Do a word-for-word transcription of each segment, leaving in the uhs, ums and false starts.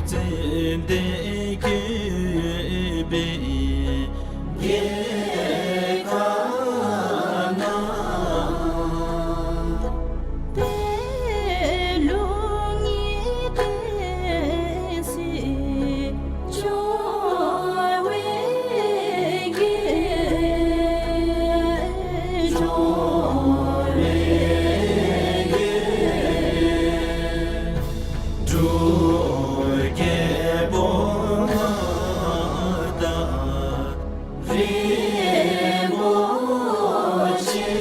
ཙན་དན་བཀོད་པའི་རྒྱལ་ཁབ་ན། པད་ལུང་གི་བསྟན་སྲིད་སྐྱོང་བའི་རྒྱལ། སྐྱོང་བའི་རྒྱལ། འབྲུག་རྒྱལ་པོ་མངའ་བདག་རིན་པོ་ཆེ།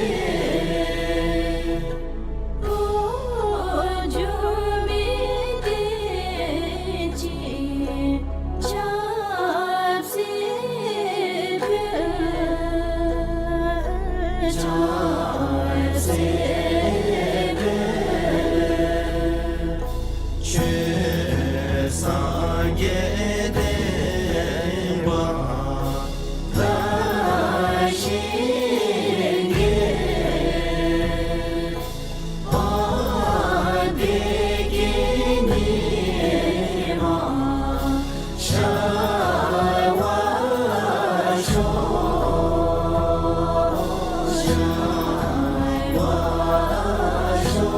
འགྲོ་མི་བདེ་སྐྱིད་ཆབ་སྲིད་ཕུལ། ཆབ་སྲིད་ཕུལ། ཆོས་སངས་རྒྱས་བསྟན་པ་དར་ཞིང་རྒྱས། བདེ་སྐྱིད་ཉི་མ་ཤར་བར་ཤོག། ཤར་བར་ཤོག།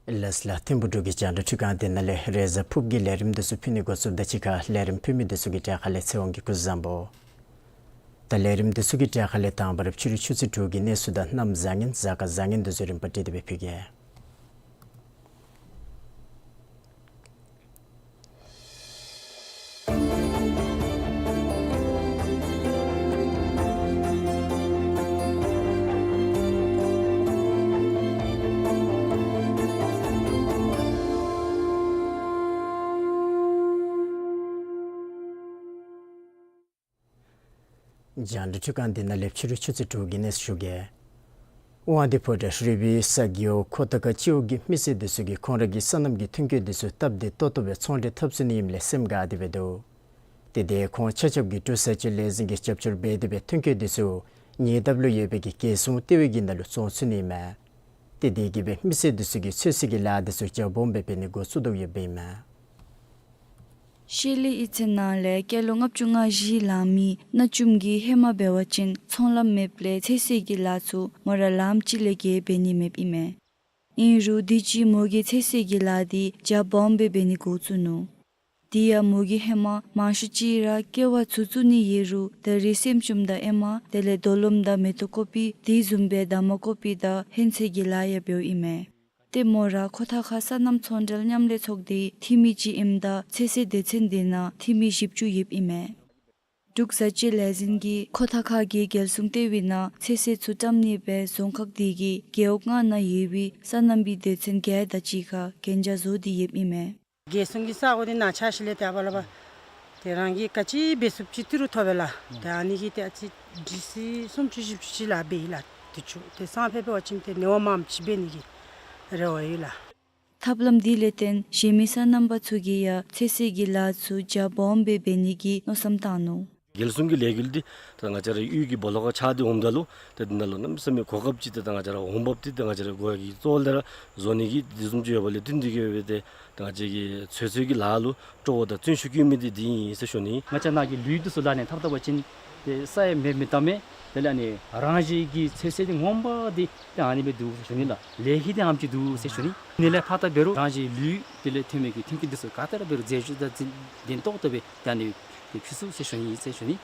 ལགས་ལགས། ཐིམ་ཕུག་འབྲུག་གི་རྒྱང་བསྒྲགས་ཁང་འདི་ནང་ལས་རེས་གཟའ་ཕུརཔ་གི་ལས་རིམ་འདི་ཚུ་ཕུལ་ནི་འགོ་བཙུགསཔ་དང་གཅིག་ཁར་ལས་རིམ་ཕུལ་མི་འདི་ཚུ་གི་གྲས་ཁ་ལས་ཚེ་དབང་གིས་སྐུ་གཟུགས་བཟང་པོ། ད་ལས་རིམ་འདི་ཚུ་གི་གྲས་ཁ་ལས་དང་པ་ར་ཕྱི་རུ་ཆུ་ཚོད་དྲུག་གི་གནས་ཚུལ་དང་གནམ་བཟང་ངན་གཟའ་སྐར་བཟང་ངན་འདི་ཚུ་རིམ་པ་བསྒྲིགས་ཏེ་སྦེ་ཕུལ་གེ། རྒྱང་བསྒྲགས་ཁང་འདི་ནང་ལས་ཕྱི་རུ་ཆུ་ཚོད་དྲུག་གི་གནས་ཚུལ་ཞུ་གེ། དབང་འདུས་ཕོ་བྲང་རི་བོའི་ས་རྒེད་འོག་ཁོ་ཐང་ཁ་སྤྱི་འོག་གི་མི་སེར་འདི་ཚུ་གིས་ཁོང་ར་གི་སོ་ནམ་གྱི་ཐོན་སྐྱེད་འདི་ཚུ་སྟབས་བདེ་ཏོག་ཏོ་སྦེ་ཚོང་འབྲེལ་འཐབ་ཚུགས་ནི་ཨིནམ་ལས་སེམས་དགའ་སྟེ་སྦེ་འདུག། དེ་འདི་ཁོང་ཆ་ཁྱབ་ཀྱིས་འབྲུག་བཟའ་སྤྱོད་ལས་འཛིན་གྱིས་རྒྱབ་སྐྱོར་འབད་དེ་སྦེ་ཐོན་སྐྱེད་འདི་ཚུ་ཉེ་འདབས་ལུ་ཡོད་པའི་གི་རྒྱལ་སྲུང་ལྟེ་བའི་གི་ནང་ལུ་བཙོང་ཚུགས་ནི་ཨིན་མས། དེ་འདི་གིས་སྦེ་མི་སེར་འདི་ཚུ་གིས་ཚོད་བསྲེ་གི་ལཱ་འདི་ཚུ་རྒྱ་སྦོམ་སྦེ་འབད་ནི་འགོ་བཙུགས་དོ་ཡོདཔ་ཨིན་མས། ཤེལ་ལི་གཡུས་ཚན་ནང་ལས་སྐྱེས་ལོ་ལྔ་བཅུ་ང་བཞི་ལང་མི་གནའ་བཅུམ་གྱིས་ཧེ་མ་འབད་བ་ཅིན་ཚོང་ལམ་མེདཔ་ལས་ཚོད་བསྲེ་གི་ལཱ་ཚུ་མོ་ར་ལམ་ཅིག་ལས་བརྒལ་འབད་ནི་མེདཔ་ཨིན་མས། ཨིན་རུང་དུས་ཅི་མོ་གིས་ཚོད་བསྲེ་གི་ལཱ་འདི་རྒྱ་སྦོམ་སྦེ་འབད་ནི་འགོ་བཙུགས་ནུག། དེ་ཡང་མོ་གིས་ཧེ་མ་མང་ཤོས་ཅིག་ར་ཀེ་བ་ཚུ་བཙུགས་ནི་ཡོད་རུང་ད་རེས་སྲནམ་བཅུམ་དང་ཨེ་མ་དེ་ལས་རྡོ་ལོམ་དང་མེ་ཏོག་ཀོ་པི་དེ་བཟུམ་སྦེ་འདབ་མ་ཀོ་པི་དང་ཧོན་ཚོད་ཀྱི་ལཱ་ཡང་འབདཝ་ཨིན་མས། ཏེ་མོ་ར་ཁོ་ཐང་ཁ་སོ་ནམ་ཚོང་འབྲེལ་མཉམ་ལས་ཚོགས་སྡེའི་འཐུས་མི་ཅིག་ཨིནམ་ད་ཚོད་བསྲེ་སྡེ་ཚན་འདི་ནང་འཐུས་མི་བཞི་བཅུ་ཡོདཔ་ཨིན་མས། འབྲུག་བཟའ་སྤྱོད་ལས་འཛིན་གྱིས་ཁོ་ཐང་ཁ་གི་རྒྱལ་སྲུང་ལྟེ་བའི་ནང་ཚོད་བསྲེ་ཚུ་བཀྲམ་ནི་སྦེ་རྫོང་ཁག་འདི་གི་རྒེད་འོག་ལྔ་ནང་ཡོད་པའི་སོ་ནམ་པའི་སྡེ་ཚན་བརྒྱད་དང་གཅིག་ཁར་གན་རྒྱ་བཟོ་སྟེ་ཡོདཔ་ཨིན་མས། རྒྱལ་སྲུང་གི་ས་གོ་འདི་ནང་ཆ་ཤས་ལས་ཏེ་ཨ་པ་ལ་པ་ཏེ་རང་གིས་ག་ཅི་འབད་ཚུགསཔ་ཅིག་ཏི་རུ་ཐོབ་པས་ལགས། ཏེ་ཨ་ནི་གིས་ཏེ་ཨ་ཙི་ཌི་སི་སུམ་ཅུ་བཞི་བཅུ་ཅིག་ལཱ་འབད་ཡི་ལགས། དུས་ཅི་ཏེ་སང་ཕོད་པའི་བ་ཅིན་ཏེ་ནེ་བ་མངམ་ཅིག་འབད་ནི་གི་རེ་བ་ཡོད་ལགས། ཐབས་ལམ་འདི་ལས་བརྟེན་གཞན་མི་སོ་ནམ་པ་ཚུ་གིས་ཡང་ཚོད་བསྲེ་གི་ལཱ་ཚུ་རྒྱ་སྦོམ་སྦེ་འབད་ནི་གི་མནོ་བསམ་བཏང་ནུག། རྒྱལ་སྲུང་གི་ལས་འགུལ་འདི་ད་ང་བཅས་ར་གཡུས་ཀྱི་སྦོ་ལོགས་ཁར་ཆགས་ཏེ་འོངམ་ད་ལུ་ཏེ་འདི་ནང་ལུ་གནམ་མེད་ས་མེད་གོ་སྐབས་ཅིག་ཏེ་ད་ང་བཅས་ར་འོང་འབབ་འདི་ཏེ་ང་བཅས་ར་དགོས་ཡ་གི་གཙོ་བོ་ལས་ར་བཟོ་ནི་གི་དེ་བཟུམ་ཅིག་ཡོདཔ་ལས་བརྟེན་ཏེ་གིས་སྦེ་ཏེ་ད་ང་བཅས་ཀྱིས་ཚོད་བསྲེ་གི་ལཱ་ལུ་སྤྲོ་བོ་དང་བརྩོན་ཤུགས་བསྐྱེད་མི་འདི་འདི་ཨིན་ཟེར་ཞུ་ནི། ང་བཅས་ནང་གི་ལུད་འདི་ཚུ་ལག་ལེན་འཐབ་ད་པ་ཅིན་ཏེ་ས་ཡང་མེདཔ་མེད་ད་མས། དེ་ལས་ཨ་ནི་རང་བཞིན་གྱི་ཚོད་བསྲེ་འདི་ངོ་མ་འདི་ཏེ་ཨ་ནི་སྦེ་འདུག་ཟེར་ཞུ་ནི་ལགས། ལས་ཀྱི་འདི་ཨ་ནེམ་ཅིག་འདུག་ཟེར་ཞུ་ནི། ཨ་ནི་ལས་ཕར་ད་འབད་རུང་རང་བཞིན་ལུད་དེ་ལས་ཐོན་མི་གི་ཐོན་སྐྱེད་འདི་ཚུ་ག་ཏེ་ར་འབད་རུང་རྫས་སྦྱོར་དང་ལྡན་ཏོག་ཏོ་སྦེ་ཏེ་ཨ་ནི་སྦེ་ཕུལ་ཚུགས་ཟེར་ཞུ་ནི་ཟེར་ཞུ་ནི།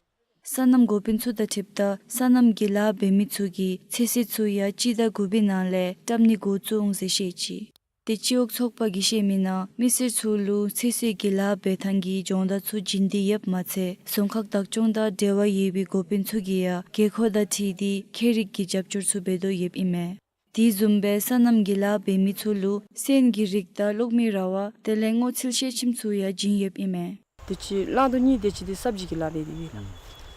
སོ་ནམ་འགོ་དཔོན་ཚུ་དང་འཁྲིལཝ་ད་སོ་ནམ་གྱི་ལཱ་འབད་མི་ཚུ་གིས་ཚོད་བསྲེ་ཚུ་ཡང་སྤྱི་ཟླ་དགུ་པའི་ནང་ལས་བཀྲམ་ནི་འགོ་བཙུགས་འོང་ཟེར་བཤད་ཅི། ཏེ་སྤྱི་འོག་ཚོགས་པ་གིས་བཤད་མི་ནང་མི་སེར་ཚུ་ལུ་ཚོད་བསྲེ་གི་ལཱ་འབད་ཐངས་ཀྱི་སྦྱོང་བརྡར་ཚུ་བྱིན་ཏེ་ཡོདཔ་མ་ཚད་རྫོང་ཁག་བདག་སྐྱོང་དང་འབྲེལ་བ་ཡོད་པའི་འགོ་དཔོན་ཚུ་གིས་ཡང་དགོས་མཁོ་དང་འཁྲིལ་ཏེ་ཁྱད་རིག་གི་རྒྱབ་སྐྱོར་ཚུ་འབད་དོ་ཡོདཔ་ཨིན་མས། དེ་བཟུམ་སྦེ་སོ་ནམ་གྱི་ལཱ་འབད་མི་ཚུ་ལུ་སོན་གྱི་རིགས་དང་གློག་མེའི་ར་བ་དེ་ལས་སྔོ་ཚལ་ཤེལ་ཆེམ་ཚུ་ཡང་བྱིན་ཡོདཔ་ཨིན་མས། དུས་ཅི་གླང་དོ་གཉིས་དེ་ཅིག་འདི་སབ་ཇི་གི་ལཱ་འབད་དེ་ཡོད་ལགས།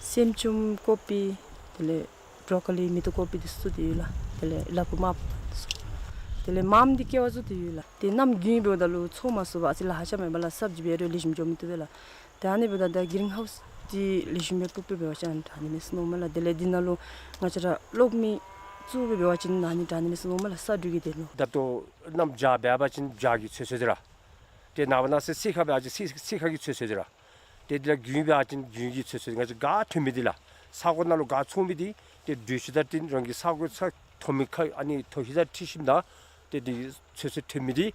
སྲནམ་བཅུམ་ཀོ་པི་དེ་ལས་བྲོ་ཀོ་ལི་མེ་ཏོག་ཀོ་པི་འདི་ཚུ་འདི་ཡོད་ལགས། དེ་ལས་ལ་ཕུག་མ་ཕུག་འདི་ཚུ། དེ་ལས་མངམ་འདི་ཀེ་བ་བཙུགས་ཏེ་ཡོད་ལགས། ཏེ་གནམ་དགུན་འབདཝ་ད་ལུ་ཚོང་མ་ཚུགས་པར་ཨ་ཙི་ལཱ་ཧ་ཅང་མེད་པས་ལགས། སབ་ཇི་འབད་རུང་ལེགས་ཤོམ་འགྱོ་མི་བཏུབ་པས་ལགས། ཏེ་ཨ་ནི་འབདཝ་ད་ད་གི་རིན་ཧའུསི་ ཏེ་ལེགས་ཤོམ་སྦེ་ཀྲུག་སྦེ་འབད་བ་ཅིན་དྲག་ནི་མས་ཟེར་མནོཝ་མས་ལགས། དེ་ལས་འདི་ནང་ལུ་ང་བཅས་ར་གློག་མེ་བཙུགས་སྦེ་འབད་བ་ཅིན་ན་ནི་དྲག་ནི་མས་ཟེར་མནོཝ་མས་ལགས། ས་འདྲུད་ཀྱི་དེ་ལུ། ད་ལྟོ་གནམ་བྱཱར་འབད་བ་ཅིན་བྱཱར་གྱི་ཚོད་ཚོད་ཅིག་ར། ཏེ་ནངས་པ་གནངས་ཚེ་ཚེས་ཁ་འབད་བ་ཅིན་ཚེས་ཚེས་ཁ་གི་ཚོད་ཚོད་ཅིག་ར། ཏེ་འདི་ལས་དགུན་འབད་བ་ཅིན་དགུན་གྱི་ཚོད་ཚོད་ཅིག། ང་བཅས་ག་ཐོན་མི་འདི་ལགས། ས་གོ་ནང་ལུ་ག་ཚོང་མི་འདི་ཏེ་དྲོད་ཤུགས་དང་བསྟུན་རང་གི་ས་གོ་ས་མཐོ་མི་ཁ་ཨ་ནི་མཐོ་ཤོས་དང་འཁྲི་ཤིང་དང་ཏེ་འདི་ཚོད་ཚོད་ཐོན་མི་འདི་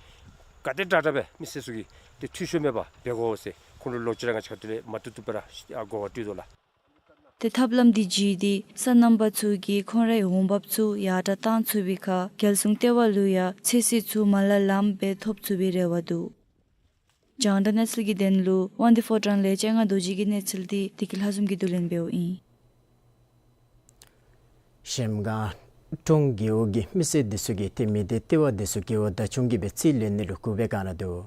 ག་དེ་དྲག་དྲག་སྦེ་མི་སེར་ཚུ་གིས་ཏེ་འཐུས་ཤོར་མེད་པར་འབད་དགོ་ཟེར་ཁོང་ལུ་ལོག་ཅི་ར་ང་བཅས་ཁ་ཐུག་ལས་མ་བཏུབ་བཏུབ་སྦེ་ར་གོ་བ་སྤྲོད་དོ་ལགས། ཏེ་ཐབས་ལམ་འདི་བརྒྱུད་དེ་སོ་ནམ་པ་ཚུ་གིས་ཁོང་རའི་འོང་འབབ་ཚུ་ཡར་དྲག་གཏང་ཚུགས་པའི་ཁར་རྒྱལ་སྲུང་ལྟེ་བ་ལུ་ཡང་ཚོད་བསྲེ་ཚུ་མ་ལ་ལངམ་སྦེ་ཐོབ་ཚུགས་པའི་རེ་བ་འདུག། རྒྱང་བསྒྲགས་གནས་ཚུལ་གྱི་དོན་ལུ་དབང་འདུས་ཕོ་བྲང་ལས་ལྕང་ང་རྡོ་རྗེ་གི་གནས་ཚུལ་འདི་བདེ་སྐྱིད་ལྷ་འཛོམས་ཀྱིས་བསྡུ་ལེན་འབདཝ་ཨིན། གཞལམ་སྒང་ཀྲོང་རྒེད་འོག་གི་མི་སེར་འདི་ཚུ་གིས་ཏེ་མི་སྡེ་ལྟེ་བ་འདི་ཚུ་རྒེད་འོག་བདག་སྐྱོང་གིས་སྦེ་རྩིས་ལེན་ནི་ལུ་སྒུག་པའི་བསྒང་ར་འདུག།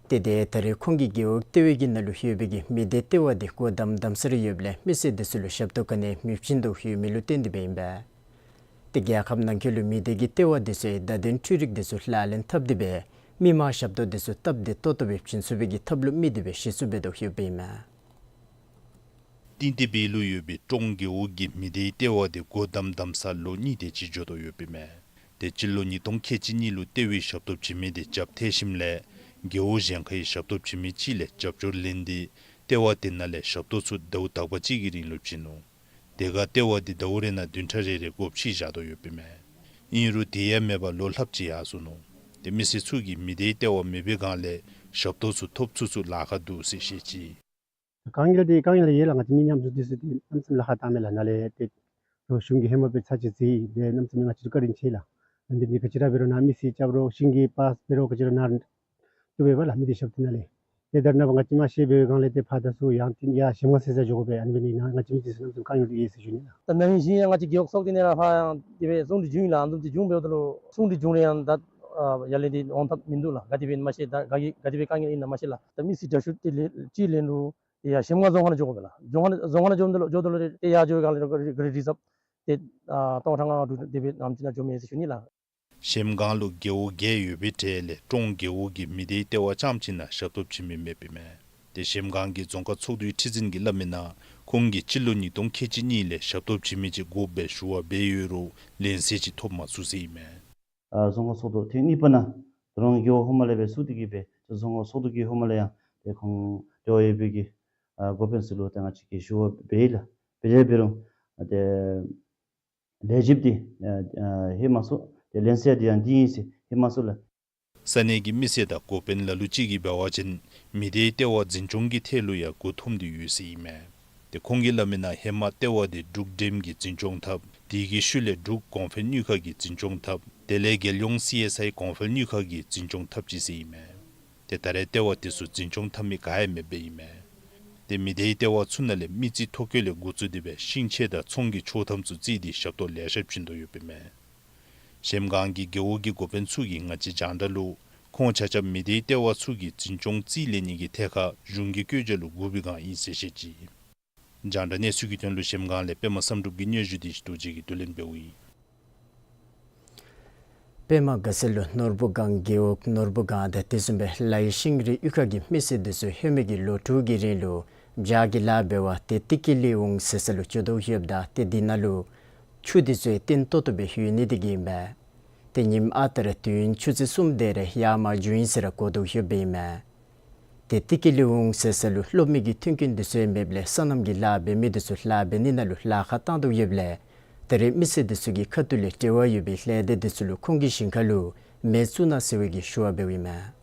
ཏེ་དེ་ད་རེས་ཁོང་གིས་རྒེད་འོག་ལྟེ་བའི་གི་ནང་ལུ་ཡོད་པའི་གི་མི་སྡེ་ལྟེ་བ་འདི་སྒོ་བསྡམ་བསྡམ་ས་ར་ཡོདཔ་ལས་མི་སེར་འདི་ཚུ་ལུ་ཞབས་ཏོག་ག་ནི་ཡང་མི་བྱིན་དོ་ཡོད་མི་ལུ་བརྟེན་ཏེ་སྦེ་ཨིན་པས། ཏེ་རྒྱལ་ཁབ་ནང་འཁོད་ལུ་མི་སྡེ་གི་ལྟེ་བ་འདི་ཚུ་བརྡ་དོན་འཕྲུལ་རིག་འདི་ཚུ་ལག་ལེན་འཐབ་སྟེ་སྦེ་མི་མང་ཞབས་ཏོག་འདི་ཚུ་སྟབས་བདེ་ཏོག་ཏོ་སྦེ་བྱིན་ཚུགས་པའི་གི་ཐབས་ལུ་དམིགས་ཏེ་སྦེ་གཞི་བཙུགས་འབད་དོ་ཡོདཔ་ཨིན་མས། ཏིང་ཏི་སྦིས་ལུ་ཡོད་པའི་ཀྲོང་རྒེད་འོག་གི་མི་སྡེའི་ལྟེ་བ་འདི་སྒོ་བསྡམ་བསྡམ་ས་ལོ་གཉིས་དེ་ཅིག་འགྱོ་དོ་ཡོདཔ་ཨིན་མས། ཏེ་སྤྱི་ལོ་ཉིས་སྟོང་ཁལ་གཅིག་གཉིས་ལུ་ལྟེ་བའི་ཞབས་ཏོག་བྱིན་མི་འདི་རྒྱབ་ཐལ་ཞིནམ་ལས་རྒེད་འོག་གཞན་ཁའི་ཞབས་ཏོག་བྱིན་མི་ཅིག་ལས་རྒྱབ་སྐྱོར་ལེན་ཏེ་ལྟེ་བ་དེ་ནང་ལས་ཞབས་ཏོག་ཚུ་ཟླཝ་དག་པ་ཅིག་གི་རིང་ལུ་བྱིན་ནུག། དེ་ཁར་ལྟེ་བ་འདི་ཟླཝ་རེ་ནང་བདུན་ཕྲག་རེ་རེ་སྒོ་ཕྱེ་བཞག་དོ་ཡོདཔ་ཨིན་མས། ཨིན་རུང་དེ་ཡང་མེད་པར་ལོ་ལྷགཔ་ཅིག་ཡར་སོ་ནུག། ཏེ་མི་སེར་ཚུ་གིས་མི་སྡེའི་ལྟེ་བ་མེད་པའི་སྒང་ལས་ཞབས་ཏོག་ཚུ་ཐོབ་ཚུགས་ཚུགས་ལཱ་ཁག་འདུག་ཟེར་བཤད་ཅི། དཀའ་ངལ་འདི་དཀའ་ངལ་ཡོད་ལགས། ང་བཅས་མི་ཉམ་ཆུང་འདི་ཚུ་ཏེ་གནམ་མེད་ས་མེད་ལཱ་ཁག་བཏངམ་མས་ལགས། ནཱ་ལས་ཏེ་ལོག་གཞུང་གིས་ཧེ་མ་སྦེ་ཚར་གཅིག་རྩིས་སྦེ་གནམ་མེད་ས་མེད་ང་བཅས་ལུ་བཀའ་དྲིན་ཆེ་ལགས། ཨ་ནི་འདི་ག་ཅི་ར་འབད་རུང་ནཱ་མི་སེར་རྐྱབ་རུང་ཤིང་གི་པར་འབད་རུང་ག་ཅི་ར་ནཱ་བཏུབ་པས་ལགས། མི་སྡེ་ཞབས་ཏོག་ནང་ལས། ཏེ་ད་རེས་ནངས་པ་ང་བཅས་མ་ཤེས་པའི་སྒང་ལས་ཏེ་ཕར་ད་ཚུར་ཡང་ཏེ་ཡར་གཞལམ་སྒང་ཟེར་ས་འགྱོ་དགོ་པས། ཨ་ནི་འབད་ནི་ནང་ང་བཅས་མི་སྡེ་ཚུ་གནམ་མེད་ས་མེད་དཀའ་ངལ་ཡོད་ཟེར་ཞུ་ནི་ལགས། ད་ནཱ་ཧིང་གཞེས་ཡང་ང་བཅས་རྒེད་འོག་ཚོགས་སྡེ་ནང་ར་ཕར་ཡང་དེ་སྦེ་གསུང་གྲོས་བྱུང་ཡི་ལགས། ཨ་ནི་བཟུམ་ཅིག་བྱུང་རུང་ཡང་ད་ཨ་ཡར་ལས་འདི་འོང་ཐབས་མིན་འདུག་ལགས། ག་དེ་སྦེ་ཨིན་ན་མ་ཤེས། ད་ག་གི་ག་དེ་སྦེ་དཀའ་ངལ་ཨིན་ན་མ་ཤེས་ལགས། ད་མི་སེར་དྲག་ཤོས་དེ་ལས་རྩིས་ལེན་རུང་ཏེ་ཡར་གཞལམ་སྒང་རྫོང་ཁ་ནང་འགྱོ་དགོ་པས་ལགས། རྫོང་ཁ་ནང་རྫོང་ཁ་ནང་འགྱོཝ་ད་ལུ་འགྱོཝ་ད་ལུ་ཏེ་ཡར་འགྱོ་བའི་སྒང་ལས་ར་ག་རི་ག་རི་རི་ཛབ་ཏེ་ཨ་སྟོང་ཕྲག་ལྔ་དྲུག་དེ་སྦེ་ཨ་ནེམ་ཅིག་ནང་འགྱོཝ་མས་ཟེར་ཞུ་ནི་ལགས། གཞལམ་སྒང་ལུ་རྒེད་འོག་བརྒྱད་ཡོད་པའི་གྲས་ལས་ཀྲོང་རྒེད་འོག་གི་མི་སྡེའི་ལྟེ་བ་རྐྱངམ་གཅིག་ནང་ཞབས་ཏོག་བྱིན་མི་མེདཔ་ཨིན་མས། ཏེ་གཞལམ་སྒང་གི་རྫོང་ཁ་ཚོགས་འདུའི་ཁྲི་འཛིན་གྱིས་སླབ་མིའི་ནང་ཁོང་གིས་སྤྱི་ལོ་ཉིས་སྟོང་ཁལ་གཅིག་གཉིས་ལས་ཞབས་ཏོག་བྱིན་མི་ཅིག་དགོ་པའི་ཞུ་བ་འབད་ཡོད་རུང་ལན་གསལ་ཅིག་ཐོབ་མ་ཚུགས་ཟེར་ཨིན་མས། ཨ་རྫོང་ཁ་ཚོགས་འདུ་ཐེངས་གཉིས་པ་ནང་ད་རུང་རྒེད་འོག་ཧེ་མ་ལས་སྦེ་ཚུགས་ཏེ་གིས་སྦེ་རྫོང་ཁ་ཚོགས་འདུ་གི་ཧེ་མ་ལས་ཡང་ཏེ་ཁོང་འབྲེལ་བ་ཡོད་པའི་གི་ཨ་འགོ་དཔོན་ཚུ་ལུ་ཏེ་ང་བཅས་ཀྱིས་ཞུ་བ་འབད་ཡི་ལགས། འབད་རུང་འབད་རུང་ཨ་ཏེ་ལས་བྱེདཔ་འདི་ཨ་ཨ་ལྷོད་མ་སོང་། ཏེ་ལན་གསལ་འདི་ཡང་འདི་ཨིན་ཟེར་ལྷོད་མ་སོང་ལགས། ས་གནས་ཀྱི་མི་སེར་དང་འགོ་དཔོན་ལ་ལུ་ཅིག་གིས་འབད་བ་ཅིན་མི་སྡེའི་ལྟེ་བ་འཛིན་སྐྱོང་གི་ཐད་ལུ་ཡང་མགུ་འཐོམས་ཏེ་ཡོད་ཟེར་ཨིན་མས། ཏེ་ཁོང་གིས་སླབ་མིའི་ནང་ཧེ་མ་ལྟེ་བ་འདི་འབྲུག་འགྲེམས་ཀྱིས་འཛིན་སྐྱོང་འཐབ། དེ་གི་ཤུལ་ལས་འབྲུག་གོང་འཕེལ་དངུལ་ཁང་གིས་འཛིན་སྐྱོང་འཐབ། དེ་ལས་རྒྱལ་ཡོངས་སི་ཨེསི་ཨའི་གོང་འཕེལ་དངུལ་ཁང་གིས་འཛིན་སྐྱོང་འཐབ་ཅི་ཟེར་ཨིན་མས། ཏེ་ད་རེས་ལྟེ་བ་དེ་ཚུ་འཛིན་སྐྱོང་འཐབ་མི་ག་ཡང་མེདཔ་ཨིན་མས། ཏེ་མི་སྡེའི་ལྟེ་བ་ཚུ་ནང་ལས་མི་རྩིས་ཐོ་བཀོད་ལས་འགོ་བཙུགས་ཏེ་སྦེ་ཤིང་ཆས་དང་ཚོང་གི་ཆོག་ཐམ་ཚུ་རྩིས་ཏེ་ཞབས་ཏོག་ལེ་ཤ་བྱིན་དོ་ཡོདཔ་ཨིན་མས། གཞལམ་སྒང་གི་རྒེད་འོག་གི་འགོ་དཔོན་ཚུ་གིས་ང་བཅས་རྒྱང་བསྒྲགས་ལུ་ཁོང་ཆ་ཁྱབ་མི་སྡེའི་ལྟེ་བ་ཚུ་གི་འཛིན་སྐྱོང་རྩིས་ལེན་ནི་གི་ཐད་ཁར་གཞུང་གི་བཀོད་རྒྱ་ལུ་སྒུག་པའི་བསྒང་ཨིན་ཟེར་བཤད་ཅི། རྒྱང་བསྒྲགས་གནས་ཚུལ་གྱི་དོན་ལུ་གཞལམ་སྒང་ལས་པདྨ་བསམ་གྲུབ་ཀྱི་སྙན་ཞུ་དེ་ཞིག་རྡོ་རྗེ་གིས་བསྡུ་ལེན་འབདཝ་ཨིན། པདྨ་དགའ་ཚལ་ལུ་ནོར་བུ་སྒང་རྒེད་འོག་ནོར་བུ་སྒང་དང་དེ་བཟུམ་སྦེ་ལའི་ཤིང་རི་གཡུས་ཁ་གི་མི་སེར་འདི་ཚུ་ཧེ་མའི་གི་ལོ་དྲུག་གི་རིང་ལུ་བྱཱར་གྱི་ལཱ་འབད་བར་ཏེ་ཏི་ཀི་ལི་འོང་ཟེར་ས་ལུ་འགྱོ་དོ་ཡོདཔ་ད་ཏེ་འདི་ནང་ལུ་ཆུ་འདི་ཚུ་བརྟན་ཏོག་ཏོ་སྦེ་ཡོད་ནི་དེ་གིས་ཨིན་པས། ཏེ་ཉིནམ་ཨ་རྟག་ར་དུས་ཡུན་ཆུ་ཚོད་གསུམ་དེ་རེ་ཡར་མར་འགྱོ་ཡི་ཟེར་ར་གོ་དོ་ཡོདཔ་ཨིན་མས། ཏེ་ཏི་ཀི་ལི་འོང་ཟེར་ས་ལུ་གློག་མེ་གི་མཐུན་རྐྱེན་འདི་ཚུ་ཡང་མེདཔ་ལས་སོ་ནམ་གྱི་ལཱ་འབད་མི་འདི་ཚུ་ལཱ་འབད་ནི་ནང་ལུ་ལཱ་ཁག་བཏང་དོ་ཡོདཔ་ལས་ད་རེས་མི་སེར་འདི་ཚུ་གི་ཁ་ཐུག་ལས་འབྲེལ་བ་ཡོད་པའི་ལས་སྡེ་འདི་ཚུ་ལུ་ཁོང་གི་ཞིང་ཁ་ལུ་མེ་བཙུགས་གནང་ཟེར་བའི་གི་ཞུ་བ་འབདཝ་ཨིན་མས།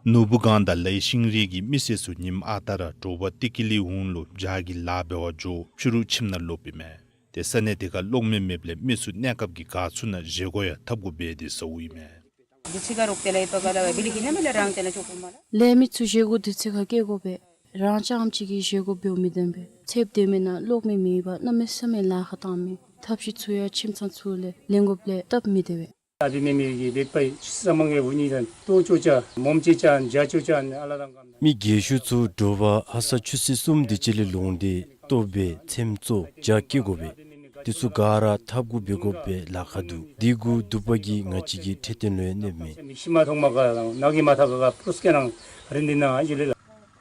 ནོར་བུ་སྒང་དང་ལའི་ཤིང་རི་གི་མི་སེར་ཚུ་ཉིནམ་ཨ་རྟག་ར་དྲོ་པ་ཏི་ཀི་ལི་འོང་ལུ་བྱཱར་གྱི་ལཱ་འབད་བར་འགྱོ། ཕྱི་རུ་ཁྱིམ་ནང་ལོགཔ་ཨིན་མས། ཏེ་ས་གནས་དེ་ཁར་གློག་མེ་མེདཔ་ལས་མི་ཚུ་གནས་སྐབས་ཀྱི་ག་ཚོད་ནང་བཞེས་སྒོ་ཡང་འཐབ་དགོཔ་སྦེ་ཏེ་ཟཝ་ཨིན་མས། ལས་མི་ཚུ་བཞེས་སྒོ་དུས་ཚོད་ཁར་བསྐྱལ་དགོ་པས། རང་རྐྱངམ་གཅིག་གིས་བཞེས་སྒོ་འབདཝ་མི་བདེན་པས། ཚདཔ་དེ་མེན་ན་གློག་མེ་མེད་པར་གནམ་མེད་ས་མེད་ལཱ་ཁག་བཏངམ་མས། ཐབས་ཤེས་ཚུ་ཡང་ཁྱིམ་ཚང་ཚུ་ལས་ལེན་དགོཔ་ལས་སྟབས་མི་བདེ་བས། མི་རྒས་ཤོས་ཚུ་དྲོ་པ་ཧ་སག་ཆུ་ཚོད་གསུམ་དེ་ཅིག་ལས་ལོང་སྟེ་ལྟོ་འབད་ཚེམ་བཙོ་བྱཱར་བསྐྱལ་དགོ་པས། འདི་ཚུ་ག་ར་ཐབ་གུ་འབད་དགོ་པའི་ལཱ་ཁག་འདུག། འདི་གུ་དུ་པ་གིས་ང་བཅས་ཀྱི་འཕྲོད་བསྟེན་ལུ་ཡང་གནོདཔ་མས། མི་ཤི་མ་ཐོག་མ་ག་ནག་གི་མ་ཐག་ག་པུ་རུས་ཀྱི་ནང་རིན་འདི་ནང་ཨ་ཅི་ལས་ལ།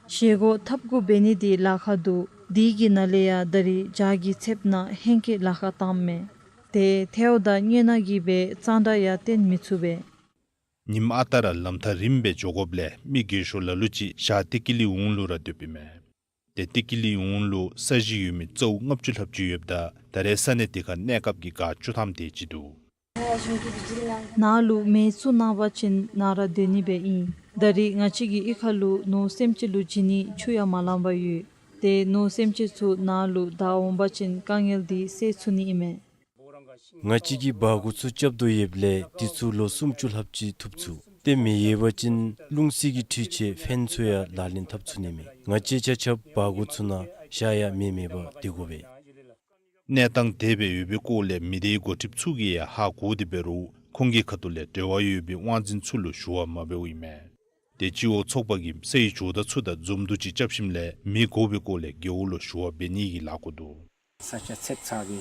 བཞེས་སྒོ་ཐབ་གུ་འབད་ནི་འདི་ལཱ་ཁག་འདུག། འདི་གི་ནང་ལས་ཡང་ད་རིས་ཇ་གི་ཚདཔ་ནང་ཧེང་སྐལ་ལཱ་ཁག་བཏངམ་མས། ཏེ་ཐལཝ་དང་སྙེ་ནག་གིས་སྦེ་གཙང་སྦྲ་ཡང་བསྟེན་མི་ཚུགས་པས། ཉིནམ་ཨ་རྟག་ར་ལམ་ཐག་རིངམ་སྦེ་འགྱོ་དགོཔ་ལས་མི་རྒས་ཤོས་ལ་ལུ་ཅིག་ཞག་ཏི་ཀི་ལི་འོང་ལུ་ར་སྡོདཔ་ཨིན་མས། ཏེ་ཏི་ཀི་ལི་འོང་ལུ་ས་གཞི་ཡོད་མི་རྩཝ་ལྔ་བཅུ་ལྷགཔ་ཅིག་ཡོདཔ་ད་ད་རེས་ས་གནས་དེ་ཁར་གནས་སྐབས་ཀྱི་ག་བཅུ་ཐམ་དེ་ཅིག་འདུག། ནཱ་ལུ་མེ་བཙུགས་གནང་བ་ཅིན་ནཱ་ར་སྡོད་ནི་སྦེ་ཨིན། ད་རིས་ང་བཅས་ཀྱི་གཡུས་ཁ་ལུ་ནོར་སེམས་ཅན་ལུ་བྱིན་ནི་ཆུ་ཡང་མ་ལང་པར་ཡོད། ཏེ་ནོར་སེམས་ཅན་ཚུ་ནཱ་ལུ་བདའ་འོང་པ་ཅིན་དཀའ་ངལ་འདི་སེལ་ཚུགས་ནི་ཨིན་མས། ང་བཅས་ཀྱིས་བ་གོ་ཚུ་རྐྱབ་དོ་ཡོདཔ་ལས་དེ་ཚུ་ལོ་སུམ་ཅུ་ལྷགཔ་ཅིག་ཐུབ་ཚུགས། ཏེ་མེ་ཡོད་པ་ཅིན་རླུང་བསིལ་གྱི་འཕྲུལ་ཆས་ཕེན་ཚུ་ཡང་ལག་ལེན་འཐབ་ཚུགས་ནི་མས། ང་བཅས་ཆ་ཁྱབ་བ་གོ་ཚུ་ནང་ཞག་ཡང་མེ་མེད་པར་སྡོད་དགོ་པས། གནས་སྟངས་དེ་སྦེ་ཡོད་པའི་སྐོར་ལས་མི་སྡེའི་འགོ་ཁྲིདཔ་ཚུ་གིས་ཡང་ཧ་གོ་སྟེ་འབད་རུང་ཁོང་གི་ཁ་ཐུག་ལས་འབྲེལ་བ་ཡོད་པའི་དབང་འཛིན་ཚུ་ལུ་ཞུ་བ་མ་འབདཝ་ཨིན་མས། ཏེ་སྤྱི་འོག་ཚོགས་པ་གིས་སའི་ཇོ་བདག་ཚུ་དང་འཛོམས་འདུ་ཅིག་རྐྱབ་ཞིནམ་ལས་མེ་དགོ་པའི་སྐོར་ལས་རྒེད་འོག་ལུ་ཞུ་བ་འབད་ནི་གི་ལཱ་འགོ་འདུག། ས་ཆ་ཚད་ཚར་ཏེ་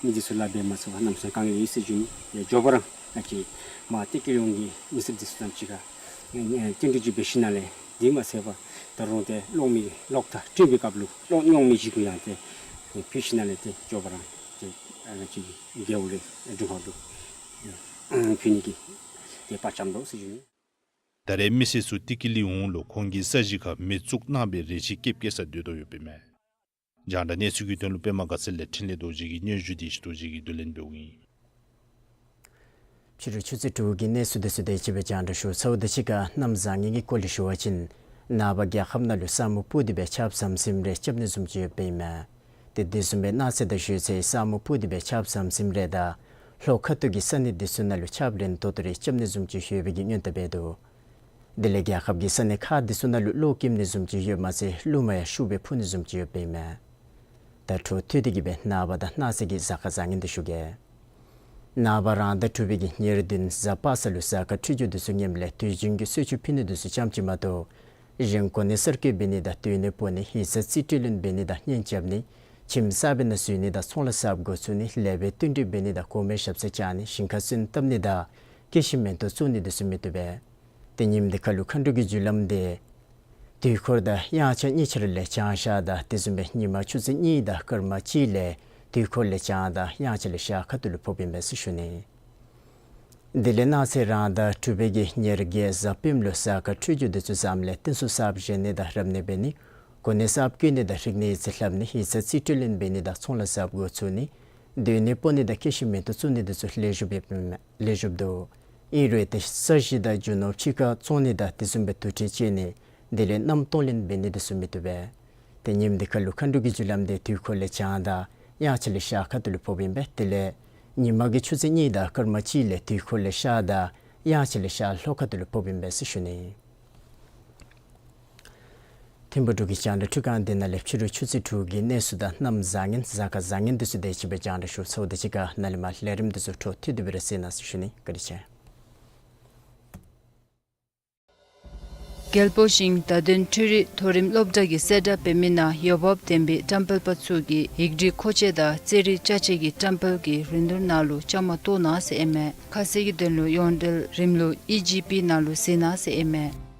མི་འདི་ཚུ་ལཱ་འབད་མ་ཚུགས་པར་གནམ་མེད་ས་མེད་དཀའ་ངལ་ཡོད་ཟེར་ཞུ་ནི། ཡ་མགྱོགས་པ་ར་ང་བཅས་མར་ཏི་ཀི་ལི་འོང་གི་མི་སེར་འདི་ཚུ་དང་གཅིག་ཁར་བསྟུན་གྲོས་ཅིག་འབད་ཞིནམ་ལས་འདི་མ་ཚད་པར་ད་རུང་ཏེ་གློག་མེ་གློག་ཐག་བཀྲུ་བའི་སྐབས་ལུ་གློག་གཡོག་མི་ཅིག་གུ་ཡང་ཏེ་ཕུལ་ཞིནམ་ལས་ཏེ་མགྱོགས་པ་ར་ཏེ་ང་བཅས་རྒེད་འོག་ལས་དྲུང་ཁག་ལུ་ཕུལ་ནི་གི་ཏེ་དཔའ་བཅམ་དོ་ཟེར་ཞུ་ནི། ད་རེས་མི་སེར་ཚུ་ཏི་ཀི་ལི་འོང་ལུ་ཁོང་གི་ས་གཞི་ཁར་མེ་བཙུགས་གནང་བའི་རེ་ཆེ་བསྐྱེད་བསྐྱེད་ས་སྡོད་དོ་ཡོདཔ་ཨིན་མས། རྒྱང་བསྒྲགས་གནས་ཚུལ་གྱི་དོན་ལུ་པདྨ་དགའ་ཚལ་ལས་འཕྲིན་ལས་རྡོ་རྗེ་གི་སྙན་ཞུ་འདི་ཞུ་རྡོ་རྗེ་གིས་བསྡུ་ལེན་འབདཝ་ཨིན། ཕྱི་རུ་ཆུ་ཚོད་དྲུག་གི་གནས་ཚུལ་འདི་ཚུ་དེ་ཅིག་སྦེ་རྒྱང་བསྒྲགས་ཞུ་ཚརཝ་ད་གཅིག་ཁར་གནམ་བཟང་ངན་གྱི་སྐོར་ལས་ཞུ་བ་ཅིན་ནངས་པ་རྒྱལ་ཁབ་ནང་ལུ་ས་སྨུག་སྤུབས་ཏེ་སྦེ་ཆརཔ་ཟམ་ཟིམ་རེ་རྐྱབ་ནི་བཟུམ་ཅིག་ཡོདཔ་ཨིན་མས། ཏེ་དེ་བཟུམ་སྦེ་གནངས་ཚེ་དང་ཞོགས་ཚེ་ས་སྨུག་སྤུབས་ཏེ་སྦེ་ཆརཔ་ཟམ་ཟིམ་རེ་དང་ལྷོ་ཁ་ཐུག་གི་ས་གནས་འདི་ཚུ་ནང་ལུ་ཆརཔ་རན་ཏོག་ཏོ་རེ་རྐྱབ་ནི་བཟུམ་ཅིག་ཡོད་པའི་གི་སྔོན་བརྡ་འབད་དོ། དེ་ལས་རྒྱལ་ཁབ་ཀྱི་ས་གནས་ཁག་འདི་ཚུ་ནང་ལུ་གློག་སྐྱེམས་ནི་བཟུམ་ཅིག་ཡོདཔ་མ་ཚད་རླུང་མ་ཡང་ཤུགས་སྦེ་འཕུ་ནི་བཟུམ་ཅིག་ཡོདཔ་ཨིན་མས། ད་འཕྲོ་མཐུད་དེ་གི་སྦེ་ནངས་པ་དང་གནངས་ཚེ་གི་གཟའ་སྐར་བཟང་ངན་འདི་ཞུ་གེ། ནངས་པ་རང་ཟླ་དྲུག་པའི་གི་ཉེར་བདུན་གཟའ་པ་སངས་ལུ་གཟའ་སྐར་འཕྲོད་སྦྱོར་འདི་ཚུ་ངནམ་ལས་དུས་རྒྱུན་གྱི་གསོལ་མཆོད་ཕུལ་ནི་འདི་ཚུ་ཙམ་ཅིག་མ་གཏོགས་གཞན་གོ་གནས་གསར་བསྐོ་འབད་ནི་དང་སྡོད་གནས་སྤོ་ནི་ཡིག་ཚང་རྩིས་སྤྲོད་ལེན་འབད་ནི་དང་གཉེན་རྐྱབ་ནི་ཁྱིམ་གསར་པའི་ནང་འཛུལ་ནི་དང་ཚོང་ལཱ་གསརཔ་འགོ་བཙུགས་ནི་ལེགས་པའི་བསྟུན་གྲོས་འབད་ནི་དང་གོང་མའི་ཞབས་སར་བཅར་ནི་ཞིང་ཁ་སོན་བཏབ་ནི་དང་སྐྱེ་ཤི་མེན་ཏོག་བཙུགས་ནི་འདི་ཚུ་མི་བཏུབ་པས། ཏེ་ཉིནམ་འདི་ཁར་ལུ་མཁའ་འགྲོ་གི་རྒྱུ་ལམ་འདི་དུས་འཁོར་དང་དབྱངས་འཆར་གཉིས་ཆ་ར་ལས་བྱང་ཤར་དང་དེ་བཟུམ་སྦེ་ཉིན་མ་ཆུ་ཚོད་གཉིས་དང་སྐར་མ་གཅིག་ལས་དུས་འཁོར་ལས་བྱང་དང་དབྱངས་འཆར་ལས་ཤར་ཁ་ཐུག་ལུ་ཕོགཔ་ཨིན་པས་ཟེར་ཞུ་ནི། དེ་ལས་གནངས་ཚེ་རང་ཟླ་དྲུག་པའི་གི་ཉེར་བརྒྱད་གཟའ་སྤེནམ་ལུ་གཟའ་སྐར་འཕྲོད་སྦྱོར་འདི་ཚུ་བཟངམ་ལས་རྟེན་གསུམ་གསརཔ་བཞེངས་ནི་དང་རབ་གནས་འབད་ནི་གོ་གནས་གསརཔ་བསྐོ་ནི་དང་རིག་གནས་ཡིག་རྩིས་ལྷབ་ནི་ཡིག་ཚང་རྩིས་སྤྲོད་ལེན་འབད་ནི་དང་ཚོང་ལཱ་གསརཔ་འགོ་བཙུགས་ནི་སྡོད་གནས་སྤོ་ནི་དང་སྐྱེ་ཤི་མེན་ཏོག་བཙུགས་ནི་འདི་ཚུ་ལེགས་ཤོམ་སྦེ་ལེགས་ཤོམ་འདུག། ཨིན་རུང་ཏེ་ས་གཞི་དང་རྒྱུ་ནོར་ཕྱི་ཁར་བཙོང་ནི་དང་དེ་བཟུམ་སྦེ་དུར་ཁྲོད་བཅད་ནི་དེ་ལས་མནའམ་གཏོང་ལེན་འབད་ནི་འདི་ཚུ་མི་བཏུབ་པས། ཏེ་ཉིནམ་འདི་ཁར་ལུ་མཁའ་འགྲོ་གི་རྒྱུ་ལམ་འདི་དུས་འཁོར་ལས་བྱང་དང་དབྱངས་འཆར་ལས་ཤར་ཁ་ཐུག་ལུ་ཕོགཔ་ཨིན་པས། དེ་ལས་ཉིན་མ་གི་ཆུ་ཚོད་གཉིས་དང་སྐར་མ་གཅིག་ལས་དུས་འཁོར་ལས་ཤར་དང་དབྱངས་འཆར་ལས་ཤར་ལྷོ་ཁ་ཐུག་ལུ་ཕོགཔ་ཨིན་པས་ཟེར་ཞུ་ནི། ཐིམ་ཕུག་འབྲུག་གི་རྒྱང་བསྒྲགས་འཕྲུལ་ཁང་འདི་ནང་ལས་ཕྱི་རུ་ཆུ་ཚོད་དྲུག་གི་གནས་ཚུལ་དང་གནམ་བཟང་ངན་གཟའ་སྐར་བཟང་ངན་འདི་ཚུ་དེ་ཅིག་སྦེ་རྒྱང་བསྒྲགས་ཞུ་ཚརཝ་ད་གཅིག་ཁར་ནཱ་ལས་མར་ལས་རིམ་འདི་ཚུ་འཕྲོ་མཐུད་དེ་སྦེ་ར་གསན་གནང་ཟེར་ཞུ་ནི། བཀའ་དྲིན་ཆེ། རྒྱལ་པོ་ཤིང་རྟ་བདུན་འཕྲུལ་རིག་མཐོ་རིམ་སློབ་གྲྭ་གི་གསལ་བསྒྲགས་འབད་མི་ནང་འོས་འབབ་ལྡན་པའི་བཀྲམ་སྤེལ་པ་ཚུ་གིས་ཡིག་བྲིས་མཁོ་ཆས་དང་རྩེད་རིགས་ཅ་ཆས་ཀྱི་བཀྲམ་སྤེལ་གྱི་རིན་བསྡུར་ནང་ལུ་བཅའ་མར་གཏོགས་གནང་ཟེར་ཨིན་མས། ཁ་གསལ་གྱི་དོན་ལུ་ཡོངས་འབྲེལ་རིམ་ལུགས་ཨི་ཇི་པི་ནང་ལུ་གཟིགས་གནང་ཟེར་ཨིན་མས།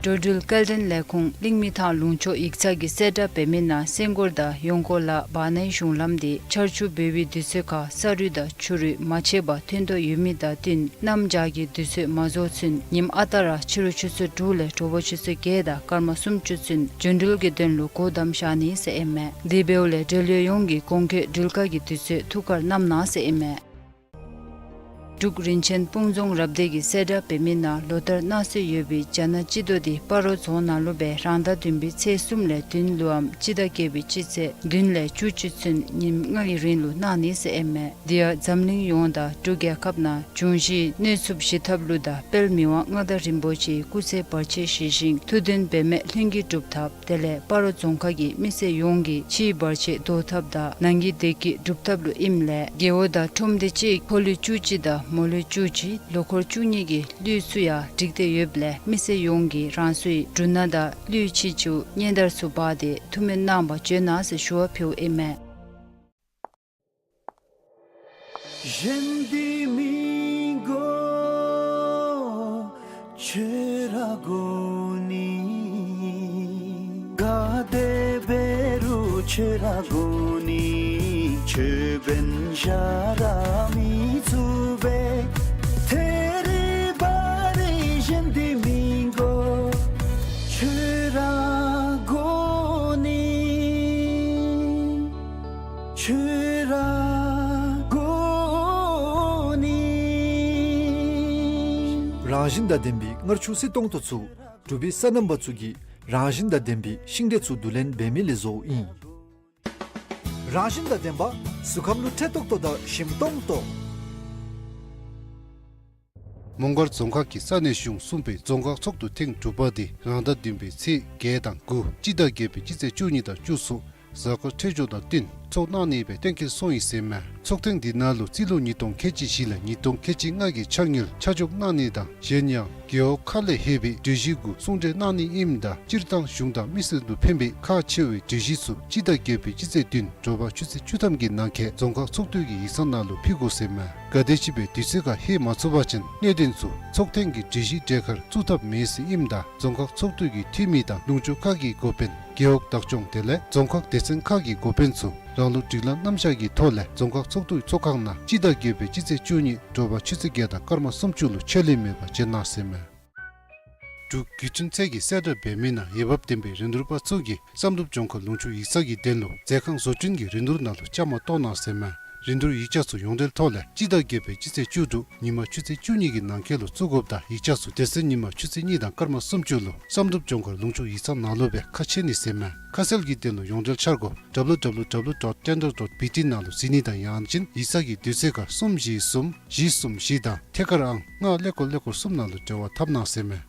འགྲོ་འགྲུལ་སྐྱེལ་འདྲེན་ལས་ཁུངས་གླིང་མི་ཐང་ལུང་ཕྱོགས་ཡིག་ཚང་གི་གསལ་བསྒྲགས་འབད་མི་ནང་སེང་སྒོར་དང་ཡོང་སྒོ་ལ་བར་ནའི་གཞུང་ལམ་འདི་ཆར་ཆུ་འབེལ་བའི་དུས་ཚོད་ཁར་ས་རུད་དང་ཆུ་རུད་མ་ཆད་པར་ཐོན་དོ་ཡོད་མི་དང་བསྟུན་གནམ་བྱཱར་གྱི་དུས་ཚོད་མ་རྫོགས་ཚུན་ཉིནམ་ཨ་རྟག་ར་ཕྱི་རུ་ཆུ་ཚོད་དྲུག་ལས་དྲོ་པ་ཆུ་ཚོད་བརྒྱད་དང་སྐར་མ་སུམ་ཅུ་ཚུན་འགྲོ་འགྲུལ་གྱི་དོན་ལུ་སྒོ་བསྡམས་བཞག་ནི་ཟེར་ཨིན་མས། དེ་འབདཝ་ལས་འབྲེལ་ཡོད་ཡོངས་ཀྱིས་གོང་འཁོད་འགྲུལ་བཀག་གི་དུས་ཚོད་ཐུགས་ཁར་བསྣམས་གནང་ཟེར་ཨིན་མས། འབྲུག་རིན་ཆེན་སྤུངས་རྫོང་རབ་སྡེ་གི་གསལ་བསྒྲགས་འབད་མི་ནང་ལོ་ལྟར་གནང་སྲོལ་ཡོད་པའི་རྒྱ་ནག་སྤྱི་ཟླ་འདི་སྤ་རོ་རྫོང་ནང་ལུ་སྦེ་རང་ཟླ་བདུན་པའི་ཚེས་གསུམ་ལས་བདུན་ལུའམ་སྤྱི་ཟླ་བརྒྱད་པའི་སྤྱི་ཚེས་བདུན་ལས་བཅུ་གཅིག་ཚུན་ཉིནམ་ལྔ་གི་རིང་ལུ་གནང་ནི་ཟེར་ཨིན་མས། དེ་ཡང་འཛམ་གླིང་ཡོངས་དང་འབྲུག་རྒྱལ་ཁབ་ནང་འབྱུང་བཞིའི་གནོད་འཚུབ་ཞི་ཐབས་ལུ་དང་དཔལ་མི་དབང་མངའ་བདག་རིན་པོ་ཆེའི་སྐུ་ཚེ་བར་ཆད་ཞི་ཞིང་ཐུགས་འདུན་འབད་མེད་ལྷུན་གྱིས་གྲུབ་ཐབས། དེ་ལས་སྤ་རོ་རྫོང་ཁག་གི་མི་སེར་ཡོངས་ཀྱི་ཕྱིའི་བར་ཆད་བཟློག་ཐབས་དང་ནང་གི་བདེ་སྐྱིད་སྒྲུབ་ཐབས་ལུ་ཨིནམ་ལས་རྒེད་འོག་དང་ཁྲོམ་སྡེ་གཅིག་ཕོ་ལུས་བཅུ་གཅིག་དང་མོ་ལུས་བཅུ་གཅིག་ལོ་འཁོར་བཅུ་གཉིས་ཀྱི་ལུས་ཚུ་ཡང་སྒྲིག་སྟེ་ཡོདཔ་ལས་མི་སེར་ཡོངས་ཀྱིས་རང་སོའི་འབྲུ་སྣ་དང་ལུས་ཕྱེད་ཅུ་གཉན་དར་ཚུ་སྦ་སྟེ་ཐུགས་སྨོན་གནང་བར་བྱོན་གནང་ཟེར་ཞུ་བ་ཕུལཝ་ཨིན་མས། གཞན་འདི་མི་དགོས། ཁྱོད་ར་དགོས་ནི། ག་དེ་འབད་རུང་ཁྱོད་ར་དགོས་ནི། ཁྱོད་འབདན་གཞན་ར་མི་ཚུགས་པས། ཐད་རི་བ་རི་གཞན་འདི་མི་དགོས། ཁྱོད་ར་དགོས་ནི། ཁྱོད་ར་དགོས་ནི། རང་བཞིན་དང་ལྡན་པའི་མངར་ཆུ་བསིལ་ཏོང་ཏོ་ཚུ་འབྲུག་པའི་སོ་ནམ་པ་ཚུ་གིས་རང་བཞིན་དང་ལྡན་པའི་ཤིང་འབྲས་ཚུ་བསྡུ་ལེན་འབད་མི་ལས་བཟོཝ་ཨིན། རང་བཞིན་དང་ལྡན་པ་གཟུགས་ཁམས་ལུ་འཕྲོད་ཏོག་ཏོ་དང་ཞིམ་ཏོང་ཏོ། མོང་སྒར་རྫོང་ཁག་གི་ས་གནས་གཞུང་གསུམ་པའི་རྫོང་ཁག་ཚོགས་འདུ་ཐེངས་དྲུག་པ་དེ་རང་ཟླ་བདུན་པའི་ཚེས་བརྒྱད་དང་དགུ་སྤྱི་ཟླ་བརྒྱད་པའི་སྤྱི་ཚེས་བཅུ་གཉིས་དང་བཅུ་གསུམ་གཟའ་སྐར་འཕྲོད་སྦྱོར་དང་བསྟུན་ཚོགས་གནང་ནི་སྦེ་གཏན་འཁེལ་སོང་ཡི་ཟེར་མས། ཚོགས་ཐེངས་འདི་ནང་ལུ་རྩིས་ལོ་ཉིས་སྟོང་ཁལ་གཅིག་བཞི་ལས་ཉིས་སྟོང་ཁལ་གཅིག་ལྔ་གི་འཆར་དངུལ་ཆ་འཇོག་གནང་ནི་དང་གཞན་ཡང་རྒེད་འོག་ཁག་ལས་ལྷོད་པའི་གྲོས་གཞི་གུ་གསུང་གྲོས་གནང་ནི་ཨིནམ་ད་སྤྱིར་བཏང་གཞུང་དང་མི་སེར་ལུ་ཕན་པའི་ཁག་ཆེ་བའི་གྲོས་གཞི་ཚུ་སྤྱི་ཟླ་བརྒྱད་པའི་སྤྱི་ཚེས་བདུན་དྲོ་པ་ཆུ་ཚོད་བཅུ་ཐམ་གྱི་ནང་འཁོད་རྫོང་ཁག་ཚོགས་འདུ་གི་ཡིག་ཚང་ནང་ལུ་ཕུལ་དགོ་ཟེར་མས། ག་དེམ་ཅིག་སྦེ་དུས་ཚོད་ཁར་ལྷོད་མ་ཚུགས་པ་ཅིན་གནད་དོན་ཚུ་ཚོགས་ཐེངས་ཀྱི་གྲོས་གཞི་གྲལ་ཁར་བཙུགས་ཐབས་མེད་ཟེར་ཨིནམ་ད་རྫོང་ཁག་ཚོགས་འདུ་གི་འཐུས་མི་དང་ལུང་ཕྱོགས་ཁག་གི་འགོ་དཔོན་རྒེད་འོག་བདག་སྐྱོང་དེ་ལས་རྫོང་ཁག་སྡེ་ཚན་ཁག་གི་འགོ་དཔོན་ཚུ་རང་ལུགས་སྒྲིག་ལམ་རྣམ་གཞག་གི་ཐོག་ལས་རྫོང་ཁག་ཚོགས་འདུའི་ཚོགས་ཁང་ནང་སྤྱི་ཟླ་བརྒྱད་པའི་སྤྱི་ཚེས་བཅུ་གཉིས་དྲོ་པ་ཆུ་ཚོད་བརྒྱད་དང་སྐར་མ་སུམ་ཅུ་ལུ་ཆད་ལུས་མེད་པར་བྱོན་གནང་ཟེར་མས། འབྲུག་རྒྱུ་མཐུན་ཚད་ཀྱི་གསལ་བསྒྲགས་འབད་མི་ནང་འོས་འབབ་ལྡན་པའི་རིན་བསྡུར་པ་ཚུ་གིས་བསམ་གྲུབ་ལྗོངས་མཁར་ལུང་ཕྱོགས་ཡིག་ཚང་གི་དོན་ལུ་མཛོད་ཁང་བཟོ་སྐྲུན་གྱི་རིན་བསྡུར་ནང་ལུ་བཅའ་མར་གཏོགས་གནང་ཟེར་མས། རིན་བསྡུར་ཡིག་ཆ་ཚུ་ཡོངས་འབྲེལ་ཐོག་ལས་སྤྱི་ཟླ་བརྒྱད་པའི་སྤྱི་ཚེས་བཅུ་དྲུག་ཉིན་མ་ཆུ་ཚོད་བཅུ་གཉིས་ཀྱི་ནང་འཁོད་ལུ་བཙུགས་དགོཔ་དང་ཡིག་ཆ་ཚུ་དེ་ཚེ་ཉིན་མ་ཆུ་ཚོད་གཉིས་དང་སྐར་མ་སུམ་ཅུ་ལུ་བསམ་གྲུབ་ལྗོངས་མཁར་ལུང་ཕྱོགས་ཡིག་ཚང་ནང་ལུ་སྦེ་ཁ་ཕྱེ་ནི་ཟེར་མས། ཁ་གསལ་གྱི་དོན་ལུ་ཡོངས་འབྲེལ་འཆར་སྒོ་W W W dot tender dot B T ནང་ལུ་གཟིགས་ནི་དང་ཡང་ཅིན་ཡིག་ཚང་གི་དུས་ཚོད་ཁར་གསུམ་བཞི་གསུམ་བཞི་གསུམ་བཞི་དང་ཐད་ཀར་ཨང་ལྔ་ཀླད་ཀོར་ཀླད་ཀོར་གསུམ་ནང་ལུ་འབྲེལ་བ་འཐབ་གནང་ཟེར་མས།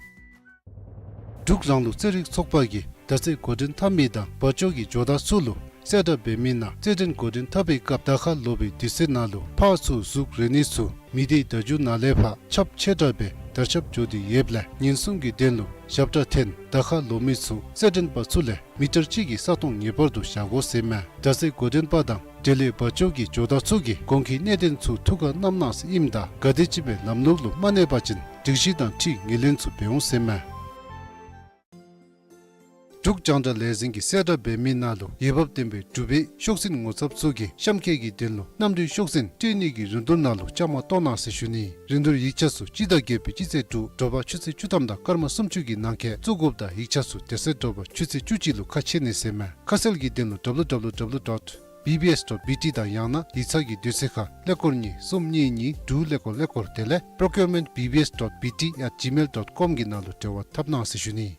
འབྲུག་རང་ལུགས་རྩེད་རིགས་ཚོགས་པ་གིས་ད་ཚེས་འགོ་འདྲེན་འཐབ་མི་དང་བ་ཅོ་གི་ཇོ་བདག་ཚུ་ལུ་གསལ་བསྒྲགས་འབད་མི་ནང་རྩེད་འགྲན་འགོ་འདྲེན་འཐབ་པའི་སྐབས་ཟླ་ཁ་ལོག་པའི་དུས་ཚོད་ནང་ལུ་ཕར་ཚུར་གཟུགས་རེག་ནི་ཚུ་མི་སྡེའི་བརྡ་བརྒྱུད་ནང་ལས་ཕར་ཁྱབ་ཆེ་དྲགས་སྦེ་དར་ཁྱབ་འགྱོ་སྟེ་ཡོདཔ་ལས་ཉེན་སྲུང་གི་དོན་ལུ་ཞབས་ཁྲ་འཐེན་ཟླ་ཁ་ལོག་མི་ཚུ་རྩེད་འགྲན་པ་ཚུ་ལས་མི་ཊར་གཅིག་གི་ས་སྟོང་ངེས་པར་དུ་བཞག་དགོ་ཟེར་མས། ད་ཚེས་འགོ་འདྲེན་པ་དང་འབྲེལ་ཡོད་བ་ཅོ་གི་ཇོ་བདག་ཚུ་གིས་གོང་གི་གནད་དོན་ཚུ་ཐུགས་ཁར་བསྣམ་གནང་ཟེར་ཨིནམ་ད་ག་དེམ་ཅིག་སྦེ་ལམ་ལུགས་ལུ་མ་གནས་པ་ཅིན་སྒྲིག་གཞི་དང་འཁྲིལ་ངོས་ལེན་ཚུ་འབད་འོང་ཟེར་མས། འབྲུག་རྒྱང་བསྒྲགས་ལས་འཛིན་གྱིས་གསལ་བསྒྲགས་འབད་མི་ནང་ལུ་འོས་འབབ་ལྡན་པའི་འབྲུག་པའི་ཤོག་འཛིན་ངོ་ཚབ་ཚུ་གིས་གཤམ་འཁོད་ཀྱི་དོན་ལུ་གནམ་གྲུའི་ཤོག་འཛིན་སྤྲོད་ནི་གི་རིན་བསྡུར་ནང་ལུ་བཅའ་མར་གཏོགས་གནང་ཟེར་ཞུ་ནི། རིན་བསྡུར་ཡིག་ཆ་ཚུ་སྤྱི་ཟླ་བརྒྱད་པའི་སྤྱི་ཚེས་དྲུག་དྲོ་པ་ཆུ་ཚོད་བཅུ་ཐམ་དང་སྐར་མ་སུམ་ཅུ་གི་ནང་འཁོད་བཙུགས་དགོཔ་དང་ཡིག་ཆ་ཚུ་དེ་ཚེ་དྲོ་པ་ཆུ་ཚོད་བཅུ་གཅིག་ལུ་ཁ་ཕྱེ་ནི་ཟེར་མས། ཁ་གསལ་གྱི་དོན་ལུ་W W W dot B B S dot B T དང་ཡང་ན་ཡིག་ཚང་གི་དུས་ཚོད་ཁར་ཀླད་ཀོར་གཉིས་གསུམ་གཉིས་གཉིས་དྲུག་ཀླད་ཀོར་ཀླད་ཀོར་དེ་ལས་procurement B B S dot B T at gmail dot com གི་ནང་ལུ་འབྲེལ་བ་འཐབ་གནང་ཟེར་ཞུ་ནི།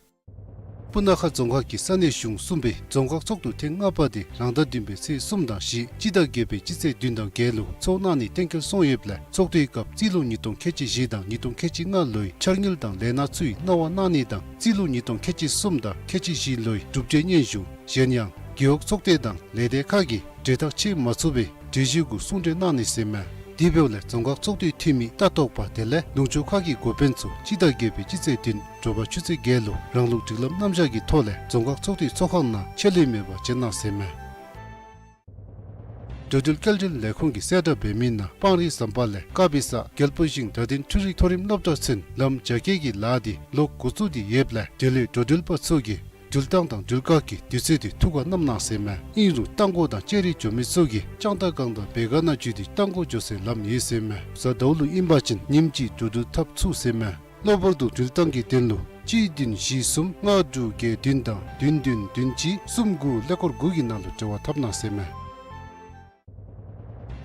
སྤུ་ན་ཁ་རྫོང་ཁག་གི་ས་གནས་གཞུང་གསུམ་པའི་རྫོང་ཁག་ཚོགས་འདུ་ཐེངས་ལྔ་པ་དེ་རང་ཟླ་བདུན་པའི་ཚེས་གསུམ་དང་བཞི་སྤྱི་ཟླ་བརྒྱད་པའི་སྤྱི་ཚེས་བདུན་དང་བརྒྱད་ལུ་ཚོགས་གནང་ནི་གཏན་འཁེལ་སོང་ཡོདཔ་ལས་ཚོགས་འདུའི་སྐབས་རྩིས་ལོ་ཉིས་སྟོང་ཁལ་གཅིག་བཞི་དང་ཉིས་སྟོང་ཁལ་གཅིག་ལྔ་ལོའི་འཆར་དངུལ་དང་ལས་སྣ་ཚུ་ཡི་གནང་བ་གནང་ནི་དང་རྩིས་ལོ་ཉིས་སྟོང་ཁལ་གཅིག་གསུམ་དང་ཁལ་གཅིག་བཞི་ལོའི་གྲུབ་འབྲས་སྙན་ཞུ་གཞན་ཡང་རྒེད་འོག་ཚོགས་སྡེ་དང་ལས་སྡེ་ཁག་གིས་གྲོས་ཐག་བཅད་མ་ཚུགས་པའི་གྲོས་གཞི་གུ་གསུང་གྲོས་གནང་ནི་ཟེར་མས། དེ་འབདཝ་ལས་རྫོང་ཁག་ཚོགས་འདུའི་འཐུས་མི་ལྟ་རྟོག་པ་དེ་ལས་ལུང་ཕྱོགས་ཁག་གི་འགོ་དཔོན་ཚུ་སྤྱི་ཟླ་བརྒྱད་པའི་སྤྱི་ཚེས་བདུན་དྲོ་པ་ཆུ་ཚོད་བརྒྱད་ལུ་རང་ལུགས་སྒྲིག་ལམ་རྣམ་གཞག་གི་ཐོག་ལས་རྫོང་ཁག་ཚོགས་འདུའི་ཚོགས་ཁང་ནང་ཆད་ལུས་མེད་པར་བྱོན་གནང་ཟེར་མས། འགྲོ་འགྲུལ་སྐྱེལ་འདྲེན་ལས་ཁུངས་ཀྱིས་གསལ་བསྒྲགས་འབད་མི་ནང་སྤང་རི་ཟམ་པ་ལས་ཀ་པི་ས་རྒྱལ་པོ་ཞིང་དགའ་ལྡན་འཕྲུལ་རིག་མཐོ་རིམ་སློབ་གྲྭ་ཚུན་ལམ་རྒྱ་སྐྱེད་ཀྱི་ལཱ་འདི་ལོག་འགོ་བཙུགས་ཏེ་ཡོདཔ་ལས་དེ་ལས་འགྲོ་འགྲུལ་པ་ཚུ་གིས་འགྲུལ་ཐངས་དང་འགྲུལ་བཀག་གི་དུས་ཚོད་དེ་ཐུགས་ཁར་བསྣམ་གནང་ཟེར་མས། ཨིན་རུང་རྟ་མགོ་དང་ལྕགས་རི་འགྱོ་མི་ཚུ་གིས་ལྕང་རྟ་སྒང་དང་བེ་ག་ནང་བརྒྱུད་དེ་རྟ་མགོ་འགྱོ་སའི་ལམ་ཡོད་ཟེར་མས། གཟའ་ཟླཝ་ལུ་ཨིན་པ་ཅིན་ཉིནམ་གཅིག་འགྲོ་འགྲུལ་འཐབ་ཚུགས་ཟེར་མས། གློ་བུར་དུ་འགྲུལ་ཐངས་ཀྱི་དོན་ལུ་གཅིག་བདུན་བཞི་གསུམ་ལྔ་དྲུག་བརྒྱད་བདུན་དང་བདུན་བདུན་བདུན་གཅིག་གསུམ་དགུ་ཀླད་ཀོར་དགུ་གི་ནང་ལུ་འབྲེལ་བ་འཐབ་གནང་ཟེར་མས།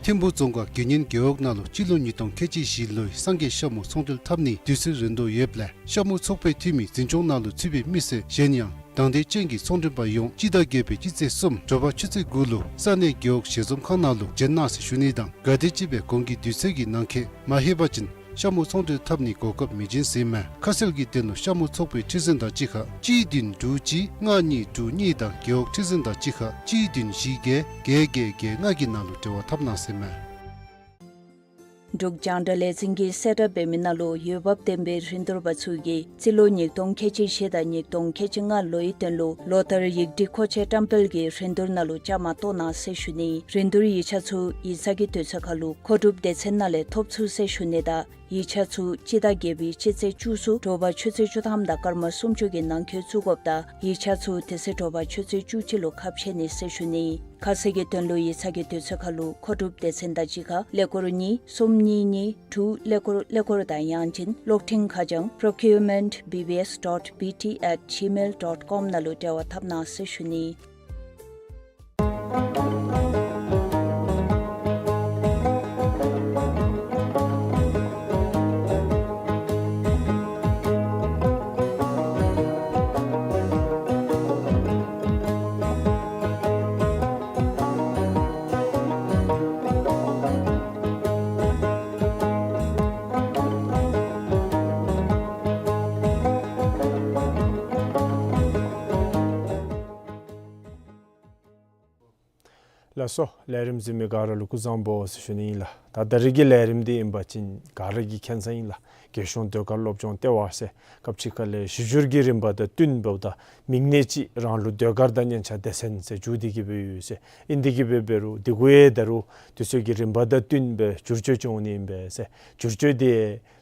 ཐིམ་ཕུ་རྫོང་ཁག་དགེ་བསྙེན་རྒེད་འོག་ནང་ལུ་སྤྱི་ལོ་ཉིས་སྟོང་ཁལ་གཅིག་བཞི་ལོའི་སངས་རྒྱས་ཤ་མུ་ཚོང་འབྲེལ་འཐབ་ནིའི་དུས་ཚོད་རན་དོ་ཡོདཔ་ལས་ཤ་མུ་ཚོགས་པའི་འཐུས་མི་འཛིན་སྐྱོང་ནང་ལུ་ཚུད་པའི་མི་སེར་གཞན་ཡང་དང་འདོད་ཅན་གྱི་ཚོང་མགྲོན་པ་ཡོངས་སྤྱི་ཟླ་བརྒྱད་པའི་སྤྱི་ཚེས་གསུམ་དྲོ་པ་ཆུ་ཚོད་དགུ་ལུ་ས་གནས་རྒེད་འོག་ཞལ་འཛོམས་ཁང་ནང་ལུ་བྱོན་གནང་ཟེར་ཞུ་ནི་དང་ག་དེམ་ཅིག་སྦེ་གོང་གི་དུས་ཚོད་ཀྱི་ནང་འཁོད་མ་ལྷོད་པ་ཅིན་ཤ་མུ་ཚོང་འབྲེལ་འཐབ་ནི་གོ་སྐབས་མི་འབྱིན་ཟེར་མས། ཁ་གསལ་གྱི་དོན་ལུ་ཤ་མུ་ཚོགས་པའི་འཕྲི་སེལ་དང་གཅིག་ཁར་གཅིག་བདུན་དྲུག་གཅིག་ལྔ་གཉིས་དྲུག་གཉིས་དང་རྒེད་འོག་འཕྲི་སེལ་དང་གཅིག་ཁར་གཅིག་བདུན་བཞི་བརྒྱད་བརྒྱད་བརྒྱད་བརྒྱད་ལྔ་གི་ནང་ལུ་འབྲེལ་བ་འཐབ་གནང་ཟེར་མས། འབྲུག་རྒྱང་བསྒྲགས་ལས་འཛིན་གྱིས་གསལ་བསྒྲགས་འབད་མི་ནང་ལུ་འོས་འབབ་ལྡན་པའི་རིན་བསྡུར་པ་ཚུ་གིས་རྩིས་ལོ་ཉིས་སྟོང་ཁལ་གཅིག་བཞི་དང་ཉིས་སྟོང་ཁལ་གཅིག་ལྔ་ལོའི་དོན་ལུ་ལོ་ལྟར་ཡིག་བྲིས་མཁོ་ཆས་བཀྲམ་སྤེལ་གྱི་རིན་བསྡུར་ནང་ལུ་བཅའ་མར་གཏོགས་གནང་ཟེར་ཞུ་ནི། རིན་བསྡུར་ཡིག་ཆ་ཚུ་ཡིག་ཚང་གི་དུས་ཚོད་ཁར་ལུ་མཁོ་སྒྲུབ་སྡེ་ཚན་ནང་ལས་ཐོབ་ཚུགས་ཟེར་ཞུ་ནི་དང་ཡིག་ཆ་ཚུ་སྤྱི་ཟླ་བརྒྱད་པའི་སྤྱི་ཚེས་བཅུ་གསུམ་དྲོ་པ་ཆུ་ཚོད་བཅུ་ཐམ་དང་སྐར་མ་སུམ་ཅུ་གི་ནང་འཁོད་བཙུགས་དགོཔ་དང་ཡིག་ཆ་ཚུ་དེ་ཚེ་དྲོ་པ་ཆུ་ཚོད་བཅུ་གཅིག་ལུ་ཁ་ཕྱེ་ནི་ཟེར་ཞུ་ནི། ཁ་གསལ་གྱི་དོན་ལུ་ཡིག་ཚང་གི་དུས་ཚོད་ཁར་ལུ་མཁོ་སྒྲུབ་སྡེ་ཚན་དང་གཅིག་ཁར་ཀླད་ཀོར་གཉིས་གསུམ་གཉིས་གཉིས་དྲུག་ཀླད་ཀོར་ཀླད་ཀོར་དང་ཡང་ཅིན་གློག་འཕྲིན་ཁ་བྱང་procurement B B S dot B T at gmail dot com ནང་ལུ་འབྲེལ་བ་འཐབ་གནང་ཟེར་ཞུ་ནི། ལགས་སོ། ལས་རིམ་གཟིགས་མི་ག་ར་ལུ་སྐུ་གཟུགས་བཟང་པོ་ཟེར་ཞུ་ནི་ཨིན་ལགས། ད་ད་རིས་ཀྱི་ལས་རིམ་འདི་ཨིན་པ་ཅིན་ག་ར་གིས་མཁྱེན་ས་ཨིན་ལགས། རྒྱལ་གཞུང་ཟློས་གར་སློབ་སྦྱོང་ལྟེ་བ་ཟེར་སྐབས་ཅིག་ཁ་ལས་གཞི་བསྒྱུར་གྱི་རིམ་པ་དང་བསྟུན་འབདཝ་ད་མིང་གནས་ཅིག་རང་ལུགས་ཟློས་གར་དང་སྙན་ཆ་སྡེ་ཚན་ཟེར་བསྒྱུར་ཏེ་གི་སྦེ་ཡོད་ཟེར། ཨིན་ཏེ་གི་སྦེ་འབད་རུང་དེ་གུ་ཡང་ད་རུང་དུས་ཚོད་ཀྱི་རིམ་པ་དང་བསྟུན་སྦེ་བསྒྱུར་བཅོས་བྱུང་ནི་ཨིན་པས་ཟེར། བསྒྱུར་བཅོས་དེ་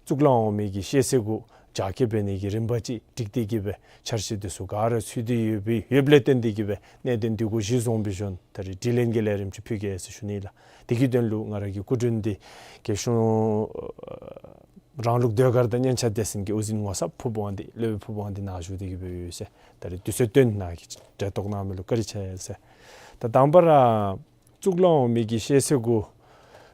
གཙུག་ལག་འོག་མའི་གི་ཤེས་ཚད་གུ་རྒྱ་སྐྱེད་འབད་ནི་གི་རིམ་པ་ཅིག་སྒྲིག་སྟེ་གི་སྦེ་འཆར་གཞི་དེ་ཚུ་ག་ར་ཚུད་དེ་ཡོད་པའི་ཡོདཔ་ལས་བརྟེན་ཏེ་གི་སྦེ་གནད་དོན་དེ་གུ་གཞི་བཟུང་སྦེ་བྱོན་ད་རིས་དྲི་ལན་གྱི་ལས་རིམ་ཅིག་ཕུལ་གེ་ཟེར་ཞུ་ནི་ལགས། དེ་གི་དོན་ལུ་ང་ར་གི་སྐུ་མགྲོན་འདི་རྒྱལ་གཞུང་རང་ལུགས་ཟློས་གར་དང་སྙན་ཆ་སྡེ་ཚན་གྱི་དབུ་འཛིན་ངོ་ཚབ་ཕུར་བུ་དབང་འདུས་སློབ་དཔོན་ཕུར་བུ་དབང་འདུས་ནཱ་བཞུགས་ཏེ་གི་སྦེ་ཡོད་ཟེར། ད་རིས་དུས་ཚོད་བཏོན་གནང་གི་འབྲེལ་གཏོགས་གནང་མི་ལུ་བཀའ་དྲིན་ཆེ་ཟེར། ད་དང་པ་ར་གཙུག་ལག་འོག་མའི་གི་ཤེས་ཚད་གུ་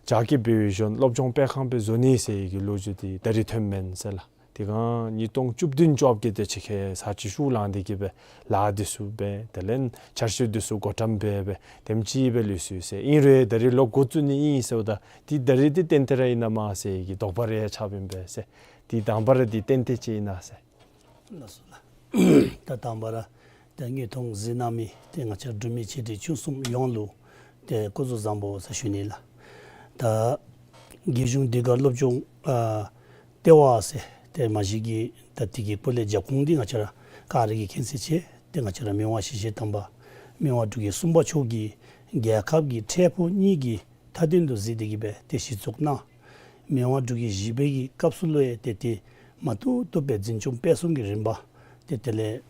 རྒྱ་སྐྱེད་འབད་བའི་གཞུང་སློབ་སྦྱོང་སྤེལ་ཁང་སྦེ་བཟོ་ནི་ཟེར་བའི་གི་ལོ་རྒྱུས་འདི་ད་རིས་ཐོནམ་མེན་ཟེར་ལགས། དེ་སྒང་ཉིས་སྟོང་བཅུ་བདུན་བཅོ་བརྒྱད་དེ་ཅིག་ཁར་ས་ཅིག་ཤུགས་ལངས་ཏེ་གི་སྦེ་ལཱ་འདི་ཚུ་འབད་དེ་ལས་འཆར་གཞི་འདི་ཚུ་བགོ་བཀྲམ་འབད་སྦེ་དེམ་ཅིག་སྦེ་ལུས་སོ་ཡི་ཟེར། ཨིན་རུང་ད་རིས་ལོག་འགོ་བཙུགས་ནི་ཨིན་ཟེརཝ་ད་འདི་ད་རིས་འདི་ཏན་ཏན་ར་ཨིན་ན་མས་ཟེར་བའི་གི་དོགས་པ་རེ་ཆགསཔ་ཨིན་པས་ཟེར། འདི་དང་པ་ར་འདི་ཏན་ཏན་ཅིག་ཨིན་ན་ཟེར། ལགས་སོ་ལགས། ད་དང་པ་ར་ཏེ་དངོས་མཐོང་གཟིགས་གནང་མི་ཏེ་ང་བཅས་འབྲུག་མི་ཆེ་འབྲིང་ཆུང་གསུམ་ཡོངས་ལུ་ཏེ་སྐུ་གཟུགས་བཟང་པོ་ཟེར་ཞུ་ནི་ལགས། ད་རྒྱལ་གཞུང་ཟློས་གར་སློབ་སྦྱོང་ཨ་ལྟེ་བ་ཟེར་ཏེ་མ་གཞི་གི་ད་དེ་གི་སྐོར་ལས་རྒྱབ་ཁུངས་འདི་ང་བཅས་ར་ག་ར་གིས་མཁྱེན་གསལ་ཅིག་ཏེ་ང་བཅས་ར་མི་དབང་ཞི་བྱེད་དམ་པ་མི་དབང་འབྲུག་རྒྱལ་གསུམ་པ་མཆོག་གིས་རྒྱལ་ཁབ་ཀྱི་འཕྲལ་ཕུགས་གཉིས་ཀྱི་མཐའ་དོན་དུ་གཟིགས་ཏེ་གི་སྦེ་ཏེ་གཞི་བཙུགས་གནང་། མི་དབང་འབྲུག་རྒྱལ་བཞི་པའི་གི་སྐབས་སུ་ལུ་ཡང་ཏེ་ཏེ་མ་བཏུབ་བཏུབ་སྦེ་འཛིན་སྐྱོང་སྤེལ་གསུམ་གྱི་རིམ་པ་ཏེ་དེ་ལས་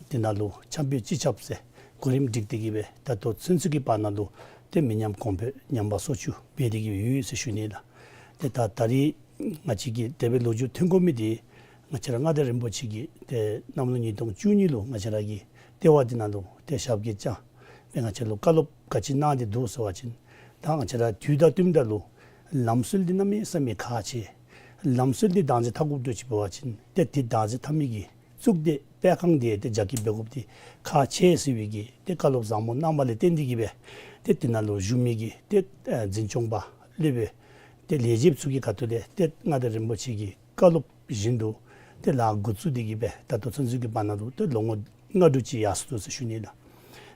དེ་ནང་ལུ་འཆམ་པོ་སྤྱི་ཁྱབ་ཟེར་གོ་རིམ་སྒྲིག་སྟེ་གི་སྦེ་ད་ལྟོ་ཚུན་ཚོད་ཀྱི་བར་ན་ལུ་ཏེ་མི་ཉམས་གོང་འཕེལ་ཉམས་པ་སོར་ཆུད་འབད་དེ་གི་ཡོད་ཟེར་ཞུ་ནི་ལགས། ཏེ་ད་ད་རིས་ང་བཅས་ཀྱིས་དེ་སྦེ་ལོ་རྒྱུས་ཐོན་དགོ་མི་འདི་ང་བཅས་ར་མངའ་བདག་རིན་པོ་ཆེ་གིས་ཏེ་གནམ་ལོ་ཉིས་སྟོང་བཅུ་གཉིས་ལུ་ང་བཅས་ར་གི་ལྟེ་བ་འདི་ནང་ལུ་ཏེ་ཞབས་སྐྱེལ་བཅར་སྦེ་ང་བཅས་ལུ་བཀའ་སློབ་ག་ཅི་གནང་སྟེ་འདུག་ཟེར་བ་ཅིན་ད་ང་བཅས་ར་དུས་དང་བསྟུནམ་ད་ལུ་ལམ་སྲོལ་འདི་གནམ་མེད་ས་མེད་ཁག་ཆེ། ལམ་སྲོལ་འདི་བདག་འཛིན་འཐབ་དགོཔ་འདུག་ཅིག་འབད་བ་ཅིན་ཏེ་འདི་བདག་འཛིན་འཐབ་མི་གི་གཙུག་སྡེ་སྤེལ་ཁང་འདི་ཏེ་རྒྱ་སྐྱེད་འབད་དགོཔ་འདི་ཁག་ཆེ་ཟེར་བའི་གི་ཏེ་བཀའ་སློབ་བཟང་པོ་གནང་བ་ལས་བརྟེན་ཏེ་གི་སྦེ་ཏེ་འདི་ནང་ལུ་བཞུགས་མི་གི་ཏེ་ཨ་འཛིན་སྐྱོང་པ་སློབ་དཔོན་ཏེ་ལས་བྱེདཔ་ཚུ་གི་ཁ་ཐུག་ལས་ཏེ་མངའ་བདག་རིན་པོ་ཆེ་གི་བཀའ་སློབ་བཞིན་དུ་ཏེ་ལཱ་འགོ་བཙུགས་ཏེ་གི་སྦེ་ད་ལྟོ་ཚུན་ཚོད་ཀྱི་བར་ན་ལུ་ཏེ་ལོ་ངོ་ལྔ་དྲུག་ཅིག་ཡར་སོ་ནུག་ཟེར་ཞུ་ནི་ལགས།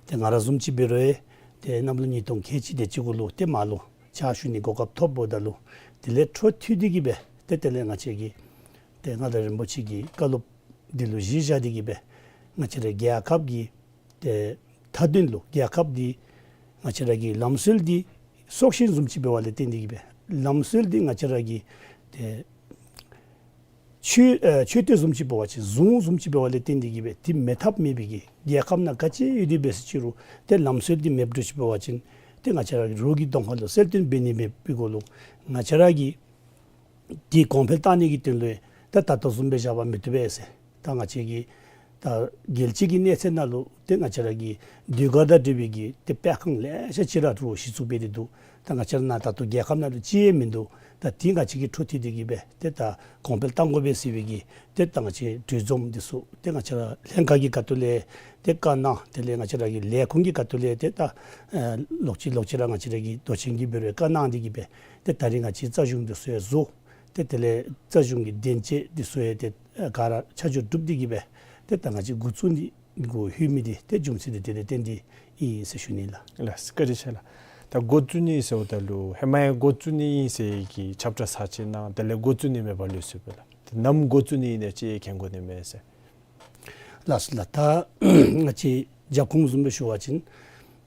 ཏེ་ང་ར་བཟུམ་ཅིག་འབད་རུང་ཡང་ཏེ་གནམ་ལོ་ཉིས་སྟོང་ཁལ་གཅིག་དེ་ཅིག་གུ་ལུ་ཏེ་མར་ལུ་ཕྱག་ཞུ་ནི་གོ་སྐབས་ཐོབ་འབདཝ་ད་ལུ་དེ་ལས་འཕྲོ་མཐུད་དེ་གི་སྦེ་ཏེ་དེ་ལས་ང་བཅས་ཀྱིས་ཏེ་མངའ་བདག་རིན་པོ་ཆེ་གི་བཀའ་སློབ་འདི་ལུ་གཞི་བཞག་སྟེ་གི་སྦེ་ང་བཅས་ར་རྒྱལ་ཁབ་ཀྱི་ཏེ་མཐའ་དོན་ལུ་རྒྱལ་ཁབ་འདི་ང་བཅས་ར་གི་ལམ་སྲོལ་འདི་སྲོག་ཤིང་བཟུམ་ཅིག་འབད་བ་ལས་བརྟེན་ཏེ་གི་སྦེ་ལམ་སྲོལ་འདི་ང་བཅས་ར་གི་ཏེ་མཆོད་ཨ་མཆོད་རྟེན་བཟུམ་ཅིག་འབད་བ་ཅིན་གཟུངས་བཟུམ་ཅིག་འབད་བ་ལས་བརྟེན་ཏེ་གི་སྦེ་འདི་མེད་ཐབས་མེད་པའི་གི་རྒྱལ་ཁབ་ནང་ག་ཅི་ཡོད་དེ་འབད་ཟེར་ཅི་རུང་ཏེ་ལམ་སྲོལ་འདི་མེདཔ་འགྱོ་ཅིག་འབད་བ་ཅིན་ཏེ་ང་བཅས་ར་གི་རོགས་ཀྱི་གདོང་ཁ་ལུ་གསལ་སྟོན་འབད་ནི་མེད་པའི་གུ་ལུ་ང་བཅས་ར་གི་འདི་གོང་འཕེལ་བཏང་ནི་གི་དོན་ལུ་ད་ད་ལྟོ་བཟུམ་སྦེ་བཞག་པ་མི་བཏུབ་པས་ཟེར། ད་ང་བཅས་ཀྱི་ད་རྒྱལ་སྤྱི་གི་གནས་ཚད་ནང་ལུ་ཏེ་ང་བཅས་ར་གི་ཟློས་གར་དང་འབྲེལ་བའི་གི་ཏེ་སྤེལ་ཁང་ལེ་ཤ་ཅིག་ར་ཏེ་གཞི་བཙུགས་འབད་དེ་འདུག། ད་ང་བཅས་ར་ནཱ་ད་ལྟོ་རྒྱལ་ཁབ་ནང་ལུ་གཅིག་ཡང་མིན་འདུག། ད་འདི་ང་བཅས་ཀྱིས་འཕྲོ་མཐུད་དེ་གི་སྦེ་ཏེ་ད་གོང་འཕེལ་གཏང་དགོ་པས་ཟེར་བའི་གི་ཏེ་ད་ང་བཅས་གྲོས་འཛོམས་འདི་ཚུ་ཏེ་ང་བཅས་ར་ལྷན་ཁག་གི་ཁ་ཐུག་ལས་ཏེ་བཀའ་གནང་། དེ་ལས་ང་བཅས་ར་གི་ལས་ཁུངས་ཀྱི་ཁ་ཐུག་ལས་ཏེ་ད་ཨ་ལོག་ཅི་ལོག་ཅི་ར་ང་བཅས་ར་གི་མདོ་ཆེན་གྱིས་འབད་རུང་བཀའ་གནང་སྟེ་གི་སྦེ་ཏེ་ད་རིས་ང་བཅས་རྩ་གཞུང་འདི་ཚུ་ཡང་བཟོ། ཏེ་དེ་ལས་རྩ་གཞུང་གི་དོན་གཅོད་འདི་ཚུ་ཡང་ཏེ་ཨ་ག་ར་ཆ་འཇོག་གྲུབ་སྟེ་གི་སྦེ་ཏེ་ད་ང་བཅས་འགོ་བཙུགས་ནི་གུ་ལྷོད་མི་འདི་ཏེ་རྒྱུ་མཚན་འདི་དེ་ལས་བརྟེན་ཏེ་ཨིན་ཟེར་ཞུ་ནི་ལགས། ལགས་སོ་བཀའ་དྲིན་ཆེ་ལགས། ད་འགོ་བཙུགས་ནི་ཟེརཝ་ད་ལུ་ཧེ་མ་ཡང་འགོ་བཙུགས་ནི་ཨིན་ཟེར་གྱི་ཁྱབ་བསྒྲགས་ཚར་ཅིག་གནང་། དེ་ལས་འགོ་བཙུགས་ནི་མེདཔ་ལུས་སོངམ་སྦེ་ལགས། ཏེ་ནམ་འགོ་བཙུགས་ནི་ཨིན་ན་ཅིག་མཁྱེན་དགོ་ནི་མས་ཟེར། ལགས་སོ་ལགས། ད་ང་བཅས་རྒྱབ་ཁུངས་བཟུམ་སྦེ་ཞུ་བ་ཅིན་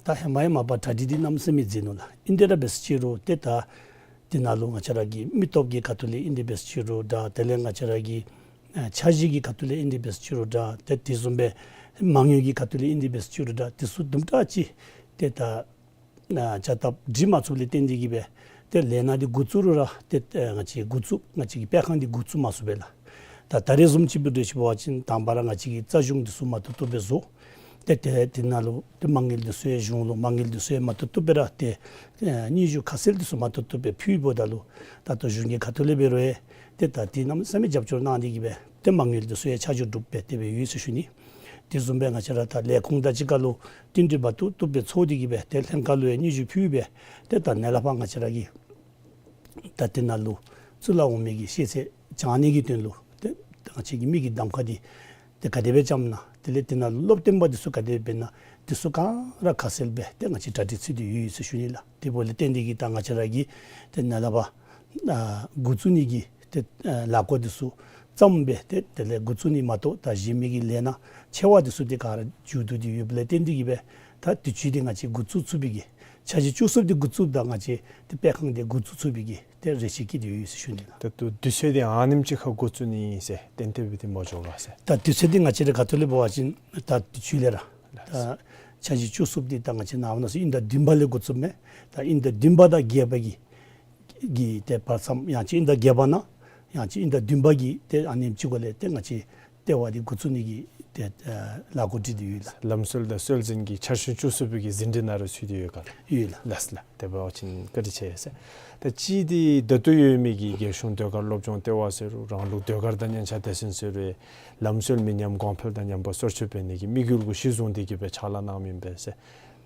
ད་ཧེ་མ་ཡང་མ་པ་གྲ་སྒྲིག་འདི་གནམ་མེད་ས་མེད་མཛད་ནུག་ལགས། ཨིན་ཏེ་ར་འབད་ཟེར་ཅི་རུང་ཏེ་ད་དེ་ནང་ལུ་ང་བཅས་ར་གི་མི་སྟོབས་ཀྱི་ཁ་ཐུག་ལས་ཨིན་ཏེ་འབད་ཟེར་ཅི་རུང་འདྲ། དེ་ལས་ང་བཅས་ར་གི་ཨ་འཆར་གཞི་གི་ཁ་ཐུག་ལས་ཨིན་ཏེ་འབད་ཟེར་ཅི་རུང་འདྲ། ཏེ་དེ་བཟུམ་སྦེ་མ་དངུལ་གྱི་ཁ་ཐུག་ལས་ཨིན་ཏེ་འབད་ཟེར་ཅི་རུང་འདྲ། དེ་ཚུ་དུམ་གྲ་ཅིག་ཏེ་ད་ཨ་བྱ་སྟབས་སྒྲིག་མ་ཚུགསཔ་ལས་བརྟེན་ཏེ་གིས་སྦེ་ཏེ་ལས་སྣ་འདི་འགོ་བཙུགས་རུང་ར་ཏེ་ཨ་ང་བཅས་འགོ་བཙུགས་ང་བཅས་ཀྱི་སྤེལ་ཁང་འདི་འགོ་བཙུགས་མ་ཚུགས་པས་ལགས། ད་ད་རེས་བཟུམ་ཅིག་འབད་དེ་ཅིག་འབད་བ་ཅིན་དང་པ་ར་ང་བཅས་ཀྱི་རྩ་གཞུང་འདི་ཚུ་མ་བཏུབ་བཏུབ་སྦེ་བཟོ། ཏེ་ཏེ་དེ་ནང་ལུ་ཏེ་མ་དངུལ་འདི་ཚུ་ཡང་གཞུང་ལུ་མ་དངུལ་འདི་ཚུ་ཡང་མ་བཏུབ་བཏུབ་སྦེ་ར་ཏེ་ཨ་སྙན་ཞུ་ཁ་གསལ་འདི་ཚུ་མ་བཏུབ་བཏུབ་སྦེ་ཕུལཝ་ད་ལུ་ད་ལྟོ་གཞུང་གི་ཁ་ཐུག་ལས་འབད་རུང་ཡང་ཏེ་ད་དེ་གནམ་མེད་ས་མེད་རྒྱབ་སྐྱོར་གནང་སྟེ་གིས་སྦེ་ཏེ་མ་དངུལ་འདི་ཚུ་ཡང་ཆ་འཇོག་གྲུབ་སྦེ་དེ་སྦེ་ཡོད་ཟེར་ཞུ་ནི། དེ་བཟུམ་སྦེ་ང་བཅས་ར་ད་ལས་ཁུངས་དང་གཅིག་ཁར་ལུ་བསྟུན་གྲོས་མ་བཏུབ་བཏུབ་སྦེ་ཚོགས་ཏེ་གིས་སྦེ་ཏེ་ལྷན་ཁག་ལུ་ཡང་སྙན་ཞུ་ཕུལ་སྦེ་ཏེ་ད་ནཱ་ལས་ཕར་ང་བཅས་ར་གི་ད་དེ་ནང་ལུ་ཚུར་ལ་འོང་མི་གི་ཤེས་ཚད་བྱང་ནི་གི་དོན་ལུ་ཏེ་ང་བཅས་ཀྱི་མི་གི་གདམ་ཁ་འདི་ཏེ་ག་དེ་སྦེ་བཅངམ་ན། དེ་ལས་དེ་ནང་ལུ་སློབ་སྟོན་པ་འདི་ཚུ་ག་དེ་སྦེ་འབད་ན། དེ་ཚུ་ག་ར་ཁ་གསལ་སྦེ་ཏེ་ང་བཅས་གྲ་སྒྲིག་ཚུད་དེ་ཡོད་ཡོད་ཟེར་ཞུ་ནི་ལགས། དེ་འབདཝ་ལས་བརྟེན་ཏེ་གིས་ད་ང་བཅས་ར་གི་ཏེ་ནཱ་ལས་ཕར་ཨ་འགོ་བཙུགས་ནི་གི་ཏེ་ཨ་ལས་འགུལ་འདི་ཚུ་བརྩམས་སྦེ་ཏེ་དེ་ལས་འགོ་བཙུགས་ནི་མ་གཏོགས་ད་གཞན་མི་གི་ལས་སྣ་ཆེ་བ་འདི་ཚུ་ཏེ་ག་ར་མཇུག་བསྡུ་སྟེ་ཡོདཔ་ལས་བརྟེན་ཏེ་གིས་སྦེ་ད་དུས་ཅི་འདི་ང་བཅས་འགོ་བཙུགས་ཚུགས་པའི་གི་འཆར་གཞི་བཅུ་གསུམ་འདི་འགོ་བཙུགསཔ་ད་ང་བཅས་ཏེ་སྤེལ་ཁང་འདི་འགོ་བཙུགས་ཚུགས་པའི་གི་ཏེ་རེ་ཆེ་བསྐྱེད་དེ་ཡོད་ཟེར་ཞུ་ནི་ལགས། ད་ལྟོ་དུས་ཚོད་འདི་ཨ་ནེམ་ཅིག་ཁར་འགོ་བཙུགས་ནི་ཨིན་ཟེར་གཏན་འཁེལ་སྦེ་འདི་མ་འགྱོ་ག་ཟེར། ད་དུས་ཚོད་འདི་ང་བཅས་ར་ཁ་ཐུག་ལས་འབད་བ་ཅིན་ད་དུས་ཚོད་ལས་ར་ད་འཆར་གཞི་བཅུ་གསུམ་འདི་ད་ང་བཅས་ནངས་པ་གནངས་ཚེ་དབྱིན་ཟླ་བདུན་པ་ལས་འགོ་བཙུགསཔ་མས། ད་དབྱིན་ཟླ་བདུན་པ་དང་བརྒྱད་པ་གི་གི་ཏེ་བར་མཚམས་ཡང་ཅིན་དབྱིན་ཟླ་བརྒྱད་པ་ནང་ཡང་ཅིན་དབྱིན་ཟླ་བདུན་པ་གི་ཏེ་ཨ་ནེམ་ཅིག་གུ་ལས་ཏེ་ང་བཅས་ལྟེ་བ་འདི་འགོ་བཙུགས་ནི་གི་ཏེ་ཨ་ལས་འགུལ་སྒྲིག་སྟེ་ཡོད་ལགས། ལམ་སྲོལ་དང་སྲོལ་འཛིན་གྱི་འཆར་གཞི་བཅུ་གསུམ་པའི་གི་ཟིན་བྲིས་ནང་ར་ཚུད་དེ་ཡོད་ག་ལགས། ཡོད་ལགས། ལགས་ལགས། དེ་འབད་བ་ཅིན་བཀའ་དྲིན་ཆེ་ཟེར། ད་ཅི་འདི་ད་ལྟོ་ཡོད་མི་གི་རྒྱལ་གཞུང་ཟློས་གར་སློབ་སྦྱོང་ལྟེ་བ་ཟེར་རུང་རང་ལུགས་ཟློས་གར་དང་སྙན་ཆ་སྡེ་ཚན་ཟེར་རུང་ལམ་སྲོལ་མི་ཉམས་གོང་འཕེལ་དང་ཉམས་པ་སོར་ཆུད་འབད་ནི་གི་དམིགས་ཡུལ་གུ་གཞི་བཟུང་སྟེ་གིས་སྦེ་ཕྱག་ལཱ་གནངམ་ཨིན་པས་ཟེར།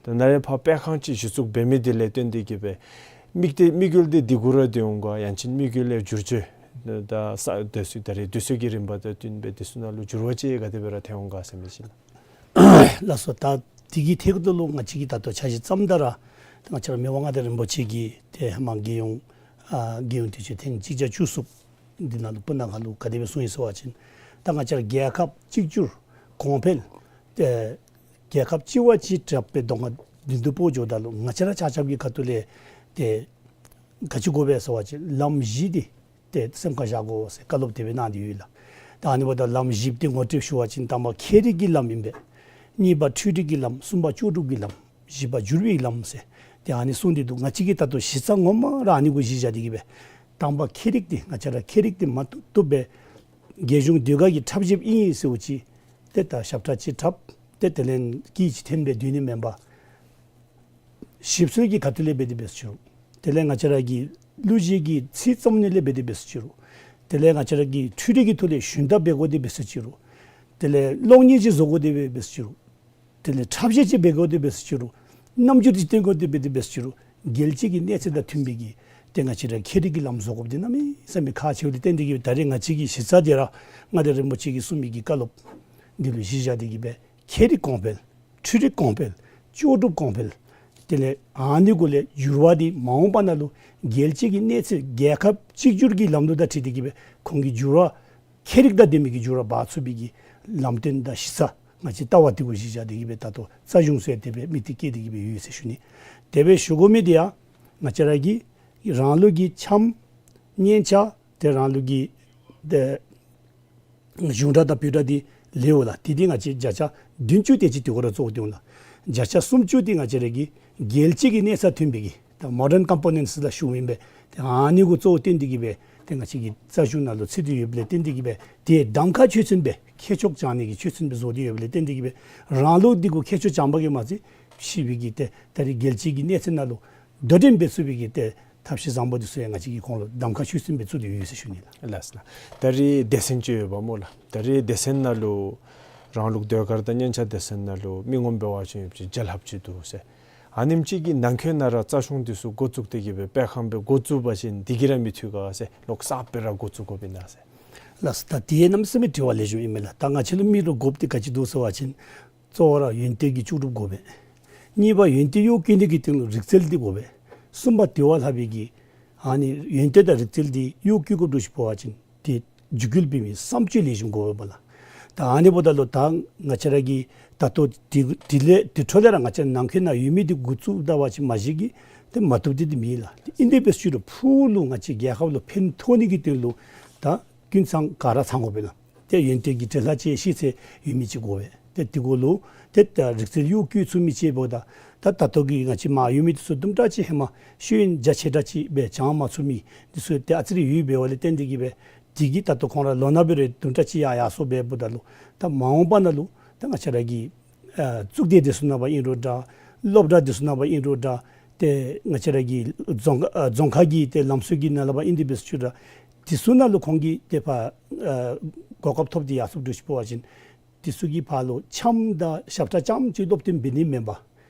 ད་ནཱ་ར་ཕར་སྤེལ་ཁང་ཅིག་གཞི་བཙུགས་འབད་མི་འདི་ལས་བརྟེན་ཏེ་གིས་སྦེ་དམིགས་གཏད་དམིགས་ཡུལ་འདི་འདི་གུ་ར་སྡོད་འོང་ག། ཡང་ཅིན་དམིགས་ཡུལ་ལས་བསྒྱུར་བཅོས་ད་ས་དེ་ཚུ་ད་རེས་དུས་ཚོད་ཀྱི་རིམ་པ་དང་བསྟུན་སྦེ་དེ་ཚུ་ནང་ལུ་འགྱུར་བ་ཅིག་ག་དེ་སྦེ་ར་ཐེབས་འོང་ག་ཟེར་མི་ཅིག་ལགས། ལགས་སོ། ད་དེ་གི་ཐད་ཁར་ལུ་ང་བཅས་ཀྱིས་ད་ལྟོ་འཆར་གཞི་བརྩམ་ད་ར་ད་ང་བཅས་ར་མི་དབང་མངའ་བདག་རིན་པོ་ཆེ་གིས་ཏེ་ཧེ་མ་རྒྱལ་ཡོངས་ཨ་རྒྱལ་ཡོངས་དུས་ཆེན་ཐེངས་གཅིག་བརྒྱ་བཅུ་གསུམ་འདི་ནང་ལུ་སྤུ་ན་ཁ་ལུ་ག་དེ་སྦེ་གསུངས་ཡི་ཟེར་བ་ཅིན་ད་ང་བཅས་ར་རྒྱལ་ཁབ་གཅིག་གྱུར་གོང་འཕེལ་ཏེ་རྒྱལ་ཁབ་གཅིག་བ་གཅིག་དྲག་པའི་གདོང་ཁར་མདུན་དུ་སྤོ་འགྱོཝ་ད་ལུ་ང་བཅས་ར་ཆ་ཁྱབ་ཀྱི་ཁ་ཐུག་ལས་ཏེ་ག་ཅི་དགོ་པས་ཟེར་བ་ཅིན་ལམ་བཞི་འདི་ཏེ་སེམས་ཁར་བཞག་དགོ་ཟེར་བཀའ་སློབ་དེ་སྦེ་གནང་སྟེ་ཡོད་ལགས། ད་ཨ་ནི་འབདཝ་ད་ལམ་བཞི་འདི་ངོ་སྤྲོད་ཞུ་བ་ཅིན་དང་པ་ཁྱད་རིག་གི་ལམ་ཨིན་པས། གཉིས་པ་འཕྲུལ་རིག་གི་ལམ། གསུམ་པ་ལྕོགས་གྲུབ་ཀྱི་ལམ། བཞི་པ་འགྱུར་བའི་ལམ་ཟེར་ཏེ་ཨ་ནི་གསུངས་ཏེ་འདུག། ང་བཅས་ཀྱིས་ད་ལྟོ་གཞི་རྩ་ངོ་མ་ར་ཨ་ནི་གུ་གཞི་བཞག་སྟེ་གིས་སྦེ་དང་པ་ཁྱད་རིག་འདི་ང་བཅས་ར་ཁྱད་རིག་འདི་མ་བཏུབ་བཏུབ་སྦེ་རྒྱལ་གཞུང་ཟློས་གར་གྱི་འཁྲབ་གཞས་ཨིན་ཟེརཝ་ཅིག་ཏེ་ད་ཞབས་ཁྲ་ཅིག་འཁྲབ་ཏེ་དེ་ལས་སྐད་ཅིག་འཐེན་སྦེ་སྡོད་ནི་མེན་པར་ཞིབ་འཚོལ་གྱི་ཁ་ཐུག་ལས་འབད་དེ་འབད་ཟེར་ཅི་རུང་དེ་ལས་ང་བཅས་ར་གི་གླུ་གཞས་ཀྱི་ཚིག་རྩོམ་ནི་ལས་འབད་དེ་འབད་ཟེར་ཅི་རུང་དེ་ལས་ང་བཅས་ར་གི་འཕྲུལ་རིག་གི་ཐོག་ལས་ཞུན་དག་འབད་དགོ་དེ་འབད་ཟེར་ཅི་རུང་དེ་ལས་གློག་བརྙན་ཅིག་བཟོ་དགོ་དེ་འབད་ཟེར་ཅི་རུང་དེ་ལས་འཁྲབ་གཞས་ཅིག་འབད་དགོ་དེ་འབད་ཟེར་ཅི་རུང་རྣམ་འགྱུར་ཅིག་སྟོན་དགོ་དེ་འབད་དེ་འབད་ཟེར་ཅི་རུང་རྒྱལ་སྤྱི་གི་གནས་ཚད་དང་མཐུན་པའི་གི་ཏེ་ང་བཅས་ར་ཁྱད་རིག་གི་ལམ་བཟོ་དགོཔ་འདི་གནམ་མེད་ས་མེད་ཁག་ཆེཝ་ལས་བརྟེན་ཏེ་གིས་ད་རེས་ང་བཅས་ཀྱི་གཞི་རྩ་འདི་ར་མངའ་བདག་རིན་པོ་ཆེ་གིས་གསུངས་མི་གི་བཀའ་སློབ་འདི་ལུ་གཞི་བཞག་སྟེ་གིས་སྦེ་ཁྱད་རིག་གོང་འཕེལ་འཕྲུལ་རིག་གོང་འཕེལ་ལྕོགས་གྲུབ་གོང་འཕེལ་དེ་ལས་ཨ་ནི་གུ་ལས་འགྱུར་བ་འདི་མ་འོངས་པ་ནང་ལུ་རྒྱལ་སྤྱི་གི་གནས་ཚད་རྒྱལ་ཁབ་གཅིག་གྱུར་གྱི་ལམ་ལུགས་དང་འཁྲིལ་ཏེ་གིས་སྦེ་ཁོང་གི་འགྱུར་བ་ཁྱད་རིག་དང་ལྡན་མི་གི་འགྱུར་བ་འབག་ཚུགས་པའི་གི་ལམ་སྟོན་དང་གཞི་རྩ་ང་བཅས་ལྟ་བ་འདི་གུ་གཞི་བཞག་སྟེ་གིས་སྦེ་ད་ལྟོ་རྩ་གཞུང་ཚུ་ཡང་དེ་སྦེ་དམིགས་གཏད་བསྐྱེད་དེ་གིས་སྦེ་ཡོད་ཟེར་ཞུ་ནི། དེ་སྦེ་ཞུ་དགོ་མི་འདི་ཡང་ང་བཅས་ར་གི་རང་ལུགས་ཀྱི་འཆམ་སྙན་ཆ་ཏེ་རང་ལུགས་ཀྱི་ཏེ་གཞུང་སྒྲ་དང་བོད་སྒྲ་འདི་ལེགས་འོང་ལགས། དེ་འདི་ང་བཅས་བརྒྱ་ཆ་བདུན་ཅུ་དེ་ཅིག་དེ་གུ་ར་གཙོ་བོ་སྟོན་འོང་ལགས། བརྒྱ་ཆ་སུམ་ཅུ་འདི་ང་བཅས་ར་གི་རྒྱལ་སྤྱི་གི་གནས་ཚད་མཐུན་པའི་གི་ད་མོ་ཌརན་ཀམ་པོ་ནེནཊསི་ལགས་ཞུཝ་ཨིན་པས། ཏེ་ཨ་ནི་གུ་གཙོ་བོ་བཏོན་ཏེ་གིས་སྦེ་ཏེ་ང་བཅས་ཀྱི་རྩ་གཞུང་ནང་ལུ་ཚུད་དེ་ཡོདཔ་ལས་བརྟེན་ཏེ་གིས་སྦེ་ཏེ་གདམ་ཁ་ཆོས་ཚན་སྦེ་ཁྱད་ཆོས་སྦྱང་ནི་གི་ཆོས་ཚན་སྦེ་བཟོ་སྟེ་ཡོདཔ་ལས་བརྟེན་ཏེ་གིས་སྦེ་རང་ལུགས་འདི་གུ་ཁྱད་ཆོས་སྦྱང་པ་གིས་མ་ཚད་ཕྱི་པའི་གི་ཏེ་ད་རེས་རྒྱལ་སྤྱི་གི་གནས་ཚད་ནང་ལུ་དོ་འགྲན་འབད་ཚུགས་པའི་གི་ཏེ་ཐབས་ཤེས་བཟང་པོ་འདི་ཚུ་ཡང་ང་བཅས་ཀྱིས་ཁོང་ལུ་གདམ་ཁ་ཆོས་ཚན་སྦེ་བཙུགས་ཏེ་ཡོད་ཟེར་ཞུ་ནི་ལགས། ལགས་སོ་ལགས། ད་རེས་སྡེ་ཚན་ཅིག་ཡོདཔ་སྨོ་ལགས། ད་རེས་སྡེ་ཚན་ནང་ལུ་རང་ལུགས་ཟློས་གར་དང་སྙན་ཆ་སྡེ་ཚན་ནང་ལུ་མི་ངོམ་འབད་བ་ཅིན་ཡོད་ཅིག་བརྒྱ་ལྷགཔ་ཅིག་འདུག་ཟེར། ཨ་ནེམ་ཅིག་གི་ནང་འཁོད་ནང་ར་རྩ་གཞུང་འདི་ཚུ་འགོ་བཙུགས་ཏེ་གིས་སྦེ་སྤེལ་ཁང་སྦེ་འགོ་བཙུགས་པ་ཅིན་འདི་གིས་ར་མི་ཐུབ་ག་ཟེར་ལོག་གསརཔ་སྦེ་ར་འགོ་བཙུགས་དགོཔ་ཨིན་ན་ཟེར། ལགས་སོ། ད་དེ་གནམ་མེད་ས་མེད་དྲི་བ་ལེགས་ཤོམ་ཨིན་མས་ལགས། ད་ང་བཅས་ལུ་མི་ལུ་དགོཔ་འདི་ག་ཅི་འདུག་ཟེར་བ་ཅིན་གཙོ་བོ་ར་ཡོན་ཏན་གྱི་ལྕོགས་གྲུབ་དགོ་པས། གཉིས་པ་ཡོན་ཏན་གཡོག་བཀོལ་ནི་གི་སྟེང་ལུ་རིག་རྩལ་འདི་དགོ་པས། གསུམ་པ་དེ་བ་ལྷག་པའི་གི་ཨ་ནི་ཡོན་ཏན་དང་རིག་རྩལ་འདི་གཡོག་བཀོལ་དགོཔ་འདྲཝ་ཅིག་འབད་བ་ཅིན་ཏེ་འཇུག་ཡུལ་འབད་མི་བསམ་སྤྱོད་ལེགས་ཤོམ་དགོ་པས་ལགས། ད་ཨ་ནི་འབདཝ་ད་ལུ་ད་ང་བཅས་ར་གིས་ད་ལྟོ་དེ་དེ་ལས་དེ་འཕྲོ་ལས་ར་ང་བཅས་ནང་འཁོད་ནང་ཡོད་མི་འདི་འགོ་བཙུགས་ད་པ་ཅིན་མ་གཞི་གིས་ཏེ་མ་བཏུབ་འདི་འདི་མེད་ལགས། ཏེ་ཨིན་དེ་འབད་ཞུ་རུང་ཕུགས་ལུ་ང་བཅས་རྒྱལ་ཁབ་ལུ་ཕན་ཐོགས་ནི་གི་དོན་ལུ་ད་ཀུན་ཚང་ག་ར་ཚང་དགོ་པས་ལགས། ཏེ་ཡོན་ཏན་གྱི་འབྲེལ་ལྷག་ཅིག་ཤེས་ཚད་ཡོད་མི་ཅིག་དགོ་པས། ཏེ་དེ་གུ་ལུ་ཏེ་ད་རིག་རྩལ་གཡོག་བཀོལ་ཚུགས་མི་ཅིག་འབདཝ་ད་ད་ད་ལྟོ་གི་ང་བཅས་མར་ཡོད་མི་འདི་ཚུ་དུམ་གྲ་ཅིག་ཧེ་མ་ཤེས་ཡོན་རྒྱ་ཆེ་དྲགས་ཅིག་སྦེ་སྦྱང་མ་ཚུགས་མི་འདི་ཚུ་ཏེ་ཨ་ཙི་རེ་ཡོདཔ་འབདཝ་ལས་བརྟེན་ཏེ་གིས་སྦེ་དེ་གིས་ད་ལྟོ་ཁོང་ར་ལོ་ན་འབད་རུང་དུམ་གྲ་ཅིག་ཡར་ཡར་སོངམ་འབདཝ་ད་ལུ་ད་མ་འོངས་པ་ནང་ལུ་ད་ང་བཅས་ར་གི་ཨ་གཙུག་སྡེ་འདི་ཚུ་ནང་པ་ཨིན་རུང་འདྲ། སློབ་གྲྭ་འདི་ཚུ་ནང་པ་ཨིན་རུང་འདྲ། ཏེ་ང་བཅས་ར་གི་རྫོང་ཨ་རྫོང་ཁག་གི་ཏེ་ལམ་སྲོལ་གྱི་ནང་ལུ་འབད་ཨིན་དེ་འབད་ཞུ་རུང་འདི་ཚུ་ནང་ལུ་ཁོང་གིས་ཏེ་ཕར་ཨ་གོ་སྐབས་ཐོབ་སྟེ་ཡར་སོངམ་འདྲཝ་ཅིག་འབད་བ་ཅིན་འདི་ཚུ་གི་ཕར་ལུ་འཆམ་དང་ཞབས་ཁྲ་རྐྱངམ་ཅིག་སློབ་སྟོན་འབད་ནི་མེན་པར་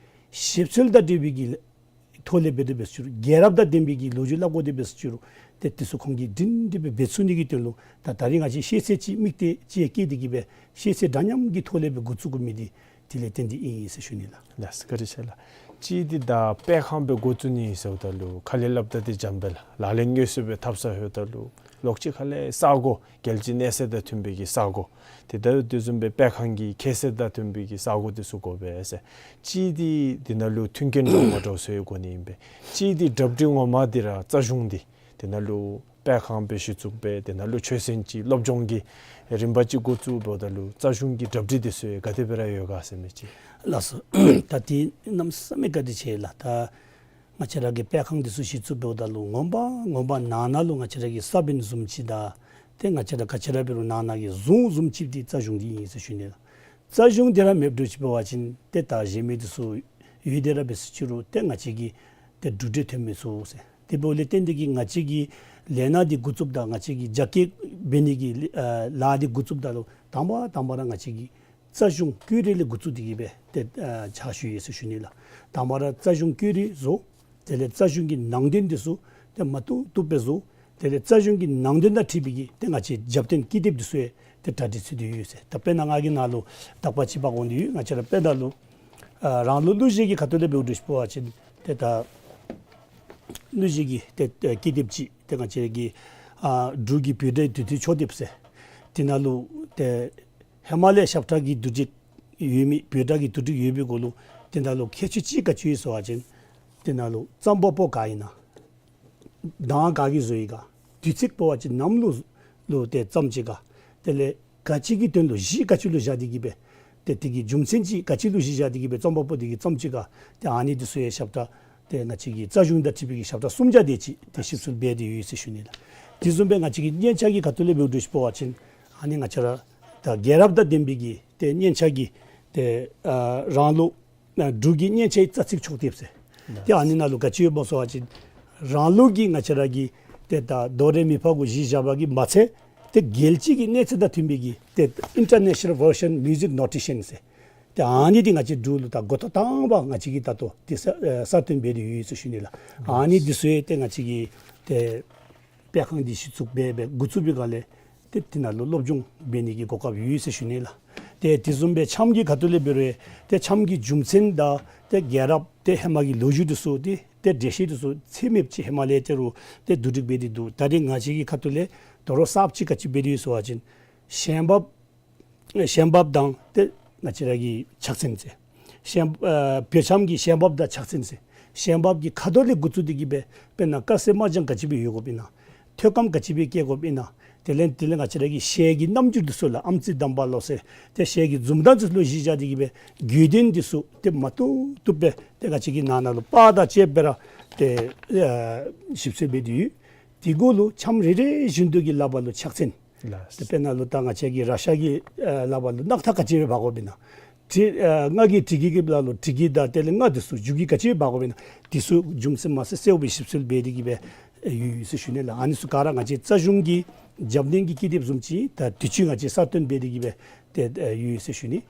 ཞིབ་འཚོལ་དང་འབྲེལ་བའི་གི་ཐོག་ལས་འབད་དེ་འབད་ཞུ་རུང་རྒྱལ་རབས་དང་ལྡན་པའི་གི་ལོ་རྒྱུས་སླབ་དགོ་དེ་འབད་ཞུ་རུང་ཏེ་འདི་ཚུ་ཁོང་གིས་སྒྲིང་སྒྲི་སྦེ་འབད་ཚུགས་ནི་གི་དོན་ལུ་ད་ད་རིས་ང་བཅས་ཤེས་ཚད་ཅིག་དམིགས་གཏད་ཅིག་བསྐྱེད་དེ་གིས་སྦེ་ཤེས་ཚད་འདྲ་མཉམ་གྱི་ཐོག་ལས་སྦེ་འགོ་བཙུགས་དགོ་མི་འདི་དེ་ལས་བརྟེན་ཏེ་ཨིན་ཟེར་ཞུ་ནི་ལགས། ལགས་སོ་བཀའ་དྲིན་ཆེ་ལགས། གཅིག་འདི་ད་དཔེ་ཁང་སྦེ་འགོ་བཙུགས་ནི་ཟེརཝ་ད་ལུ་ཁ་ལས་སླབ་ད་འདི་འཇམ་པས་ལགས། ལག་ལེན་དངོས་སུ་སྦེ་འཐབ་ས་ལྷོདཔ་ད་ལུ་ལོགས་ཅིག་ཁ་ལས་ས་གོ་རྒྱལ་སྤྱིའི་གནས་ཚད་དང་མཐུན་པའི་གི་ས་གོ་ཏེ་ད་དེ་བཟུམ་སྦེ་དཔེ་ཁང་གི་ཁྱད་ཚད་དང་མཐུན་པའི་གི་ས་གོ་འདི་ཚུ་དགོ་པས་ཟེར། གཅིག་འདི་འདི་ནང་ལུ་མཐུན་རྐྱེན་འདྲཝ་མ་འདྲཝ་ཚུ་ཡང་དགོ་ནི་ཨིན་པས། གཅིག་འདི་གྲ་སྒྲིག་ངོ་མ་འདི་ར་རྩ་གཞུང་འདི་དེ་ནང་ལུ་དཔེ་ཁང་སྦེ་གཞི་བཙུགས་འབད་དེ་ནང་ལུ་ཆོས་ཚན་ཅིག་སློབ་སྦྱོང་གི་རིམ་པ་ཅིག་འགོ་བཙུགས་འབདཝ་ད་ལུ་རྩ་གཞུང་གི་གྲ་སྒྲིག་འདི་ཚུ་ཡང་ག་དེ་སྦེ་ར་ཡོད་ག་ཟེར་མི་ཅིག། ལགས་སོ། ད་འདི་གནམ་མེད་ས་མེད་བཀའ་དྲིན་ཆེ་ལགས། ད་ང་བཅས་ར་གི་དཔེ་ཁང་འདི་ཚུ་གཞི་བཙུགས་འབདཝ་ད་ལུ་ངོ་མ་ངོ་མ་ནང་ན་ལུ་ང་བཅས་ར་གི་ས་བོན་བཟུམ་ཅིག་དང་ཏེ་ང་བཅས་ར་ག་ཅི་ར་འབད་རུང་ནང་ན་གི་གཟུངས་བཟུམ་ཅིག་འདི་རྩ་གཞུང་འདི་ཨིན་ཟེར་ཞུ་ནི་ལགས། རྩ་གཞུང་འདི་ར་མེདཔ་འདྲཝ་ཅིག་འབད་བ་ཅིན་ཏེ་ད་གཞན་མི་འདི་ཚུ་ཡོད་དེ་ར་འབད་ཟེར་ཞུ་རུང་ཏེ་ང་བཅས་ཀྱིས་ཏེ་འགྲུབ་འབྲས་ཐོན་མི་ཚུགས་ཟེར། དེ་འབདཝ་ལས་བརྟེན་ཏེ་གིས་ང་བཅས་ཀྱི་ལས་སྣ་འདི་འགོ་བཙུགསཔ་ད་ང་བཅས་ཀྱི་རྒྱ་སྐྱེད་འབད་ནི་གི་ཨ་ལཱ་འདི་འགོ་བཙུགསཔ་ད་ལུ་དང་པ་དང་པ་ར་ང་བཅས་ཀྱིས་རྩ་གཞུང་བཀོད་སྒྲིག་ལས་འགོ་བཙུགས་ཏེ་གིས་སྦེ་ཏེ་ཨ་ཕྱག་ཞུ་ཡི་ཟེར་ཞུ་ནི་ལགས། དང་པ་ར་རྩ་གཞུང་བཀོད་སྒྲིག་བཟོ། དེ་ལས་རྩ་གཞུང་གི་ནང་དོན་འདི་ཚུ་ཏེ་མ་བཏུབ་བཏུབ་སྦེ་བཟོ། དེ་ལས་རྩ་གཞུང་གི་ནང་དོན་དང་འཁྲིལ་བའི་གི་ཏེ་ང་བཅས་རྒྱབ་རྟེན་ཀི་དེབ་འདི་ཚུ་ཡང་ཏེ་གྲ་སྒྲིག་ཚུད་དེ་ཡོད་ཟེར། ད་དཔེར་ན་ང་གིས་ནཱ་ལུ་དག་པ་ཅིག་འབག་འོང་དེ་ཡོད། ང་བཅས་ར་དཔེར་ན་ལུ་ཨ་རང་ལུགས་གླུ་གཞས་ཀྱི་ཁ་ཐུག་ལས་འབདཝ་འདྲཝ་ཅིག་འབད་བ་ཅིན་ཏེ་ད་གླུ་གཞས་ཀྱི་ཏེ་ཏེ་ཀི་དེབ་ཅིག་ཏེ་ང་བཅས་ཀྱི་ཨ་འབྲུག་གི་བོད་སྒྲའི་དུས་མཐུན་ཕྱོགས་དེབ་ཟེར། དེ་ནང་ལུ་ཏེ་ཧེ་མ་ལས་ཞབས་ཁྲ་གི་བསྡུ་སྒྲིག་ཡོད་མི་བོད་སྒྲ་གི་བསྡུ་སྒྲིག་ཡོད་པའི་གུ་ལུ་དེ་ནང་ལུ་ཁྱད་ཆོས་ཅིག་ག་ཅི་ཡོད་ཟེར་བ་ཅིན་དེ་ནང་ལུ་རྩོམ་པ་པོ་ག་ཨིན་ན། གདངས་ག་གིས་བཟོ་ཡི་ག། དུས་ཚིགས་འབད་བ་ཅིན་ནམ་ལུ་ལུ་ཏེ་རྩོམ་ཅི་ག། དེ་ལས་ག་ཅི་གི་དོན་ལུ་གཞི་ག་ཅི་ལུ་བཞག་སྟེ་གིས་སྦེ་ཏེ་དེ་གི་རྒྱུ་མཚན་ཅིག་ག་ཅི་ལུ་གཞི་བཞག་སྟེ་གིས་སྦེ་རྩོམ་པ་པོ་དེ་གིས་རྩོམ་ཅི་ག། ཏེ་ཨ་ནི་འདི་ཚུ་ཡང་ཞབས་ཁྲ་ཏེ་ང་བཅས་ཀྱི་རྩ་གཞུང་དང་འཁྲིལ་བའི་གི་ཞབས་ཁྲ་སུམ་བརྒྱ་དེ་ཅིག་ཏེ་ཞིབ་འཚོལ་འབད་དེ་ཡོད་ཟེར་ཞུ་ནི་ལགས། དེ་བཟུམ་སྦེ་ང་བཅས་ཀྱི་སྙན་ཆ་གི་ཁ་ཐུག་ལས་འབདཝ་འདྲཝ་ཅིག་འབད་བ་ཅིན་ཨ་ནི་ང་བཅས་ར་ད་རྒྱལ་རབས་དང་ལྡན་པའི་གི་ཏེ་སྙན་ཆ་གི་ཏེ་ཨ་རང་ལུགས་ཨ་འབྲུག་གི་སྙན་ཆའི་རྩ་ཚིག་ཕྱོགས་དེབ་ཟེར། ཏེ་ཨ་ནི་ནང་ལུ་ག་ཅི་ཡོདཔ་སྨོ་ཟེར་བ་ཅིན་རང་ལུགས་ཀྱི་ང་བཅས་ར་གི་ཏེ་ད་དོ་རེ་མི་ཕ་གུ་གཞི་བཞག་པ་གིས་མ་ཚད་ཏེ་རྒྱལ་སྤྱི་གི་གནས་ཚད་དང་མཐུན་པའི་གི་ཏེ་International Version Music Notation ཟེར། ཏེ་ཨ་ནི་འདི་ང་བཅས་འབྲུག་ལུ་ད་འགོ་ཐོག་དང་པ་ང་བཅས་ཀྱིས་ད་ལྟོ་ཏེ་གསར་ཨེ་གསར་བཏོན་འབད་དེ་ཡོད་ཟེར་ཞུ་ནི་ལགས། ཨ་ནི་འདི་ཚུ་ཡང་ཏེ་ང་བཅས་ཀྱི་ཏེ་དཔེ་ཁང་འདི་གཞི་བཙུགས་འབད་འབད་འགོ་བཙུགས་པའི་སྒང་ལས་ཏེ་དེ་ནང་ལུ་སློབ་སྦྱོང་འབད་ནི་གི་གོ་སྐབས་ཡོད་ཟེར་ཞུ་ནི་ལགས། ཏེ་དེ་བཟུམ་སྦེ་འཆམ་གྱི་ཁ་ཐུག་ལས་འབད་རུང་ཏེ་འཆམ་གྱི་རྒྱུ་མཚན་དང་ཏེ་རྒྱལ་རབས་ཏེ་ཧེ་མ་གི་ལོ་རྒྱུས་འདི་ཚུ་ཏེ་ཏེ་འགྲེལ་བཤད་འདི་ཚུ་ཚད་མེདཔ་ཅིག་ཧེ་མ་ལས་ཏེ་རུང་ཏེ་བསྡུ་སྒྲིག་འབད་དེ་འདུག། ད་རེས་ང་བཅས་ཀྱི་ཁ་ཐུག་ལས་དོ་རུང་གསརཔ་ཅིག་ག་ཅི་འབད་དེ་ཡོད་ཟེར་བ་ཅིན་ཞལ་འབག་ཞལ་འབག་དང་ཏེ་ང་བཅས་ར་གི་ཕྱག་མཚན་ཟེར། ཞལ་ཨ་བོད་འཆམ་གྱི་ཞལ་འབག་དང་ཕྱག་མཚན་ཟེར། ཞལ་འབག་གི་ཁ་དོག་ལས་འགོ་བཙུགས་ཏེ་གིས་སྦེ་དཔེར་ན་དཀར་གསལ་དམར་ལྗང་ག་ཅི་སྦེ་ཡོད་དགོཔ་ཨིན་ན། ཐོད་སྐམ་ག་ཅི་སྦེ་བཀལ་དགོཔ་ཨིན་ན། དེ་ལས་དེ་ལས་ང་བཅས་ར་གི་ཞལ་གྱི་རྣམ་འགྱུར་འདི་ཚུ་ལགས། ཨམ་གཙིགས་དམ་པ་ལོ་ཟེར་ཏེ་ཞལ་གྱི་འཛུམ་མདངས་འདི་ཚུ་ལུ་གཞི་བཞག་སྟེ་གིས་སྦེ་དགོས་དོན་འདི་ཚུ་ཏེ་མ་བཏུབ་བཏུབ་སྦེ་ཏེ་ང་བཅས་ཀྱིས་ནང་ན་ལུ་པར་དང་བཅས་པ་ར་ཏེ་ཨ་ཞིབ་འཚོལ་འབད་དེ་ཡོད། དེ་གུ་ལུ་འཆམ་རེ་རེ་བཞིན་དུ་གི་ལགཔ་ལུ་ཕྱག་མཚན། ལགས། ཏེ་དཔེར་ན་ལུ་ད་ང་བཅས་ཀྱི་ར་ཤ་གི་ཨ་ལགཔ་ལུ་རྣག་ཐག་ག་ཅི་སྦེ་འབག་དགོཔ་ཨིན་ན། དྲི་ཨ་རྔ་གི་དྲི་གི་གི་ལགཔ་ལུ་དྲི་གི་དང་དེ་ལས་རྔ་འདི་ཚུ་རྒྱུག་གི་ག་ཅི་སྦེ་འབག་དགོཔ་ཨིན་ན། འདི་ཚུ་རྒྱུ་མཚན་མ་ཚད་གསལཝ་སྦེ་ཞིབ་འཚོལ་འབད་དེ་གིས་སྦེ་ཨེ་ཡོད་ཡོད་ཟེར་ཞུ་ནི་ལགས། ཨ་ནི་ཚུ་ག་ར་ང་བཅས་རྩ་གཞུང་གི་རྒྱབ་སྣོན་གྱི་ཀི་དེབ་བཟུམ་ཅིག་ད་དུས་ཅི་ང་བཅས་གསར་བཏོན་འབད་དེ་གིས་སྦེ་ཏེ་ཨེ་ཡོད་ཡོད་ཟེར་ཞུ་ནི།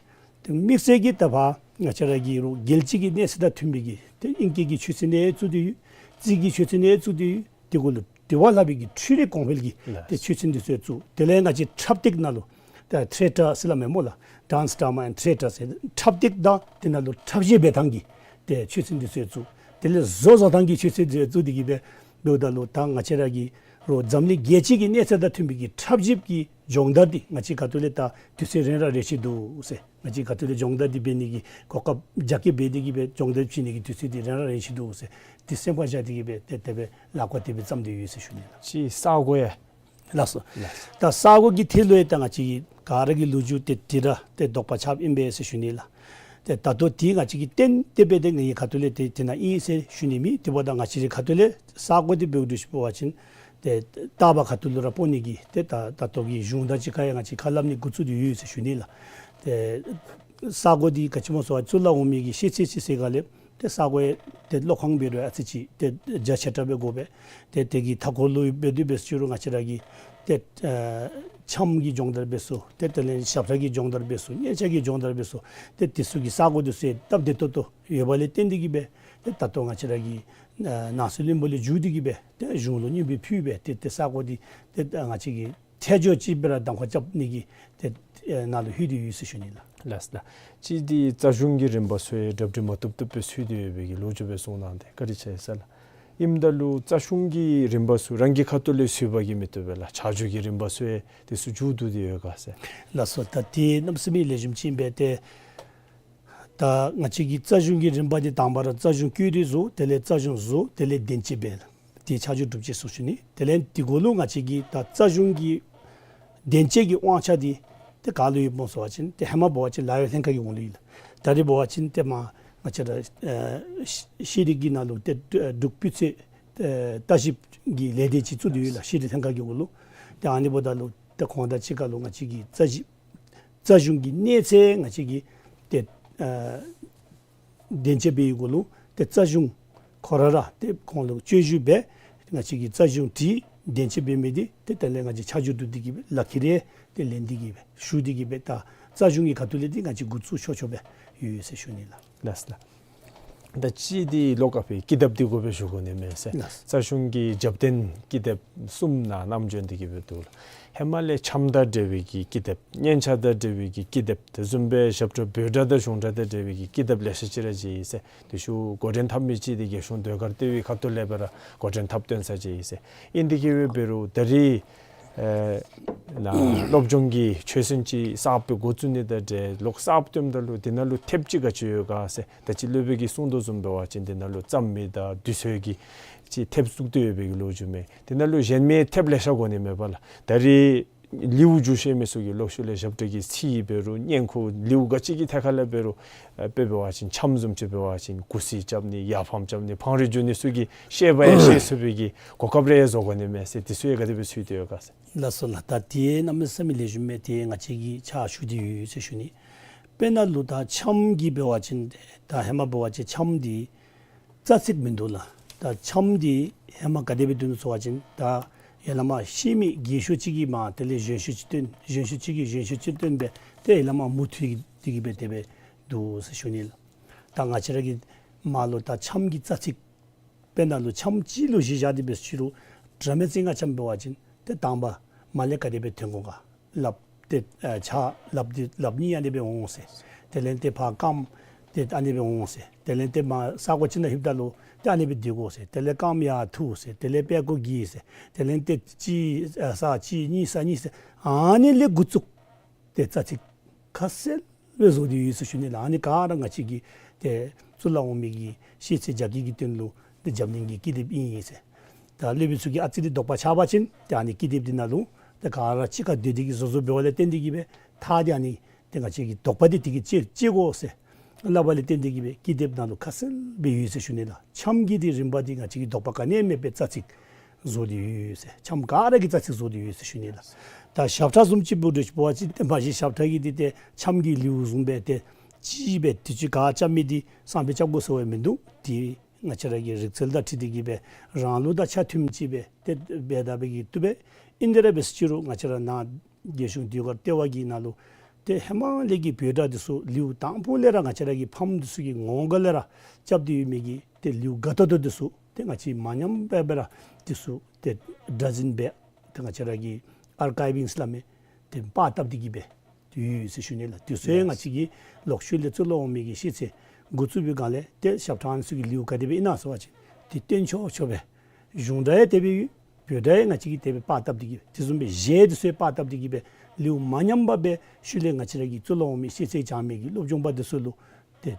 ཏེ་དམིགས་བསལ་གྱིས་ད་ཕར་ང་བཅས་ར་གི་རུང་རྒྱལ་སྤྱི་གི་གནས་ཚད་དང་མཐུན་པའི་གི་ཏེ་ཨིང་སྐད་ཀྱི་ཆོས་ཚན་ཡང་བཙུགས་ཏེ་ཡོད། རྩིས་ཀྱི་ཆོས་ཚན་ཡང་བཙུགས་ཏེ་ཡོད། དེ་གུ་ལུ་དེ་བ་ལྷག་པའི་གི་འཕྲུལ་རིག་གོང་འཕེལ་གྱི་ལགས། ཏེ་ཆོས་ཚན་འདི་ཚུ་ཡང་བཙུགས། དེ་ལས་ང་བཅས་འཁྲབ་སྟེགས་ནང་ལུ་ད་ཐི་ཡེ་ཊར་ཟེར་སླབ་མས་སྨོ་ལགས། Dance, Drama and Theatre ཟེར་འཁྲབ་སྟེགས་དང་དེ་ནང་ལུ་འཁྲབ་གཞས་འབད་ཐངས་ཀྱི་ ཏེ་ཆོས་ཚན་འདི་ཚུ་ཡང་བཙུགས། དེ་ལས་བཟོ་བཟོ་ཐངས་ཀྱི་ཆོས་ཚན་འདི་ཚུ་ཡང་བཙུགས་ཏེ་གི་སྦེ་འབདཝ་ད་ལུ་ད་ང་བཅས་ར་གི་རོགས་འཛམ་གླིང་རྒྱལ་སྤྱི་གི་གནས་ཚད་དང་མཐུན་པའི་གི་ཁྲབ་ཞིབ་ཀྱི་སྦྱོང་བརྡར་འདི་ང་བཅས་ཁ་ཐུག་ལས་ད་དུས་ཚོད་རན་ར་རན་ཅི་འདུག་ཟེར། ང་བཅས་ཁ་ཐུག་ལས་སྦྱོང་བརྡར་འདི་འབད་ནི་གི་གོ་སྐབས་རྒྱ་སྐྱེད་འབད་དེ་གི་སྦེ་སྦྱོང་བརྡར་བྱིན་ནི་གི་དུས་ཚོད་འདི་རན་ར་རན་ཅི་འདུག་ཟེར། འདི་སེམས་ཁར་བཞག་སྟེ་གི་སྦེ་ཏེ་དེ་སྦེ་ལག་པ་དེ་སྦེ་བརྩམས་ཏེ་ཡོད་ཟེར་ཞུ་ནི་ལགས། ཅིག་ས་གོ་ཡང་ལགས་སོ། ལགས་སོ། ད་ས་གོ་གི་ཐད་ལུ་ཡང་ད་ང་བཅས་ཀྱི་ག་ར་གི་ལོ་རྒྱུས་དེ་དེ་ར་ཏེ་དོགས་པ་ཆགསཔ་ཨིན་པས་ཟེར་ཞུ་ནི་ལགས། ཏེ་ད་ལྟོ་དེ་ང་བཅས་ཀྱིས་ཏན་ཏན་སྦེ་ཏེ་ངེའི་ཁ་ཐུག་ལས་ཏེ་དེ་ནང་ཨིན་ཟེར་ཞུ་ནི་མེད། དེ་འབདཝ་ད་ང་བཅས་རའི་ཁ་ཐུག་ལས་ས་གོ་དེ་འབདཝ་འདྲཝ་ཅིག་འབད་བ་ཅིན་ཏེ་ལྟག་པ་ཁ་ཐུག་ལུ་ར་སྤོ་ནི་གི་ཏེ་ད་ད་ལྟོ་གི་གཞུང་དང་གཅིག་ཁར་ཡང་ང་བཅས་ཁ་སླབ་ནི་འགོ་བཙུགས་ཏེ་ཡོད་ཟེར་ཞུ་ནི་ལགས། ཏེ་ས་གོ་འདི་ག་ཅི་སྨོ་ཟེར་བ་ཅིན་གཙུག་ལག་འོག་མའི་གི་ཤེས་ཚད་ཅིག་ཟེར་ག་ལས་ཏེ་ས་གོ་ཡང་ཏེ་ལོག་ཁང་འབད་རུང་ཨ་ཙི་ཅིག་ཏེ་རྒྱ་ཆེ་དྲགས་སྦེ་དགོ་པས། ཏེ་དེ་གི་མཐའ་འཁོར་ལུ་འབད་དེ་འབད་ཟེར་རུང་ང་བཅས་ར་གི་ཏེ་ཨ་འཆམ་གྱི་སྦྱོང་བརྡར་འབད་ས་ཏེ་དེ་ལས་ཞབས་ཁྲ་གི་སྦྱོང་བརྡར་འབད་ས་སྙན་ཆ་གི་སྦྱོང་བརྡར་འབད་ས་ཏེ་དེ་ཚུ་གི་ས་གོ་དེ་ཚུ་ཡང་སྟབས་བདེ་ཏོག་ཏོ་ཡོད་པ་ལས་བརྟེན་ཏེ་གི་སྦེ་ཏེ་ད་ལྟོ་ང་བཅས་ར་གི་ཨ་ནང་སྲིད་བློན་པོ་ལས་བརྒྱུད་དེ་གི་སྦེ་ཏེ་གཞུང་ལུ་སྙན་འབུལ་ཕུལ་སྦེ་ཏེ་ཏེ་ས་གོ་འདི་ཏེ་ང་བཅས་ཀྱིས་ཐད་སྦྱོར་ཅིག་སྦེ་ར་གདམ་ཁ་རྐྱབ་ནི་གི་ཏེ་ཨེ་ནང་ལུ་ལྷོད་དེ་ཡོད་ཟེར་ཞུ་ནི་ལགས། ལགས་ལགས། ཅིག་འདི་རྩ་གཞུང་གི་རིམ་པ་ཚུ་ཡང་གྲ་སྒྲིག་མ་བཏུབ་བཏུབ་སྦེ་ཚུད་དེ་ཡོད་པའི་གི་ལོ་རྒྱུས་སྦེ་གསུངས་གནང་སྟེ་བཀའ་དྲིན་ཆེ་ཟེར་ལགས། ཨིནམ་ད་ལུ་རྩ་གཞུང་གི་རིམ་པ་ཚུ་རང་གི་ཁ་ཐུག་ལས་ཚུད་པ་གིས་མི་བཏུབ་པས་ལགས། ཆ་འཇོག་གི་རིམ་པ་ཚུ་ཡང་དེ་ཚུ་མཇུག་བསྡུ་སྟེ་ཡོད་ག་ཟེར། ལགས་སོ། ད་དེ་གནམ་མེད་ས་མེད་ལེགས་ཤོམ་ཅིག་ཨིན་པས། ཏེ་ད་ང་བཅས་ཀྱི་རྩ་གཞུང་གི་རིམ་པ་འདི་དང་པ་ར་རྩ་གཞུང་བཀོད་སྒྲིག་བཟོ། དེ་ལས་རྩ་གཞུང་བཟོ། དེ་ལས་བདེན་དཔྱད་འབད་ལགས། དེ་ཆ་འཇོག་གྲུབ་ཅི་ཟེར་ཞུ་ནི། དེ་ལས་དེ་གུ་ལུ་ང་བཅས་ཀྱི་ད་རྩ་གཞུང་གི་བདེན་དཔྱད་ཀྱི་དབང་ཆ་འདི་ཏེ་ག་ལུ་ཡོདཔ་སྨོ་ཟེར་བ་ཅིན་ཏེ་ཧེ་མ་འབད་བ་ཅིན་ལཱ་གཡོག་ལྷན་ཁག་གི་འོག་ལུ་ཨིན་ལགས། ད་རེས་འབད་བ་ཅིན་ཏེ་མར་ང་བཅས་ར་ཨེ་ཤེས་རིག་གི་ནང་ལུ་ཏེ་འབྲུག་སྤུས་ཚད་ཨེ་ལྟ་ཞིབ་ཀྱི་ལས་སྡེ་ཅིག་བཙུགས་ཏེ་ཡོད་ལགས། ཤེས་རིག་ལྷན་ཁག་གི་འོག་ལུ། ཏེ་ཨ་ནི་འབདཝ་ད་ལུ་ཏེ་ཁོང་དང་གཅིག་ཁར་ལུ་ང་བཅས་ཀྱི་རྩ་ཞིབ་རྩ་གཞུང་གི་གནས་ཚད་ང་བཅས་ཀྱིས་ཏེ་ཨ་བདེན་དཔྱད་འབད་བའི་གུ་ལུ་ཏེ་རྩ་གཞུང་ཁོ་ར་ར་ཏེ་ཁོང་ལུ་སྤྱོད་བཞུགས་འབད། ང་བཅས་ཀྱིས་རྩ་གཞུང་དེ་བདེན་དཔྱད་འབད་མི་འདི་ཏེ་དེ་ལས་ང་བཅས་ཆ་འཇོག་བསྡུ་སྟེ་གི་སྦེ་ལག་ཁྱེར་ཡང་ཏེ་ལེན་ཏེ་གི་སྦེ་ཞུ་སྟེ་གི་སྦེ་ད་རྩ་གཞུང་གི་ཁ་ཐུག་ལས་འདི་ང་བཅས་འགོ་བཙུགས་ཆོག་ཆོགཔ་སྦེ་ཡོད་ཟེར་ཞུ་ནི་ལགས། ལགས་ལགས། ད་ཅི་འདི་ལོག་ཀ་ཕི་ཀི་དེབ་འདི་དགོ་པས་ཞུ་དགོ་ནི་མས་ཟེར། ལགས། རྩ་གཞུང་གི་རྒྱབ་རྟེན་ཀི་དེབ་གསུམ་ནང་ནམ་བྱོན་ཏེ་གི་སྦེ་འདུག་ལགས། ཧེ་མ་ལས་འཆམ་དང་འབྲེལ་བའི་གི་ཀི་དེབ། སྙན་ཆ་དང་འབྲེལ་བའི་གི་ཀི་དེབ། དེ་བཟུམ་སྦེ་ཞབས་ཁྲ་འབོད་སྒྲ་དང་གཞུང་སྒྲ་དང་འབྲེལ་བའི་གི་ཀི་དེབ་ལེ་ཤ་ཅིག་ར་མཇལ་ཡི་ཟེར། དེ་ཤུལ་འགོ་འདྲེན་འཐབ་མི་ཅིག་འདི་རྒྱལ་གཞུང་ཟློས་གར་ལྟེ་བའི་ཁ་ཐུག་ལས་སྦེ་ར་འགོ་འདྲེན་འཐབ་སྟོན་ས་མཇལ་ཡི་ཟེར། ཨིན་ཏེ་གི་སྦེ་འབད་རུང་ད་རེས་ཨེ་ནཱ་སློབ་སྦྱོང་གི་ཆོས་ཚན་ཅིག་གསརཔ་སྦེ་འགོ་བཙུགས་ནི་དང་འབྲེལ་ལོག་གསརཔ་སྟོནམ་ད་ལུ་དེ་ནང་ལུ་ཐེབས་ཅིག་ག་ཅི་ཡོད་ག་ཟེར། ད་ཅི་སློབ་དཔོན་གྱིས་གསུངས་དོ་བཟུམ་འབད་བ་ཅིན་དེ་ནང་ལུ་རྩོམ་མི་དང་དུས་ཚོད་ཀྱི་ཅིག་ཐེབས་བཙུགས་ཏེ་ཡོད་པའི་གི་ལོ་རྒྱུས་མས། དེ་ནང་ལུ་གཞན་མི་ཐེབས་ལེ་ཤ་དགོ་ནི་མས་པ་ལགས། ད་རེས་ལེའུ་བསྒྱུར་ཤེས་མི་ཚུ་གིས་ལོག་ཤུལ་ལས་ཞབས་ཁྲ་གི་ཚིག་འབད་རུང་སྙན་ཁུ་ལེའུ་ག་ཅི་གི་ཐད་ཁར་ལས་འབད་རུང་ཨ་དཔེ་འབད་བ་ཅིན་འཆམ་བཟུམ་ཅིག་འབད་བ་ཅིན་གུ་སི་རྐྱབ་ནི་ཡར་ཕམ་རྐྱབ་ནི་ཕང་རི་བསྒྱུར་ནི་ཚུ་གིས་ཤེས་པ་ཡང་ཤེས་ཚུགས་པའི་གི་གོ་སྐབས་རེ་བཟོ་དགོ་ནི་མས་ཟེར། དེ་ཚུ་ཡང་ག་དེ་སྦེ་ཚུད་དེ་ཡོད་ག་ཟེར། ལགས་སོ་ལགས། ད་དེ་གནམ་མེད་ས་མེད་ལེགས་ཤོམ་མས། དེ་ང་བཅས་ཀྱིས་ཕྱག་ཞུ་སྟེ་ཡོད་ཟེར་ཞུ་ནི། དཔེར་ན་ལུ་ད་འཆམ་གྱི་འབད་བ་ཅིན་ད་ཧེ་མ་འབད་བ་ཅིན་འཆམ་འདི་རྩ་ཚིག་མིན་འདུག་ལགས། ད་འཆམ་འདི་ཧེ་མ་ག་དེ་སྦེ་འདུག་ཟེར་བ་ཅིན་ད་ཡར་ལས་མར་ཤེས་མི་རྒས་ཤོས་ཅིག་གིས་མར་དེ་ལས་གཞོན་ཤོས་ཅིག་སྟོན། གཞོན་ཤོས་ཅིག་གིས་གཞོན་ཤོས་ཅིག་སྟོན་སྦེ་ཏེ་ཡར་ལས་མར་མུ་མཐུད་དེ་གི་སྦེ་དེ་སྦེ་འདུག་ཟེར་ཞུ་ནི་ལགས། ད་ང་བཅས་ར་གི་མར་ལུ་ད་འཆམ་གྱི་རྩ་ཚིག་དཔེར་ན་ལུ་འཆམ་གཅིག་ལུ་གཞི་བཞག་སྟེ་འབད་ཟེར་རུང་སྒྲ་མི་རྩི་ང་འཆམ་འབད་བ་ཅིན་ཏེ་དང་པ་མར་ལས་ག་དེ་སྦེ་འཐེན་དགོ་ག། ལགཔ་ཏེ་ཨ་ཕྱག་ལགཔ་འདི་ལགཔ་གཉིས་ཨ་ནི་སྦེ་འོང་ཟེར། དེ་ལས་ཏེ་ཕར་རྐངམ་ཏེ་ཨ་ནི་སྦེ་འོང་ཟེར། དེ་ལས་ཏེ་མར་ས་གོ་ཅིག་ནང་ལྷོདཔ་ད་ལུ་ཏེ་ཨ་ནི་སྦེ་སྡོད་དགོ་ཟེར། དེ་ལས་རྐངམ་ཡར་འཐུ་ཟེར། དེ་ལས་པད་ཀོ་བསྒྱིར་ཟེར། དེ་ལས་ཏེ་གཅིག་ཨ་ས་གཅིག་གཉིས་ས་གཉིས་ཟེར། ཨ་ནི་ལས་འགོ་བཙུགས་ཏེ་རྩ་ཚིག་ཁ་གསལ་སྦེ་བཟོ་སྟེ་ཡོད་ཟེར་ཞུ་ནི་ལགས། ཨ་ནི་ག་ར་ང་བཅས་ཀྱི་ཏེ་གཙུག་ལག་འོག་མའི་གི་ཤེས་ཚད་རྒྱ་སྐྱེད་ཀྱི་དོན་ལུ་ཏེ་རྒྱབ་གནོན་གྱི་ཀི་དེབ་ཨིན་ཟེར། ད་སློབ་དཔོན་ཚུ་གིས་ཨ་ཙི་རེ་དོགས་པ་ཆགས་པ་ཅིན་ཏེ་ཨ་ནི་ཀི་དེབ་འདི་ནང་ལུ་ཏེ་ག་ར་གཅིག་ཁར་སྡོད་དེ་གི་བཟོ་བཟོཝ་འབདཝ་ལས་བརྟེན་ཏེ་གི་སྦེ་མཐར་ཏེ་ཨ་ནི་ཏེ་ང་བཅས་ཀྱི་དོགས་པ་འདི་དེ་གིས་བཅད་བཅད་དགོ་ཟེར་སླབ་པ་ལས་བརྟེན་ཏེ་གི་སྦེ་ཀི་དེབ་ནང་ལུ་ཁ་གསལ་སྦེ་ཡོད་ཟེར་ཞུ་ནི་ལགས། འཆམ་གྱི་འདི་རིམ་པ་འདི་ང་བཅས་ཀྱིས་དོགས་པ་ག་ནི་ཡང་མེད་པའི་རྩ་ཚིག་བཟོ་སྟེ་ཡོད་ཟེར། འཆམ་ག་ར་གི་རྩ་ཚིག་བཟོ་སྟེ་ཡོད་ཟེར་ཞུ་ནི་ལགས། ད་ཞབས་ཁྲ་བཟུམ་ཅིག་འབདཝ་འདྲཝ་ཅིག་འབད་བ་ཅིན་ཏེ་མ་གཞི་ཞབས་ཁྲ་གི་འདི་ཏེ་འཆམ་གྱི་ལེའུ་བཟུམ་སྦེ་ཏེ་གཅིག་སྦེ་དུས་ཅི་ག་རྐྱབ་མི་འདི་སང་ཕོད་རྐྱབ་དགོ་ཟེར་བ་མིན་འདུག། ཏེ་ང་བཅས་ར་གི་རིག་རྩལ་དང་འཁྲིལ་ཏེ་གི་སྦེ་རང་ལུགས་དང་ཆ་མཐུནམ་ཅིག་སྦེ་ཏེ་འབད་ད་འབད་གི་བཏུབ་པས། ཨིན་དེ་ར་འབད་ཟེར་ཅི་རུང་ང་བཅས་ར་ནཱ་རྒྱལ་གཞུང་ཟློས་གར་ལྟེ་བ་གི་ནང་ལུ་ཏེ་ཧེ་མ་ལས་ཀྱི་བོད་སྒྲ་འདི་ཚུ་ལེའུ་དང་པོ་ལས་ར་ང་བཅས་ར་གི་ཕམ་འདི་ཚུ་གི་ངོ་ག་ལས་ར་རྐྱབ་སྟེ་ཡོད་མི་གི་ཏེ་ལེའུ་ག་ཏོག་ཏོ་འདི་ཚུ་ཏེ་ང་བཅས་མ་ཉམས་པར་སྦེ་ར་འདི་ཚུ་ཏེ་སྒྲ་འཛིན་འབད་ཏེ་ང་བཅས་ར་གི་ཨར་ཀའིབ་ཨིང་ཟེར་སླབ་མི་ཏེ་པར་བཏབ་སྟེ་གི་སྦེ་ཏེ་ཡོད་ཟེར་ཞུ་ནི་ལགས། དེ་ཚུ་ཡང་ང་བཅས་ཀྱིས་ལོག་ཤུལ་ལས་གཙུག་ལག་འོག་མའི་གི་ཤེས་ཚད་ འགོ་བཙུགས་པའི་སྒང་ལས་ཏེ་ཞབས་ཁྲ་ཨ་ནི་ཚུ་གི་ལེའུ་ག་དེ་སྦེ་ཨིན་ན་ཟེར་བ་ཅིན་ཏེ་སྟོན་ཆོག་ཆོག་སྦེ་གཞུང་སྒྲ་ཡང་དེ་སྦེ་ཡོད། བོད་སྒྲ་ཡང་ང་བཅས་ཀྱིས་དེ་སྦེ་པར་བཏབ་སྟེ་གི་དེ་བཟུམ་སྦེ་གཞས་འདི་ཚུ་ཡང་པར་བཏབ་སྟེ་གི་སྦེ་ལེའུ་མ་ཉམས་པ་སྦེ་ཤུལ་ལས་ང་བཅས་ར་གི་གཙུག་ལག་འོག་མའི་ཤེས་ཚད་སྦྱང་མི་གི་སློབ་སྦྱོང་པ་འདི་ཚུ་ལུ་ཏེ་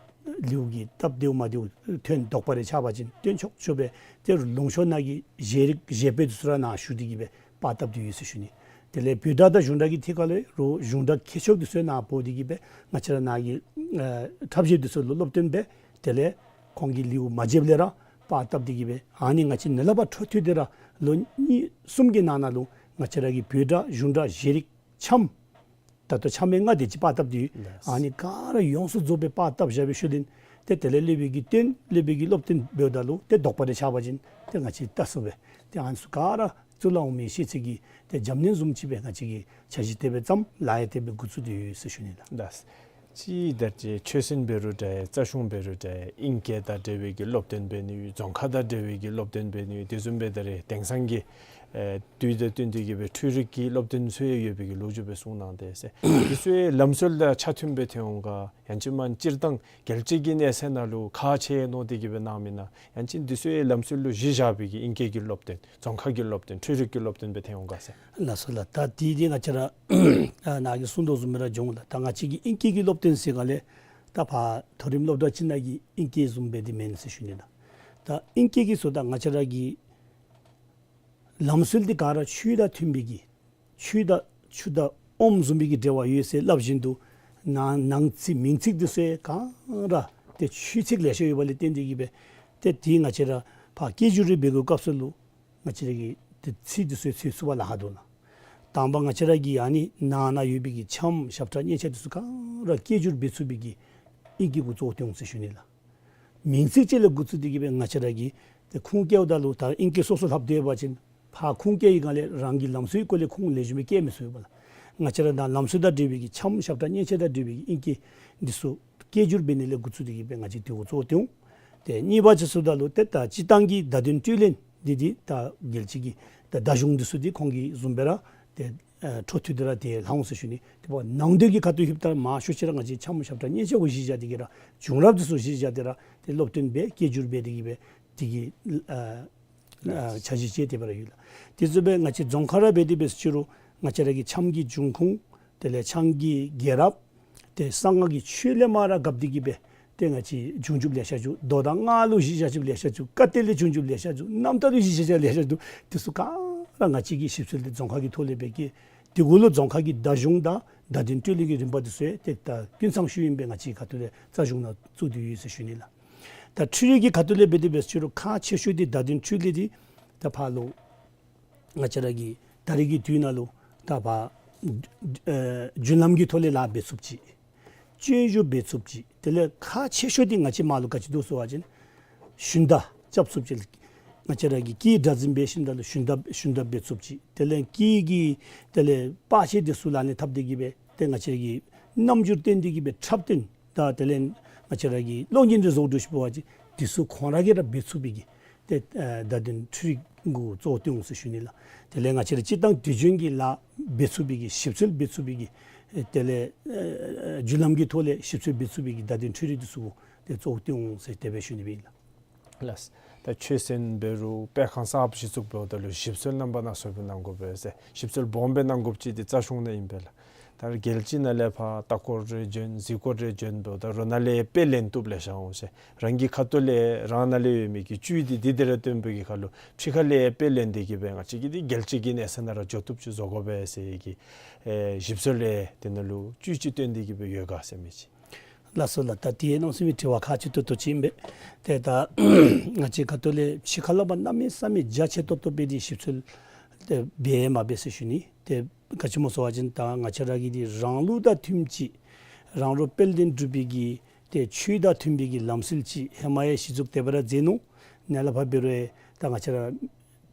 ལེའུ་གི་སྟབས་བདེཝ་མ་བདེཝ་ཐོན་དོགས་པ་རེ་ཆགས་པ་ཅིན་སྟོན་ཆོག་ཆོག་སྦེ་ཏེ་ལུང་ཕྱོགས་ནང་གི་གཞས་རིགས་གཞས་པོད་འདི་ཚུ་ར་ནཱ་ཞུ་སྟེ་གི་སྦེ་པར་བཏབ་སྟེ་ཡོད་ཟེར་ཞུ་ནི། དེ་ལས་བོད་སྒྲ་དང་གཞུང་སྒྲ་གི་ཐད་ཁར་ལས་རུང་གཞུང་སྒྲ་མཁས་མཆོག་འདི་ཚུ་ནཱ་འབོ་སྟེ་གི་སྦེ་ང་བཅས་ར་ནཱ་གི་ཨ་འཁྲབ་གཞས་འདི་ཚུ་ལུ་སློབ་སྟོན་འབད། དེ་ལས་ཁོང་གི་ལེའུ་མ་བརྗེདཔ་ལས་ར་པར་བཏབ་སྟེ་གི་སྦེ་ཨ་ནི་ང་བཅས་ནཱ་ལས་ཕར་འཕྲོ་མཐུད་དེ་ར་ལོ་གཉིས་གསུམ་གྱི་ནང་ན་ལུ་ང་བཅས་ར་གི་བོད་སྒྲ་གཞུང་སྒྲ་གཞས་རིགས་འཆམ་ད་ལྟོ་འཆམ་མི་ལྔ་དེ་ཅིག་པར་བཏབ་སྟེ་ཡོད། ལགས། ཨ་ནི་ག་ར་ཡོངས་སུ་རྫོགས་སྦེ་པར་བཏབ་བཞག་པའི་ཤུལ་ལས་ཏེ་དེ་ལས་སློབ་དཔོན་གྱིས་སྟོན་སློབ་དཔོན་གྱིས་སློབ་སྟོན་འབདཝ་ད་ལུ་ཏེ་དོགས་པ་རེ་ཆགས་པ་ཅིན་ཏེ་ང་བཅས་ལྟ་ཚུགས་པས། ཏེ་ཨ་ནི་ཚུ་ག་ར་གཙུག་ལག་འོག་མའི་ཤེས་ཚད་ཀྱི་ཏེ་རྒྱབ་སྣོན་བཟུམ་ཅིག་སྦེ་ང་བཅས་ཀྱིས་འཆར་གཞི་དེ་སྦེ་བརྩམས་ལཱ་ཡང་དེ་སྦེ་འགོ་བཙུགས་ཏེ་ཡོད་ཟེར་ཞུ་ནི་ལགས། ལགས། ཅིག་ད་ཅི་ཆོས་སྲིད་འབད་རུང་འདྲ་རྩ་གཞུང་འབད་རུང་འདྲ་ཨིང་སྐད་དང་འབྲེལ་བའི་གི་སློབ་སྟོན་འབད་ནི་ཡོད། རྫོང་ཁ་དང་འབྲེལ་བའི་གི་སློབ་སྟོན་འབད་ནི་ཡོད། དེ་བཟུམ་སྦེ་ད་རེས་དེང་སང་གི་ཨེ་དུས་དང་བསྟུན་ཏེ་གི་སྦེ་འཕྲུལ་རིག་གི་སློབ་སྟོན་ཚུ་ཡང་ཡོད་པའི་གི་ལོ་རྒྱུས་སྦེ་གསུངས་གནང་དེས་ཟེར། དེ་ཚུ་ཡང་ལམ་སྲོལ་དང་ཆ་མཐུན་སྦེ་ཐོན་འོང་ག། ཡང་ཅིན་མ་སྤྱིར་བཏང་རྒྱལ་སྤྱི་གི་གནས་ཚད་ནང་ལུ་ཁག་ཆེ་མནོ་སྟེ་གི་སྦེ་གནང་མི་ན། ཡང་ཅིན་དེ་ཚུ་ཡང་ལམ་སྲོལ་ལུ་གཞི་བཞག་པའི་གི་ཨིང་སྐད་ཀྱི་སློབ་སྟོན་རྫོང་ཁ་གི་སློབ་སྟོན་འཕྲུལ་རིག་གི་སློབ་སྟོན་སྦེ་ཐོན་འོང་ག་ཟེར། ལགས་སོ་ལགས། ད་དེ་དེ་ང་བཅས་ར་ཨ་ནཱ་གིས་གསུངས་དོ་བཟུམ་སྦེ་ར་འགྱོ་འོང་ལགས། ད་ང་བཅས་ཀྱི་ཨིང་སྐད་ཀྱི་སློབ་སྟོན་ཟེར་ག་ལས་ད་ཕར་མཐོ་རིམ་སློབ་གྲྭ་ཅིག་ནང་གི་ཨིང་སྐད་བཟུམ་སྦེ་འདི་མེན་ཟེར་ཞུ་ནི་ལགས། ད་ཨིང་སྐད་ཀྱི་ཟེརཝ་ད་ང་བཅས་ར་གི་ལམ་སྲོལ་འདི་ག་ར་ཆོས་དང་མཐུན་པའི་གི་ཆོས་དང་ཆུ་དང་ཨོམ་བཟུམ་མའི་གི་འབྲེལ་བ་ཡོད་ཟེར་སླབ་བཞིན་དུ་ནང་ནང་ཚིག་མིང་ཚིག་འདི་ཚུ་ཡང་ག་ར་ཏེ་ཆོས་ཚིག་ལེ་ཤ་ཡོད་པ་ལས་བརྟེན་ཏེ་གི་སྦེ་ཏེ་དེ་ང་བཅས་ར་ཕར་སྐད་སྒྱུར་རེ་འབད་དགོ་སྐབས་སུ་ལུ་ང་བཅས་ར་གིས་ཏེ་ཚིག་འདི་ཚུ་ཡང་འཚོལ་ཚུགས་པར་ལཱ་ཁག་འདུག་ལགས། དང་པ་ང་བཅས་ར་གི་ཨ་ནི་ནང་ན་ཡོད་པའི་གི་འཆམ་ཞབས་ཁྲ་སྙན་ཆ་འདི་ཚུ་ག་ར་སྐད་སྒྱུར་འབད་ཚུགས་པའི་གི་ཨིང་སྐད་གུ་གཙོ་བོ་བཏོན་འོང་ཟེར་ཞུ་ནི་ལགས། མིང་ཚིག་ཅིག་ལས་འགོ་བཙུགས་ཏེ་གི་སྦེ་ང་བཅས་ར་གིས་ཏེ་ཁུངས་བཀལཝ་ད་ལུ་ད་ཨིང་སྐད་སོ་སོ་ལྷབ་སྡོད་པ་ཅིན་ཕར་ཁུངས་བཀལ་བའི་སྒང་ལས་རང་གི་ལམ་སྲོལ་གྱི་སྐོར་ལས་ཁུངས་ལེགས་ཤོམ་སྦེ་བཀལ་མི་ཚུགས་པས་ལགས། ང་བཅས་ར་ད་ལམ་སྲོལ་དང་འབྲེལ་བའི་གི་འཆམ་ཞབས་ཁྲ་སྙན་ཆ་དང་འབྲེལ་བའི་གི་ཨིང་སྐད་འདི་ཚུ་སྐད་སྒྱུར་འབད་ནི་ལས་འགོ་བཙུགས་ཏེ་གི་སྦེ་ང་བཅས་དེ་གུ་གཙོ་བོ་བཏོན་འོང་། ཏེ་གཉིས་པ་ཅིག་ཟེརཝ་ད་ལུ་ཏེ་ད་སྤྱིར་བཏང་གི་བརྡ་དོན་སྤྲོད་ལེན་འདི་འདི་ད་རྒྱལ་སྤྱི་གི་ད་བརྡ་གཞུང་འདི་ཚུ་འདི་ཁོང་གིས་བཟུམ་སྦེ་ར་ཏེ་ཨ་འཕྲོ་མཐུད་དེ་ར་ཏེ་ལྷག་འོང་ཟེར་ཞུ་ནི། ཏེ་ཕར་ནང་དོན་གྱི་ཁ་ཐུག་ལྷོདཔ་ད་མང་ཤོས་ཅིག་ར་ང་བཅས་འཆམ་ཞབས་ཁྲ་སྙན་ཆ་གུ་གཞི་བཞག་སྟེ་གི་ར་བྱུང་རབས་འདི་ཚུ་གཞི་བཞག་སྟེ་ར་ཏེ་སློབ་སྟོན་འབད་སྐད་སྒྱུར་འབད་དེ་གི་སྦེ་དེ་གི་ཨ་ཨ་འཆར་གཞི་ཅིག་དེ་སྦེ་ར་ཡོད་ལགས། དེ་བཟུམ་སྦེ་ང་བཅས་རྫོང་ཁ་ར་འབད་དེ་འབད་ཟེར་ཅི་རུང་ང་བཅས་ར་གི་འཆམ་གྱི་འབྱུང་ཁུངས་དེ་ལས་འཆམ་གྱི་རྒྱལ་རབས་ཏེ་གསང་སྔགས་ཀྱི་ཆོས་ལས་མར་ར་བཀབ་སྟེ་གི་སྦེ་ཏེ་ང་བཅས་བྱུང་རྒྱུ་ལེ་ཤ་བྱུང་། མདོ་དང་སྔགས་ལུ་གཞི་བཞག་རྒྱུ་ལེ་ཤ་བྱུང་། བཀའ་གཏེར་ལས་བྱུང་རྒྱུ་ལེ་ཤ་བྱུང་། རྣམ་ཐར་ལུ་གཞི་བཞག་རྒྱུ་ལེ་ཤ་བྱུང་། དེ་ཚུ་ག་ར་ང་བཅས་ཀྱིས་ཞིབ་འཚོལ་འདི་རྫོང་ཁ་གི་ཐོག་ལས་འབད་གེ། དེ་གུ་ལུ་རྫོང་ཁ་གི་བརྡ་གཞུང་དང་བརྡ་དོན་སྤྲོད་ལེན་གྱི་རིམ་པ་འདི་ཚུ་ཡང་ཏེ་ད་ཀུན་ཚང་ཞུ་ཨིན་པས། ང་བཅས་ཁ་ཐུག་ལས་རྩ་གཞུང་ནང་བཙུགས་ཏེ་ཡོད་ཟེར་ཞུ་ནི་ལགས། ད་འཕྲུལ་རིག་གི་ཁ་ཐུག་ལས་འབད་དེ་འབད་ཟེར་ཅི་རུང་ཁག་ཆེ་ཤོས་འདི་བརྡ་དོན་འཕྲུལ་ལས་འདི་ད་ཕར་ལུ་ང་བཅས་ར་གི་ད་རེས་ཀྱི་དུས་ནང་ལུ་ད་ཕར་ཨེ་བརྒྱུད་ལམ་གྱི་ཐོག་ལས་ལཱ་འབད་ཚུགསཔ་ཅིག། སྤྱོད་འཇུག་འབད་ཚུགསཔ་ཅིག། དེ་ལས་ཁག་ཆེ་ཤོས་འདི་ང་བཅས་མར་ལུ་ག་ཅི་འདུག་ཟེར་བ་ཅིན་ཞུན་དག་རྐྱབ་ཚུགསཔ་ཅིག། ང་བཅས་ར་གི་སྐད་སྒྲ་འཛིན་འབད་ཞིནམ་ད་ལུ་ཞུན་དག་ཞུན་དག་འབད་ཚུགསཔ་ཅིག། དེ་ལས་སྐད་ཀྱི་དེ་ལས་པར་ཆས་འདི་ཚུ་ལག་ལེན་འཐབ་སྟེ་གི་སྦེ་ཏེ་ང་བཅས་ར་གི་རྣམ་འགྱུར་སྟོན་ཏེ་གི་སྦེ་འཁྲབ་སྟོན་དང་དེ་ལས་ང་བཅས་ར་གི་གློག་བརྙན་འདི་བཟོ་དགོཔ་ཅིག་འབད་བ་ཅིན་དེ་ཚུ་ཁོང་ར་གིས་ར་འབད་ཚུགས་པའི་གི་ཏེ་ཨ་བརྡ་དོན་འཕྲུལ་རིག་གུ་གཙོ་བོ་བཏོན་འོང་ཟེར་ཞུ་ནི་ལགས། དེ་ལས་ང་བཅས་ར་སྤྱིར་བཏང་དུས་རྒྱུན་གྱི་ལཱ་འབད་ཚུགས་པའི་གི་ཞིབ་འཚོལ་འབད་ཚུགས་པའི་གི་ཨེ་དེ་ལས་ཨེ་བརྒྱུད་ལམ་གྱི་ཐོག་ལས་ཞིབ་འཚོལ་འབད་ཚུགས་པའི་གི་བརྡ་དོན་འཕྲུལ་རིག་འདི་ཚུ་གུ་ཏེ་གཙོ་བོ་བཏོན་འོང་ཟེར་དེ་སྦེ་ཞུ་ནི་ཨིན་ལགས། ལགས། ད་ཆོས་སྲིད་འབད་རུང་སྤེལ་ཁང་གསརཔ་གཞི་བཙུགས་འབདཝ་ད་ལུ་ཞིབ་འཚོལ་རྣམ་པ་སྣ་ཚོགས་སྦེ་གནང་དགོ་པས་ཟེར། ཞིབ་འཚོལ་སྦོམ་སྦེ་གནང་དགོཔ་ཅིག་འདི་རྩ་གཞུང་ནང་ཨིན་པས་ལགས། ད་རྒྱལ་སྤྱི་ནང་ལས་ཕར་ལྟ་སྐོར་རེ་བྱོན་གཟིགས་སྐོར་རེ་བྱོན་འབདཝ་ད་རོགས་ནང་ལས་དཔེ་ལེན་བཏུབ་ལེ་ཤ་འོང་ཟེར། རང་གི་ཁ་ཐུག་ལས་རང་ནང་ལས་ཡོད་མི་གི་བཅུད་འདི་འདི་དེ་ར་སྟོན་པའི་གི་ཁར་ལུ་ཕྱི་ཁ་ལས་དཔེ་ལེན་ཏེ་གི་སྦེ་ང་བཅས་ཀྱིས་འདི་རྒྱལ་སྤྱི་གི་གནས་ཚད་ནང་ར་འགྱོ་བཏུབ་ཅིག་བཟོ་དགོ་པས་ཟེར་གི་ཨེ་ཞིབ་འཚོལ་ལས་དེ་ནང་ལུ་བཅུད་ཅིག་བཏོན་ཏེ་གི་སྦེ་ཡོད་ག་ཟེར་མི་ཅིག། ལགས་སོ་ལགས། ད་དེ་གནམ་མེད་ས་མེད་དྲི་བ་ཁག་ཆེ་ཏོག་ཏོ་ཅིག་ཨིན་པས། ཏེ་ད་ང་བཅས་ཁ་ཐུག་ལས་ཕྱི་ཁ་ལས་ཕར་གནམ་མེད་ས་མེད་རྒྱ་ཆེ་ཏོག་ཏོ་སྦེ་འདི་ཞིབ་འཚོལ་ཏེ་འབད་མ་འབད་ཟེར་ཞུ་ནི། ཏེ་ག་ཅི་སྨོ་ཟེར་བ་ཅིན་ད་ང་བཅས་ར་གི་འདི་རང་ལུགས་དང་མཐུནམ་ཅིག་རང་རོགས་དཔལ་ལྡན་འབྲུག་པའི་གི་ཏེ་ཆོས་དང་མཐུན་པའི་གི་ལམ་སྲོལ་ཅིག་ཧེ་མ་ཡང་གཞི་བཙུགས་དེ་སྦེ་ར་མཛད་ནུག། ནཱ་ལས་ཕར་འབད་རུང་ད་ང་བཅས་ར་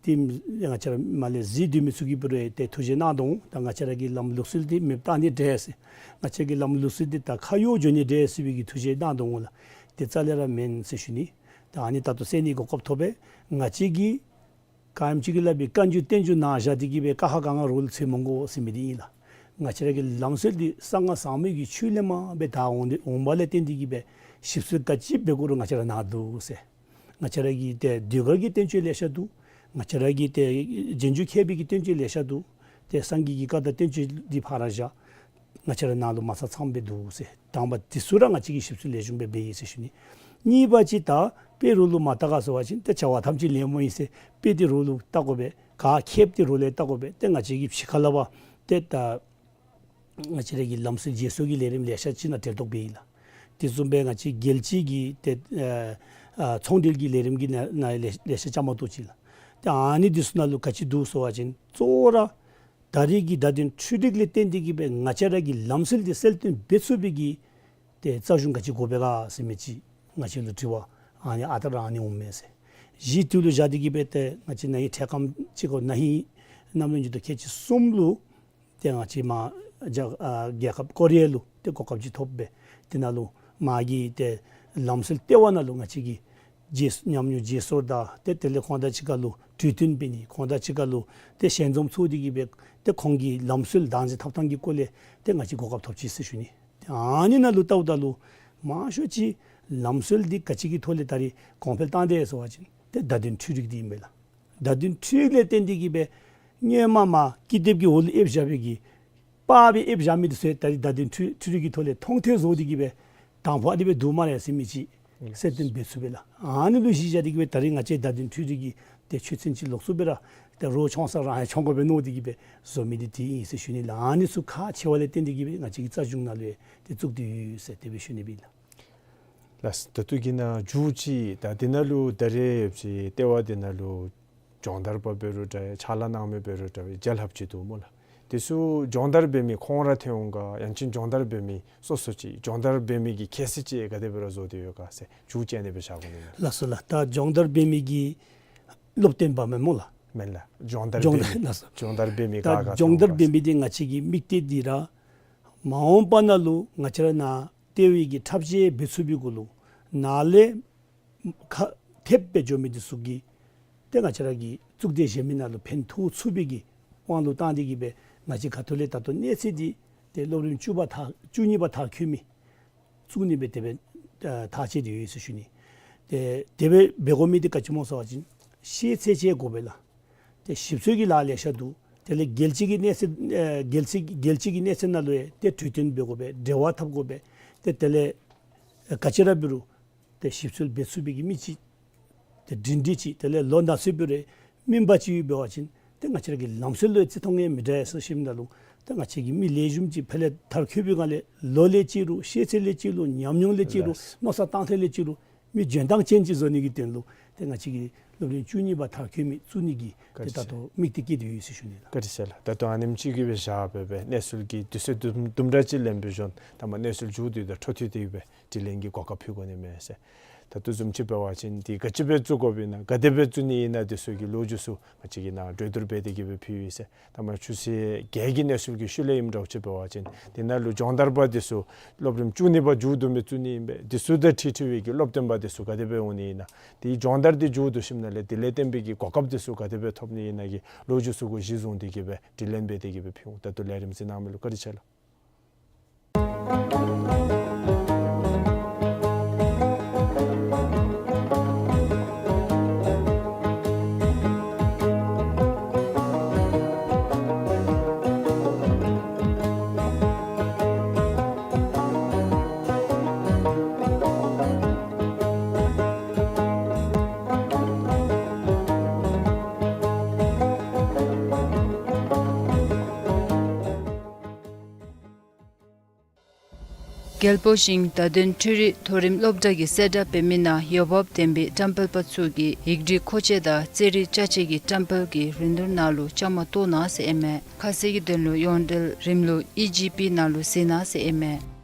ཏེ་ང་བཅས་ར་མར་ལས་གཟིགས་སྡོད་མི་ཚུ་གིས་འབད་རུང་ཏེ་ཐུགས་བཞེད་གནང་དོ་འོང་། ད་ང་བཅས་ར་གི་ལམ་ལུགས་སྲོལ་འདི་མེདཔ་བཏང་ནི་འདྲས་ཟེར། ང་བཅས་ཀྱི་ལམ་ལུགས་སྲོལ་འདི་ད་ཁ་གཡོག་འགྱོ་ནི་འདྲས་ཟེར་བའི་གི་ཐུགས་བཞེད་གནང་དོ་འོང་ལགས། དེ་རྩ་ལས་ར་མེན་ཟེར་ཞུ་ནི། ད་ཨ་ནི་ད་ལྟོ་གསན་ནི་གོ་སྐབས་ཐོབ་པས། ང་བཅས་ཀྱིས་ག་ཨིནམ་ཅིག་གི་སླབ་པའི་བཀའ་འགྱུར་བསྟན་འགྱུར་ནང་བཞག་སྟེ་གི་སྦེ་ཀ་ཁ་ག་ང་རོགས་ལུ་འཚོལ་མི་དགོ་ཟེར་མི་འདི་ཨིན་ལགས། ང་བཅས་ར་གི་ལམ་སྲོལ་འདི་གསང་སྔགས་ཟབ་མོའི་གི་ཆོས་ལས་མར་སྦེ་དར་འོང་སྟེ་འོང་བ་ལས་བརྟེན་ཏེ་གི་སྦེ་ ཞིབ་འཚོལ་ག་ཅི་འབད་དགོ་རུང་ང་བཅས་ར་ནཱ་འདུག་ཟེར། ང་བཅས་ར་གི་ཏེ་ཟློས་གར་གྱི་བསྟན་བཅོས་ལེ་ཤ་འདུག། ང་བཅས་ར་གི་ཏེ་རྗེས་འཇུག་མཁས་པའི་གི་བསྟན་བཅོས་ལེ་ཤ་འདུག། ཏེ་སངས་རྒྱས་ཀྱི་བཀའ་དང་བསྟན་བཅོས་འདི་ཕར་བཞག། ང་བཅས་ར་ནཱ་ལུ་མ་ཚད་ཚངམ་སྦེ་འདུག་ཟེར། དང་པ་འདི་ཚུ་ར་ང་བཅས་ཀྱིས་ཞིབ་འཚོལ་ལེགས་ཤོམ་སྦེ་འབད་ཡི་ཟེར་ཞུ་ནི། གཉིས་པ་ཅིག་ད་དཔེ་རོགས་ལུ་མ་བལྟ་ག་ཟེར་བ་ཅིན་ཏེ་བྱ་བ་ཐམས་ཅད་ལད་མོ་ཨིན་ཟེར། དཔེ་འདི་རོགས་ལུ་བལྟ་དགོ་པས། ག་མཁསཔ་འདི་རོགས་ལས་བལྟ་དགོ་པས། ཏེ་ང་བཅས་ཀྱིས་ཕྱི་ཁ་ལས་ཕར་ཏེ་ད་ང་བཅས་ར་གི་ལམ་སྲོལ་བརྗེ་སོར་གྱི་ལས་རིམ་ལེ་ཤ་ཅིག་ནང་གྲལ་གཏོགས་འབད་ཡི་ལགས། དེ་བཟུམ་སྦེ་ང་བཅས་རྒྱལ་སྤྱི་གི་ཏེ་ཨ་ཨ་ཚོང་འབྲེལ་གྱི་ལས་རིམ་གྱི་ནང་ནང་ལེ་ལེ་ཤ་བཅའ་མར་གཏོགས་ཅི་ལགས། ཏེ་ཨ་ནི་འདི་ཚུ་ནང་ལུ་ག་ཅི་འདུག་ཟེར་བ་ཅིན་གཙོ་བོ་ར་ད་རེས་ཀྱི་བརྡ་དོན་འཕྲུལ་རིག་ལས་བརྟེན་ཏེ་གིས་སྦེ་ང་བཅས་ར་གི་ལམ་སྲོལ་འདི་གསལ་སྟོན་འབད་ཚུགས་པའི་གི་ཏེ་རྩ་གཞུང་ག་ཅི་དགོ་པས་ག་ཟེར་མི་ཅིག་ང་བཅས་ལུ་དྲི་བ་ཨ་ནི་ཨ་རྟག་ར་ཨ་ནི་འོང་མས་ཟེར། གཞི་དེ་ལུ་བཞག་སྟེ་གིས་སྦེ་ཏེ་ང་བཅས་ན་ཧིང་འཕྲལ་ཁམས་ཅིག་གོ་ན་ཧིང་གནམ་ལོ་ཉིས་སྟོང་ཁལ་གཅིག་གསུམ་ལུ་ཏེ་ང་བཅས་མར་རྒྱ་ཨ་རྒྱལ་ཁབ་ཀོ་རི་ཡ་ལུ་ཏེ་གོ་སྐབས་ཅིག་ཐོབ་སྦེ་དེ་ནང་ལུ་མར་གྱི་ཏེ་ལམ་སྲོལ་ལྟེ་བ་ནང་ལུ་ང་བཅས་ཀྱིས་བརྗེ་ཉམས་མྱོང་བརྗེ་སོར་དང་ཏེ་དེ་ལས་ཁོང་དང་གཅིག་ཁར་ལུ་གྲོས་བསྟུན་འབད་ནི། ཁོང་དང་གཅིག་ཁར་ལུ་ཏེ་ཞལ་འཛོམས་ཚོགས་ཏེ་གིས་སྦེ་ཏེ་ཁོང་གི་ལམ་སྲོལ་བདག་འཛིན་འཐབ་ཐངས་ཀྱི་སྐོར་ལས་ཏེ་ང་བཅས་གོ་སྐབས་ཐོབ་ཅི་ཟེར་ཞུ་ནི། ཏེ་ཨ་ནི་ནང་ལུ་བལྟཝ་ད་ལུ་མང་ཤོས་ཅིག་ལམ་སྲོལ་འདི་ག་ཅི་གི་ཐོག་ལས་ད་རེས་གོང་འཕེལ་བཏང་དེས་ཟེར་བ་ཅིན་ཏེ་བརྡ་དོན་འཕྲུལ་རིག་འདི་ཨིན་པས་ལགས། བརྡ་དོན་འཕྲུལ་རིག་ལས་བརྟེན་ཏེ་གིས་སྦེ་སྔོན་མ་མར་ཀི་དེབ་ཀྱི་འོག་ལུ་ཨེབ་བཞག་པའི་གི་པར་སྦེ་ཨེབ་བཞག་མི་འདི་ཚུ་ད་རེས་བརྡ་དོན་འཕྲུལ་འཕྲུལ་རིག་གི་ཐོག་ལས་མཐོང་ཐོས་བཟོ་སྟེ་གིས་སྦེ་དང་ཕུ་ཨ་ནི་སྦེ་འདུག་སྨ་རེ་ཟེར་མི་ཅིག་གསལ་སྟོན་འབད་ཚུགས་པས་ལགས། ཨ་ནི་ལུ་གཞི་བཞག་སྟེ་གིས་སྦེ་ད་རེས་ང་བཅས་བརྡ་དོན་འཕྲུལ་རིག་གི་ཏེ་ཆོས་ཚན་ཅིག་ལོགས་སུ་སྦེ་ར་ཏེ་རོགས་མཆོང་ས་ར་ཡང་མཆོང་དགོ་པས་མནོ་སྟེ་གིས་སྦེ་བཟོ་མི་འདི་དེ་ཨིན་ཟེར་ཞུ་ནི་ལགས། ཨ་ནི་ཚུ་ཁག་ཆེ་བ་ལས་བརྟེན་ཏེ་གིས་སྦེ་ང་བཅས་ཀྱི་རྩ་གཞུང་ནང་ལུ་ཡང་ཏེ་བཙུགས་ཏེ་ཡོད་ཟེར་དེ་སྦེ་ཞུ་ནི་ཨིན་ལགས། ལགས། ད་ལྟོ་གི་ནང་མཇུག་ཅིག་ད་འདི་ནང་ལུ་ད་རེས་ཡོད་ཅིག་ལྟེ་བ་འདི་ནང་ལུ་སྦྱོང་བརྡར་པ་འབད་རུང་འདྲ་ཕྱག་ལཱ་གནང་མི་འབད་རུང་འདྲ་རྒྱལ་ཁབ་ཅིག་འདུག་སྨོ་ལགས། དེ་ཚུ་སྦྱོང་བརྡར་འབད་མི་ཁོང་ར་ཐོན་འོང་ག་ཡང་ཅིན་སྦྱོང་བརྡར་འབད་མི་སོ་སོ་ཅིག་སྦྱོང་བརྡར་འབད་མི་གི་ཁྱད་གསོད་ཅིག་ག་དེ་སྦེ་ར་བཟོ་སྟེ་ཡོད་ག་ཟེར་མཇུག་ཅིག་ཨ་ནི་སྦེ་བཞག་དགོ་ནི་ལགས། ལགས་སོ་ལགས། ད་སྦྱོང་བརྡར་འབད་མི་གི་སློབ་སྟོན་པ་མས་སྨོ་ལགས། མེན་ལགས། སྦྱོང་བརྡར་སྦྱོང་འབད་བརྡར་མི་ལགས་སོ། སྦྱོང་བརྡར་འབད་མི་ད་ག་ག་སྦྱོང་བརྡར་འབད་མི་འདི་ང་བཅས་ཀྱི་དམིགས་གཏད་འདི་ར་མ་འོངས་པ་ནང་ལུ་ང་བཅས་ར་ནཱ་ལྟེ་བའི་གི་འཁྲབ་ཆས་འབད་ཚུགས་པའི་གུ་ལུ་ནཱ་ལས་ཁ་ཐེབས་སྦེ་འགྱོ་མི་འདི་ཚུ་གིས་ཏེ་ང་བཅས་ར་གི་གཙུག་སྡེ་གཞན་མི་ནང་ལུ་ཕན་ཐོགས་ཚུགས་པའི་གི་དབང་ལུ་བཏང་སྟེ་གིས་སྦེ་ང་བཅས་ཁ་ཐུག་ལས་ད་ལྟོ་གནས་ཚད་འདི་ཏེ་སློབ་རིམ་བཅུ་པ་མཐར་བཅུ་གཉིས་པ་མཐར་འཁྱོལ་མི་བཙུགས་ནི་སྦེ་དེ་སྦེ་ཨ་ཐག་བཅད་དེ་ཡོད་ཟེར་ཞུ་ནི། ཏེ་དེ་སྦེ་འབད་དགོ་མི་འདི་ག་ཅི་སྨོ་ཟེར་བ་ཅིན་ཤེས་ཚད་ཅིག་དགོ་པས་ལགས། ཏེ་ཞིབ་འཚོལ་གྱི་ལཱ་ལེ་ཤ་འདུག། དེ་ལས་རྒྱལ་སྤྱི་གི་གནས་ཚད་ཨ་རྒྱལ་སྤྱི་རྒྱལ་སྤྱི་གི་གནས་ཚད་ནང་ལུ་ཡང་ཏེ་གྲོས་བསྟུན་འབད་དགོ་པས། འབྲེལ་བ་འཐབ་དགོ་པས། ཏེ་དེ་ལས་ཨ་ག་ཅི་ར་འབད་རུང་ཏེ་ཞིབ་འཚོལ་འབད་ཚུགས་པའི་གི་མི་ཅིག་ཏེ་སྒྲིང་སྒྲི་ཅིག་དེ་ལས་ལོ་ན་ཚོད་འབད་རུང་སྨིན་པ་ཅིག་ཡོད་འབད་བ་ཅིན་ཏེ་ང་བཅས་ར་གི་ལམ་སྲོལ་ལུ་བརྩི་མཐོང་ཡང་མི་འདྲ་ཟེར་ཞུཝ་ད་ལུ་ཏེ་ང་བཅས་ཀྱི་མི་ལེགས་ཤོམ་ཅིག་ཕར་ལས་མཐར་འཁྱོལ་བའི་སྒང་ལས་ལོ་ལས་ཅིག་རུང་ཤེས་ཚད་ལས་ཅིག་རུང་ཉམས་མྱོང་ལས་ཅིག་རུང་མནོ་བསམ་བཏང་ཐངས་ལས་ཅིག་རུང་མི་འཇོན་ཐང་ཅན་ཅིག་བཟོ་ནི་གི་དོན་ལུ་ཏེ་ང་བཅས་ཀྱི་སློབ་རིམ་བཅུ་གཉིས་པ་མཐར་འཁྱོལ་མི་བཙུགས་ནི་གི་ཏེ་ད་ལྟོ་དམིགས་གཏད་བསྐྱེད་དེ་ཡོད་ཟེར་ཞུ་ནི་ལགས། བཀའ་དྲིན་ཆེ་ལགས། ད་ལྟོ་ཨ་ནེམ་ཅིག་གིས་སྦེ་བཞག་སྦེ་གནས་ཚུལ་གྱི་དུས་ཚོད་དུམ་དུམ་གྲ་ཅིག་ལེན་པའི་ཞོར་ད་མ་གནས་ཚུལ་མཇུག་བསྡུ་དང་འཕྲོ་མཐུད་དེ་སྦེ་དྲི་ལན་གྱི་གོ་སྐབས་ཕུལ་དགོ་ནི་མས་ཟེར། ད་ལྟོ་བཟུམ་ཅིག་འབད་བ་ཅིན་འདི་ག་ཅི་སྦེ་བཙུགས་དགོཔ་ཨིན་ན་ག་དེ་སྦེ་བཙུགས་ནི་ཨིན་ན་དེ་ཚུ་གི་ལོ་རྒྱུས་ཚུ་ང་བཅས་ཀྱིས་ནཱ་གྲོས་བསྡུར་འབད་དེ་གིས་སྦེ་ཕུལ་ཡི་ཟེར། ད་མ་ཆུ་ཚོད་བརྒྱད་ཀྱི་གནས་ཚུལ་གྱི་ཤུལ་ལས་ཨིནམ་འདྲཝ་ཅིག་འབད་བ་ཅིན་དེ་ནང་ལུ་སྦྱོང་བརྡར་པ་དེ་ཚུ་སློབ་རིམ་བཅུ་གཉིས་པ་མཇུག་བསྡུ་མི་བཙུགས་ནི་ཨིན་པས། དེ་ཚུ་དང་འཁྲིལ་འཁྲིལ་བའི་གི་སློབ་སྟོན་པ་དེ་ཚུ་ག་དེ་སྦེ་འོང་ནི་ཨིན་ན། དེ་སྦྱོང་བརྡར་དེ་མཇུག་བསྡུ་ཞིནམ་ལས་དེ་ལས་བརྟེན་པའི་གི་གོ་སྐབས་དེ་ཚུ་ག་དེ་སྦེ་ཐོབ་ནི་ཨིན་ན་གི་ལོ་རྒྱུས་ཚུ་གུ་གཞི་བཟུང་སྟེ་གིས་སྦེ་དྲི་ལན་འབད་དེ་གིས་སྦེ་ཕུལ་འོང་། ད་ལྟོ་ལས་རིམ་གཟིགས་གནང་མི་ལུ་བཀའ་དྲིན་ཆེ་ལགས། རྒྱལ་པོ་ཞིང་བརྡ་དོན་འཕྲུལ་རིག་མཐོ་རིམ་སློབ་གྲྭ་གིས་གསལ་བསྒྲགས་འབད་མི་ནང་འོས་འབབ་ལྡན་པའི་བཀྲམ་སྤེལ་པ་ཚུ་གིས་ཡིག་འབྲུའི་མཁོ་ཆས་དང་རྩེད་རིགས་ཅ་ཆས་ཀྱི་བཀྲམ་སྤེལ་གྱི་རིན་བསྡུར་ནང་ལུ་བཅའ་མར་གཏོགས་གནང་ཟེར་ཨིན་མས། ཁ་གསལ་གྱི་དོན་ལུ་ཡོངས་འབྲེལ་རིམ་ལུགས་ཨི་ཇི་པི་ནང་ལུ་གཟིགས་གནང་ཟེར་ཨིན་མས།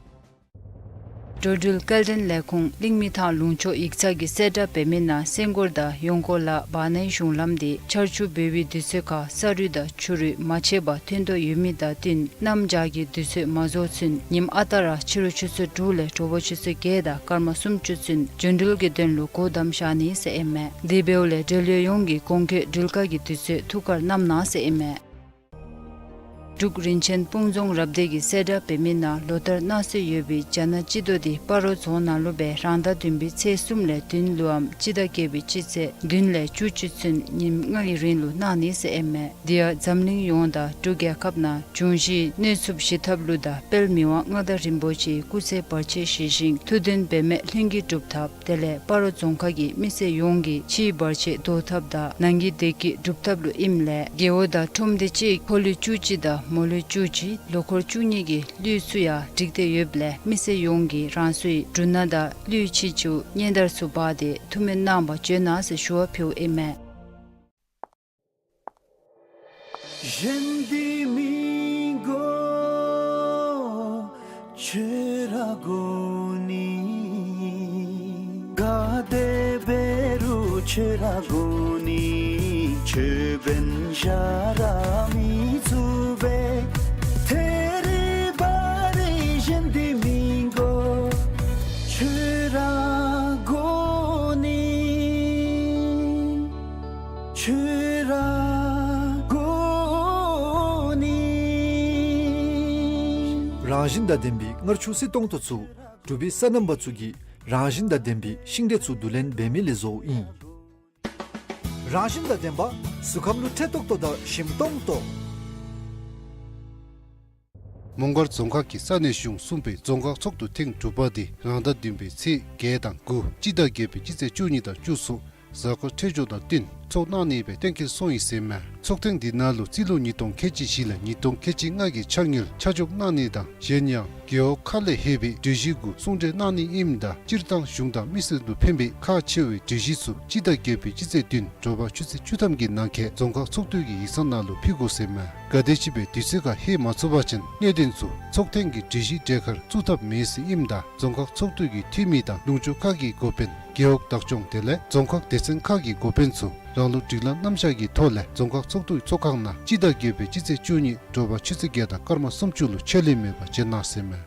འགྲོ་འགྲུལ་སྐྱེལ་འདྲེན་ལས་ཁུངས་གླིང་མི་ཐང་ལུང་ཕྱོགས་ཡིག་ཚང་གིས་གསལ་བསྒྲགས་འབད་མི་ནང་སེང་སྒོར་དང་ཡོང་སྒོར་ལ་བར་ནའི་གཞུང་ལམ་དེ་ཆར་ཆུ་འབབ་པའི་དུས་ཚོད་ཁར་ས་རུད་དང་ཆུ་རུད་མ་ཆད་པར་ཐོན་དོ་ཡོད་མི་དང་བསྟུན་གནམ་བྱཱར་གྱི་དུས་ཚོད་མ་རྫོགས་ཚུན་ཉིནམ་ཨ་རྟག་ར་ཕྱི་རུ་ཆུ་ཚོད་དྲུག་ལས་དྲོ་པ་ཆུ་ཚོད་བརྒྱད་དང་སྐར་མ་སུམ་ཅུ་ཚུན་འགྲོ་འགྲུལ་གྱི་དོན་ལུ་སྒོ་བསྡམས་བཞག་ནི་ཟེར་ཨིན་མས། དེ་འབདཝ་ལས་འབྲེལ་ཡོད་ཡོངས་ཀྱིས་གོང་འཁོད་འགྲུལ་བཀག་གི་དུས་ཚོད་ཐུགས་ཁར་བསྣམས་གནང་ཟེར་ཨིན་མས། འབྲུག་རིན་ཆེན་སྤུངས་རྫོང་རབ་སྡེ་གིས་གསལ་བསྒྲགས་འབད་མི་ནང་ལོ་ལྟར་གནང་སྲོལ་ཡོད་པའི་རྒྱ་ནག་སྤྱི་ཟླ་འདི་སྤ་རོ་རྫོང་ནང་ལུ་སྦེ་རང་ཟླ་བདུན་པའི་ཚེས་གསུམ་ལས་བདུན་ལུ་འམ་སྤྱི་ཟླ་བརྒྱད་པའི་སྤྱི་ཚེས་བདུན་ལས་བཅུ་གཅིག་ཚུན་ཉིནམ་ལྔ་གི་རིང་ལུ་གནང་ནི་ཟེར་ཨིན་མས། དེ་ཡང་འཛམ་གླིང་ཡོངས་དང་འབྲུག་རྒྱལ་ཁབ་ནང་འབྱུང་བཞིའི་གནོད་འཚེ་ཞི་ཐབས་ལུ་དང་དཔལ་མི་དབང་མངའ་བདག་རིན་པོ་ཆེའི་སྐུ་ཚེ་བར་ཆད་ཞི་ཞིང་ཐུགས་འདུན་འབད་མི་ལྷུན་གྱིས་གྲུབ་ཐབས། དེ་ལས་སྤ་རོ་རྫོང་ཁག་གི་མི་སེར་ཡོངས་ཀྱི་ཕྱིའི་བར་ཆད་བཟློག་ཐབས་དང་ནང་གི་བདེ་སྐྱིད་སྒྲུབ་ཐབས་ལུ་ཨིནམ་ལས་རྒེད་འོག་དང་ཁྲོམ་སྡེ་གཅིག་ཕོ་ལུས་བཅུ་གཅིག་དང་མོ་ལུས་བཅུ་གཅིག་ལོ་འཁོར་བཅུ་གཉིས་ཀྱི་ལུས་ཚུ་ཡང་བསྒྲིགས་ཏེ་ཡོདཔ་ལས་མི་སེར་ཡོངས་ཀྱིས་རང་སོའི་འབྲུ་སྣ་དང་ལུས་ཕྱིས་ཆུ་སྔོན་དར་ཚུ་འབག་སྟེ་ཐུགས་སྨོན་གནང་བར་བྱོན་གནང་ཟེར་ཞུ་བ་ཕུལཝ་ཨིན་མས། གཞན་འདི་མི་དགོས་ཁྱོད་ར་དགོ་ནི། ག་དེ་འབད་རུང་ཁྱོད་ར་དགོ་ནི། ཁྱོད་འབདན་གཞན་ར་མི་ཚུགས་པས། ཐད་རི་བ་རི་གཞན་འདི་མི་དགོས་ཁྱོད་ར་དགོ་ནི། ཁྱོད་ར་དགོ་ནི། རང་བཞིན་དང་ལྡན་པའི་མངར་ཆུ་བསིལ་ཏོང་ཏོ་ཚུ་འབྲུག་པའི་སོ་ནམ་པ་ཚུ་གིས་རང་བཞིན་དང་ལྡན་པའི་ཤིང་འབྲས་ཚུ་བསྡུ་ལེན་འབད་མི་ལས་བཟོཝ་ཨིན། རང་བཞིན་དང་ལྡན་པ་གཟུགས་ཁམས་ལུ་འཕྲོད་ཏོག་ཏོ་དང་ཞིམ་ཏོང་ཏོ། མོང་སྒར་རྫོང་ཁག་གི་ས་གནས་གཞུང་གསུམ་པའི་རྫོང་ཁག་ཚོགས་འདུ་ཐེངས་དྲུག་པ་དེ་རང་ཟླ་བདུན་པའི་ཚེས་བརྒྱད་དང་དགུ་སྤྱི་ཟླ་བརྒྱད་པའི་སྤྱི་ཚེས་བཅུ་གཉིས་དང་བཅུ་གསུམ་གཟའ་འཁོར་འཕྲོད་སྦྱོར་དང་བསྟུན་ཚོགས་གནང་ནི་སྦེ་གཏན་འཁེལ་སོང་ཡི་ཟེར་མས། ཚོགས་ཐེངས་འདི་ནང་ལུ་རྩིས་ལོ་ཉིས་སྟོང་ཁལ་གཅིག་བཞི་ལས་ཉིས་སྟོང་ཁལ་གཅིག་ལྔ་གི་འཆར་དངུལ་ཆ་འཇོག་གནང་ནི་དང་གཞན་ཡང་རྒེད་འོག་ཁག་ལས་ལྷོད་པའི་གྲོས་གཞི་གུ་གསུང་གྲོས་གནང་ནི་ཨིནམ་ད་སྤྱིར་བཏང་གཞུང་དང་མི་སེར་ལུ་ཕན་པའི་ཁག་ཆེ་བའི་གྲོས་གཞི་ཚུ་སྤྱི་ཟླ་བརྒྱད་པའི་སྤྱི་ཚེས་བདུན་དྲོ་པ་ཆུ་ཚོད་བཅུ་ཐམ་གྱི་ནང་འཁོད་རྫོང་ཁག་ཚོགས་འདུ་གི་ཡིག་ཚང་ནང་ལུ་ཕུལ་དགོ་ཟེར་མས། ག་དེམ་ཅིག་སྦེ་དུས་ཚོད་ཁར་ལྷོད་མ་ཚུགས་པ་ཅིན་གནད་དོན་ཚུ་ཚོགས་ཐེངས་ཀྱི་གྲོས་གཞིའི་གྲས་ཁར་བཙུགས་ཐབས་མེད་ཟེར་ཨིནམ་ད་རྫོང་ཁག་ཚོགས་འདུ་གི་འཐུས་མི་དང་ལུང་ཕྱོགས་ཁག་གི་འགོ་དཔོན་རྒེད་འོག་བདག་སྐྱོང་དེ་ལས་རྫོང་ཁག་སྡེ་ཚན་ཁག་གི་འགོ་དཔོན་ཚུ་རང་ལུགས་སྒྲིག་ལམ་རྣམ་གཞག་གི་ཐོག་ལས་རྫོང་ཁག་ཚོགས་འདུའི་ཚོགས་ཁང་ནང་སྤྱི་ཟླ་བརྒྱད་པའི་སྤྱི་ཚེས་བཅུ་གཉིས་དྲོ་པ་ཆུ་ཚོད་བརྒྱད་དང་སྐར་མ་སུམ་ཅུ་ལུ་ཆད་ལུས་མེད་པར་བྱོན་གནང་ཟེར་མས།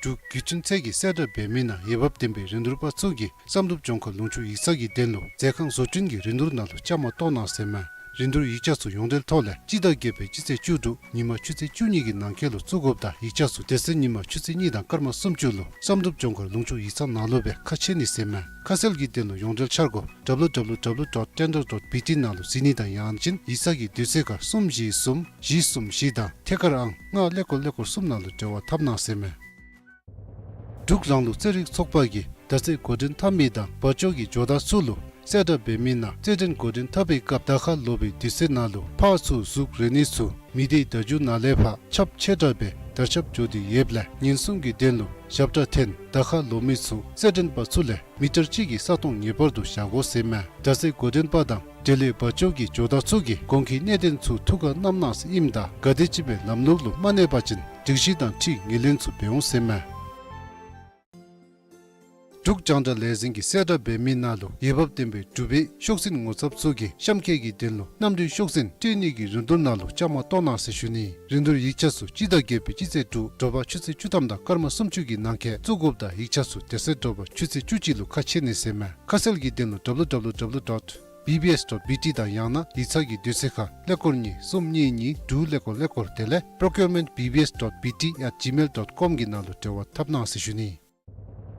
འབྲུག་བརྒྱུད་འཕྲིན་ཚད་ཀྱིས་གསལ་བསྒྲགས་འབད་མི་ནང་འོས་འབབ་ལྡན་པའི་རིན་བསྡུར་པ་ཚུ་གིས་བསམ་གྲུབ་ལྗོངས་མཁར་ལུང་ཕྱོགས་ཡིག་ཚང་གི་དོན་ལུ་མཛོད་ཁང་བཟོ་སྐྲུན་གྱི་རིན་བསྡུར་ནང་ལུ་བཅའ་མར་གཏོགས་གནང་ཟེར་མས། རིན་བསྡུར་ཡིག་ཆ་ཚུ་ཡོངས་འབྲེལ་ཐོག་ལས་སྤྱི་ཟླ་བརྒྱད་པའི་སྤྱི་ཚེས་བཅུ་དྲུག་ཉིན་མ་ཆུ་ཚོད་བཅུ་གཉིས་ཀྱི་ནང་འཁོད་ལུ་བཙུགས་དགོཔ་དང་ཡིག་ཆ་ཚུ་དེ་ཚེ་ཉིན་མ་ཆུ་ཚོད་གཉིས་དང་སྐར་མ་སུམ་ཅུ་ལུ་བསམ་གྲུབ་ལྗོངས་མཁར་ལུང་ཕྱོགས་ཡིག་ཚང་ནང་ལུ་སྦེ་ཁ་ཕྱེ་ནི་ཟེར་མས། ཁ་གསལ་གྱི་དོན་ལུ་ཡོངས་འབྲེལ་འཆར་སྒོ་W W W dot tender dot B T ནང་ལུ་གཟིགས་ནི་དང་ཡང་ཅིན་ཡིག་ཚང་གི་དུས་ཚོད་ཁར་གསུམ་བཞི་གསུམ་བཞི་གསུམ་བཞི་དང་ཐད་ཀར་ཨང་ལྔ་ཀླད་ཀོར་ཀླད་ཀོར་གསུམ་ནང་ལུ་འབྲེལ་བ་འཐབ་གནང་ཟེར་མས། འབྲུག་རང་ལུགས་རྩེད་རིགས་ཚོགས་པ་གིས་ཟླ་ཚེས་འགོ་འདྲེན་འཐབ་མི་དང་བ་ཅོ་གི་ཇོ་བདག་ཚུ་ལུ་གསལ་བསྒྲགས་འབད་མི་ནང་རྩེད་འགྲན་འགོ་འདྲེན་འཐབ་པའི་སྐབས་ཟླ་ཁ་ལོག་པའི་དུས་ཚོད་ནང་ལུ་ཕགཔ་ཚུ་གཟུགས་རལ་ནི་ཚུ་མི་སྡེའི་བརྡ་བརྒྱུད་ནང་ལས་ཕར་ཁྱབ་ཆེ་དྲགས་སྦེ་དར་ཁྱབ་འགྱོ་སྟེ་ཡོདཔ་ལས་ཉེན་སྲུང་གི་དོན་ལུ་ཞབས་ཁྲ་འཐེན་ཟླ་ཁ་ལོག་མི་ཚུ་རྩེད་འགྲན་པ་ཚུ་ལས་མི་ཊར་གཅིག་གི་ས་སྟོང་ངེས་པར་དུ་བཞག་དགོ་ཟེར་མས། ཟླ་ཚེས་འགོ་འདྲེན་པ་དང་འབྲེལ་ཡོད་བ་ཅོ་གི་ཇོ་བདག་ཚུ་གིས་གོང་གི་གནད་དོན་ཚུ་ཐུགས་ཁར་བསྣམ་གནང་ཟེར་ཨིནམ་ད་ག་དེམ་ཅིག་སྦེ་ལམ་ལུགས་ལུ་མ་གནས་པ་ཅིན་སྒྲིག་གཞི་དང་འཁྲིལ་ངོས་ལེན་ཚུ་འབད་འོང་ཟེར་མས། འབྲུག་རྒྱང་བསྒྲགས་ལས་འཛིན་གྱིས་གསལ་བསྒྲགས་འབད་མི་ནང་ལུ་འོས་འབབ་ལྡན་པའི་འབྲུག་པའི་ཤོག་འཛིན་ངོ་ཚབ་ཚུ་གིས་གཤམ་འཁོད་ཀྱི་དོན་ལུ་གནམ་གྲུའི་ཤོག་འཛིན་སྤྲོད་ནི་གི་རིན་བསྡུར་ནང་ལུ་བཅའ་མར་གཏོགས་གནང་ཟེར་ཞུ་ནི། རིན་བསྡུར་ཡིག་ཆ་ཚུ་སྤྱི་ཟླ་བརྒྱད་པའི་སྤྱི་ཚེས་དྲུག་དྲོ་པ་ཆུ་ཚོད་བཅུ་ཐམ་དང་སྐར་མ་སུམ་ཅུ་གི་ནང་འཁོད་བཙུགས་དགོཔ་དང་ཡིག་ཆ་ཚུ་དེ་ཚེ་དྲོ་པ་ཆུ་ཚོད་བཅུ་གཅིག་ལུ་ཁ་ཕྱེ་ནི་ཟེར་མས། ཁ་གསལ་གྱི་དོན་ལུ W W W dot B B S dot B T དང་ཡང་ན་ཡིག་ཚང་གི་དུས་ཚོད་ཁར་ཀླད་ཀོར་གཉིས་གསུམ་གཉིས་གཉིས་དྲུག་ཀླད་ཀོར་ཀླད་ཀོར་དེ་ལས་procurement B B S dot B T at gmail dot com གི་ནང་ལུ་འབྲེལ་བ་འཐབ་གནང་ཟེར་ཞུ་ནི།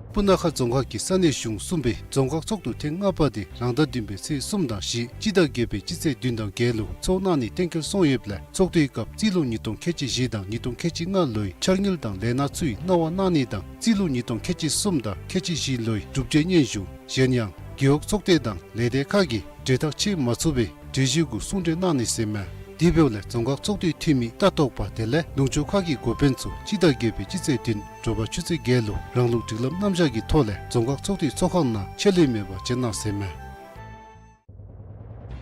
སྤུ་ན་ཁ་རྫོང་ཁག་གི་ས་གནས་གཞུང་གསུམ་པའི་རྫོང་ཁག་ཚོགས་འདུ་ཐེངས་ལྔ་པ་དེ་རང་ཟླ་བདུན་པའི་ཚེས་གསུམ་དང་བཞི་སྤྱི་ཟླ་བརྒྱད་པའི་སྤྱི་ཚེས་བདུན་དང་བརྒྱད་ལུ་ཚོགས་གནང་ནི་གཏན་འཁེལ་སོང་ཡོདཔ་ལས་ཚོགས་འདུའི་སྐབས་རྩིས་ལོ་ཉིས་སྟོང་ཁལ་གཅིག་བཞི་དང་ཉིས་སྟོང་ཁལ་གཅིག་ལྔ་ལོའི་འཆར་དངུལ་དང་ལས་སྣ་ཚུའི་གནང་བ་གནང་ནི་དང་རྩིས་ལོ་ཉིས་སྟོང་ཁལ་གཅིག་གསུམ་དང་ཁལ་གཅིག་བཞི་ལོའི་གྲུབ་འབྲས་སྙན་ཞུ་གཞན་ཡང་རྒེད་འོག་ཚོགས་སྡེ་དང་ལས་སྡེ་ཁག་གིས་གྲོས་ཐག་བཅད་མ་ཚུགས་པའི་གྲོས་གཞི་གུ་གསུང་གྲོས་གནང་ནི་ཟེར་མས། དེ་འབདཝ་ལས་རྫོང་ཁག་ཚོགས་འདུའི་འཐུས་མི་ལྟ་རྟོག་པ་དེ་ལས་ལུང་ཕྱོགས་ཁག་གི་འགོ་དཔོན་ཚུ་སྤྱི་ཟླ་བརྒྱད་པའི་སྤྱི་ཚེས་བདུན་དྲོ་པ་ཆུ་ཚོད་བརྒྱད་ལུ་རང་ལུགས་སྒྲིག་ལམ་རྣམ་གཞག་གི་ཐོག་ལས་རྫོང་ཁག་ཚོགས་འདུའི་ཚོགས་ཁང་ནང་ཆད་ལུས་མེད་པར་བྱོན་གནང་ཟེར་མས།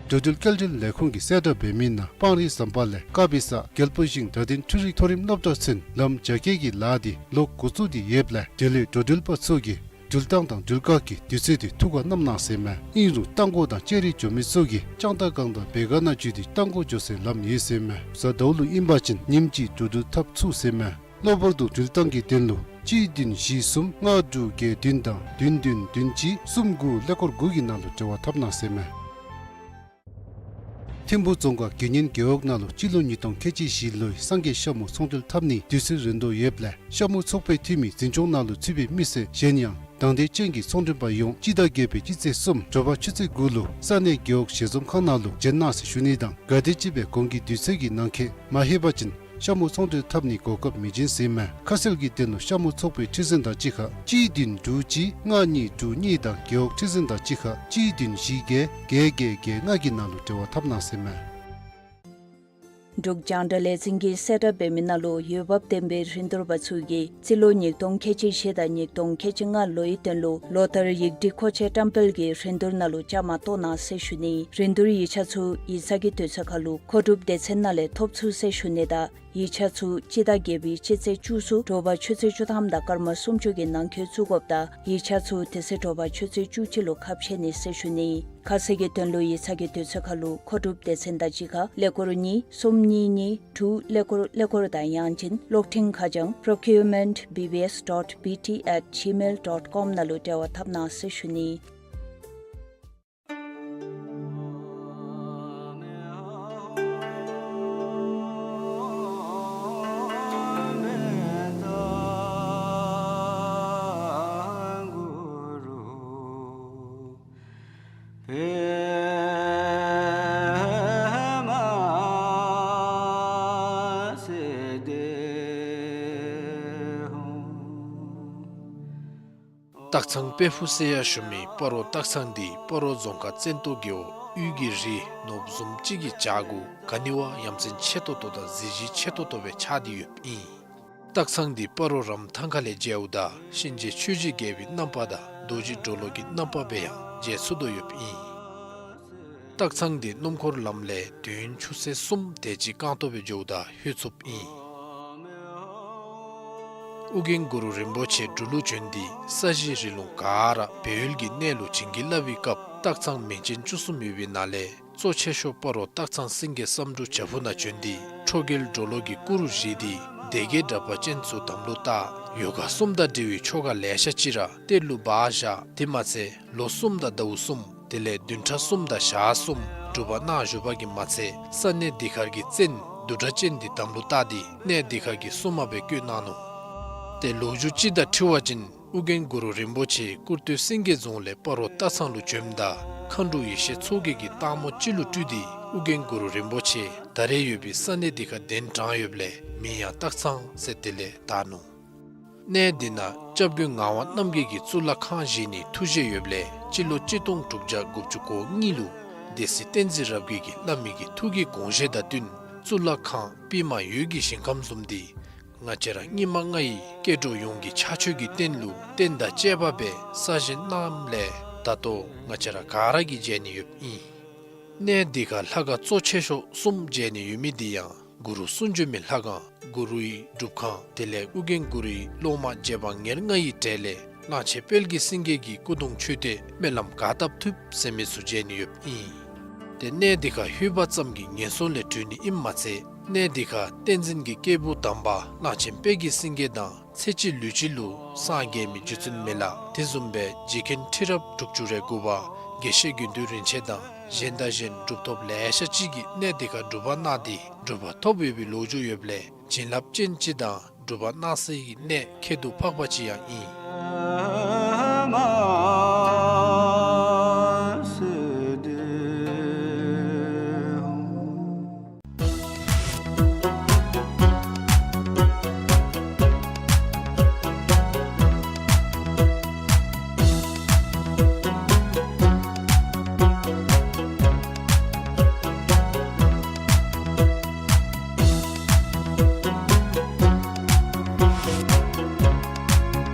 འགྲོ་འགྲུལ་སྐྱེལ་འདྲེན་ལས་ཁུངས་ཀྱིས་གསལ་བསྒྲགས་འབད་མི་ནང་སྤང་རི་ཟམ་པ་ལས་དཀར་སྦི་ས་རྒྱལ་པོ་ཞིང་དགའ་ལྡན་འཕྲུལ་རིག་མཐོ་རིམ་སློབ་གྲྭ་ཚུན་ལམ་རྒྱ་སྐྱེད་ཀྱི་ལཱ་དེ་ལོག་འགོ་བཙུགས་ཏེ་ཡོདཔ་ལས་དེ་ལས་འགྲོ་འགྲུལ་པ་ཚུ་གིས་འགྲུལ་བཏང་དང་འགྲུལ་བཀག་གི་དུས་ཚོད་དེ་ཐུགས་ཁར་བསྣམ་གནང་ཟེར་མས། ཨིན་རུང་རྟ་མགོ་དང་ལྕགས་རི་འགྱོ་མི་ཚུ་གིས་ལྕང་ཏ་སྒང་དང་བེ་ག་ན་བརྒྱུད་དེ་རྟ་མགོ་འགྱོ་སའི་ལམ་ཡོད་ཟེར་མས། གཟའ་ཟླཝ་ལུ་ཨིན་པ་ཅིན་ཉིནམ་གཅིག་འགྲོ་འགྲུལ་འཐབ་ཚུགས་ཟེར་མས། གློ་བུར་དུ་འགྲུལ་བཏང་གི་དོན་ལུ་གཅིག་བདུན་བཞི་གསུམ་ལྔ་དྲུག་བརྒྱད་བདུན་དང་བདུན་བདུན་བདུན་གཅིག་གསུམ་དགུ་ཀླད་ཀོར་དགུ་གི་ནང་ལུ་འབྲེལ་བ་འཐབ་གནང་ཟེར་མས། ཐིམ་ཕུ་རྫོང་ཁག་དགེ་བསྙེན་རྒེད་འོག་ནང་ལུ་སྤྱི་ལོ་ཉིས་སྟོང་ཁལ་གཅིག་བཞི་ལོའི་སངས་རྒྱས་ཤ་མུ་ཚོང་འབྲེལ་འཐབ་ནིའི་དུས་ཚོད་རན་དོ་ཡོདཔ་ལས་ཤ་མུ་ཚོགས་པའི་འཐུས་མི་འཛིན་སྐྱོང་ནང་ལུ་ཚུད་པའི་མི་སེར་གཞན་ཡང་དང་འདོད་ཅན་གྱི་ཚོང་འབྲེལ་པ་ཡོངས་སྤྱི་ཟླ་བརྒྱད་པའི་སྤྱི་ཚེས་གསུམ་དྲོ་པ་ཆུ་ཚོད་དགུ་ལུ་ས་གནས་རྒེད་འོག་ཞལ་འཛོམས་ཁང་ནང་ལུ་འབྱོན་གནང་ཟེར་ཞུ་ནི་དང་ག་དེམ་ཅིག་སྦེ་གོང་གི་དུས་ཚོད་ཀྱི་ནང་འཁོད་མ་ལྷོད་པ་ཅིན་ཤ་མུ་ཚོང་འབྲེལ་འཐབ་ནིའི་གོ་སྐབས་མི་བྱིན་ཟེར་མས། ཁ་གསལ་གྱི་དོན་ལུ་ཤ་མུ་ཚོགས་པའི་ཁྲི་འཛིན་དང་གཅིག་ཁར་གཅིག་བདུན་དྲུག་གཅིག་ལྔ་གཉིས་དྲུག་གཉིས་དང་རྒེད་འོག་ཁྲི་འཛིན་དང་གཅིག་ཁར་གཅིག་བདུན་བཞི་བརྒྱད་བརྒྱད་བརྒྱད་བརྒྱད་ལྔ་གི་ནང་ལུ་འབྲེལ་བ་འཐབ་གནང་ཟེར་མས། འབྲུག་རྒྱང་བསྒྲགས་ལས་འཛིན་གྱིས་གསལ་བསྒྲགས་འབད་མི་ནང་ལུ་འོས་འབབ་ལྡན་པའི་རིན་བསྡུར་པ་ཚུ་གིས་སྤྱི་ལོ་ཉིས་སྟོང་ཁལ་གཅིག་བཞི་དང་ཉིས་སྟོང་ཁལ་གཅིག་ལྔ་ལོའི་དོན་ལུ་ལོ་ལྟར་ཡིག་སྒྲིག་མཁོ་ཆས་བཀྲམ་སྤེལ་གྱི་རིན་བསྡུར་ནང་ལུ་བཅའ་མར་གཏོགས་གནང་ཟེར་ཞུ་ནི། རིན་བསྡུར་ཡིག་ཆ་ཚུ་ཡིག་ཚང་གི་དུས་ཚོད་ཁར་ལུ་མཁོ་སྒྲུབ་སྡེ་ཚན་ནང་ལས་ཐོབ་ཚུགས་ཟེར་ཞུ་ནི་དང་ཡིག་ཆ་ཚུ་སྤྱི་ཟླ་བརྒྱད་པའི་སྤྱི་ཚེས་བཅུ་གསུམ་དྲོ་པ་ཆུ་ཚོད་བཅུ་ཐམ་དང་སྐར་མ་སུམ་ཅུ་གི་ནང་འཁོད་བཙུགས་དགོཔ་དང་ཡིག་ཆ་ཚུ་དེ་ཚེ་དྲོ་པ་ཆུ་ཚོད་བཅུ་གཅིག་ལུ་ཁ་ཕྱེ་ནི་ཟེར་ཞུ་ནི། ཁ་གསལ་གྱི་དོན་ལུ་ཡིག་ཚང་གི་དུས་ཚོད་ཁར་ལུ་མཁོ་སྒྲུབ་སྡེ་ཚན་དང་གཅིག་ཁར་ཀླད་ཀོར་གཉིས་གསུམ་གཉིས་གཉིས་དྲུག་ཀླད་ཀོར་ཀླད་ཀོར་དང་ཡང་ཅིན་གློག་འཕྲིན་ཁ་བྱང་procurement B B S dot B T at gmail dot com ནང་ལུ་འབྲེལ་བ་འཐབ་གནང་ཟེར་ཞུ་ནི། སྟག་ཚང་དཔལ་ཕུག་ཟེར་ཡང་ཞུ་མི་སྤ་རོ་སྟག་ཚང་འདི་སྤ་རོ་རྫོང་ཁག་བཙན་ཏོ་རྒེད་འོག་དབུས་ཀྱི་རི་ནོར་བུ་བཟུམ་ཅིག་གི་བྱག་གུ་ག་ནི་བ་ཡ་མཚན་ཆེ་ཏོག་ཏོ་དང་གཟི་བརྗིད་ཆེ་ཏོག་ཏོ་སྦེ་ཆགས་ཏེ་ཡོདཔ་ཨིན། སྟག་ཚང་འདི་སྤ་རོ་རམ་ཐང་ཁ་ལས་མཇལཝ་ད་གཤིན་རྗེ་ཆོས་རྗེ་རྒྱལ་པོའི་རྣམ་པ་དང་རྡོ་རྗེ་གྲོ་ལོད་ཀྱི་རྣམ་པ་སྦེ་ཡང་མཇལ་ཚུགས་དོ་ཡོདཔ་ཨིན། སྟག་ཚང་འདི་སྣུམ་འཁོར་ལམ་ལས་དུས་ཡུན་ཆུ་ཚོད་གསུམ་དེ་ཅིག་རྐང་སྟོང་སྦེ་འགྱོཝ་ད་ལྷོད་ཚུགསཔ་ཨིན། ཨོ་རྒྱན་གུ་རུ་རིན་པོ་ཆེ་འབྲུག་ལུ་བྱོན་ཏེ་ས་གཞི་རི་ལུང་ག་ར་སྦས་ཡུལ་གྱི་གནས་ལུ་བྱིན་གྱིས་བརླབས་པའི་སྐབས་སྟག་ཚང་མིང་ཅན་བཅུ་གསུམ་ཡོད་པའི་ནང་ལས་གཙོ་ཆེ་ཤོས་སྤ་རོ་སྟག་ཚང་སེང་གེ་བསམ་འགྲུབ་བྱག་ཕུག་ནང་བྱོན་ཏེ་ཁྲོ་རྒྱལ་གྲོ་ལོད་ཀྱི་སྐུ་རུ་བཞེངས་ཏེ་སྡེ་བརྒྱད་དྲེགས་པ་ཅན་ཚུ་དམ་ལུ་བཏགས། ཡོ་ག་གསུམ་དང་འབྲེལ་བའི་ཆོ་ག་ལེ་ཤ་ཅིག་ར་གཏེར་ལུ་སྦ་བཞག། དེ་མ་ཚད་ལོ་གསུམ་དང་ཟླཝ་གསུམ་དེ་ལས་བདུན་ཕྲག་གསུམ་དང་ཞག་གསུམ་སྒྲུབ་པ་གནང་བཞུགས་པ་གིས་མ་ཚད་ས་གནས་འདི་ཁར་གྱི་བཙན་བདུད་སྒྲ་ཅན་འདི་དམ་ལུ་བཏགས་ཏེ་གནས་འདི་ཁར་གྱི་སྲུང་མ་སྦེ་བསྐོས་གནང་ནུག། ཏེ་ལོ་རྒྱུས་ཅིག་དང་འཁྲིལ་བ་ཅིན་ཨོ་རྒྱན་གུ་རུ་རིན་པོ་ཆེ་སྐུར་སྟོད་སེང་གེ་རྫོང་ལས་སྤ་རོ་སྟག་ཚང་ལུ་བྱོནམ་ད་མཁའ་འགྲོ་ཡེ་ཤེས་མཚོ་རྒྱལ་གྱིས་སྟག་མོ་ཅིག་ལུ་སྤྲུལ་ཏེ་ཨོ་རྒྱན་གུ་རུ་རིན་པོ་ཆེ་ད་རེས་ཡོད་པའི་ས་གནས་འདི་ཁར་གདན་དྲངས་ཡོདཔ་ལས་མིང་ཡང་སྟག་ཚང་ཟེར་དེ་ལས་བཏགས་ནུག། གནས་འདི་ནང་སྐྱབས་མགོན་ངག་དབང་རྣམ་རྒྱལ་གྱིས་གཙུག་ལག་ཁང་བཞེངས་ནིའི་ཐུགས་བཞེད་ཡོདཔ་ལས་སྤྱི་ལོ་གཅིག་སྟོང་དྲུག་བརྒྱ་དགུ་བཅུ་གོ་གཉིས་ལུ་སྡེ་སྲིད་བསྟན་འཛིན་རབ་རྒྱས་ཀྱིས་བླ་མའི་གི་ཐུགས་ཀྱི་དགོངས་བཞེད་དང་བསྟུན་གཙུག་ལག་ཁང་པདྨ་འོད་ཀྱི་ཞིང་ཁམས་བཟུམ་འདི་ང་བཅས་ར་སྙིགས་མ་ལྔ་ཡི་སྐྱེ་འགྲོ་ཡོངས་ཀྱི་ཕྱག་མཆོད་ཀྱི་རྟེན་ལུ་རྟེན་དང་བཅས་པ་སྦེ་གསར་བཞེངས་གནངམ་ལས་ད་ལྟོ་ང་བཅས་ར་ག་ར་གིས་མཇལ་ནི་ཡོདཔ་ཨིན། གནས་འདི་ཁར་ལྷ་ཁང་གཙོ་ཆེ་ཤོས་གསུམ་མཇལ་ནི་ཡོད་མི་འདི་ཡང་གུ་རུ་གསུང་བྱོན་མའི་ལྷ་ཁང་གུ་རུའི་སྒྲུབ་ཁང་དེ་ལས་ཨོ་རྒྱན་གུ་རུའི་སློབ་མ་རྗེ་འབངས་ཉེར་ལྔ་ཡི་གྲས་ལས་གླང་ཆེན་དཔལ་གྱི་སེང་གེ་གི་སྐུ་གདུང་མཆོད་རྟེན་སྨོན་ལམ་ག་བཏབ་ཐུབ་ཟེར་མི་ཚུ་མཇལ་ནི་ཡོདཔ་ཨིན། ཏེ་གནས་འདི་ཁར་ལྷོད་པ་ཙམ་གྱིས་ངན་སོང་ལས་གྲོལ་ནི་ཨིནམ་མ་ཚད་གནས་འདི་ཁར་བསྟན་འཛིན་གྱི་སྐྱེས་བུ་དམ་པ་གླང་ཆེན་དཔལ་གྱི་སེང་གེ་དང་ཚེ་གཅིག་ལུས་གཅིག་ལུ་སངས་རྒྱས་མི་རྗེ་བཙུན་མི་ལ་དེ་བཟུམ་སྦེ་རྗེ་མཁན་ཁྲི་རབས་དྲུག་ཅུ་རེ་དགུ་པ་དགེ་བཤེས་དགེ་འདུན་རིན་ཆེན་དང་གཞན་དང་གཞན་གྲུབ་ཐོབ་ལེ་ཤ་ཅིག་གིས་གནས་འདི་ཁར་སྒྲུབ་པ་གནང་སྟེ་གྲུབ་པ་ཐོབ་ཡོད་པའི་ལོ་རྒྱུས་ཡོདཔ་ལས་བྱིན་རླབས་ཅན་ཅིག་དང་སྒྲུབ་པ་གནང་སའི་གནས་ཁྱད་དུ་འཕགས་པ་ཅིག་ཡང་ཨིན།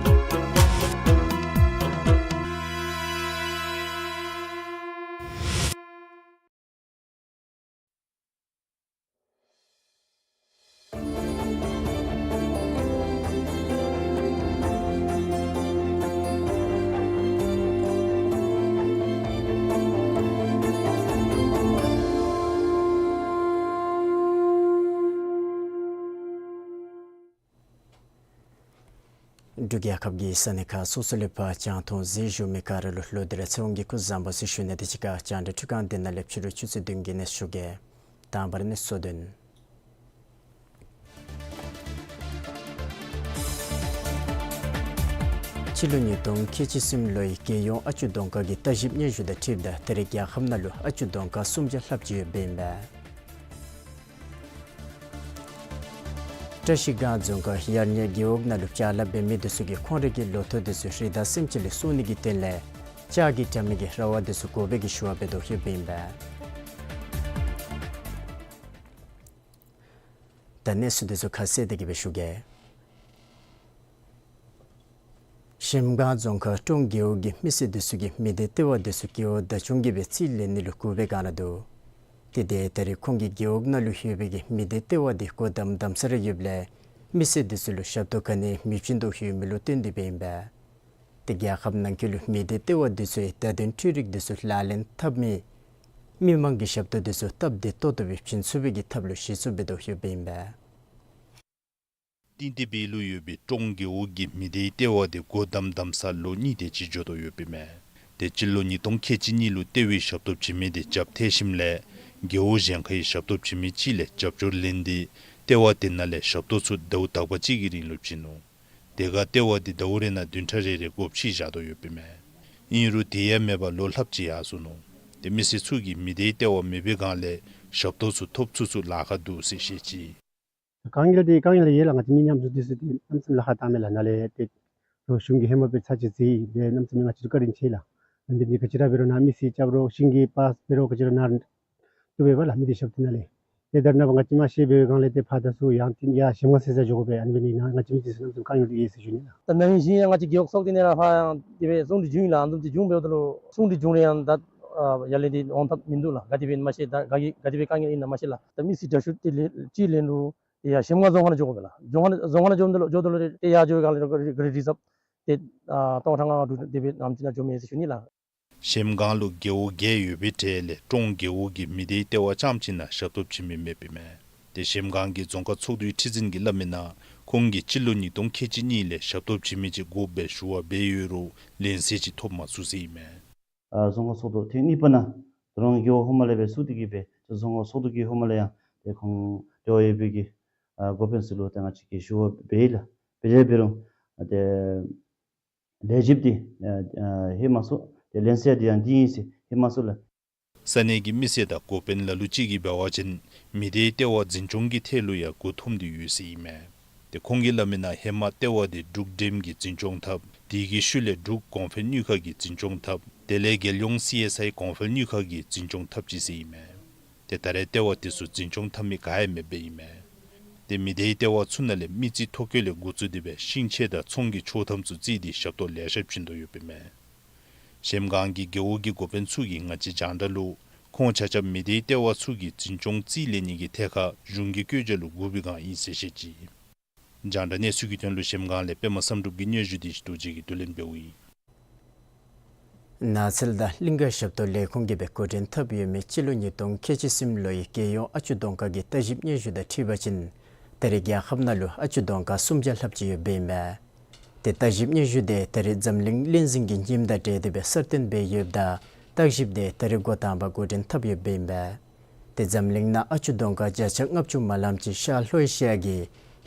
འབྲུག་རྒྱལ་ཁབ་ཀྱི་ས་གནས་ཁག་སོ་སོ་ལས་ཕར་རྒྱང་མཐོང་གཟིགས་བཞུགས་མི་ག་ར་ལུ་ལོག་སྟེ་ར་ཚེ་དབང་གིས་སྐུ་གཟུགས་བཟང་པོ་ཟེར་ཞུ་ནི་དང་གཅིག་ཁར་རྒྱང་བསྒྲགས་འཕྲུལ་ཁང་འདི་ནང་ལས་ཕྱི་རུ་ཆུ་ཚོད་བདུན་གྱི་གནས་ཚུལ་ཞུ་གེ། དང་པ་ར་གནས་ཚུལ་དོན། སྤྱི་ལོ་ཉིས་སྟོང་ཁལ་གཅིག་གསུམ་ལོའི་རྒྱལ་ཡོངས་ཨ་ཅོ་གདོང་དཀར་གྱི་བརྟག་ཞིབ་སྙན་ཞུ་དང་འཁྲིལཝ་ད་ད་རེས་རྒྱལ་ཁབ་ནང་ལུ་ཨ་ཅོ་གདོང་དཀར་སུམ་བརྒྱ་ལྷགཔ་ཅིག་ཡོདཔ་ཨིན་པས། བཀྲ་ཤིས་སྒང་རྫོང་ཁག་ཡར་ཉེ་རྒེད་འོག་ནང་ལུ་བྱཱ་ལཱ་འབད་མི་འདི་ཚུ་གིས་ཁོང་རའི་གི་ལོ་ཐོག་འདི་ཚུ་རི་དྭགས་སེམས་ཅན་ལས་སྲུང་ནི་གི་དོན་ལས་ལྕགས་ཀྱི་དྲ་མིག་གི་ར་བ་འདི་ཚུ་དགོ་པའི་གི་ཞུ་བ་འབད་དོ་ཡོདཔ་ཨིན་པས། ད་གནས་ཚུལ་འདི་ཚུ་ཁ་གསལ་དེ་གི་སྦེ་ཞུ་གེ། གཞལམ་སྒང་རྫོང་ཁག་ཀྲོང་རྒེད་འོག་གི་མི་སེར་འདི་ཚུ་གིས་མི་སྡེ་ལྟེ་བ་འདི་ཚུ་རྒེད་འོག་བདག་སྐྱོང་གིས་སྦེ་རྩིས་ལེན་ནི་ལུ་སྒུག་པའི་སྒང་ར་འདུག། དེ་འདི་ད་རེས་ཁོང་གི་རྒེད་འོག་ནང་ལུ་ཡོད་པའི་གི་མི་སྡེ་ལྟེ་བ་འདི་སྒོ་བསྡམས་བསྡམས་ས་ར་ཡོདཔ་ལས་མི་སེར་འདི་ཚུ་ལུ་ཞབས་ཏོག་ག་ནི་མི་བྱིན་དོ་ཡོད་མི་ལུ་བརྟེན་ཏེ་སྦེ་ཨིན་པས། དེ་རྒྱལ་ཁབ་ནང་འཁོད་ལུ་མི་སྡེ་ལྟེ་བ་འདི་ཚུ་བརྡ་དོན་འཕྲུལ་རིག་འདི་ཚུ་ལག་ལེན་འཐབ་མི་མི་མང་གི་ཞབས་ཏོག་འདི་ཚུ་སྟབས་བདེ་ཏོག་ཏོ་སྦེ་བྱིན་ཚུགས་པའི་གི་ཐབས་ལུ་གཞི་བཙུགས་འབད་དོ་ཡོདཔ་ཨིན་པས། ཏིང་ཏི་པི་ལུ་ཡོད་པའི་ཀྲོང་རྒེད་འོག་གི་མི་སྡེའི་ལྟེ་བ་དེ་སྒོ་བསྡམས་བསྡམས་ས་ལོ་གཉིས་དེ་ཅིག་འགྱོ་དོ་ཡོདཔ་ཨིན་མས། དེ་སྤྱི་ལོ་ཉིས་སྟོང་ཁལ་གཅིག་གཉིས་ལུ་ལྟེ་བའི་ཞབས་ཏོག་བྱིན་མི་དེ་བརྒྱབ་ཐལ་ཞིནམ་ལས་རྒེད་འོག་གཞན་ཁའི་ཞབས་ཏོག་བྱིན་མི་ཅིག་ལས་རྒྱབ་སྐྱོར་ལེན་ཏེ་ལྟེ་བ་དེ་ནང་ལས་ཞབས་ཏོག་ཚུ་ཟླཝ་དག་པ་ཅིག་གི་རིང་ལུ་བྱིན་ནུག། དེ་ཁར་ལྟེ་བ་དེ་ཟླཝ་རེ་ནང་བདུན་ཕྲག་རེ་རེ་སྒོ་ཕྱེ་བཞག་དོ་ཡོདཔ་ཨིན་མས། ཨིན་རུང་དེ་ཡང་མེད་པར་ལོ་ལྷགཔ་ཅིག་ཡར་སོ་ནུག། དེ་མི་སེར་ཚུ་གིས་མི་སྡེའི་ལྟེ་བ་མེད་པའི་སྒང་ལས་ཞབས་ཏོག་ཚུ་ཐོབ་ཚུགས་ཚུགས་ལཱ་ཁག་འདུག་ཟེར་བཤད་ཅི། དཀའ་ངལ་དེ་དཀའ་ངལ་ཡོད་ལགས། ང་བཅས་མི་ཉམས་གསོ་འདི་ཚུ་དེ་གནམ་མེད་ས་མེད་ལཱ་ཁག་བཏང་མས་ལགས། ནཱ་ལས་ཏེ་ལོ་གཞུང་གིས་ཧེ་མ་སྦེ་ཚར་གཅིག་བརྩིས་ཡི། དེ་གནམ་མེད་ས་མེད་ང་བཅས་ལུ་བཀའ་དྲིན་ཆེ་ལགས། ཨ་ནི་འདི་ག་ཅི་ར་འབད་རུང་ནཱ་མི་སེར་རྐྱབ་རུང་ཤིང་གི་པར་འབད་རུང་ག་ཅི་ར་ནཱ་བཏུབ་པས་ལགས། མི་སྡེ་ཞབས་ཏོག་ནང་ལས། ཏེ་ད་རེས་ནངས་པ་ང་བཅས་མ་ཤེས་པའི་སྒང་ལས་ཏེ་ཕར་ད་ཚུར་ཡང་ཏེ་ཡར་གཞལམ་སྒང་ཟེར་ས་འགྱོ་དགོ་པས། ཨ་ནི་འབད་ནི་ན་ང་བཅས་མི་སྡེ་ཚུ་གནམ་མེད་ས་མེད་དཀའ་ངལ་ཡོད་ཟེར་ཞུ་ནི་ལགས། ད་ན་ཧིང་གཞེས་ནིང་ང་བཅས་རྒེད་འོག་ཚོགས་སྡེ་ནང་ལས་ཕར་ཡང་དེ་སྦེ་གསུང་གྲོས་བྱུང་ཡི་ལགས། ཨ་ནི་བཟུམ་ཅིག་བྱུང་འབདཝ་ད་ལུ་གསུང་གྲོས་བྱུང་རུང་ཡང་ད་ཨ་ཡར་ལས་འདི་འོང་ཐབས་མིན་འདུག་ལགས། ག་དེ་སྦེ་ཨིན་ན་མ་ཤེས། ད་ག་གི་ག་དེ་སྦེ་དཀའ་ངལ་ཨིན་ན་མ་ཤེས་ལགས། ད་མི་སེར་དྲག་ཤོས་དེ་ལས་རྩིས་ལེན་རུང་ཏེ་ཡར་གཞལམ་སྒང་རྫོང་ཁག་ནང་འགྱོ་དགོ་པས་ལགས། རྫོང་ཁག་ནང་རྫོང་ཁག་ནང་འགྱོཝ་ད་ལུ་འགྱོཝ་ད་ལུ་ཏེ་ཡར་འགྱོ་བའི་སྒང་ལས་རི་རི་རི་ཛབ་ཏེ་ཨ་སྟོང་ཕྲག་ལྔ་དྲུག་དེ་སྦེ་ཨ་ནེམ་ཅིག་ནང་འགྱོཝ་མས་ཟེར་ཞུ་ནི་ལགས། གཞལམ་སྒང་ལུ་རྒེད་འོག་བརྒྱད་ཡོད་པའི་གྲས་ལས་ཀྲོང་རྒེད་འོག་གི་མི་སྡེའི་ལྟེ་བ་རྐྱངམ་གཅིག་ནང་ཞབས་ཏོག་བྱིན་མི་མེདཔ་ཨིན་མས། ཏེ་གཞལམ་སྒང་གི་རྫོང་ཁག་ཚོགས་འདུའི་ཁྲི་འཛིན་གྱིས་སླབ་མིའི་ནང་ཁོང་གིས་སྤྱི་ལོ་ཉིས་སྟོང་ཁལ་གཅིག་གཉིས་ལས་ཞབས་ཏོག་བྱིན་མི་ཅིག་དགོ་པའི་ཞུ་བ་འབད་ཡོད་རུང་ལན་གསལ་ཅིག་ཐོབ་མ་ཚུགས་ཟེར་ཨིན་མས། ཨ་རྫོང་ཁག་ཚོགས་འདུ་ཐེངས་གཉིས་པ་ནང་ད་རུང་རྒེད་འོག་ཧེ་མ་ལས་འབད་ཚུགས་ཏེ་གི་སྦེ་རྫོང་ཁག་ཚོགས་འདུ་གི་ཧེ་མ་ལས་ཡང་ཏེ་ཁོང་ལྟེ་བ་ཡོད་པའི་གི་ཨ་འགོ་དཔོན་ཚུ་ལུ་ཏེ་ང་བཅས་ཀྱིས་ཞུ་བ་འབད་ཡི་ལགས། འབད་ཡི་འབད་རུང་ཏེ་ལས་བྱེདཔ་འདི་ཨ་ཨ་ལྷོད་མ་སོང་། ཏེ་ལན་གསལ་འདི་ཡང་འདི་ཨིན་ཟེར་ལྷོད་མ་སོང་ལགས། ས་གནས་ཀྱི་མི་སེར་དང་འགོ་དཔོན་ལ་ལུ་ཅིག་གིས་འབད་བ་ཅིན་མི་སྡེའི་ལྟེ་བ་འཛིན་སྐྱོང་གི་ཐད་ལུ་ཡང་མགུ་འཐོམས་ཏེ་ཡོད་ཟེར་ཨིན་མས། ཏེ་ཁོང་གིས་སླབ་མིའི་ནང་ཧེ་མ་ལྟེ་བ་འདི་འབྲུག་འགྲེམས་ཀྱིས་འཛིན་སྐྱོང་འཐབ། དེ་གི་ཤུལ་ལས་འབྲུག་གོང་འཕེལ་དངུལ་ཁང་གིས་འཛིན་སྐྱོང་འཐབ། དེ་ལས་རྒྱལ་ཡོངས་སི་ཨེསི་ཨའི་གོང་འཕེལ་དངུལ་ཁང་གིས་འཛིན་སྐྱོང་འཐབ་ཅི་ཟེར་ཨིན་མས། ཏེ་ད་རེས་ལྟེ་བ་དེ་ཚུ་འཛིན་སྐྱོང་འཐབ་མི་ག་ཡང་མེདཔ་ཨིན་མས། ཏེ་མི་སྡེའི་ལྟེ་བ་ཚུ་ནང་ལས་མི་རྩིས་ཐོ་བཀོད་ལས་འགོ་བཙུགས་ཏེ་སྦེ་ཤིང་ཆས་དང་ཚོང་གི་ཆོག་ཐམ་ཚུ་བརྩིས་ཏེ་ཞབས་ཏོག་ལེ་ཤ་བྱིན་དོ་ཡོདཔ་ཨིན་མས། གཞལམ་སྒང་གི་རྒེད་འོག་གི་འགོ་དཔོན་ཚུ་གིས་ང་བཅས་རྒྱང་བསྒྲགས་ལུ་ཁོང་ཆ་ཁྱབ་མི་སྡེའི་ལྟེ་བ་ཚུ་གི་འཛིན་སྐྱོང་རྩིས་ལེན་ནི་གི་ཐད་ཁར་གཞུང་གི་བཀོད་རྒྱ་ལུ་སྒུག་པའི་སྒང་ཨིན་ཟེར་བཤད་ཅི། རྒྱང་བསྒྲགས་གནས་ཚུལ་གྱི་དོན་ལུ་གཞལམ་སྒང་ལས་པདྨ་བསམ་གྲུབ་ཀྱི་སྙན་ཞུ་དེ་རྡོ་རྗེ་གིས་བསྡུ་ལེན་འབདཝ་ཨིན། ནགས་ཚལ་དང་གླིང་ཀ་ཞབས་ཏོག་ལས་ཁུངས་ཀྱིས་སྦེ་འགོ་འདྲེན་འཐབ་ཡོད་མི་སྤྱི་ལོ་ཉིས་སྟོང་ཁལ་གཅིག་གསུམ་ལོའི་རྒྱལ་ཡོངས་ཨ་ཅོ་གདོང་དཀར་གྱི་བརྟག་ཞིབ་སྙན་ཞུ་དང་འཁྲིལ་བ་ཅིན་ད་རེས་རྒྱལ་ཁབ་ནང་ལུ་ཨ་ཅོ་གདོང་དཀར་སུམ་བརྒྱ་ལྷགཔ་ཅིག་ཡོདཔ་ཨིན་མས། ཏེ་བརྟག་ཞིབ་སྙན་ཞུ་དེ་ད་རེས་འཛམ་གླིང་བློན་འཛིན་གྱི་ཉིནམ་དང་འབྲེལ་ཏེ་སྦེ་གསར་བཏོན་འབད་ཡོདཔ་ད་བརྟག་ཞིབ་དེ་ད་རེས་འགོ་དང་པ་འགོ་འདྲེན་འཐབ་ཡོདཔ་ཨིན་མས། ཏེ་འཛམ་གླིང་ནང་ཨ་ཅོ་གདོང་དཀར་བརྒྱ་ཆ་ལྔ་བཅུ་མ་ལངམ་ཅིག་ཤར་ལྷོ་ཨེ་ཤི་ཡ་གི་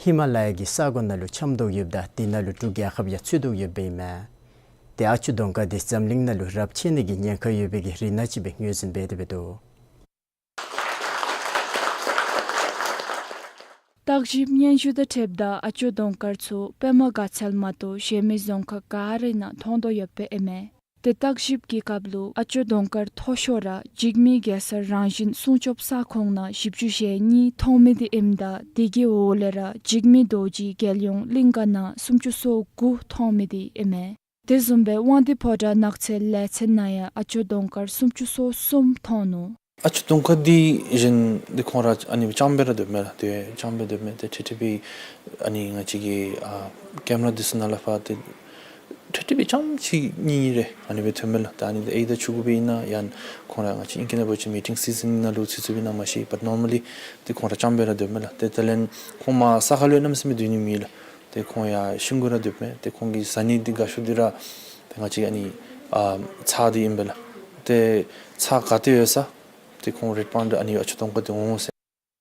ཧི་མ་ལ་ཡ་གི་ས་གོ་ནང་ལུ་འཁྱམས་དོ་ཡོདཔ་ད་དེ་ནང་ལུ་འབྲུག་རྒྱལ་ཁབ་ཡང་ཚུད་དོ་ཡོདཔ་ཨིན་མས། ཏེ་ཨ་ཅོ་གདོང་དཀར་དེ་འཛམ་གླིང་ནང་ལུ་རབས་ཆད་ནི་གི་ཉེན་ཁ་ཡོད་པའི་གི་རིགས་སྣ་ཅིག་སྦེ་ངོས་འཛིན་འབད་དེ་སྦེ་འདུག། བརྟག་ཞིབ་སྙན་ཞུ་དང་འཁྲིལཝ་ད་ཨ་ཅོ་གདོང་དཀར་ཚུ་པདྨ་དགའ་ཚལ་མ་གཏོགས་གཞན་མི་རྫོང་ཁག་ག་ར་ནང་མཐོང་དོ་ཡོདཔ་ཨིན་མས། ཏེ་བརྟག་ཞིབ་ཀྱི་སྐབས་ལུ་ཨ་ཅོ་གདོང་དཀར་མཐོ་ཤོས་ར་འཇིགས་མེད་གེ་སར་རང་བཞིན་སྲུང་སྐྱོབ་ས་ཁོངས་ནང་བཞི་བཅུ་ཞེ་གཉིས་མཐོང་མི་དེ་ཨིནམ་ད་དེ་གི་འོག་ལས་ར་འཇིགས་མེད་རྡོ་རྗེ་རྒྱལ་ཡོངས་གླིང་ཀ་ནང་སུམ་ཅུ་སོ་དགུ་མཐོང་མི་དེ་ཨིན་མས། དེ་བཟུམ་སྦེ་དབང་འདུས་ཕོ་བྲང་ནགས་ཚལ་ལས་ཚན་ནང་ཡང་ཨ་ཅོ་གདོང་དཀར་སུམ་ཅུ་སོ་གསུམ་མཐོང་ནུག། ཨ་ཅོ་གདོང་དཀར་འདི་གཞན་འདི་ཁོང་ར་ཨ་ནི་རྐྱངམ་སྦེ་ར་སྡོདཔ་མས་ལགས། ཏེ་རྐྱངམ་སྦེ་སྡོདཔ་མས། ཏེ་ཏེ་ཏེ་སྦེ་ཨ་ནི་ང་བཅས་ཀྱི་ཨ་ཀེམ་ར་འདི་ཚུ་ནང་ལས་ཕར་ཏེ་ཏེ་ཏེ་སྦེ་རྐྱངམ་ཅིག་གཉིས་རེ་ཨ་ནི་སྦེ་ཐོནམ་མས་ལགས། ད་ཨ་ནི་ཨེ་ད་ཆུང་ཀུ་སྦེ་ཨིན་ན་ཡང་ཁོང་ར་ང་བཅས་ཨིང་སྐད་ནང་འབད་བ་ཅིན་མི་ཊིང་སི་ཛཱན་ནང་ལུ་ཚུད་ཚུདཔ་ཨིན་ན་མ་ཤེས། བཊ་ནོར་མ་ལི་ཏེ་ཁོང་ར་རྐྱངམ་སྦེ་ར་སྡོདཔ་མས་ལགས། ཏེ་ད་ལན་ཁོང་མར་ས་ཁར་ལུ་གནམ་མེད་ས་མེད་སྡོད་ནི་མེད་ལགས། ཏེ་ཁོང་ཡར་ཤིང་གུ་ར་སྡོདཔ་མས། ཏེ་ཁོང་གི་བཟའ་ནི་འདི་དགའ་ཤོས་འདི་ར་ཏེ་ང་བཅས་ཨ་ནི་ཨ་ཚལ་འདི་ཨིན་པས་ལགས། ཏེ་ཚལ་ག་ཏེ་ཡོད་ས་ཏེ་ཁོང་རེད་པ་འདི་ཨ་ནི་ཨ་ཅོ་གདོང་དཀར་འདི་འོང་ཟེར།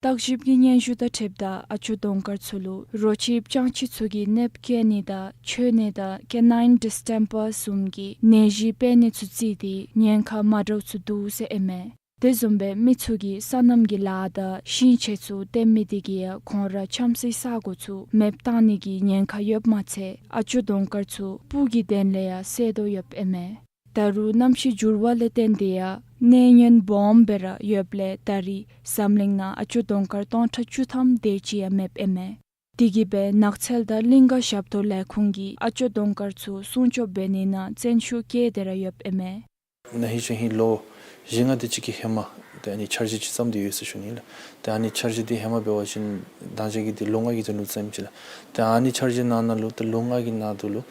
བརྟག་ཞིབ་ཀྱི་སྙན་ཞུ་དང་འཁྲིལཝ་ད་ཨ་ཅོ་གདོང་དཀར་ཚུ་ལུ་རོ་ཁྱི་སྤྱང་ཁྱི་ཚུ་གིས་གནོདཔ་བཀལ་ནི་དང་འཕྱོག་ནི་དང་ཀེ་ནའིན་ཌིས་ཊེམ་པར་བཟུམ་གྱི་ནད་གཞི་འཕེལ་ནི་ཚུ་བརྩིས་ཏེ་ཉེན་ཁ་མ་འདྲཝ་ཚུ་འདུག་ཟེར་ཨིན་མས། དེ་བཟུམ་སྦེ་མི་ཚུ་གིས་སོ་ནམ་གྱི་ལཱ་དང་ཤིང་ཆས་ཚུ་བཏོན་མི་དེ་གིས་ཡང་ཁོང་ར་འཁྱམ་སའི་ས་གོ་ཚུ་མེདཔ་བཏང་ནི་གི་ཉེན་ཁ་ཡོདཔ་མ་ཚད་ཨ་ཅོ་གདོང་དཀར་ཚུ་སྤུ་གི་དོན་ལས་ཡང་བསད་དོ་ཡོདཔ་ཨིན་མས། ད་རུང་གནམ་གཤིས་འགྱུར་བ་ལས་བརྟེན་ཏེ་ཡང་གནོད་ཉེན་སྦོམ་སྦེ་ར་ཡོདཔ་ལས་ད་རེས་འཛམ་གླིང་ནང་ཨ་ཅོ་གདོང་དཀར་སྟོང་ཕྲག་བཅུ་ཐམ་དེ་ཅིག་ཡང་མེདཔ་ཨིན་མས། དེ་གིས་སྦེ་ནགས་ཚལ་དང་གླིང་ག་ཞབས་ཏོག་ལས་ཁུངས་ཀྱིས་ཨ་ཅོ་གདོང་དཀར་ཚུ་སྲུང་སྐྱོབ་འབད་ནི་ནང་བརྩོན་ཤུགས་བསྐྱེད་དེ་ར་ཡོདཔ་ཨིན་མས། ན་ཧིང་ཅིག་ཧིང་ལོ་བཞི་ལྔ་དེ་ཅིག་གི་ཧེ་མ་ཏེ་ཨ་ནི་འཆར་གཞི་ཅིག་བརྩམས་ཏེ་ཡོད་ཟེར་ཞུ་ནི་ལགས། ཏེ་ཨ་ནི་འཆར་གཞི་འདི་ཧེ་མ་འབད་བ་ཅིན་ད་ཅི་གི་འདི་ལོ་ལྔ་གི་དོན་ལུ་བརྩམས་ཅི་ལགས། ཏེ་ཨ་ནི་འཆར་གཞི་ནང་ན་ལུ་ཏེ་ལོ་ལྔ་གི་ནང་དུ་ལུ་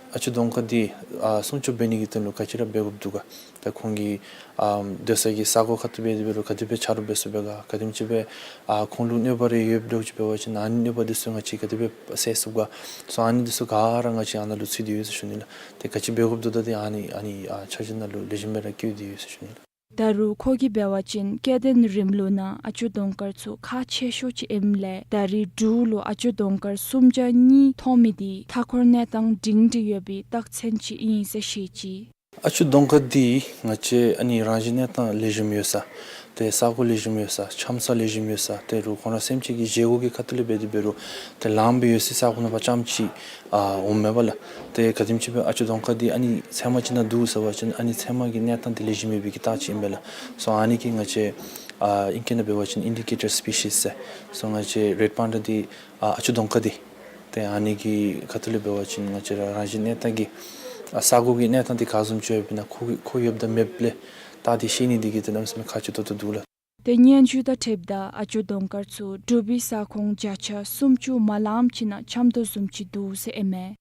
ཨ་ཅོ་གདོང་དཀར་འདི་ཨ་སྲུང་སྐྱོབ་འབད་ནི་གི་དོན་ལུ་ག་ཅི་ར་འབད་དགོཔ་འདུག་ག། ཏེ་ཁོང་གི་ཨ་སྡོད་ས་གི་ས་གོ་ཁ་ཐུག་འབད་དེ་འབད་རུང་ག་དེ་སྦེ་ཆ་རོགས་འབད་ཚུགས་པས་ག། ག་དེམ་ཅིག་སྦེ་ཨ་ཁོང་ལུ་གནོད་པ་རེ་ཡོདཔ་འདྲཝ་ཅིག་འབད་བ་ཅིན་ཨ་ནི་གནོད་པ་འདི་ཚུ་ང་བཅས་ག་དེ་སྦེ་སེལ་ཚུགས་པས་ག། སོ་ཨ་ནི་འདི་ཚུ་ག་ར་ང་བཅས་ཨ་ནཱ་ལུ་ཚུད་དེ་ཡོད་ཟེར་ཞུ་ནི་ལགས། ཏེ་ག་ཅི་འབད་དགོཔ་འདུག་ད་འདི་ཨ་ནི་ཨ་ནི་ཨ་འཆར་གཞི་ནང་ལུ་ལེགས་ཤོམ་སྦེ་ར་བཀོད་དེ་ཡོད་ཟེར་ཞུ་ནི་ལགས། ད་རུང་ཁོ་གིས་འབད་བ་ཅིན་སྐྱེ་ལྡན་རིམ་ལུགས་ནང་ཨ་ཅོ་གདོང་དཀར་ཚུ་ཁག་ཆེ་ཤོས་ཅིག་ཨིནམ་ལས་ད་རེས་འབྲུག་ལུ་ཨ་ཅོ་གདོང་དཀར་སུམ་བརྒྱ་གཉིས་ཐོན་མི་འདི་མཐའ་འཁོར་གནས་སྟངས་སྒྲིང་སྒྲི་ཡོད་པའི་རྟགས་མཚན་ཅིག་ཨིན་ཟེར་བཤད་ཅི། ཨ་ཅོ་གདོང་དཀར་འདི་ང་བཅས་ཨ་ནི་རང་བཞིན་གནས་སྟངས་ལེགས་ཤོམ་ཡོད་ས། ཏེ་ས་གོ་ལེགས་ཤོམ་ཡོད་ས། འཁྱམ་ས་ལེགས་ཤོམ་ཡོད་ས། ཏེ་རུང་ཁོང་ར་སེམས་ཅན་གྱི་བཞེས་སྒོ་གི་ཁ་ཐུག་ལས་འབད་དེ་འབད་རུང་ཏེ་ལངམ་སྦེ་ཡོད་སའི་ས་གོ་ནང་ཕར་རྐྱངམ་ཅིག་ཨ་འོངམ་མས་པ་ལགས། ཏེ་ག་དེམ་ཅིག་སྦེ་ཨ་ཅོ་གདོང་དཀར་འདི་ཨ་ནི་ཚལ་མ་ཅིག་ནང་འདུག་ཟེར་བ་ཅིན་ཨ་ནི་ཚལ་མ་གི་གནས་སྟངས་འདི་ལེགས་ཤོམ་ཡོད་པའི་གི་རྟགས་ཅིག་ཨིན་པས་ལགས། སོ་ཨ་ནི་གིས་ང་བཅས་ཨ་ཨིང་སྐད་ནང་འབད་བ་ཅིན་ཨིན་ཌི་ཀེ་ཊར་སི་པི་ཤིས་ཟེར། སོ་ང་བཅས་རེཌ་པཱན་ཌ་འདི་ཨ་ཨ་ཅོ་གདོང་དཀར་འདི་ཏེ་ཨ་ནི་གི་ཁ་ཐུག་ལས་འབད་བ་ཅིན་ང་བཅས་ར་རང་བཞིན་གནས་སྟངས་ཀྱི་ཨ་ས་གོ་གི་གནས་སྟངས་འདི་ག་བཟུམ་ཅིག་ཡོདཔ་ཨིན་ན་ཁོ་གི་ཁོ་ཡོདཔ་དང་མེདཔ་ལས་ད་འདི་ཤེས་ནི་འདི་གིས་ཏེ་གནམ་མེད་ས་མེད་ཁག་ཆེ་ཏོག་ཏོ་འདུག་ལགས། ཏེ་སྙན་ཞུ་དང་འཁྲིལཝ་ད་ཨ་ཅོ་གདོང་དཀར་ཚུ་འབྲུག་པའི་ས་ཁོངས་བརྒྱ་ཆ་སུམ་ཅུ་མ་ལངམ་ཅིག་ནང་འཁྱམ་དོ་བཟུམ་ཅིག་འདུག་ཟེར་ཨིན་མས།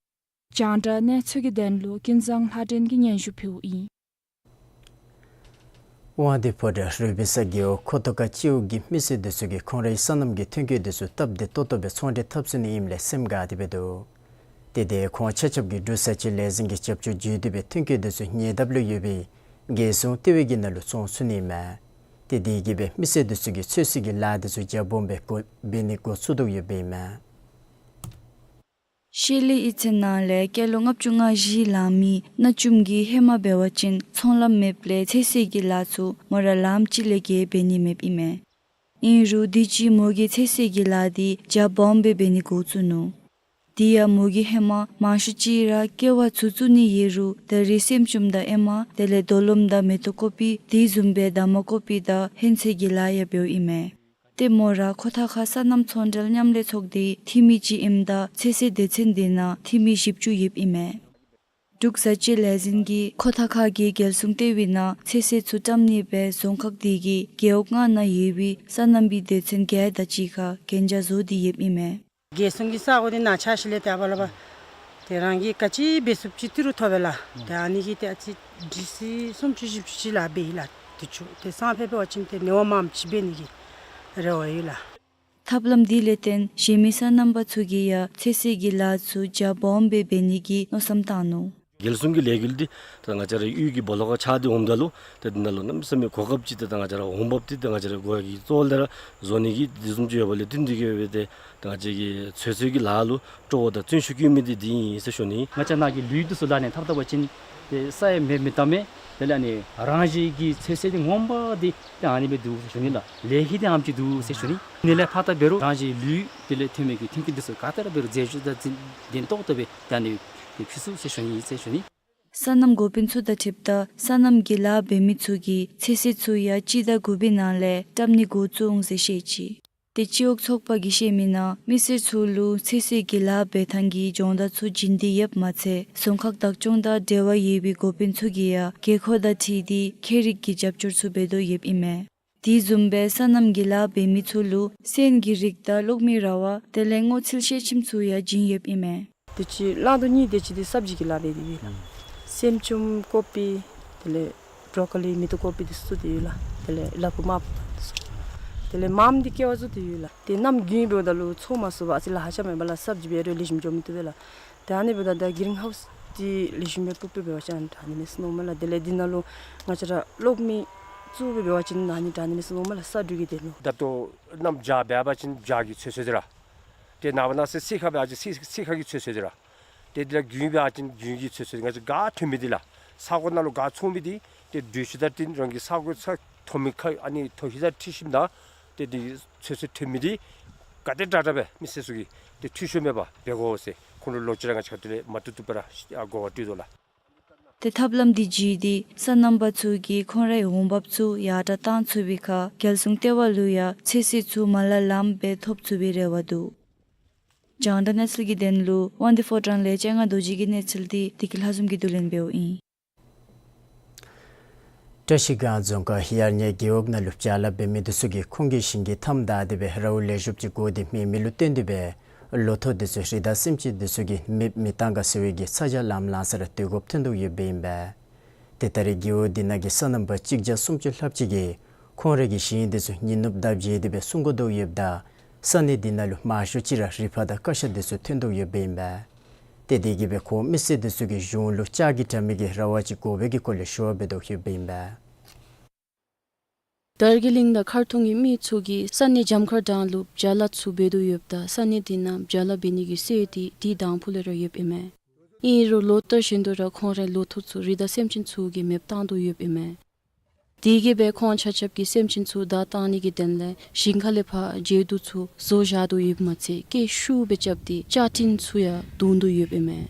རྒྱང་བསྒྲགས་གནས་ཚུལ་གྱི་དོན་ལུ་ཀུན་བཟང་ལྷ་སྒྲོན་གྱིས་སྙན་ཞུ་ཕུལཝ་ཨིན། དབང་འདུས་ཕོ་བྲང་རུས་སྦལ་ས་རྒེད་འོག་ཁོ་ཐང་ཁ་སྤྱི་འོག་གི་མི་སེར་འདི་ཚུ་གིས་ཁོང་རའི་སོ་ནམ་གྱི་ཐོན་སྐྱེད་འདི་ཚུ་སྟབས་བདེ་ཏོག་ཏོ་སྦེ་ཚོང་འབྲེལ་འཐབ་ཚུགས་ནི་ཨིནམ་ལས་སེམས་དགའ་སྟེ་འབད་དོ། ཏེ་དེ་ཁོང་ཆ་ཁྱབ་ཀྱིས་འབྲུག་བཟའ་སྤྱོད་ལས་འཛིན་གྱི་རྒྱབ་སྐྱོར་བརྒྱུད་དེ་སྦེ་ཐོན་སྐྱེད་འདི་ཚུ་ཉེ་འདབས་ལུ་ཡོད་པའི་རྒྱལ་སྲུང་ལྟེ་བའི་གི་ནང་ལུ་བཙོང་ཚུགས་ནི་ཨིན་མས། ཏེ་དེ་གིས་སྦེ་མི་སེར་འདི་ཚུ་གིས་ཚོད་བསྲེ་གི་ལཱ་འདི་ཚུ་རྒྱ་སྦོམ་སྦེ་འགོ་འབད་ནི་འགོ་བཙུགས་དོ་ཡོདཔ་ཨིན་མས། ཤེལ་ལི་གཡུས་ཚན་ནང་ལས་སྐྱེས་ལོ་ལྔ་བཅུ་ང་བཞི་ལང་མི་སྣ་བཅུམ་གྱིས་ཧེ་མ་འབད་བ་ཅིན་ཚོང་ལམ་མེདཔ་ལས་ཚོད་བསྲེ་གི་ལཱ་ཚུ་མོ་ར་ལམ་ཅིག་ལས་བརྒལ་འབད་ནི་མེདཔ་ཨིན་མས། ཨིན་རུང་དུས་ཅི་མོ་གིས་ཚོད་བསྲེ་གི་ལཱ་འདི་རྒྱ་སྦོམ་སྦེ་འབད་ནི་འགོ་བཙུགས་ནུག། དེ་ཡང་མོ་གིས་ཧེ་མ་མང་ཤོས་ཅིག་ར་ཀེ་བ་ཚུ་བཙུགས་ནི་ཡོད་རུང་ད་རེས་སྲནམ་བཅུམ་དང་ཨེ་མ་དེ་ལས་རྡོ་ལོམ་དང་མེ་ཏོག་ཀོ་པི་དེ་བཟུམ་སྦེ་འདབ་མ་ཀོ་པི་དང་ཧོན་ཚོད་ཀྱི་ལཱ་ཡང་འབདཝ་ཨིན་མས། ཏེ་མོ་ར་ཁོ་ཐང་ཁ་སོ་ནམ་ཚོང་འབྲེལ་མཉམ་ལས་ཚོགས་སྡེའི་འཐུས་མི་ཅིག་ཨིནམ་ད་ཚོད་བསྲེ་སྡེ་ཚན་དེ་ནང་འཐུས་མི་བཞི་བཅུ་ཡོདཔ་ཨིན་མས། འབྲུག་བཟའ་སྤྱོད་ལས་འཛིན་གྱིས་ཁོ་ཐང་ཁ་གི་རྒྱལ་སྲུང་ལྟེ་བའི་ནང་ཚོད་བསྲེ་ཚུ་བཀྲམ་ནི་སྦེ་རྫོང་ཁག་དེ་གི་རྒེད་འོག་ལྔ་ནང་ཡོད་པའི་སོ་ནམ་པའི་སྡེ་ཚན་བརྒྱད་དེ་ཅིག་ཁར་གན་རྒྱ་བཟོ་སྟེ་ཡོདཔ་ཨིན་མས། རྒྱལ་སྲུང་གི་ས་གོ་འདི་ནཱ་ཆ་ཤི་ལས་ཏེ་ཨ་པ་ལ་པ་ཏེ་རང་གིས་ག་ཅི་འབད་ཚུགསཔ་ཅིག་ཏི་རུ་ཐོབ་པས་ལགས། ཏེ་ཨ་ནི་གིས་ཏེ་ཨ་ཙི་འདི་ཚུ་སུམ་ཅུ་བཞི་བཅུ་ཅིག་ལཱ་འབད་ཡི་ལགས། དུས་ཅི་ཏེ་སང་ཕོད་འབད་བ་ཅིན་ཏེ་ནི་བ་མངམ་ཅིག་འབད་ནི་གི་རེ་བ་ཡོད་ལགས། ཐབས་ལམ་འདི་ལས་བརྟེན་གཞན་མི་སོ་ནམ་པ་ཚུ་གིས་ཡང་ཚོད་བསྲེ་གི་ལཱ་ཚུ་རྒྱ་སྦོམ་སྦེ་འབད་ནི་གི་མནོ་བསམ་བཏང་ནུག། རྒྱལ་སྲུང་གི་ལས་འགུལ་འདི་ད་ང་བཅས་ར་གཡུས་ཀྱི་སྦོ་ལོགས་ཁར་ཆགས་ཏེ་འོངམ་ད་ལུ་ཏེ་འདི་ནང་ལུ་གནམ་མེད་ས་མེད་གོ་སྐབས་ཅིག་ཏེ་ད་ང་བཅས་ར་འོང་འབབ་འདི་ཏེ་ང་བཅས་ར་འགོ་ཡ་གི་གཙོ་བོ་ལས་ར་བཟོ་ནི་གི་དེ་བཟུམ་ཅིག་ཡོདཔ་ལས་བརྟེན་འདི་གིས་འབད་དེ་ད་ང་བཅས་ཀྱི་ཚོད་བསྲེ་གི་ལཱ་ལུ་སྤྲོ་བ་དང་བརྩོན་ཤུགས་བསྐྱེད་མི་འདི་འདི་ཨིན་ཟེར་ཞུ་ནི། ང་བཅས་ནང་གི་ལུད་འདི་ཚུ་ལག་ནས་འཐབ་ད་པ་ཅིན་ཏེ་ས་ཡང་མེདཔ་མེདཔ་བཏངམ་མས། དེ་ལས་ཨ་ནི་རང་བཞིན་གྱི་ཚོད་བསྲེ་འདི་ངོ་མ་འདི་ཏེ་ཨ་ནི་སྦེ་འདུག་ཟེར་ཞུ་ནི་ལགས། ལས་ཀྱི་འདི་ཨ་ནེམ་ཅིག་འདུག་ཟེར་ཞུ་ནི། ཨ་ནི་ལས་ཕར་ད་འབད་རུང་རང་བཞིན་ལུད་དེ་ལས་ཐོན་མི་གི་ཐོན་སྐྱེད་འདི་ཚུ་ག་ཏེ་ར་འབད་རུང་རྫས་སྦྱོར་དང་ལྡན་ཏོག་ཏོ་སྦེ་ད་ཨ་ནི་སྦེ་ཕུལ་ཚུགས་ཟེར་ཞུ་ནི་ཟེར་ཞུ་ནི། སོ་ནམ་འགོ་དཔོན་ཚུ་དང་འཁྲིལཝ་ད་སོ་ནམ་གྱི་ལཱ་འབད་མི་ཚུ་གིས་ཚོད་བསྲེ་ཚུ་ཡང་སྤྱི་ཟླ་དགུ་པའི་ནང་ལས་བཀྲམ་ནི་འགོ་བཙུགས་འོང་ཟེར་བཤད་ཅི། ཏེ་སྤྱི་འོག་ཚོགས་པ་གིས་བཤད་མི་ནང་མི་སེར་ཚུ་ལུ་ཚོད་བསྲེ་གི་ལཱ་འབད་ཐངས་ཀྱི་སྦྱོང་བརྡར་ཚུ་བྱིན་ཏེ་ཡོདཔ་མ་ཚད་རྫོང་ཁག་བདག་སྐྱོང་དང་འབྲེལ་བ་ཡོད་པའི་འགོ་དཔོན་ཚུ་གིས་ཡང་དགོས་མཁོ་དང་འཁྲིལ་ཏེ་ཁྱད་རིག་གི་རྒྱབ་སྐྱོར་ཚུ་འབད་དོ་ཡོདཔ་ཨིན་མས། དེ་བཟུམ་སྦེ་སོ་ནམ་གྱི་ལཱ་འབད་མི་ཚུ་ལུ་སོན་གྱི་རིགས་དང་གློག་མེའི་ར་བ་དེ་ལས་སྔོ་ཚལ་ཤེལ་ཆེམ་ཚུ་ཡང་བྱིན་ཡོདཔ་ཨིན་མས། དུས་ཅི་གླང་དོ་གཉིས་དེ་ཅིག་འདི་སབ་ཇི་གི་ལཱ་འབད་དེ་ཡོད་ལགས། སྲནམ་བཅུམ་ཀོ་པི་དེ་ལས་བོ་རོ་ཀོ་ལི་མེ་ཏོག་ཀོ་པི་འདི་ཚུ་བཙུགས་ཏེ་ཡོད་ལགས། དེ་ལས་ལ་ཕུག་དམར་པོ་འདི་ཚུ། དེ་ལས་མངམ་འདི་སྐྱེ་བ་བཟོ་སྟེ་ཡོད་ལགས། ཏེ་གནམ་དགུན་འབདཝ་ད་ལུ་འཚོ་མ་ཚུགས་པར་ཨ་ཙི་ལཱ་ཁག་ཆེ་མས་པ་ལགས། སབ་ཇི་འབད་རུང་ལེགས་ཤོམ་འགྱོ་མི་བཏུབ་པས་ལགས། ཏེ་ཨ་ནི་འབདཝ་ད་ད་གི་རིན་ཧའུསི་འདི་ལེགས་ཤོམ་སྦེ་ཕུབ་སྦེ་འབད་བ་ཅིན་ཨ་ནི་ཟེར་མནོཝ་མས་ལགས། དེ་ལས་འདི་ནང་ལུ་ང་བཅས་ར་གློག་མེ་བཙུགས་སྦེ་འབད་བ་ཅིན་ཨ་ནི་ད་ཨ་ནི་ཟེར་མནོཝ་མས་ལགས། ས་འབྲུག་གི་དོན་ལུ། ད་ལྟོ་གནམ་བྱཱར་འབད་བ་ཅིན་བྱཱར་གྱི་ཚོད་བསྲེ་འདི་ར། ཏེ་ནངས་པ་གནངས་ཚེ་སེར་ཁ་འབད་བ་ཅིན་སེར་སེར་ཁ་གི་ཚོད་བསྲེ་འདི་ར། ཏེ་འདི་ལས་དགུན་འབད་བ་ཅིན་དགུན་གྱི་ཚོད་བསྲེ་འདི། ང་བཅས་ག་ཐོན་མི་འདི་ལགས། ས་གོ་ནང་ལུ་ག་ཚོང་མི་འདི་ཏེ་འགྲུལ་བཞུད་དང་བསྟུན་རང་གི་ས་གོ་ས་མཐོ་མི་ཁ་ཨ་ནི་མཐོ་ཤོས་དང་འཁྲི་ཤོས་དང་ཏེ་འདི་ཚོད་བསྲེ་ཐོན་མི་འདི་ག་དེ་དྲག་དྲག་སྦེ་མི་སེར་ཚུ་གིས་ཏེ་འཐུས་ཤོར་མེད་པར་འབད་དགོ་ཟེར་ཁོང་ལུ་ལོག་ཅི་ར་ང་བཅས་ཁ་ཐུག་ལས་མ་བཏུབ་བཏུབ་སྦེ་ར་ཨ་གོ་བ་སྤྲོད་དོ་ལགས། ཏེ་ཐབས་ལམ་འདི་བརྒྱུད་དེ་སོ་ནམ་པ་ཚུ་གིས་ཁོང་རའི་འོང་འབབ་ཚུ་ཡར་དྲག་གཏང་ཚུགས་པའི་ཁར་རྒྱལ་སྲུང་ལྟེ་བ་ལུ་ཡང་ཚོད་བསྲེ་ཚུ་མ་ལ་ལངམ་སྦེ་ཐོབ་ཚུགས་པའི་རེ་བ་འདུག། རྒྱང་བསྒྲགས་གནས་ཚུལ་གྱི་དོན་ལུ་དབང་འདུས་ཕོ་བྲང་ལས་སྤྱན་སྔ་རྡོ་རྗེ་གི་གནས་ཚུལ་འདི་བདེ་སྐྱིད་ལྷ་འཛོམས་ཀྱིས་བསྡུ་ལེན་འབདཝ་ཨིན། བཀྲ་ཤིས་སྒང་རྫོང་ཁག་གཡར་གཉེར་རྒེད་འོག་ནང་ལུ་བྱ་ལཱ་འབད་མི་འདི་ཚུ་གིས་ཁོང་གི་ཞིང་གི་མཐའམ་བདའ་སྟེ་སྦེ་རཝ་ལེགས་ཤོམ་ཅིག་དགོ་སྟེ་མེད་མི་ལུ་བརྟེན་ཏེ་སྦེ་ལོ་ཐོག་འདི་ཚུ་རི་དྭགས་སེམས་ཅན་འདི་ཚུ་གིས་མེདཔ་མེདཔ་བཏང་ག་ཟེར་བའི་གི་ཚ་གྱང་ལངམ་ལངམ་ས་ར་སྡོད་དགོཔ་ཐོན་དོ་ཡོདཔ་ཨིན་པས། ཏེ་ད་རེས་རྒེད་འོག་འདི་ནང་གི་སོ་ནམ་པ་གཅིག་བརྒྱ་སུམ་ཅུ་ལྷགཔ་ཅིག་གིས་ཁོང་རའི་གི་ཞིང་འདི་ཚུ་ཉིན་ནུབ་ཟླཝ་བརྗེ་སྟེ་སྦེ་སྲུང་དགོ་དོ་ཡོདཔ་ད་ས་གནས་འདི་ནང་ལུ་མང་ཤོས་ཅིག་ར་རི་ཕག་དང་ཀ་ཤ་འདི་ཚུ་ཐོན་དོ་ཡོདཔ་ཨིན་པས། ཏེ་དེ་གིས་སྦེ་ཁོང་མི་སེར་འདི་ཚུ་གིས་གཞུང་ལུ་ལྕགས་ཀྱི་དྲ་མིག་གི་ར་བ་ཅིག་དགོ་པའི་གི་སྐོར་ལས་ཞུ་བ་འབད་དོ་ཡོདཔ་ཨིན་པས། དར་གྱི་གླིང་དང་མཁར་གྲོང་གི་མི་ཚུ་གིས་ས་གནས་འཇམ་མཁར་གྲོང་ལུ་བྱ་ལཱ་ཚུ་འབད་དོ་ཡོདཔ་ད་ས་གནས་འདི་ནང་བྱ་ལཱ་འབད་ནི་གི་སྲོལ་འདི་དུས་དང་པོ་ལས་ར་ཡོདཔ་ཨིན་མས། ཨིན་རུང་ལོ་ལྟར་བཞིན་དུ་ར་ཁོང་རའི་ལོ་ཐོག་ཚུ་རི་དྭགས་སེམས་ཅན་ཚུ་གིས་མེདཔ་བཏང་དོ་ཡོདཔ་ཨིན་མས། དེ་གིས་སྦེ་ཁོང་ཆ་ཁྱབ་ཀྱིས་སེམས་ཅན་ཚུ་བདའ་བཏང་ནི་གི་དོན་ལས་ཞིང་ཁ་ལས་ཕར་འགྱེལ་རྡོ་ཚུ་བཟོ་བཞག་དོ་ཡོདཔ་མ་ཚད་སྐད་ཤུགས་སྦེ་རྐྱབ་སྟེ་བཅའ་ཁྲིམས་ཚུ་ཡང་བརྡུང་དོ་ཡོདཔ་ཨིན་མས།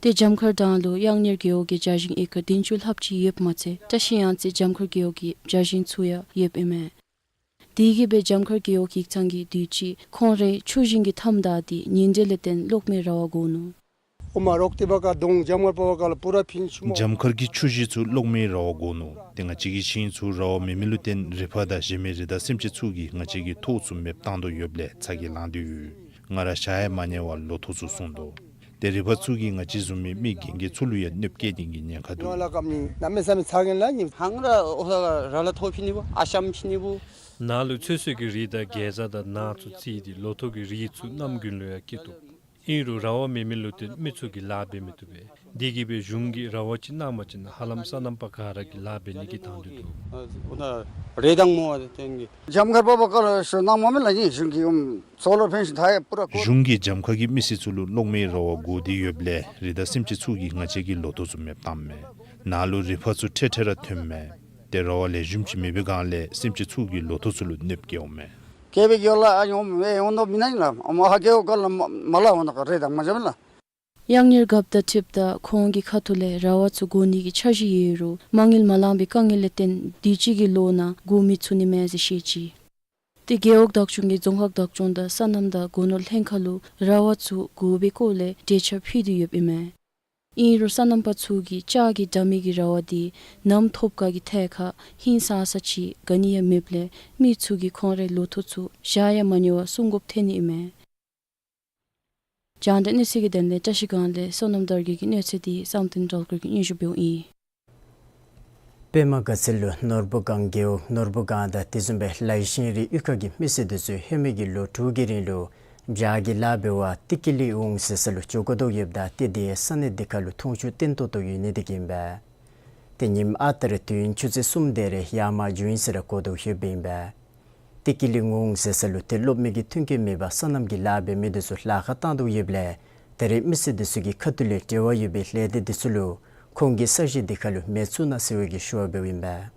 ཏེ་འཇམ་མཁར་གྲོང་ལུ་གཡག་གཉེར་རྒེད་འོག་གི་བྱ་ཞིང་ཨེ་ཀར་བདུན་ཅུ་ལྷགཔ་ཅིག་ཡོདཔ་མ་ཚད་བཀྲ་ཤིས་གཡང་རྩེ་འཇམ་མཁར་རྒེད་འོག་གི་བྱ་ཞིང་ཚུ་ཡང་ཡོདཔ་ཨིན་མས། དེ་གིས་སྦེ་འཇམ་མཁར་རྒེད་འོག་ཡིག་ཚང་གིས་དུས་ཅི་ཁོང་རའི་ཆུ་ཞིང་གི་མཐའམ་བདའ་སྟེ་ཉེན་འབྲེལ་ལས་བརྟེན་གློག་མེའི་ར་བ་དགོ་ནུག། འཇམ་མཁར་གྱི་ཆུ་ཞིང་ཚུ་གློག་མེའི་ར་བ་དགོ་ནུག། ཏེ་ང་བཅས་ཀྱི་ཞིང་ཚུ་ར་བ་མེད་མི་ལུ་བརྟེན་རི་ཕག་དང་གཞན་མི་རི་དྭགས་སེམས་ཅན་ཚུ་གིས་ང་བཅས་ཀྱི་ཐོག་ཚུ་མེདཔ་བཏང་དོ་ཡོདཔ་ལས་ཚ་གྱང་ལངས་ཏེ་ཡོད། ང་ར་བཞག་ཡང་མ་ཉལ་བར་ལོ་ཐོག་ཚུ་སྲུང་དོ། ཏེ་རི་ཕག་ཚུ་གིས་ང་བཅས་བཟུམ་མའི་མི་རྒན་རྒས་ཚུ་ལུ་ཡང་གནོདཔ་བཀལ་ནི་གི་ཉེན་ཁ་འདུག། ནང་ལུ་ཚོད་བསྲེ་གི་རི་དང་གེ་ཛ་དང་ནཱ་ཚུ་བརྩིས་ཏེ་ལོ་ཐོག་གི་རི་ཚུ་གནམ་དགུན་ལུ་ཡང་སྐྱེ་བཏུབ། ཨིན་རུང་ར་བ་མེད་མི་ལུ་བརྟེན་མི་ཚུ་གིས་ལཱ་འབད་མི་བཏུབ་པས། དེ་གིས་སྦེ་གཞུང་གིས་ར་བ་ཅིག་གནང་བ་ཅིན་ཧ་ལམ་སོ་ནམ་པ་ག་ར་གིས་ལཱ་འབད་ནི་གི་དང་འདོད་འདུག། འཇམ་མཁར་པ་བ་ཀ་ལ་ཤོ་གནང་མ་མི་ལ་ཡིན་གཞུང་གིས་ཨུམ་ཚོགས་ལོ་ཕེན་ཤིང་ཐ་ཡ་པུ་ར་གོ། གཞུང་གིས་འཇམ་མཁར་གྱི་མི་སེར་ཚུ་ལུ་གློག་མེའི་ར་བ་དགོ་སྟེ་ཡོདཔ་ལས་རི་དྭགས་སེམས་ཅན་ཚུ་གིས་ང་བཅས་ཀྱི་ལོ་ཐོག་ཚུ་མེདཔ་བཏངམ་མས། ནཱ་ལུ་རི་ཕག་ཚུ་ཐེངས་ཐེངས་ར་ཐོནམ་མས། ཏེ་ར་བ་ལེགས་ཤོམ་ཅིག་མེད་པའི་སྒང་ལས་སེམས་ཅན་ཚུ་གི་ལོ་ཐོག་ཚུ་ལུ་གནོདཔ་བཀལཝ་མས། སྐྱེ་བའི་རྒྱུ་ལ་ཨ་ཡོང་མེ་ཡོང་དོ་མི་ན་ཡིན་ལ་ཨ་མ་ཧ་སྐྱེ་བོ་ག་ལ་མ་མ་ལ་འོང་ན་ག་རེ་དང་མ་འཇམ་ལ། གཡག་གཉེར་རྒཔོ་དང་འཁྲིལཝ་ད་ཁོང་གི་ཁ་ཐུག་ལས་ར་བ་ཚུ་དགོ་ནི་གི་འཆར་གཞི་ཡོད་རུང་མ་དངུལ་མ་ལང་པའི་དཀའ་ངལ་ལས་བརྟེན་དུས་ཅི་གི་ལོ་ནང་དགོ་མི་ཚུགས་ནི་མས་ཟེར་བཤད་ཅི། ཏེ་རྒེད་འོག་བདག་སྐྱོང་གིས་རྫོང་ཁག་བདག་སྐྱོང་དང་སོ་ནམ་དང་སྒོ་ནོར་ལྷན་ཁག་ལུ་ར་བ་ཚུ་དགོ་པའི་སྐོར་ལས་གྲོས་འཆར་ཕུལ་ཏེ་ཡོདཔ་ཨིན་མས། ཨིན་རུང་སོ་ནམ་པ་ཚུ་གིས་ལྕགས་ཀྱི་དྲ་མིག་གི་ར་བ་འདི་ནམ་ཐོབ་ག་གི་ཐད་ཁར་ཧིང་སངས་ས་ཅིག་ག་ནི་ཡང་མེདཔ་ལས་མི་ཚུ་གིས་ཁོང་རའི་ལོ་ཐོག་ཚུ་བཞག་ཡང་མ་ཉལ་བར་སྲུང་དགོཔ་ཐོན་ནི་ཨིན་མས། རྒྱང་བསྒྲགས་གནས་ཚུལ་གྱི་དོན་ལས་བཀྲ་ཤིས་སྒང་ལས་བསོད་ནམས་དར་རྒྱས་ཀྱི་གནས་ཚུལ་འདི་བསམ་གཏན་སྒྲོལ་དཀར་གྱིས་སྙན་ཞུ་འབདཝ་ཨིན། པདྨ་དགའ་ཚལ་ལུ་ནོར་བུ་སྒང་རྒེད་འོག་ནོར་བུ་སྒང་དང་དེ་བཟུམ་སྦེ་ལའི་ཤིང་རི་གཡུས་ཁ་གི་མི་སེར་འདི་ཚུ་ཧེ་མའི་གི་ལོ་དྲུག་གི་རིང་ལུ་བྱ་གི་ལཱ་འབད་བར་ཏི་ཀི་ལི་འུང་ཟེར་ས་ལུ་འགྱོ་དགོ་དོ་ཡོདཔ་ད་ཏེ་དེ་ཡང་ས་གནས་འདི་ཁ་ལུ་འཐུང་ཆུ་བརྟན་ཏོག་ཏོ་ཡོད་ནི་དེ་གིས་ཨིན་པས། ཏེ་ཉིནམ་ཨ་རྟག་ར་དུས་ཡུན་ཆུ་ཚོད་གསུམ་དེ་རེ་ཡར་མར་འགྱོ་ཡི་ཟེར་ར་གོ་དོ་ཡོདཔ་ཨིན་པས། ཏི་ཀི་ལི་འུང་ཟེར་ས་ལུ་ཏེ་གློག་མེ་གི་མཐུན་རྐྱེན་མེད་པར་སོ་ནམ་གྱི་ལཱ་འབད་མི་འདི་ཚུ་ལཱ་ཁག་བཏང་དོ་ཡོདཔ་ལས་ད་རེས་མི་སེར་འདི་ཚུ་གི་ཁ་ཐུག་ལས་འབྲེལ་བ་ཡོད་པའི་ལས་སྡེ་འདི་ཚུ་ལུ་ཁོང་གིས་ས་གཞི་འདི་ཁ་ལུ་མེ་བཙུགས་གནང་ཟེར་བའི་གི་ཞུ་བ་འབདཝ་ཨིན་པས།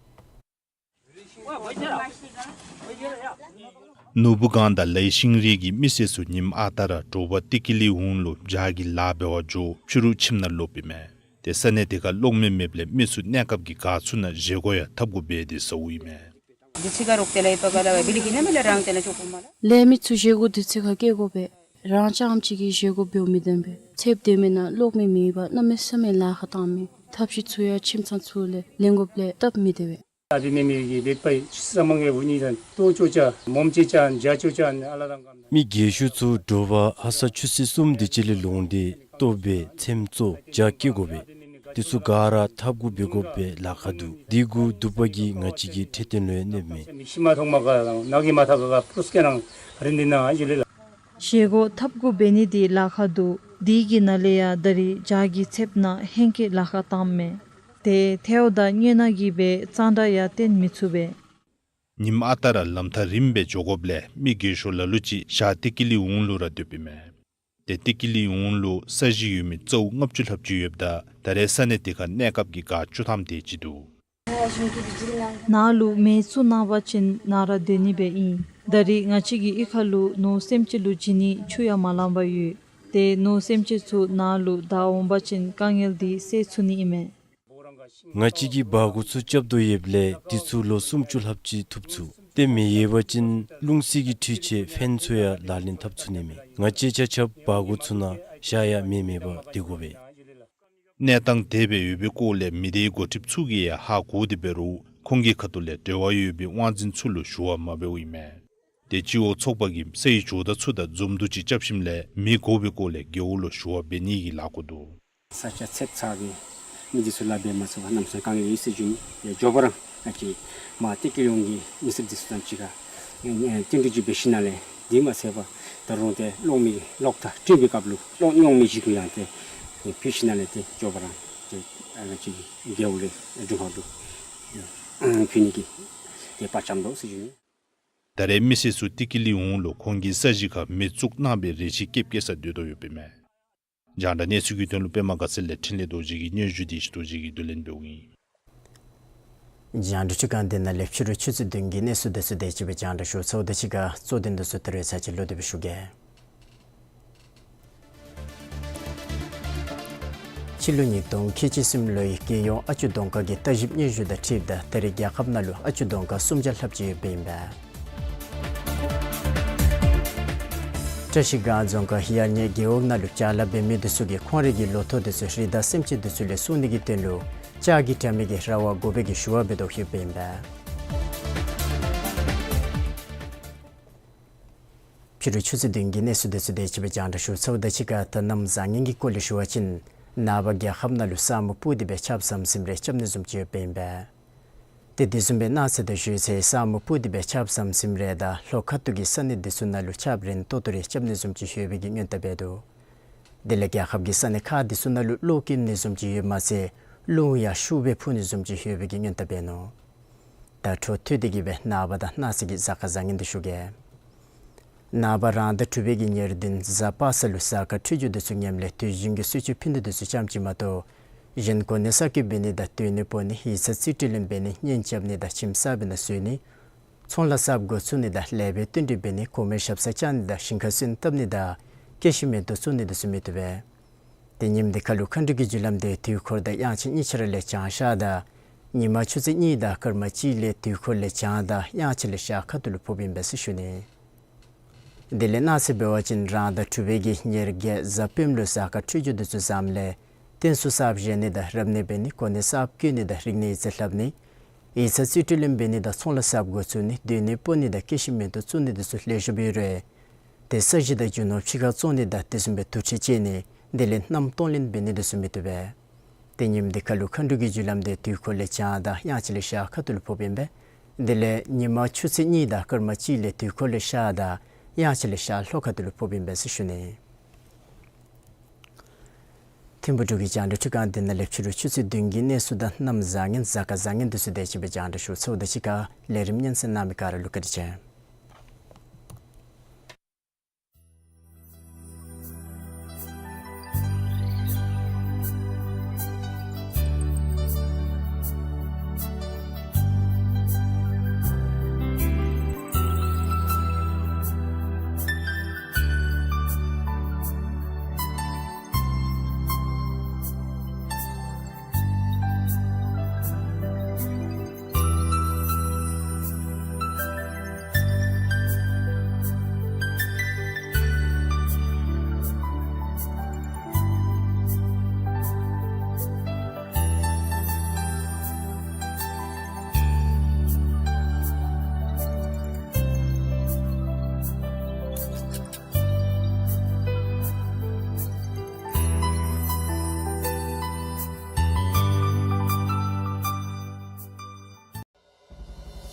ནོར་བུ་སྒང་དང་ལའི་ཤིང་རི་གི་མི་སེར་ཚུ་ཉིནམ་ཨ་རྟག་ར་དྲོ་པ་ཏི་ཀི་ལི་འུང་ལུ་བྱ་གི་ལཱ་འབད་བར་འགྱོ་ཕྱི་རུ་ཁྱིམ་ནང་ལོགཔ་ཨིན་མས། ཏེ་ས་གནས་དེ་ཁར་གློག་མེ་མེདཔ་ལས་མི་ཚུ་གནས་སྐབས་ཀྱི་དགའ་ཚུ་ནང་བཞེས་སྒོ་ཡང་འཐབ་དགོ་པས་ཏེ་ཟེརཝ་ཨིན་མས། ལས་མི་ཚུ་བཞེས་སྒོ་དུས་ཚོད་ཁར་བསྐྱལ་དགོ་པས། རང་རྐྱངམ་གཅིག་གིས་བཞེས་སྒོ་འབདཝ་མི་བདེན་པས། ཚདཔ་སྡོད་མི་ནང་གློག་མེ་མེད་པར་གནམ་མེད་ས་མེད་ལཱ་ཁག་བཏངམ་མས། ཐབས་ཤེས་ཚུ་ཡང་ཁྱིམ་ཚང་ཚུ་ལས་ལེན་དགོཔ་ལས་སྟབས་མི་བདེ་བས། མི་རྒས་ཤོས་ཚུ་དྲོ་པ་ཧ་སག་ཆུ་ཚོད་གསུམ་དེ་ཅིག་ལས་ལོངས་ཏེ་ལྟོ་འབད་ཚེམ་བཙོ་བྱ་སྐྱེལ་དགོ་པས། འདི་ཚུ་ག་ར་ཐབས་གུ་འབད་དགོཔ་སྦེ་ལཱ་ཁག་འདུག། འདི་གུ་དུ་པ་གིས་ང་བཅས་ཀྱི་འཕྲོད་བསྟེན་ལུ་ཡང་གནོདཔ་མས། མི་ཤི་མ་ཐོག་མ་ག་ནག་གི་མ་ཐག་ག་པུ་རུས་སྐེ་ནང་རིན་འདི་ནང་ཨ་ཇུ་ལེ་ལ། བཞེས་སྒོ་ཐབས་གུ་འབད་ནི་འདི་ལཱ་ཁག་འདུག། འདི་གི་ནང་ལས་ཡང་ད་རིས་ཇ་གི་ཚདཔ་ནང་ཧེང་སྐལ་ལཱ་ཁག་བཏངམ་མས། ཏེ་ཐལཝ་དང་སྙེ་ནག་གིས་སྦེ་གཙང་སྦྲ་ཡང་བསྟེན་མི་ཚུགས་པས། ཉིནམ་ཨ་རྟག་ར་ལམ་ཐག་རིངམོ་སྦེ་འགྱོ་དགོཔ་ལས་མི་རྒས་ཤོས་ལ་ལུ་ཅིག་ཞག་ཏི་ཀི་ལི་འོང་ལུ་ར་སྡོདཔ་ཨིན་མས། ཏེ་ཏི་ཀི་ལི་འོང་ལུ་ས་གཞི་ཡོད་མི་རྩཝ་ལྔ་བཅུ་ལྷགཔ་ཅིག་ཡོདཔ་ད་ད་རེས་ས་གནས་དེ་ཁར་གནས་སྐབས་ཀྱི་ག་བཅུ་ཐམ་དེ་ཅིག་འདུག། ནཱ་ལུ་མེ་བཙུགས་གནང་བ་ཅིན་ནཱ་ར་སྡོད་ནི་སྦེ་ཨིན། ད་རིས་ང་བཅས་ཀྱི་གཡུས་ཁ་ལུ་ནོར་སེམས་ཅན་ལུ་བྱིན་ནི་ཆུ་ཡང་མ་ལང་པར་ཡོད། ཏེ་ནོར་སེམས་ཅན་ཚུ་ནཱ་ལུ་བདའ་འོང་པ་ཅིན་དཀའ་ངལ་འདི་སེལ་ཚུགས་ནི་ཨིན་མས། ང་བཅས་ཀྱིས་བ་གོ་ཚུ་རྐྱབ་དོ་ཡོདཔ་ལས་དེ་ཚུ་ལོ་སུམ་ཅུ་ལྷགཔ་ཅིག་ཐུབ་ཚུགས། ཏེ་མེ་ཡོད་པ་ཅིན་རླུང་བསིལ་གྱི་འཕྲུལ་ཆས་ཕེན་ཚུ་ཡང་ལག་ལེན་འཐབ་ཚུགས་ནི་མས། ང་བཅས་ཆ་ཁྱབ་བ་གོ་ཚུ་ནང་ཞག་ཡང་མེ་མེད་པར་སྡོད་དགོ་པས། གནས་སྟངས་དེ་སྦེ་ཡོད་པའི་སྐོར་ལས་མི་སྡེའི་འགོ་ཁྲིདཔ་ཚུ་གིས་ཡང་ཧ་གོ་སྟེ་འབད་རུང་ཁོང་གི་ཁ་ཐུག་ལས་འབྲེལ་བ་ཡོད་པའི་དབང་འཛིན་ཚུ་ལུ་ཞུ་བ་མ་འབདཝ་ཨིན་མས། ཏེ་སྤྱི་འོག་ཚོགས་པ་གིས་སའི་ཇོ་བདག་ཚུ་དང་འཛོམས་འདུ་ཅིག་རྐྱབ་ཞིནམ་ལས་མེ་དགོ་པའི་སྐོར་ལས་རྒེད་འོག་ལུ་ཞུ་བ་འབད་ནི་གི་ལཱ་འགོ་འདུག། ས་ཆ་ཚདཔ་ཚ་སྟེ་མི་འདི་ཚུ་ལཱ་འབད་མ་ཚུགས་པར་གནམ་མེད་ས་མེད་དཀའ་ངལ་ཡོད་ཟེར་ཞུ་ནི། ཡ་མགྱོགས་པ་ར་ང་བཅས་མར་ཏི་ཀི་ལི་འོང་གི་མི་སེར་འདི་ཚུ་དང་གཅིག་ཁར་བསྟུན་གྲོས་ཅིག་འབད་ཞིནམ་ལས་འདི་མ་ཚད་པར་ད་རུང་ཏེ་གློག་མེ་གློག་ཐག་བཀྲུ་བའི་སྐབས་ལུ་གློག་གཡོག་མི་ཅིག་གུ་ཡང་ཏེ་ཕུལ་ཞིནམ་ལས་ཏེ་མགྱོགས་པ་ར་ཏེ་ང་བཅས་རྒེད་འོག་ལས་དྲུང་ཁག་ལུ་ཕུལ་ནི་གི་ཏེ་དཔའ་བཅམ་དོ་ཟེར་ཞུ་ནི། ད་རེས་མི་སེར་ཚུ་ཏི་ཀི་ལི་འོང་ལུ་ཁོང་གི་ས་གཞི་ཁར་མེ་བཙུགས་གནང་བའི་རེ་ཆེ་བསྐྱེད་བསྐྱེད་ས་སྡོད་དོ་ཡོདཔ་ཨིན་མས། རྒྱང་བསྒྲགས་གནས་ཚུལ་གྱི་དོན་ལུ་པདྨ་དགའ་ཚལ་ལས་འཕྲིན་ལས་རྡོ་རྗེ་གི་སྙན་ཞུ་འདི་ཞུ་རྡོ་རྗེ་གིས་བསྡུ་ལེན་འབདཝ་ཨིན། རྒྱང་བསྒྲགས་ཁྲི་ཁང་འདི་ནང་ལས་ཕྱི་རུ་ཆུ་ཚོད་བདུན་གྱི་གནས་ཚུལ་འདི་ཚུ་དེ་ཅིག་སྦེ་རྒྱང་བསྒྲགས་ཞུ་ཚརཝ་ད་གཅིག་ཁར་གཙོ་དོན་འདི་ཚུ་ད་རེས་ཚར་གཅིག་ལོག་སྟེ་སྦེ་ཞུ་གེ། ཕྱི་ལོ་ཉིས་སྟོང་ཁལ་གཅིག་གསུམ་ལོའི་རྒྱལ་ཡོངས་ཨ་ཅོ་གདོང་དཀར་གྱི་བརྟག་ཞིབ་སྙན་ཞུ་དང་འཁྲིལཝ་ད་ད་རེས་རྒྱལ་ཁབ་ནང་ལུ་ཨ་ཅོ་གདོང་དཀར་སུམ་བརྒྱ་ལྷགཔ་ཅིག་ཡོདཔ་ཨིན་པས། བཀྲ་ཤིས་སྒང་རྫོང་ཁག་ཡར་ཉེ་རྒེད་འོག་ནང་ལུ་ཅ་ལ་འབད་མི་འདི་ཚུ་གིས་ཁོང་རའི་གི་ལོ་ཐོག་འདི་ཚུ་རི་དྭགས་སེམས་ཅན་འདི་ཚུ་ལས་སྲུང་ནི་གི་དོན་ལུ་ལྕགས་ཀྱི་དྲ་མིག་གི་ར་བ་དགོ་པའི་གི་ཞུ་བ་འབད་དོ་ཡོདཔ་ཨིན་པས། ཕྱི་རུ་ཆུ་ཚོད་བདུན་གྱི་གནས་ཚུལ་འདི་ཚུ་དེ་ཅིག་སྦེ་རྒྱང་བསྒྲགས་ཞུ་ཚརཝ་ད་གཅིག་ཁར་ད་གནམ་བཟང་ངན་གྱི་སྐོར་ལས་ཞུ་བ་ཅིན་ནངས་པ་རྒྱལ་ཁབ་ནང་ལུ་ས་སྨུག་སྤུབས་ཏེ་སྦེ་ཆརཔ་ཟམ་ཟིམ་རེ་རྐྱབ་ནི་བཟུམ་ཅིག་ཡོདཔ་ཨིན་པས། ཏེ་དེ་བཟུམ་སྦེ་གནངས་ཚེ་དང་གཞེས་ཚེ་ས་སྨུག་སྤུབས་ཏེ་སྦེ་ཆརཔ་ཟམ་ཟིམ་རེ་དང་ལྷོ་ཁ་ཐུག་གི་ས་གནས་འདི་ཚུ་ནང་ལུ་ཆརཔ་རན་ཏོག་ཏོ་རེ་རྐྱབ་ནི་བཟུམ་ཅིག་ཡོད་པའི་གི་སྔོན་བརྡ་འབད་དོ། དེ་ལས་རྒྱལ་ཁབ་ཀྱི་ས་གནས་ཁག་འདི་ཚུ་ནང་ལུ་གློག་ཀེམ་ནི་བཟུམ་ཅིག་ཡོད་མ་ཚད་རླུང་ཡང་ཤུགས་སྦེ་འཕུ་ནི་བཟུམ་ཅིག་ཡོད་པའི་གི་སྔོན་བརྡ་འབད་ནུག། ད་འཕྲོ་མཐུད་དེ་གིས་སྦེ་ནངས་པ་དང་གནངས་ཚེ་གི་གཟའ་སྐར་བཟང་ངན་འདི་ཞུ་གེ། ནངས་པ་རང་ཟླ་དྲུག་པའི་གི་ཉེར་བདུན་གཟའ་པ་སངས་ལུ་གཟའ་སྐར་འཕྲོད་སྦྱོར་འདི་ཚུ་ངནམ་ལས་དུས་རྒྱུན་གྱི་གསོལ་མཆོད་ཕུལ་ནི་འདི་ཚུ་ཙམ་ཅིག་མ་གཏོགས་གཞན་གོ་གནས་གསར་བསྐོ་འབད་ནི་དང་སྡོད་གནས་སྤོ་ནི་ཡིག་ཚང་རྩིས་སྤྲོད་ལེན་འབད་ནི་གཉེན་རྐྱབ་ནི་དང་ཁྱིམ་གསར་པའི་ནང་བཞུགས་ནི་ཚོང་ལཱ་གསརཔ་འགོ་བཙུགས་ནི་དང་ལེགས་པའི་བསྟུན་གྲོས་འབད་ནི་གོང་མའི་ཞབས་སར་བཅར་ནི་དང་ཞིང་ཁར་སོན་བཏབ་ནི་དང་སྐྱེ་ཤི་མེ་ཏོག་བཙུགས་ནི་འདི་ཚུ་མི་བཏུབ་པས། ཏེ་ཉིནམ་འདི་ཁ་ལུ་མཁའ་འགྲོ་གི་རྒྱུ་ལམ་འདི་དུས་འཁོར་དང་དབྱངས་འཆར་གཉིས་ཆ་ར་ལས་བྱང་ཤར་དང་ཉིན་མ་ཆུ་ཚོད་གཉིས་དང་སྐར་མ་གཅིག་ལས་དུས་འཁོར་ལས་བྱང་དང་དབྱངས་འཆར་ལས་ཤར་ཁ་ཐུག་ལུ་ཕོགཔ་ཨིན་པས་ཟེར་ཞུ་ནི། དེ་ལས་གནངས་ཚེ་འབད་བ་ཅིན་རང་ཟླ་དྲུག་པའི་གི་ཉེར་བརྒྱད་གཟའ་སྤེནམ་ལུ་གཟའ་སྐར་འཕྲོད་སྦྱོར་འདི་ཚུ་བཟངམ་ལས་རྟེན་གསུམ་གསརཔ་བཞེངས་ནི་དང་རབ་གནས་འབད་ནི་གོ་གནས་གསརཔ་བསྐོ་ནི་དང་རིག་གནས་ཡིག་ཚང་ལྷབ་ནི་ཡིག་ཚང་རྩིས་སྤྲོད་ལེན་འབད་ནི་དང་ཚོང་ལཱ་གསརཔ་འགོ་བཙུགས་ནི་སྡོད་གནས་སྤོ་ནི་དང་སྐྱེ་ཤི་མེ་ཏོག་བཙུགས་ནི་འདི་ཚུ་ལེགས་ཤོམ་ཡོད་རུང་ཏེ་ས་གཞི་དང་རྒྱུ་ནོར་ཕྱི་ཁར་བཙོང་ནི་དང་དེ་བཟུམ་སྦེ་དུར་ཁྲོད་བཅད་ནི་དེ་ལས་མནའམ་གཏོང་ལེན་འབད་ནི་འདི་ཚུ་མི་བཏུབ་པས། ཏེ་ཉིནམ་འདི་ཁ་ལུ་མཁའ་འགྲོ་གི་རྒྱུ་ལམ་འདི་དུས་འཁོར་ལས་བྱང་དང་དབྱངས་འཆར་ལས་ཤར་ཁ་ཐུག་ལུ་ཕོགཔ་ཨིན་པས། དེ་ལས་ཉིན་མ་ཆུ་ཚོད་གཉིས་དང་སྐར་མ་གཅིག་ལས་དུས་འཁོར་ལས་ཤར་དང་དབྱངས་འཆར་ལས་ཤར་ལྷོ་ཁ་ཐུག་ལུ་ཕོགཔ་ཨིན་པས་ཟེར་ཞུ་ནི། ཐིམ་ཕུག་འབྲུག་གི་རྒྱང་བསྒྲགས་ཁྲི་ཁང་འདི་ནང་ལས་ཕྱི་རུ་ཆུ་ཚོད་བདུན་གྱི་གནས་ཚུལ་དང་གནམ་བཟང་ངན་གཟའ་སྐར་བཟང་ངན་འདི་ཚུ་དེ་ཅིག་སྦེ་རྒྱང་བསྒྲགས་ཞུ་ཚརཝ་ད་གཅིག་ཁར་ལས་རིམ་སྙན་གསན་གནང་མི་ག་ར་ལུ་བཀའ་དྲིན་ཆེ།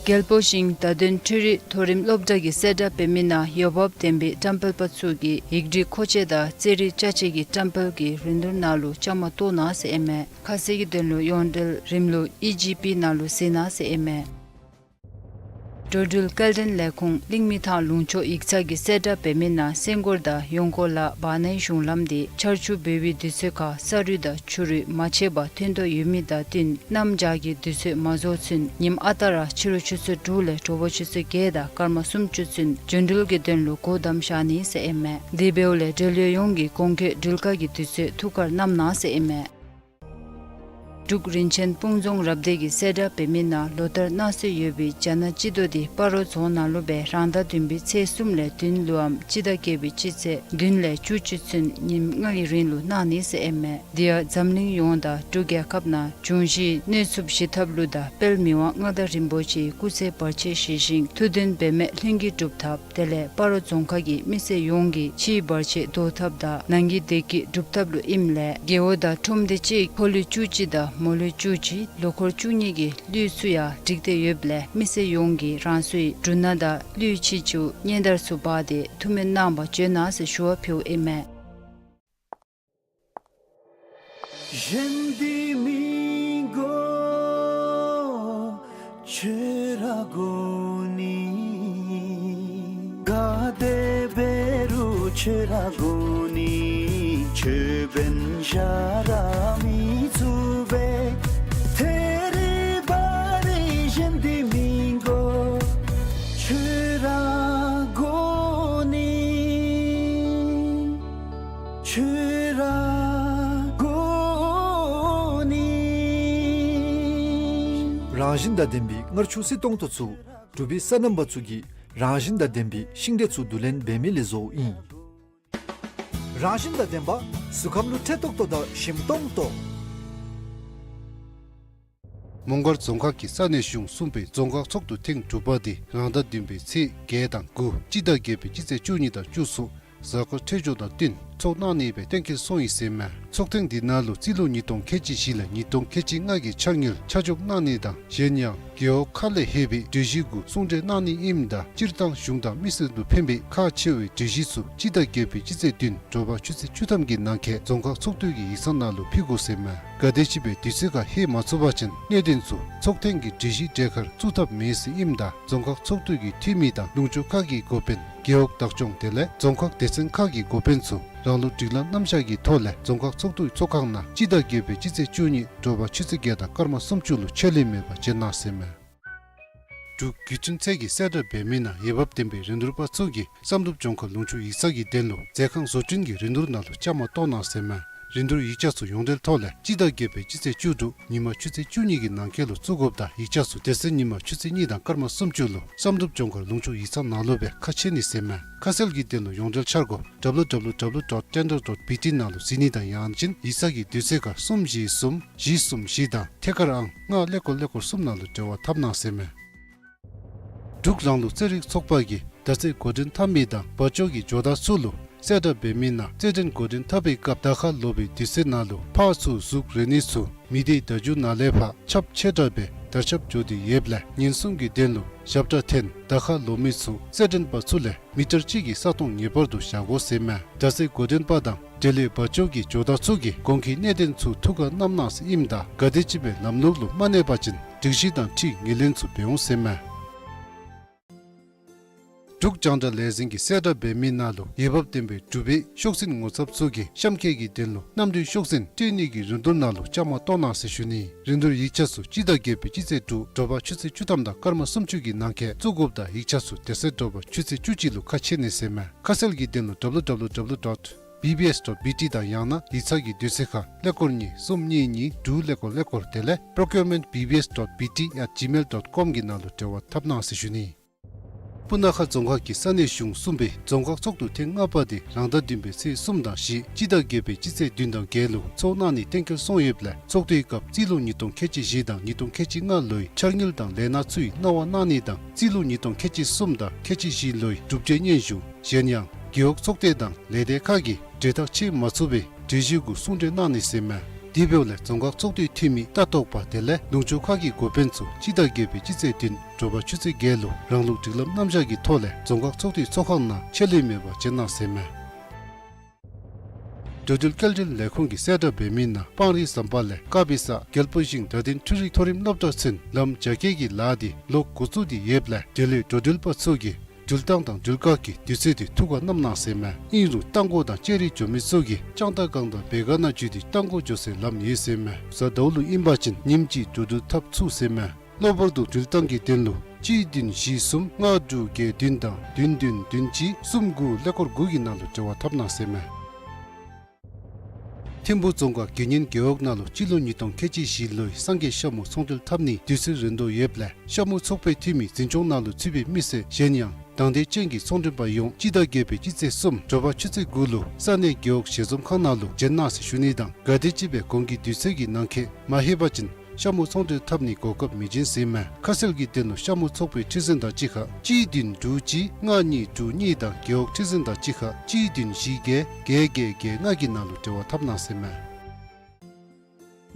རྒྱལ་པོ་ཞིང་བདག་དོན་འཕྲུལ་རིག་མཐོ་རིམ་སློབ་གྲྭ་གི་གསལ་བསྒྲགས་འབད་མི་ནང་འོས་འབབ་ལྡན་པའི་བཀྲམ་སྤེལ་པ་ཚུ་གིས་ཡིག་རིགས་མཁོ་ཆས་དང་རྩེད་རིགས་ཅ་ཆས་ཀྱི་བཀྲམ་སྤེལ་གྱི་རིན་བསྡུར་ནང་ལུ་བཅའ་མར་གཏོགས་གནང་ཟེར་ཨིན་མས། ཁ་གསལ་གྱི་དོན་ལུ་ཡོངས་འབྲེལ་རིམ་ལུགས་ཨི་ཇི་པི་ནང་ལུ་གཟིགས་གནང་ཟེར་ཨིན་མས། འགྲོ་འགྲུལ་སྐྱེལ་འདྲེན་ལས་ཁུངས་གླིང་མི་ཐང་ལུང་ཕྱོགས་ཡིག་ཚང་གི་གསལ་བསྒྲགས་འབད་མི་ནང་སེང་སྒོར་དང་ཡོང་སྒོ་ལ་བར་ནའི་གཞུང་ལམ་དེ་ཆར་ཆུ་འབབ་པའི་དུས་ཚོད་ཁར་ས་རུད་དང་ཆུ་རུད་མ་ཆད་པར་ཐོན་དོ་ཡོད་མི་དང་བསྟུན་གནམ་བྱཱར་གྱི་དུས་ཚོད་མ་རྫོགས་ཚུན་ཉིནམ་ཨ་རྟག་ར་ཕྱི་རུ་ཆུ་ཚོད་དྲུག་ལས་དྲོ་པ་ཆུ་ཚོད་བརྒྱད་དང་སྐར་མ་སུམ་ཅུ་ཚུན་རྒྱུ་འགྲུལ་གྱི་དོན་ལུ་སྒོ་བསྡམས་བཞག་ནི་ཟེར་ཨིན་མས། དེ་འབདཝ་ལས་འབྲེལ་ཡོད་ཡོངས་ཀྱིས་གོང་འཁོད་འགྲུལ་ཁག་གི་དུས་ཚོད་ཐུགས་ཁར་བསྣམས་གནང་ཟེར་ཨིན་མས། འབྲུག་རིན་ཆེན་སྤུངས་རྫོང་རབ་སྡེ་གི་གསལ་བསྒྲགས་འབད་མི་ནང་ལོ་ལྟར་གནང་སྲོལ་ཡོད་པའི་རྒྱ་ནག་སྤྱི་ཟླ་དེ་སྤ་རོ་རྫོང་ནང་ལུ་སྦེ་རང་ཟླ་བདུན་པའི་ཚེས་གསུམ་ལས་བདུན་ལུ་འམ་སྤྱི་ཟླ་བརྒྱད་པའི་སྤྱི་ཚེས་བདུན་ལས་བཅུ་གཅིག་ཚུན་ཉིནམ་ལྔའི་རིང་ལུ་གནང་ནི་ཟེར་ཨིན་མས། དེ་ཡང་འཛམ་གླིང་ཡོངས་དང་འབྲུག་རྒྱལ་ཁབ་ནང་འབྱུང་བཞིའི་གནོད་འཚེ་ཞི་ཐབས་ལུ་དང་དཔལ་མི་དབང་མངའ་བདག་རིན་པོ་ཆེའི་སྐུ་ཚེ་བར་ཆད་ཞི་ཞིང་ཐུགས་འདུན་འབད་མེད་ལྷུན་གྱིས་གྲུབ་ཐབས། དེ་ལས་སྤ་རོ་རྫོང་ཁག་གི་མི་སེར་ཡོངས་ཀྱི་ཕྱིའི་བར་ཆད་བཟློག་ཐབས་དང་ནང་གི་བདེ་སྐྱིད་སྒྲུབ་ཐབས་ལུ་ཨིནམ་ལས་རྒེད་འོག་དང་ཁྲོམ་སྡེ་གཅིག་ཕོ་ལུད་བཅུ་གཅིག་དང་མོ་ལུད་བཅུ་གཅིག་ལོ་འཁོར་བཅུ་གཉིས་ཀྱི་གླུད་ཚུ་ཡང་སྒྲིག་སྟེ་ཡོདཔ་ལས་མི་སེར་ཡོངས་ཀྱིས་རང་སོའི་འབྲུ་སྣ་དང་གླུད་ཆིག་ཆིག་སྙན་དར་ཚུ་འབག་སྟེ་ཐུགས་སྨོན་གནང་བར་བྱོན་གནང་ཟེར་ཞུ་བ་ཕུལཝ་ཨིན་མས། རང་བཞིན་དང་ལྡན་པའི་མངར་ཆུ་བསིལ་ཏོང་ཏོ་ཚུ་འབྲུག་པའི་སོ་ནམ་པ་ཚུ་གིས་རང་བཞིན་དང་ལྡན་པའི་ཤིང་འབྲས་ཚུ་བསྡུ་ལེན་འབད་མི་ལས་བཟོཝ་ཨིན། རང་བཞིན་དང་ལྡན་པ་གཟུགས་ཁམས་ལུ་ཁྲེ་ཏོག་ཏོ་དང་ཞིམ་ཏོང་ཏོ། མོང་སྒར་རྫོང་ཁག་གི་ས་གནས་གཞུང་གསུམ་པའི་རྫོང་ཁག་ཚོགས་འདུ་ཐེངས་དྲུག་པ་དེ་རང་ཟླ་བདུན་པའི་ཚེས་བརྒྱད་དང་དགུ་སྤྱི་ཟླ་བརྒྱད་པའི་སྤྱི་ཚེས་བཅུ་གཉིས་དང་བཅུ་གསུམ་གཟའ་འཁོར་འཕྲོད་སྦྱོར་དང་བསྟུན་ཚོགས་གནང་ནི་སྦེ་གཏན་འཁེལ་སོང་ཡི་ཟེར་མས། ཚོགས་ཐེངས་འདི་ནང་ལུ་རྩིས་ལོ་ཉིས་སྟོང་ཁལ་གཅིག་བཞི་ལས་ཉིས་སྟོང་ཁལ་གཅིག་ལྔ་གི་འཆར་དངུལ་ཆ་འཇོག་གནང་ནི་དང་གཞན་ཡང་རྒེད་འོག་ཁག་ལས་ལྷོད་པའི་གྲོས་གཞི་གུ་གསུང་གྲོས་གནང་ནི་ཨིནམ་ད་སྤྱིར་བཏང་གཞུང་དང་མི་སེར་ལུ་ཕན་པའི་ཁག་ཆེ་བའི་གྲོས་གཞི་ཚུ་སྤྱི་ཟླ་བརྒྱད་པའི་སྤྱི་ཚེས་བདུན་དྲོ་པ་ཆུ་ཚོད་བཅུ་ཐམ་གྱི་ནང་འཁོད་རྫོང་ཁག་ཚོགས་འདུ་གི་ཡིག་ཚང་ནང་ལུ་ཕུལ་དགོ་ཟེར་མས། ག་དེམ་ཅིག་སྦེ་དུས་ཚོད་ཁར་ལྷོད་མ་ཚུགས་པ་ཅིན་གནད་དོན་ཚུ་ཚོགས་ཐེངས་ཀྱི་གྲོས་གཞིའི་གྲས་ཁར་བཙུགས་ཐབས་མེད་ཟེར་ཨིནམ་ད་རྫོང་ཁག་ཚོགས་འདུ་གི་འཐུས་མི་དང་ལུང་ཕྱོགས་ཁག་གི་འགོ་དཔོན་རྒེད་འོག་བདག་སྐྱོང་དེ་ལས་རྫོང་ཁག་སྡེ་ཚན་ཁག་གི་འགོ་དཔོན་ཚུ་རང་ལུགས་སྒྲིག་ལམ་རྣམ་གཞག་གི་ཐོག་ལས་རྫོང་ཁག་ཚོགས་འདུའི་ཚོགས་ཁང་ནང་སྤྱི་ཟླ་བརྒྱད་པའི་སྤྱི་ཚེས་བཅུ་གཉིས་དྲོ་པ་ཆུ་ཚོད་བརྒྱད་དང་སྐར་མ་སུམ་ཅུ་ལུ་ཆད་ལུས་མེད་པར་བྱོན་གནང་ཟེར་མས། འབྲུག་བརྒྱུད་འཕྲིན་ཚད་ཀྱི་གསལ་བསྒྲགས་འབད་མི་ནང་འོས་འབབ་ལྡན་པའི་རིན་བསྡུར་པ་ཚུ་གིས་བསམ་གྲུབ་ལྗོངས་མཁར་ལུང་ཕྱོགས་ཡིག་ཚང་གི་དོན་ལུ་མཛོད་ཁང་བཟོ་སྐྲུན་གྱི་རིན་བསྡུར་ནང་ལུ་བཅའ་མར་གཏོགས་གནང་ཟེར་མས། རིན་བསྡུར་ཡིག་ཆ་ཚུ་ཡོངས་འབྲེལ་ཐོག་ལས་སྤྱི་ཟླ་བརྒྱད་པའི་སྤྱི་ཚེས་བཅུ་དྲུག་ཉིན་མ་ཆུ་ཚོད་བཅུ་གཉིས་ཀྱི་ནང་འཁོད་ལུ་བཙུགས་དགོཔ་དང་ཡིག་ཆ་ཚུ་དེ་ཚེ་ཉིན་མ་ཆུ་ཚོད་གཉིས་དང་སྐར་མ་སུམ་ཅུ་ལུ་བསམ་གྲུབ་ལྗོངས་མཁར་ལུང་ཕྱོགས་ཡིག་ཚང་ནང་ལུ་སྦེ་ཁ་ཕྱེ་ནི་ཟེར་མས། ཁ་གསལ་གྱི་དོན་ལུ་ཡོངས་འབྲེལ་འཆར་སྒོ་W W W dot tender dot B T ནང་ལུ་གཟིགས་ནི་དང་ཡང་ཅིན་ཡིག་ཚང་གི་དུས་ཚོད་ཁར་གསུམ་བཞི་གསུམ་བཞི་གསུམ་བཞི་དང་ཐད་ཀར་ཨང་ལྔ་ཀླད་ཀོར་ཀླད་ཀོར་གསུམ་ནང་ལུ་འབྲེལ་བ་འཐབ་གནང་ཟེར་མས། འབྲུག་རང་ལུགས་རྩེད་རིགས་ཚོགས་པ་གིས་མདའ་རྩེད་འགོ་འདྲེན་འཐབ་མི་དང་འབའ་ཇོ་གི་ཇོ་བདག་ཚུ་ལུ་གསལ་བསྒྲགས་འབད་མི་ནང་རྩེད་འགྲན་འགོ་འདྲེན་འཐབ་པའི་སྐབས་མདའ་ཁ་ལོག་པའི་དུས་ཚོད་ནང་ལུ་ཕར་ཚུར་གཟུགས་རེག་ནི་ཚུ་མི་སྡེའི་མདའ་མཇུག་ནང་ལས་ཕར་ཁྱབ་ཆེ་དྲགས་སྦེ་དར་ཁྱབ་འགྱོ་སྟེ་ཡོདཔ་ལས་ཉེན་སྲུང་གི་དོན་ལུ་ཞབས་ཁྲ་འཐེན་མདའ་ཁ་ལོག་མི་ཚུ་རྩེད་འགྲན་པ་ཚུ་ལས་མི་ཊར་གཅིག་གི་ས་སྟོང་ངེས་པར་དུ་བཞག་དགོ་ཟེར་མས། མདའ་རྩེད་འགོ་འདྲེན་པ་དང་འབྲེལ་ཡོད་འབའ་ཇོ་གི་ཇོ་བདག་ཚུ་གིས་གོང་གི་གནད་དོན་ཚུ་ཐུགས་ཁར་བསྣམས་གནང་ཟེར་ཨིནམ་ད་ག་དེམ་ཅིག་སྦེ་ལམ་ལུགས་ལུ་མ་གནས་པ་ཅིན་སྒྲིག་གཞི་དང་འཁྲིལ་ངོས་ལེན་ཚུ་འབད་འོང་ཟེར་མས། འབྲུག་རྒྱང་བསྒྲགས་ལས་འཛིན་གྱི་གསལ་བསྒྲགས་འབད་མི་ནང་ལུ་འོས་འབབ་ལྡན་པའི་འབྲུག་པའི་ཤོག་འཛིན་ངོ་ཚབ་ཚུ་གིས་གཤམ་འཁོད་ཀྱི་དོན་ལུ་གནམ་གྲུའི་ཤོག་འཛིན་སྤྲོད་ནི་གི་རིན་བསྡུར་ནང་ལུ་བཅའ་མར་གཏོགས་གནང་ཟེར་ཞུ་ནི། རིན་བསྡུར་ཡིག་ཆ་ཚུ་སྤྱི་ཟླ་བརྒྱད་པའི་སྤྱི་ཚེས་དྲུག་དྲོ་པ་ཆུ་ཚོད་བཅུ་ཐམ་དང་སྐར་མ་སུམ་ཅུ་གི་ནང་འཁོད་བཙུགས་དགོཔ་དང་ཡིག་ཆ་ཚུ་དེ་ཚེ་དྲོ་པ་ཆུ་ཚོད་བཅུ་གཅིག་ལུ་ཁ་ཕྱེ་ནི་ཟེར་མས། ཁ་གསལ་གྱི་དོན་ལུ་W W W dot B B S dot B T དང་ཡང་ན་ཡིག་ཚང་གི་དུས་ཚོད་ཁར་ཀླད་ཀོར་གཉིས་གསུམ་གཉིས་གཉིས་དྲུག་ཀླད་ཀོར་ཀླད་ཀོར་དེ་ལས་procurement B B S dot B T at gmail dot com གི་ནང་ལུ་འབྲེལ་བ་འཐབ་གནང་ཟེར་ཞུ་ནི། སྤུ་ན་ཁ་རྫོང་ཁག་གི་ས་གནས་གཞུང་གསུམ་པའི་རྫོང་ཁག་ཚོགས་འདུ་ཐེངས་ལྔ་པ་དེ་རང་ཟླ་བདུན་པའི་ཚེས་གསུམ་དང་བཞི་སྤྱི་ཟླ་བརྒྱད་པའི་སྤྱི་ཚེས་བདུན་དང་བརྒྱད་ལུ་ཚོགས་གནང་ནི་གཏན་འཁེལ་སོང་ཡོདཔ་ལས་ཚོགས་འདུའི་སྐབས་རྩིས་ལོ་ཉིས་སྟོང་ཁལ་གཅིག་བཞི་དང་ཉིས་སྟོང་ཁལ་གཅིག་ལྔ་ལོའི་འཆར་དངུལ་དང་ལས་སྣ་ཚུའི་གནང་བ་གནང་ནི་དང་རྩིས་ལོ་ཉིས་སྟོང་ཁལ་གཅིག་གསུམ་དང་ཁལ་གཅིག་བཞི་ལོའི་གྲུབ་འབྲས་སྙན་ཞུ་གཞན་ཡང་རྒེད་འོག་ཚོགས་སྡེ་དང་ལས་སྡེ་ཁག་གིས་གྲོས་ཐག་བཅད་མ་ཚུགས་པའི་གྲོས་གཞི་གུ་གསུང་གྲོས་གནང་ནི་ཟེར་མས། དེ་འབདཝ་ལས་རྫོང་ཁག་ཚོགས་འདུའི་འཐུས་མི་ལྟ་རྟོག་པ་དེ་ལས་ལུང་ཕྱོགས་ཁག་གི་འགོ་དཔོན་ཚུ་སྤྱི་ཟླ་བརྒྱད་པའི་སྤྱི་ཚེས་བདུན་དྲོ་པ་ཆུ་ཚོད་བརྒྱད་ལུ་རང་ལུགས་སྒྲིག་ལམ་རྣམ་གཞག་གི་ཐོག་ལས་རྫོང་ཁག་ཚོགས་འདུའི་ཚོགས་ཁང་ནང་ཆད་ལུས་མེད་པར་བྱོན་གནང་ཟེར་མས། འགྲོ་འགྲུལ་སྐྱེལ་འདྲེན་ལས་ཁུངས་ཀྱིས་གསལ་བསྒྲགས་འབད་མི་ནང་སྤང་རི་ཟམ་པ་ལས་དཀར་སྦི་ས་རྒྱལ་པོ་ཞིང་དགའ་ལྡན་འཕྲུལ་རིག་མཐོ་རིམ་སློབ་གྲྭ་ཚུན་ལམ་རྒྱ་སྐྱེད་ཀྱི་ལཱ་འདི་ལོག་འགོ་བཙུགས་ཏེ་ཡོདཔ་ལས་དེ་ལུ་འགྲོ་འགྲུལ་པ་ཚུ་གིས་འགྲུལ་ཐངས་དང་འགྲུལ་བཀག་གི་དུས་ཚོད་འདི་ཐུགས་ཁར་བསྣམ་གནང་ཟེར་མས། ཨིན་རུང་རྟ་མགོ་དང་ལྕགས་རི་འགྱོ་མི་ཚུ་གིས་ལྕང་རྟ་སྒང་དང་བེ་ག་ནང་འཛུལ་ཏེ་རྟ་མགོ་འགྱོ་སའི་ལམ་ཡོད་ཟེར་མས། གཟའ་ཟླཝ་ལུ་ཨིན་པ་ཅིན་ཉིནམ་གཅིག་འགྲོ་འགྲུལ་འཐབ་ཚུགས་ཟེར་མས། གློ་བུར་དུ་འགྲུལ་བཏང་གི་དོན་ལུ་གཅིག་བདུན་བཞི་གསུམ་ལྔ་དྲུག་བརྒྱད་བདུན་དང་བདུན་བདུན་བདུན་གཅིག་གསུམ་དགུ་ཀླད་ཀོར་དགུ་གི་ནང་ལུ་འབྲེལ་བ་འཐབ་གནང་ཟེར་མས། ཐིམ་ཕུ་རྫོང་ཁག་དགེ་བསྙེན་རྒེད་འོག་ནང་ལུ་སྤྱི་ལོ་ཉིས་སྟོང་ཁལ་གཅིག་བཞི་ལོའི་སངས་རྒྱས་ཤ་མུ་ཚོང་འབྲེལ་འཐབ་ནིའི་དུས་ཚོད་རན་དོ་ཡོདཔ་ལས་ཤ་མུ་ཚོགས་པའི་འཐུས་མི་འཛིན་སྐྱོང་ནང་ལུ་ཚུད་པའི་མི་སེར་གཞན་ཡང་དང་འདོད་ཅན་གྱི་ཚོང་མགྲོན་པ་ཡོངས་སྤྱི་ཟླ་བརྒྱད་པའི་སྤྱི་ཚེས་གསུམ་དྲོ་པ་ཆུ་ཚོད་དགུ་ལུ་ས་གནས་རྒེད་འོག་ཞལ་འཛོམས་ཁང་ནང་ལུ་བྱོན་གནང་ཟེར་ཞུ་ནི་དང་ག་དེམ་ཅིག་སྦེ་གོང་གི་དུས་ཚོད་ཀྱི་ནང་འཁོད་མ་ལྷོད་པ་ཅིན་ཤ་མུ་ཚོང་འབྲེལ་འཐབ་ནིའི་གོ་སྐབས་མི་འབྱིན་ཟེར་མས། ཁ་གསལ་གྱི་དོན་ལུ་ཤ་མུ་ཚོགས་པའི་ཁྲི་འཛིན་དང་གཅིག་ཁར་གཅིག་བདུན་དྲུག་གཅིག་ལྔ་གཉིས་དྲུག་གཉིས་དང་རྒེད་འོག་ཁྲི་འཛིན་དང་གཅིག་ཁར་གཅིག་བདུན་བཞི་བརྒྱད་བརྒྱད་བརྒྱད་བརྒྱད་ལྔ་གི་ནང་ལུ་འབྲེལ་བ་འཐབ་གནང་ཟེར་མས།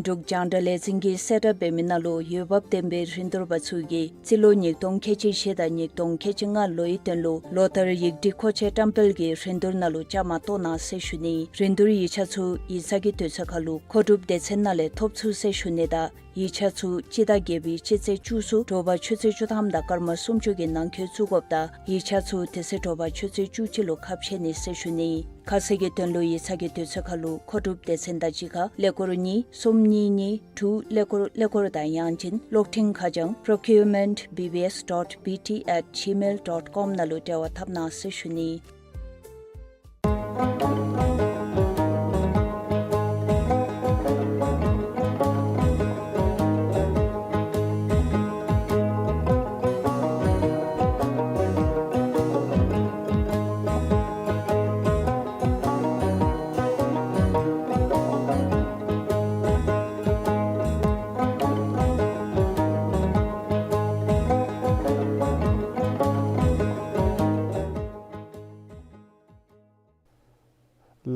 འབྲུག་རྒྱང་བསྒྲགས་ལས་འཛིན་གྱིས་གསལ་བསྒྲགས་འབད་མི་ནང་ལུ་འོས་འབབ་ལྡན་པའི་རིན་བསྡུར་པ་ཚུ་གིས་སྤྱི་ལོ་ཉིས་སྟོང་ཁལ་གཅིག་བཞི་དང་ཉིས་སྟོང་ཁལ་གཅིག་ལྔ་ལོའི་དོན་ལུ་ལོ་ལྟར་ཡིག་བྲིས་མཁོ་ཆས་བཀྲམ་སྤེལ་གྱི་རིན་བསྡུར་ནང་ལུ་བཅའ་མར་གཏོགས་གནང་ཟེར་ཞུ་ནི། རིན་བསྡུར་ཡིག་ཆ་ཚུ་ཡིག་ཚང་གི་དུས་ཚོད་ཁར་ལུ་མཁོ་སྒྲུབ་སྡེ་ཚན་ནང་ལས་ཐོབ་ཚུགས་ཟེར་ཞུ་ནི་དང་ཡིག་ཆ་ཚུ་སྤྱི་ཟླ་བརྒྱད་པའི་སྤྱི་ཚེས་བཅུ་གསུམ་དྲོ་པ་ཆུ་ཚོད་བཅུ་ཐམ་དང་སྐར་མ་སུམ་ཅུ་གི་ནང་འཁོད་བཙུགས་དགོཔ་དང་ཡིག་ཆ་ཚུ་དེ་ཚེ་དྲོ་པ་ཆུ་ཚོད་བཅུ་གཅིག་ལུ་ཁ་ཕྱེ་ནི་ཟེར་ཞུ་ནི། ཁ་གསལ་གྱི་དོན་ལུ་ཡིག་ཚང་གི་དུས་ཚོད་ཁར་ལུ་མཁོ་སྒྲུབ་སྡེ་ཚན་དང་གཅིག་ཁར་ཀླད་ཀོར་གཉིས་གསུམ་གཉིས་གཉིས་དྲུག་ཀླད་ཀོར་ཀླད་ཀོར་དང་ཡང་ཅིན་གློག་འཕྲིན་ཁ་བྱང་procurement B B S dot B T at gmail dot com ནང་ལུ་འབྲེལ་བ་འཐབ་གནང་ཟེར་ཞུ་ནི།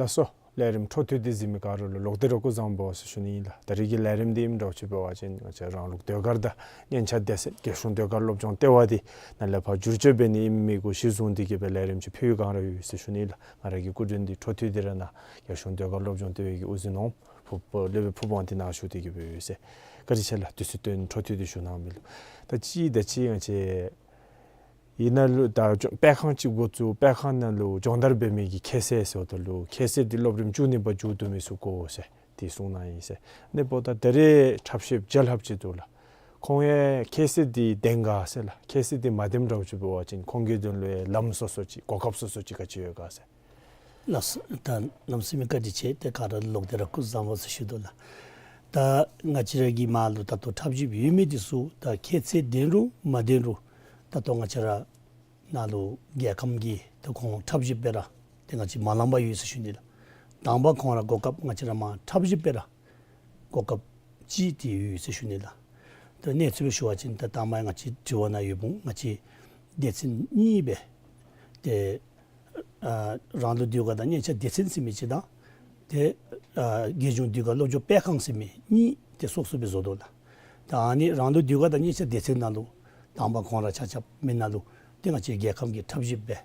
ལགས་སོ། ལས་རིམ་འཕྲོ་མཐུད་དེ་གཟིགས་མི་ག་ར་ལུ་ལོག་སྟེ་ར་སྐུ་བཟང་པོ་ཟེར་ཞུ་ནི་ཨིན་ལགས། ད་རིས་ཀྱི་ལས་རིམ་འདི་ཨིནམ་འདྲཝ་ཅིག་འབད་བ་ཅིན་ང་བཅས་རང་ལུགས་ཟློས་གར་དང་སྙན་ཆ་སྡེ་ཚན་རྒྱལ་གཞུང་ཟློས་གར་སློབ་སྦྱོང་ལྟེ་བ་འདི་ནཱ་ལས་ཕར་བསྒྱུར་བཅོས་འབད་ནི་ཨིནམ་གུ་གཞི་བཟུང་སྟེ་གིས་སྦེ་ལས་རིམ་ཅིག་ཕུལ་བའི་བསྒང་ར་ཡོད་ཟེར་ཞུ་ནི་ཨིན་ལགས། ང་ར་གི་སྐུ་མགྲོན་འདི་འཕྲོ་མཐུད་དེ་ར་ནཱ་རྒྱལ་གཞུང་ཟློས་གར་སློབ་སྦྱོང་ལྟེ་བའི་གི་དབུ་འཛིན་ནོར་བུ་སློབ་དཔོན་ཕུར་བུ་དབང་འདུས་ནཱ་བཞུགས་ཏེ་གིས་སྦེ་ཡོད་ཟེར། བཀའ་དྲིན་ཆེ་ལགས། དུས་ཚོད་བཏོན་འཕྲོ་མཐུད་དེ་བཞུགས་གནང་མི་ལུ། ད་ཅི་ད་ཅི་ང་བཅས་ཨིན་ན་ལུ་ད་སྦྱོང་སྤེལ་ཁང་ཅིག་འགོ་བཙུགས་སྤེལ་ཁང་ནང་ལུ་སྦྱོང་བརྡར་འབད་མི་གི་ཁྱད་ཚད་ཟེརཝ་ད་ལུ་ཁྱད་ཚད་འདི་སློབ་རིམ་བཅུ་གཉིས་པ་མཇུག་བསྡུ་མི་ཚུ་དགོ་ཟེར་དེ་གསུངས་གནང་ཡི་ཟེར། ཨ་ནི་འབདཝ་ད་ད་རེས་འཁྲབ་གཞས་རྒྱལ་ལྷབ་ཅིག་འདུག་ལགས། ཁོང་ཡང་ཁྱད་ཚད་འདི་ལྡན་ག་ཟེར་ལགས། ཁྱད་ཚད་འདི་མ་ལྡནམ་འདྲཝ་ཅིག་འབད་བ་ཅིན་ཁོང་གི་དོན་ལུ་ཡང་ལམ་སོ་སོ་ཅིག་གོ་སྐབས་སོ་སོ་ཅིག་ག་ཅི་ཡོད་ག་ཟེར། ལགས་སོ། ད་གནམ་མེད་ས་མེད་བཀའ་དྲིན་ཆེ། ཏེ་ག་ར་ལོག་སྟེ་ར་སྐུ་བཟང་པོ་ཟེར་ཞུ་དོ་ལགས། ད་ང་བཅས་ར་གི་མར་ལུ་ད་ལྟོ་འཁྲབ་གཞས་ཡོད་མི་འདི་ཚུ་ད་ཁྱད་ཚད་ལྡན་རུང་མ་ལྡན་རུང་ད་ལྟོ་ང་བཅས་ར་ནཱ་ལུ་རྒྱལ་ཁམས་ཀྱི་ད་ཁོང་འཁྲབ་གཞས་སྤེལ་ར་ཏེ་ང་བཅས་མ་ལངམ་ཡོད་ཟེར་ཞུ་ནི་ལགས། དང་པ་ཁོང་ར་གོ་སྐབས་ང་བཅས་ར་མར་འཁྲབ་གཞས་སྤེལ་ར་གོ་སྐབས་ཅིག་ཏེ་ཡོད་ཟེར་ཞུ་ནི་ལགས། ད་གནས་ཚུལ་སྦེ་ཞུ་བ་ཅིན་ད་དང་པ་ང་བཅས་དྲི་བ་ནང་ཡོདཔ་འོང་ང་བཅས་སྡེ་ཚན་གཉིས་སྦེ་ཏེ་ཨ་རང་ལུགས་ཟློས་གར་དང་སྙན་ཆ་སྡེ་ཚན་ཟེར་མི་ཅིག་དང་ཏེ་ཨ་རྒྱལ་གཞུང་ཟློས་གར་སློབ་སྦྱོང་སྤེལ་ཁང་ཟེར་མི་གཉིས་ཏེ་སོ་སོ་སྦེ་བཟོ་དོ་ལགས། ད་ཨ་ནི་རང་ལུགས་ཟློས་གར་དང་སྙན་ཆ་སྡེ་ཚན་ནང་ལུ་དང་པ་ཁོང་ར་ཆ་ཁྱབ་མི་ནང་ལུ་ཏེ་ང་བཅས་རྒྱལ་ཁམས་ཀྱི་འཁྲབ་གཞས་སྦེ་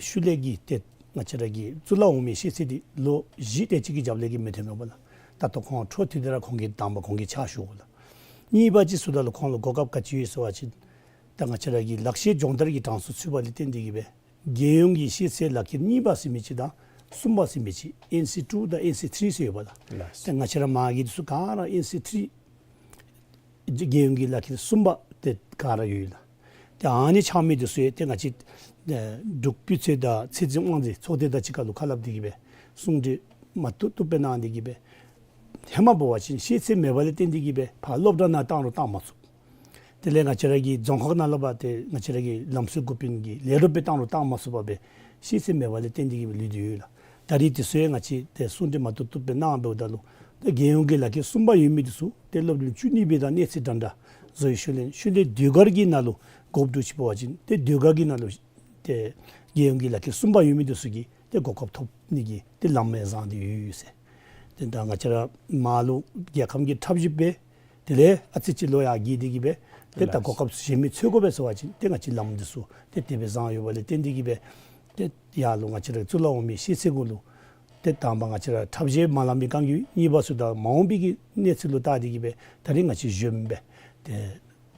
ཤུལ་ལས་ཀྱི་ཏེ་ང་བཅས་ར་གི་གཙུག་ལག་འོག་མའི་ཤེས་ཚད་འདི་ལོ་བཞི་དེ་ཅིག་གི་རྒྱབ་ལས་ཀྱི་མི་ཐོན་མས་པ་ལགས། ད་ལྟོ་ཁོང་འཕྲོ་མཐུད་དེ་ར་ཁོང་གིས་དང་པ་ཁོང་གིས་ཕྱག་ཞུ་དགོ་ལགས། གཉིས་པ་ཅིག་ཟེརཝ་ད་ལུ་ཁོང་ལུ་གོ་སྐབས་ག་ཅི་ཡོད་ཟེར་བ་ཅིན་ད་ང་བཅས་ར་གི་ལག་ཤེས་སྦྱོང་བརྡར་གྱི་གྲངས་སུ་ཚུད་པ་ལས་བརྟེན་ཏེ་གིས་སྦེ་རྒྱལ་ཡོངས་ཀྱི་ཤེས་ཚད་ལག་ཁྱེར་གཉིས་པ་ཟེར་མི་ཅིག་དང་གསུམ་པ་ཟེར་མི་ཅིག་ཨེན་སི་ཊུ་དང་ཨེན་སི་ཐི་རི་ཟེར་ཡོད་པ་ལགས། ལགས། ཏེ་ང་བཅས་ར་མར་གྱི་འདི་ཚུ་ག་ར་ཨེན་སི་ཐི་རི་རྒྱལ་ཡོངས་ཀྱི་ལག་ཁྱེར་གསུམ་པ་དེ་ག་ར་ཡོད་ལགས། ཏེ་ཨ་ནི་ཆགས་མི་འདི་ཚུ་ཡང་ཏེ་ང་བཅས་ཨེ་འབྲུག་སྤུས་ཚད་དང་ཚད་འཛིན་དབང་འཛིན་ཚོགས་སྡེ་དང་གཅིག་ཁར་ལུ་ཁ་སླབ་སྟེ་གིས་སྦེ་གསུང་གྲོས་མ་བཏུབ་བཏུབ་སྦེ་གནང་སྟེ་གིས་སྦེ་ཧེ་མ་འབད་བ་ཅིན་ཤེས་ཚད་མེད་པ་ལས་བརྟེན་ཏེ་གིས་སྦེ་ཕར་སློབ་གྲྭ་ནང་བཏང་རུང་བཏང་མ་ཚུགས། དེ་ལས་ང་བཅས་ར་གི་རྫོང་ཁག་ནང་ལུ་འབད་དེ་ང་བཅས་ར་གི་ལམ་སྲོལ་འགོ་དཔོན་གྱི་ལས་རོགས་སྦེ་བཏང་རུང་བཏང་མ་ཚུགས་པར་སྦེ་ཤེས་ཚད་མེད་པ་ལས་བརྟེན་ཏེ་གིས་སྦེ་ལུས་ཏེ་ཡོད་ལགས། ད་རིས་འདི་ཚུ་ཡང་ང་བཅས་ཏེ་གསུང་གྲོས་མ་བཏུབ་བཏུབ་སྦེ་གནང་འབདཝ་ད་ལུ་ཏེ་རྒྱལ་ཡོངས་ཀྱི་ལག་ཁྱེར་གསུམ་པ་ཡོད་མི་འདི་ཚུ་ཏེ་སློབ་རིམ་བཅུ་གཉིས་པའི་དང་གནས་ཚད་འདྲན་འདྲ་བཟོ་བའི་ཤུལ་ལས་ཤུལ་ལས་ཟློས་གར་གྱི་ནང་ལུ་འགོ་དཔོན་ཅིག་འབད་བ་ཅིན་ཏེ་ཟློས་གར་གྱི་ནང་ལུ་ཏེ་རྒྱལ་ཡོངས་ཀྱི་ལག་ཁྱེར་གསུམ་པ་ཡོད་མི་འདི་ཚུ་གིས་ཏེ་གོ་སྐབས་ཐོབ་ནི་གི་ཏེ་ལམ་ཡང་བཟང་སྟེ་ཡོད་ཟེར། ཏེ་ད་ང་བཅས་ར་མར་ལུ་རྒྱལ་ཁམས་ཀྱི་ཁྲབ་ཞིབ་འབད། དེ་ལས་ཨ་ཙི་ཅིག་ལོ་ཡར་རྒས་ཏེ་གི་སྦེ་ཏེ་ད་ལགས། གོ་སྐབས་གཞན་མི་འཚོལ་དགོ་པས་ཟེར་བ་ཅིན་ཏེ་ང་བཅས་ལམ་འདི་ཚུ་ཏེ་དེ་སྦེ་བཟང་ཡོད་པ་ལས་བརྟེན་ཏེ་གི་སྦེ་ཏེ་ཡར་ལུ་ང་བཅས་ར་གཙུག་ལག་འོག་མའི་ཤེས་ཚད་གུ་ལུ་ཏེ་དང་པ་ང་བཅས་ར་ཁྲབ་ཞིབ་མ་ལང་པའི་བསྒང་གི་གཉིས་པ་ཚུ་ད་མ་འོངས་པའི་གི་གནས་ཚུལ་ལུ་བལྟ་སྟེ་གི་སྦེ་ད་རིས་ང་བཅས་གཞོནམ་སྦེ་ཏེ་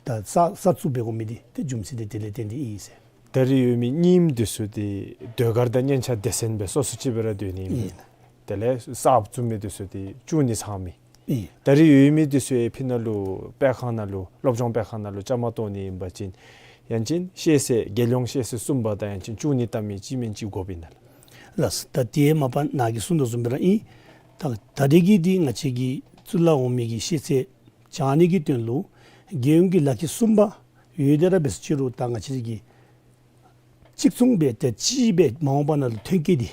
ད་གསར་གསར་བཙུགས་འབད་དགོ་མི་འདི་ཏེ་རྒྱུ་མཚན་འདི་དེ་ལས་བརྟེན་ཏེ་ཨིན་ཟེར། ད་རིས་ཡོད་མི་རྙིངམ་འདི་ཚུ་འདི་ཟློས་གར་དང་སྙན་ཆ་སྡེ་ཚན་སྦེ་སོ་སོ་ཅིག་སྦེ་ར་སྡོད་ནི་ཨིན། ཨིན། དེ་ལས་གསརཔ་བཙུགས་མི་འདི་ཚུ་འདི་བཅུག་ནི་ཚང་མི། ཨིན། ད་རིས་ཡོད་མི་འདི་ཚུ་ཡང་ཕི་ན་ལུ་སྤེལ་ཁང་ནང་ལུ་སློབ་སྦྱོང་སྤེལ་ཁང་ནང་ལུ་བཅའ་མར་གཏོགས་ནི་ཨིན་པ་ཅིན་ཡང་ཅིན་ཤེས་ཚད་རྒྱལ་ཡོངས་ཤེས་ཚད་གསུམ་པ་དང་ཡང་ཅིན་བཅུག་ནི་བལྟ་མི་གཅིག་མེན་གཅིག་དགོཔ་ཨིན་ན་ལགས། ལགས། ད་དེ་མ་པ་ནཱ་གིས་གསུངས་དོ་བཟུམ་སྦེ་ར་ཨིན། ད་ད་རིས་ཀྱི་འདི་ང་བཅས་ཀྱི་གཙུག་ལག་འོག་མའི་གི་ཤེས་ཚད་སྦྱང་ནི་གི་དོན་ལུ་རྒྱལ་ཡོངས་ཀྱི་ལག་ཁྱེར་གསུམ་པ་ཡོད་དེ་ར་འབད་ཟེར་ཅི་རུང་ད་ང་བཅས་ཀྱི་གཅིག་མཚུངས་སྦེ་ཏེ་གཅིག་སྦེ་མ་འོངས་པ་ནང་ལུ་ཐོན་སྐྱེད་འདི་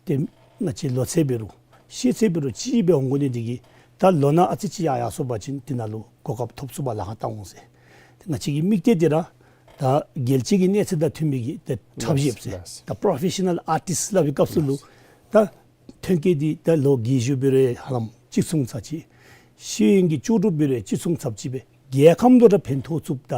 ཏེ་ང་བཅས་ལོ་ཚད་འབད་རུང་ཤེས་ཚད་འབད་རུང་གཅིག་སྦེ་འོང་དགོ་ནི་འདི་གིས་ད་ལོ་ན་ཨ་ཙི་ཅིག་ཡར་ཡར་སོང་པ་ཅིན་དེ་ནང་ལུ་གོ་སྐབས་ཐོབ་ཚུགས་པར་ལཱ་ཁག་བཏང་འོང་ཟེར། ཏེ་ང་བཅས་ཀྱི་དམིགས་གཏད་འདི་ར་ད་རྒྱལ་སྤྱི་གི་གནས་ཚད་དང་མཐུན་པའི་གི་ཏེ་ཁྲབ་ཞིབ་ཟེར། ལགས། ད་པོརོ་ཕེ་ཤ་ནཱལ་ཨར་ཊིསཊ་སླབ་པའི་སྐབས་སུ་ལུ་ད་ཐོན་སྐྱེད་འདི་ད་ལོ་རྒས་ཤོས་འབད་རུང་ཧ་ལམ་གཅིག་མཚུངས་ཚར་གཅིག། ཤེས་ཡོན་གྱི་ལྕོགས་གྲུབ་འབད་རུང་གཅིག་མཚུངས་ཚར་གཅིག་སྦེ་རྒྱལ་ཁམས་ལུ་ར་ཕན་ཐོགས་ཚུགསཔ་ད་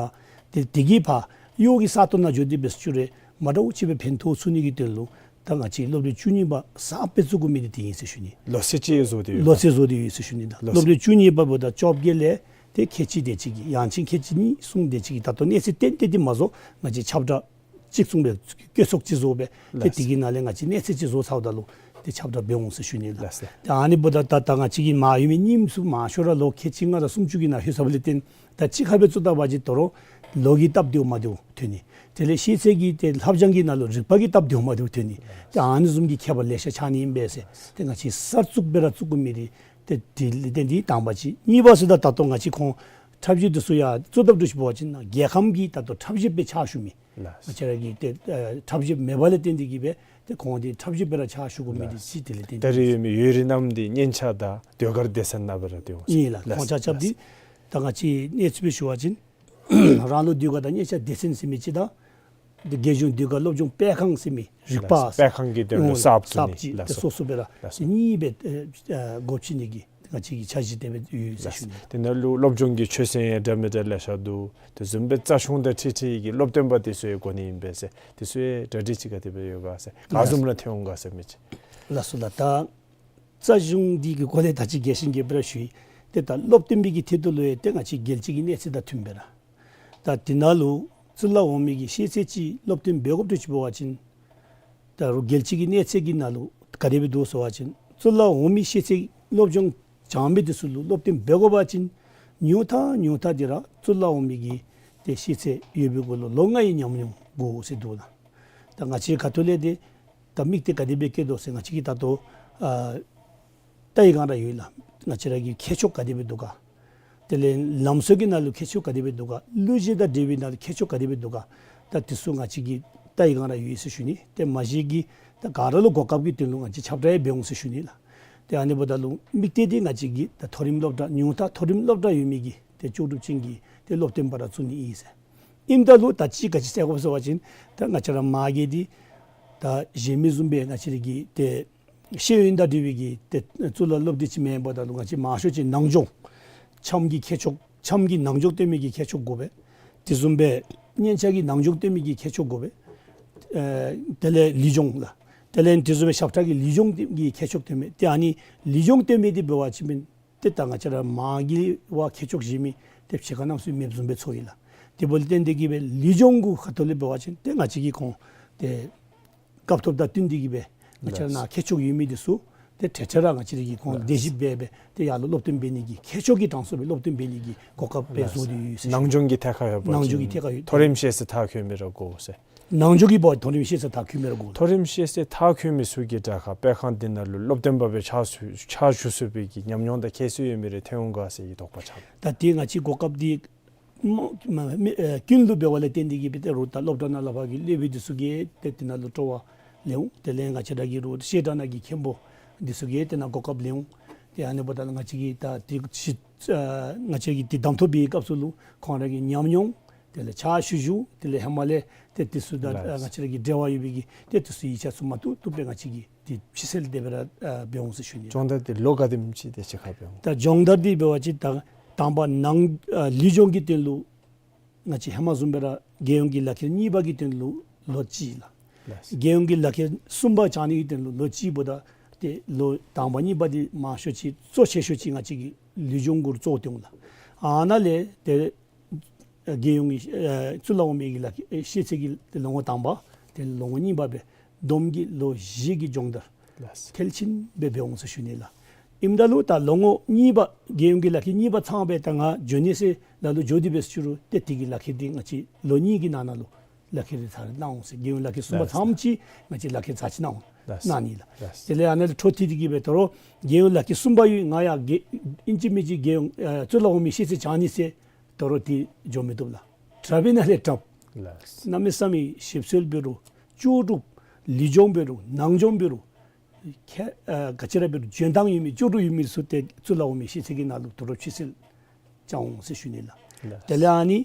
ཏེ་དེ་གིས་ཕར་གཡོག་གི་ས་སྟོང་ནང་འགྱོ་སྟེ་འབད་ཟེར་ཅི་རུང་མ་འདྲཝ་ཅིག་སྦེ་ཕན་ཐོགས་ཚུགས་ནི་གི་དོན་ལུ་ད་ང་བཅས་སློབ་གྲྭ་བཅུ་གཉིས་པ་གསརཔ་སྦེ་བཙུགས་དགོ་མི་འདི་དེ་ཨིན་ཟེར་ཞུ་ནི། ལོ་ཚད་ཅིག་བཟོ་སྟེ་ཡོད། ལོ་ཚད་བཟོ་སྟེ་ཡོད་ཟེར་ཞུ་ནི་ད། ལོ་ཚད། སློབ་གྲྭ་བཅུ་གཉིས་པ་འབདཝ་ད་བཅོ་བརྒྱད་ལས་ཏེ་ཁལ་གཅིག་དེ་ཅིག་གི་ཡང་ཅིན་ཁལ་གཅིག་གཉིས་གསུམ་དེ་ཅིག་གི་ད་ལྟོ་གནས་ཚད་ཏན་ཏན་འདི་མ་བཟོ་ང་བཅས་ཁྱབ་བསྒྲགས་གཅིག་མཚུངས་སྦེ་བཀོད་ཚོགས་ཅིག་བཟོ་སྦེ་ཏེ། ལགས། དེ་གི་ནང་ལས་ང་བཅས་གནས་ཚད་ཅིག་བཟོ་ཚརཝ་ད་ལུ་ཏེ་ཁྱབ་བསྒྲགས་འབད་འོང་ཟེར་ཞུ་ནི་ལགས། ལགས་སོ། ཏེ་ཨ་ནི་འབདཝ་ད་ད་ད་ང་བཅས་ཀྱི་མར་ཡོད་མི་རྙིངམ་ཚུ་མང་ཤོས་ར་ལོ་ཁལ་གཅིག་ལྔ་དང་སུམ་ཅུ་གི་ནང་ལྷོད་ཚར་བ་ལས་བརྟེན་ད་གཅིག་ཁར་སྦེ་བཙུགས་ད་པ་ཅིན་དོ་རུང་ལོ་གི་སྟབས་བདེཝ་མ་བདེཝ་ཐོན་ནི། དེ་ལས་ཤེས་ཚད་ཀྱི་ཏེ་ལྷབ་སྦྱང་གི་ནང་ལུ་རིག་པ་གི་སྟབས་བདེཝ་མ་བདེཝ་ཐོན་ནི། ཏེ་ཨ་ནི་བཟུམ་གྱི་ཁྱད་པར་ལེ་ཤ་ཆགས་ནི་ཨིན་པས་ཟེར། ཏེ་ང་བཅས་གསར་བཙུགས་སྦེ་ར་བཙུགས་དགོ་མི་འདི་ཏེ་དེ་ལས་བརྟེན་ཏེ་དང་པ་ཅིག། གཉིས་པ་ཟེརཝ་ད་ད་ལྟོ་ང་བཅས་ཁོང་ཁྲབ་ཞིབ་འདི་ཚུ་ཡར་བཙུགས་ད་འདྲཝ་ཅིག་འབད་བ་ཅིན་རྒྱལ་ཁམས་ཀྱི་ད་ལྟོ་ཁྲབ་ཞིབ་སྦེ་ཕྱག་ཞུ་མི། ལགས། ང་བཅས་ར་གི་ཏེ་ཨ་ཁྲབ་ཞིབ་མེད་པ་ལས་བརྟེན་ཏེ་གི་སྦེ་ཏེ་ཁོང་འདི་ཁྲབ་ཞིབ་སྦེ་ར་ཕྱག་ཞུ་དགོ་མི་འདི། ལགས། ཅིག་དེ་ལས་བརྟེན་ཏེ། ད་རིས་ཡོད་མི་ཡོད་རིགས་རྣམས་འདི་སྙན་ཆ་དང་ཟློས་གར་སྡེ་ཚན་ནང་སྦེ་ར་སྡོད་འོང་། ཨིན་ལགས། ལགས། ཁོང་ཆ་ཁྱབ་འདི་ད་ང་བཅས་གནས་ཚུལ་སྦེ་ཞུ་བ་ཅིན་རང་ལུགས་ཟློས་གར་དང་སྙན་ཆ་སྡེ་ཚན་ཟེར་མི་ཅིག་དང་ཏེ་རྒྱལ་གཞུང་ཟློས་གར་སློབ་སྦྱོང་སྤེལ་ཁང་ཟེར་མི་རིག་པ། ལགས་སོ། སྤེལ་ཁང་གི་དོན་ལུ། ཨོ། གསརཔ་བཙུགས་ནི། གསརཔ་ཅིག། ལགས་སོ། ཏེ་སོ་སོ་སྦེ་ར། ལགས་སོ། གཉིས་སྦེ་ཨེ་ཨེ་སྒོ་ཕྱེ་ནི་གི་ང་བཅས་ཀྱི་འཆར་གཞི་དེ་སྦེ་ཡོད་ཟེར་ཞུ་ནི། དེ་ནང་ལུ་སློབ་སྦྱོང་གི་ཆོས་ཚན་ཡང་འདྲ་མི་འདྲ་ལེ་ཤ་འདུག། དེ་བཟུམ་སྦེ་རྩ་གཞུང་དང་འཁྲིལ་འཁྲིལ་གྱི་སློབ་སྟོན་པ་དེ་ཚུ་ཡང་དགོ་ནི་ཨིན་པས་ཟེར། དེ་ཚུ་ཡང་གྲ་སྒྲིག་ཅིག་ག་དེ་སྦེ་ཡོད་ག་ཟེར། ག་བཟུམ་ར་ཐོན་འོང་ག་ཟེར་མི་ཅིག། ལགས་སོ་ལགས། ད་རྩ་གཞུང་འདི་གི་སྐོར་ལས་ད་ཅི་རྒྱས་ཤིང་རྒྱས་པ་ར་ཞུ་ཡི། ཏེ་ད་སློབ་སྟོན་པའི་གི་ཐད་དུ་ལུ་ཡང་ཏེ་ང་བཅས་རྒྱལ་སྤྱི་གི་གནས་ཚད་དང་མཐུན་པའི་ར། ད་དེ་ནང་ལུ་གཙུག་ལག་འོག་མའི་གི་ཤེས་ཚད་ཅིག་སློབ་སྟོན་འབད་དགོཔ་འདྲཝ་ཅིག་འབད་བ་ཅིན་ད་རུང་རྒྱལ་སྤྱི་གི་གནས་ཚད་ཀྱི་ནང་ལུ་ག་དེ་སྦེ་འདུག་ཟེར་བ་ཅིན་གཙུག་ལག་འོག་མའི་ཤེས་ཚད་སློབ་སྦྱོང་སྦྱང་མི་དེ་ཚུ་ལུ་སློབ་སྟོན་འབད་དགོ་པ་ཅིན་ཉུང་མཐའ་ཉུང་མཐའ་འདི་ར་གཙུག་ལག་འོག་མའི་གི་ཏེ་ཤེས་ཚད་ཡོད་པའི་གུ་ལུ་ལོ་ལྔ་ཡི་ཉམས་མྱོང་དགོ་ཟེར་འདུག་ལགས། ད་ང་བཅས་ཁ་ཐུག་ལས་ཏེ་ད་དམིགས་གཏད་ག་དེ་སྦེ་བསྐྱེད་དོ་ཟེར་ང་བཅས་ཀྱིས་ད་ལྟོ་ཨ་ལྟ་བའི་སྒང་ར་ཡོད་ལགས། ང་བཅས་ར་གི་མཁས་མཆོག་ག་དེ་སྦེ་འདུག་ག། དེ་ལས་ལམ་སྲོལ་གྱི་ནང་ལུ་མཁས་མཆོག་ག་དེ་སྦེ་འདུག་ག། གླུ་གཞས་དང་འབྲེལ་བའི་ནང་ལུ་མཁས་མཆོག་ག་དེ་སྦེ་འདུག་ག། ད་དེ་ཚུ་ང་བཅས་ཀྱིས་ལྟ་བའི་སྒང་ར་ཡོད་ཟེར་ཞུ་ནི། ཏེ་མ་གཞི་གི་ད་ག་ར་ལུ་གོ་སྐབས་ཀྱི་དོན་ལུ་ང་བཅས་ཁྱབ་བསྒྲགས་ཡང་འབད་འོང་ཟེར་ཞུ་ནི་ལགས། ཏེ་ཨ་ནི་འབདཝ་ད་ལུ་དམིགས་གཏད་འདི་ང་བཅས་ཀྱིས་ད་མཐོ་རིམ་སློབ་གྲྭ་ཉུང་མཐའ་མཐོ་རིམ་སློབ་གྲྭ་ཡོད་མི་གི་ཏེ་ལྕོགས་གྲུབ་ཅན་གྱི་ཏེ་སློབ་སྟོན་པ་ར་བཙུགས་ནི་ཨིན་ཟེར། ཨིནམ་ད་ལུ་ད་ཅི་ག་ཅི་ཟེར་དགོཔ་ཟེར་བ་ཅིན་ད་ང་བཅས་ར་མ་གི་འདི་ད་གཞན་མི་བཟུམ་སྦེ་ང་བཅས་ར་གི་ཏེ་ཤེས་ཡོན་དང་འབྲེལ་བའི་གི་ཏེ་གཙུག་ལག་སློབ་སྡེ་ཅིག་མེན་པ་ད་ལུ་ང་བཅས་མང་ཤོས་ཅིག་ནང་སྦྱོང་འཆམ་གྱི་མཁས་མཆོག་འཆམ་གྱི་ནང་སྦྱོང་སྟོན་མི་གི་མཁས་མཆོག་དགོ་པས། དེ་བཟུམ་སྦེ་སྙན་ཆ་གི་ནང་སྦྱོང་སྟོན་མི་གི་མཁས་མཆོག་དགོ་པས། ཨེ་དེ་ལས་ལུས་སྦྱོང་ལགས། དེ་ལས་དེ་བཟུམ་སྦེ་ཞབས་ཁྲ་གི་ལུས་སྦྱོང་གི་མཁས་མཆོག་སྟོན་མི་ཏེ་ཨ་ནི་ལུས་སྦྱོང་སྟོན་མི་འདི་འབད་བ་ཅིན་ཏེ་ད་ང་བཅས་ར་མ་གི་བ་མཁས་མཆོག་གཞན་མི་ཏེ་ཕྱེད་ཀ་རྣམ་གསུམ་མེདཔ་བཟུམ་སྦེ་ཚོར་ཡི་ལགས། དེ་འབདཝ་ལས་བརྟེན་ཏེ་གི་སྦེ་ལུས་སྦྱོང་གི་ཁ་ཐུག་ལས་འབད་བ་ཅིན་ཏེ་ང་བཅས་ཀྱིས་ཁོང་ཏེ་སྐབས་ཐོག་དང་བསྟུན་ཏེ་གི་སྦེ་ང་བཅས་ར་ནཱ་མཁས་མཆོག་ཡོད་མི་འདི་ཚུ་ཏེ་ཏེ་ཏེ་ར་ང་བཅས་ར་གིས་ཁོང་ལགས། ལས་གཞི་འབད་སྦེ་ཏེ་ཡར་ལུ་སློབ་སྟོན་འབད་ནི་གི་མཁས་མཆོག་གི་གྲངས་སུ་སྦེ་སློབ་སྟོན་འབད་ནི་གི་གོ་སྐབས་སྦེ་ལགས། བཟོ་སྟེ་ཡོད་ཟེར་ཞུ། ནང་སྦྱོང་གི་ཐད་ཁར་ཡོད་པ་ཅིན། ནང་སྦྱོང་གི་ཐད་ཁར་ཡོད། མཐོ་རིམ་ཤེས་ཚད་མཐར་འཁྱོལ་མི་ར་དགོ་ཟེར། ནང་སྦྱོང་གི་འབདཝ་མཐོ་རིམ་ཤེས་ཚད་མཐར་འཁྱོལ་མི་ར་དགོ། མཐོ་རིམ་ཤེས་ཚད་མཐར་འཁྱོལ་མི་ཚུ་གིས་དྲག་ཁར་སྤེལ་ཁང་འདི་ནང་ལུ་སློབ་སྟོན་པ་སྦེ་ཕྱག་ཞུ་ཕྱག་ཞུ་ཚུགས་པའི་གི་ཉམས་མྱོང་དང་མཁས་སུ་ཡོད་མི་རེ་ཐོན་འོང་ག་ཟེར་གྱི་དོགས་པ་ཆགས། ད་ཏེ་ང་བཅས་གོ་སྐབས་འདི་མ་མ་མི་ཨེ་ཀུན་ལུ་འབདཝ་ལས་བརྟེན་ཏེ་གི་སྦེ་ཏེ་རུང་ད་སློབ་གྲྭ་ནང་ལས་ཕར་གྱི་སློབ་དཔོན་འདི་ཚུ་གིས་ཏེ་དེ་ནང་ལུ་སྤྲོ་བ་ལེན་འོང་། དེ་ལས་ང་བཅས་ར་གི་རུང་བཤད་གྲྭ་ནང་གི་མཁན་པོ་འདི་ཚུ་གིས་ཏེ་ནཱ་གོ་སྐབས་ལེན་འོང་། ཏེ་ཨ་ནི་འབདཝ་ད་ལུ་ང་བཅས་ཀྱིས་ད་ཏེ་ཅིག་ཨ་ང་བཅས་ཀྱིས་ཏེ་གདམ་ཐོབ་པའི་སྐབས་སུ་ལུ་ཁོང་ར་གི་ཉམས་མྱོང་དེ་ལས་ཕྱག་ཞུ་ཞུ་དེ་ལས་ཧེ་མ་ལས་ཏེ་དེ་ཚུ་དང་ལགས། ང་བཅས་ར་གི་འབྲེལ་བ་ཡོད་པའི་གི་ཏེ་དེ་ཚུ་ཡིག་ཆ་ཚུ་མ་བཏུབ་བཏུབ་སྦེ་ང་བཅས་ཀྱིས་ ཏེ་ཕྱི་སེལ་དེ་སྦེ་ར་ཨ་འབད་འོང་ཟེར་ཞུ་ནི་ལགས། སྦྱོང་བརྡར་འདི་ལོ་ག་དེམ་ཅིག་དེ་ཅིག་ཁར་འབད་འོང་། ད་སྦྱོང་བརྡར་འདི་འབད་བ་ཅིན་ད་དང་པ་ནང་ཨ་ལུས་སྦྱོང་གི་དོན་ལུ་ང་བཅས་ཧེ་མ་བཟུམ་སྦེ་ར་རྒྱལ་ཡོངས་ཀྱི་ལག་ཁྱེར་གཉིས་པ་གི་དོན་ལུ་ལོ་གཅིག་ལགས། ལགས། རྒྱལ་ཡོངས་ཀྱི་ལག་ཁྱེར་གསུམ་པ་བྱང་ནི་གི་དོན་ལུ་ལོ་གཅིག་འབདཝ་ད་ཏེ་ལོ་དང་པ་གཉིས་པ་འདི་མང་ཤོས་ཅིག་གཙོ་ཆེ་ཤོས་ཅིག་ང་བཅས་ཀྱི་ལུས་སྦྱོང་གུ་ར་གཙོ་བོ་སྟོན་འོང་ལགས། ཨ་ནཱ་ལས་ཏེ་རྒྱལ་ཡོངས་ཀྱི་ཨ་གཙུག་ལག་འོག་མའི་གི་ལག་ཁྱེར་ཤེས་ཚད་ཀྱི་ཏེ་ལོ་ངོ་དང་པ་ཏེ་ལོ་ངོ་གཉིས་པ་སྦེ་བསྡོམས་ཀྱིས་ལོ་བཞི་གི་སྦྱོང་བརྡར་ལགས། མཐིལ་ཕྱིན་སྦེ་འབད་འོང་ཟེར་ཞུ་ནི་ལགས། ཨིནམ་ད་ལུ་ད་ལོ་ངོ་གཉིས་པ་རྒྱལ་ཡོངས་ཀྱི་ལག་ཁྱེར་གཉིས་པ་ཚང་སྦེ་ད་ང་འགྱོ་ནི་ཟེར་ལ་ལུ་འགྱོ་སྟེ་འབད་ཟེར་ཞུ་རུང་ཏེ་དེ་གི་ལག་ཁྱེར་འདི་ང་བཅས་ལོ་གཉིས་ཀྱི་ནང་ན་ལུ་ལག་ཁྱེར་འདི་ཚར་གནང་འོང་ཟེར། རྒྱལ་ཡོངས་ལག་ཁྱེར་གསུམ་པ་ལགས། ཚངམ་ཅིག་ང་བཅས་ལག་ཁྱེར་ཚར་ཅིག་གནང་འོང་ལགས། གནང་ནི་ལགས། ལགས། དེ་ལས་ཨ་ནཱ་ལས་འཕྲོ་མཐུད་དེ་གི་སྦེ་ད་རུང་རྒྱལ་ཡོངས་ལག་ཁྱེར་གསུམ་པ་ཡོད། ང་ཡང་རྒྱལ་ཨིན་ཅི་མིན་ཅི་རྒྱལ་ཡོངས་ཨ་གཙུག་ལག་འོག་མའི་ཤེས་ཚད་བྱང་ནི་ཟེར་ད་རུང་ཏེ་འགྱོ་མི་བཏུབ་ལགས། དྲགཔ་ཨིན་ན་ལས་དྲགཔ། ལགས། གནམ་མེད་ས་མེད་ཞིབ་འཚོལ་འབད་རུང་ལྕོགས་གྲུབ་ལུས་སྦྱོང་འབད་རུང་ནང་སྦྱོང་འབད་རུང་ཁྱད་ཨ་ག་ཅི་ར་འབད་རུང་འཇོན་ཐང་ཡོད་མི་ལྕོགས་གྲུབ་ཡོད་མི་ཚུ་ཏེ་གཙུག་ལག་འོག་མའི་ཤེས་ཚད་ཀྱི་ནང་ལུ་ད་རུང་ཕྱི་སེལ་བྱང་འོང་ཟེར་ཞུ་ནི་ལགས། ལགས། དེ་ལས་ཨ་ནི་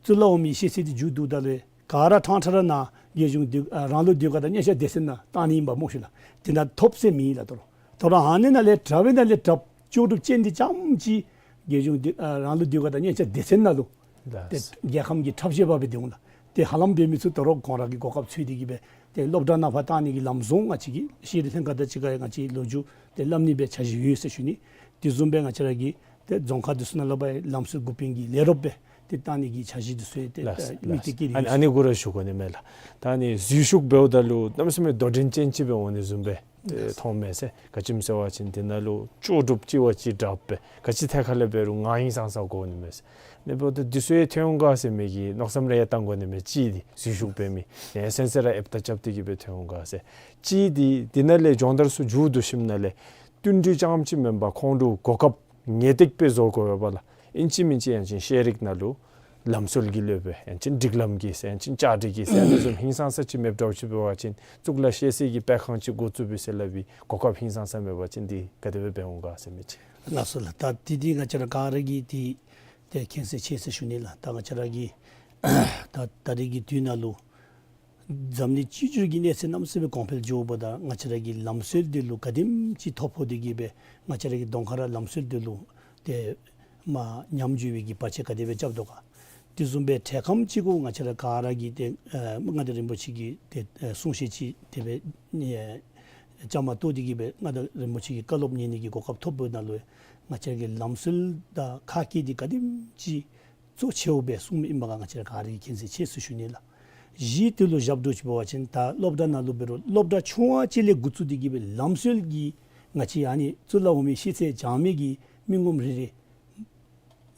གཙུག་ལག་འོག་མའི་ཤེས་ཚད་འདི་མཇུག་བསྡུཝ་ད་ལུ་ག་ར་ཕྲང་ཕྲང་ར་ནཱ་རྒྱལ་གཞུང་ཟློས་ཨ་རང་ལུགས་ཟློས་གར་དང་སྙན་ཆ་སྡེ་ཚན་ནང་བཏང་ནི་ཨིན་པས་སྨོ་ཤིག་ལགས། དེ་ནང་ཐོབ་ཟེར་མེད་ལགས། ད་རུང་ད་རུང་ཨ་ནི་ནང་ལས་དྲགཔ་ཨིན་ན་ལས་དྲགཔ་ལྕོགས་གྲུབ་ཅན་འདི་རྐྱངམ་ཅིག་རྒྱལ་གཞུང་ཟློས་ཨ་རང་ལུགས་ཟློས་གར་དང་སྙན་ཆ་སྡེ་ཚན་ནང་ལུ་ཏེ་ལགས། རྒྱལ་ཁམས་ཀྱི་འཁྲབ་གཞས་འབད་སྦེ་སྡོད་འོང་ལགས། ཏེ་ཧ་ལམ་འབད་མི་ཚུ་ད་རུང་ཁོང་ར་གི་གོ་སྐབས་འཚོལ་ཏེ་གི་སྦེ་ཏེ་སློབ་གྲྭ་ནང་ཕར་བཏང་ནི་གི་ལམ་བཟོ་ང་བཅས་ཀྱིས་ཤེས་རིག་ལྷན་ཁག་དང་གཅིག་ཁར་ཡང་ང་བཅས་ལོ་རྒྱུས་ཏེ་སླབ་ནི་སྦེ་འཆར་གཞི་ཡོད་ཟེར་ཞུ་ནི། དེ་བཟུམ་སྦེ་ང་བཅས་ར་གི་ཏེ་རྫོང་ཁག་འདི་ཚུ་ནང་ལུ་འབད་ལམ་སྲོལ་འགོ་དཔོན་གྱི་ལས་རོགསཔ་སྦེ་ཏེ་བཏང་ནི་གི་འཆར་གཞི་འདི་ཚུ་ཡང་ཏེ་ལགས། ཨ་དམིགས་ཏེ་བསྐྱེད་ཡོད། ཨ་ནི་གུ་ར་ཞུ་དགོ་ནི་མས་ལགས། ད་ཨ་ནི་འཛུལ་ཞུགས་འབདཝ་ད་ལུ་གནམ་མེད་ས་མེད་དོ་འགྲན་ཅན་ཅིག་སྦེ་འོང་ནི་བཟུམ་སྦེ་ཏེ་མཐོངམ་མས་ཟེར། ག་ཅི་སྨོ་ཟེར་བ་ཅིན་དེ་ནང་ལུ་ལྕོགས་གྲུབ་ཅིག་བ་ཅིན་དྲགཔ་སྦེ་ག་ཅི་ཐད་ཁར་ལས་འབད་རུང་ངར་ཧིང་སངས་ས་དགོ་ནི་མས་ཟེར། མེན་པ་ད་འདི་ཚུ་ཡང་ཐོན་འོང་ག་ཟེར་མི་གི་མནོ་བསམ་རེ་ཡང་བཏང་དགོ་ནི་མས། གཅིག་འདི་འཛུལ་ཞུགས་འབད་མི་ཡང་སེམས་ཅན་ར་ཨེབ་ད་རྐྱབ་སྟེ་གི་སྦེ་ཐོན་འོང་ག་ཟེར། གཅིག་འདི་དེ་ནང་ལས་སྦྱོང་བརྡར་ཚུ་མཇུག་བསྡུ་ཞིནམ་ལས་བསྟུན་གྲོས་རྐྱངམ་ཅིག་མེན་པར་ཁོང་ལུ་གོ་སྐབས་ངེས་ཏིག་སྦེ་བཟོ་དགོ་པས་ལགས། ཨིན་ཅི་མིན་ཅི་ཡང་ཅིན་ཤེས་རིག་ནང་ལུ་ལམ་སྲོལ་གྱི་སློབ་དཔོན་ཡང་ཅིན་སྒྲིག་ལམ་གྱི་ཟེར་ཡང་ཅིན་བཅའ་སྒྲིག་གི་ཟེར་ཡང་ཨ་ནི་བཟུམ་ཧིང་སངས་ས་ཅིག་མེདཔ་འདྲཝ་ཅིག་འབད་བ་ཅིན་གཙུག་ལག་ཤེས་ཚད་ཀྱི་སྤེལ་ཁང་ཅིག་འགོ་བཙུགས་པས་ཟེར་སླབ་པའི་གོ་སྐབས་ཧིང་སངས་ས་མེད་པ་ཅིན་འདི་ག་དེ་སྦེ་འབད་འོང་ག་ཟེར་མི་ཅིག། ལགས་སོ་ལགས། ད་འདི་འདི་ང་བཅས་ར་ག་ར་གིས་འདི་ཏེ་མཁྱེན་གསལ་ཆེ་ཟེར་ཞུ་ནི་ལགས། ད་ང་བཅས་ར་གི་ད་ད་རེས་ཀྱི་དུས་ནང་ལུ་འཛམ་གླིང་སྤྱི་འགྱུར་གྱི་གནས་ཚད་གནམ་མེད་ས་མེད་གོང་འཕེལ་འགྱོཝ་ད་ང་བཅས་ར་གི་ལམ་སྲོལ་འདི་ལུ་ག་དེམ་ཅིག་ཐོ་ཕོག་སྟེ་གི་སྦེ་ང་བཅས་ར་གི་གདོང་ཁར་ར་ལམ་སྲོལ་འདི་ལུ་ཏེ་མར་ཉམས་འགྱོ་བའི་གི་བར་ཆད་ག་དེ་སྦེ་རྐྱབ་དོ་ག། དེ་བཟུམ་སྦེ་འཕྲལ་ཁམས་ཅིག་གུ་ང་བཅས་ར་ག་ར་གིས་ཏེ་ཨ་མངའ་བདག་རིན་པོ་ཆེ་གི་ཏེ་ཨ་གསུང་བཤད་ཅིག་དེ་སྦེ་ཨེ་བཅའ་མར་གཏོགས་ཏེ་གི་སྦེ་མངའ་བདག་རིན་པོ་ཆེ་གི་བཀའ་སློབ་ཉན་ནི་གི་གོ་སྐབས་ཐོབ་པའི་ནང་ལུ་ང་བཅས་ར་གི་ལམ་སྲོལ་དང་ཁ་སྐད་འདི་ག་དེམ་ཅིག་གཙོ་ཆེཝ་སྦེ་གསུངམ་ཨིན་པ་ག་ང་བཅས་ར་ག་ར་གིས་མཁྱེན་གསལ་ཆེ་ཟེར་ཞུ་ནི་ལགས། གཞི་དེ་ལུ་བཞག་དོ་ཅིག་འབད་བ་ཅིན་ད་སློབ་གྲྭ་ནང་ལུ་འབད་རུང་སློབ་གྲྭ་ཆུང་བ་ཅིག་ལས་འགོ་བཙུགས་ཏེ་གི་སྦེ་ལམ་སྲོལ་གྱི་ང་བཅས་ཨ་ནི་གཙུག་ལག་འོག་མའི་ཤེས་ཚད་བྱང་མི་གི་མི་ངོམ་རེ་རེ་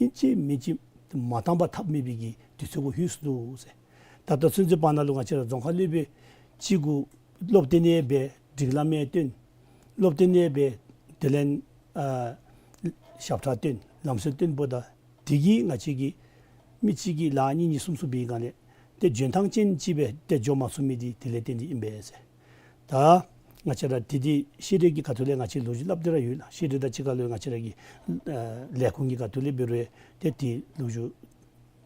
ཨིན་ཅི་མིན་ཅི་མ་བཏང་པར་ཐབས་མེད་པའི་གི་དུས་ཚོད་གུ་ལྷོད་སོ་ནུག་ཟེར། ད་ལྟོ་ཚུན་ཚོད་བར་ན་ལུ་ང་བཅས་ར་རྫོང་ཁག་སློབ་དཔོན་ཅིག་གུ་སློབ་སྟོན་ཡང་འབད་སྒྲིག་ལམ་ཡང་སྟོན། སློབ་སྟོན་ཡང་འབད་དེ་ལས་ཨ་ཞབས་ཁྲ་སྟོན་ལམ་སྲོལ་སྟོན་འབདཝ་ད་དེ་གིས་ང་བཅས་ཀྱི་མི་གཅིག་གིས་ལཱ་གཉིས་གཉིས་གསུམ་གསུམ་འབད་བའི་སྒང་ལས་ཏེ་འཇོན་ཐང་ཅན་ཅིག་སྦེ་ཏེ་འགྱོ་མ་ཚུགས་མི་འདི་དེ་ལས་བརྟེན་ཏེ་ཨིན་པས་ཟེར། ད་ང་བཅས་ར་དེ་འདི་ཤེས་རིག་གི་ཁ་ཐུག་ལས་ང་བཅས་ལོ་རྒྱུས་སླབ་སྟེ་ར་ཡོད་ལགས། ཤེས་རིག་དང་གཅིག་ཁར་ལུ་ང་བཅས་ར་གི་ཨ་ལས་ཁུངས་ཀྱི་ཁ་ཐུག་ལས་འབད་རུང་ཏེ་དེ་ལོ་རྒྱུས་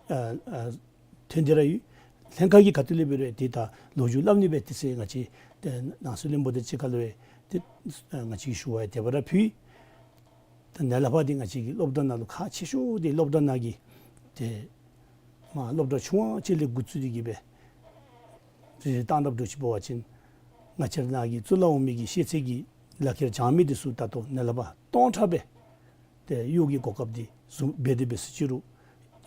ཨ་ཨ་ཐོན་ཏེ་ར་ཡོད། ལྷན་ཁག་གི་ཁ་ཐུག་ལས་འབད་རུང་ཏེ་ད་ལོ་རྒྱུས་སླབ་ནི་སྦེ་ཏེ་ཟེར་ང་བཅས་ཏེ་ནང་སྲིད་བློན་པོ་དང་གཅིག་ཁར་ལུ་ཏེ་ཨ་ང་བཅས་ཀྱིས་ཞུ་བ་ཡང་དེ་སྦེ་ར་ཕུལ། ད་ནཱ་ལས་ཕར་འདི་ང་བཅས་ཀྱི་སློབ་གྲྭ་ནང་ལུ་ཁག་ཆེ་ཤོས་འདི་སློབ་གྲྭ་ནང་གི་ཏེ་མར་སློབ་གྲྭ་ཆུང་བ་ཅིག་ལས་འགོ་བཙུགས་ཏེ་གི་སྦེ་རེ་རེ་བཏང་དཔ་འདྲཝ་ཅིག་འབད་བ་ཅིན་ང་བཅས་ར་ནཱ་གི་གཙུག་ལག་འོག་མའི་གི་ཤེས་ཚད་ཀྱི་ལག་ཁྱེར་བྱང་མི་འདི་ཚུ་ད་ལྟོ་ནཱ་ལས་ཕར་སྟོང་ཕྲག་སྦེ་ཏེ་གཡོག་གི་གོ་སྐབས་འདི་བཟུང་འབད་དེ་འབད་ཟེར་ཅི་རུང་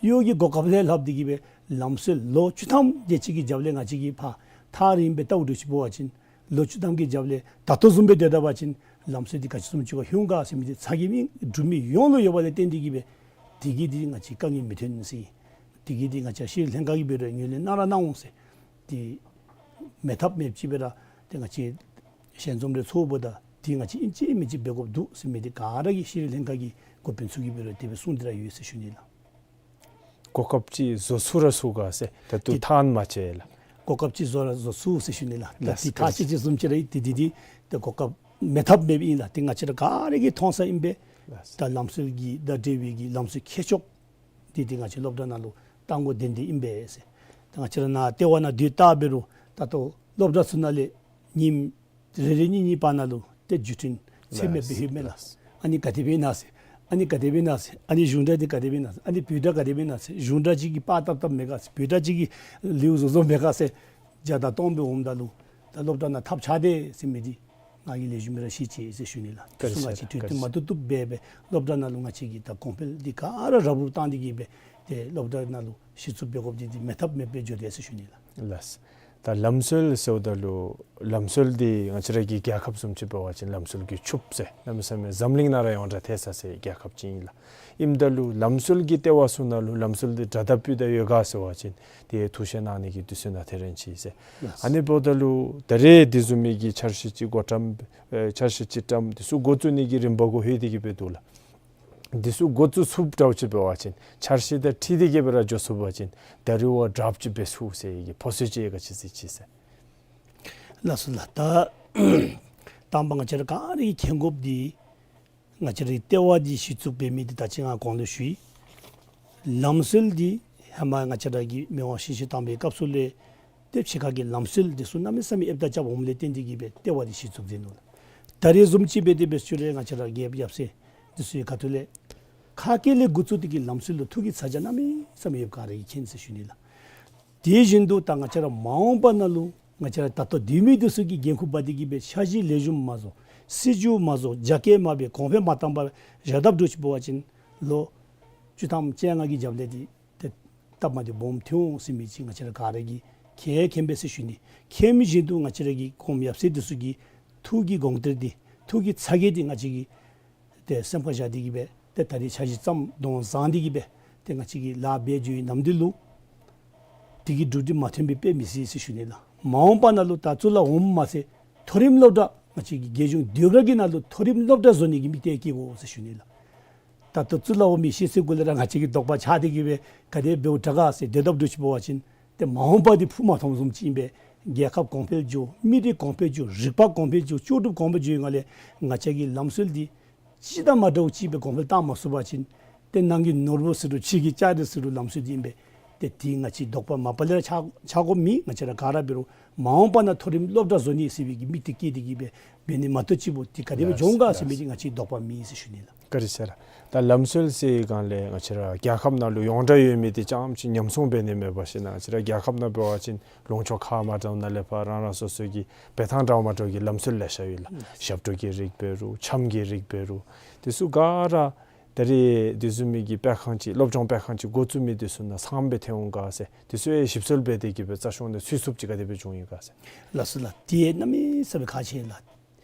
གཡོག་གི་གོ་སྐབས་ལས་ལྷག་སྟེ་གི་སྦེ་ལམ་སྲོལ་ལོ་བཅུ་ཐམ་དེ་ཅིག་གི་རྒྱབ་ལས་ང་བཅས་ཀྱིས་ཕར་ཐག་རིངམོ་སྦེ་བལྟཝ་འདྲཝ་ཅིག་འབད་བ་ཅིན་ལོ་བཅུ་ཐམ་གྱི་རྒྱབ་ལས་ད་ལྟོ་བཟུམ་སྦེ་སྡོད་ད་པ་ཅིན་ལམ་སྲོལ་འདི་ག་ཅི་བཟུམ་ཅིག་ཁར་ལྷོད་ག་ཟེར་མི་འདི་ཚ་གྱང་འདྲུད་མི་ཡོངས་ལུ་ཡོད་པ་ལས་བརྟེན་ཏེ་གི་སྦེ་དེ་གིས་འདི་ང་བཅས་དཀའ་ངལ་མི་ཐོན་ཟེར། དེ་གིས་འདི་ང་བཅས་ཤེས་རིག་ལྷན་ཁག་གིས་འབད་རུང་ངོས་ལེན་གནང་ར་གནང་འོང་ཟེར། འདི་མེད་ཐབས་མེདཔ་ཅིག་སྦེ་ར་ཏེ་ང་བཅས་ཞལ་འཛོམས་རེ་ཚོགསཔ་ད་འདི་ང་བཅས་ཨིན་ཅི་མིན་ཅི་འབད་དགོཔ་འདུག་ཟེར་མི་འདི་ག་ར་གིས་ཤེས་རིག་ལྷན་ཁག་གི་འགོ་དཔོན་ཚུ་གིས་འབད་རུང་དེ་སྦེ་གསུངས་ཏེ་ར་ཡོད་ཟེར་ཞུ་ནི་ལགས། གོ་སྐབས་ཅིག་བཟོ་ཚུགས་ར་ཚུགས་ག་ཟེར་ད་ལྟོ་ཐག་མ་བཅད་ལགས། གོ་སྐབས་ཅིག་བཟོ་ར་བཟོ་ཚུགས་ཟེར་ཞུ་ནི་ལགས། ད་ལགས་འདི་ཐག་བཅད་ཅི་བཟུམ་ཅིག་ར་ཨིན། ཏེ་འདི་འདི་ཏེ་གོ་སྐབས་མེད་ཐབས་མེདཔ་ཨིན་ལགས། ཏེ་ང་བཅས་ར་ག་ར་གིས་མཐོང་ས་ཨིན་པས། ལགས། ད་ལམ་སྲོལ་གྱི་དང་འབྲེལ་བའི་གི་ལམ་སྲོལ་མཁས་མཆོག་འདི་འདི་ང་བཅས་སློབ་གྲྭ་ནང་ལུ་གཏང་དགོ་དོན་འདི་ཨིན་པས་ཟེར། ད་ང་བཅས་ར་ནཱ་ལྟེ་བ་ནང་སྡོད་ད་འབད་རུང་ད་ལྟོ་སློབ་གྲྭ་ཚུ་ནང་ལས་ཉིནམ་ རེ་རེ་གཉིས་གཉིས་བར་ན་ལུ་ཏེ་བརྒྱུད་འཕྲིན་ཚད་མེད་སྦེ་ལགས་ཡོདཔ་མས་ལགས། ལགས། ཨ་ནི་ག་དེ་སྦེ་ཨིན་ན་ཟེར། ཨ་ནི་ག་དེ་སྦེ་ཨིན་ན་ཟེར། ཨ་ནི་གཞུང་སྒྲ་འདི་ག་དེ་སྦེ་ཨིན་ན་ཟེར། ཨ་ནི་བོད་སྒྲ་ག་དེ་སྦེ་ཨིན་ན་ཟེར། གཞུང་སྒྲ་ཅིག་གིས་པར་བཏབ་བཏབ་མས་ག་ཟེར། བོད་སྒྲ་ཅིག་གིས་ལེའུ་བཟོ་བཟོཝ་མས་ག་ཟེར། བརྒྱ་དང་སྟོང་སྦེ་འོངམ་ད་ལུ་ད་སློབ་གྲྭ་ནང་ཐབས་ཆག་དེས་ཟེར་མི་འདི་ང་གིས་ལེགས་ཤོམ་སྦེ་ར་ཤེས་ཅི་ཟེར་ཞུ་ནི་ལགས། བཀའ་དྲིན་ཆེ་ལགས། ང་བཅས་བཀའ་དྲིན་ཆེ། དུས་མ་ཐུབ་ཐུབ་སྦེ་སྦེ་སློབ་གྲྭ་ནང་ལུ་ང་བཅས་ཀྱིས་ད་གོང་འཕེལ་འདི་ག་ར་རབ་རུབ་བཏང་སྟེ་གིས་སྦེ་ཏེ་སློབ་གྲྭ་ནང་ལུ་གཞི་བཙུགས་འབད་དགོཔ་འདི་འདི་མེད་ཐབས་མེདཔ་སྦེ་འགྱོ་དེས་ཟེར་ཞུ་ནི་ལགས། ལགས། ད་ལམ་སྲོལ་ཟེརཝ་ད་ལུ་ལམ་སྲོལ་འདི་ང་བཅས་ར་གི་རྒྱལ་ཁབ་བཟུམ་ཅིག་འབད་བ་ཅིན་ལམ་སྲོལ་གྱི་ཕྱུགཔོ་ཟེར་གནམ་མེད་ས་མེད་འཛམ་གླིང་ནང་ར་ཡོངས་གྲགས་ཐལ་ས་ཟེར་རྒྱལ་ཁབ་ཅིག་ཨིན་ལགས། ཨིནམ་ད་ལུ་ལམ་སྲོལ་གྱི་ལྟེ་བ་ཚུ་ནང་ལུ་ལམ་སྲོལ་འདི་དྲ་དག་ཕུལ་ད་ཡོད་ག་ཟེར་བ་ཅིན་དེ་ཐུགས་བཞེད་གནང་ནི་གི་དུས་ཚོད་ནང་ཐེ་རན་ཅི་ཟེར། ལགས། ཨ་ནི་འབདཝ་ད་ལུ་ད་རེས་དེ་བཟུམ་མའི་གི་འཆར་གཞི་ཅིག་འགོ་བཀྲམ་ཨེ་འཆར་གཞི་ཅིག་བཀྲམ་དེ་ཚུ་འགོ་བཙུགས་ནི་གི་རིམ་པ་གུ་ལྷོད་དེ་གིས་སྦེ་འདུག་ལགས། དེ་ཚུ་འགོ་བཙུགས་ཚུགསཔ་འདྲཝ་ཅིག་འབད་བ་ཅིན་འཆར་གཞི་དང་འཁྲིལ་ཏེ་གིས་སྦེ་ར་འགྱོ་ཚུགས་པ་ཅིན་ད་རེས་བ་དྲགཔ་ཅིག་འབད་ཚུགས་ཟེར་གྱི་ཕོ་སོ་ཅིག་ག་ཅི་ཟེར་ཅི་ཟེར། ལགས་སོ་ལགས། ད་དང་པ་ང་བཅས་ར་ག་ར་གིས་མཁྱེན་དགོཔ་འདི་ང་བཅས་རའི་ལྟེ་བ་འདི་གཞི་བཙུགས་འབད་མི་འདི་ད་ཅི་ང་གོང་ལུ་ཞུ་ཡི། ལམ་སྲོལ་འདི་ཧེ་མ་ང་བཅས་ར་གི་མི་དབང་ཞི་བདེ་དང་པའི་སྐབས་སུ་ལས་ཏེ་ཕྱི་ཁ་གི་ལམ་སྲོལ་འདི་ཚུ་གནམ་མེད་ས་མེད་ཨེབ་དང་རྐྱབ་འོངམ་ལས་བརྟེན་ཏེ་གིས་སྦེ་ལྟེ་བ་འདི་གཞི་བཙུགས་མཛད་ནུག་ལགས། ད་རེས་བཟུམ་ཅིག་འབད་དེ་འབད་ཞུ་རུང་ང་བཅས་ར་རྒྱལཔོ་ཡབ་སྲས་འདི་ཚུ་གི་ཁ་ཐུག་ལས་ཁ་སྐད་ལས་འགོ་བཙུགས་ཏེ་གིས་ལམ་སྲོལ་ལུ་ཐུགས་ཀྱི་ཚ་གྱང་གནམ་མེད་ས་མེད་ཡོདཔ་ག་ར་གིས་མཁྱེན་ཟེར་ཞུ་ནི་ལགས། དེ་བཞིན་དུ་ད་ང་བཅས་ར་མ་འོངས་པ་ནང་ལུ་ང་བཅས་ར་ད་ལྟོ་སྡོད་མི་འདི་ཚུ་གིས་འགན་ཁུར་འབག་སྟེ་གིས་སྦེ་འཆར་གཞི་ལེགས་ཤོམ་མ་བཟོ་སྲིད་བྱུས་མ་བཟོ་རྒྱ་སྐྱེད་མ་འབད་གོང་འཕེལ་མ་བཏང་པར་བཞག་དཔ་འདྲཝ་ཅིག་འབད་བ་ཅིན་ལོ་བཅུ་ཐམ་བཅོ་ལྔ་གི་རྒྱབ་ལས་འདི་ཏེ་སྟབས་མ་བདེཝ་སྦོམ་ཐོན་འོང་ཟེར་མི་ཅིག་ང་བཅས་ར་ག་ར་གིས་མཁྱེན་མཁྱེན་པས་ཟེར་ཞུ་ནི། མཁྱེན་མི་བཞིན་དུ་ང་བཅས་ར་གི་གོངམ་ཡབ་སྲས་འདི་ཚུ་གི་ཐུགས་ཀྱི་དགོངས་གཏེར་འདི་ཐུགས་ཀྱི་ཚ་གྱང་འདི་ང་བཅས་ཀྱིས་ཏེ་སེམས་ཁར་བཞག་སྟེ་གིས་སྦེ་ཏེ་ད་རེས་འཆར་གཞི་བརྩམས་དོན་བཟང་སྟེ་གིས་སྦེ་ཏེ་ང་བཅས་ཀྱིས་ལཱ་འབད་འགྱོ་བའི་ནམ་དུས་ལུ་དེ་གི་གྲུབ་འབྲས་མ་ཐོན་པའི་དཔེ་མི་སྲིད་ཟེར་ཞུ་ནི་ལགས། མ་འོངས་པ་ནང་ལུ་ད་གཙུག་ལག་འོགམ་མ་ཚད་མཐོ་རིམ་སློབ་གྲྭ་ང་བཅས་ཀྱི་རྒྱལ་གཞུང་ཟློས་གར་གྱི་ནང་ལུ་མཐོ་རིམ་སློབ་གྲྭ་བཟོ་ནི་གི་དམིགས་གཏད་བསྐྱེད་དགོ་ཟེར་ཞུ་ནི་ལགས། ད་ལྟོ་གཙུག་ལག་འོག་མའི་ཤེས་ཚད་གུ་ལས་ར་ང་བཅས་ཀྱི་དོགས་པ་ཆགས་ཏེ་གིས་སྦེ་ག་དེ་འབདཝ་དྲག་ག་ཟེར་སྡོད་དཔ་འདྲཝ་ཅིག་འབད་བ་ཅིན་ཏེ་མ་འོངས་པ་འདི་ཕུགས་མ་ཐོགས་བཟུམ་ཅིག་ཨིན་པས། རྒྱལ་ཁབ་གོང་འཕེལ་འགྱོ་མི་རིགས་གོང་འཕེལ་འགྱོ་རིག་པ་གོང་འཕེལ་འགྱོ་ལྕོགས་གྲུབ་གོང་འཕེལ་འགྱོ་བའི་སྒང་ལས་ང་བཅས་ཀྱི་ལམ་སྲོལ་འདི་ཅི་དང་མ་འདྲཝ་ཅིག་སྦེ་གོང་འཕེལ་བཏང་མ་ཚུགས་པ་ཅིན་ཏེ་ནང་གི་ནོར་བུ་ཟེར་རུང་ཕྱི་གི་ལྕགས་རི་ཟེར་རུང་ལམ་སྲོལ་འདི་ཨིན་པས། ཏེ་དེ་ང་བཅས་དོགས་པ་མ་པ་ལས་ར་ཆགས་ཆགས་དགོཔ་མེད། ང་བཅས་ར་ག་ར་འབད་རུང་མ་འོངས་པ་ནང་མཐོ་རིམ་སློབ་གྲྭ་བཟོ་ནི་ཟེར་བའི་གི་དམིགས་གཏད་བསྐྱེད་དེ་གིས་སྦེ་འབད་ནི་མ་གཏོགས་ཅིག་པོ་དེ་ག་དེ་སྦེ་ལགས་འགྱོ་འོང་ག་ལགས་ཟེར་མི་འདི་ང་བཅས་དོགས་པ་མེད་ཟེར་ཞུ་ནི་ལགས། བཀའ་དྲིན་ཆེ་ལགས། ད་ལམ་སྲོལ་ཟེར་བའི་སྒང་ལས་ང་བཅས་ར་རྒྱལ་ཁབ་ནང་ལུ་ཡོངས་གྲགས་ཡོད་མི་འདི་རྐྱངམ་ཅིག་ཉམས་སྲུང་འབད་ནི་མེད་པ་ཅིན་ང་བཅས་ར་རྒྱལ་ཁབ་ནང་འབད་བ་ཅིན་ལུང་ཕྱོགས་ཁ་མ་འདྲཝ་ནང་ལས་ཕར་རང་རང་སོ་སོ་གི་འབད་ཐངས་འདྲཝ་མ་འདྲཝ་གི་ལམ་སྲོལ་ལེ་ཤ་ཡོད་ལགས། ཞབས་བྲོ་གི་རིགས་འབད་རུང་འཆམ་གྱི་རིགས་འབད་རུང་དེ་ཚུ་ག་ར་ད་རེས་དེ་བཟུམ་མའི་གི་སྤེལ་ཁང་ཅིག་སློབ་སྦྱོང་སྤེལ་ཁང་ཅིག་འགོ་བཙུགས་མི་འདི་ཚུ་ནང་ཚངམ་སྦེ་ཐོན་འོང་ག་ཟེར། དེ་ཚུ་ཡང་ཞིབ་འཚོལ་འབད་དེ་གིས་སྦེ་རྩ་གཞུང་ནང་ཚུད་ཚུགསཔ་ཅིག་ག་དེ་སྦེ་བྱུང་ཡི་ག་ཟེར། ལགས་སོ་ལགས། དེ་གནམ་མེད་ས་མེད་ཁག་ཆེ་ལགས།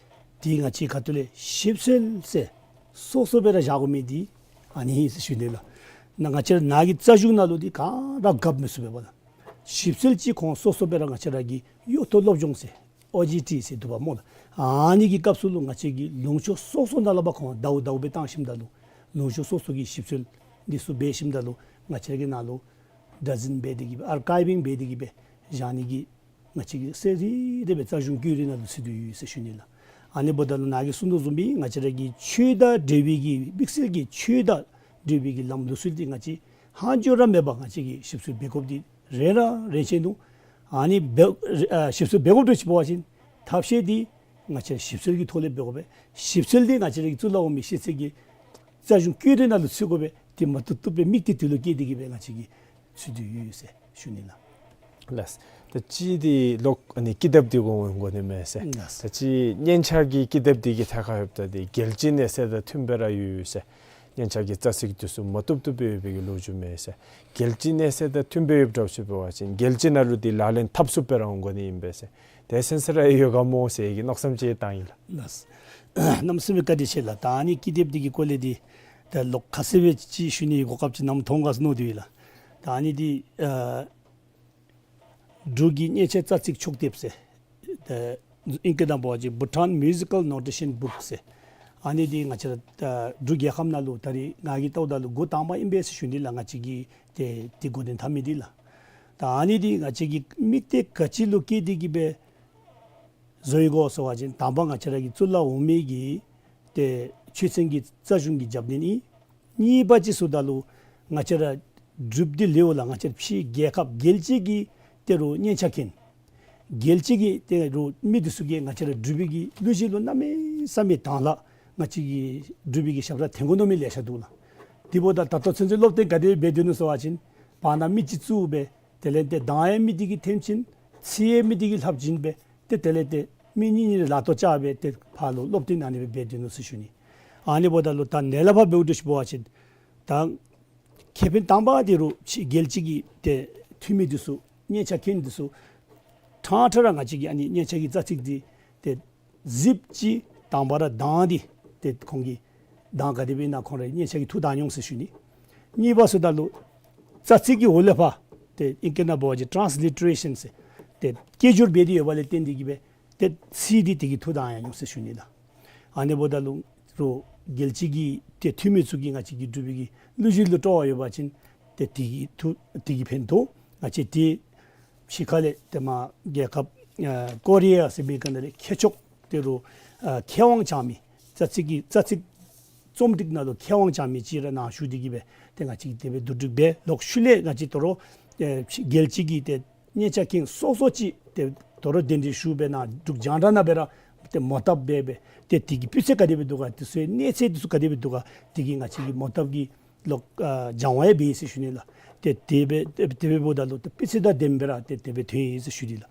དེ་ང་བཅས་ཁ་ཐུག་ལས་ཞིབ་འཚོལ་ཟེར་སོ་སོ་སྦེ་ར་བཞག་དགོ་མི་འདི་ཨ་ནི་ཨིན་ཟེར་ཞུ་ནི་ལགས། ནཱ་ང་བཅས་ར་ནཱ་གི་རྩ་གཞུང་ནང་ལུ་འདི་ག་ར་འགབ་མི་ཚུགས་པས་ལགས། ཞིབ་འཚོལ་ཅིག་ཁོང་སོ་སོ་སྦེ་ར་ང་བཅས་ར་གི་གཡོག་ཐོག་སློབ་སྦྱོང་ཟེར་ཨོ་ཇི་ཊི་ཟེར་འདུག་པ་སྨོ་ལགས། ཨ་ནི་གི་སྐབས་སུ་ལུ་ང་བཅས་ཀྱི་ལུང་ཕྱོགས་སོ་སོ་ནང་ལས་ཕར་ཁོང་ཟླཝ་ཟླཝ་སྦེ་བཏང་ཞིནམ་ད་ལུ་ལུང་ཕྱོགས་སོ་སོ་གི་ཞིབ་འཚོལ་འདི་ཚུ་འབད་ཞིནམ་ད་ལུ་ང་བཅས་ཀྱིས་ནཱ་ལུ་བདག་འཛིན་འབད་དེ་གིས་སྦེ་ཨར་ཀའིབ་ཝིང་འབད་དེ་གིས་སྦེ་བཞག་ནི་གི་ང་བཅས་ཀྱི་གསལ་རི་རི་སྦེ་རྩ་གཞུང་བཀོད་རིས་ནང་ལུ་ཚུད་དེ་ཡོད་ཟེར་ཞུ་ནི་ལགས། ཨ་ནི་འབདཝ་ད་ལུ་ནཱ་གིས་གསུང་དོ་བཟུམ་སྦེ་ང་བཅས་ར་གི་ཆོས་དང་འབྲེལ་བའི་གི་དམིགས་བསལ་གྱི་ཆོས་དང་འབྲེལ་བའི་གི་ལམ་ལུགས་སྲོལ་འདི་ང་བཅས་ཧང་ཅོ་ར་མེད་པར་ང་བཅས་ཀྱིས་ཞིབ་འཚོལ་འབད་དགོཔ་འདི་རེ་ར་རེ་ཆེ་ནུག། ཨ་ནི་འབད་ཨ་ཞིབ་འཚོལ་འབད་དགོཔ་འདྲཝ་ཅིག་འབད་བ་ཅིན་ཐབས་ཤེས་འདི་ང་བཅས་ཞིབ་འཚོལ་གྱི་ཐོག་ལས་འབད་དགོ་པས། ཞིབ་འཚོལ་འདི་ང་བཅས་ར་གི་གཙུག་ལག་འོག་མའི་ཤེས་ཚད་ཀྱི་རྩ་གཞུང་བཀོད་རིས་ནང་ལུ་ཚུད་དགོ་པས། དེ་མ་ཐུབ་ཐུབ་པའི་དམིགས་གཏད་དེ་ལུ་བསྐྱེད་དེ་གིས་སྦེ་ང་བཅས་ཀྱིས་ཚུད་དེ་ཡོད་ཟེར་ཞུ་ནི་ལགས། ལགས། ད་ཅི་འདི་ལོག་ཨ་ནི་ཀི་དེབ་འདི་གུ་འོང་དགོ་ནི་མས་ཟེར། ལགས། ད་ཅི་སྙན་ཆ་གི་ཀི་དེབ་འདི་གི་ཐད་ཁར་ཡོདཔ་ད་འདི་རྒྱལ་སྤྱིའི་གནས་ཚད་དང་མཐུན་པ་ར་ཡོད་ཡོད་ཟེར། སྙན་ཆ་གི་རྩ་ཚིག་འདི་ཚུ་མ་བཏུབ་བཏུབ་སྦེ་ཡོད་པའི་གི་ལོ་རྒྱུས་མས་ཟེར། རྒྱལ་སྤྱིའི་གནས་ཚད་དང་མཐུན་པ་ཡོདཔ་འདྲཝ་ཅིག་འབད་བ་ཅིན་རྒྱལ་སྤྱི་ནང་ལུ་འདི་ལག་ལེན་འཐབ་ཚུགསཔ་སྦེ་ར་འོང་དགོ་ནི་ཨིན་པས་ཟེར། དེ་སེམས་སུ་ར་ཡོད་ག་སྨོ་ཟེར་གྱི་མནོ་བསམ་ཅིག་བཏང་ཡི་ལགས། ལགས། གནམ་མེད་ས་མེད་བཀའ་དྲིན་ཆེ་ལགས། ད་ཨ་ནི་ཀི་དེབ་འདི་གི་སྐོར་ལས་འདི་ད་ལོག་ཁ་གསལ་སྦེ་ཅིག་ཞུ་ནི་གོ་སྐབས་ཅིག་ནམ་ཐོབ་ག་ཟེར་མནོ་སྟེ་ཡོད་ལགས། ད་ཨ་ནི་འདི་ཨ་འབྲུག་གི་སྙན་ཆ་རྩ་ཚིག་ཕྱོགས་སྡེབ་ཟེར། ད་ཨིང་སྐད་ནང་འབད་བ་ཅིན་Bhutan Musical Notation Book ཟེར། ཨ་ནི་འདི་ང་བཅས་ར་ད་འབྲུག་རྒྱལ་ཁབ་ནང་ལུ་ད་རེས་ང་གིས་བལྟཝ་ད་ལུ་འགོ་དང་པ་ཨིན་པས་ཟེར་ཞུ་ནི་ལགས། ང་བཅས་ཀྱིས་ཏེ་འདི་འགོ་འདྲེན་འཐབ་མི་འདི་ལགས། ད་ཨ་ནི་འདི་ང་བཅས་ཀྱི་དམིགས་གཏད་ག་ཅི་ལུ་བསྐྱེད་དེ་གིས་སྦེ་བཟོ་ཡི་གོ་ཟེར་བ་ཅིན་དང་པ་ང་བཅས་ར་གི་གཙུག་ལག་འོག་མའི་གི་ཏེ་ཆོས་ཚན་གྱི་རྩ་གཞུང་གི་རྒྱབ་སྣོན་ཨིན། གཉིས་པ་ཅིག་ཟེརཝ་ད་ལུ་ང་བཅས་ར་འབྲུགཔ་འདི་ལུ་ལགས། ང་བཅས་ར་ཕྱི་རྒྱལ་ཁབ་རྒྱལ་སྤྱི་གི་ཏེ་རུང་སྙན་ཆ་མཁན་ རྒྱལ་སྤྱི་གི་ཏེ་རུང་མི་འདི་ཚུ་གིས་ང་བཅས་ར་འབྲུག་པའི་གི་གླུ་གཞས་ལུ་གནམ་མེད་ས་མེད་དང་ལ་ང་བཅས་ཀྱི་འབྲུག་པའི་གི་ཞབས་ཁྲ་འཐེན་དགོ་མནོ་མི་ལེ་ཤ་འདུག་ལགས། དེ་འབདཝ་ད་ད་ལྟོ་ཚུན་ཚོད་སློབ་སྟོན་ག་དེ་འབད་དེ་ནུག་ཟེར་བ་ཅིན་བར་ན་མི་གཅིག་བཙུགས་སྦེ་དེ་ལས་ཏེ་གདངས་ཡང་མི་དེ་གིས་འཐེན་བྱིན། ཚིག་ཡང་མི་དེ་གིས་ལྷབ་བྱིན་སྦེ་ཏེ་དེ་ལས་ཏེ་མི་གཉིས་གཉིས་ལ་ལག་ཐོག་བཅར་སྦེ་ཏེ་ཕར་ལུ་སློབ་སྟོན་ཨ་ནི་སྦེ་འབད་དེ་ནུག་ཟེར་ཞུ་ནི། ཨ་ནི་འབདཝ་ད་ལུ་ད་ནཱ་ལས་ཕར་འབདཝ་ད་ཞུ་བ་ཅིན་ད་ཁེ་ཕན་དང་པ་དེ་རུང་ཕྱི་རྒྱལ་སྤྱི་གི་ཏེ་འཐུས་མི་འདི་ཚུ་སྙན་ཆ་མཁན་འདི་ཚུ་ཕྲང་ཕྲང་ར་ང་བཅས་ཀྱི་ཨ་ནི་སྙན་ཆ་གི་རྩ་ཚིག་འདི་ཏེ་གཟིགས་ཅི། དང་པ་ར་གདངས་འདི་ཏེ་ཁོང་གིས་གདངས་ག་དེ་སྦེ་ཨིན་ན་ཁོང་ར་སྙན་ཆ་གིས་ཐུགས་དག་འོང་ཟེར་ཞུ་ནི། གཉིས་པ་ཟེརཝ་ད་ལུ་རྩ་ཚིག་གི་འོག་ལས་ཕར་ཏེ་ཨིང་སྐད་ནང་འབད་བ་ཅིན་ཊཱནསི་ལི་ཊ་རེ་ཤཱན་ཟེར་ཏེ་སྐད་སྒྱུར་འབད་དེ་ཡོདཔ་ལས་བརྟེན་ཏེ་གིས་སྦེ་ཏེ་ཚིག་འདི་དེ་གིས་ཐུགས་དག་འོང་ཟེར་ཞུ་ནི་ལགས། ཨ་ནི་འབདཝ་ད་ལུ་རུང་རྒྱལ་སྤྱི་གི་ཏེ་འཐུས་མི་ཚུ་གིས་ང་བཅས་ཀྱི་འབྲུག་པའི་གི་གླུ་གཞས་ལུ་སྤྲོ་བ་ཡོད་པ་ཅིན་ཏེ་དེ་གིས་ཐུགས་དེ་གིས་ཕན་ཐོགས། ང་བཅས་ཏེ་ཕྱི་ཁ་ལས་ཏེ་མར་རྒྱལ་ཁབ་ཨ་ཀོ་རི་ཡ་ཟེར་མི་ག་ནང་ལས་མཁས་མཆོག་ཏེ་རུང་ཨ་མཁས་དབང་བྱང་མི་རྩ་ཚིག་གི་རྩ་ཚིག་རྩོམ་སྒྲིག་ནང་ལུ་མཁས་དབང་བྱང་མི་ཅིག་ར་ནཱ་བཞུགས་ཏེ་གིས་སྦེ་ཏེ་ང་བཅས་ཀྱིས་དེ་སྦེ་བསྡུ་སྒྲིག་འབད། ལོག་ཤུལ་ལས་ང་བཅས་དོ་རུང་ཨེ་རྒྱལ་སྤྱི་གི་ཏེ་སྙན་ཆ་མཁན་སོ་སོ་ཅིག་ཏེ་དོ་རུང་གདན་འདྲེན་ཞུ་སྦེ་ནཱ་འབྲུག་རྒྱང་བསྒྲགས་ནང་སྦེ་ར་ཏེ་མོ་བཏབ་འབད་སྦེ་ཏེ་དེ་གི་སྤུས་ཚད་ག་དེ་སྦེ་འདུག་ག། དེ་ཚུ་གནས་ཚད་དེ་ཚུ་ག་དེ་སྦེ་འདུག་ག། དེ་གིས་ང་བཅས་ཀྱིས་མོ་བཏབ་ཀྱི་ལོག་ཨ་སྦྱང་བ་ཡང་འབད་ཡི་ཟེར་ཞུ་ནི་ལགས། ཏེ་དེ་སྦེ་དེ་སྦེ་འབདཝ་ད་ལུ་ཏེ་སྤུས་ཚད་དང་ལྡནམ་སྦེ་ར་ཏེ་དེ་སྦེ་ཐོན་ཡི་ཟེར་ཞུ་ནི་ལགས།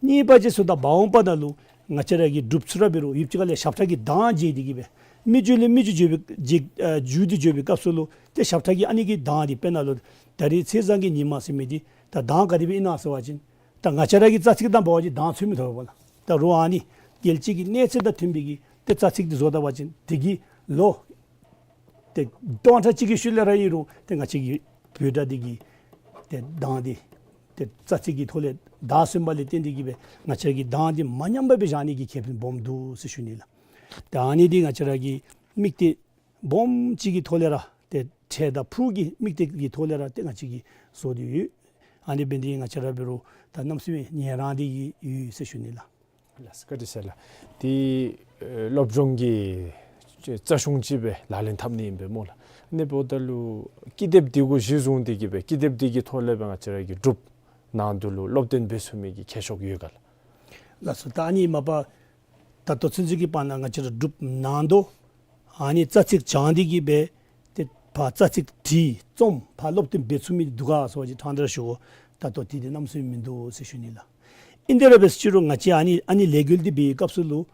གཉིས་པ་ཅིག་ཟེརཝ་ད་འབདཝ་ད་ནཱ་ལུ་ང་བཅས་ར་གི་འབྲུགཔ་ཚུ་ར་འབད་རུང་ཡུདཔ་ཅིག་ཁ་ལས་ཞབས་ཁྲ་གི་གདངས་བརྗེ་སྟེ་གིས་སྦེ་མི་རྒྱུད་ལས་མི་རྒྱུད་བརྗེ་སྦེ་བརྗེ་ཨ་བརྒྱུད་དེ་འགྱོ་བའི་སྐབས་སུ་ལུ་ཏེ་ཞབས་ཁྲ་གི་ཨ་ནི་གི་གདངས་འདི་དཔེར་ན་ལུ་ད་རིས་ཚེས་བཟང་གི་ཉིན་མ་ཟེར་མི་འདི་ད་གདངས་ག་དེ་སྦེ་ཨིན་ན་ཟེར་བ་ཅིན་ད་ང་བཅས་ར་གི་རྩ་ཚིག་དང་འབད་བ་ཅིན་གདངས་ཚུད་མི་ཐོབ་པས་ལགས། ད་རུང་ཨ་ནི་རྒྱལ་སྤྱི་གི་གནས་ཚད་དང་མཐུན་པའི་གི་ཏེ་རྩ་ཚིག་འདི་བཟོ་ད་པ་ཅིན་དེ་གིས་ལོ་ཏེ་སྟོང་ཕྲག་གཅིག་གི་ཤུལ་ལས་ར་ཨིན་རུང་ཏེ་ང་བཅས་ཀྱི་བོད་སྒྲ་འདི་གི་ཏེ་གདངས་འདི་ཏེ་རྩ་ཚིག་གི་ཐོག་ལས་བདའ་སོང་པ་ལས་བརྟེན་ཏེ་གིས་སྦེ་ང་བཅས་ཀྱི་གདངས་འདི་མ་ཉམས་པ་སྦེ་བཞག་ནི་གི་ཁེ་ཕན་སྦོམ་འདུག་ཟེར་ཞུ་ནི་ལགས། ཏེ་ཨ་ནི་འདི་ང་བཅས་ར་གི་དམིགས་གཏད་སྦོམ་ཅིག་གི་ཐོག་ལས་ར་ཏེ་ཁྲལ་དང་ཕུགས་ཀྱི་དམིགས་གཏད་ཀྱི་ཐོག་ལས་ར་ཏེ་ང་བཅས་ཀྱིས་བཟོ་སྟེ་ཡོད། ཨ་ནི་འབད་ནི་འདི་ང་བཅས་ར་འབད་རུང་ད་གནམ་མེད་ས་མེད་ཉན་རང་འདི་ཡོད་ཟེར་ཞུ་ནི་ལགས། ལགས་སོ། བཀའ་དྲིན་ཆེ་ལགས། ཏེ་ཨེ་སློབ་སྦྱོང་གི་རྩ་གཞུང་ཅིག་སྦེ་ལག་ལེན་འཐབ་ནི་ཨིན་པས་སྨོ་ལགས། ཨ་ནི་འབདཝ་ད་ལུ་ཀི་དེབ་འདི་གུ་གཞི་བཟུང་སྟེ་གིས་སྦེ་ཀི་དེབ་འདི་གི་ཐོག་ལས་སྦེ་ང་བཅས་ར་གི་འབྲུགཔ་ནང་དུ་ལུ་སློབ་སྟོན་འབད་ཚུགས་མི་གི་ཁྱད་ཤོག་ཡོད་ག་ལགས། ལགས་སོ། ད་ཨ་ནི་མ་པ་ད་ལྟོ་ཚུན་ཚོད་ཀྱི་བར་ན་ང་བཅས་ར་འབྲུགཔ་ནང་དུ་ཨ་ནི་རྩ་ཚིག་སྦྱང་སྟེ་གིས་སྦེ་ཏེ་ཕར་རྩ་ཚིག་བྲིས་རྩོམ་ཕར་སློབ་སྟོན་འབད་ཚུགས་མི་འདི་འདུག་ག་ཟེར་བ་ཅིན་ཕྲང་སྟེ་ར་ཞུ་དགོ། ད་ལྟོ་དེ་འདི་གནམ་མེད་ས་མེད་མིན་འདུག་ཟེར་ཞུ་ནི་ལགས། ཨིན་ཏེ་ར་འབད་ཟེར་ཅི་རུང་ང་བཅས་ཨ་ནི་ཨ་ནི་ལས་འགུལ་འདི་འབད་བའི་སྐབས་སུ་ལུ་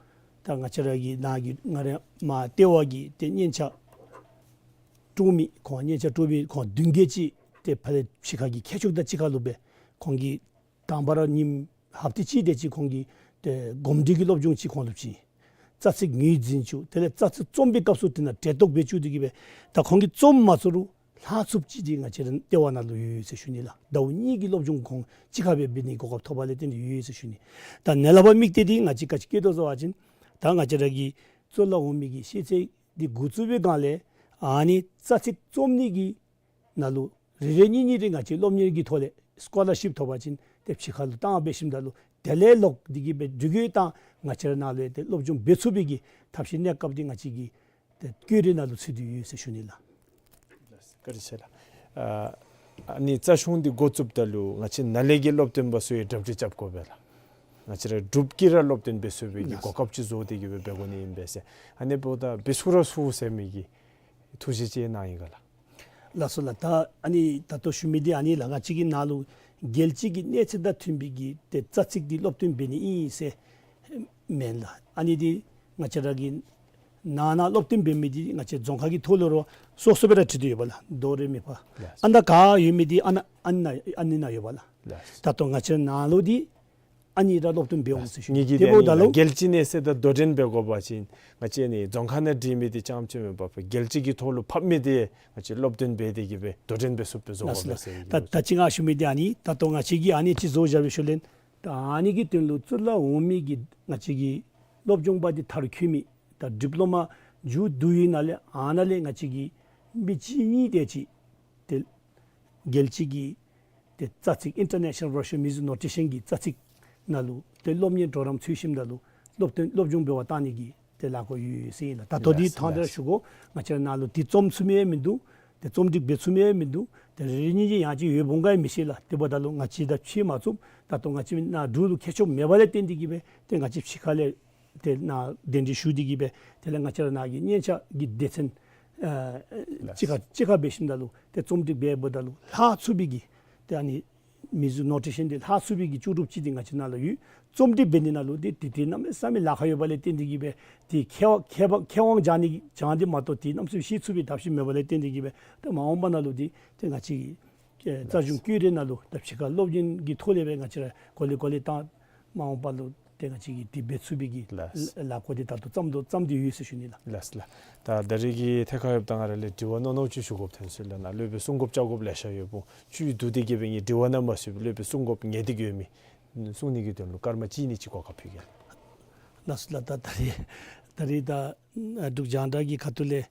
ད་ང་བཅས་ར་གི་ནཱ་གི་ང་རའི་མར་ལྟེ་བ་གི་ཏེ་སྙན་ཆ་དཀྲོག་མི་ཁོང་སྙན་ཆ་དཀྲོག་མི་ཁོང་བདུན་བརྒྱད་ཅིག་ཏེ་ཕར་ལས་ཕྱི་ཁ་གི་མཁས་མཆོག་དང་གཅིག་ཁར་ལུ་སྦེ་ཁོང་གིས་དང་པ་ར་ཉིནམ་ཧབ་ཏ་གཅིག་དེ་ཅིག་ཁོང་གིས་ཏེ་གོམས་འདྲིས་ཀྱི་སློབ་སྦྱོང་ཅིག་ཁོང་ལུ་བྱིན། རྩ་ཚིག་ངོས་འཛིན་བཅུག། དེ་ལས་རྩ་ཚིག་རྩོམ་པའི་སྐབས་སུ་དེ་ནང་གྲལ་གཏོགས་འབད་བཅུག་སྟེ་གིས་སྦེ་ད་ཁོང་གིས་རྩོམ་མ་ཚུགས་རུང་ལྷག་ཚུགསཔ་ཅིག་འདི་ང་བཅས་ར་ལྟེ་བ་ནང་ལུ་ཡོད་ཟེར་ཞུ་ནི་ལགས། ཟླཝ་གཉིས་ཀྱི་སློབ་སྦྱོང་ཁོང་གཅིག་ཁར་སྦེ་འབད་ནི་གོ་སྐབས་ཐོབ་པ་ལས་བརྟེན་ཏེ་ཡོད་ཟེར་ཞུ་ནི། ད་ནཱ་ལས་ཕར་དམིགས་གཏད་འདི་ང་བཅས་ག་ཅི་བསྐྱེད་དོ་ཟེར་བ་ཅིན་ད་ང་བཅས་ར་གི་རྩོད་ལ་འོང་མི་གི་ཤེས་ཚད་འདི་འགོ་བཙུགས་པའི་སྒང་ལས་ཨ་ནི་རྩ་ཚིག་རྩོམ་ནི་གི་ནང་ལུ་རེ་རེ་གཉིས་གཉིས་རེ་ང་བཅས་སློབ་གཉེར་གྱི་ཐོག་ལས་སི་ཀོ་ལར་ཤིཔ་ཐོབ་པ་ཅིན་ཏེ་ཕྱི་ཁ་ལུ་བཏང་འབད་ཞིནམ་ད་ལུ་དེ་ལས་ལོག་སྟེ་གིས་སྦེ་འབྲུག་རྒྱལ་དང་ང་བཅས་ར་ནཱ་ལུ་ཏེ་སློབ་སྦྱོང་འབད་ཚུགས་པའི་གི་ཐབས་ཤེས་གནས་སྐབས་འདི་ང་བཅས་ཀྱི་ཏེ་བཀོད་སྒྲིག་ནང་ལུ་ཚུད་དེ་ཡོད་ཟེར་ཞུ་ནི་ལགས། བཀའ་དྲིན་ཆེ་ལགས། ཨ་ཨ་ནི་རྩ་གཞུང་འདི་འགོ་བཙུགསཔ་ད་ལུ་ང་བཅས་ནཱ་ལས་ཀྱི་སློབ་སྟོན་པ་ཚུ་ཡང་གྲ་སྒྲིག་རྐྱབ་དགོ་པས་ལགས། ང་བཅས་ར་འབྲུགཔ་གིས་ར་སློབ་སྟོན་འབད་ཚུགས་པའི་གི་གོ་སྐབས་ཅིག་བཟོ་སྟེ་གིས་སྦེ་འབད་དགོ་ནི་ཨིན་པས་ཟེར། ཨ་ནི་འབདཝ་ད་འབད་ཚུགས་ར་ཚུགས་ཟེར་མི་གི་ཐུགས་བཞེད་ཅིག་གནང་ཡི་ག་ལགས། ལགས་སོ་ལགས། ད་ཨ་ནི་ད་ལྟོ་ཞུ་མི་འདི་ཨ་ནི་ལགས། ང་བཅས་ཀྱི་ནཱ་ལུ་རྒྱལ་སྤྱི་གི་གནས་ཚད་དང་མཐུན་པའི་གི་ཏེ་རྩ་ཚིག་འདི་སློབ་སྟོན་འབད་ནི་ཨིན་ཟེར་མེན་ལགས། ཨ་ནི་འདི་ང་བཅས་ར་གི་ནང་ན་སློབ་སྟོན་འབད་མི་འདི་ང་བཅས་རྫོང་ཁག་གི་ཐོག་ལུ་ར་སོ་སོ་སྦེ་ར་བྲིས་ཏེ་ཡོད་པས་ལགས། དོ་རེ་མི་ཕ། ལགས་སོ། ཨ་ནཱ་ག་ཡོད་མི་འདི་ཨ་ནཱ་ཨ་ནཱ་ཨ་ནི་ནང་ཡོད་པས་ལགས། ལགས་སོ། ད་ལྟོ་ང་བཅས་ནང་ལུ་འདི་ཨ་ནི་ར་སློབ་སྟོན་འབད་འོང་ཟེར་ཞུ་ནི། ངེ་གི་དེ་འབདཝ་ད་ལུ་རྒྱལ་སྤྱི་གནས་ཚད་དང་དོ་འགྲན་འབད་དགོ་པ་ཅིན་ང་བཅས་ནི་རྫོང་ཁག་ནང་བྲིས་མི་འདི་རྐྱངམ་ཅིག་མེན་པར་རྒྱལ་སྤྱི་གི་ཐོག་ལུ་ཕབ་མི་འདི་ང་བཅས་སློབ་སྟོན་འབད་དེ་གིས་སྦེ་དོ་འགྲན་འབད་ཚུགསཔ་སྦེ་བཟོ་དགོ་པས་ཟེར་ཨིན། ད་ད་ཅི་ང་ཞུ་མི་འདི་ཨ་ནི་ད་ལྟོ་ང་བཅས་ཀྱིས་ཨ་ནི་ཅིག་བཟོ་བཞག་པའི་ཤུལ་ལས་ད་ཨ་ནི་གི་དོན་ལུ་རྩོད་ལ་འོང་མི་གི་ང་བཅས་ཀྱི་སློབ་སྦྱོང་པ་འདི་མཐར་འཁྱོལ་མི་ད་ཌིཔ་ལོ་མ་མཇུག་བསྡུ་ཡི་ནང་ལས་ཨ་ནཱ་ལས་ང་བཅས་ཀྱིས་མི་གཅིག་གཉིས་དེ་ཅིག་ཏེ་རྒྱལ་སྤྱི་གི་ཏེ་རྩ་ཚིག་International Version Music Notation གི་རྩ་ཚིག་ནང་ལུ་ཏེ་སློབ་གཉེར་གྲོགས་རམ་ཚུད་ཞིནམ་ད་ལུ་སློབ་སྟོན་སློབ་སྦྱོང་འབད་བར་བཏང་ནི་གི་ཏེ་ལས་འགུལ་ཡོད་ཟེར་ཨིན་ལགས། ད་ལྟོ་འདི་ལགས་སོ། ཐང་དེ་ལགས་སོ། ཞུ་དགོ། ང་བཅས་ནཱ་ལུ་འདི་རྩོམ་ཚུགས་མི་ཡང་མིན་འདུག། རྩོམ་སྒྲིག་འབད་ཚུགས་མི་མིན་འདུག། ཏེ་རེ་རེ་གཉིས་གཉིས་ཡང་ཅིན་ཡོདཔ་འོང་ག་ཡང་མི་ཤེས་ལགས། དེ་འབདཝ་ད་ལུ་ང་བཅས་དང་ཕྱད་མ་ཚུགསཔ། ད་ལྟོ་ང་བཅས་ནཱ་འབྲུག་ལུ་མཁས་མཆོག་མེད་པ་ལས་བརྟེན་ཏེ་གིས་སྦེ་ཏེ་ང་བཅས་ཕྱི་ཁ་ལས་ཏེ་ནཱ་གདན་འདྲེན་ཞུ་སྟེ་གིས་སྦེ་དེ་ལས་ང་བཅས་ར་ནཱ་གི་སྙན་ཆ་གི་སྡེ་ཚན་ཨ་ལགས། གཅིག་ཁར་གཅིག་ཁར་འབད་ཞིནམ་ད་ལུ་ཏེ་རྩོམ་སྒྲིག་འབད་འབདཝ་ད་ལུ་ལྷག་ཚུགས་པའི་གི་ཏེ་ཨ་ནི་མིང་གཟུགས་ནོ་ཊེ་ཤཱན་འདི་ལྷག་ཚུགས་པའི་གི་ལྕོགས་གྲུབ་ཅིག་འདི་ང་བཅས་ནཱ་ལུ་ཡོད། རྩོམ་སྒྲིག་འབད་ནི་ནང་ལུ་འདི་ཏེ་ཏེ་གནམ་མེད་ས་མེད་ལཱ་ཁག་ཡོད་པ་ལས་བརྟེན་ཏེ་གིས་སྦེ་ཏེ་མཁས་དབང་མཁས་དབང་མཁས་དབང་སྦྱང་ནི་སྦྱང་སྟེ་མ་གཏོགས་ཏེ་གནམ་མེད་ས་མེད་ཤེས་ཚུགས་པའི་ཐབས་ཤེས་མེད་པ་ལས་བརྟེན་ཏེ་གིས་སྦེ་ཏེ་མ་འོངས་པ་ནང་ལུ་འདི་ཏེ་ང་བཅས་ཀྱི་ཨེ་རྩ་གཞུང་ཀུན་རའི་ནང་ལུ་ད་ཕྱི་ཁར་སློབ་ཆེན་གྱི་ཐོག་ལས་སྦེ་ང་བཅས་ར་གོ་ལེ་གོ་ལེ་བཏང་མ་འོངས་པ་ལུ་ཏེ་ང་བཅས་ཀྱིས་དེ་འབད་ཚུགས་པའི་གི་ལགས། ལཱ་འགོ་འདི་ད་ལྟོ་བརྩམ་དོ་བརྩམས་ཏེ་ཡོད་ཟེར་ཞུ་ནི་ལགས། ལགས་ལགས། ད་ད་རེས་ཀྱི་ཐད་ཁར་ཡོདཔ་ད་ང་ར་ལས་དྲི་བ་རྣོ་རྣོ་ཅིག་ཞུ་དགོཔ་ཐོན་སོང་ལགས། ནཱ་སློབ་དཔོན་གསུང་དགོཔ་བཅར་དགོཔ་ལེ་ཤ་ཡོདཔ་འོང་། བཅུད་བསྡུ་སྟེ་གིས་སྦེ་ངེའི་དྲི་བ་ནང་མ་ཚུད་པར་སློབ་དཔོན་གསུང་དགོཔ་ངེས་ཏིག་ཡོད་མི་གསུང་ནི་གི་དོན་ལུ་སྐར་མ་གཅིག་གཉིས་ཅིག་གོ་སྐབས་ཕུལ་གེ་ལགས། ལགས་སོ་ལགས། ད་ད་རེས་ད་རེས་ད་འབྲུག་རྒྱང་བསྒྲགས་ཀྱི་ཁ་ཐུག་ལས་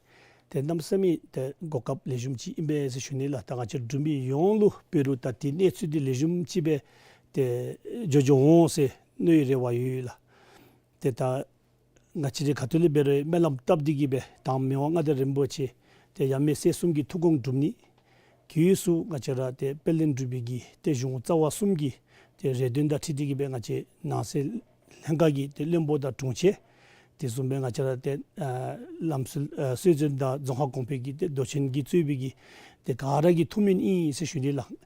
ཏེ་གནམ་མེད་ས་མེད་ཏེ་གོ་སྐབས་ལེགས་ཤོམ་ཅིག་ཨིན་པས་ཟེར་ཞུ་ནི་ལགས། ད་ང་བཅས་འབྲུག་མི་ཡོངས་ལུ་འབད་རུང་ད་ཏེ་གནས་ཚུལ་འདི་ལེགས་ཤོམ་ཅིག་སྦེ་ཏེ་འགྱོ་འགྱོཝ་འོང་ཟེར་མནོ་བའི་རེ་བ་ཡོད་ལགས། ཏེ་ད་ང་བཅས་རའི་ཁ་ཐུག་ལས་འབད་རུང་སྨོན་ལམ་བཏབ་སྟེ་གིས་སྦེ་དང་མི་དབང་མངའ་བདག་རིན་པོ་ཆེ་ཏེ་ཡབ་མེས་སྲས་གསུམ་གྱི་ཐུགས་དགོངས་འགྲུབ་ནི། གི་ཡུལ་སུ་ང་བཅས་ར་ཏེ་དཔལ་ལྡན་འབྲུག་པའི་གི་ཏེ་གཞུང་རྩ་བ་གསུམ་གྱི་ཏེ་རེ་འདུན་དང་འཁྲིལ་ཏེ་གིས་སྦེ་ང་བཅས་ནང་སྲིད་ལྷན་ཁག་གི་ཏེ་བློན་པོ་དང་དྲུང་ཆེན་དེ་བཟུམ་སྦེ་ང་བཅས་ར་ཏེ་ཨ་ལམ་སྲོལ་ཨ་སྲོལ་འཛིན་དང་རྫོང་ཁག་གོང་འཕེལ་གྱི་ཏེ་མདོ་ཆེན་གྱིས་གཙོས་པའི་གི་ཏེ་ག་ར་གི་ཐུགས་སྨོན་ཨིན་ཟེར་ཞུ་ནི་ལགས།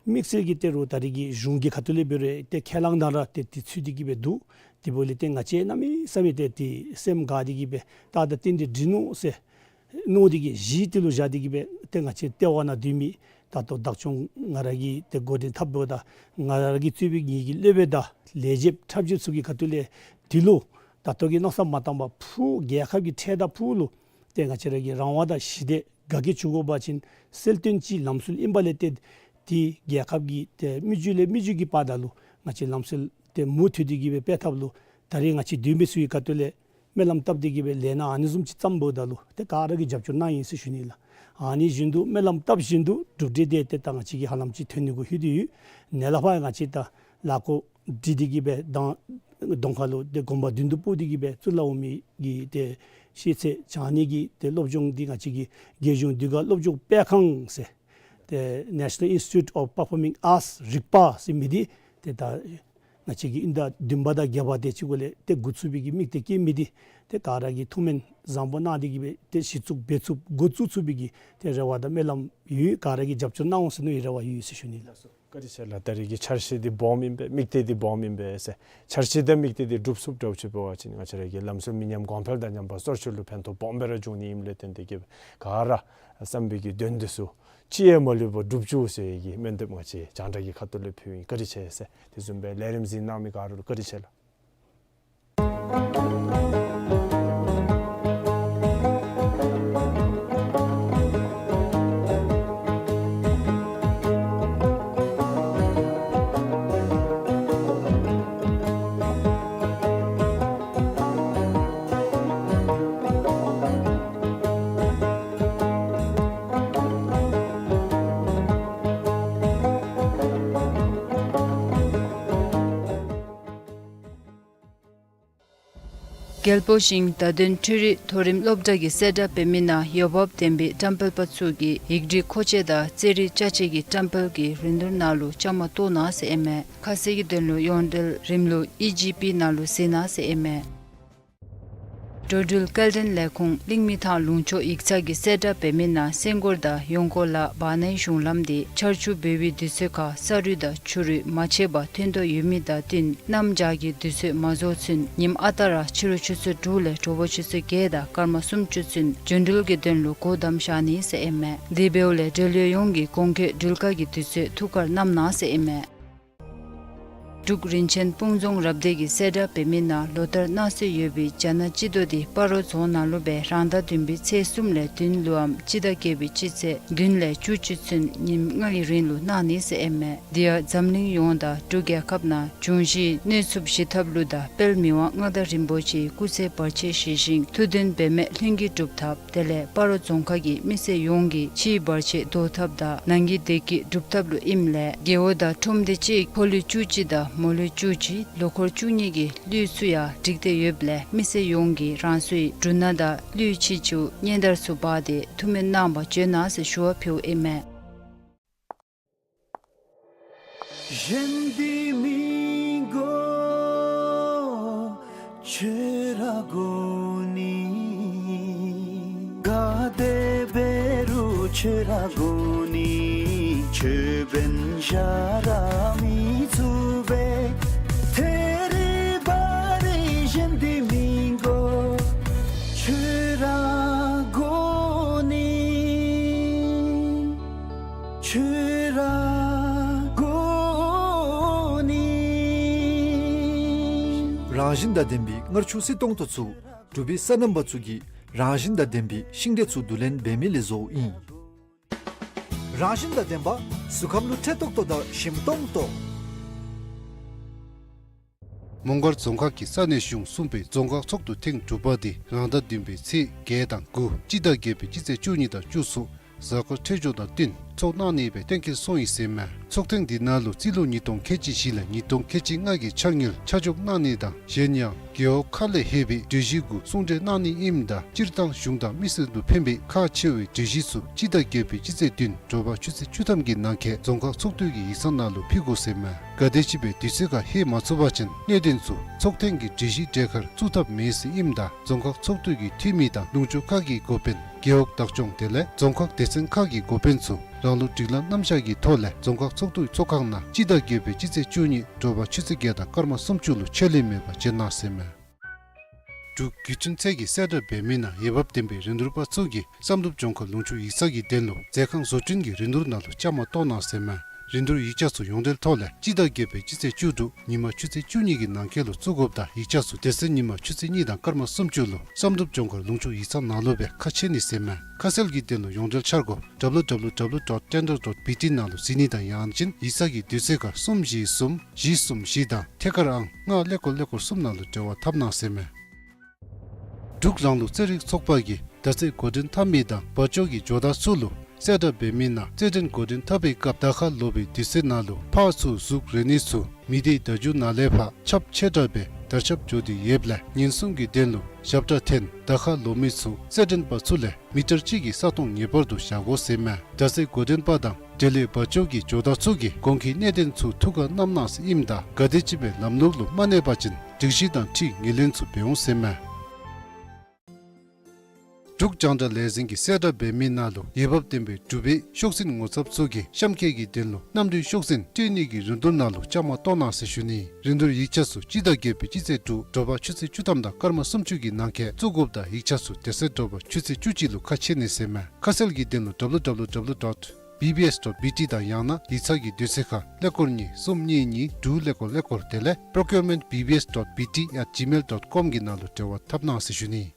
དམིགས་བསལ་གྱིས་ཏེ་རུང་ད་རེས་ཀྱི་གཞུང་གི་ཁ་ཐུག་ལས་འབད་རུང་ཏེ་ཁས་བླངས་ནང་ར་ཏེ་དེ་ཚུད་དེ་གིས་སྦེ་འདུག། དེ་འབདཝ་ལས་ཏེ་ང་བཅས་གནམ་མེད་ས་མེད་ཏེ་ཏེ་སེམས་དགའ་སྟེ་གིས་སྦེ་ད་ད་ཏན་ཏན་འགྲིག་ནུག་ཟེར་མནོ་སྟེ་གིས་གཞི་དེ་ལུ་བཞག་སྟེ་གིས་སྦེ་ཏེ་ང་བཅས་ལྟེ་བ་ནང་སྡོད་མི་ད་ལྟོ་བདག་སྐྱོང་ང་ར་གིས་ཏེ་འགོ་འདྲེན་འཐབ་འབདཝ་ད་ང་ར་གིས་གཙོས་པའི་ངེའི་གི་སློབ་དཔོན་དང་ལས་བྱེདཔ་ཁྲབ་རྗེ་ཚུ་གི་ཁ་ཐུག་ལས་དེ་ལུ་ད་ལྟོ་གི་མནོ་བསམ་མ་བཏང་པར་ཕུགས་རྒྱལ་ཁབ་ཀྱི་འཕྲལ་དང་ཕུགས་ལུ་ཏེ་ང་བཅས་ར་གི་རང་དབང་དང་ཞི་བདེ་དགའ་སྐྱིད་བྱུང་དགོ་པ་ཅིན་གསལ་སྟོན་གྱི་ལམ་སྲོལ་ཨིན་པ་ལས་ཏེ་དེ་རྒྱལ་ཁབ་ཀྱི་ཏེ་མི་རྒྱུད་ལས་མི་རྒྱུད་ཀྱི་བར་ན་ལུ་ང་བཅས་ལམ་སྲོལ་ཏེ་མུ་མཐུད་དེ་གིས་སྦེ་སྤེལ་ཐབས་ལུ་ད་རེས་ང་བཅས་འདུས་མི་ཚུ་གི་ཁ་ཐུག་ལས་སྨོན་ལམ་བཏབ་སྟེ་གིས་སྦེ་ལས་སྣ་ཨ་ནི་བཟུམ་ཅིག་བརྩམ་འབདཝ་ད་ལུ་ཏེ་ག་ར་གིས་རྒྱབ་སྐྱོར་གནང་ཡི་ཟེར་ཞུ་ནི་ལགས། ཨ་ནི་བཞིན་དུ་སྨོན་ལམ་བཏབ་བཞིན་དུ་གྲུབ་འབྲས་དེ་ཏེ་ད་ང་བཅས་ཀྱིས་ཧ་ལམ་ཅིག་ཐོན་ནི་གུ་ལྷོད་དེ་ཡོད། ནཱ་ལས་ཕར་ང་བཅས་ད་ལཱ་འགོ་འདྲེན་ཏེ་གིས་སྦེ་དང་གདོང་ཁ་ལུ་ཏེ་དགོངས་པ་མདུན་དུ་སྤོ་སྟེ་གིས་སྦེ་ཚུར་ལུ་འོང་མི་གི་ཏེ་ཤེས་ཚད་སྦྱང་ནི་གི་ཏེ་སློབ་སྦྱོང་འདི་ང་བཅས་ཀྱི་རྒྱལ་གཞུང་དུས་འཁོར་སློབ་སྦྱོང་སྤེལ་ཁང་ཟེར་ཏེ་National Institute of Performing Arts རིག་པ་ཟེར་མི་འདི་ཏེ་ད་ང་བཅས་ཀྱི་དབྱིན་ཟླ་བདུན་པ་དང་བརྒྱད་པ་དེ་ཅིག་གུ་ལས་ཏེ་འགོ་བཙུགས་པའི་གི་དམིགས་གཏད་བསྐྱེད་མི་འདི་ཏེ་ག་ར་གིས་ཐུགས་སྨོན་བཟང་པོ་གནང་སྟེ་གིས་སྦེ་ཏེ་གཞི་བཙུགས་འབད་ཚུགསཔ་འགོ་བཙུགས་ཚུགས་པའི་གི་ཏེ་རེ་བ་དང་སྨོན་ལམ་ཡོད། ག་ར་གིས་རྒྱབ་སྐྱོར་གནང་འོང་ཟེར་མནོ་བའི་རེ་བ་ཡོད་ཟེར་ཞུ་ནི་ལགས། བཀའ་དྲིན་ཆེ་ལགས། ད་རེས་ཀྱི་འཆར་གཞི་འདི་སྦོམ་ཨིན་པས། དམིགས་གཏད་འདི་སྦོམ་ཨིན་པས་ཟེར། འཆར་གཞི་དང་དམིགས་གཏད་འདི་འགྲུབ་ཚུགསཔ་འདྲཝ་ཅིག་འབད་བ་ཅིན་ང་བཅས་ར་གི་ལམ་སྲོལ་མི་ཉམས་གོང་འཕེལ་དང་ཉམས་པ་སོར་ཆུད་ལུ་ཕན་ཐོགས་སྦོམ་སྦེ་ར་འབྱུང་ནི་ཨིནམ་ལས་བརྟེན་ཏེ་གིས་ག་ར་བསམ་པའི་གི་དོན་འདི་ཚུ་ཅི་ཡང་མ་ལུས་པར་འགྲུབ་བཅུག་ཟེར་བའི་གི་སྨོན་འདེབས་ང་བཅས་རྒྱང་བསྒྲགས་ཀྱི་ཁ་ཐུག་ལས་ཕུལཝ་ཨིན། བཀའ་དྲིན་ཆེ་ཟེར། དེ་བཟུམ་སྦེ་ལས་རིམ་གཟིགས་གནང་མི་ག་ར་ལུ་བཀའ་དྲིན་ཆེ་ལགས། རྒྱལ་པོ་ཞིང་བདག་དོན་འཕྲུལ་རིག་མཐོ་རིམ་སློབ་གྲྭ་གི་གསལ་བསྒྲགས་འབད་མི་ནང་འོས་འབབ་ལྡན་པའི་བཀྲམ་སྤེལ་པ་ཚུ་གིས་ཡིག་རིགས་མཁོ་ཆས་དང་རྩེད་རིགས་ཅ་ཆས་ཀྱི་བཀྲམ་སྤེལ་གྱི་རིན་བསྡུར་ནང་ལུ་བཅའ་མར་གཏོགས་གནང་ཟེར་ཨིན་མས། ཁ་གསལ་གྱི་དོན་ལུ་ཡོངས་འབྲེལ་རིམ་ལུགས་ཨི་ཇི་པི་ནང་ལུ་གཟིགས་གནང་ཟེར་ཨིན་མས། འགྲོ་འགྲུལ་སྐྱེལ་འདྲེན་ལས་ཁུངས་གླིང་མི་ཐང་ལུང་ཕྱོགས་ཡིག་ཚང་གི་གསལ་བསྒྲགས་འབད་མི་ནང་སེང་སྒོར་དང་ཡོང་སྒོ་ལ་བར་ནའི་གཞུང་ལམ་དེ་ཆར་ཆུ་འབབ་པའི་དུས་ཚོད་ཁར་ས་རུད་དང་ཆུ་རུད་མ་ཆད་པར་ཐོན་དོ་ཡོད་མི་དང་བསྟུན་གནམ་བྱཱར་གྱི་དུས་ཚོད་མ་རྫོགས་ཚུན་ཉིནམ་ཨ་རྟག་ར་ཕྱི་རུ་ཆུ་ཚོད་དྲུག་ལས་དྲོ་པ་ཆུ་ཚོད་བརྒྱད་དང་སྐར་མ་སུམ་ཅུ་ཚུན་རྒྱུན་འགྲུལ་གྱི་དོན་ལུ་སྒོ་བསྡམས་བཞག་ནི་ཟེར་ཨིན་མས། དེ་འབདཝ་ལས་འབྲེལ་ཡོད་ཡོངས་ཀྱིས་གོང་འཁོད་འགྲུལ་བཀག་གི་དུས་ཚོད་ཐུགས་ཁར་བསྣམས་གནང་ཟེར་ཨིན་མས། འབྲུག་རིན་ཆེན་སྤུངས་རྫོང་རབ་སྡེ་གི་གསལ་བསྒྲགས་འབད་མི་ནང་ལོ་ལྟར་གནང་སྲོལ་ཡོད་པའི་རྒྱ་ནག་སྤྱི་ཟླ་འདི་སྤ་རོ་རྫོང་ནང་ལུ་སྦེ་རང་ཟླ་བདུན་པའི་ཚེས་གསུམ་ལས་བདུན་ལུ་འམ་སྤྱི་ཟླ་བརྒྱད་པའི་སྤྱི་ཚེས་བདུན་ལས་བཅུ་གཅིག་ཚུན་ཉིནམ་ལྔའི་རིང་ལུ་གནང་ནི་ཟེར་ཨིན་མས། དེ་ཡང་འཛམ་གླིང་ཡོངས་དང་འབྲུག་རྒྱལ་ཁབ་ནང་འབྱུང་བཞིའི་གནོད་འཚེ་ཞི་ཐབས་ལུ་དང་དཔལ་མི་དབང་མངའ་བདག་རིན་པོ་ཆེའི་སྐུ་ཚེ་བར་ཆད་ཞི་ཞིང་ཐུགས་འདུན་འབད་མེད་ལྷུན་གྱིས་གྲུབ་ཐབས། དེ་ལས་སྤ་རོ་རྫོང་ཁག་གི་མི་སེར་ཡོངས་ཀྱི་ཕྱིའི་བར་ཆད་བཟློག་ཐབས་དང་ནང་གི་བདེ་སྐྱིད་སྒྲུབ་ཐབས་ལུ་ཨིནམ་ལས་རྒེད་འོག་དང་ཁྲོམ་སྡེ་གཅིག་ཁོར་ལུགས་བཅུ་གཅིག་དང་ མོ་ལུ་བཅུ་གཅིག་ལོ་འཁོར་བཅུ་གཉིས་ཀྱི་གླུད་ཚུ་ཡང་བསྒྲིགས་ཏེ་ཡོདཔ་ལས་མི་སེར་ཡོངས་ཀྱིས་རང་སོའི་འབྲུ་སྣ་དང་གླུད་ཆེ་ཆུང་སྙན་དར་ཚུ་འབག་སྟེ་ཐུགས་སྨོན་གནང་བར་བྱོན་གནང་ཟེར་ཞུ་བ་ཕུལཝ་ཨིན་མས། རང་བཞིན་དང་ལྡན་པའི་མངར་ཆུ་བསིལ་ཏོང་ཏོ་ཚུ་འབྲུག་པའི་སོ་ནམ་པ་ཚུ་གིས་རང་བཞིན་དང་ལྡན་པའི་ཤིང་འབྲས་ཚུ་བསྡུ་ལེན་འབད་མི་ལས་བཟོཝ་ཨིན། རང་བཞིན་དང་ལྡན་པ་གཟུགས་ཁམས་ལུ་འཕྲོད་ཏོག་ཏོ་དང་ཞིམ་ཏོང་ཏོ། མོང་སྒར་རྫོང་ཁག་གི་ས་གནས་གཞུང་གསུམ་པའི་རྫོང་ཁག་ཚོགས་འདུ་ཐེངས་དྲུག་པ་དེ་རང་ཟླ་བདུན་པའི་ཚེས་བརྒྱད་དང་དགུ་སྤྱི་ཟླ་བརྒྱད་པའི་སྤྱི་ཚེས་བཅུ་གཉིས་དང་བཅུ་གསུམ་གཟའ་འཁོར་འཕྲོད་སྦྱོར་དང་བསྟུན་ཚོགས་གནང་ནི་སྦེ་གཏན་འཁེལ་སོང་ཡི་ཟེར་མས། ཚོགས་ཐེངས་འདི་ནང་ལུ་རྩིས་ལོ་ཉིས་སྟོང་ཁལ་གཅིག་བཞི་ལས་ཉིས་སྟོང་ཁལ་གཅིག་ལྔ་གི་འཆར་དངུལ་ཆ་འཇོག་གནང་ནི་དང་གཞན་ཡང་རྒེད་འོག་ཁག་ལས་ལྷོད་པའི་གྲོས་གཞི་གུ་གསུང་གྲོས་གནང་ནི་ཨིནམ་ད་སྤྱིར་བཏང་གཞུང་དང་མི་སེར་ལུ་ཕན་པའི་ཁག་ཆེ་བའི་གྲོས་གཞི་ཚུ་སྤྱི་ཟླ་བརྒྱད་པའི་སྤྱི་ཚེས་བདུན་དྲོ་པ་ཆུ་ཚོད་བཅུ་ཐམ་གྱི་ནང་འཁོད་རྫོང་ཁག་ཚོགས་འདུ་གི་ཡིག་ཚང་ནང་ལུ་ཕུལ་དགོ་ཟེར་མས། ག་དེམ་ཅིག་སྦེ་དུས་ཚོད་ཁར་ལྷོད་མ་ཚུགས་པ་ཅིན་གནད་དོན་ཚུ་ཚོགས་ཐེངས་ཀྱི་གྲོས་གཞིའི་གྲས་ཁར་བཙུགས་ཐབས་མེད་ཟེར་ཨིནམ་ད་རྫོང་ཁག་ཚོགས་འདུ་གི་འཐུས་མི་དང་ལུང་ཕྱོགས་ཁག་གི་འགོ་དཔོན་རྒེད་འོག་བདག་སྐྱོང་དེ་ལས་རྫོང་ཁག་སྡེ་ཚན་ཁག་གི་འགོ་དཔོན་ཚུ་རང་ལུགས་སྒྲིག་ལམ་རྣམ་གཞག་གི་ཐོག་ལས་རྫོང་ཁག་ཚོགས་འདུའི་ཚོགས་ཁང་ནང་སྤྱི་ཟླ་བརྒྱད་པའི་སྤྱི་ཚེས་བཅུ་གཉིས་དྲོ་པ་ཆུ་ཚོད་བརྒྱད་དང་སྐར་མ་སུམ་ཅུ་ལུ་ཆད་ལུས་མེད་པར་བྱོན་གནང་ཟེར་མས། འབྲུག་བརྒྱུད་འཕྲིན་ཚད་ཀྱི་གསལ་བསྒྲགས་འབད་མི་ནང་འོས་འབབ་ལྡན་པའི་རིན་བསྡུར་པ་ཚུ་གིས་བསམ་གྲུབ་ལྗོངས་མཁར་ལུང་ཕྱོགས་ཡིག་ཚང་གི་དོན་ལུ་མཛོད་ཁང་བཟོ་སྐྲུན་གྱི་རིན་བསྡུར་ནང་ལུ་བཅའ་མར་གཏོགས་གནང་ཟེར་མས། རིན་བསྡུར་ཡིག་ཆ་ཚུ་ཡོངས་འབྲེལ་ཐོག་ལས་སྤྱི་ཟླ་བརྒྱད་པའི་སྤྱི་ཚེས་བཅུ་དྲུག་ཉིན་མ་ཆུ་ཚོད་བཅུ་གཉིས་ཀྱི་ནང་འཁོད་ལུ་བཙུགས་དགོཔ་དང་ཡིག་ཆ་ཚུ་དེ་ཚེ་ཉིན་མ་ཆུ་ཚོད་གཉིས་དང་སྐར་མ་སུམ་ཅུ་ལུ་བསམ་གྲུབ་ལྗོངས་མཁར་ལུང་ཕྱོགས་ཡིག་ཚང་ནང་ལུ་སྦེ་ཁ་ཕྱེ་ནི་ཟེར་མས། ཁ་གསལ་གྱི་དོན་ལུ་ཡོངས་འབྲེལ་འཆར་སྒོ་W W W dot tender dot B T ནང་ལུ་གཟིགས་ནི་དང་ཡང་ཅིན་ཡིག་ཚང་གི་དུས་ཚོད་ཁར་གསུམ་བཞི་གསུམ་བཞི་གསུམ་བཞི་དང་ཐད་ཀར་ཨང་ལྔ་ཀླད་ཀོར་ཀླད་ཀོར་གསུམ་ནང་ལུ་འབྲེལ་བ་འཐབ་གནང་ཟེར་མས། འབྲུག་རང་ལུགས་རྩེད་རིགས་ཚོགས་པ་གིས་མདའ་རྩེད་འགོ་འདྲེན་འཐབ་མི་དང་བ་ཅོ་གི་ཇོ་བདག་ཚུ་ལུ་གསལ་བསྒྲགས་འབད་མི་ནང་རྩེད་འགྲན་འགོ་འདྲེན་འཐབ་པའི་སྐབས་མདའ་ཁར་ལོག་པའི་དུས་ཚོད་ནང་ལུ་ཕར་ཚུར་གཟུགས་རེག་ནི་ཚུ་མི་སྡེའི་བརྡ་བརྒྱུད་ནང་ལས་ཕར་ཁྱབ་ཆེ་དྲགས་སྦེ་དར་ཁྱབ་འགྱོ་སྟེ་ཡོདཔ་ལས་ཉེན་སྲུང་གི་དོན་ལུ་ཞབས་ཁྲ་འཐེན་མདའ་ཁར་ལོག་མི་ཚུ་རྩེད་འགྲན་པ་ཚུ་ལས་མི་ཊར་གཅིག་གི་ས་སྟོང་ངེས་པར་དུ་བཞག་དགོ་ཟེར་མས། མདའ་རྩེད་འགོ་འདྲེན་པ་དང་འབྲེལ་ཡོད་བ་ཅོ་གི་ཇོ་བདག་ཚུ་གིས་གོང་གི་གནད་དོན་ཚུ་ཐུགས་ཁར་བསྣམ་གནང་ཟེར་ཨིནམ་ད་ག་དེམ་ཅིག་སྦེ་ལམ་ལུགས་ལུ་མ་གནས་པ་ཅིན་སྒྲིག་གཞི་དང་འཁྲིལ་ངོས་ལེན་ཚུ་འབད་འོང་ཟེར་མས། འབྲུག་རྒྱང་བསྒྲགས་ལས་འཛིན་གྱིས་གསལ་བསྒྲགས་འབད་མི་ནང་ལུ་འོས་འབབ་ལྡན་པའི་འབྲུག་པའི་ཤོག་འཛིན་ངོ་ཚབ་ཚུ་གིས་གཤམ་འཁོད་ཀྱི་དོན་ལུ་གནམ་གྲུའི་ཤོག་འཛིན་སྤྲོད་ནི་གི་རིན་བསྡུར་ནང་ལུ་བཅའ་མར་གཏོགས་གནང་ཟེར་ཞུ་ནི། རིན་བསྡུར་ཡིག་ཆ་ཚུ་སྤྱི་ཟླ་བརྒྱད་པའི་སྤྱི་ཚེས་དྲུག་དྲོ་པ་ཆུ་ཚོད་བཅུ་ཐམ་དང་སྐར་མ་སུམ་ཅུ་གི་ནང་འཁོད་བཙུགས་དགོཔ་དང་ཡིག་ཆ་ཚུ་དེ་ཚེ་དྲོ་པ་ཆུ་ཚོད་བཅུ་གཅིག་ལུ་ཁ་ཕྱེ་ནི་ཟེར་མས། ཁ་གསལ་གྱི་དོན་ལུ W W W dot B B S dot B T དང་ཡང་ན་ཡིག་ཚང་གི་དུས་ཚོད་ཁར་ཀླད་ཀོར་གཉིས་གསུམ་གཉིས་གཉིས་དྲུག་ཀླད་ཀོར་ཀླད་ཀོར་དེ་ལས་procurement B B S dot B T at gmail dot com གི་ནང་ལུ་འབྲེལ་བ་འཐབ་གནང་ཟེར་ཞུ་ནི།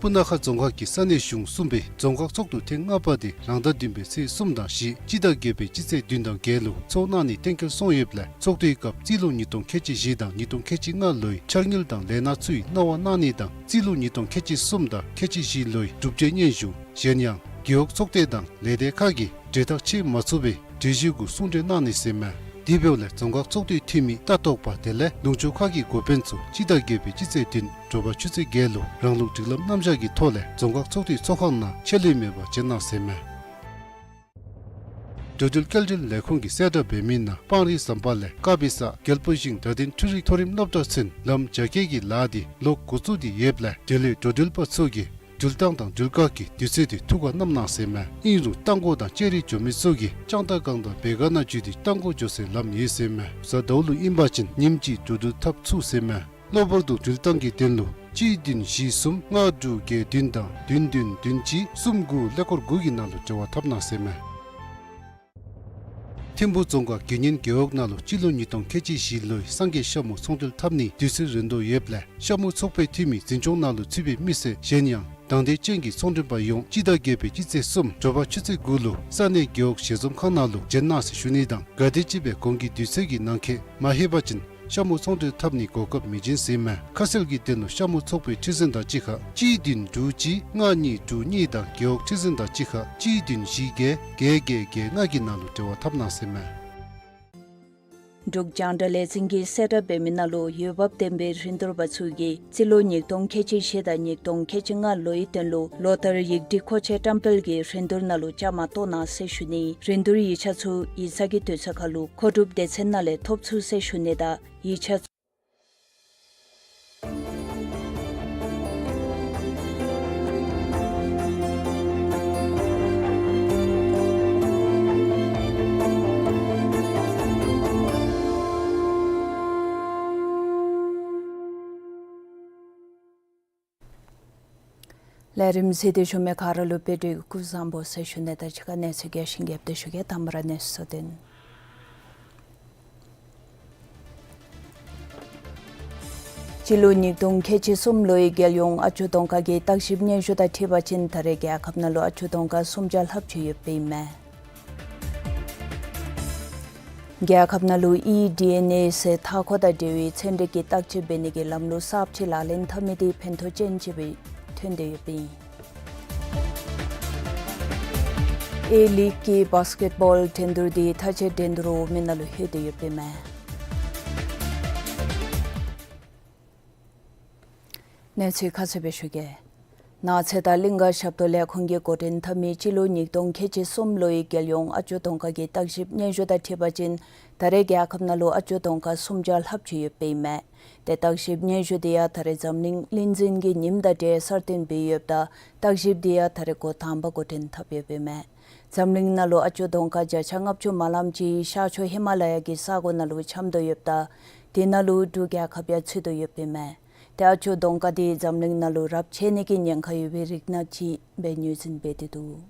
སྤུ་ན་ཁ་རྫོང་ཁག་གི་ས་གནས་གཞུང་གསུམ་པའི་རྫོང་ཁག་ཚོགས་འདུ་ཐེངས་ལྔ་པ་དེ་རང་ཟླ་བདུན་པའི་ཚེས་གསུམ་དང་བཞི་སྤྱི་ཟླ་བརྒྱད་པའི་སྤྱི་ཚེས་བདུན་དང་བརྒྱད་ལུ་ཚོགས་གནང་ནི་གཏན་འཁེལ་སོང་ཡོདཔ་ལས་ཚོགས་འདུའི་སྐབས་རྩིས་ལོ་ཉིས་སྟོང་ཁལ་གཅིག་བཞི་དང་ཉིས་སྟོང་ཁལ་གཅིག་ལྔ་ལོའི་འཆར་དངུལ་དང་ལས་སྣ་ཚུའི་གནང་བ་གནང་ནི་དང་རྩིས་ལོ་ཉིས་སྟོང་ཁལ་གཅིག་གསུམ་དང་ཁལ་གཅིག་བཞི་ལོའི་གྲུབ་འབྲས་སྙན་ཞུ་གཞན་ཡང་རྒེད་འོག་ཚོགས་སྡེ་དང་ལས་སྡེ་ཁག་གིས་གྲོས་ཐག་བཅད་མ་ཚུགས་པའི་གྲོས་གཞི་གུ་གསུང་གྲོས་གནང་ནི་ཟེར་མས། དེ་འབདཝ་ལས་རྫོང་ཁག་ཚོགས་འདུའི་འཐུས་མི་ལྟ་རྟོག་པ་དེ་ལས་ལུང་ཕྱོགས་ཁག་གི་འགོ་དཔོན་ཚུ་སྤྱི་ཟླ་བརྒྱད་པའི་སྤྱི་ཚེས་བདུན་དྲོ་པ་ཆུ་ཚོད་བརྒྱད་ལུ་རང་ལུགས་སྒྲིག་ལམ་རྣམ་གཞག་གི་ཐོག་ལས་རྫོང་ཁག་ཚོགས་འདུའི་ཚོགས་ཁང་ནང་ཆད་ལུས་མེད་པར་བྱོན་གནང་ཟེར་མས། འགྲོ་འགྲུལ་སྐྱེལ་འདྲེན་ལས་ཁུངས་ཀྱིས་གསལ་བསྒྲགས་འབད་མི་ནང་སྤང་རི་ཟམ་པ་ལས་དཀར་སྦི་ས་རྒྱལ་པོ་ཞིང་དགའ་ལྡན་འཕྲུལ་རིག་མཐོ་རིམ་སློབ་གྲྭ་ཚུན་ལམ་རྒྱ་སྐྱེད་ཀྱི་ལཱ་དེ་ལོག་འགོ་བཙུགས་ཏེ་ཡོདཔ་ལས་དེ་ལས་འགྲོ་འགྲུལ་པ་ཚུ་གིས་འགྲུལ་ཐངས་དང་འགྲུལ་སྐར་གྱི་དུས་ཚོད་དེ་ཐུགས་ཁར་བསྣམ་གནང་ཟེར་མས། ཨིན་རུང་རྟ་མགོ་དང་ལྕགས་རི་འགྱོ་མི་ཚུ་གིས་ལྕང་རྟ་སྒང་དང་བེ་ག་ན་བརྒྱུད་དེ་རྟ་མགོ་འགྱོ་སའི་ལམ་ཡོད་ཟེར་མས། གཟའ་ཟླཝ་ལུ་ཨིན་པ་ཅིན་ཉིནམ་གཅིག་འགྲོ་འགྲུལ་འཐབ་ཚུགས་ཟེར་མས། གློ་བུར་དུ་འགྲུལ་ཐངས་ཀྱི་དོན་ལུ་གཅིག་བདུན་བཞི་གསུམ་ལྔ་དྲུག་བརྒྱད་བདུན་དང་བདུན་བདུན་བདུན་གཅིག་གསུམ་དགུ་ཀླད་ཀོར་དགུ་གི་ནང་ལུ་འབྲེལ་བ་འཐབ་གནང་ཟེར་མས། ཐིམ་ཕུ་རྫོང་ཁག་དགེ་བསྙེན་རྒེད་འོག་ནང་ལུ་སྤྱི་ལོ་ཉིས་སྟོང་ཁལ་གཅིག་བཞི་ལོའི་སངས་རྒྱས་ཤ་མུ་ཚོང་འབྲེལ་འཐབ་ནིའི་དུས་ཚོད་རན་དོ་ཡོདཔ་ལས་ཤ་མུ་ཚོགས་པའི་འཐུས་མི་འཛིན་སྐྱོང་ནང་ལུ་ཚུད་པའི་མི་སེར་གཞན་ཡང་དང་འདོད་ཅན་གྱི་ཚོང་མགྲོན་པ་ཡོངས་སྤྱི་ཟླ་བརྒྱད་པའི་སྤྱི་ཚེས་གསུམ་དྲོ་པ་ཆུ་ཚོད་དགུ་ལུ་ས་གནས་རྒེད་འོག་ཞལ་འཛོམས་ཁང་ནང་ལུ་བྱོན་གནང་ཟེར་ཞུ་ནི་དང་ག་དེམ་ཅིག་སྦེ་གོང་གི་དུས་ཚོད་ཀྱི་ནང་འཁོད་མ་ལྷོད་པ་ཅིན་ཤ་མུ་ཚོང་འབྲེལ་འཐབ་ནིའི་གོ་སྐབས་མི་བྱིན་ཟེར་མས། ཁ་གསལ་གྱི་དོན་ལུ་ཤ་མུ་ཚོགས་པའི་ཁྲི་འཛིན་དང་གཅིག་ཁར་གཅིག་བདུན་དྲུག་གཅིག་ལྔ་གཉིས་དྲུག་གཉིས་དང་རྒེད་འོག་ཁྲི་འཛིན་དང་གཅིག་ཁར་གཅིག་བདུན་བཞི་བརྒྱད་བརྒྱད་བརྒྱད་བརྒྱད་ལྔ་གི་ནང་ལུ་འབྲེལ་བ་འཐབ་གནང་ཟེར་མས། འབྲུག་རྒྱང་བསྒྲགས་ལས་འཛིན་གྱིས་གསལ་བསྒྲགས་འབད་མི་ནང་ལུ་འོས་འབབ་ལྡན་པའི་རིན་བསྡུར་པ་ཚུ་གིས་སྤྱི་ལོ་ཉིས་སྟོང་ཁལ་གཅིག་བཞི་དང་ཉིས་སྟོང་ཁལ་གཅིག་ལྔ་ལོའི་དོན་ལུ་ལོ་ལྟར་ཡིག་བྲིས་མཁོ་ཆས་བཀྲམ་སྤེལ་གྱི་རིན་བསྡུར་ནང་ལུ་བཅའ་མར་གཏོགས་གནང་ཟེར་ཞུ་ནི། རིན་བསྡུར་ཡིག་ཆ་ཚུ་ཡིག་ཚང་གི་དུས་ཚོད་ཁར་ལུ་མཁོ་སྒྲུབ་སྡེ་ཚན་ནང་ལས་ཐོབ་ཚུགས་ཟེར་ཞུ་ནི་དང་ཡིག་ཆ་ལས་རིམ་གཟིགས་ཏེ་བཞུགས་མི་ག་ར་ལུ་དཔལ་འབྱོར་གྱི་སྐུ་གཟུགས་བཟང་པོ་ཟེར་ཞུ་ནི་དང་གཅིག་ཁར་གནས་ཚུལ་རྒྱས་ཤིང་རྒྱས་པ་ཞུ་གེ། དང་པ་ར་གནས་ཚུལ་གཙོ་དོན། སྤྱི་ལོ་ཉིས་སྟོང་ཁལ་གཅིག་གསུམ་ལོའི་རྒྱལ་ཡོངས་ཨ་ཅོ་གདོང་དཀར་གྱི་བརྟག་ཞིབ་སྙན་ཞུ་དང་འཁྲིལ་བ་ཅིན་ད་རེས་རྒྱལ་ཁབ་ནང་ལུ་ཨ་ཅོ་གདོང་དཀར་སུམ་བརྒྱ་ལྷགཔ་ཅིག་ཡོདཔ་ཨིན་མས། རྒྱལ་ཁབ་ནང་ལུ་ཨི་ཌི་ཨེན་ཨེ་ཟེར་མཐའ་འཁོར་དང་འབྲེལ་བའི་ཚན་རིག་གི་བརྟག་དཔྱད་འབད་ནི་གི་ལམ་ལུགས་གསརཔ་ཅིག་ལག་ལེན་འཐབ་མི་དེ་ཕན་ཐོགས་ཅན་ཅིག་སྦེ་ཐོན་ཏེ་ཡོདཔ་ཨིན། ཨེ་ལིག་གི་བཱསི་ཀེཊ་བཱོལ་འགྲན་བསྡུར་དེ་མཐའ་དཔྱད་འགྲན་བསྡུར་འོག་མའི་ནང་ལུ་ལྷོད་དེ་ཡོདཔ་ཨིན་མས། གནས་ཚུལ་ཁ་གསལ་སྦེ་ཞུ་གེ། ནགས་ཚལ་དང་གླིང་ཀ་ཞབས་ཏོག་ལས་ཁུངས་ཀྱིས་འགོ་འདྲེན་འཐབ་མི་སྤྱི་ལོ་ཉིས་སྟོང་ཁལ་གཅིག་གསུམ་ལོའི་རྒྱལ་ཡོངས་ཨ་ཅོ་གདོང་དཀར་གྱི་བརྟག་ཞིབ་སྙན་ཞུ་དང་འཁྲིལ་བ་ཅིན་ད་རེས་རྒྱལ་ཁབ་ནང་ལུ་ཨ་ཅོ་གདོང་དཀར་སུམ་བརྒྱ་ལྷགཔ་ཅིག་ཡོདཔ་ཨིན་མས། ཏེ་བརྟག་ཞིབ་སྙན་ཞུ་དེ་ཡང་ད་རེས་འཛམ་གླིང་གླིང་འཛིན་གྱི་ཉིནམ་དང་འབྲེལ་གསར་བཏོན་འབད་ཡོདཔ་ད་བརྟག་ཞིབ་དེ་ཡང་ད་རེས་འགོ་དང་པ་འགོ་འདྲེན་འཐབ་ཡོདཔ་ཨིན་མས། འཛམ་གླིང་ནང་ལུ་ཨ་ཅོ་གདོང་དཀར་བརྒྱ་ཆ་ལྔ་བཅུ་མ་ལངམ་ཅིག་ཤར་ཕྱོགས་ཧི་མ་ལ་ཡ་གི་ས་གོ་ནང་ལུ་འཁྱམས་དོ་ཡོདཔ་ད་དེ་ནང་ལུ་འབྲུག་རྒྱལ་ཁབ་ཡང་ཚུད་དོ་ཡོདཔ་ཨིན་མས། ཏེ་ཨ་ཅོ་གདོང་དཀར་དེ་འཛམ་གླིང་ནང་ལུ་རབས་ཆད་ནི་གི་ཉེན་ཁ་ཡོད་པའི་རིགས་སྣ་ཅིག་སྦེ་ངོས་འཛིན་འབད་དེ་འདུག།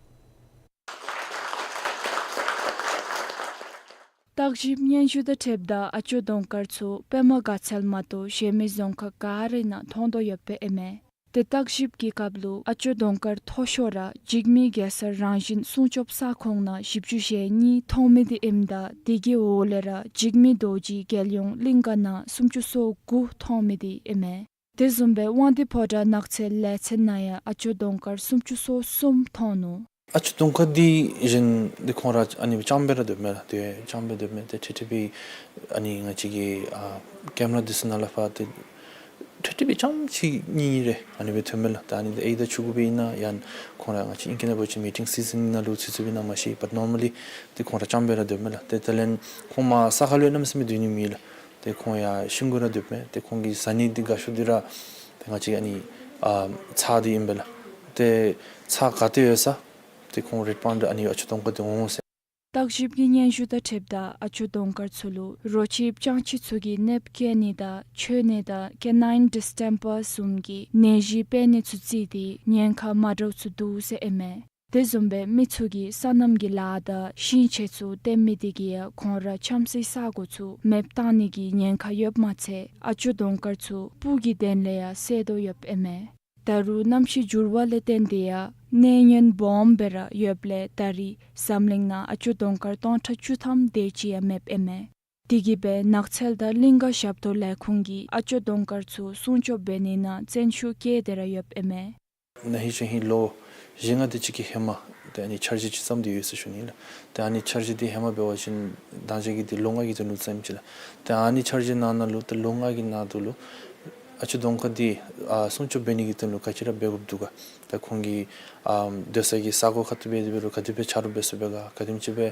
བརྟག་ཞིབ་སྙན་ཞུ་དང་འཁྲིལཝ་ད་ཨ་ཅོ་གདོང་དཀར་ཚུ་པདྨ་དགའ་ཚལ་མ་གཏོགས་གཞན་མི་རྫོང་ཁག་ག་རའི་ནང་མཐོང་དོ་ཡོདཔ་ཨིན་མས། ཏེ་བརྟག་ཞིབ་ཀྱི་སྐབས་ལུ་ཨ་ཅོ་གདོང་དཀར་མཐོ་ཤོས་ར་འཇིགས་མེད་གེ་སར་རང་བཞིན་སྲུང་སྐྱོབ་ས་ཁོངས་ནང་བཞི་བཅུ་ཞེ་གཉིས་མཐོང་མི་དེ་ཨིནམ་ད་དེ་གི་འོག་ལས་ར་འཇིགས་མེད་རྡོ་རྗེ་རྒྱལ་ཡོངས་གླིང་ཀ་ནང་སུམ་ཅུ་སོ་དགུ་མཐོང་མི་དེ་ཨིན་མས། དེ་བཟུམ་སྦེ་དབང་འདུས་ཕོ་བྲང་ནགས་ཚལ་ལས་ཚན་ནང་ཡང་ཨ་ཅོ་གདོང་དཀར་སུམ་ཅུ་སོ་གསུམ་མཐོང་ནུག། ཨ་ཅོ་གདོང་དཀར་འདི་གཞན་འདི་ཁོང་ར་ཨ་ནི་རྐྱངམ་སྦེ་ར་སྡོདཔ་མས་ལགས། ཏེ་རྐྱངམ་སྦེ་སྡོདཔ་མས། ཏེ་ཁྲིག་ཁྲི་སྦེ་ཨ་ནི་ང་བཅས་ཀྱི་ཨ་ཀེམ་ར་འདི་ཚུ་ནང་ལས་ཕར་ཏེ་ཁྲིག་ཁྲི་སྦེ་རྐྱངམ་ཅིག་གཉིས་རེ་ཨ་ནི་སྦེ་ཐོནམ་མས་ལགས། ཏེ་ཨ་ནི་འདི་ཨེ་ད་ཆུང་ཀུ་སྦེ་ཨིན་ན་ཡང་ཁོང་ར་ང་བཅས་ཨིང་སྐད་ནང་འབད་བ་ཅིན་མི་ཊིང་སི་ཛཱན་ནང་ལུ་ཚུད་ཚུདཔ་ཨིན་ན་མ་ཤེས། བཊ་ནོར་མ་ལི་ཏེ་ཁོང་ར་རྐྱངམ་སྦེ་ར་སྡོདཔ་མས་ལགས། ཏེ་དེ་ལས་ཁོང་མར་ས་ཁར་ལུ་གནམ་མེད་ས་མེད་སྡོད་ནི་མེད་ལགས། ཏེ་ཁོང་ཡར་ཤིང་གུ་ར་སྡོདཔ་མས། ཏེ་ཁོང་གི་བཟའ་ནི་འདི་དགའ་ཤོས་འདི་ར་ཏེ་ང་བཅས་ཨ་ནི་ཨ་ཚར་འདི་ཨིན་པས་ལགས། ཏེ་ཚར་ག་ཏེ་ཡོད་ས་ཏེ་ཁོང་རེཌ་པཱན་ཌ་ཨ་ནི་ཨ་ཅོ་གདོང་དཀར་འདི་འོང་ཟེར། བརྟག་ཞིབ་ཀྱི་སྙན་ཞུ་དང་འཁྲིལཝ་ད་ཨ་ཅོ་གདོང་དཀར་ཚུ་ལུ་རོ་ཁྱི་སྤྱང་ཁྱི་ཚུ་གིས་གནོདཔ་བཀལ་ནི་དང་འཕྱོག་ནི་དང་ཀེ་ནའིན་ཌིས་ཊེམ་པར་བཟུམ་གྱི་ནད་གཞི་སྤེལ་ནི་ཚུ་བརྩིས་ཏེ་ཉེན་ཁ་མ་འདྲཝ་ཚུ་འདུག་ཟེར་ཨིན་མས། དེ་བཟུམ་སྦེ་མི་ཚུ་གིས་སོ་ནམ་གྱི་ལཱ་དང་ཤིང་ཆས་ཚུ་བཏོན་མི་དེ་གིས་ཡང་ཁོང་ར་འཁྱམ་སའི་ས་གོ་ཚུ་མེདཔ་བཏང་ནི་གི་ཉེན་ཁ་ཡོདཔ་མ་ཚད་ཨ་ཅོ་གདོང་དཀར་ཚུ་སྤུ་གི་དོན་ལས་ཡང་བསད་དོ་ཡོདཔ་ཨིན་མས། ད་རུང་གནམ་གཤིས་འགྱུར་བ་ལས་བརྟེན་ཏེ་ཡང་གནས་ཡུན་སྦོམ་སྦེ་ར་ཡོདཔ་ལས་ད་རེས་འཛམ་གླིང་ནང་ཨ་ཅོ་གདོང་དཀར་སྟོང་ཕྲག་བཅུ་ཐམ་དེ་ཅིག་ཡང་མེདཔ་ཨིན་མས། དེ་གིས་སྦེ་ནགས་ཚལ་དང་གླིང་ཀ་ཞབས་ཏོག་ལས་ཁུངས་ཀྱིས་ཨ་ཅོ་གདོང་དཀར་ཚུ་སྲུང་སྐྱོབ་འབད་ནི་ནང་བརྩོན་ཤུགས་བསྐྱེད་དེ་ར་ཡོདཔ་ཨིན་མས། ན་ཧིང་ཅིག་ཧིང་ལོ་བཞི་ལྔ་དེ་ཅིག་གི་ཧེ་མ་ཏེ་ཨ་ནི་འཆར་གཞི་ཅིག་བརྩམས་ཏེ་ཡོད་ཟེར་ཞུ་ནི་ལགས། ཏེ་ཨ་ནི་འཆར་གཞི་འདི་ཧེ་མ་འབད་བ་ཅིན་ད་ཅི་གི་འདི་ལོ་ལྔ་གི་དོན་ལུ་བརྩམས་ཅི་ལགས། ཏེ་ཨ་ནི་འཆར་གཞི་ནང་ན་ལུ་ཏེ་ལོ་ལྔ་གི་ནང་དུ་ལུ་ཨ་ཅོ་གདོང་དཀར་འདི་ཨ་སྲུང་སྐྱོབ་འབད་ནི་གི་དོན་ལུ་ག་ཅི་ར་འབད་དགོཔ་འདུག་ག། ཏེ་ཁོང་གི་ཨ་སྡོད་ས་གི་ས་གོ་ཁ་ཐུག་འབད་དེ་འབད་རུང་ག་དེ་སྦེ་ཆ་རོགས་འབད་ཚུགས་པས་ག། ག་དེམ་ཅིག་སྦེ་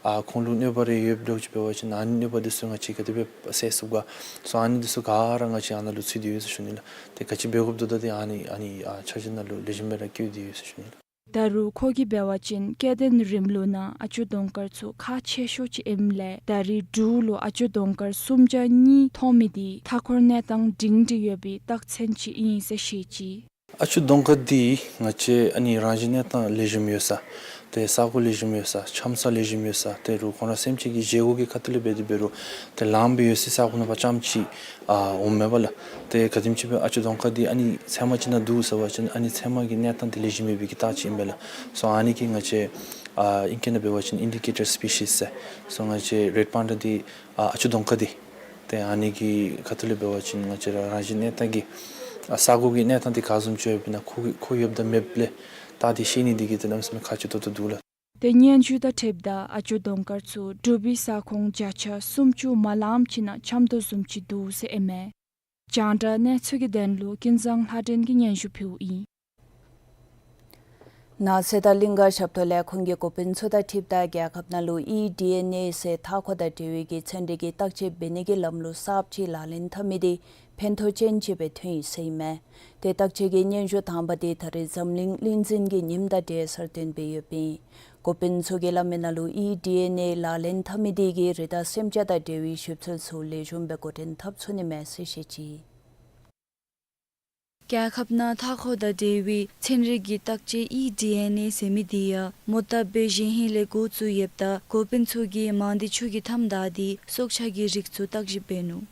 ཨ་ཁོང་ལུ་གནོད་པ་རེ་ཡོདཔ་འདྲཝ་ཅིག་འབད་བ་ཅིན་ཨ་ནི་གནོད་པ་འདི་ཚུ་ང་བཅས་ག་དེ་སྦེ་བསལ་ཚུགས་ག། སོ་ཨ་ནི་འདི་ཚུ་ག་ར་ང་བཅས་ཨ་ནཱ་ལུ་ཚུད་དེ་ཡོད་ཟེར་ཞུ་ནི་ལགས། ཏེ་ག་ཅི་འབད་དགོཔ་འདུག་ད་ཏེ་ཨ་ནི་ཨ་ནི་ཨ་འཆར་གཞི་ནང་ལུ་ལེགས་ཤོམ་སྦེ་ར་བཀོད་དེ་ཡོད་ཟེར་ཞུ་ནི་ལགས། ད་རུང་ཁོ་གིས་འབད་བ་ཅིན་སྐྱེ་ལྡན་རིམ་ལུགས་ནང་ཨ་ཅོ་གདོང་དཀར་ཚུ་ཁག་ཆེ་ཤོས་ཅིག་ཨིནམ་ལས་ད་རེས་འབྲུག་ལུ་ཨ་ཅོ་གདོང་དཀར་སུམ་བརྒྱ་གཉིས་མཐོང་མི་འདི་མཐའ་འཁོར་གནས་སྟངས་སྒྲིང་སྒྲི་ཡོད་པའི་རྟགས་མཚན་ཅིག་ཨིན་ཟེར་བཤད་ཅི། ཨ་ཅོ་གདོང་དཀར་འདི་ང་བཅས་ཨ་ནི་རང་བཞིན་གནས་སྟངས་ལེགས་ཤོམ་ཡོད་ས་ཏེ་ས་གོ་ལེགས་ཤོམ་ཡོད་ས་འཁྱམ་ས་ལེགས་ཤོམ་ཡོད་ས་ཏེ་རུང་ཁོང་ར་སེམས་ཅན་གྱི་བཞེས་སྒོ་གི་ཁ་ཐུག་ལས་འབད་དེ་འབད་རུང་ཏེ་ལངམ་སྦེ་ཡོད་སའི་ས་གོ་ནང་ཕར་རྐྱངམ་ཅིག་ཨ་འོངམ་མས་པ་ལགས། ཏེ་ག་དེམ་ཅིག་སྦེ་ཨ་ཅོ་གདོང་དཀར་འདི་ཨ་ནི་ཚལ་མ་ཅིག་ནང་འདུག་ཟེར་བ་ཅིན་ཨ་ནི་ཚལ་མ་གི་གནས་སྟངས་འདི་ལེགས་ཤོམ་མེད་པའི་གི་རྟགས་ཅིག་ཨིན་པས་ལགས། སོ་ཨ་ནི་གིས་ང་བཅས་ཨ་ཨིང་སྐད་ནང་འབད་བ་ཅིན་ཨིན་ཌི་ཀེ་ཊར་སི་པི་ཤིས་ཟེར། སོ་ང་བཅས་རེཌ་པཱན་ཌ་འདི་ཨ་ཨ་ཅོ་གདོང་དཀར་འདི་ཏེ་ཨ་ནི་གི་ཁ་ཐུག་ལས་འབད་བ་ཅིན་ང་བཅས་ར་རང་བཞིན་གནས་སྟངས་ཀྱི་ཨ་ས་གོ་གི་གནས་སྟངས་འདི་ག་བཟུམ་ཅིག་ཡོདཔ་ཨིན་ན་ཁོ་གི་ཁོ་ཡོདཔ་དང་མེདཔ་ལས་བལྟ་སྟེ་ཤེས་ནི་འདི་གིས་ཏེ་གནམ་མེད་ས་མེད་ཁག་ཆེ་ཏོག་ཏོ་འདུག་ལགས། ཏེ་སྙན་ཞུ་དང་འཁྲིལཝ་ད་ཨ་ཇོ་གདོང་དཀར་ཚུ་འབྲུག་པའི་ས་ཁོངས་བརྒྱ་ཆ་སུམ་ཅུ་མ་ལངམ་ཅིག་ནང་འཁྱམ་དོ་བཟུམ་ཅིག་འདུག་ཟེར་ཨིན་མས། རྒྱང་བསྒྲགས་གནས་ཚུལ་གྱི་དོན་ལུ་ཀུན་བཟང་ལྷ་སྒྲོན་གྱིས་སྙན་ཞུ་ཕུལཝ་ཨིན། ནགས་ཚལ་དང་གླིང་ཀ་ཞབས་ཏོག་ལས་ཁུངས་ཀྱི་འགོ་དཔོན་ཚུ་དང་འཁྲིལཝ་ད་རྒྱལ་ཁབ་ནང་ལུ་ཨི་ཌི་ཨེན་ཨེ་ཟེར་མཐའ་འཁོར་དང་འབྲེལ་བའི་གི་ཚན་རིག་གི་བརྟག་དཔྱད་འབད་ནི་གི་ལམ་ལུགས་གསརཔ་ཅིག་ལག་ལེན་འཐབ་མི་དེ་ཕན་ཐོགས་ཅན་ཅིག་སྦེ་ཐོན་ཡི་ཟེར་ཨིན་མས། ཏེ་བརྟག་དཔྱད་ཀྱི་སྙན་ཞུ་དང་པ་དེ་ད་རེས་འཛམ་གླིང་གླིང་འཛིན་གྱི་ཉིནམ་དང་འབྲེལ་གསར་བཏོན་འབད་ཡོདཔ་ཨིན། འགོ་དཔོན་ཚུ་གིས་སླབ་མི་ནང་ལུ་ཨི་ཌི་ཨེན་ཨེ་ལག་ལེན་འཐབ་མི་དེ་གིས་རི་དྭགས་སེམས་ཅན་དང་འབྲེལ་བའི་ཞིབ་འཚོལ་ཚུ་ལེགས་ཤོམ་སྦེ་འགོ་འདྲེན་འཐབ་ཚུགས་ནི་མས་ཟེར་བཤད་ཅི། རྒྱལ་ཁབ་ནང་མཐའ་འཁོར་དང་འབྲེལ་བའི་ཚན་རིག་གི་བརྟག་དཔྱད་ཨི་ཌི་ཨེན་ཨེ་ཟེར་མི་དེ་ཡང་མོ་བཏབ་སྦེ་གཞེས་ཧིང་ལས་འགོ་བཙུགས་ཡོདཔ་ད་འགོ་དཔོན་ཚུ་གིས་མང་སྡེ་ཆུ་གི་མཐའམ་བདའ་སྟེ་སྲོག་ཆགས་ཀྱི་རིགས་ཚུ་བརྟག་ཞིབ་འབད་ནུག།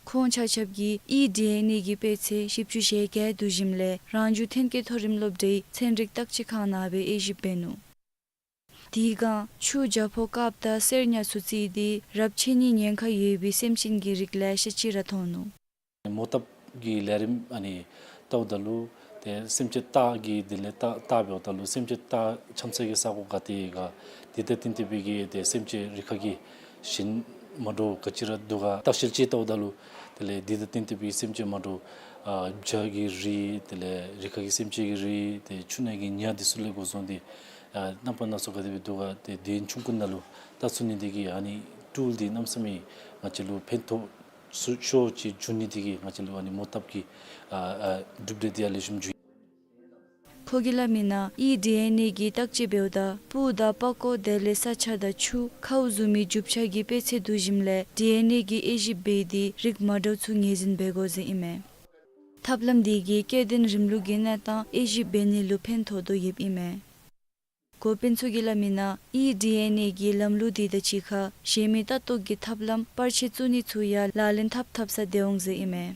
ཁོང་ཆ་ཁྱབ་ཀྱིས་ཨི་ཌི་ཨེན་ཨེ་གི་དཔེ་ཚད་བཞི་བཅུ་ཞེ་བརྒྱད་བསྡུ་ཞིནམ་ལས་རང་བྱུང་ཐོན་སྐྱེད་མཐོ་རིམ་སློབ་གྲྭའི་ཚན་རིག་བརྟག་དཔྱད་ཁང་ནང་སྦེ་དབྱེ་ཞིབ་འབད་ནུག། དེ་སྒང་ཆུ་རྒྱ་ཕོག་སྐབས་དང་གསེར་ཉ་ཚུ་བརྩིས་ཏེ་རབས་ཆད་ནིའི་ཉེན་ཁ་ཡོད་པའི་སེམས་ཅན་གྱི་རིགས་ལེ་ཤ་ཅིག་ར་མཐོང་ནུག། མོ་བཏབ་ཀྱི་ལས་རིམ་ཨ་ནི་བལྟཝ་ད་ལུ་ཏེ་སེམས་ཅན་སྟག་གི་དེ་ལས་བལྟ་བལྟ་འབདཝ་ད་ལུ་སེམས་ཅན་སྟག་འཁྱམ་ས་གི་ས་གོ་ག་ཏེ་ག་དེ་དང་བསྟུན་ཏེ་སྦེ་གི་ཏེ་སེམས་ཅན་རི་ཁ་གི་ཞིང་མ་འདྲཝ་ག་ཅི་ར་འདུག་ག་བརྟག་ཞིབ་ཅིག་བལྟཝ་ད་ལུ་དེ་ལས་དེ་དང་བསྟུན་ཏེ་སྦེ་སེམས་ཅན་མ་འདྲཝ་ཨ་བྱ་གི་རིགས་དེ་ལས་རི་ཁ་གི་སེམས་ཅན་གྱི་རིགས་ཏེ་ཆུ་ནང་གི་ཉ་དེ་ཚུ་ལས་འགོ་བཟུང་སྟེ་ཨ་རྣམ་པ་སྣ་ཚོགས་ག་དེ་སྦེ་འདུག་ག་ཏེ་དེ་ཆུང་ཀུ་ནང་ལུ་བལྟ་ཚུགས་ནི་དེ་གིས་ཨ་ནི་ཊུལ་འདི་གནམ་མེད་ས་མེད་ང་བཅས་ལུ་ཕན་ཐོགས་སུ་ཤོས་ཅིག་འབྱུང་ནི་དེ་གིས་ང་བཅས་ལུ་ཨ་ནི་མོ་བཏབ་ཀྱི་ཨ་ཨ་གྲུབ་འབྲས་འདི་ཡང་ལེགས་ཤོམ་བྱུང་ཡི། ཁོ་གིས་སླབ་མི་ནང་ཨི་ཌི་ཨེན་ཨེ་གི་བརྟག་དཔྱད་འབདཝ་ད་སྤུ་དང་པགས་ཀོ་དེ་ལས་ས་ཆ་དང་ཆུ་ཁཝ་བཟུམ་མའི་རྒྱུ་ཆ་གི་དཔེ་ཚད་བསྡུ་ཞིནམ་ལས་ཌི་ཨེན་ཨེ་གི་དབྱེ་ཞིབ་འབད་དེ་རིགས་མ་འདྲཝ་ཚུ་ངོས་འཛིན་འབད་དགོ་ཟེར་ཨིན་མས། ཐབས་ལམ་འདི་གིས་སྐྱེ་ལྡན་རིམ་ལུགས་ཀྱི་གནས་སྟངས་དབྱེ་ཞིབ་འབད་ནི་ལུ་ཕན་ཐོགས་དོ་ཡོདཔ་ཨིན་མས། འགོ་དཔོན་ཚུ་གིས་སླབ་མི་ནང་ཨི་ཌི་ཨེན་ཨེ་གི་ལམ་ལུགས་འདི་དང་གཅིག་ཁར་གཞན་མི་ལྟ་རྟོག་གི་ཐབས་ལམ་པར་ཆས་བཙུགས་ནི་ཚུ་ཡང་ལག་ལེན་འཐབ་འཐབ་ས་སྡོད་འོང་ཟེར་ཨིན་མས།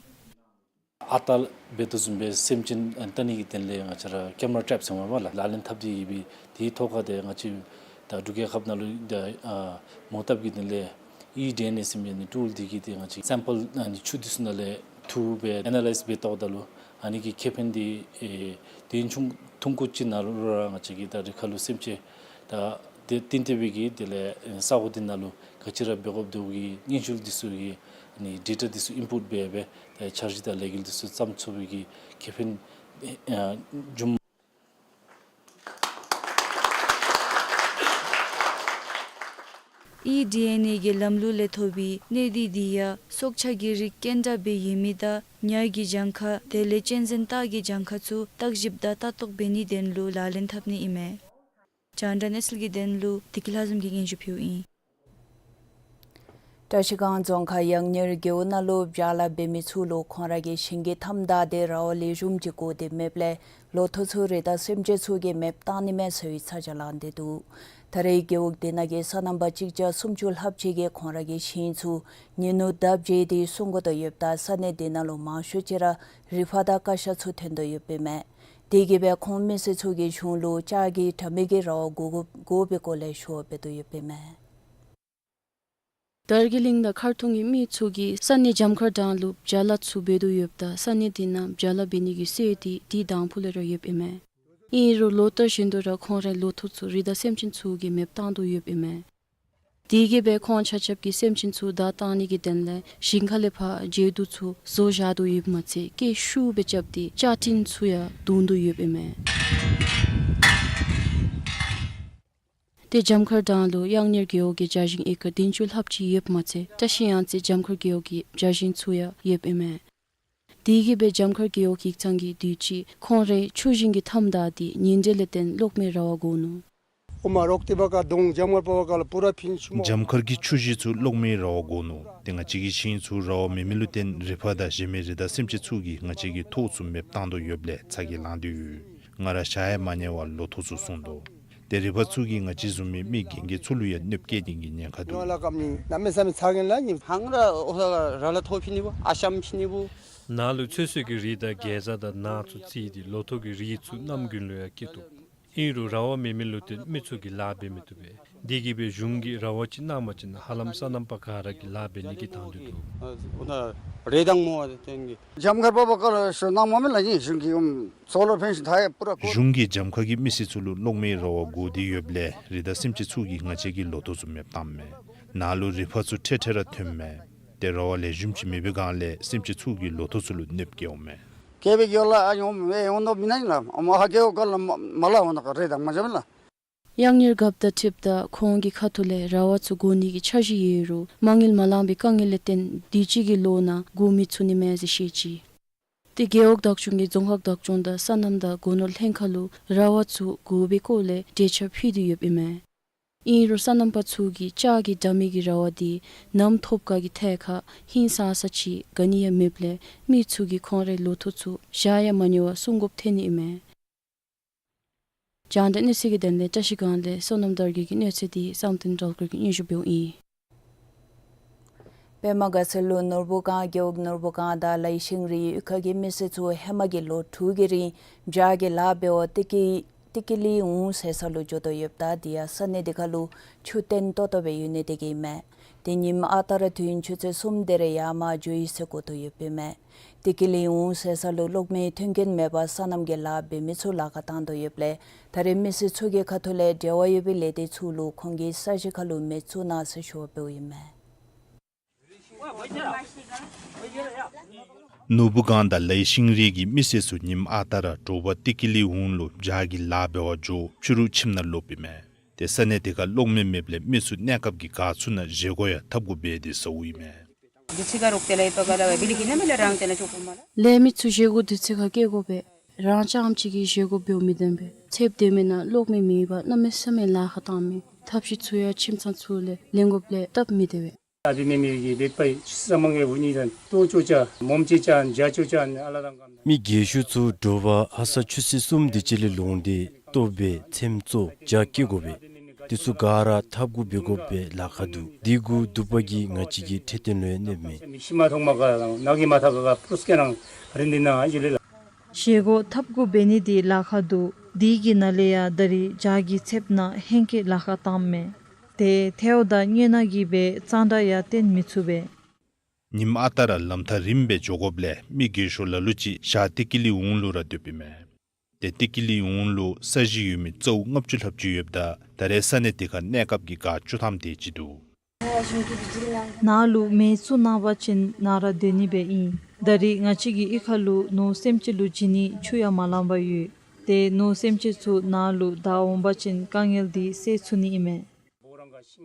ཨ་རྟག་འབད་དོ་བཟུམ་སྦེ་སེམས་ཅན་ལྟ་ནི་གི་དོན་ལས་ང་བཅས་ར་ཀེམ་ར་ཊྲེཔ་ཟེར་མས་པ་ལགས་ལག་ལེན་འཐབ་སྟེ་ཡོད་པའི་དེའི་ཐོག་ཁར་ཏེ་ང་བཅས་ད་འབྲུག་རྒྱལ་ཁབ་ནང་ལུ་ད་ཨ་མོ་བཏབ་ཀྱི་དོན་ལས་ཨི་ཌི་ཨེན་ཨེ་ཟེར་མི་ནི་ཊུལ་འདི་གིས་ཏེ་ང་བཅས་སེམ་པཱལ་ཨ་ནི་ཆུ་འདི་ཚུ་ནང་ལས་འཐུ་སྦེ་ཨེ་ན་ལའིཛ་འབད་བལྟཝ་ད་ལུ་ཨ་ནི་གི་ཁེ་ཕན་འདི་ཨེ་དུས་ཡུན་ཐུང་ཀུ་ཅིག་ནང་ལུ་ར་ང་བཅས་ཀྱི་ད་རི་ཁ་ལུ་སེམས་ཅན་ད་དེ་བསྟུན་ཏེ་སྦེ་གི་དེ་ལས་ས་གོ་འདི་ནང་ལུ་ག་ཅི་ར་འབད་དགོཔ་འདུག་གི་སྙན་ཞུ་འདི་ཚུ་གི་ཨ་ནི་ཌེ་ཊ་འདི་ཚུ་ཨིན་པུཊ་འབད་སྦེ་ད་འཆར་གཞི་དང་ལས་འགུལ་འདི་ཚུ་བརྩམ་ཚུགས་པའི་གི་ཁེ་ཕན་ཨ་བྱུངམ། ཨི་ཌི་ཨེན་ཨེ་གི་ལམ་ལུགས་ལས་ཐོབ་པའི་གནས་སྡུད་འདི་ཡང་སྲོག་ཆགས་ཀྱི་རིགས་རྐྱེན་འདྲ་སྦེ་ཡོད་མི་དང་ཉ་གི་གྱངས་ཁ་དེ་ལས་གཅན་གཟན་སྟག་གི་གྱངས་ཁ་ཚུ་བརྟག་ཞིབ་དང་ལྟ་རྟོག་འབད་ནིའི་དོན་ལུ་ལག་ལེན་འཐབ་ནི་ཨིན་མས། རྒྱང་བསྒྲགས་གནས་ཚུལ་གྱི་དོན་ལུ་བདེ་སྐྱིད་ལྷ་འཛོམས་ཀྱིས་སྙན་ཞུ་ཕུལཝ་ཨིན། བཀྲ་ཤིས་སྒང་རྫོང་ཁག་གཡང་གཉེར་རྒེད་འོག་ནང་ལུ་བྱ་ལཱ་འབད་མི་ཚུ་ལུ་ཁོང་ར་གི་ཞིང་གི་མཐའམ་བདའ་སྟེ་ར་བ་ལེགས་ཤོམ་ཅིག་བཀོ་སྟེ་མེདཔ་ལས་ལོ་ཐོག་ཚུ་རི་དྭགས་སེམས་ཅན་ཚུ་གིས་མེདཔ་བཏང་ནི་མས་ཟེར་བའི་ཚ་གྱང་ལངས་ཏེ་འདུག། ད་རེས་རྒེད་འོག་དེ་ནང་གི་སོ་ནམ་པ་གཅིག་བརྒྱ་སུམ་ཅུ་ལྷགཔ་ཅིག་གིས་ཁོང་ར་གི་ཞིང་ཚུ་ཉིན་ནུབ་ལྡབ་བརྗེས་ཏེ་སྲུང་དགོ་དོ་ཡོདཔ་ད་ས་གནས་དེ་ནང་ལུ་མང་ཤོས་ཅིག་ར་རི་ཕག་དང་ཀ་ཤ་ཚུ་ཐོན་དོ་ཡོདཔ་ཨིན་མས། དེ་གིས་སྦེ་ཁོང་མི་སེར་ཚུ་གིས་གཞུང་ལུ་ལྕགས་ཀྱི་དྲ་མིག་གི་ར་བ་བསྒོར་བསྒོར་བའི་སྐོར་ལས་ཞུ་བ་འབད་དོ་ཡོདཔ་ཨིན་མས། དར་རྒྱས་གླིང་དང་མཁར་གྲོང་གི་མི་ཚུ་གིས་ས་གནས་འཇམ་མཁར་གྲོང་ལུ་བྱ་ལཱ་ཚུ་འབད་དོ་ཡོདཔ་ད་ས་གནས་དེ་ནང་བྱ་ལཱ་འབད་ནི་གི་སྲོལ་འདི་དེ་དང་ཕུ་ལས་ར་ཡོདཔ་ཨིན་མས། ཨིན་རུང་ལོ་ལྟར་བཞིན་དུ་ར་ཁོང་རའི་ལོ་ཐོག་ཚུ་རི་དྭགས་སེམས་ཅན་ཚུ་གིས་མེདཔ་བཏང་དོ་ཡོདཔ་ཨིན་མས། དེ་གིས་སྦེ་ཁོང་ཆ་ཁྱབ་ཀྱིས་སེམས་ཅན་ཚུ་བདའ་བཏང་ནི་གི་དོན་ལས་ཞིང་ཁ་ལས་ཕར་འགྱེལ་བསྡུ་ཚུ་བཟོ་བཞག་དོ་ཡོདཔ་མ་ཚད་སྐད་ཤུགས་སྦེ་རྐྱབ་སྟེ་བཅའ་ཁྲིམས་ཚུ་ཡང་བརྡུང་དོ་ཡོདཔ་ཨིན་མས། ཏེ་འཇམ་མཁར་གྲོང་ལུ་གཡང་གཉེར་རྒེད་འོག་གི་བྱ་ཞིང་ཨེ་ཀར་བདུན་ཅུ་ལྷགཔ་ཅིག་ཡོདཔ་མ་ཚད་བཀྲ་ཤིས་གཡང་རྩེ་འཇམ་མཁར་རྒེད་འོག་གི་བྱ་ཞིང་ཚུ་ཡང་ཡོདཔ་ཨིན་མས། དེ་གིས་སྦེ་འཇམ་མཁར་རྒེད་འོག་ཡིག་ཚང་གི་འདུས་ཅིག་ཁོང་རའི་ཆུ་ཞིང་གི་མཐའམ་བདའ་སྟེ་ཉིན་དྲོད་ལས་བརྟེན་གློག་མེའི་ར་བ་བསྒོར་ནུག། འོ་མ་རོག་ཏི་བ་ཀ་དོང་འཇམ་མཁར་པ་བ་ཀ་ལ་པུ་ར་ཕིན་ཆུ་མོ། འཇམ་མཁར་གྱི་ཆུ་ཞིང་ཚུ་གློག་མེའི་ར་བ་བསྒོར་ནུག། ཏེ་ང་བཅས་ཀྱི་ཞིང་ཚུ་ར་བ་མེད་མི་ལུ་བརྟེན་རི་ཕག་དང་གཞན་མི་རི་དྭགས་སེམས་ཅན་ཚུ་གིས་ང་བཅས་ཀྱི་ཐོག་ཚུ་མེདཔ་བཏང་དོ་ཡོདཔ་ལས་ཚ་གྱང་ལངས་ཏེ་ཡོད། ང་ར་ཞག་ཡང་མ་ཉལ་བར་ལོ་ཐོག་ཚུ་སྲུང་དོ། ཏེ་རི་ཕག་ཚུ་གིས་ང་བཅས་བཟུམ་མའི་མི་རྒན་རྒས་ཚུ་ལུ་ཡང་གནོདཔ་བཀལ་ནི་གི་ཉེན་ཁ་འདུག། ཡོང་ལ་ཀམ་ནི་གནམ་མེད་ས་མེད་ཚ་གྱང་ལངས་ནི། ཧང་ར་འོ་ས་ག་ར་ལ་ཐོག་ཕི་ནི་བུ་ཨ་ཤམ་ཕི་ནི་བུ། ནཱ་ལུ་ཚོད་བསྲེ་གི་རིགས་དང་གེ་ཛ་དང་ནཱ་ཚུ་བརྩིས་ཏེ་ལོ་ཐོག་གི་རིགས་ཚུ་གནམ་དགུན་ལུ་ཡང་སྐྱེ་བཏུབ། ཨིན་རུང་ར་བ་མེད་མི་ལུ་བརྟེན་མི་ཚུ་གིས་ལཱ་འབད་མི་བཏུབ་པས། དེ་གིས་སྦེ་གཞུང་གིས་ར་བ་ཅིག་གནང་བ་ཅིན་ཧ་ལམ་སོ་ནམ་པ་ག་ར་གིས་ལཱ་འབད་ནི་གི་དང་འདོད་འདུག། འོ་ན་རེ་དང་མོ་བ་དེ་ཏེ་གི་འཇམ་དཀར་པོ་པ་ཀ་ལ་ཤོ་གནང་མ་མི་ལ་ཨིན། གཞུང་གིས་ཨུམ་སོ་ལར་ཕེན་ཤིང་ད་ཡ་པུ་ར་ཀོ། གཞུང་གིས་འཇམ་ཁ་གི་མི་སེར་ཚུ་ལུ་གློག་མེའི་ར་བ་དགོ་སྟེ་ཡོདཔ་ལས་རི་དྭགས་སེམས་ཅན་ཚུ་གིས་ང་བཅས་ཀྱི་ལོ་ཐོག་ཚུ་མེདཔ་བཏངམ་མས། ནཱ་ལུ་རི་ཕག་ཚུ་ཐེངས་ཐེངས་ར་ཐོནམ་མས། ཏེ་ར་བ་ལེགས་ཤོམ་ཅིག་མེད་པའི་སྒང་ལས་སེམས་ཅན་ཚུ་གི་ལོ་ཐོག་ཚུ་ལུ་གནོདཔ་བཀལཝ་མས། སྐྱེ་བའི་རྒྱུ་ལ་ཨ་ཡོང་མེ་ཡོང་ནོ་མི་ནང་ལ་ཨ་མ་ཧ་སྐྱེ་བོ་ག་ལ་མ་མ་ལ་འོང་ན་ག་རེ་དང་མ་འཇམ་ལ། ཡང་ཉེར་གབ་དང་འཁྲིལཝ་ད་ཁོང་གི་ཁ་ཐུག་ལས་ར་བ་ཚུ་དགོ་ནི་གི་འཆར་གཞི་ཡོད་རུང་མ་དངུལ་མ་ལང་པའི་དཀའ་ངལ་ལས་བརྟེན་དུས་ཅི་གི་ལོ་ནང་དགོ་མི་ཚུགས་ནི་མས་ཟེར་བཤད་ཅི། ཏེ་རྒེད་འོག་བདག་སྐྱོང་གིས་རྫོང་ཁག་བདག་སྐྱོང་དང་སོ་ནམ་དང་སྒོ་ནོར་ལྷན་ཁག་ལུ་ར་བ་ཚུ་དགོ་པའི་སྐོར་ལས་གྲོས་འཆར་ཕུལ་ཏེ་ཡོདཔ་ཨིན་མས། ཨིན་རུང་སོ་ནམ་པ་ཚུ་གིས་ལྕགས་ཀྱི་དྲ་མིག་གི་ར་བ་དེ་གནམ་ཐོབ་ཁ་གི་ཐད་ཁར་ཧིང་སངས་ས་ཅིག་ག་ནི་ཡང་མེདཔ་ལས་མི་ཚུ་གིས་ཁོང་རའི་ལོ་ཐོག་ཚུ་བཞག་ཡང་མ་ཉེ་བར་སྲུང་དགོཔ་ཐོན་ནི་ཨིན་མས། རྒྱང་བསྒྲགས་གནས་ཚུལ་གྱི་དོན་ལས་བཀྲ་ཤིས་སྒང་ལས་བསོད་ནམས་དར་རྒྱས་ཀྱི་གནས་ཚུལ་དེ་བསམ་གཏན་སྒྲོལ་དཀར་གྱིས་སྙན་ཞུ་འབདཝ་ཨིན། པདྨ་དགའ་ཚལ་ལུ་ནོར་བུ་སྒང་རྒེད་འོག་ནོར་བུ་སྒང་དང་ལའི་ཤིང་རིའི་ཡུལ་ཁ་གི་མི་སེར་ཚུ་ཧེ་མ་གི་ལོ་དྲུག་གི་རིང་བྱག་གི་ལཱ་འབད་བར་ཏི་ཀི་ཏི་ཀི་ལི་འུང་ཟེར་ས་ལུ་འགྱོ་དོ་ཡོདཔ་ད་དེ་ཡང་ས་གནས་དེ་ཁ་ལུ་ཆུ་བརྟན་ཏོག་ཏོ་སྦེ་ཡོད་ནི་དེ་གིས་ཨིན་མས། ཏེ་ཉིནམ་ཨ་རྟག་ར་དུས་ཡུན་ཆུ་ཚོད་གསུམ་དེ་རེ་ཡར་མར་འགྱོ་ཡི་ཟེར་གོ་དོ་ཡོདཔ་ཨིན་མས། ཏི་ཀི་ལི་འུང་ཟེར་ས་ལུ་གློག་མེའི་མཐུན་རྐྱེན་མེད་པར་སོ་ནམ་གྱི་ལཱ་འབད་མི་ཚུ་ལཱ་ཁག་བཏང་དོ་ཡོདཔ་ལས་ད་རེས་མི་སེར་ཚུ་གི་ཁ་ཐུག་ལས་འབྲེལ་བ་ཡོད་པའི་ལས་སྡེ་ཚུ་ལུ་ཁོང་གི་ས་གཞི་ཁ་ལུ་མེ་བཙུགས་གནང་ཟེར་ཞུ་བ་འབདཝ་ཨིན་མས། ནོར་བུ་སྒང་དང་ལའི་ཤིང་རིའི་མི་སེར་ཚུ་ཉིནམ་ཨ་རྟག་ར་དྲོ་པ་ཏི་ཀི་ལི་འུང་ལུ་བྱག་གི་ལཱ་འབད་བར་འགྱོ་ཕྱི་རུ་ཁྱིམ་ནང་ལོགཔ་ཨིན་མས། ཏེ་ས་གནས་དེ་ཁར་གློག་མེ་མེདཔ་ལས་མི་ཚུ་གནས་སྐབས་ཀྱི་ག་ཚུད་ན་བཞེས་སྒོ་ཡང་འཐབ་དགོ་པས་ཏེ་ཟེརཝ་ཨིན་མས། ལས་མི་ཚུ་བཞེས་སྒོ་དུས་ཚོད་ཁར་བསྐྱལ་དགོ་པས། རང་རྐྱངམ་གཅིག་གིས་བཞེས་སྒོ་འབདཝ་མི་བདེན་པས། ཚདཔ་དེ་མེན་ན་གློག་མེ་མེད་པར་གནམ་མེད་ས་མེད་ལཱ་ཁག་བཏངམ་མས། ཐབས་ཤེས་ཚུ་ཡང་ཁྱིམ་ཚང་ཚུ་ལས་ལེན་དགོཔ་ལས་སྟབས་མི་བདེ་བས། མི་རྒས་ཤོས་ཚུ་དྲོ་པ་ཧ་སག་ཆུ་ཚོད་གསུམ་དེ་ཅིག་ལས་ལོང་སྟེ་ལྟོ་འབད་ཚེམ་བཙོ་བྱག་སྐྱེལ་དགོ་པས། དེ་ཚུ་ག་ར་འཐབ་དགོ་འབད་དགོ་པའི་ལཱ་ཁག་འདུག། དེ་གུ་དུ་པ་གིས་ང་བཅས་ཀྱི་འཕྲོད་བསྟེན་ལུ་ཡང་གནོདཔ་མས། བཞེས་སྒོ་འཐབ་དགོ་འབད་ནི་དེ་ལཱ་ཁག་འདུག། དེ་གི་ནང་ལས་ཡང་ད་རིས་བྱག་གི་ཚདཔ་ནང་ཧེང་སྐལ་ལཱ་ཁག་བཏངམ་མས། ཏེ་ཐལཝ་དང་སྙེ་ནག་གིས་སྦེ་གཙང་སྦྲ་ཡང་བསྟེན་མི་ཚུགས་པས། ཉིནམ་ཨ་རྟག་ར་ལམ་ཐག་རིངམ་སྦེ་འགྱོ་དགོཔ་ལས་མི་རྒས་ཤོས་ལ་ལུ་ཅིག་བྱག་ཏི་ཀི་ལི་འུང་ལུ་ར་སྡོདཔ་ཨིན་མས། ཏེ་ཏི་ཀི་ལི་འུང་ལུ་ས་གཞི་ཡོད་མི་རྩ་བོ་ལྔ་བཅུ་ལྷགཔ་ཅིག་ཡོདཔ་ད་ད་རེས་ས་གནས་དེ་ཁར་གནས་སྐབས་ཀྱི་ག་བཅུ་ཐམ་དེ་ཅིག་འདུག། ནཱ་ལུ་མེ་བཙུགས་གནང་པ་ཅིན་ནཱ་ར་སྡོད་ནི་སྦེ་ཨིན། ད་རིས་ང་བཅས་ཀྱི་གཡུས་ཁ་ལུ་ནོར་སེམས་ཅན་ལུ་བྱིན་ནི་ཆུ་ཡང་མ་ལང་པར་ཡོད། ཏེ་ནོར་སེམས་ཅན་ཚུ་ནཱ་ལུ་བདའ་འོང་པ་ཅིན་དཀའ་ངལ་འདི་སེལ་ཚུགས་ནི་ཨིན་མས།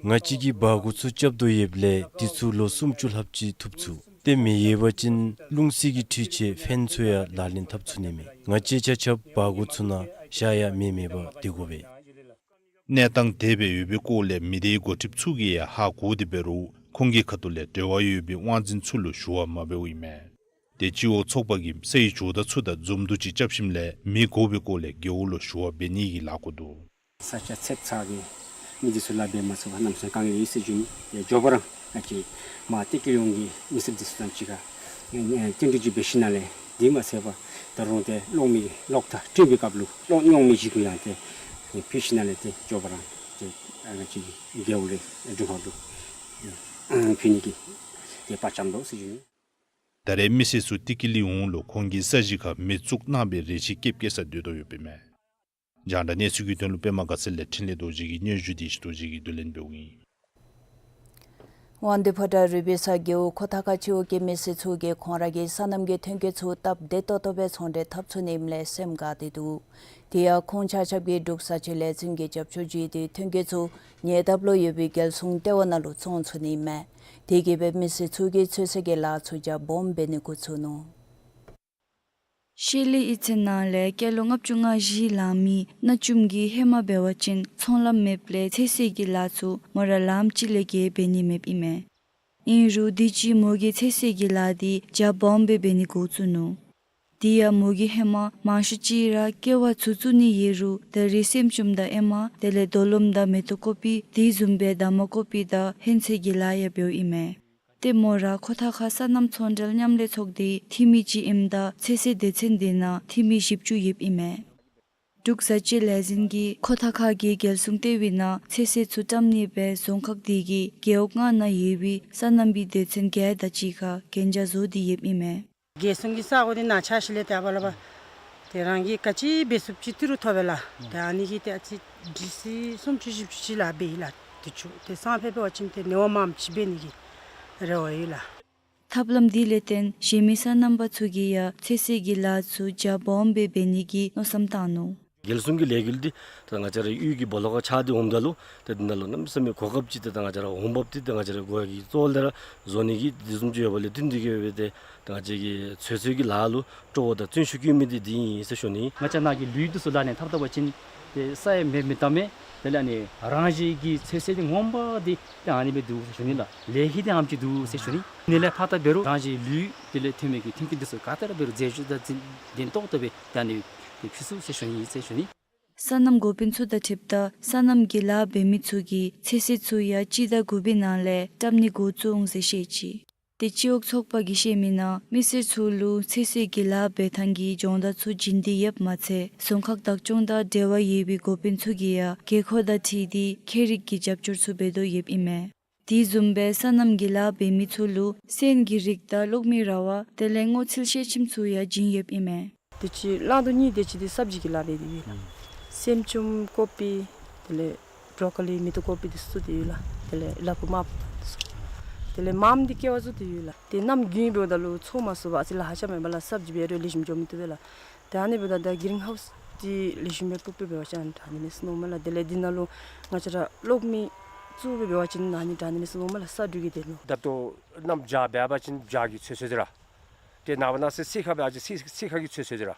ང་བཅས་ཀྱིས་བ་གུ་ཚུ་རྐྱབ་དོ་ཡོདཔ་ལས་དེ་ཚུ་ལོ་སུམ་ཅུ་ལྷགཔ་ཅིག་ཐུབ་ཚུགས། ཏེ་མེ་ཡོད་པ་ཅིན་རླུང་བསིལ་གྱི་འཕྲུལ་ཆས་ཕེན་ཚུ་ཡང་ལག་ལེན་འཐབ་ཚུགས་ནི་མས། ང་བཅས་ཆ་ཁྱབ་བ་གུ་ཚུ་ནང་ཞག་ཡང་མེ་མེད་པར་སྡོད་དགོ་པས། གནས་སྟངས་དེ་སྦེ་ཡོད་པའི་སྐོར་ལས་མི་སྡེའི་འགོ་ཁྲིདཔ་ཚུ་གིས་ཡང་ཧ་གོ་སྟེ་འབད་རུང་ཁོང་གི་ཁ་ཐུག་ལས་འབྲེལ་བ་ཡོད་པའི་དབང་འཛིན་ཚུ་ལུ་ཞུ་བ་མ་འབདཝ་ཨིན་མས། ཏེ་སྤྱི་འོག་ཚོགས་པ་གིས་སའི་ཇོ་བདག་ཚུ་དང་འཛོམས་འདུ་ཅིག་རྐྱབ་ཞིནམ་ལས་མེ་དགོ་པའི་སྐོར་ལས་རྒེད་འོག་ལུ་ཞུ་བ་འབད་ནི་གི་ལཱ་འགོ་འདུག། ས་ཆ་ཚད་ཚར་ཏེ་མི་འདི་ཚུ་ལཱ་འབད་མ་ཚུགས་པར་གནམ་མེད་ས་མེད་དཀའ་ངལ་ཡོད་ཟེར་ཞུ་ནི། ཡ་མགྱོགས་པ་ར་ང་བཅས་མར་ཏི་ཀི་ལི་འུང་གི་མི་སེར་འདི་ཚུ་དང་གཅིག་ཁར་ཨེ་ཨེ་བསྟུན་གྲོས་ཅིག་འབད་ཞིནམ་ལས་དེ་མ་ཚད་པར་ད་རུང་ཏེ་གློག་མེ་གློག་ཐག་བྲེག་པའི་སྐབས་ལུ་གློག་རྙོག་མེ་ཅིག་གུ་ཡང་ཏེ་ཕུལ་ཞིནམ་ལས་ཏེ་མགྱོགས་པ་ར་ཏེ་ཨ་ང་བཅས་ཀྱི་རྒེད་འོག་ལས་དྲུང་ཁག་ལུ་ཨེ་ཕུལ་ནི་གི་ཏེ་བར་བཅངམ་དོ་ཟེར་ཞུ་ནི། ད་རེས་མི་སེར་ཚུ་ཏི་ཀི་ལི་འུང་ལུ་ཁོང་གི་ས་གཞི་ཁར་མེ་བཙུགས་གནང་བའི་རེ་ཆེ་བསྐྱེད་བསྐྱེད་ས་སྡོད་དོ་ཡོདཔ་ཨིན་མས། རྒྱང་བསྒྲགས་གནས་ཚུལ་གྱི་དོན་ལུ་པདྨ་དགའ་ཚལ་ལས་འཕྲིན་ལས་རྡོ་རྗེ་གི་སྙན་ཞུ་དེ་ཞུ་རྡོ་རྗེ་གིས་བསྡུ་ལེན་འབདཝ་ཨིན། དབང་འདུས་ཕོ་བྲང་རུས་པའི་ས་རྒེད་འོག་ཁོ་ཐང་ཁ་སྤྱི་འོག་གི་མི་སེར་ཚུ་གིས་ཁོང་ར་གི་སོ་ནམ་གྱི་ཐོན་སྐྱེད་ཚུ་སྟབས་བདེ་ཏོག་ཏོ་སྦེ་ཚོང་འབྲེལ་འཐབ་ཚུགས་ནི་ཨིནམ་ལས་སེམས་དགའ་སྟེ་འདུག། དེ་ཡང་ཁོང་ཆ་ཁྱབ་ཀྱིས་འབྲུག་ས་ཆའི་ལས་འཛིན་གྱི་རྒྱབ་སྐྱོར་བརྒྱུད་དེ་ཐོན་སྐྱེད་ཚུ་ཉེ་འདབས་ལུ་ཡོད་པའི་རྒྱལ་སྲུང་ལྟེ་བ་ནང་ལུ་བཙོང་ཚུགས་ནི་ཨིན་མས། དེ་གིས་སྦེ་མི་སེར་ཚུ་གིས་ཚོད་བསྲེ་གི་ལཱ་ཚུ་རྒྱ་སྦོམ་འབད་ནི་འགོ་བཙུགས་ནུག། ཤེལ་ལི་གཡུས་ཚན་ནང་ལས་སྐྱེས་ལོ་ལྔ་བཅུ་ང་བཞི་ལང་མི་སྣ་ཅུམ་གྱིས་ཧེ་མ་འབད་བ་ཅིན་ཚོང་ལམ་མེདཔ་ལས་ཚོད་བསྲེ་གི་ལཱ་ཚུ་མོ་ར་ལམ་ཅིག་ལས་བརྒལ་འབད་ནི་མེདཔ་ཨིན་མས། ཨིན་རུང་དུས་ཅི་མོ་གིས་ཚོད་བསྲེ་གི་ལཱ་འདི་རྒྱ་སྦོམ་སྦེ་འབད་ནི་འགོ་བཙུགས་ནུག། དེ་ཡང་མོ་གིས་ཧེ་མ་མང་ཤོས་ཅིག་ར་ཀེ་བ་ཚུ་བཙུགས་ནི་ཡོད་རུང་ད་རེས་སྲནམ་ཅུམ་དང་ཨེ་མ་དེ་ལས་རྡོ་ལོམ་དང་མེ་ཏོག་ཀོ་པི་དེ་བཟུམ་སྦེ་འདབ་མ་ཀོ་པི་དང་ཧོན་ཚོད་ཀྱི་ལཱ་ཡང་འབདཝ་ཨིན་མས། ཏེ་མོ་ར་ཁོ་ཐང་ཁ་སོ་ནམ་ཚོང་འབྲེལ་མཉམ་ལས་ཚོགས་སྡེའི་འཐུས་མི་ཅིག་ཨིནམ་ད་ཚོད་བསྲེ་སྡེ་ཚན་དེ་ནང་འཐུས་མི་བཞི་བཅུ་ཡོདཔ་ཨིན་མས། འབྲུག་བཟའ་སྤྱོད་ལས་འཛིན་གྱིས་ཁོ་ཐག་ཁ་གི་རྒྱལ་སྲུང་ལྟེ་བའི་ནང་ཚོད་བསྲེ་ཚུ་བཀྲམ་ནི་སྦེ་རྫོང་ཁག་དེ་གི་རྒེད་འོག་ལྔ་ནང་ཡོད་པའི་སོ་ནམ་པའི་སྡེ་ཚན་བརྒྱད་དང་གཅིག་ཁར་གན་རྒྱ་བཟོ་སྟེ་ཡོདཔ་ཨིན་མས། རྒྱལ་སྲུང་གི་ས་གོ་འདི་ནཱ་ཆ་ཤི་ལས་ཏེ་ཨ་པ་ལ་པ། ཏེ་རང་གིས་ག་ཅི་འབད་ཚུགསཔ་ཅིག་ཏི་རུ་ཐོབ་པས་ལགས། ཏེ་ཨ་ནི་གིས་ཏེ་ཨ་ཙི་འདི་ཚུ་སུམ་ཅུ་བཞི་བཅུ་ཅིག་ལཱ་འབད་ཡི་ལགས། དུས་ཅི་ཏེ་སང་ཕོད་འབད་བ་ཅིན་ཏེ་ནི་བ་མངམ་ཅིག་འབད་ནི་གི་རེ་བ་ཡོད་ལགས། ཐབས་ལམ་འདི་ལས་བརྟེན་གཞན་མི་སོ་ནམ་པ་ཚུ་གིས་ཡང་ཚོད་བསྲེ་གི་ལཱ་ཚུ་རྒྱ་སྦོམ་སྦེ་འབད་ནི་གི་མནོ་བསམ་བཏང་ནུག། རྒྱལ་སྲུང་གི་ལས་འགུལ་འདི་ད་ང་བཅས་ར་གཡུས་ཀྱི་སྦོ་ལོགས་ཁར་ཆགས་ཏེ་འོངམ་ད་ལུ་ཏེ་འདི་ནང་ལུ་གནམ་མེད་ས་མེད་གོ་སྐབས་ཅིག་ཏེ་ད་ང་བཅས་ར་འོང་འབབ་འདི་ཏེ་ང་བཅས་ར་འགོ་ཡ་གི་གཙོ་བོ་ལས་ར་བཟོ་ནི་གི་འདི་བཟུམ་ཅིག་ཡོདཔ་ལས་བརྟེན་འདི་གིས་འབད་ཏེ་ད་ང་བཅས་ཀྱི་ཚོད་བསྲེ་གི་ལཱ་ལུ་སྤྲོ་བ་དང་བརྩོན་ཤུགས་བསྐྱེད་མི་འདི་འདི་ཨིན་ཟེར་ཞུ་ནི། ང་བཅས་ནཱ་གི་ལུད་འདི་ཚུ་ལག་ནས་འཐབ་འཐབ་པ་ཅིན་ཏེ་ས་ཡང་མེདཔ་མེདཔ་བཏང་མས། དེ་ལས་ཨ་ནི་རང་བཞིན་གྱི་ཚོད་བསྲེ་འདི་ངོ་མ་འདི་ཏེ་ཨ་ནི་སྦེ་འདུག་ཟེར་ཞུ་ནི་ལགས། ལཱ་ཧེ་འདི་ཨ་ནེམ་ཅིག་འདུག་ཟེར་ཞུ་ནི། ཨ་ནི་ལས་ཕར་ད་འབད་རུང་རང་བཞིན་ལུད་དེ་ལས་ཐོན་མི་གི་ཐོན་སྐྱེད་འདི་ཚུ་ག་ཏེ་ར་འབད་རུང་རྫས་སྦྱོར་དང་འཛིན་ལྡན་ཏོག་ཏོ་སྦེ་ཏེ་ཨ་ནི་ཏེ་ཕུལ་ཚུགས་ཟེར་ཞུ་ནི་ཟེར་ཞུ་ནི། སོ་ནམ་འགོ་དཔོན་ཚུ་དང་འཁྲིལཝ་ད་སོ་ནམ་གྱི་ལཱ་འབད་མི་ཚུ་གིས་ཚོད་བསྲེ་ཚུ་ཡང་སྤྱི་ཟླ་དགུ་པའི་ནང་ལས་བཀྲམ་ནི་འགོ་བཙུགས་འོང་ཟེར་བཤད་ཅི། ཏེ་སྤྱི་འོག་ཚོགས་པ་གིས་བཤད་མིའི་ནང་མི་སེར་ཚུ་ལུ་ཚོད་བསྲེ་གི་ལཱ་འབད་ཐངས་ཀྱི་སྦྱོང་བརྡར་ཚུ་བྱིན་ཏེ་ཡོདཔ་མ་ཚད་རྫོང་ཁག་བདག་སྐྱོང་དང་འབྲེལ་བ་ཡོད་པའི་འགོ་དཔོན་ཚུ་གིས་ཡང་དགོས་མཁོ་དང་འཁྲིལ་ཏེ་ཁྱད་རིག་གི་རྒྱབ་སྐྱོར་ཚུ་འབད་དོ་ཡོདཔ་ཨིན་མས། དེ་བཟུམ་སྦེ་སོ་ནམ་གྱི་ལཱ་འབད་མི་ཚུ་ལུ་སོན་གྱི་རིགས་དང་གློག་མེའི་ར་བ་དེ་ལས་སྔོ་ཚལ་ཤེལ་ཆེམ་ཚུ་ཡང་བྱིན་ཡོདཔ་ཨིན་མས། དུས་ཅི་གླང་དུ་གཉིས་དེ་ཅིག་འདི་སབ་ཇི་གི་ལཱ་འབད་དེ་ཡོད་ལགས། སེམ་ཅུམ་ཀོ་པི་དེ་ལས་བྲོ་ཀོ་ལི་མེ་ཏོག་ཀོ་པི་འདི་ཚུ་འདི་ཡོད་ལགས། དེ་ལས་ལ་ཕུག་མ་ཕུག་འདི་ཚུ། དེ་ལས་མངམ་འདི་ཀེ་བ་བཙུགས་ཏེ་ཡོད་ལགས། ཏེ་གནམ་དགུན་འབདཝ་ད་ལུ་ཚོང་མ་ཚུགས་པར་ཨ་ཙི་ལཱ་ཁག་ཆེ་མས་པ་ལགས། སབ་ཇི་འབད་རུང་ལེགས་ཤོམ་འགྱོ་མི་བཏུབ་པས་ལགས། ཏེ་ཨ་ནི་འབདཝ་ད་ད་གི་རིན་ཧའུསི་འདི་ལེགས་ཤོམ་སྦེ་ཕུབ་སྦེ་འབད་བ་ཅིན་ད་ཨ་ནི་མི་སྣང་མས་ལགས། དེ་ལས་འདི་ནང་ལུ་ང་བཅས་ར་གློག་མེ་བཙུགས་སྦེ་འབད་བ་ཅིན་ཨ་ནི་ད་ཨ་ནི་མི་སྣང་མས་ལགས། ས་འབྲུག་གི་དེ་ལུ། ད་ལྟོ་གནམ་བྱཱར་འབད་བ་ཅིན་བྱཱར་གྱི་ཚོད་བསྲེ་འདི་ར། ཏེ་ནངས་པ་གནངས་ཚེ་ཚེས་ཁར་འབད་བ་ཅིན་ཚེས་ཚེས་ཁར་གྱི་ཚོད་བསྲེ་འདི་ར།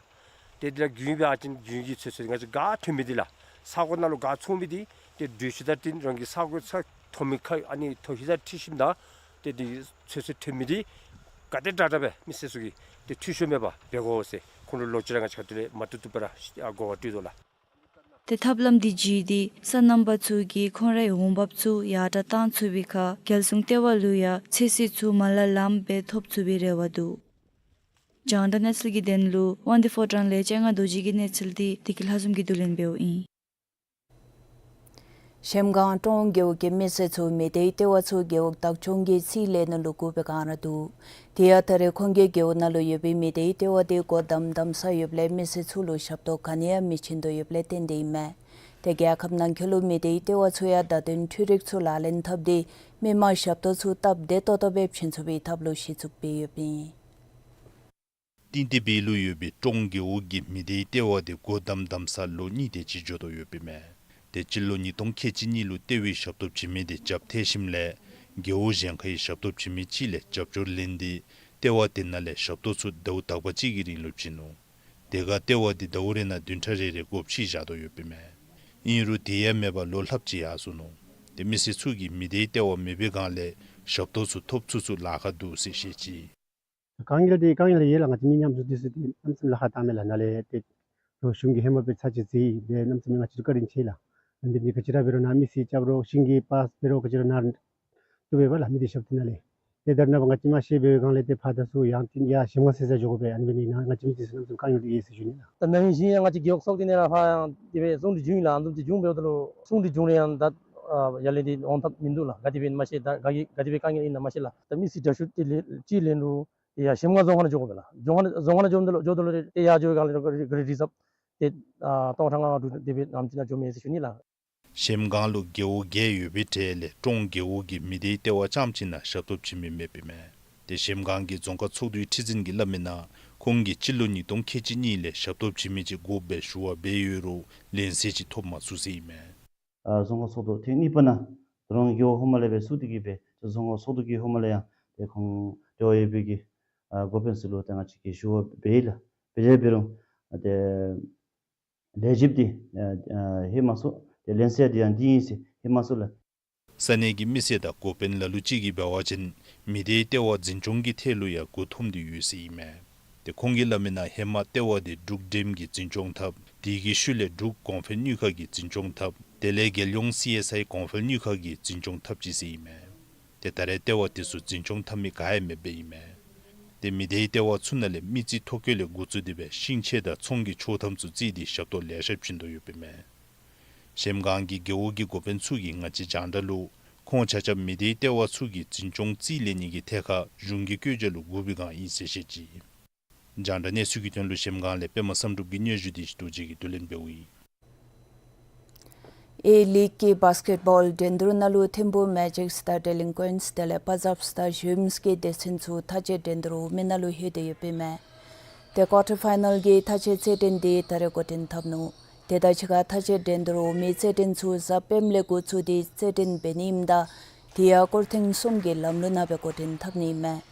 ཏེ་འདི་ལས་དགུན་འབད་བ་ཅིན་དགུན་གྱི་ཚོད་བསྲེ་འདི་ང་བཅས་ག་ཐོན་མི་འདི་ལགས། ས་གོ་ནང་ལུ་ག་ཚོང་མི་འདི་ཏེ་འགྲུལ་བཞུད་དང་འཁྲིལ་རང་གི་ས་གོ་ས་མཐོ་མི་ཁར་ཨ་ནི་མཐོ་ཤོས་དང་འཁྲིལ་ཞིནམ་ད་ཏེ་འདི་ཚོད་བསྲེ་ཐོན་མི་འདི་ག་དེ་དྲག་དྲག་སྦེ་མི་སེར་ཚུ་གིས་ཏེ་འཐུས་ཤོར་མེད་པར་འབད་དགོ་ཟེར་ཁོང་ལུ་ལོག་ཅི་ར་ང་བཅས་ཁ་ཐུག་ལས་མ་བཏུབ་བཏུབ་སྦེ་ར་གོ་བ་སྤྲོད་དོ་ལགས། ཏེ་ཐབས་ལམ་འདི་བརྒྱུད་དེ་སོ་ནམ་པ་ཚུ་གིས་ཁོང་རའི་འོང་འབབ་ཚུ་ཡར་དྲག་གཏང་ཚུགས་པའི་ཁར་རྒྱལ་སྲུང་ལྟེ་བ་ལུ་ཡང་ཚོད་བསྲེ་ཚུ་མ་ལ་ལངམ་སྦེ་ཐོབ་ཚུགས་པའི་རེ་བ་འདུག། རྒྱང་བསྒྲགས་གནས་ཚུལ་གྱི་དོན་ལུ་དབང་འདུས་ཕོ་བྲང་ལས་སྤྱན་སྔ་རྡོ་རྗེ་གི་གནས་ཚུལ་འདི་བདེ་སྐྱིད་ལྷ་འཛོམས་ཀྱིས་བསྡུ་ལེན་འབདཝ་ཨིན། གཞལམ་སྒང་ཀྲོང་རྒེད་འོག་གི་མི་སེར་ཚུ་མི་སྡེའི་ལྟེ་བ་ཚུ་རྒེད་འོག་བདག་སྐྱོང་གི་རྩིས་ལེན་ནང་ལུ་བསྒུགས་པའི་བསྒང་ར་འདུག། དེ་ཡང་ད་རེས་ཁོང་གི་རྒེད་འོག་ནང་ལུ་ཡོད་པའི་མི་སྡེའི་ལྟེ་བ་དེ་སྒོ་བསྡམས་བསྡམས་ས་ཡོདཔ་ལས་མི་སེར་ཚུ་ལུ་ཞབས་ཏོག་ག་ནི་ཡང་མི་བྱིན་དོ་ཡོདཔ་ལས་བརྟེན་ཏེ་ཨིན་མས། ཏེ་རྒྱལ་ཁབ་ནང་འཁོད་ལུ་མི་སྡེའི་ལྟེ་བ་ཚུ་ཡང་བརྡ་དོན་འཕྲུལ་རིག་ཚུ་ལག་ལེན་འཐབ་སྟེ་མི་མང་ཞབས་ཏོག་ཚུ་སྟབས་བདེ་ཏོག་ཏོ་སྦེ་བྱིན་ཚུགས་པའི་ཐབས་ལུ་གཞི་བཙུགས་འབད་ཡོདཔ་ཨིན། ཏིང་ཏི་པི་ལུ་ཡོད་པའི་ཀྲོང་རྒེད་འོག་གི་མི་སྡེའི་ལྟེ་བ་དེ་སྒོ་བསྡམས་བསྡམས་ས་ལོ་གཉིས་དེ་ཅིག་འགྱོ་དོ་ཡོདཔ་ཨིན་མས། ཏེ་སྤྱི་ལོ་ཉིས་སྟོང་ཁལ་གཅིག་གཉིས་ལུ་ལྟེ་བའི་ཞབས་ཏོག་བྱིན་མི་དེ་རྒྱབ་ཐལ་ཞིནམ་ལས་རྒེད་འོག་གཞན་ཁའི་ཞབས་ཏོག་བྱིན་མི་ཅིག་ལས་རྒྱབ་སྐྱོར་ལེན་ཏེ་ལྟེ་བ་དེ་ནང་ལས་ཞབས་ཏོག་ཚུ་ཟླཝ་དག་པ་ཅིག་གི་རིང་ལུ་བྱིན་ནུག། དེ་ཁར་ལྟེ་བ་དེ་ཟླཝ་རེ་ནང་བདུན་ཕྲག་རེ་རེ་སྒོ་ཕྱེ་བཞག་དོ་ཡོདཔ་ཨིན་མས། ཨིན་རུང་དེ་ཡང་མེད་པར་ལོ་ལྷགཔ་ཅིག་ཡར་སོ་ནུག། ཏེ་མི་སེར་ཚུ་གིས་མི་སྡེའི་ལྟེ་བ་མེད་པའི་བསྒང་ལས་ཞབས་ཏོག་ཚུ་ཐོབ་ཚུགས་ཚུགས་ལཱ་ཁག་འདུག་ཟེར་བཤད་ཅི། དཀའ་ངལ་འདི་དཀའ་ངལ་ཡོད་ལགས། ང་བཅས་མི་ཉམ་ཆུང་འདི་ཚུ་ཏེ་གནམ་མེད་ས་མེད་ལཱ་ཁག་བཏང་མས་ལགས། ནཱ་ལས་ཏེ་ལོག་གཞུང་གིས་ཧེ་མ་སྦེ་ཚར་གཅིག་རྩིས་འབད་གནམ་མེད་ས་མེད་ང་བཅས་ལུ་བཀའ་དྲིན་ཆེ་ལགས། ཨ་ནི་འདི་ག་ཅི་ར་འབད་རུང་ནཱ་མི་སེར་རྐྱབ་རུང་ཞིང་གི་པཱསི་འབད་རུང་ག་ཅི་ར་ནཱ་བཏུབ་པས་ལགས། མི་སྡེ་ཞབས་ཏོག་ནང་ལས། ཏེ་ད་རེས་ནངས་པ་ང་བཅས་མ་ཤེས་པའི་སྒང་ལས་ཏེ་ཕར་དང་ཚུར་ཡང་ཏེ་ཡར་གཞལམ་སྒང་ཟེར་ས་འགྱོ་དགོ་པས། ཨ་ནི་འབད་ནི་ནང་ང་བཅས་མི་སྡེ་ཚུ་གནམ་མེད་ས་མེད་དཀའ་ངལ་འདི་ཡོད་ཟེར་ཞུ་ནི་ལགས། ད་ནཱ་ཨིན་ཞིན་ཡང་ང་བཅས་རྒེད་འོག་ཚོགས་སྡེ་ནང་ར་ཕར་ཡང་དེ་སྦེ་གསུང་གྲོས་བྱུང་ཡི་ལགས། ཨ་ནི་བཟུམ་ཅིག་བྱུང་འབདཝ་ད་ལུ་གསུང་གྲོས་བྱུང་རུང་ཡང་ད་ཡར་ལས་འདི་འོང་ཐབས་མིན་འདུག་ལགས། ག་དེ་སྦེ་མ་ཤེས། ད་ག་གི་ག་དེ་སྦེ་དཀའ་ངལ་ཨིན་ན་མ་ཤེས་ལགས། ད་མི་སེར་དྲག་ཤོས་དེ་ལས་རྩིས་ལེན་རུང་ཏེ་ཡར་གཞལམ་སྒང་རྫོང་ཁག་ནང་འགྱོ་དགོ་པས་ལགས། རྫོང་ཁག་རྫོང་ཁག་ནང་འགྱོཝ་ད་ལུ་འགྱོཝ་ད་ལུ་ཏེ་ཡར་འགྱོ་བའི་སྒང་ལས་ག་ར་རི་ཟབ་ཏེ་ཨ་སྟོང་ཕྲག་ལྔ་དྲུག་དེ་སྦེ་ཨ་ནེམ་ཅིག་ནང་འགྱོཝ་མས་ཟེར་ཞུ་ནི་ལགས། གཞལམ་སྒང་ལུ་རྒེད་འོག་བརྒྱད་ཡོད་པའི་གྲས་ལས་ཀྲོང་རྒེད་འོག་གི་མི་སྡེའི་ལྟེ་བ་རྐྱངམ་གཅིག་ནང་ཞབས་ཏོག་བྱིན་མི་མེདཔ་ཨིན་མས། ཏེ་གཞལམ་སྒང་གི་རྫོང་ཁག་ཚོགས་འདུའི་ཁྲི་འཛིན་གྱིས་སླབ་མིའི་ནང་ཁོང་གིས་སྤྱི་ལོ་ཉིས་སྟོང་ཁལ་གཅིག་གཉིས་ལས་ཞབས་ཏོག་བྱིན་མི་ཅིག་དགོ་པའི་ཞུ་བ་འབད་ཡོད་རུང་ལན་གསལ་ཅིག་ཐོབ་མ་ཚུགས་ཟེར་ཨིན་མས། ཨ་རྫོང་ཁག་ཚོགས་འདུ་ཐེངས་གཉིས་པ་ནང་ད་རུང་རྒེད་འོག་ཧེ་མ་ལས་འབད་ཚུགས་ཏེ་གིས་སྦེ་རྫོང་ཁག་ཚོགས་འདུ་གི་ཧེ་མ་ལས་ཡང་ཏེ་ཁོང་འབྲེལ་བ་ཡོད་པའི་གི་ཨ་འགོ་དཔོན་ཚུ་ལུ་ཏེ་ང་བཅས་ཀྱིས་ཞུ་བ་འབད་ཡི་ལགས། འབད་ཡི་འབད་རུང་ཏེ་ལས་བྱེདཔ་འདི་ཨ་ཨ་ལྷོད་མ་སོང་། ཏེ་ལན་གསལ་འདི་ཡང་འདི་ཨིན་ཟེར་ལྷོད་མ་སོང་ལགས། ས་གནས་ཀྱི་མི་སེར་དང་འགོ་དཔོན་ལ་ལུ་ཅིག་གིས་འབད་བ་ཅིན་མི་སྡེའི་ལྟེ་བ་འཛིན་སྐྱོང་གི་ཐད་ལུ་ཡང་མགུ་འཐོམས་ཏེ་ཡོད་ཟེར་ཨིན་མས། ཏེ་ཁོང་གིས་སླབ་མིའི་ནང་ཧེ་མ་ལྟེ་བ་དེ་འབྲུག་འགྲེམས་ཀྱིས་འཛིན་སྐྱོང་འཐབ། དེ་གི་ཤུལ་ལས་འབྲུག་གོང་འཕེལ་དངུལ་ཁང་གིས་འཛིན་སྐྱོང་འཐབ། དེ་ལས་རྒྱལ་ཡོངས་སི་ཨེསི་ཨའི་གོང་འཕེལ་དངུལ་ཁང་གིས་འཛིན་སྐྱོང་འཐབ་ཅི་ཟེར་ཨིན་མས། ཏེ་ད་རེས་ལྟེ་བ་དེ་ཚུ་འཛིན་སྐྱོང་འཐབ་མི་ག་ཡང་མེདཔ་ཨིན་མས། ཏེ་མི་སྡེའི་ལྟེ་བ་ཚུ་ནང་ལས་མི་རྩིས་ཐོ་བཀོད་ལས་འགོ་བཙུགས་ཏེ་སྦེ་ཤིང་ཆས་དང་ཚོང་གི་ཆོག་ཐམ་ཚུ་རྩིས་ཏེ་ཞབས་ཏོག་ལེ་ཤ་བྱིན་དོ་ཡོདཔ་ཨིན་མས། གཞལམ་སྒང་གི་རྒེད་འོག་གི་འགོ་དཔོན་ཚུ་གིས་ང་བཅས་རྒྱང་བསྒྲགས་ལུ་ཁོང་ཆ་ཁྱབ་མི་སྡེའི་ལྟེ་བ་ཚུ་གི་འཛིན་སྐྱོང་རྩིས་ལེན་ནི་གི་ཐད་ཁར་གཞུང་གི་བཀོད་རྒྱ་ལུ་སྒུག་པའི་བསྒང་ཨིན་ཟེར་བཤད་ཅི། རྒྱང་བསྒྲགས་གནས་ཚུལ་གྱི་དོན་ལུ་གཞལམ་སྒང་ལས་པདྨ་བསམ་གྲུབ་ཀྱི་སྙན་ཞུ་དེ་རྡོ་རྗེ་གིས་བསྡུ་ལེན་འབདཝ་ཨིན། ཨེ་ལིག་གི་བཱསི་ཀེཊ་བཱོལ་འགྲན་བསྡུར་ནང་ལུ་ཐིམ་ཕུག་མེ་ཇིཀསི་དང་ཌེ་ལིན་ཀུའིནསི་དེ་ལས་པ་ཛབསི་དང་ཇིམསི་གི་སྡེ་ཚན་ཚུ་མཐའ་དཔྱད་འགྲན་བསྡུར་འོག་མའི་ནང་ལུ་ལྷོད་དེ་ཡོདཔ་ཨིན་མས། ཏེ་ཀོར་ཊར་ཕའི་ནཱལ་གྱི་མཐའ་དཔྱད་རྩེད་འགྲན་དེ་ད་རེས་འགོ་འདྲེན་འཐབ་ནུག། དེ་དང་གཅིག་ཁར་མཐའ་དཔྱད་འགྲན་བསྡུར་འོག་མའི་རྩེད་འགྲན་ཚུ་གཟའ་སྤེནམ་ལས་འགོ་བཙུགས་ཏེ་རྩེད་འགྲན་འབད་ནི་ཨིནམ་ད་དེ་ཡང་སྐོར་ཐེངས་གསུམ་གྱི་ལམ་ལུགས་ནང་སྦེ་འགོ་འདྲེན་འཐབ་ནི་ཨིན་མས།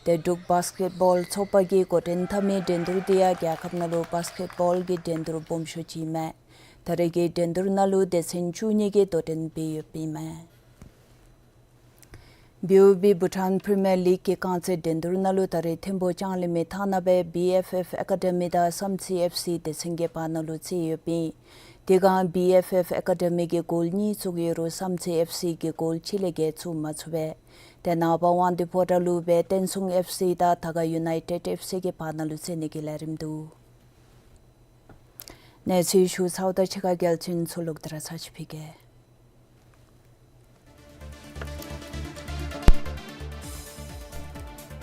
ཏེ་འབྲུག་བཱསི་ཀེཊ་བཱོལ་ཚོགས་པ་གིས་འགོ་འདྲེན་འཐབ་མི་འགྲན་བསྡུར་དེ་ཡང་རྒྱལ་ཁབ་ནང་ལུ་བཱསི་ཀེཊ་བཱོལ་གྱི་འགྲན་བསྡུར་སྦོམ་ཤོས་ཅིག་ཨིན་མས། ད་རེས་ཀྱི་འགྲན་བསྡུར་ནང་ལུ་སྡེ་ཚན་བཅུ་གཉིས་ཀྱིས་དོ་འགྲན་འབད་ཡོདཔ་ཨིན་མས། བི་ཨོ་བི་བྷུ་ཊཱན་པི་རི་མི་ཡར་ལིག་གི་རྐང་རྩེད་འགྲན་བསྡུར་ནང་ལུ་ད་རེས་ཐིམ་ཕུག་ལྕང་གླིང་མའི་ཐང་ནང་སྦེ་བི་ཨེཕ་ཨེཕ་ཨེ་ཀ་ཌི་མི་དང་བསམ་རྩེ་ཨེཕ་སི་སྡེ་ཚན་གྱི་བར་ན་ལུ་རྩེད་ཡོདཔ་ཨིན། དེ་སྒང་བི་ཨེཕ་ཨེཕ་ཨེ་ཀ་ཌི་མི་གིས་གོལ་གཉིས་བཙུགས་ཡོད་རུང་བསམ་རྩེ་ཨེཕ་སི་གིས་གོལ་གཅིག་ལས་བརྒལ་བཙུགས་མ་ཚུགས་པས། ཏེ་ནངས་པ་དབང་འདུས་ཕོ་བྲང་ལུ་སྦེ་བསྟན་སྲུང་ཨེཕ་སི་དང་དར་དཀར་ཡུ་ནའི་ཊེཌ་ཨེཕ་སི་གི་བར་ན་ལུ་རྩེད་ནི་གི་ལས་རིམ་འདུག། གནས་ཚུལ་ཞུ་ཚརཝ་དང་གཅིག་ཁར་གལ་ཆེན་ཚུ་ལོག་སྟེ་ར་ཚར་ཅིག་ཕུལ་གེ།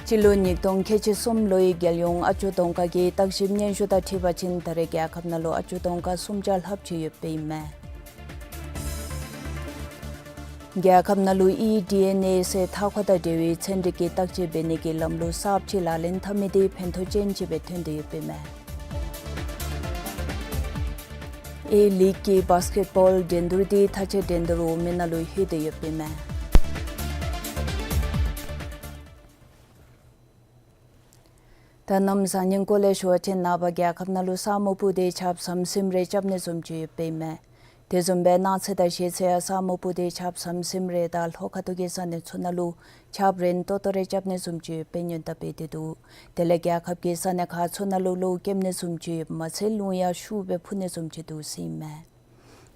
སྤྱི་ལོ་ཉིས་སྟོང་ཁལ་གཅིག་གསུམ་ལོའི་རྒྱལ་ཡོངས་ཨ་ཅོ་གདོང་དཀར་གྱི་བརྟག་ཞིབ་སྙན་ཞུ་དང་འཁྲིལ་བ་ཅིན་ད་རེས་རྒྱལ་ཁབ་ནང་ལུ་ཨ་ཅོ་གདོང་དཀར་སུམ་བརྒྱ་ལྷགཔ་ཅིག་ཡོདཔ་ཨིན་མས། རྒྱལ་ཁབ་ནང་ལུ་ཨི་ཌི་ཨེན་ཨེ་ཟེར་མཐའ་འཁོར་དང་འབྲེལ་བའི་ཚན་རིག་གི་བརྟག་དཔྱད་འབད་ནི་གི་ལམ་ལུགས་གསརཔ་ཅིག་ལག་ལེན་འཐབ་མི་དེ་ཕན་ཐོགས་ཅན་ཅིག་སྦེ་ཐོན་ཏེ་ཡོདཔ་ཨིན་མས། ཨེ་ལིག་གི་བཱསི་ཀེཊ་བཱོལ་འགྲན་བསྡུར་དེ་མཐའ་དཔྱད་འགྲན་བསྡུར་འོག་མའི་ནང་ལུ་ལྷོད་དེ་ཡོདཔ་ཨིན་མས། ད་གནམ་བཟང་ངན་སྐོར་ལས་ཞུ་བ་ཅིན་ནངས་པ་རྒྱལ་ཁབ་ནང་ལུ་ས་སྨུག་སྤུབས་ཏེ་ཆརཔ་ཟམ་ཟིམ་རེ་རྐྱབ་ནི་བཟུམ་ཅིག་ཡོདཔ་ཨིན་མས། དེ་བཟུམ་སྦེ་གནངས་ཚེ་དང་གཞེས་ཚེ་ཡང་ས་སྨུག་སྤུབས་ཏེ་ཆརཔ་ཟམ་ཟིམ་རེ་དང་ལྷོ་ཁ་ཐུག་གི་ས་གནས་ཚུ་ནང་ལུ་ཆརཔ་རན་ཏོག་ཏོ་རེ་རྐྱབ་ནི་བཟུམ་ཅིག་ཡོདཔ་སྦེ་སྔོན་བརྡ་འབད་དེ་འདུག། དེ་ལས་རྒྱལ་ཁབ་ཀྱི་ས་གནས་ཁག་ཚུ་ནང་ལུ་གློག་ཀེམ་ནི་བཟུམ་ཅིག་ཡོདཔ་མ་ཚད་རླུང་ཡང་ཤུགས་སྦེ་འཕུ་ནི་བཟུམ་ཅིག་འདུག་ཟེར་ཨིན་མས།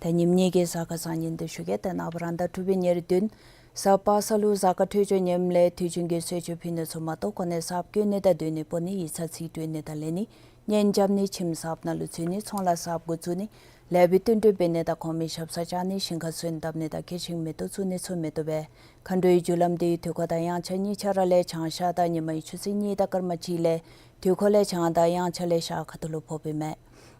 ད་ཉིནམ་གཉིས་ཀྱི་གཟའ་སྐར་བཟང་ངན་དེ་ཞུ་གེ། ད་ནངས་པ་རང་ཟླ་དྲུག་པའི་ཉེར་བདུན་གཟའ་པ་སངས་ལུ་གཟའ་སྐར་འཕྲོད་སྦྱོར་ངནམ་ལས་དུས་རྒྱུན་གྱི་གསོལ་མཆོད་ཕུལ་ནི་ཚུ་མ་གཏོགས་གོ་གནས་གསརཔ་བསྐོ་ནི་དང་སྡོད་གནས་སྤོ་ནི་ཡིག་ཚང་རྩིས་སྤྲོད་ནི་དང་ལེན་ནི་གཉེན་རྐྱབ་ནི་ཁྱིམ་གསརཔ་ནང་ལུ་འཛུལ་ནི་ཚོང་ལཱ་གསརཔ་འགོ་བཙུགས་ནི་ལེགས་པའི་བསྟུན་གྲོས་འབད་ནི་དང་གོང་མའི་ཞབས་སར་བཅར་ནི་ཞིང་ཁར་སོན་བཏབ་ནི་དང་སྐྱེད་ཤིང་མེ་ཏོག་བཙུགས་ནི་ཚུ་མི་བཏུབ་པས། མཁའ་འགྲོའི་རྒྱུ་ལམ་དེ་དུས་འཁོར་དང་དབྱངས་འཆར་གཉིས་ཆ་ར་ལས་བྱང་ཤར་དང་ཉི་མའི་ཆུ་ཚོད་གཉིས་དང་སྐར་མ་གཅིག་ལས་དུས་འཁོར་ལས་བྱང་དང་དབྱངས་འཆར་ལས་ཤར་ཁ་ཐུག་ལུ་ཕོགཔ་ཨིན་མས།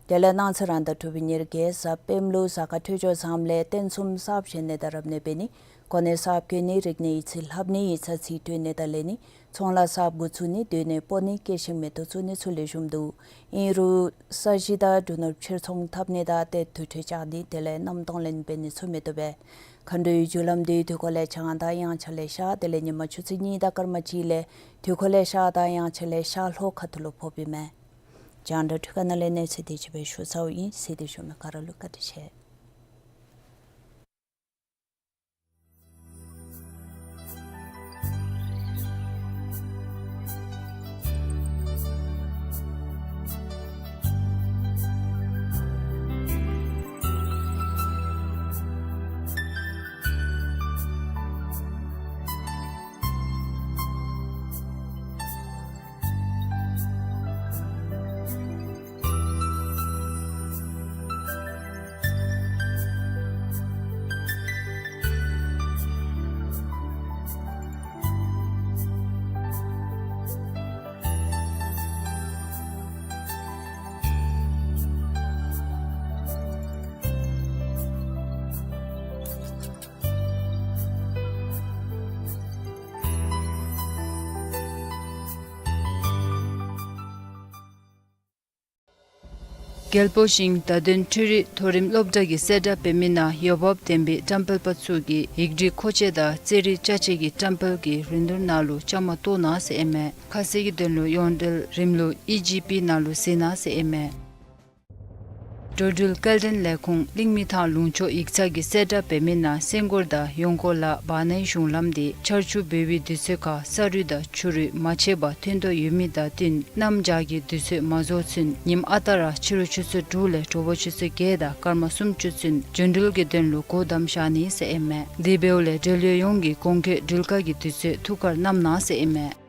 དེ་ལས་གནངས་ཚེ་རང་ཟླ་དྲུག་པའི་ཉེར་བརྒྱད་གཟའ་སྤེནམ་ལུ་གཟའ་སྐར་འཕྲོད་སྦྱོར་བཟངམ་ལས་རྟེན་གསུམ་གསརཔ་བཞེངས་ནི་དང་རབ་གནས་འབད་ནི་གོ་གནས་གསརཔ་བསྐོ་ནི་རིག་གནས་ཡིག་རྩིས་ལྷབ་ནི་ཡིག་ཚང་རྩིས་སྤྲོད་ནི་དང་ལེན་ནི་ཚོང་ལཱ་གསརཔ་འགོ་བཙུགས་ནི་སྡོད་གནས་སྤོ་ནི་སྐྱེད་ཤིང་མེ་ཏོག་བཙུགས་ནི་ཚུ་ལེགས་ཤོམ་འདུག། ཨིན་རུང་ས་གཞི་དང་འབྲུ་ནོར་ཕྱིར་ཚོང་འཐབ་ནི་དང་ཏེ་དུར་ཁྲོད་བཅག་ནི་དེ་ལས་གནམ་སྟོང་ལེན་འབད་ནི་ཚུ་མི་བཏུབ་པས། མཁའ་འགྲོའི་རྒྱུ་ལམ་དེ་དུས་འཁོར་ལས་བྱང་དང་དབྱངས་འཆར་ལས་ཤར་དེ་ལས་ཉི་མ་ཆུ་ཚོད་གཉིས་དང་སྐར་མ་གཅིག་ལས་དུས་འཁོར་ལས་ཤར་དང་དབྱངས་འཆར་ལས་ཤར་ལྷོ་ཁ་ཐུག་ལུ་ཕོགཔ་ཨིན་མས། རྒྱང་བསྒྲགས་འཕྲུལ་ཁང་ནང་ལས་གནས་ཚུལ་དེ་ཅིག་སྦེ་ཞུ་ཚརཝ་ཨིན། གཟིགས་ཏེ་བཞུགས་མི་ག་ར་ལུ་བཀའ་དྲིན་ཆེ། རྒྱལ་པོ་ཞིང་བརྡ་དོན་འཕྲུལ་རིག་མཐོ་རིམ་སློབ་གྲྭ་གིས་གསལ་བསྒྲགས་འབད་མི་ནང་འོས་འབབ་ལྡན་པའི་བཀྲམ་སྤེལ་པ་ཚུ་གིས་ཡིག་རིགས་མཁོ་ཆས་དང་རྩེད་རིགས་ཅ་ཆས་ཀྱི་བཀྲམ་སྤེལ་གྱི་རིན་བསྡུར་ནང་ལུ་བཅའ་མར་གཏོགས་གནང་ཟེར་ཨིན་མས། ཁ་གསལ་གྱི་དོན་ལུ་ཡོངས་འབྲེལ་རིམ་ལུགས་ཨི་ཇི་པི་ནང་ལུ་གཟིགས་གནང་ཟེར་ཨིན་མས། འགྲོ་འགྲུལ་སྐྱེལ་འདྲེན་ལས་ཁུངས་གླིང་མི་ཐང་ལུང་ཕྱོགས་ཡིག་ཚང་གིས་གསལ་བསྒྲགས་འབད་མི་ནང་སེང་སྒོར་དང་ཡོང་སྒོ་ལ་བར་ནའི་གཞུང་ལམ་དེ་ཆར་ཆུ་འབབ་པའི་དུས་ཚོད་ཁར་ས་རུད་དང་ཆུ་རུད་མ་ཆད་པར་ཐོན་དོ་ཡོད་མི་དང་བསྟུན་གནམ་བྱཱར་གྱི་དུས་ཚོད་མ་རྫོགས་ཚུན་ཉིནམ་ཨ་རྟག་ར་ཕྱི་རུ་ཆུ་ཚོད་དྲུག་ལས་དྲོ་པ་ཆུ་ཚོད་བརྒྱད་དང་སྐར་མ་སུམ་ཅུ་ཚུན་རྒྱུ་འགྲུལ་གྱི་དོན་ལུ་སྒོ་བསྡམས་བཞག་ནི་ཟེར་ཨིན་མས། དེ་འབདཝ་ལས་འབྲེལ་ཡོད་ཡོངས་ཀྱིས་གོང་འཁོད་འགྲུལ་བཀག་གི་དུས་ཚོད་ཐུགས་ཁར་བསྣམས་གནང་ཟེར་ཨིན་མས།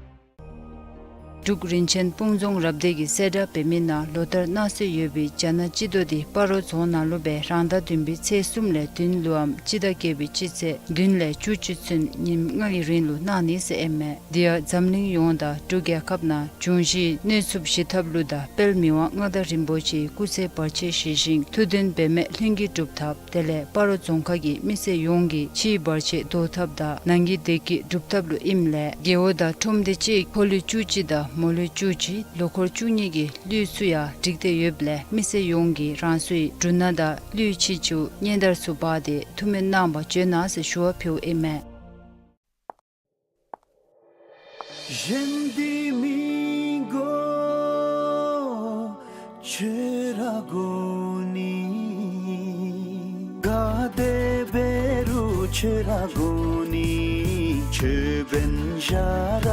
འབྲུག་རིན་ཆེན་སྤུངས་རྫོང་རབ་སྡེ་གི་གསལ་བསྒྲགས་འབད་མི་ནང་ལོ་ལྟར་གནང་སྲོལ་ཡོད་པའི་རྒྱ་ནག་སྤྱི་ཟླ་འདི་སྤ་རོ་རྫོང་ནང་ལུ་སྦེ་རང་ཟླ་བདུན་པའི་ཚེས་གསུམ་ལས་བདུན་ལུ་འམ་སྤྱི་ཟླ་བརྒྱད་པའི་སྤྱི་ཚེས་བདུན་ལས་བཅུ་གཅིག་ཚུན་ཉིནམ་ལྔ་གི་རིང་ལུ་གནང་ནི་ཟེར་ཨིན་མས། དེ་ཡང་འཛམ་གླིང་ཡོངས་དང་འབྲུག་རྒྱལ་ཁབ་ནང་འབྱུང་བཞིའི་གནོད་འཚེ་ཞི་ཐབས་ལུ་དང་དཔལ་མི་དབང་མངའ་བདག་རིན་པོ་ཆེའི་སྐུ་ཚེ་བར་ཆད་ཞི་ཞིང་ཐུགས་འདུན་འབད་མི་ལྷུན་གྱིས་གྲུབ་ཐབས། དེ་ལས་སྤ་རོ་རྫོང་ཁག་གི་མི་སེར་ཡོངས་ཀྱི་ཕྱིའི་བར་ཆད་བཟློག་ཐབས་དང་ནང་གི་བདེ་སྐྱིད་སྒྲུབ་ཐབས་ལུ་ཨིནམ་ལས་རྒེད་འོག་དང་ཁྲོམ་སྡེ་གཅིག་ཕོ་ལུས་བཅུ་གཅིག་དང་མོ་ལུས་བཅུ་གཅིག་ལོ་འཁོར་བཅུ་གཉིས་ཀྱི་ལུས་ཚུ་ཡང་སྒྲིག་སྟེ་ཡོདཔ་ལས་མི་སེར་ཡོངས་ཀྱིས་རང་སོའི་འབྲུ་སྣ་དང་ལུས་ཕྱེ་ཆུ་སྙན་དར་ཚུ་འབག་སྟེ་ཐུགས་སྨོན་གནང་བར་བྱོན་གནང་ཟེར་ཞུ་བ་ཕུལཝ་ཨིན་མས། གཞན་འདི་མི་དགོས་ཁྱོད་ར་དགོ་ནི། ག་དེ་འབད་རུང་ཁྱོད་ར་དགོ་ནི། ཁྱོད་འབདན་གཞན་ར་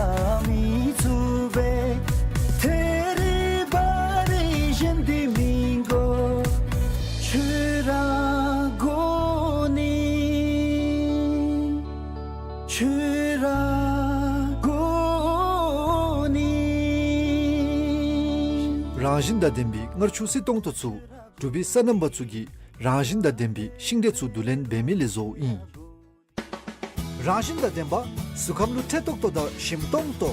མི་ཚུགས་པས། ཐད་རི་བ་རི་གཞན་འདི་མི་དགོས་ཁྱོད་ར་དགོ་ནི། ཁྱོད་ར་དགོ་ནི། རང་བཞིན་དང་ལྡན་པའི་མངར་ཆུ་བསིལ་ཏོང་ཏོ་ཚུ་འབྲུག་པའི་སོ་ནམ་པ་ཚུ་གིས་རང་བཞིན་དང་ལྡན་པའི་ཤིང་འབྲས་ཚུ་བསྡུ་ལེན་འབད་མི་ལས་བཟོཝ་ཨིན། རང་བཞིན་དང་ལྡན་པ་གཟུགས་ཁམས་ལུ་ཁྲེ་ཏོག་ཏོ་དང་ཞིམ་ཏོང་ཏོ།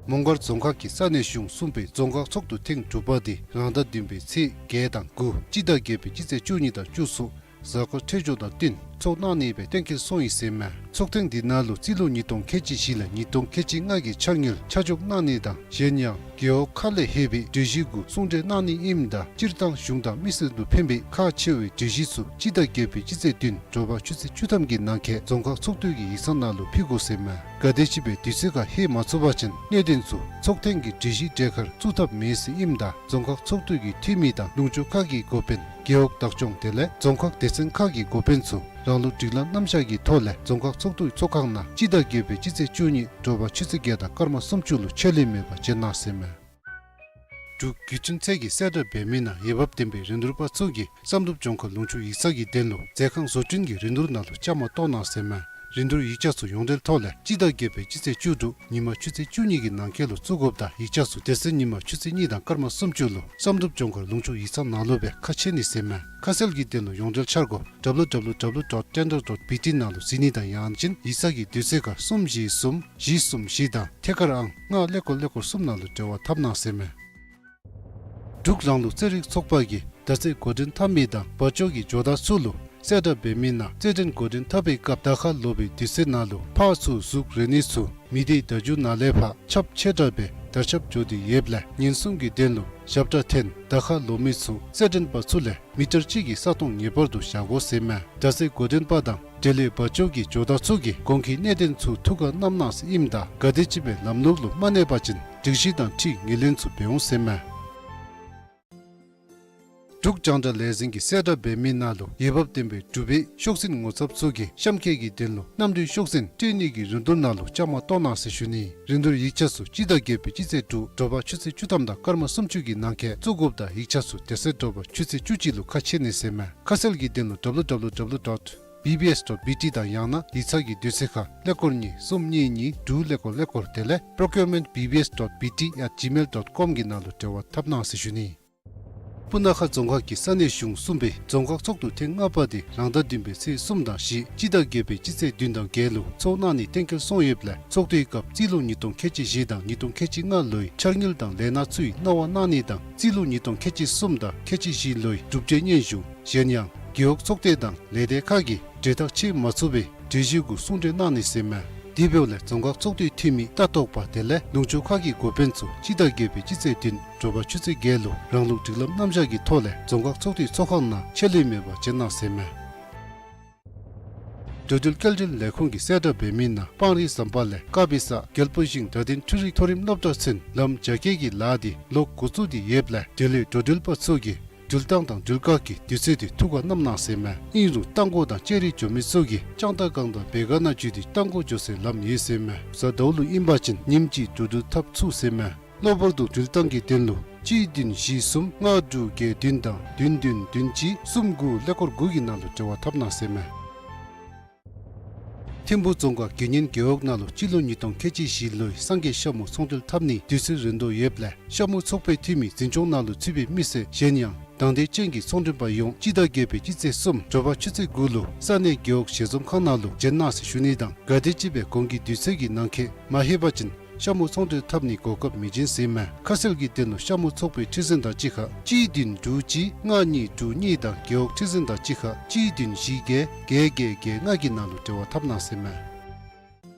མོང་སྒར་རྫོང་ཁག་གི་ས་གནས་གཞུང་གསུམ་པའི་རྫོང་ཁག་ཚོགས་འདུ་ཐེངས་དྲུག་པ་དེ་རང་ཟླ་བདུན་པའི་ཚེས་བརྒྱད་དང་དགུ་སྤྱི་ཟླ་བརྒྱད་པའི་སྤྱི་ཚེས་བཅུ་གཉིས་དང་བཅུ་གསུམ་གཟའ་འཁོར་འཕྲོད་སྦྱོར་དང་བསྟུན་ཚོགས་གནང་ནི་སྦེ་གཏན་འཁེལ་སོང་ཡི་ཟེར་མས། ཚོགས་ཐེངས་འདི་ནང་ལུ་རྩིས་ལོ་ཉིས་སྟོང་ཁལ་གཅིག་བཞི་ལས་ཉིས་སྟོང་ཁལ་གཅིག་ལྔ་གི་འཆར་དངུལ་ཆ་འཇོག་གནང་ནི་དང་གཞན་ཡང་རྒེད་འོག་ཁག་ལས་ལྷོད་པའི་གྲོས་གཞི་གུ་གསུང་གྲོས་གནང་ནི་ཨིནམ་ད་སྤྱིར་བཏང་གཞུང་དང་མི་སེར་ལུ་ཕན་པའི་ཁག་ཆེ་བའི་གྲོས་གཞི་ཚུ་སྤྱི་ཟླ་བརྒྱད་པའི་སྤྱི་ཚེས་བདུན་དྲོ་པ་ཆུ་ཚོད་བཅུ་ཐམ་གྱི་ནང་འཁོད་རྫོང་ཁག་ཚོགས་འདུ་གི་ཡིག་ཚང་ནང་ལུ་ཕུལ་དགོ་ཟེར་མས། ག་དེམ་ཅིག་སྦེ་དུས་ཚོད་ཁར་ལྷོད་མ་ཚུགས་པ་ཅིན་གནད་དོན་ཚུ་ཚོགས་ཐེངས་ཀྱི་གྲོས་གཞི་གྲལ་ཁར་བཙུགས་ཐབས་མེད་ཟེར་ཨིནམ་ད་རྫོང་ཁག་ཚོགས་འདུ་གི་འཐུས་མི་དང་ལུང་ཕྱོགས་ཁག་གི་འགོ་དཔོན་རྒེད་འོག་བདག་སྐྱོང་དེ་ལས་རྫོང་ཁག་སྡེ་ཚན་ཁག་གི་འགོ་དཔོན་ཚུ་རང་ལུགས་སྒྲིག་ལམ་རྣམ་གཞག་གི་ཐོག་ལས་རྫོང་ཁག་ཚོགས་འདུའི་ཚོགས་ཁང་ནང་སྤྱི་ཟླ་བརྒྱད་པའི་སྤྱི་ཚེས་བཅུ་གཉིས་དྲོ་པ་ཆུ་ཚོད་བརྒྱད་དང་སྐར་མ་སུམ་ཅུ་ལུ་ཆད་ལུས་མེད་པར་བྱོན་གནང་ཟེར་མས། འབྲུག་བརྒྱུད་འཕྲིན་ཚད་ཀྱི་གསལ་བསྒྲགས་འབད་མི་ནང་འོས་འབབ་ལྡན་པའི་རིན་བསྡུར་པ་ཚུ་གིས་བསམ་གྲུབ་ལྗོངས་མཁར་ལུང་ཕྱོགས་ཡིག་ཚང་གི་དོན་ལུ་མཛོད་ཁང་བཟོ་སྐྲུན་གྱི་རིན་བསྡུར་ནང་ལུ་བཅའ་མར་གཏོགས་གནང་ཟེར་མས། རིན་བསྡུར་ཡིག་ཆ་ཚུ་ཡོངས་འབྲེལ་ཐོག་ལས་སྤྱི་ཟླ་བརྒྱད་པའི་སྤྱི་ཚེས་བཅུ་དྲུག་ཉིན་མ་ཆུ་ཚོད་བཅུ་གཉིས་ཀྱི་ནང་འཁོད་ལུ་བཙུགས་དགོཔ་དང་ཡིག་ཆ་ཚུ་དེ་ཚེ་ཉིན་མ་ཆུ་ཚོད་གཉིས་དང་སྐར་མ་སུམ་ཅུ་ལུ་བསམ་གྲུབ་ལྗོངས་མཁར་ལུང་ཕྱོགས་ཡིག་ཚང་ནང་ལུ་སྦེ་ཁ་ཕྱེ་ནི་ཟེར་མས། ཁ་གསལ་གྱི་དོན་ལུ་ཡོངས་འབྲེལ་འཆར་སྒོ་www dot tender dot bt ནང་ལུ་གཟིགས་ནི་དང་ཡང་ཅིན་ཡིག་ཚང་གི་དུས་ཚོད་ཁར་གསུམ་བཞི་གསུམ་བཞི་གསུམ་བཞི་དང་ཐད་ཀར་ཨང་ལྔ་ཀླད་ཀོར་ཀླད་ཀོར་གསུམ་ནང་ལུ་འབྲེལ་བ་འཐབ་གནང་ཟེར་མས། འབྲུག་རང་ལུགས་རྩེད་རིགས་ཚོགས་པ་གིས་མདའ་རྩེད་འགོ་འདྲེན་འཐབ་མི་དང་བ་ཅོ་གི་ཇོ་བདག་ཚུ་ལུ་གསལ་བསྒྲགས་འབད་མི་ནང་རྩེད་འགྲན་འགོ་འདྲེན་འཐབ་པའི་སྐབས་མདའ་ཁ་ལོག་པའི་དུས་ཚོད་ནང་ལུ་ཕར་ཚུར་གཟུགས་རེག་ནི་ཚུ་མི་སྡེའི་མདའ་རྒྱུག་ནང་ལས་ཕར་ཁྱབ་ཆེ་དྲགས་སྦེ་དར་ཁྱབ་འགྱོ་སྟེ་ཡོདཔ་ལས་ཉེན་སྲུང་གི་དོན་ལུ་ཞབས་ཁྲ་འཐེན་མདའ་ཁ་ལོག་མི་ཚུ་རྩེད་འགྲན་པ་ཚུ་ལས་མི་ཊར་གཅིག་གི་ས་སྟོང་ངེས་པར་དུ་བཞག་དགོ་ཟེར་མས། མདའ་རྩེད་འགོ་འདྲེན་པ་དང་འབྲེལ་ཡོད་བ་ཅོ་གི་ཇོ་བདག་ཚུ་གིས་གོང་གི་གནད་དོན་ཚུ་ཐུགས་ཁར་བསྣམ་གནང་ཟེར་ཨིནམ་ད་ག་དེམ་ཅིག་སྦེ་ལམ་ལུགས་ལུ་མ་གནས་པ་ཅིན་སྒྲིག་གཞི་དང་འཁྲིལ་ངོས་ལེན་ཚུ་འབད་འོང་ཟེར་མས། འབྲུག་རྒྱང་བསྒྲགས་ལས་འཛིན་གྱི་གསལ་བསྒྲགས་འབད་མི་ནང་ལུ་འོས་འབབ་ལྡན་པའི་འབྲུག་པའི་ཤོག་འཛིན་ངོ་ཚབ་ཚུ་གིས་གཤམ་འཁོད་ཀྱི་དོན་ལུ་གནམ་གྲུའི་ཤོག་འཛིན་སྤྲོད་ནི་གི་རིན་བསྡུར་ནང་ལུ་བཅའ་མར་གཏོགས་གནང་ཟེར་ཞུ་ནི། རིན་བསྡུར་ཡིག་ཆ་ཚུ་སྤྱི་ཟླ་བརྒྱད་པའི་སྤྱི་ཚེས་དྲུག་དྲོ་པ་ཆུ་ཚོད་བཅུ་ཐམ་དང་སྐར་མ་སུམ་ཅུ་གི་ནང་འཁོད་བཙུགས་དགོཔ་དང་ཡིག་ཆ་ཚུ་དེ་ཚེ་དྲོ་པ་ཆུ་ཚོད་བཅུ་གཅིག་ལུ་ཁ་ཕྱེ་ནི་ཟེར་མས། ཁ་གསལ་གྱི་དོན་ལུ་www dot bbs dot bt དང་ཡང་ན་ཡིག་ཚང་གི་དུས་ཚོད་ཁར་ཀླད་ཀོར་གཉིས་གསུམ་གཉིས་གཉིས་དྲུག་ཀླད་ཀོར་ཀླད་ཀོར་དེ་ལས་procurement bbs dot bt at gmail dot com གི་ནང་ལུ་འབྲེལ་བ་འཐབ་གནང་ཟེར་ཞུ་ནི། སྤུ་ན་ཁ་རྫོང་ཁག་གི་ས་གནས་གཞུང་གསུམ་པའི་རྫོང་ཁག་ཚོགས་འདུ་ཐེངས་ལྔ་པ་དེ་རང་ཟླ་བདུན་པའི་ཚེས་གསུམ་དང་བཞི་སྤྱི་ཟླ་བརྒྱད་པའི་སྤྱི་ཚེས་བདུན་དང་བརྒྱད་ལུ་ཚོགས་གནང་ནི་གཏན་འཁེལ་སོང་ཡོདཔ་ལས་ཚོགས་འདུའི་སྐབས་རྩིས་ལོ་ཉིས་སྟོང་ཁལ་གཅིག་བཞི་དང་ཉིས་སྟོང་ཁལ་གཅིག་ལྔ་ལོའི་འཆར་དངུལ་དང་ལས་སྣ་ཚུའི་གནང་བ་གནང་ནི་དང་རྩིས་ལོ་ཉིས་སྟོང་ཁལ་གཅིག་གསུམ་དང་ཁལ་གཅིག་བཞི་ལོའི་གྲུབ་འབྲས་སྙན་ཞུ་གཞན་ཡང་རྒེད་འོག་ཚོགས་སྡེ་དང་ལས་སྡེ་ཁག་གིས་གྲོས་ཐག་བཅད་མ་ཚུགས་པའི་གྲོས་གཞི་གུ་གསུང་གྲོས་གནང་ནི་ཟེར་མས། དེ་འབདཝ་ལས་རྫོང་ཁག་ཚོགས་འདུའི་འཐུས་མི་ལྟ་རྟོག་པ་དེ་ལས་ལུང་ཕྱོགས་ཁག་གི་འགོ་དཔོན་ཚུ་སྤྱི་ཟླ་བརྒྱད་པའི་སྤྱི་ཚེས་བདུན་དྲོ་པ་ཆུ་ཚོད་བརྒྱད་ལུ་རང་ལུགས་སྒྲིག་ལམ་རྣམ་གཞག་གི་ཐོག་ལས་རྫོང་ཁག་ཚོགས་འདུའི་ཚོགས་ཁང་ནང་ཆད་ལུས་མེད་པར་བྱོན་གནང་ཟེར་མས། འགྲོ་འགྲུལ་སྐྱེལ་འདྲེན་ལས་ཁུངས་ཀྱི་གསལ་བསྒྲགས་འབད་མི་ནང་སྤང་རི་ཟམ་པ་ལས་དཀར་སྦི་ས་རྒྱལ་པོ་ཤིང་དགའ་ལྡན་འཕྲུལ་རིག་མཐོ་རིམ་སློབ་གྲྭ་ཚུན་ལམ་རྒྱ་སྐྱེད་ཀྱི་ལཱ་དེ་ལོག་འགོ་བཙུགས་ཏེ་ཡོདཔ་ལས་དེ་ལས་འགྲོ་འགྲུལ་པ་ཚུ་གིས་འགྲུལ་བཏང་དང་འགྲུལ་བཀག་གི་དུས་ཚོད་དེ་ཐུགས་ཁར་བསྣམ་གནང་ཟེར་མས། ཨིན་རུང་རྟ་མགོ་དང་ལྕགས་རི་འགྱོ་མི་ཚུ་གིས་ལྕང་རྟ་སྒང་དང་བེ་ག་ན་འགྱོ་སྟེ་རྟ་མགོ་འགྱོ་སའི་ལམ་ཡོད་ཟེར་མས། གཟའ་ཟླཝ་ལུ་ཨིན་པ་ཅིན་ཉིནམ་གཅིག་འགྲོ་འགྲུལ་འཐབ་ཚུགས་ཟེར་མས། གློ་བུར་དུ་འགྲུལ་བཏང་གི་དོན་ལུ་གཅིག་བདུན་བཞི་གསུམ་ལྔ་དྲུག་བརྒྱད་བདུན་དང་བདུན་བདུན་བདུན་གཅིག་གསུམ་དགུ་ཀླད་ཀོར་དགུ་གི་ནང་ལུ་འབྲེལ་བ་འཐབ་གནང་ཟེར་མས། ཐིམ་ཕུ་རྫོང་ཁག་དགེ་བསྙེན་རྒེད་འོག་ནང་ལུ་སྤྱི་ལོ་ཉིས་སྟོང་ཁལ་གཅིག་བཞི་ལོའི་སངས་རྒྱས་ཤ་མུ་ཚོང་འབྲེལ་འཐབ་ནིའི་དུས་ཚོད་རན་དོ་ཡོདཔ་ལས་ཤ་མུ་ཚོགས་པའི་འཐུས་མི་འཛིན་སྐྱོང་ནང་ལུ་ཚུད་པའི་མི་སེར་གཞན་ཡང་དང་འདོད་ཅན་གྱི་ཚོང་མགྲོན་པ་ཡོངས་སྤྱི་ཟླ་བརྒྱད་པའི་སྤྱི་ཚེས་གསུམ་དྲོ་པ་ཆུ་ཚོད་དགུ་ལུ་ས་གནས་རྒེད་འོག་ཞལ་འཛོམས་ཁང་ནང་ལུ་འབྱོན་གནང་ཟེར་ཞུ་ནི་དང་ག་དེམ་ཅིག་སྦེ་གོང་གི་དུས་ཚོད་ཀྱི་ནང་འཁོད་མ་ལྷོད་པ་ཅིན་ཤ་མུ་ཚོང་འབྲེལ་འཐབ་ནིའི་གོ་སྐབས་མི་འབྱིན་ཟེར་ཨིན་མས། ཁ་གསལ་གྱི་དོན་ལུ་ཤ་མུ་ཚོགས་པའི་ཁྲི་འཛིན་དང་གཅིག་ཁར་གཅིག་བདུན་དྲུག་གཅིག་ལྔ་གཉིས་དྲུག་གཉིས་དང་རྒེད་འོག་ཁྲི་འཛིན་དང་གཅིག་ཁར་གཅིག་བདུན་བཞི་བརྒྱད་བརྒྱད་བརྒྱད་བརྒྱད་ལྔ་གི་ནང་ལུ་འབྲེལ་བ་འཐབ་གནང་ཟེར་ཨིན་མས།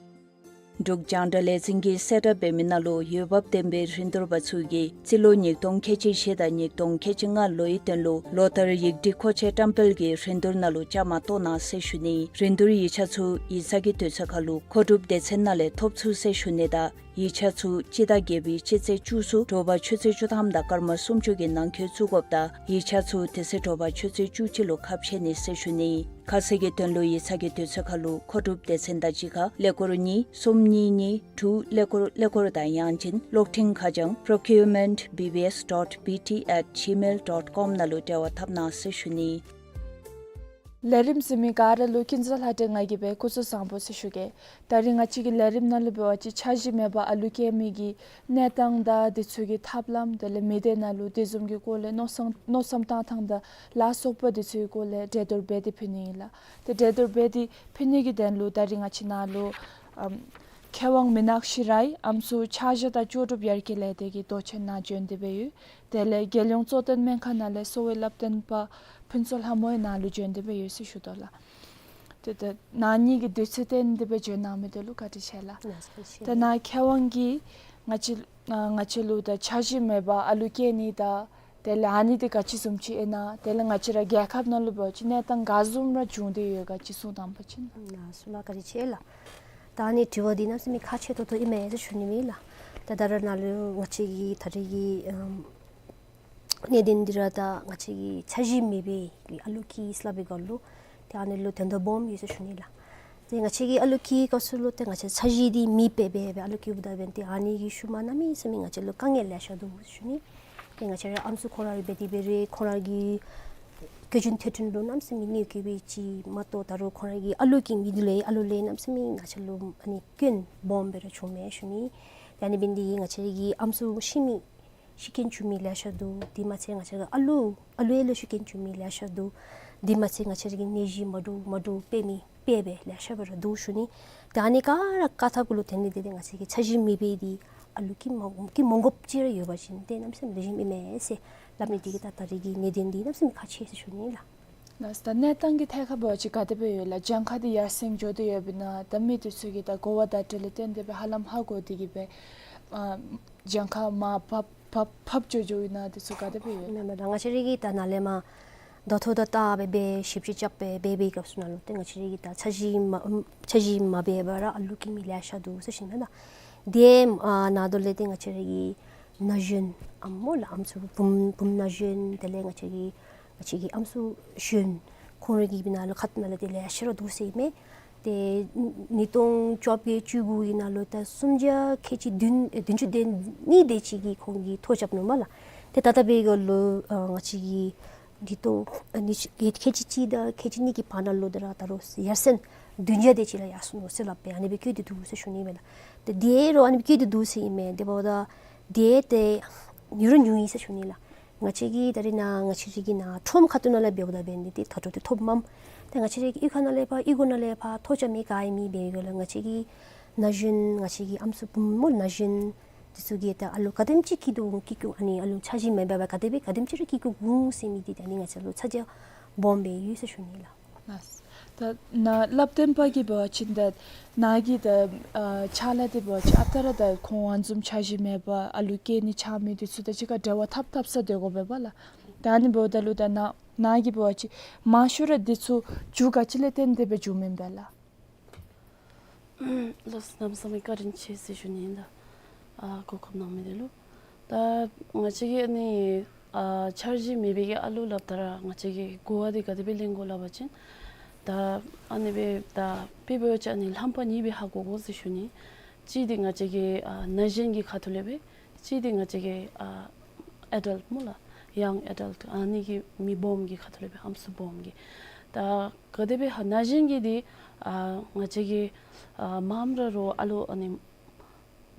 འབྲུག་རྒྱང་བསྒྲགས་ལས་འཛིན་གྱིས་གསལ་བསྒྲགས་འབད་མི་ནང་ལུ་འོས་འབབ་ལྡན་པའི་རིན་བསྡུར་པ་ཚུ་གིས་རྩིས་ལོ་ཉིས་སྟོང་ཁལ་གཅིག་བཞི་དང་ཉིས་སྟོང་ཁལ་གཅིག་ལྔ་ལོའི་དོན་ལུ་ལོ་ལྟར་ཡིག་སྒྲིག་མཁོ་ཆས་བཀྲམ་སྤེལ་གྱི་རིན་བསྡུར་ནང་ལུ་བཅའ་མར་གཏོགས་གནང་ཟེར་ཞུ་ནི། རིན་བསྡུར་ཡིག་ཆ་ཚུ་ཡིག་ཚང་གི་དུས་ཚོད་ཁར་ལུ་མཁོ་སྒྲུབ་སྡེ་ཚན་ནང་ལས་ཐོབ་ཚུགས་ཟེར་ཞུ་ནི་དང་ཡིག་ཆ་ཚུ་སྤྱི་ཟླ་བརྒྱད་པའི་སྤྱི་ཚེས་བཅུ་གསུམ་དྲོ་པ་ཆུ་ཚོད་བཅུ་ཐམ་དང་སྐར་མ་སུམ་ཅུ་གི་ནང་འཁོད་བཙུགས་དགོཔ་དང་ཡིག་ཆ་ཚུ་དེ་ཚེ་དྲོ་པ་ཆུ་ཚོད་བཅུ་གཅིག་ལུ་ཁ་ཕྱེ་ནི་ཟེར་ཞུ་ནི། ཁ་གསལ་གྱི་དོན་ལུ་ཡིག་ཚང་གི་དུས་ཚོད་ཁར་ལུ་མཁོ་སྒྲུབ་སྡེ་ཚན་དང་གཅིག་ཁར་ཀླད་ཀོར་གཉིས་གསུམ་གཉིས་གཉིས་དྲུག་ཀླད་ཀོར་ཀླད་ཀོར་དང་ཡང་ཅིན་གློག་འཕྲིན་ཁ་བྱང་procurement B B S dot B T at gmail dot com ནང་ལུ་འབྲེལ་བ་འཐབ་གནང་ཟེར་ཞུ་ནི། ལས་རིམ་གཟིགས་མི་ག་ར་ལུ་ཀུན་བཟང་ལྷ་སྒྲོན་ང་གིས་སྦེ་སྐུ་གཟུགས་བཟང་པོ་ཟེར་ཞུ་གེ། ད་རིས་ང་བཅས་ཀྱི་ལས་རིམ་ནང་ལུ་འབད་བ་ཅིན་འཆར་གཞི་མེད་པར་ཨ་ལུ་སྐྱེ་མི་གི་གནས་སྟངས་དང་དེ་ཚུ་གི་ཐབས་ལམ་དེ་ལས་མི་སྡེ་ནང་ལུ་དེ་བཟུམ་གྱི་སྐོར་ལས་མནོ་བསམ་མནོ་བསམ་བཏང་ཐངས་དང་ལ་སོགས་པ་དེ་ཚུ་གི་སྐོར་ལས་གྲོས་བསྡུར་འབད་དེ་ཕུལ་ནི་ཨིན་ལགས། ཏེ་གྲོས་བསྡུར་འབད་དེ་ཕུལ་ནི་གི་དོན་ལུ་ད་རིས་ང་བཅས་ནང་ལུ་ཨམ་མཁས་དབང་མི་ནག་ཤི་ར་ཡི་ཨམ་སྲུ་ཆ་བཞག་དང་ལྕོགས་གྲུབ་ཡར་རྒྱས་ལས་སྡེ་གི་མདོ་ཆེན་ནང་བྱོན་ཏེ་འབད་ཡོད། དེ་ལས་རྒྱལ་ཡོངས་གཙོ་བསྟེན་སྨན་ཁང་ནང་ལས་གསོ་བའི་བསླབ་སྟོན་པ་ཕུན་ཚོགས་ལྷ་མོ་ཡང་ནཱ་ལུ་བྱོན་ཏེ་འབད་ཡོད་ཟེར་ཞུ་དོ་ལགས། ཏེ་ད་ནཱ་གཉིས་ཀྱིས་དུས་ཚོད་བཏོན་ཏེ་འབད་བྱོན་གནང་མི་དེ་ལུ་བཀའ་དྲིན་ཆེ་ལགས། ལགས་སོ། ཏེ་ནཱ་མཁས་དབང་གིས་ང་བཅས་ཨ་ང་བཅས་ལུ་ད་འཆར་གཞི་མེད་པར་ཨ་ལུ་སྐྱེ་ནི་དང་དེ་ལས་ཨ་ནི་དེ་ག་ཅི་བཟུམ་ཅིག་ཨིན་ན་དེ་ལས་ང་བཅས་ར་རྒྱལ་ཁབ་ནང་ལུ་འབད་བ་ཅིན་གནས་སྟངས་ག་བཟུམ་ར་བྱུང་སྟེ་ཡོད་ག་ཅིག་གསུང་དང་པ་ཅིན། ལགས་སོ་ལགས། བཀའ་དྲིན་ཆེ་ལགས། ད་ཨ་ནི་དྲི་བ་འདི་གནམ་མེད་ས་མེད་ཁག་ཆེ་ཏོག་ཏོ་ཨིན་མས་ཟེར་ཞུ་ནི་ཨིན་ལགས། ད་ད་རེས་ནཱ་ལུ་ང་བཅས་ཀྱི་ད་རེས་ཀྱི་ཨམ་གནད་དོན་འདི་ར་ད་ང་བཅས་ཀྱི་འཆར་གཞི་མེད་པའི་ཨ་ལུ་སྐྱེ་སླབ་པའི་སྐོར་ལུ་ཏེ་ཨ་ནི་ལུ་དོན་དག་སྦོམ་ཡོད་ཟེར་ཞུ་ནི་ལགས། ཏེ་ང་བཅས་ཀྱི་ཨ་ལུ་སྐྱེ་སྐབས་སུ་ལུ་ཏེ་ང་བཅས་འཆར་གཞི་འདི་མེདཔ་སྦེ་སྦེ་ཨ་ལུ་སྐྱེཝ་ད་འབདན་ཏེ་ཨ་ནི་གི་ཤུལ་མ་གནམ་མེད་ས་མེད་ང་བཅས་ལུ་དཀའ་ངལ་ལེ་ཤ་འདུག་ཟེར་ཞུ་ནི། ཏེ་ང་བཅས་ར་ཨམ་སྲུ་ཁོང་ར་ར་འབད་དེ་འབད་རུང་ཁོང་ར་གི་བཀོལ་སྤྱོད་མཐུན་འགྱུར་ལུ་གནམ་མེད་ས་མེད་གནོད་སྐྱེལ་བའི་ཅིག་མ་གཏོགས་ད་རུང་ཁོང་ར་གི་ཨ་ལུ་སྐྱེ་མི་འདི་ལས་ཨ་ལུ་ལས་གནམ་མེད་ས་མེད་ང་བཅས་ལུ་ཨ་ནི་སྐྱོན་སྦོམ་སྦེ་ར་བྱུངམ་མས་ཞུ་ནི། ཏེ་ཨ་ནི་འབདན་འདི་ང་བཅས་ར་གི་ཨམ་སྲུ་ཤི་མི་ཤི་རྐྱེན་བྱུང་མི་ལེ་ཤ་འདུག། དེ་མ་ཚད་ང་བཅས་ར་གི་ཨ་ལུ་ཨ་ལུ་ཡང་ལུ་ཤི་རྐྱེན་བྱུང་མི་ལེ་ཤ་འདུག། དེ་མ་ཚད་ང་བཅས་ར་གི་ནད་གཞི་མ་འདྲཝ་མ་འདྲཝ་འཕེལ་མི་འཕེལ་སྦེ་ལེ་ཤ་སྦེ་ར་འདུག་ཞུ་ནི། ཏེ་ཨ་ནི་ག་ར་བཀག་ཐབས་གུ་ལུ་དེ་ནི་དེ་ཏེ་ང་བཅས་ཀྱི་འཆར་གཞི་མེད་པའི་འདི་ཨ་ལུ་སྐྱེ་མ་སྐྱེ་མ་དགོཔ་ཅིག་ར་ཡོད་པ་ཅིན་ཏེ་གནམ་མེད་ས་མེད་ལེགས་ཤོམ་ཨིན་མས་ཟེར་སླབ་ནི་འདི་གིས་ད་ད་རེས་ཀྱི་གནད་དོན་འདི་གནམ་མེད་ས་མེད་ཁག་ཆེ་ཟེར་ཞུ་ནི་ལགས། ལགས། ད་གནས་སྟངས་ཀྱི་ཐད་ཁར་འབད་བ་ཅིན་ག་དེ་སྦེ་ཡོད་ལགས། གྱངས་ཁ་འདི་ཡར་སེང་འགྱོ་སྟེ་ཡོདཔ་ཨིན་ན་ད་མི་འདི་ཚུ་གིས་ད་གོ་བ་བརྡ་སྤྲོད་ལས་བརྟེན་ཏེ་སྦེ་ཧ་ལམ་ཧ་གོ་སྟེ་གིས་སྦེ་ཨ་གྱངས་ཁ་མར་བབས་བབས་བབས་འགྱོ་འགྱོཝ་ཨིན་ན་འདི་ཚུ་ག་དེ་སྦེ་ཡོད། མེན་མེན། ད་ང་བཅས་ར་གིས་ད་ནཱ་ལས་མར་ད་ལྟོ་ད་ལྟ་སྦེ་སྦེ་ཞིབ་དཔྱད་རྐྱབ་སྦེ་འབད་བའི་སྐབས་སུ་ནང་ལུ་ཏེ་ང་བཅས་ར་གིས་ད་འཆར་གཞི་མ་འཆར་གཞི་མ་འབད་བར་ར་ཨ་ལུ་སྐྱེ་མི་ལེ་ཤ་འདུག་ཟེར་ཞུ་ནི་ཨིན་ལགས། དེ་ཨ་ནང་དོག་ལས་ཏེ་ང་བཅས་ར་གི་ན་གཞོན་ཨམ་སྨོ་ལགས་ཨམ་སྲུ་བུམོ་བུམོ་ན་གཞོན་དེ་ལས་ང་བཅས་ཀྱི་ང་བཅས་ཀྱི་ཨམ་སྲུ་གཞོན་ཁོང་ར་གི་ནང་ལུ་ཁ་ཐུག་ནང་ལུ་ཏེ་ལེ་ཤ་ར་འདུག་ཟེར་ཨིན་མས། ཏེ་ཉིས་སྟོང་བཅོ་བརྒྱད་བཅུ་དགུ་གི་ནང་ལུ་ད་སུམ་བརྒྱ་ཁལ་གཅིག་བདུན་ཨེ་བདུན་ཅུ་དོན་གཉིས་དེ་ཅིག་གིས་ཁོང་གིས་ཐོ་རྐྱབ་ནུག་སྨོ་ལགས། ཏེ་ད་ལྟོ་འབད་བའི་སྐབས་ལུ་ཨ་ང་བཅས་ཀྱི་ཉིས་སྟོང་ཨ་ཉི་ཤུ་ཁལ་གཅིག་གཅིག་དང་ཁལ་གཅིག་གཉིས་ཀྱི་བར་ན་ལུ་ད་ར་ད་རུང་ཡར་སེང་བདུན་བརྒྱ་དེ་ཅིག་ལུ་ཡར་སོང་ནུག་ཟེར་སླབ་སྦེ་ཨ་ནི་སྦེ་བཀོད་དེ་འདུག་ཟེར་ཞུ་ནི་ཨིན་མས་ལགས། ཏེ་དེ་རུང་ཨ་ནི་སྦེ་བཀོད་དེ་འདུག་ཟེར་ཨིན་མས། དེ་འབདཝ་ད་དེ་ཏེ་ཉུང་རུང་ཉུང་ཡི་ཟེར་ཞུ་ནི་ལགས། ང་བཅས་ཀྱི་ད་རེས་ནཱ་ང་བཅས་ར་གི་ནཱ་ཁྲོམ་ཁ་ཐུག་ནང་ལས་འབདཝ་ད་འབད་ནི་འདི་ད་ལྟོ་འདི་ཐོབ་མས། ཏེ་ང་བཅས་ར་གི་གཡུས་ཁ་ནང་ལས་ཕར་གཡུས་སྒོ་ནང་ལས་ཕར་ཐོ་རྐྱབ་མི་ག་ཨིན་མི་འབད་བའི་སྐབས་ལུ་ང་བཅས་ཀྱི་ན་གཞོན་ང་བཅས་ཀྱི་ཨམ་སྲུ་བུམོ་སྨོ་ན་གཞོན་འདི་ཚུ་གིས་ད་ཨ་ལུ་ག་དེམ་ཅིག་སྐྱེ་དོ་སྐྱེ་བཅུག་ཨ་ནི་ཨ་ལུ་འཆར་གཞི་མེད་པར་ག་དེ་སྦེ་ག་དེམ་ཅིག་ར་སྐྱེ་བཅུག་འོང་ཟེར་མི་འདི་ད་ཨ་ནི་ང་བཅས་ལུ་ཚ་གྱང་སྦོམ་སྦེ་ཡོད་ཟེར་ཞུ་ནི་ལགས། ལགས། ད་ནཱ་བསླབ་སྟོན་པ་གིས་འབད་བ་ཅིན་ད་ནཱ་གི་ད་ཨ་ཕྱག་ལཱ་འདི་འབད་བ་ཅིན་ཨ་རྟག་ར་ད་ཁོང་ཨ་ནི་བཟུམ་འཆར་གཞི་མེད་པར་ཨ་ལུ་སྐྱེ་ནི་ཆགས་མི་འདི་ཚུ་དང་གཅིག་ཁར་འབྲེལ་བ་འཐབ་འཐབ་ས་སྡོད་དགོ་པས་པ་ལགས། ད་ཨ་ནི་འབདཝ་ད་ལུ་ད་ནཱ་ནཱ་གིས་འབད་བ་ཅིན་མང་ཤོས་ར་འདི་ཚུ་རྒྱུ་ག་ཅི་ལས་བརྟེན་ཏེ་སྦེ་བྱུངམ་ཨིན་པས་ལགས། ལགས་སོ། གནམ་མེད་ས་མེད་བཀའ་དྲིན་ཆེ་ཟེར་ཞུ་ནི་ཨིན་ལགས། ཨ་གོ་སྐབས་གནང་མི་འདི་ལུ། ད་ང་བཅས་ཀྱིས་ཨ་ནི་ཨ་འཆར་གཞི་མེད་པའི་གི་ཨ་ལུ་སླབ་ད་ར་ང་བཅས་ཀྱིས་གོ་བ་འདི་ག་དེ་སྦེ་ལེན་དགོ་སླབ་པ་ཅིན་ད་ཨ་ནི་སྦེ་ད་དཔེ་འབད་བ་ཅིན་ཨ་ནི་རྣམ་པ་གཉིས་སྦེ་ཧ་གོ་དགོ་ཟེར་ཞུ་ནི། གཅིག་འདི་ང་བཅས་ཀྱི་ཨ་ན་གཞོན་གྱི་ཁ་ཐུག་ལས་སྦེ་གཅིག་འདི་ང་བཅས་ཀྱི་ཨ་ཨེ་ཌལཊ་སྨོ་ལགས་ཡང་ཨེ་ཌལཊ་ཨ་ནི་གི་མི་སྦོམ་གྱི་ཁ་ཐུག་ལས་སྦེ་ཨམ་སྲུ་སྦོམ་གྱི། ད་ག་དེ་སྦེ་ཧ་ན་གཞོན་གྱི་འདི་ཨ་ང་བཅས་ཀྱི་ཨ་མངམ་ར་རོགས་ཨ་ལོ་ཨ་ནི་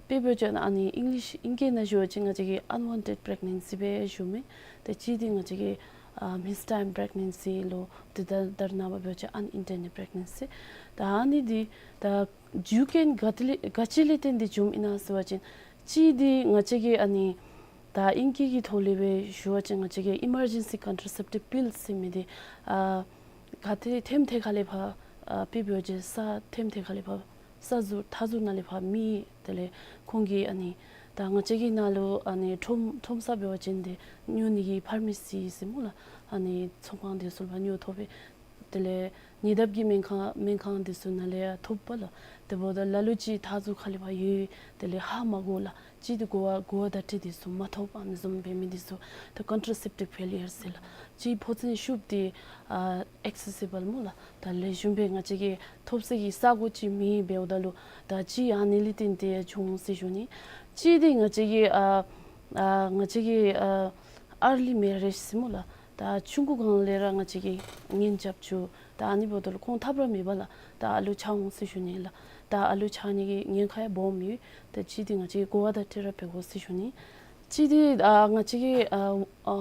དཔེ་འབད་བ་ཅིན་ཨ་ནི་ཨིང་ལིཤ་ཨིང་སྐད་ནང་ཞུ་བ་ཅིན་ང་བཅས་ཀྱི་unwanted pregnancy སྦེ་ཞུ་མི། ཏེ་གཅིག་འདི་ང་བཅས་ཀྱི་ཨ་མིསི་ཊའིམ་པྲེག་ནེན་སི་ལོ། ཏེ་ད་ད་རེས་ནངས་པ་འབད་བ་ཅིན་unattended pregnancy། ད་ཨ་ནི་འདི་ད་རྒྱུ་རྐྱེན་ག་ཏེ་ལས་ག་ཅི་ལས་བརྟེན་ཏེ་བྱུངམ་ཨིན་ན་ཟེར་བ་ཅིན་གཅིག་འདི་ང་བཅས་ཀྱི་ཨ་ནི་ད་ཨིང་སྐད་ཀྱི་ཐོག་ལས་སྦེ་ཞུ་བ་ཅིན་ང་བཅས་ཀྱི་emergency contraceptive pills ཟེར་མི་འདི་ཨ་ག་ཏེ་ཐེམ་ཐེ་ཁ་ལས་ཕར་ཨ་དཔེ་འབད་བ་ཅིན་ས་ཐེམ་ཐེ་ཁ་ལས་ཕར་ས་ཟུར་མཐའ་ཟུར་ནང་ལས་ཕར་མེད། དེ་ལས་ཁོང་གིས་ཨ་ནི་ད་ང་བཅས་ཀྱི་ནང་ལུ་ཨ་ནི་ཁྲོམ་ཁྲོམ་ས་འབད་བ་ཅིན་ཏེ་ཉོ་ནི་གི་ཕར་མེ་སི་ཟེར་སྨོ་ལགས། ཨ་ནི་ཚོང་ཁང་འདི་ཚུ་ལས་ཕར་ཉོ་ཐོབ་པས། དེ་ལས་ཉེ་འདབས་ཀྱི་སྨན་ཁང་སྨན་ཁང་འདི་ཚུ་ནང་ལས་ཡང་ཐོབ་པས་ལགས། དེ་འབདཝ་ད་ལ་ལུ་ཅིག་མཐའ་ཟུར་ཁ་ལས་ཕར་ཡོད། དེ་ལས་ཧ་མ་གོ་ལགས། གཅིག་འདི་གོ་བ་གོ་བ་བརྡ་སྤྲོད་འདི་ཚུ་མ་ཐོབ། ཨ་ནི་བཟུམ་འབད་མི་འདི་ཚུ་ད་contraceptive failure ཟེར་ལགས། གཅིག་ཕོ་མཚན་ཤུགས་འདི་ཨ་accessible སྨོ་ལགས། ད་ལེགས་ཤོམ་སྦེ་ང་བཅས་ཀྱིས་ཐོབ་ས་གི་ས་གོ་ཅིག་མེདཔ་འབདཝ་ད་ལུ་ད་གཅིག་ཨ་ནི་ལས་བརྟེན་ཏེ་བྱུང་ཟེར་ཞུ་ནི། གཅིག་འདི་ང་བཅས་ཀྱི་ཨ་ཨ་ང་བཅས་ཀྱི་ཨ་early marriage ཟེར་སྨོ་ལགས། ད་ཆུང་ཀུ་སྒང་ལས་ར་ང་བཅས་ཀྱིས་གཉེན་རྐྱབ་བཅུག། ད་ཨ་ནི་འབདཝ་ད་ལུ་ཁོང་ཐབས་ར་མེད་པར་ལགས། ད་ཨ་ལོ་ཆགས་འོང་ཟེར་ཞུ་ནི་ལགས། ད་ཨ་ལོ་ཆགས་ནི་གི་ཉེན་ཁ་ཡང་སྦོམ་ཡོད། ད་གཅིག་འདི་ང་བཅས་ཀྱིས་གོ་བ་བརྡ་སྤྲོད་ར་འབད་དགོ་ཟེར་ཞུ་ནི། གཅིག་འདི་ཨ་ང་བཅས་ཀྱིས་ཨ་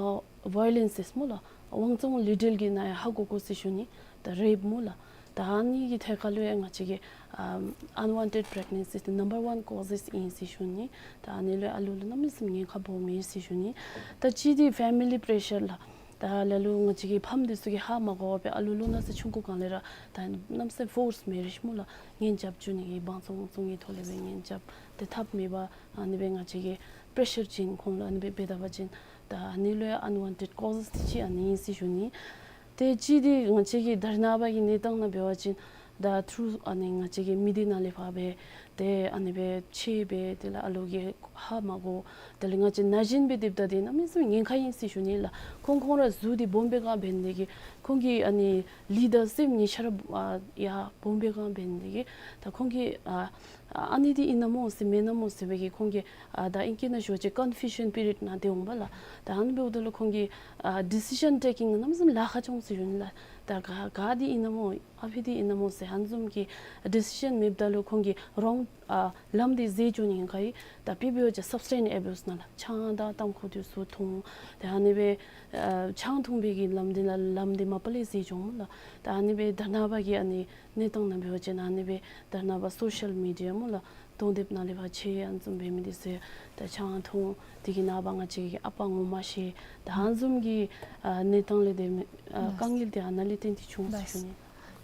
ཨ་violence ཟེར་སྨོ་ལགས། དབང་བཙོང་ལུས་འབྲེལ་གྱི་ནང་ཡང་ཧ་གོ་དགོ་ཟེར་ཞུ་ནི། ད་rape སྨོ་ལགས། ད་ཨ་ནི་གི་ཐད་ཁར་ལུ་ཡང་ང་བཅས་ཀྱི་ཨ་unwanted pregnancy ད་number one causes ཨིན་ཟེར་ཞུ་ནི། ད་ཨ་ནི་ལུ་ཨ་ལོ་ལུ་གནམ་མེད་ས་མེད་ཉེན་ཁ་སྦོམ་ཨིན་ཟེར་ཞུ་ནི། ད་གཅིག་འདི་family pressure ལགས། ད་ལ་ལུ་ང་བཅས་ཀྱི་ཕམ་འདི་ཚུ་གིས་ཧ་མ་གོ་བར་སྦེ་ཨ་ལོ་ལོ་ན་ཚོད་ཆུང་ཀུ་སྒང་ལས་ར་ད་གནམ་མེད་ས་མེད་forced marriage སྨོ་ལགས། གཉེན་རྐྱབ་བཅུག་ནི་གི་དབང་བཙོང་བཙོང་ནི་ཐོག་ལས་སྦེ་གཉེན་རྐྱབ། ཏེ་ཐབས་མེད་པར་ཨ་ནི་སྦེ་ང་བཅས་ཀྱིས་pressure བྱིན། ཁོང་ལུ་ཨ་ནི་སྦེ་འབད་ད་པ་ཅིན་ད་ཨ་ནི་ལུ་ཡང་unwanted causes འདི་གཅིག་ཨ་ནི་ཨིན་ཟེར་ཞུ་ནི། ཏེ་གཅིག་འདི་ང་བཅས་ཀྱི་ད་རེས་ནངས་པ་གི་གནས་སྟངས་ནང་འབད་བ་ཅིན་ད་through ཨ་ནི་ང་བཅས་ཀྱི་མི་སྡེ་ནང་ལས་ཕར་སྦེ་ཏེ་ཨ་ནི་སྦེ་ཆད་སྦེ་དེ་ལས་ཨ་ལོ་གིས་ཧ་མ་གོ། དེ་ལས་ང་བཅས་ན་གཞོན་སྦེ་སྡོདཔ་ད་འདི་གནམ་མེད་ས་མེད་ཉེན་ཁ་ཨིན་ཟེར་ཞུ་ནི་ལགས། ཁོང་ཁོང་ར་གཟུགས་འདི་སྦོམ་པའི་སྒང་འབད་ནི་དེ་གིས་ཁོང་གི་ཨ་ནི་ལུས་དང་སེམས་གཉིས་ཆ་ར་ཨ་ཡར་སྦོམ་པའི་སྒང་འབད་ནི་དེ་གིས་ད་ཁོང་གིས་ཨ་ཨ་ནི་འདི་ཨིན་ན་སྨོ་ཟེར་མེན་ན་སྨོ་ཟེར་བའི་གི་ཁོང་གི་ཨ་ད་ཨིང་སྐད་ནང་ཞུ་བ་ཅིན་confusion period ནང་སྡོད་འོང་པས་ལགས། ད་ཨ་ནི་འབདཝ་ད་ལུ་ཁོང་གི་ཨ་decision taking གནམ་མེད་ས་མེད་ལཱ་ཁག་བྱུང་ཟེར་ཞུ་ནི་ལགས། ད་ག་ག་འདི་ཨིན་ན་སྨོ་ཨ་ཕི་འདི་ཨིན་ན་སྨོ་ཟེར་ཨ་ནི་བཟུམ་གྱི་decision མེདཔ་ད་ལུ་ཁོང་གིས་wrong ཨ་ལམ་འདི་འཛོལ་འགྱོ་ནི་ཨིན་ག་ཡི། ད་དཔེ་འབད་བ་ཅིན་substance abuse ནང་ལགས། ཆང་དང་ཏམ་ཁུ་འདི་ཚུ་འཐུང་། ད་ཨ་ནི་སྦེ་ཨ་ཆང་འཐུང་པའི་གི་ལམ་འདི་ནང་ལམ་འདི་མ་པ་ལས་འཛོལ་འགྱོ་འོང་སྨོ་ལགས། ད་ཨ་ནི་སྦེ་ད་རེས་ནངས་པ་གི་ཨ་ནི་གནས་སྟངས་ནང་འབད་བ་ཅིན་ཨ་ནི་སྦེ་ད་རེས་ནངས་པ་social media སྨོ་ལགས། གདོང་དེབ་ནང་ལས་ཕར་ཆད་ཨ་ནི་བཟུམ་འབད་མི་འདི་ཚུ་ད་ཆང་འཐུང་། དེ་གི་ནངས་པ་ང་བཅས་ཀྱི་ཨ་པ་ངོ་མ་ཤེས། ད་ཨ་ནི་བཟུམ་གྱི་ཨ་གནས་སྟངས་ལས་འདི་མི་ཨ་དཀའ་ངལ་འདི་ཨ་ནཱ་ལས་བརྟེན་ཏེ་བྱུང་ཟེར་ཞུ་ནི།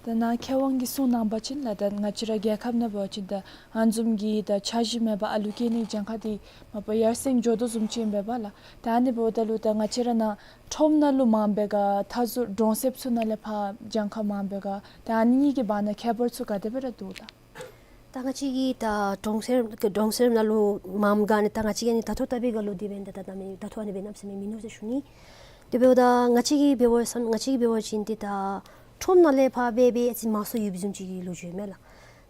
ད་ནཱ་མཁས་དབང་གིས་གསུངས་གནང་བ་ཅིན་ལགས། ད་ང་བཅས་ར་རྒྱལ་ཁབ་ནང་འབད་བ་ཅིན་ད་ཨ་ནི་བཟུམ་གྱི་ད་འཆར་གཞི་མེད་པར་ཨ་ལུ་སྐྱེ་ནི་གི་གྱངས་ཁ་འདི་མ་པ་ཡར་སེང་འགྱོ་དོ་བཟུམ་ཅིག་ཨིན་པས་ལགས། ད་ཨ་ནི་འབདཝ་ད་ལུ་ད་ང་བཅས་ར་ནཱ་ཁྲོམ་ནང་ལུ་མངམ་པས་ག་མཐའ་ཟུར་གྲོང་གསེབ་ཚུ་ནང་ལས་ཕར་གྱངས་ཁ་མངམ་པས་ག། ད་ཨ་ནི་གཉིས་ཀྱི་བར་ན་ཁྱད་པར་ཚུ་ག་དེ་སྦེ་ར་འདུག་ལགས། ད་ང་བཅས་ཀྱི་ད་གྲོང་གསེབ་གྲོང་གསེབ་ནང་ལུ་མངམ་ག་ནི་ད་ང་བཅས་ཀྱི་ནི་ད་ལྟོ་ལྟ་བུའི་སྒང་ལུ་འདི་འབདན་ད་ད་ད་མི་ད་ལྟོ་ཨ་ནི་སྦེ་གནམ་མེད་ས་མེད་མིན་ནུག་ཟེར་ཞུ་ནི། དེ་འབདཝ་ད་ང་བཅས་ཀྱིས་འབད་བ་ང་བཅས་ཀྱིས་འབད་བ་ཅིན་ཏེ་ད་ཁྲོམ་ནང་ལས་ཕར་འབད་འབད་ཨ་ཙི་མང་སུ་ཡོད་པའི་བཟུམ་ཅིག་གི་ལོ་རྒྱུས་མས་ལགས།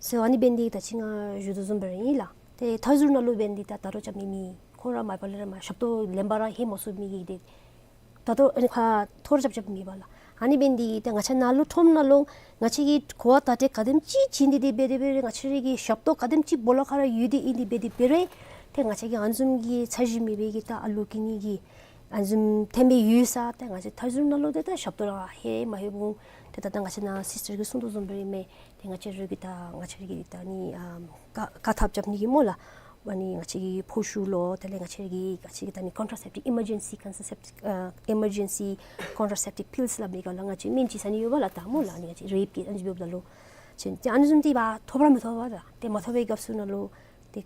ཟེར་ཨ་ནི་འབདན་འདི་ད་ཅི་ང་ཞུ་དོ་བཟུམ་སྦེ་ར་ཨིན་ལགས། ཏེ་མཐའ་ཟུར་ནང་ལུ་འབདན་འདི་ད་ད་རུང་རྐྱབ་མི་མེད། ཁོང་ར་མ་པ་ལས་ར་མ་ཞབས་ཏོག་ལེན་པར་ར་ཧེ་མ་སོང་མི་གིས་ཏེ་ད་ལྟོ་ཨ་ནི་ཁ་ཐོར་རྐྱབ་རྐྱབ་མེད་པས་ལགས། ཨ་ནི་འབདན་འདི་ཏེ་ང་བཅས་ནཱ་ལུ་ཁྲོམ་ནང་ལུ་ང་བཅས་ཀྱིས་གོ་བ་བརྡ་སྤྲོད་ག་དེམ་ཅིག་བྱིན་ཏེ་འདི་འབད་དེ་འབད་རུང་ང་བཅས་ར་གི་ཞབས་ཏོག་ག་དེམ་ཅིག་སྦོ་ལོགས་ཁར་ར་ཡོད་དེ་ཨིན་དེ་འབད་དེ་འབད་རུང་ཏེ་ང་བཅས་ཀྱི་ཨ་ནི་བཟུམ་གྱི་འཆར་གཞི་མེད་པའི་གི་ད་ཨ་ལུ་སྐྱེ་ནི་གི་ཨ་ནི་བཟུམ་ཐོན་པའི་ཡུལ་ས་ཏེ་ང་བཅས་མཐའ་ཟུར་ནང་ལུ་ཏེ་ད་ཞབས་ཏོག་ར་ཧེ་མ་ཧེ་བུ་ཏེ་ད་ལྟོ་ང་བཅས་ནཱ་སིསི་ཊར་གྱིས་གསུང་དོ་བཟུམ་སྦེ་ར་ཨིན་མས། ཏེ་ང་བཅས་ར་གི་ད་ང་བཅས་ར་གི་ད་ནི་ཨ་བཀག་བཀག་ཐབས་རྐྱབ་ནི་གི་སྨོ་ལགས། ཨ་ནི་ང་བཅས་ཀྱི་ཕོ་ཤུགས་ལོ། དེ་ལས་ང་བཅས་ཀྱི་ང་བཅས་ཀྱི་ད་ནི་contraceptive emergency contraceptive ཨ་emergency contraceptive pills སླབ་མི་ག་ལགས། ང་བཅས་སྨན་ཅིག་ཟ་ནི་ཡོད་པས་ལགས། ད་སྨོ་ལགས་ཨ་ནི་ང་བཅས་རེབ་ཀྱི་ཨ་ནི་འབདཝ་ད་ལུ་ཅིན་ཏེ་ཨ་ནི་བཟུམ་འདི་འབག་ཐོབ་ར་མི་ཐོབ་པས་ད། ཏེ་མ་ཐོབ་པའི་སྐབས་སུ་ནང་ལུ་ཏེ་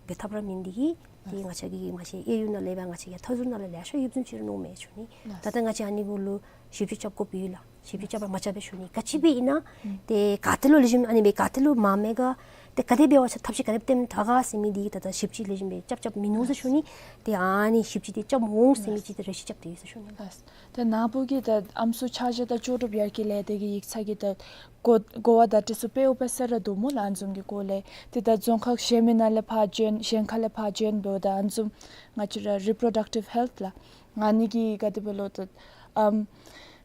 འབད་ཐབས་ར་མེད་འདི་གིས་ཏེ་ང་བཅས་ཀྱི་ང་བཅས་གཡས་གཡོན་ནང་ལས་འབད་ང་བཅས་ཀྱི་མཐའ་ཟུར་ནང་ལས་ལེ་ཤ་ཡོདཔ་བཟུམ་ཅིག་ར་མནོཝ་མས་ཞུ་ནི། ད་ལྟོ་ང་བཅས་ཨ་ནི་གུ་ལུ་ཞིབ་དཔྱད་རྐྱབ་དགོཔ་ཡོད་ལགས། ཞིབ་དཔྱད་རྐྱབ་པར་མ་རྐྱབ་པས་ཞུ་ནི། ག་ཅི་སྦེ་ཨིན་ན་ཏེ་ག་ཏེ་ལུ་ལེགས་ཤོམ་ཨ་ནི་སྦེ་ག་ཏེ་ལུ་མངམ་མས་ག། ཏེ་ག་དེ་འབད་བ་ཅིན་ཐབས་ཤེས་ག་དེ་སྟོནམ་དྲག་ག་ཟེར་མི་འདི་ད་ལྟོ་ཞིབ་དཔྱད་ལེགས་ཤོམ་སྦེ་རྐྱབ་རྐྱབ་མིན་ནུག་ཟེར་ཞུ་ནི། ཏེ་ཨ་ནི་ཞིབ་དཔྱད་འདི་རྐྱབ་འོང་ཟེར་མི་ཅིག་ཏེ་རེ་ཆེ་རྐྱབ་སྟེ་ཡོད་ཟེར་ཞུ་ནི། ལགས། ཏེ་ནཱ་བུ་གིས་ད་ཨམ་སྲུ་ཆ་བཞག་དང་ལྕོགས་གྲུབ་ཡར་རྒྱས་ལས་སྡེ་གི་ཡིག་ཚང་གི་ད་གོ་གོ་བ་བརྡ་སྤྲོད་ཚུ་སྤེལཝ་སྦེ་ཟེར་ར་འདུག་སྨོ་ལགས། ཨ་ནི་བཟུམ་གྱི་སྐོར་ལས་ཏེ་ད་རྫོང་ཁག་གཞན་མི་ནང་ལས་ཕར་བྱོན་གཞན་ཁ་ལས་ཕར་བྱོན་འབདཝ་ད་ཨ་ནི་བཟུམ་ང་བཅས་ར་reproductive health ལགས། ཨ་ནི་གི་ག་དེ་སྦེ་ལོ་ད་ཨམ་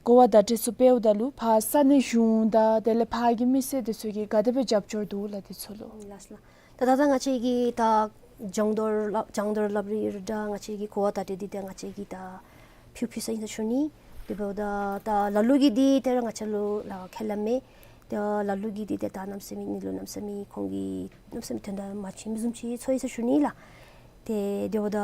གོ་བ་བརྡ་སྤྲོད་ཚུ་འབདཝ་ད་ལུ་ཕར་ས་གནས་གཞུང་དང་དེ་ལས་ཕར་གྱི་མི་སེར་འདི་ཚུ་གིས་ག་དེ་སྦེ་རྒྱབ་སྐྱོར་འདུག་ལགས་འདི་ཚུ་ལུ། ལགས་ལགས། ད་ད་ལྟོ་ང་བཅས་ཀྱིས་ད་སྦྱོང་བརྡར་སླབ་སྦྱོང་བརྡར་སླབ་རིགས་ར་ད་ང་བཅས་ཀྱི་གོ་བ་བརྡ་སྤྲོད་འདི་ད་ང་བཅས་ཀྱིས་ད་ཕུལ་ཕུལ་ས་ཨིན་ཟེར་ཞུ་ནི། དེ་འབདཝ་ད་ད་ལ་ལུ་གིས་འདི་ཏེ་ར་ང་བཅས་ལུ་ལཱ་ཁས་ལེན་མས། ད་ལ་ལུ་གིས་འདི་ཏེ་ད་གནམ་མེད་ས་མེད་གནས་ལུ་གནམ་མེད་ས་མེད་ཁོང་གིས་གནམ་མེད་ས་མེད་དོན་དག་མ་ཆེན་བཟུམ་ཅིག་ཚོར་ཡི་ཟེར་ཞུ་ནི་ལགས། ཏེ་དེ་འབདཝ་ད་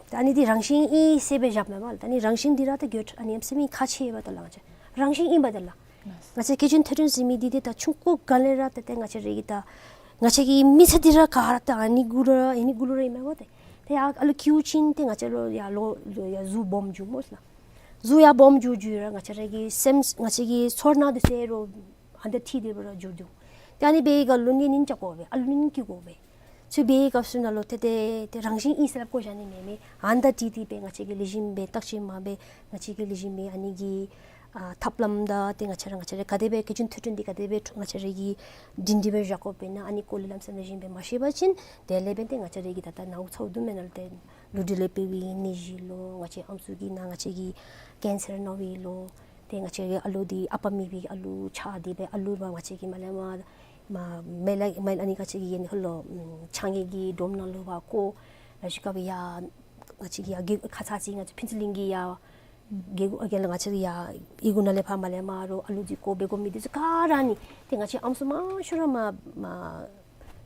ད་ཨ་ནི་འདི་རང་བཞིན་ཨིན་ཟེར་སྦེ་བཞགཔ་མེན་པ་ལགས། ད་ཨ་ནི་རང་བཞིན་འདི་ར་ད་གྱོད་ཨ་ནི་གནམ་མེད་ས་མེད་ཁག་ཆེ་བས་ད་ལགས། ང་བཅས་རང་བཞིན་ཨིན་པས་ད་ལགས། ང་བཅས་སྐྱེ་ལྡན་ཐོས་གྲོལ་ཟེར་མི་འདི་ཏེ་ད་ཆུང་ཀུ་སྒང་ལས་ར་ད་ཏེ་ང་བཅས་ར་གི་ད་ང་བཅས་ཀྱི་མི་ཚེ་འདི་ར་ག་ར་ད་ཨ་ནི་གུ་ལུ་ར་ཨ་ནི་གུ་ལུ་ར་ཨིན་མས་གོ། ཏེ་ཏེ་ཡར་ཨ་ལུ་སྐྱེས་ཅིན་ཏེ་ང་བཅས་ལུ་ཡར་ལོ་ལོ་ཡར་གཟུགས་སྦོམ་འགྱོ་སྨོ་ལགས། གཟུགས་ཡར་སྦོམ་འགྱོ་འགྱོ་ར་ང་བཅས་ར་གི་སེམས་ང་བཅས་ཀྱི་ཚོར་སྣང་འདི་ཚུ་ར་ཧན་ཏ་འཐིབས་ཏེ་སྦེ་ར་འགྱོ་འགྱོ། ཏེ་ཨ་ནི་འབད་བའི་སྐབས་ལུ་གཉེན་ཉེན་བཅའ་དགོ་པས། ཨ་ལུ་གཉེན་ཉེན་སྐྱེ་དགོ་པས། ཚུ་འབད་བའི་སྐབས་སུ་ནང་ལུ་ཏེ་ཏེ་ཏེ་རང་བཞིན་ཨིན་ཟེར་སླབ་དགོ་བཞག་ནི་མེད་མས། ཧན་ཏ་འཐིབས་ཏེ་སྦེ་ང་བཅས་ཀྱིས་ལེགས་ཤོམ་སྦེ་བརྟག་དཔྱད་མ་འབད། ང་བཅས་ཀྱིས་ལེགས་ཤོམ་སྦེ་ཨ་ནི་གི་ཨ་ཐབས་ལམ་དང་ཏེ་ང་བཅས་ར་ང་བཅས་ར་ག་དེ་སྦེ་སྐྱེ་ལྡན་ཐོས་གྲོལ་འདི་ག་དེ་སྦེ་ང་བཅས་ར་གིས་སྒྲིང་སྒྲི་སྦེ་བཞག་དགོཔ་ཨིན་ན་ཨ་ནི་སྐོར་ལས་ལམ་སེམས་ལེགས་ཤོམ་སྦེ་མ་ཤེས་པ་ཅིན་དེ་ལས་འབད་ཏེ་ང་བཅས་ར་གི་ད་ད་ནཝ་ཚཝ་དུམ་མེན་ན་ལུ་ཏེ་ལུས་འབྲེལ་ལས་འཕོ་བའི་ནད་གཞི་ལོ། ང་བཅས་ཨམ་སྲུ་གི་ནང་ང་བཅས་ཀྱི་ཀེན་སར་ན་བའི་ལོ། ཏེ་ང་བཅས་ཀྱི་ཨ་ལུ་འདི་ཨ་པ་མེད་པའི་ཨ་ལུ་ཆགས་ཏེ་སྦེ་ཨ་ལུ་མ་ང་བཅས་ཀྱི་མ་ལས་མ་མ་མེ་ལ་མེ་ལ་ཨ་ནི་ང་བཅས་ཀྱི་ཡན་ཁ་ལུ་ཨམ་ཆང་གི་སྒྲོམ་ནང་ལུ་ཕར་བཀོ། ལ་ཤུ་ཀ་བི་ཡ་ང་བཅས་ཀྱི་ཡ་གི་ཁ་ཚ་ཅིག་ང་བཅས་ཕུན་ཚོགས་གླིང་གི་ཡ་གི་གུ་ཨ་གི་ལ་ང་བཅས་ཀྱི་ཡ་ཨི་གུ་ནང་ལས་ཕར་མ་ལས་མ་རོགས་ཨ་ལུ་འདི་བཀོ་སྦེ་བཀོ་མི་འདི་ཚུ་ག་ར་ནི་ཏེ་ང་བཅས་ཨམ་སྲུ་མང་ཤོས་ར་མ་མ་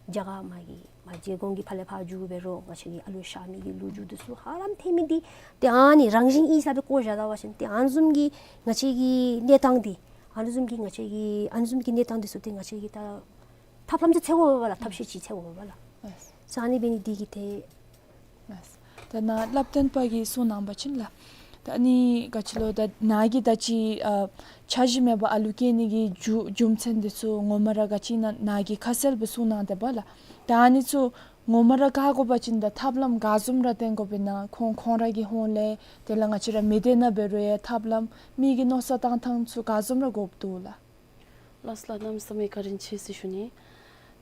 རྒྱ་གར་མ་གི་མ་རྗེ་གོང་གི་ཕར་ལས་ཕར་འགྱོ་སྦེ་རོགས་ང་བཅས་ཀྱི་ཨ་ལུ་གཤགས་མི་གི་ལོ་རྒྱུས་འདི་ཚུ་ཧ་ལམ་ཐོན་མི་འདི་ཏེ་ཨ་ནི་རང་བཞིན་ཨིན་ཟེར་སྦེ་བཀོ་བཞག་ད་པ་ཅིན་ཏེ་ཨ་ནི་བཟུམ་གྱི་ང་བཅས་ཀྱི་གནས་སྟངས་འདི་ཨ་ནི་བཟུམ་གྱི་ང་བཅས་ཀྱི་ཨ་ནི་བཟུམ་གྱི་གནས་སྟངས་འདི་ཚུ་ཏེ་ང་བཅས་ཀྱི་ད་ཐབས་ལམ་ཅིག་འཚོལ་དགོ་པས་ལགས། ཐབས་ཤེས་ཅིག་འཚོལ་དགོ་པས་ལགས། ལགས། ས་ཨ་ནི་འབད་ནི་འདི་གིས་ཏེ། ལགས། ད་ནཱ་སླབ་སྟོན་པ་གིས་གསུངས་གནང་བ་ཅིན་ལགས། ད་ཨ་ནི་ག་ཅི་ལོ་ད་ནཱ་གིས་ད་ཅི་ཨ་འཆར་གཞི་མེད་པར་ཨ་ལུ་སྐྱེ་ནི་གི་རྒྱུ་རྒྱུ་མཚན་འདི་ཚུ་ངོ་མ་ར་ག་ཅི་ཨིན་ན་ནཱ་གིས་ཁ་གསལ་སྦེ་གསུངས་གནང་དེས་པ་ལགས། ད་ཨ་ནི་ཚུ་ངོ་མ་ར་བཀག་དགོ་པ་ཅིན་ད་ཐབས་ལམ་ག་བཟུམ་ར་བསྟེན་དགོཔ་ཨིན་ན་ཁོང་ཁོང་ར་གི་ཧོངས་ལས་དེ་ལས་ང་བཅས་ར་མི་སྡེ་ནང་འབད་རུང་ཡང་ཐབས་ལམ་མི་གི་མནོ་བསམ་བཏང་ཐངས་ཚུ་ག་བཟུམ་ར་དགོཔ་འདུག་ལགས། ལགས་ལགས། གནམ་མེད་ས་མེད་བཀའ་དྲིན་ཆེ་ཟེར་ཞུ་ནི།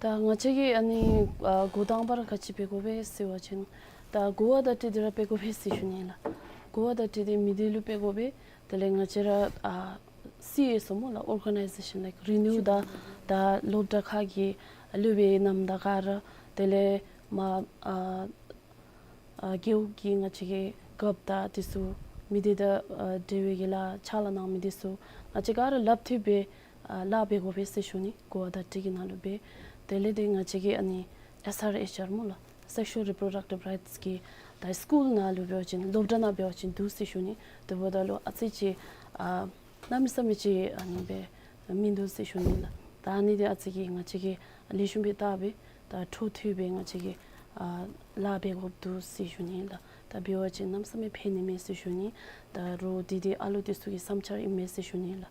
ད་ང་བཅས་ཀྱིས་ཨ་ནི་ཨ་འགོ་དང་པ་ར་ག་ཅི་འབད་དགོ་པས་ཟེར་བ་ཅིན་ད་གོ་བ་བརྡ་སྤྲོད་འདི་ར་འབད་དགོ་པས་ཟེར་ཞུ་ནི་ལགས། གོ་བ་བརྡ་སྤྲོད་འདི་མི་སྡེ་ལུ་འབད་དགོ་པས། དེ་ལས་ང་བཅས་ར་ཨ་སི་ཨེསི་ཨོ་སྨོ་ལགས། Organization like རི་ནིའུ་དང་ད་སློབ་གྲྭ་ཁག་གི་སློབ་དཔོན་རྣམས་དང་ག་ར་དེ་ལས་མ་ཨ་ཨ་རྒེད་འོག་གི་ང་བཅས་ཀྱི་རྒཔོ་དང་འདི་ཚུ་མི་སྡེ་དང་ཨ་འབྲེལ་བའི་གི་ལཱ་ཕྱག་ལཱ་གནང་མི་འདི་ཚུ་ང་བཅས་ག་ར་ལགཔ་མཐུད་སྦེ་ཨ་ལཱ་འབད་དགོ་པས་ཟེར་ཞུ་ནི། གོ་བ་བརྡ་སྤྲོད་ཀྱི་ནང་ལུ་སྦེ། དེ་ལས་ཏེ་ང་བཅས་ཀྱི་ཨ་ནི་ཨེསི་ཨར་ཨེཆ་ཨར་སྨོ་ལགས། Sexual Reproductive Rights གི་ད་སི་ཀུལ་ནང་ལུ་འབད་བ་ཅིན་སློབ་གྲྭ་ནང་འབད་བ་ཅིན་འདུག་ཟེར་ཞུ་ནི། དེ་འབདཝ་ད་ལུ་ཨ་ཙི་ཅིག་ཨ་གནམ་མེད་ས་མེད་ཅིག་ཨ་ནི་སྦེ་མིན་འདུག་ཟེར་ཞུ་ནི་ལགས། ད་ཨ་ནི་འདི་ཨ་ཙི་གི་ང་བཅས་ཀྱིས་ལེགས་ཤོམ་སྦེ་བལྟ་སྦེ་ད་འཕྲོ་མཐུད་སྦེ་ང་བཅས་ཀྱིས་ཨ་ལཱ་འབད་དགོཔ་འདུག་ཟེར་ཞུ་ནི་ལགས། ད་འབད་བ་ཅིན་གནམ་མེད་ས་མེད་ཕན་ནི་མས་ཟེར་ཞུ་ནི། ད་རོགས་འདི་འདི་ཨ་ལུ་འདི་ཚུ་གི་བསམ་འཆར་ཨིན་མས་ཟེར་ཞུ་ནི་ལགས།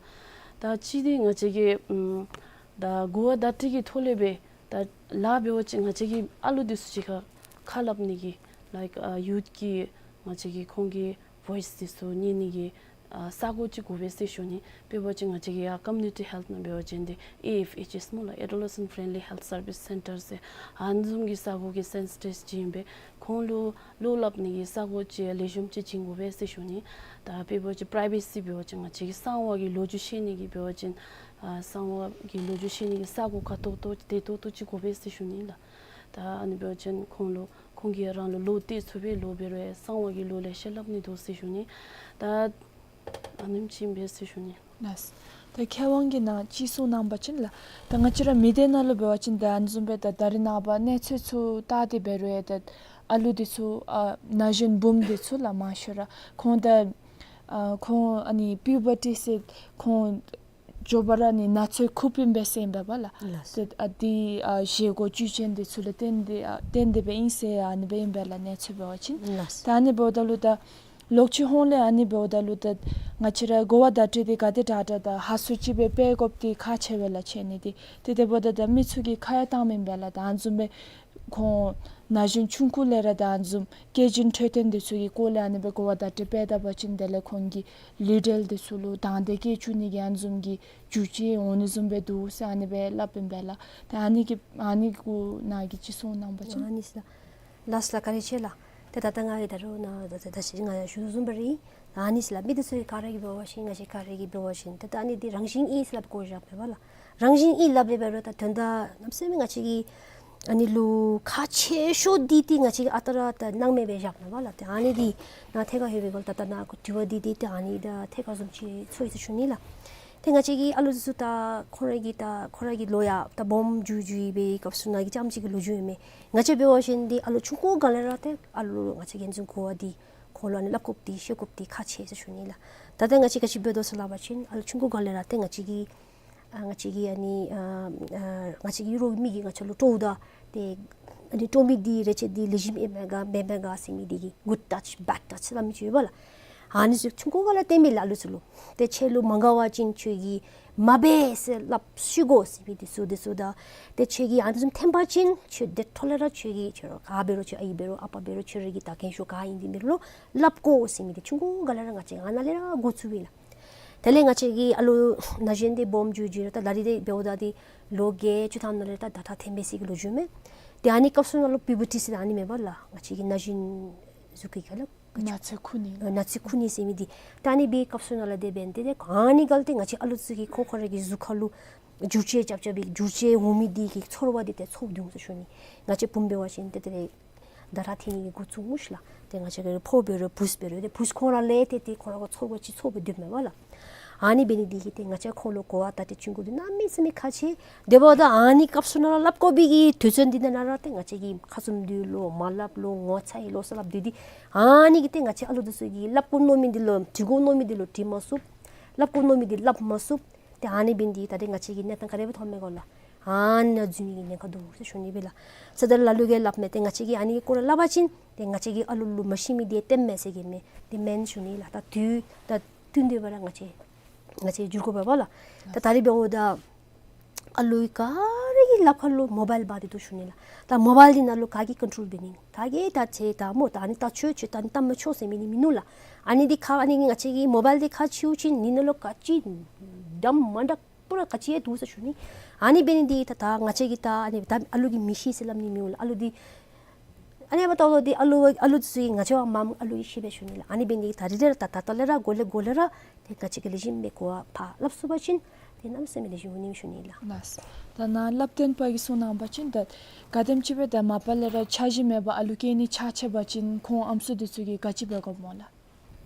ད་གཅིག་འདི་ང་བཅས་ཀྱིས་ཨམ་ད་གོ་བ་བརྡ་སྤྲོད་ཀྱི་ཐོག་ལས་སྦེ་ད་ལཱ་འབད་བ་ཅིན་ང་བཅས་ཀྱི་ཨ་ལུ་འདི་ཚུ་གཅིག་ཁར་ཁ་སླབ་ནི་གི་like ཨ་ཡུཐ་གི་ང་བཅས་ཀྱི་ཁོང་གི་བོའིསི་འདི་ཚུ་ཉན་ནི་གི་ཨ་ས་གོ་ཅིག་དགོ་པས་ཟེར་ཞུ་ནི། དཔེ་འབད་བ་ཅིན་ང་བཅས་ཀྱི་ཡར་ཀོ་མིའུ་ནི་ཊི་ཧེལཐ་ནང་འབད་བ་ཅིན་འདི་ཨེ་ཨེཕ་ཨེཆ་ཨེསི་སྨོ་ལགས། Adolescent Friendly Health Service Centre ཟེར་ཨ་ནི་བཟུམ་གྱི་ས་གོ་གི་སེན་སི་ཊར་ཅིག་ཨིན་པས། ཁོང་ལུ་བློ་སླབ་ནི་གི་ས་གོ་ཅིག་ལེགས་ཤོམ་ཅིག་བྱིན་དགོ་པས་ཟེར་ཞུ་ནི། ད་དཔེ་འབད་བ་ཅིན་པ་རའི་ཝེ་སི་འབད་བ་ཅིན་ང་བཅས་ཀྱི་གསང་བ་གི་ལོ་རྒྱུས་བཤད་ནི་གི་འབད་བ་ཅིན་ཨ་གསང་བ་གི་ལོ་རྒྱུས་བཤད་ནི་གི་ས་གོ་ཁ་ཏོག་ཏོ་བདེ་ཏོག་ཏོ་ཅིག་དགོ་པས་ཟེར་ཞུ་ནི་ལགས། ད་ཨ་ནི་འབད་བ་ཅིན་ཁོང་ལུ་ཁོང་གིས་རང་ལུ་ལོ་བལྟ་ཚུགས་པའི་ལོ་འབད་རུང་གསང་བ་གི་ལོ་ལེ་ཤ་སླབ་ནི་འདུག་ཟེར་ཞུ་ནི། ད་ཨ་ནེམ་ཅིག་ཨིན་པས་ཟེར་ཞུ་ནི། ལགས། ད་མཁས་དབང་གིས་ནཱ་ཅིག་གསུངས་གནང་བ་ཅིན་ལགས། ད་ང་བཅས་ར་མི་སྡེ་ནང་ལུ་འབད་བ་ཅིན་ད་ཨ་ནི་བཟུམ་སྦེ་ད་ད་རེས་ནངས་པ་གནས་ཚུལ་ཚུ་བལྟ་སྟེ་འབད་རུང་ཡང་ད་ཨ་ལུ་འདི་ཚུ་ཨ་ན་གཞོན་བུམོ་འདི་ཚུ་ལགས་མང་ཤོས་ར་ཁོང་ད་ཨ་ཁོང་ཨ་ནི་པིའུ་བར་ཊི་ཟེར་ཁོང་མགྱོགས་པ་ར་ཨ་ནི་ན་ཚོད་ཁུག་པའི་སྦེ་ཟེར་ཨིན་པས་པ་ལགས། ལགས། ཏེ་ཨ་འདི་ཨ་བཞེས་སྒོ་བཅུད་ཅན་འདི་ཚུ་ལུ་བརྟེན་ཏེ་ཨ་བརྟེན་ཏེ་སྦེ་ཨིན་ཟེར་ཨ་ནི་སྦེ་ཨིན་པས་ལགས་གནས་ཚུལ་འབད་བ་ཅིན། ལགས། ད་ཨ་ནི་འབདཝ་ད་ལུ་ད་ལོག་ཅིག་ཧོངས་ལས་ཨ་ནི་འབདཝ་ད་ལུ་ད་ང་བཅས་ར་གོ་བ་བརྡ་སྤྲོད་འདི་ག་དེ་དྲག་དྲག་དང་ཧ་སུ་ཅིག་སྦེ་སྤེལ་དགོཔ་འདི་ཁག་ཆེ་བས་ལགས་བྱས་ནི་འདི། ཏེ་དེ་འབདཝ་ད་ད་མི་ཚུ་གིས་ཁ་ཡང་བཏངམ་ཨིན་པས་ལགས། ད་ཨ་ནི་བཟུམ་སྦེ་ཁོང་ན་གཞོན་ཆུང་ཀུ་ལས་ར་ད་ཨ་ནི་བཟུམ་སྐྱེ་ལྡན་འཕྲོད་བསྟེན་འདི་ཚུ་གི་སྐོར་ལས་ཨ་ནི་སྦེ་གོ་བ་བརྡ་སྤྲོད་སྤེལ་ད་པ་ཅིན་དེ་ལས་ཁོང་གི་ལུས་འབྲེལ་འདི་ཚུ་ལུ་དང་འདོད་སྐྱེ་བཅུག་ནི་གི་ཨ་ནི་བཟུམ་གྱི་རྒྱུ་ཅིག་འོང་ནི་བཟུམ་སྦེ་འདུག་ཟེར་ཨ་ནི་སྦེ་སླབ་ཨིན་པས་ལགས། ད་ཨ་ནི་གི་ཨ་ནི་གུ་ནཱ་གིས་ཅིག་གསུངས་གནང་བ་ཅིན། ཨ་ནི་ལགས། ལགས་ལགས་བཀའ་དྲིན་ཆེ་ལགས། ཏེ་ད་ལྟོ་ང་གིས་ད་རུང་ནཱ་ད་ད་ཅི་ང་ཡང་ཞུ་དོ་བཟུམ་སྦེ་ར་ཨིན། ཨ་ནི་ཟེར་སླབ་མི་འདི་ཚུ་ག་ར་གིས་འབད་བ་ཅིན་ང་བཅས་ག་ར་གིས་འབད་བ་ཅིན་ཏེ་ད་ཨ་ནི་འདི་རང་བཞིན་ཨིན་ཟེར་སླབ་དགོཔ་བཞག་མས་པ་ལགས། རང་བཞིན་ཨིན་སླབ་རེ་འབད་རུང་ད་དོན་དག་གནམ་མེད་ས་མེད་ང་བཅས་ཀྱིས་ཨ་ནི་ལུ་ཁག་ཆེ་ཤོས་འདི་ཏེ་ང་བཅས་ཀྱིས་ཨ་རྟག་ར་ད་སྣང་མེད་སྦེ་བཞག་མས་པ་ལགས། ཏེ་ཨ་ནི་འདི་ནཱ་ཐད་ཀར་ལྷོད་པའི་སྒང་ལུ་ད་ད་ནཱ་དྲི་བ་འདི་འདི་ཏེ་ཨ་ནི་ད་ཐད་ཀར་བཟུམ་ཅིག་ཚོར་ཡི་ཟེར་ཞུ་ནི་ལགས། ཏེ་ང་བཅས་ཀྱི་ཨ་ལུ་འདི་ཚུ་ད་ཁོང་ར་གི་ད་ཁོང་ར་གི་ལོ་ཡང་ད་སྦོམ་འགྱོ་འགྱོ་བའི་སྐབས་སུ་ནཱ་གི་རྐྱངམ་གཅིག་གི་ལོ་རྒྱུས་ཨིན་མས། ང་བཅས་འབད་བ་ཅིན་འདི་ཨ་ལུ་ཆུང་ཀུ་སྒང་ལས་ར་ཏེ་ཨ་ལུ་ང་བཅས་ཀྱིས་འཛིན་དགོ་པ་འདི་ཁོང་ལུ་ཨ་ནི་སླབ་དགོཔ་འདི་བཤད་དགོཔ་འདི་ཁག་ཆེ་ཟེར་ཞུ་ནི་ལགས། ད་ལྟོ་ང་བཅས་ག་ཅི་འབད་དོ་ཟེར་སླབ་པ་ཅིན་ཨ་ལུ་ཆུང་ཀུ་སྒང་ལས་ར་ཏེ་ང་བཅས་ཀྱི་ཨ་ང་བཅས་ཀྱི་ཨ་ནི་ཨ་ཨ་ང་བཅས་ཀྱི་རོགས་མི་གིས་ང་བཅས་ལུ་དཀྲོགཔ་ད་ཏེ་ཨ་ནི་དཀྲོག་མི་འདི་རེ་ཆེ་འདི་ལེགས་ཤོམ་ཨིན་མས་ག་མེན་མས་ག་ཟེར་མི་འདི་གི་good touch bad touch སླབ་མི་ཅིག་ཡོད་པ་ལགས། ཨ་ནི་ཚུ་ཆུང་ཀུ་སྒང་ལས་སྟོན་མི་ལགས་ཨ་ལུ་ཚུ་ལུ། ཏེ་ཁྱོད་ལུ་མ་དགའ་བ་ཅིན་ཁྱོད་ཀྱིས་མ་འབད་ཟེར་སླབ་ཤེས་དགོ་ཟེར་མི་འདི་ཚུ་འདི་ཚུ་དང་། ཏེ་ཁྱོད་ཀྱིས་ཨ་ནི་བཟུམ་འཐོན་པ་ཅིན་ཁྱོད་དེ་འཕྲོ་ལས་ར་ཁྱོད་ཀྱིས་ཁྱོད་ར་ག་འབད་རུང་ཁྱོད་ཨའི་འབད་རུང་ཨ་པ་འབད་རུང་ཁྱོད་ར་གི་ད་རྒན་ཤོས་ག་ཨིན་འདི་འབད་རུང་སླབ་དགོ་ཟེར་མི་འདི་ཆུང་ཀུ་སྒང་ལས་ར་ང་བཅས་ཨ་ནཱ་ལས་ར་འགོ་བཙུགས་པས་ལགས། དེ་ལས་ང་བཅས་ཀྱི་ཨ་ལུ་ན་གཞོན་འདི་སྦོམ་འགྱོ་འགྱོ་ར་ད་ད་རིས་འདི་འབདཝ་ད་འདི་ལོ་བརྒྱད་ཅུ་ཐམ་ནང་ལས་ད་ཟླ་ཁྲག་འཐོན་པའི་ཚེ་གི་ལོ་རྒྱུས་མས། ཏེ་ཨ་ནི་སྐབས་སུ་ནང་ལུ་པིའུ་བར་ཊི་ཟེར་ཨ་ནི་མེན་པ་ལགས། ང་བཅས་ཀྱི་ན་གཞོན་གཟུགས་ཀྱི་ཁ་ལུ་ན་ཚོད་ཁུ་ནི་ཨ་ན་ཚོད་ཁུ་ནི་ཟེར་མི་འདི། ད་ཨ་ནི་འབད་བའི་སྐབས་སུ་ནང་ལུ་དེ་འབད་ནི་འདི་ཏེ་ཨ་ནི་སྒང་ལས་ཏེ་ང་བཅས་ཨ་ལུ་ཚུ་གིས་ཁོང་ཁོང་ར་གི་གཟུགས་ཁ་ལུ་འགྱུར་བཅོས་རྐྱབ་རྐྱབ་པའི་འགྱུར་བཅོས་འོང་མི་འདི་གི་ཚོར་བ་འདི་ཏེ་ཚོར་བ་འདུག་ཟེར་ཞུ་ནི། ང་བཅས་བུམོ་འབད་བ་ཅིན་ཏེ་དེ་ལས་ཟླ་ཁྲག་འཐོན་ནི་གི་འགོ་བཙུགས་སྨོ་ཤིག་ལགས། ཏེ་ང་བཅས་ཀྱི་ཕོ་འབད་རུང་བུཚ་འབད་རུང་ཏེ་བུཚ་ཁོང་ར་ལས་ཏེ་ཏེ་ཁོང་ར་གི་ཚོར་བ་ཅིག་ཚོར་བ་འདུག་མེན་པ་ལགས། ཨ་ནི་འབད་ནི་འདི་གིས་ཏེ་ང་བཅས་ཁོང་ལུ་གོ་བ་བརྡ་སྤྲོད་བྱིན་དགོཔ་འདི་གནམ་མེད་ས་མེད་ཁག་ཆེ། དེ་འབདཝ་ད་ཨ་ནི་སྐབས་སུ་ནང་ལུ་སླབ་དགོ་པའི་གི་དུས་ཚོད་འདི་ནང་ན་ར་ཏེ་ང་བཅས་ཀྱིས་ཁ་བཙུམ་སྡོད་ལོ་མ་སླབ་ལོ་ངོ་ཚ་ཡི་ལོ་ཟེར་སླབ་སྡོད་དེ། ཨ་ནི་གིས་ཏེ་ང་བཅས་ཨ་ལུ་འདི་ཚུ་གིས་སླབ་དགོ་མནོ་མི་འདི་ལུ་དྲི་དགོ་མནོ་མི་འདི་ལུ་དྲི་མ་ཚུགས། སླབ་དགོ་མནོ་མི་འདི་སླབ་མ་ཚུགས། ཏེ་ཨ་ནི་འབད་ནི་འདི་ད་རེས་ང་བཅས་ཀྱི་གནས་སྟངས་ག་དེ་སྦེ་མཐོངམ་མས་གོ་ལགས། ཨ་ནཱ་འཛུལ་ནི་གི་ཉེན་ཁ་འདུག་ཟེར་ཞུ་ནི་སྦེ་ལགས། ས་ད་ལ་ལུ་གིས་སླབ་མས། ཏེ་ང་བཅས་ཀྱིས་ཨ་ནི་གི་སྐོར་ལས་སླབ་པ་ཅིན་ཏེ་ང་བཅས་ཀྱིས་ཨ་ལུ་ལུ་མ་ཤེས་མི་འདི་སྟོནམ་མས་ཟེར་གྱི་མས། དེ་མེན་ཞུ་ནི་ལགས། ད་དུས་ད་བསྟུན་ཏེ་འབད་ར་ང་བཅས་ང་བཅས་འགྱུར་དགོ་པས་པ་ལགས། ད་ད་རིས་འབདཝ་ད་ཨ་ལུ་ག་ར་གི་ལགཔ་ཁ་ལུ་མོ་བཱའིལ་འབག་སྟེ་འདུག་ཞུ་ནི་ལགས། ད་མོ་བཱའིལ་འདི་ནང་ལུ་ག་གིས་ཀོན་ཊོལ་འབད་ནི། ད་གིས་ད་ཅིག་ད་མོ་ད་ཨ་ནི་ལྟ་ཆོག་ཆོག་ད་ཨ་ནི་ལྟ་མ་ཆོག་ཟེར་མི་འདི་མིན་ནུག་ལགས། ཨ་ནི་འདི་ཁ་ཨ་ནི་ང་བཅས་ཀྱི་མོ་བཱའིལ་འདི་ཁ་ཕྱེ་བ་ཅིན་ཨ་ནི་ནང་ལུ་ག་ཅི་འདྲ་མ་འདྲཝ་པུ་ར་ག་ཅི་ཡང་འདུག་ཟེར་ཞུ་ནི། ཨ་ནི་འབད་ནི་འདི་ད་ད་ང་བཅས་ཀྱིས་ད་ཨ་ནི་ད་ཨ་ལུ་གིས་མི་ཤེས་ཟེར་སླབ་ནི་མི་འོང་ལགས། ཨ་ལུ་འདི་ཨ་ནི་འབདཝ་ད་ལུ་འདི་ཨ་ལུ་ཨ་ལུ་ཚུ་གིས་ང་བཅས་བ་མམ་ཨ་ལུ་གིས་ཤེས་པས་ཞུ་ནི་ལགས། ཨ་ནི་འབད་ནི་འདི་ད་རིས་ལས་ར་ད་ད་ལྟོ་ལས་ར་འགོ་ལས་འགོ་ལས་ར་ཏེ་ང་བཅས་ཀྱིས་ལེགས་ཤོམ་སྦེ་གོ་བ་ཕར་སླབ་ཚུགས་པ་ཅིན་ཏེ་གནམ་མེད་ས་མེད་ལེགས་ཤོམ་འོང་ནི་ཞུ་ནི་ལགས། ལགས། ད་ནཱ་སླབ་སྟོན་པ་གིས་གསུངས་གནང་བ་ཅིན་ད་ག་དེམ་ཅིག་སྦེ་ད་མ་པ་ལས་ར་འཆར་གཞི་མེད་པར་ཨ་ལུ་སྐྱེ་ནི་ཆགས་ཆགསཔ་ཅིན་ཁོང་ཨམ་སྲུ་འདི་ཚུ་གིས་ག་ཅི་འབད་དགོཔ་སྨོ་ལགས།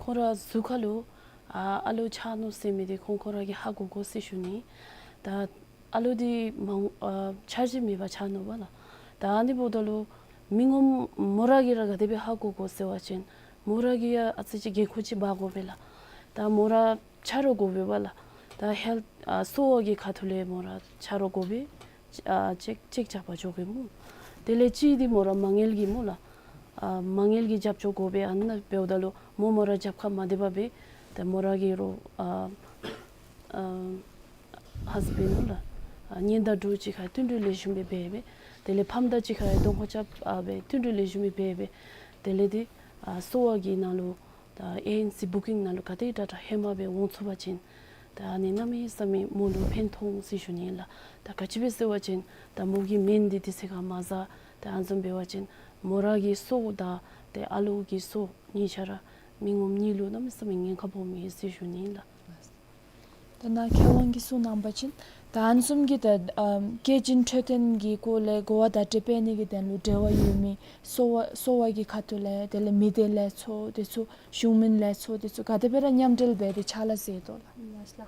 ཁོང་ར་གཟུགས་ཁ་ལུ་ཨ་ཨ་ལུ་ཆགས་ནུག་ཟེར་མི་འདི་ཁོང་ཁོང་ར་གིས་ཧ་གོ་དགོ་ཟེར་ཞུ་ནི། ད་ཨ་ལུ་འདི་མང་ཨ་འཆར་གཞི་མེད་པར་ཆགས་ནུག་པ་ལགས། ད་ཨ་ནི་འབདཝ་ད་ལུ་མི་ངོམ་མོ་ར་གིས་ར་ག་དེ་སྦེ་ཧ་གོ་དགོ་ཟེར་བ་ཅིན་མོ་ར་གིས་ཡང་ཨ་ཙི་ཅིག་འགན་ཁུར་ཅིག་འབག་དགོ་པས་ལགས། ད་མོ་ར་ཆ་རོགས་དགོ་པས་པ་ལགས། ད་ཧེལཐ་ཨ་གསོ་བ་གི་ཁ་ཐུག་ལས་མོ་ར་ཆ་རོགས་དགོ་པས། ཨ་ཅེཀ་ཅེཀ་རྐྱབ་པར་འགྱོ་དགོ་སྨོ། དེ་ལས་གཅིག་འདི་མོ་ར་མ་དངུལ་གྱི་སྨོ་ལགས། ཨ་མ་དངུལ་གྱི་རྒྱབ་སྐྱོར་དགོ་པས། ཨ་ནཱ་འབདཝ་ད་ལུ་མོ་མོ་ར་རྒྱབ་ཁར་མ་སྡོད་པར་སྦེ་ཏེ་མོ་ར་གི་རོགས་ཨ་ཨ་ཧཱས་བེནཌ་སྨོ་ལགས། ཨ་གཉེན་དང་གྲོགས་ཅིག་ཁར་བསྟུན་གྲོས་ལེགས་ཤོམ་སྦེ་འབད་སྦེ། དེ་ལས་ཕམ་དང་གཅིག་ཁར་གདོང་ཁ་རྐྱབ་ཨ་སྦེ་བསྟུན་གྲོས་ལེགས་ཤོམ་སྦེ་འབད་སྦེ། དེ་ལས་འདི་ཨ་གསོ་བ་གི་ནང་ལུ་ད་ཨེ་ཨེན་སི་བུ་ཀིང་ནང་ལུ་ག་དེ་དྲག་དྲག་ཧེ་མ་སྦེ་འོང་ཚུགས་པ་ཅིན་ད་ཨ་ནི་གནམ་མེད་ས་མེད་མོ་ལུ་ཕན་ཐོགས་ཟེར་ཞུ་ནི་ལགས། ད་ག་ཅི་སྦེ་ཟེར་བ་ཅིན་ད་མོ་གི་སྨན་འདི་དུས་ཚོད་ཁར་མ་བཟའ། ད་ཨ་ནི་བཟུམ་འབད་བ་ཅིན་མོ་ར་གི་གསོ་དང་ཏེ་ཨ་ལུ་གི་གསོ་གཉིས་ཆ་ར་མི་ངོམ་གཉིས་ལུ་གནམ་མེད་ས་མེད་ཉེན་ཁ་སྦོམ་ཨིན་ཟེར་ཞུ་ནི་ལགས། ད་ནཱ་མཁས་དབང་གིས་གསུངས་གནང་བ་ཅིན་ད་ཨ་ནི་བཟུམ་གྱི་ད་ཨམ་སྐྱེས་ཆེན་འཕྲོད་བསྟེན་གྱི་སྐོར་ལས་གོ་བ་བརྡ་སྤྲོད་འབད་ནི་གི་དོན་ལུ་འབྲེལ་བ་ཡོད་མི་གསོ་བ་གསོ་བ་གི་ཁ་ཐུག་ལས་དེ་ལས་མི་སྡེ་ལས་ཚོགས་དེ་ཚུ་གཞུང་མིན་ལས་ཚོགས་དེ་ཚུ་ག་དེ་སྦེ་ར་མཉམ་འབྲེལ་འབད་དེ་ཕྱག་ལཱ་མཛད་དོ་ལགས། ལགས་ལགས།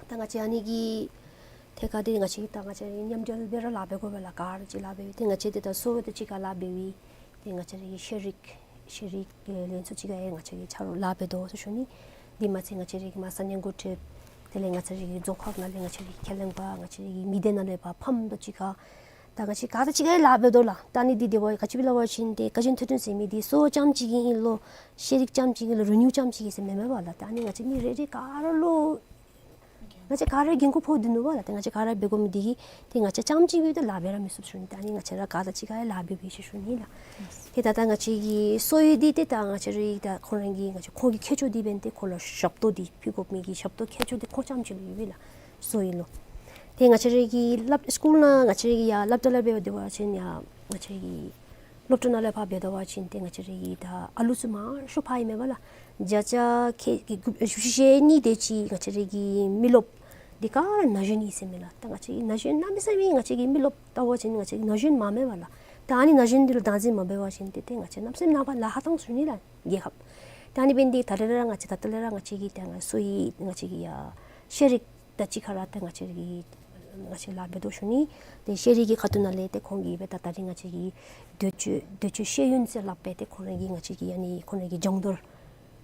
ད་ང་བཅས་ཨ་ནི་གི་ཐད་ཁར་འདི་ང་བཅས་ད་ང་བཅས་མཉམ་འབྲེལ་སྦེ་ར་ལཱ་འབད་དགོ་པས་ལགས། ག་ར་གཅིག་ལཱ་འབད་ཏེ་ང་བཅས་འདི་ད་གསོ་བ་དང་གཅིག་ཁར་ལཱ་འབད་བའི་ཏེ་ང་བཅས་རའི་ཤེས་རིག་ཤེས་རིག་ལས་ཚོགས་ཅིག་ཁར་ཡང་ང་བཅས་ཀྱིས་ཆ་རོགས་ལཱ་འབད་དོ་ཟེར་ཞུ་ནི། འདི་མ་ཚད་ང་བཅས་རའི་མ་ས་གནས་འགོ་ཁྲིདཔ་དེ་ལས་ང་བཅས་རའི་རྫོང་ཁག་ནང་ལས་ང་བཅས་རའི་ཁས་ལེན་པ་ང་བཅས་རའི་མི་སྡེ་ནང་ལས་པ་ཕམ་དང་གཅིག་ཁར་ད་ང་བཅས་ག་ར་གཅིག་ཁར་ཡང་ལཱ་འབད་དོ་ལགས། ད་ཨ་ནི་འདི་དེ་བ་ག་ཅི་སྦེ་སླབ་པ་ཅིན་ཏེ་སྐྱེས་ཆེན་འཕྲོད་བསྟེན་ཟེར་མི་འདི་གསོ་བ་རྐྱངམ་གཅིག་གི་ཨིན་ལོ་ཤེས་རིག་རྐྱངམ་གཅིག་གི་ཨིན་ལོ་རིག་ནུས་རྐྱངམ་གཅིག་གི་ཟེར་མེན་མས་པ་ལགས། ད་ཨ་ནི་ང་བཅས་མི་རེ་རེ་ག་ར་ལུ་ང་བཅས་ག་ར་འགན་ཁུར་ཕོག་སྟེ་ནུག་པ་ལགས། ཏེ་ང་བཅས་ག་ར་འབད་དགོ་མི་འདི་གིས་ཏེ་ང་བཅས་རྐྱངམ་གཅིག་སྦེ་ཏེ་ལཱ་འབད་ར་མི་ཚུགས་ཟེར་ཞུ་ནི། ད་ཨ་ནི་ང་བཅས་ར་ག་ར་གཅིག་ཁར་ཡང་ལཱ་འབད་འབད་ཟེར་ཞུ་ནི་ལགས། ཏེ་ད་ད་ང་བཅས་ཀྱི་གསོ་བའི་འདི་ཏེ་ད་ང་བཅས་རའི་ད་ཁོང་ར་གི་ང་བཅས་ཁོང་གི་ཁྱད་ཆོས་འདི་འབད་ནི་ཏེ་ཁོང་ལུ་ཞབས་ཏོག་འདི་ཕུལ་དགོ་མི་གི་ཞབས་ཏོག་ཁྱད་ཆོས་འདི་ཁོང་རྐྱངམ་གཅིག་ལུ་ཡོད་པས་ལགས། གསོ་བའི་ལུ་ཏེ་ང་བཅས་ར་གི་སློབ་སི་ཀུལ་ནང་ང་བཅས་ར་གི་ཡང་སློབ་གྲྭ་ལུ་འབད་བ་ཅིན་ཡང་ང་བཅས་ར་གི་ སློབ་གྲྭ་ནང་ལས་ཕར་འབད་དོ་བ་ཅིན་ཏེ་ང་བཅས་ར་གི་ད་ཨ་ལུ་ཚུ་མང་ཤོས་ཕར་ཨིན་མས་པ་ལགས། བརྒྱ་ཆ་ཁལ་གཅིག་གི་བཞི་བཅུ་ཞེ་གཉིས་དེ་ཅིག་ང་བཅས་ར་གི་མི་རློབས་འདི་ག་ར་ན་གཞོན་ཨིན་ཟེར་མས་ལགས། ད་ང་བཅས་ཀྱི་ན་གཞོན་གནམ་མེད་ས་མེད་ང་བཅས་ཀྱི་མི་རློབས་ལྟ་བ་ཅིན་ང་བཅས་ཀྱི་ན་གཞོན་མང་མས་པ་ལགས། ད་ཨ་ནི་ན་གཞོན་འདི་ལུ་བདག་འཛིན་མ་འབད་བ་ཅིན་ཏེ་ཏེ་ང་བཅས་གནམ་མེད་ས་མེད་ནངས་པ་ལཱ་ཁག་བཏང་ཚུགས་ནི་ལགས་རྒྱལ་ཁབ། ད་ཨ་ནི་འབད་ནི་འདི་ད་རེས་ར་ང་བཅས་ད་ལྟོ་ལས་ར་ང་བཅས་ཀྱི་ད་ང་སོ་ཡི་ང་བཅས་ཀྱི་ཡ་ཤེས་རིག་དང་གཅིག་ཁར་ད་ང་བཅས་ཀྱི་ང་བཅས་ལཱ་འབད་དོ་ཞུ་ནི། ཏེ་ཤེས་རིག་གི་ཁ་ཐུག་ནང་ལས་ཏེ་ཁོང་གིས་འབད་ད་ད་རིས་ང་བཅས་ཀྱི་འདོད་སྤྱོད་འདོད་སྤྱོད་ཤེས་ཡོན་ཟེར་སླབ་སྦེ་ཏེ་ཁོང་ར་གི་ང་བཅས་ཀྱི་ཨ་ནི་ཁོང་ར་གི་སྦྱོང་བརྡར་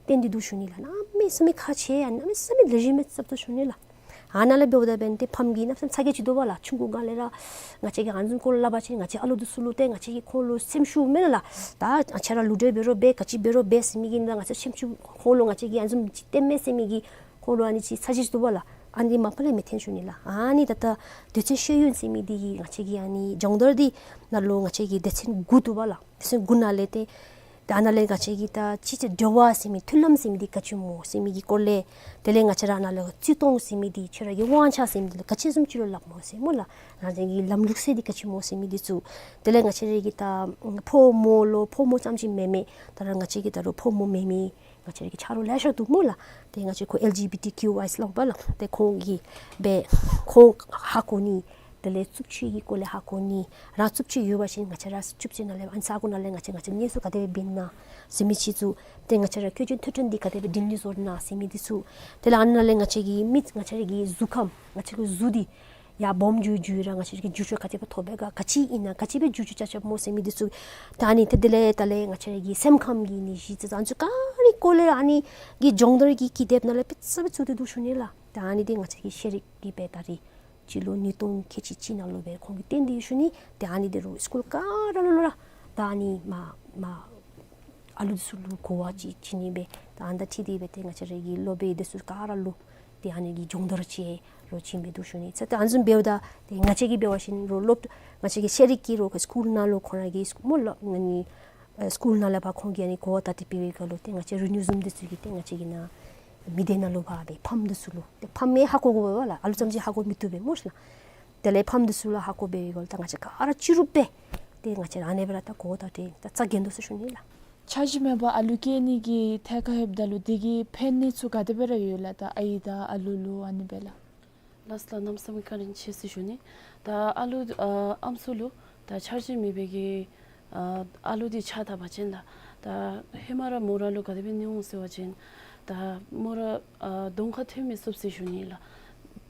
བསྟན་ཏེ་འདུག་ཞུ་ནི་ལགས། གནམ་མེད་ས་མེད་ཁག་ཆེ་ཡ་གནམ་མེད་ས་མེད་ལེགས་ཤོམ་སྦེ་རྐྱབ་དོ་ཞུ་ནི་ལགས། ཨ་ནཱ་ལས་འབདཝ་ད་འབདན་ཏེ་ཕམ་གྱིས་གནམ་མེད་ས་མེད་ཚ་གྱང་ཅིག་འདུག་པ་ལགས། ཆུང་ཀུ་སྒང་ལས་ར་ང་བཅས་ཀྱིས་ཨ་ནི་བཟུམ་སྐོར་ལས་སླབ་པ་ཅིན་ང་བཅས་ཨ་ལུ་འདི་ཚུ་ལུ་ཏེ་ང་བཅས་ཀྱིས་ཁོང་ལུ་སེམས་ཤུགས་མེད་ལགས། ད་ཁྱེད་ར་ལུས་འབྲེལ་འབད་རུང་འབད་ག་ཅི་འབད་རུང་འབད་ཟེར་མི་གི་ནང་ང་བཅས་སེམས་ཤུགས་ཁོང་ལུ་ང་བཅས་ཀྱིས་ཨ་ནི་བཟུམ་ཅིག་སྟོན་མས་ཟེར་མི་གི་ཁོང་ལུ་ཨ་ནི་ཅིག་ཚ་གྱང་ཅིག་འདུག་པ་ལགས། ཨ་ནི་མ་པ་ལས་མི་འཐོན་ཞུ་ནི་ལགས། ཨ་ནི་ད་ལྟོ་འདོད་སྤྱོད་ཤེས་ཡོན་ཟེར་མི་འདི་གིས་ང་བཅས་ཀྱི་ཨ་ནི་སྦྱོང་བརྡར་འདི་ནང་ལུ་ང་བཅས་ཀྱི་སྡེ་ཚན་དགུ་འདུག་པ་ལགས། སྡེ་ཚན་དགུ་ནང་ལས་ཏེ་ད་ནཱ་ལས་ང་བཅས་ཀྱི་ད་ཅི་ཅི་འབྲེལ་བ་ཟེར་མི་མཐུན་ལམ་ཟེར་མི་འདི་ག་ཅི་སྨོ་ཟེར་མི་གི་སྐོར་ལས། དེ་ལས་ང་བཅས་ར་ནཱ་ལས་བརྩི་མཐོང་ཟེར་མི་འདི་ཁྱོད་ར་གི་དབང་ཆ་ཟེར་མི་འདི་ལུ་ག་ཅི་བཟུམ་ཅིག་ལུ་སླབ་སྨོ་ཟེར་སྨོ་ལགས། རང་བཞིན་གྱི་ལམ་ལུགས་སྲོལ་འདི་ག་ཅི་སྨོ་ཟེར་མི་འདི་ཚུ། དེ་ལས་ང་བཅས་ར་གི་ད་ཕོ་མོ་ལུ་ཕོ་མོ་ཙམ་ཅིག་མེན་མས། ད་རུང་ང་བཅས་ཀྱི་ད་རུང་ཕོ་མོ་མེན་མི་ང་བཅས་ར་གི་ཆ་རོགས་ལེ་ཤ་འདུག་སྨོ་ལགས། ཏེ་ང་བཅས་ཁོ་ཨེལ་ཇི་བི་ཊི་ཀིའུ་ཨའི་སླབ་པ་ལགས། ཏེ་ཁོང་གིས་འབད་ཁོང་ཧ་གོ་ནི། དེ་ལས་རྩུབ་སྤྱོད་ཀྱི་སྐོར་ལས་ཧ་གོ་ནི། རང་རྩུབ་སྤྱོད་ཡོད་པ་ཅིན་ང་བཅས་ར་རྩུབ་སྤྱོད་ནང་ལས་ཨ་ནི་ས་གོ་ནང་ལས་ང་བཅས་ང་བཅས་གཉེན་སྲོག་ག་དེ་སྦེ་འབད་ནི་ན་ཟེར་མི་ཅིག་ཚུ། ཏེ་ང་བཅས་ར་འཁོན་འཛིན་ཐོབ་ཐང་འདི་ག་དེ་སྦེ་འདི་ནི་བཟོ་ནི་ན་ཟེར་མི་འདི་ཚུ། དེ་ལས་ཨ་ནཱ་ལས་ང་བཅས་ཀྱི་མི་ང་བཅས་ར་གི་གཟུགས་ཁམས་ང་བཅས་ཀྱི་གཟུགས་འདི་ཡར་སྦོམ་འགྱོ་འགྱོ་ར་ང་བཅས་ཀྱི་འགྱུར་བཅོས་ག་དེ་སྦེ་ཐོབ་པས་ག་ག་ཅི་ཨིན་ན་ག་ཅི་སྦེ་འགྱུར་བཅོས་རྐྱབ་རྐྱབ་སྨོ་ཟེར་མི་འདི་ཚུ། ད་ཨ་ནི་ཏེ་དེ་ལས་ད་ལས་ང་བཅས་ར་གི་སེམས་ཁམས་ཀྱི་ནད་གཞི་ཚུ་ཨ་ནི་ཚུ་ག་ར་གི་སྐོར་ལས་ཨ་ནི་གི་སྦྱོང་བརྡར་གྱི་ཀི་དེབ་ནང་ལས་དཔེ་ཚུ་དཔེ་ཚུ་ཏེ་འདུག་ཞུ་ནི་ལགས། ད་ཨ་ནི་འདི་ང་བཅས་ཀྱི་ཤེས་རིག་གི་འབད་ད་རིས་སྤྱི་ལོ་ཉིས་སྟོང་ཁལ་གཅིག་གཅིག་ནང་ལུ་འབད་ཁོང་གིས་བཏོན་ཏེ་ཡོད་ཞུ་ནི། ཏེ་ཨ་ནི་འདི་རུང་སི་ཀུལ་ག་ར་ལུ་ལུ་ར་ད་ཨ་ནི་མ་མ་ཨ་ལུ་འདི་ཚུ་ལུ་གོ་བ་ཅིག་བྱིན་ནི་སྦེ་ད་ཨ་ནི་དང་འཁྲིལ་ཏེ་འབད་ཏེ་ང་བཅས་ར་གི་སློབ་དཔོན་འདི་ཚུ་ག་ར་ལུ་ཏེ་ཨ་ནི་གི་སྦྱོང་བརྡར་ཅིག་རོགས་བྱིན་སྦེ་འདུག་ཞུ་ནི། ཚེ་ད་ཨ་ནི་བཟུམ་འབདཝ་ད་ཏེ་ང་བཅས་ཀྱིས་འབད་བ་ཅིན་རོགས་སློབ་ང་བཅས་ཀྱི་ཤེས་རིག་གི་རོགས་སི་ཀུལ་ནང་ལུ་ཁོང་ར་གི་སི་ཀུལ་སྨོ་ལགས། ཨ་ནི་ཨ་སི་ཀུལ་ནང་ལས་ཕར་ཁོང་གིས་ཨ་ནི་གོ་བརྡ་སྟོན་པའི་སྐབས་ལུ་ཏེ་ང་བཅས་རི་ནིའུ་ཛུམ་འདི་ཚུ་གིས་ཏེ་ང་བཅས་ཀྱི་ནཱ་མི་སྡེ་ནང་ལུ་ཕར་འབད་ཕམ་འདི་ཚུ་ལུ་ཏེ་ཕམ་ཡང་ཧ་གོ་དགོ་པས་ལགས། ཨ་ལུ་ཙམ་ཅིག་ཧ་གོ་མི་བཏུབ་པས་སྨོ་ཤེས་ལགས། དེ་ལས་ཕམ་འདི་ཚུ་ལུ་ཧ་གོ་འབད་བའི་སྐབས་ལུ་ད་ང་བཅས་ག་ར་སྤྱི་རུབ་སྦེ་ཏེ་ང་བཅས་ར་ཨ་ནི་སྦེ་ར་ད་གོ་བརྡ་སྟོན་ད་རྩ་འགེངས་དོ་ཟེར་ཞུ་ནི་ལགས། འཆར་གཞི་མེད་པར་ཨ་ལུ་སྐྱེ་ནི་གི་ཐད་ཁར་ལྷོདཔ་ད་ལུ་དེ་གི་ཕན་གནོད་ཚུ་ག་དེ་སྦེ་ར་ཡོད་ལགས། ད་ཨའི་དང་ཨ་ལུ་ལུ་ཨ་ནི་སྦེ་ལགས། ལགས་སོ་ལགས། གནམ་མེད་ས་མེད་བཀའ་དྲིན་ཆེ་ཟེར་ཞུ་ནི། ད་ཨ་ལུ་ཨ་ཨམ་སྲུ་ལུ་ད་འཆར་གཞི་མེད་པའི་གི་ཨ་ཨ་ལུ་འདི་ཆགས་ད་པ་ཅིན་ལགས། ད་ཧེ་མ་ར་མོ་ར་ལུ་ག་དེ་སྦེ་ཨིན་འོང་ཟེར་བ་ཅིན་ད་མོ་ར་ཨ་གདོང་ཁར་ཐོན་མི་ཚུགས་ཟེར་ཞུ་ནི་ལགས།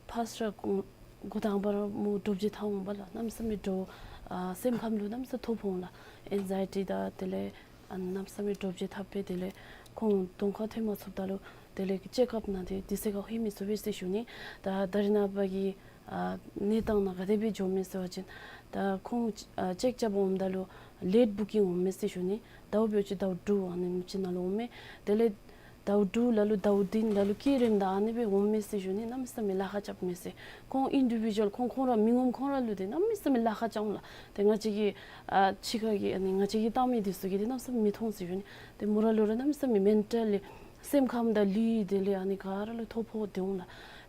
ཕརསཊ་ར་འགོ་འགོ་དང་པ་ར་མོ་འདྲོག་བྱེལ་འཐབ་འོང་པ་ལགས། གནམ་མེད་ས་མེད་འདྲོག་ཨ་སེམས་ཁམས་ལུ་གནམ་མེད་ས་མེད་ཐོབ་འོང་ལགས། ཨེང་ཛའི་ཊི་དང་དེ་ལས་ཨ་གནམ་མེད་ས་མེད་འདྲོག་བྱེལ་འཐབ་སྦེ་དེ་ལས་ཁོང་གདོང་ཁར་ཐོན་མ་ཚུགསཔ་ད་ལུ་དེ་ལས་ཀྱི་ཅེཀ་ཨཔ་ནང་དེ་དུས་ཚོད་ཁར་ལྷོད་མི་ཚུགས་པས་ཟེར་ཞུ་ནི། ད་ད་རེས་ནངས་པ་གི་ཨ་གནས་སྟངས་ནང་ག་དེ་སྦེ་འགྱོཝ་མས་ཟེར་བ་ཅིན་ད་ཁོང་ཨ་ཅེཀ་རྐྱབ་འོངམ་ད་ལུ་ལེཊ་བུ་ཀིང་འོངམ་མས་ཟེར་ཞུ་ནི། ཟླཝ་འབད་བ་ཅིན་ཟླཝ་དྲུག་ཨ་ནེམ་ཅིག་ནང་ལུ་འོངམ་མས། དེ་ལས་ཟླཝ་དྲུག་ལ་ལུ་ཟླཝ་བདུན་ལ་ལུ་སྐྱེ་རནམ་ད་ཨ་ནི་སྦེ་འོངམ་མས་ཟེར་ཞུ་ནི། གནམ་མེད་ས་མེད་ལཱ་ཁག་རྐྱབ་མས་ཟེར། ཁོང་ཨིན་ཌི་བི་ཌུ་ཨལ་ཁོང་ཁོང་ར་མི་ངོམ་ཁོང་ར་ལུ་དེ་གནམ་མེད་ས་མེད་ལཱ་ཁག་རྐྱབ་འོང་ལགས། དེ་ང་བཅས་ཀྱི་ཨ་ཕྱི་ཁ་གི་ཨ་ནི་ང་བཅས་ཀྱིས་བཏང་མི་འདི་ཚུ་གིས་དེ་གནམ་མེད་ས་མེད་མི་མཐོང་ཟེར་ཞུ་ནི། དེ་མོ་ར་ལུ་ར་གནམ་མེད་ས་མེད་མེན་ཊལ་ལི་སེམས་ཁམས་དང་ལུས་དེ་ལས་ཨ་ནི་ག་ར་ལུ་ཐོ་ཕོག་སྟེ་འོང་ལགས།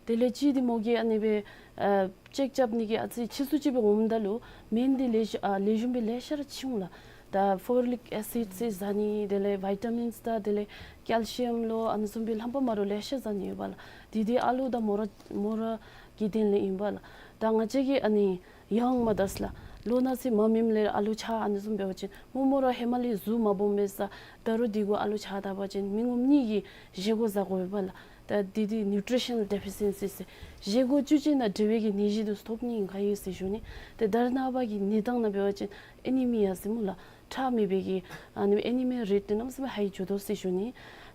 དེ་ལས་གཅིག་འདི་མོ་གིས་ཨ་ནི་སྦེ་ཨ་ཅེཀ་རྐྱབ་ནི་གི་ཨ་ཙི་ཕྱིས་སུ་ཅིག་སྦེ་འོངམ་ད་ལུ་སྨན་འདི་ལེགས་ཤོམ་ཨ་ལེགས་ཤོམ་སྦེ་ལེ་ཤ་ར་ཕྱིན་འོང་ལགས། ད་ཕོ་ལིག་ཨེ་སིཌ་ཟེར་ཟ་ནི་དེ་ལས་བི་ཊ་མིནསི་དང་དེ་ལས་ཀེལ་ཤི་ཡམ་ལོ་ཨ་ནི་བཟུམ་སྦེ་རྣམ་པ་མ་འདྲཝ་ལེ་ཤ་ཟ་ནི་ཡོད་པ་ལགས། དེ་དེ་ཨ་ལུ་དང་མོ་ར་མོ་ར་གི་དོན་ལས་ཨིན་པ་ལགས། ད་ང་བཅས་ཀྱི་ཨ་ནི་ཡང་མ་དར་ལགས། ལོ་ན་ཚོད་མ་སྨིནམ་ལས་ཨ་ལུ་ཆགས་ཨ་ནི་བཟུམ་འབད་བ་ཅིན་མོ་མོ་ར་ཧེ་མ་ལས་གཟུགས་མ་སྦོམ་མས་ས། ད་རུང་དེ་གུ་ཨ་ལུ་ཆགས་ད་པ་ཅིན་མི་ངོམ་གཉིས་ཀྱིས་བཞེས་སྒོ་བཟའ་དགོ་པས་ལགས། ད་དེ་དེ་ནིའུ་ཊི་རི་ཤ་ནཱལ་ཌི་ཕི་ཤན་སི་ཟེར་བཞེས་སྒོ་བཅུད་ཅན་དང་འབྲེལ་བའི་གི་ནད་གཞི་དེ་ཐོབ་ནི་ག་ཨིན་ཟེར་ཞུ་ནི། ཏེ་ད་རེས་ནངས་པ་གི་གནས་སྟངས་ནང་འབད་བ་ཅིན་ཨེ་ནི་མི་ཡ་ཟེར་སྨོ་ལགས། ཁྲག་མེད་པའི་གི་ཨ་ནི་ཨེ་ནི་མི་ཡ་རེཊ་དེ་གནམ་མེད་ས་མེད་ཧའི་འགྱོ་དོ་ཟེར་ཞུ་ནི།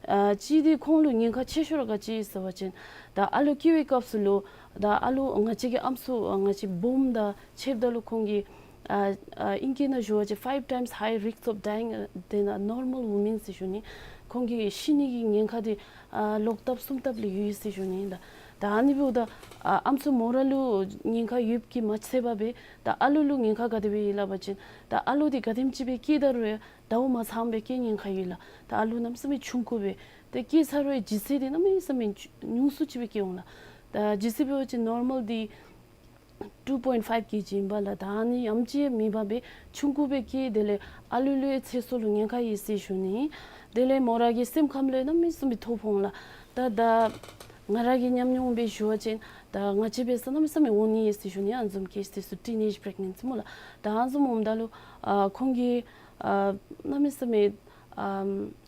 ཨ་གཅིག་དེ་ཁོང་ལུ་ཉེན་ཁ་ཆེ་ཤོས་ར་ག་ཅི་ཟེར་བ་ཅིན་ད་ཨ་ལུ་སྐྱེ་བའི་སྐབས་སུ་ལུ་ད་ཨ་ལུ་ང་བཅས་ཀྱི་ཨམ་སྲུ་ཨ་ང་བཅས་སྦོམ་དང་ཕྱདཔ་ད་ལུ་ཁོང་གི་ཨ་ཨ་ཨིང་སྐད་ནང་ཞུ་བ་ཅིན་five times high risk of dying than a normal woman ཟེར་ཞུ་ནི། ཁོང་གི་ཤི་ནི་གི་ཉེན་ཁ་དེ་ཨ་ལོག་ལྟབ་གསུམ་ལྟབ་ལས་ཡོད་ཟེར་ཞུ་ནི། ད་ད་ཨ་ནི་འབདཝ་ད་ཨ་ཨམ་སྲུ་མོ་ར་ལུ་ཉེན་ཁ་ཡོདཔ་གིས་མ་ཚད་པར་སྦེ་ད་ཨ་ལུ་ལུ་ཉེན་ཁ་ག་དེ་སྦེ་ཡོད་ལགས་པ་ཅིན་ད་ཨ་ལུ་དེ་ག་དེམ་ཅིག་སྦེ་སྐྱེ་ད་རུང་ཟླཝ་མ་ཚངམ་སྦེ་སྐྱེ་ཉེན་ཁ་ཡོད་ལགས། ད་ཨ་ལུ་གནམ་མེད་ས་མེད་ཆུང་ཀུ་སྦེ་ཏེ་སྐྱེ་ཚར་བའི་ལྗིད་ཚད་དེ་གནམ་མེད་ས་མེད་ཉུང་སུ་ཅིག་སྦེ་སྐྱེ་འོང་ལགས། ད་ལྗིད་ཚད་འབད་བ་ཅིན་ནོར་མཱལ་དེ་ two point five kg ཨིན་པས་ལགས། ད་ཨ་ནི་ཡང་ཅིན་མེད་པར་སྦེ་ཆུང་ཀུ་སྦེ་སྐྱེས། དེ་ལས་ཨ་ལུ་ལུ་ཡང་ཚེ་སྲོག་ལུ་ཉེན་ཁ་ཡོད་ཟེར་ཞུ་ནི། དེ་ལས་མོ་ར་གི་སེམས་ཁམས་ལུ་ཡང་གནམ་མེད་ས་མེད་ཐོ་ཕོག་ལགས། ད་ད་ང་ར་གི་ཉམས་མྱོང་སྦེ་ཞུ་བ་ཅིན་ད་ང་བཅས་འབད་ས་གནམ་མེད་ས་མེད་འོང་ནི་ཡོད་ཟེར་ཞུ་ནི། ཨ་ནི་བཟུམ་ཀེསི་དེ་ཚུ་ཊིན་ཨེཇ་པི་རེག་ནེནཊ་སི་སྨོ་ལགས། ད་ཨ་ནི་བཟུམ་འོངམ་ད་ལུ་ཨ་ཁོང་གིས་ཨ་གནམ་མེད་ས་མེད་ཨ་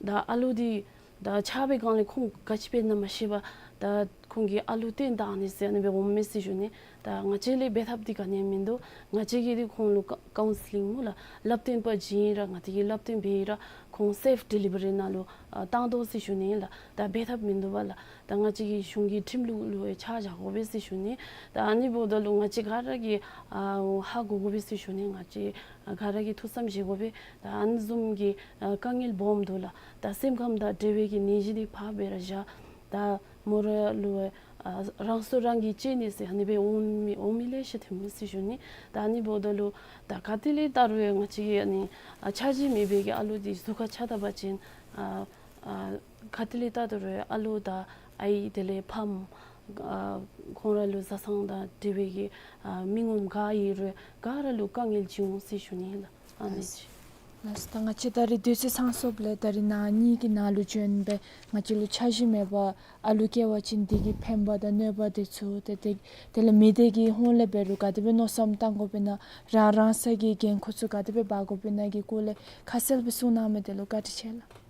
ད་ཨ་ལུ་འདི་ད་ཆགས་པའི་སྒང་ལས་ཁོང་ག་ཅི་འབད་ན་མ་ཤེས་པར་ད་ཁོང་གིས་ཨ་ལུ་བཏོན་བཏང་ནི་ཟེར་ཨ་ནི་སྦེ་འོངམ་མས་ཟེར་ཞུ་ནི། ད་ང་བཅས་ལས་འབད་ཐབས་འདི་ག་ནི་ཡང་མིན་འདུག། ང་བཅས་ཀྱིས་འདི་ཁོང་ལུ་ཀའུ་ཀའུན་སི་ལིང་སྨོ་ལགས། བསླབ་སྟོན་པ་བྱིན་ར་ང་བཅས་ཀྱིས་བསླབ་སྟོན་འབད་ར་ཁོང་སེཕ་ཌི་ལི་བ་རི་ནང་ལུ་ཨ་བཏང་དོ་ཟེར་ཞུ་ནི་ལགས། ད་འབད་ཐབས་མིན་འདུག་པ་ལགས། ད་ང་བཅས་ཀྱིས་གཞུང་གི་ཁྲིམས་ལུགས་ལུ་ཡང་ཆ་བཞག་དགོ་པས་ཟེར་ཞུ་ནི། ད་ཨ་ནི་འབདཝ་ད་ལུ་ང་བཅས་ག་ར་གིས་ཨ་ཧ་གོ་དགོ་པས་ཟེར་ཞུ་ནི། ང་བཅས་ག་ར་གིས་ཐུགས་བསམ་བཞེས་དགོ་པས། ད་ཨ་ནི་བཟུམ་གྱི་ཨ་དཀའ་ངལ་སྦོམ་འདུག་ལགས། ད་སེམས་ཁམས་དང་འབྲེལ་བའི་གི་ནད་གཞི་འདི་ཕར་སྦེ་ར་བཞག། ད་མོ་ར་ལུ་ཨ་རང་སྲོག་རང་གིས་བཅད་ནི་ཟེར་ཨ་ནི་སྦེ་འོང་མི་འོང་མི་ལེ་ཤ་ཐོན་མས་ཟེར་ཞུ་ནི། ད་ཨ་ནི་འབདཝ་ད་ལུ་ད་ག་ཏེ་ལས་བལྟ་རུང་ཡང་ང་བཅས་ཀྱི་ཨ་ནི་ཨ་འཆར་གཞི་མེད་པའི་གི་ཨ་ལུ་འདི་གཟུགས་ཁར་ཆགས་ད་པ་ཅིན་ཨ་ཨ་ག་ཏེ་ལས་བལྟ་ད་རུང་ཨ་ལུ་དང་ཨའི་དེ་ལས་ཕམ་ཨ་ཁོང་ར་ལུ་བཟའ་ཚང་དང་འབྲེལ་བའི་གི་ཨ་མི་ངོམ་ག་ཨིན་རུང་ག་ར་ལུ་དཀའ་ངལ་ཅིག་འོང་ཟེར་ཞུ་ནི་ལགས། ཨ་ནི་ཅིག། ལགས་སོ། ད་ང་བཅས་ད་རིས་དུས་ཚོད་ཚང་སོངམ་ལས་ད་རིས་ནངས་ཉིན་གྱི་ནང་ལུ་བྱོན་སྦེ་ང་བཅས་ལུ་འཆར་གཞི་མེད་པར་ཨ་ལུ་སྐྱེ་བ་ཅིན་དེ་གི་ཕན་པ་དང་གནོད་པ་དེ་ཚུ་ཏེ་དེ་དེ་ལས་མི་སྡེ་གི་ཧོངས་ལས་འབད་རུང་ག་དེ་སྦེ་མནོ་བསམ་བཏང་དགོཔ་ཨིན་ན་རང་རང་སོའི་གི་འགན་ཁུར་ཚུ་ག་དེ་སྦེ་འབག་དགོཔ་ཨིན་ན་གི་སྐོར་ལས་ཁ་གསལ་སྦེ་གསུང་གནང་མི་དེ་ལུ་བཀའ་དྲིན་ཆེ་ལགས།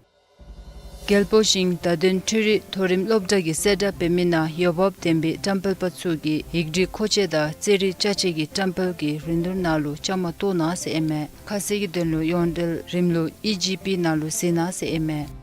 རྒྱལ་པོ་ཞིང་བདག་དོན་འཕྲུལ་རིག་མཐོ་རིམ་སློབ་གྲྭ་གི་གསལ་བསྒྲགས་འབད་མི་ནང་འོས་འབབ་ལྡན་པའི་བཀྲམ་སྤེལ་པ་ཚུ་གིས་ཡིག་འབྲི་མཁོ་ཆས་དང་རྩེད་རིགས་ཅ་ཆས་ཀྱི་བཀྲམ་སྤེལ་གྱི་རིན་བསྡུར་ནང་ལུ་བཅའ་མར་གཏོགས་གནང་ཟེར་ཨིན་མས། ཁ་གསལ་གྱི་དོན་ལུ་ཡོངས་འབྲེལ་རིམ་ལུགས་ཨི་ཇི་པི་ནང་ལུ་གཟིགས་གནང་ཟེར་ཨིན་མས།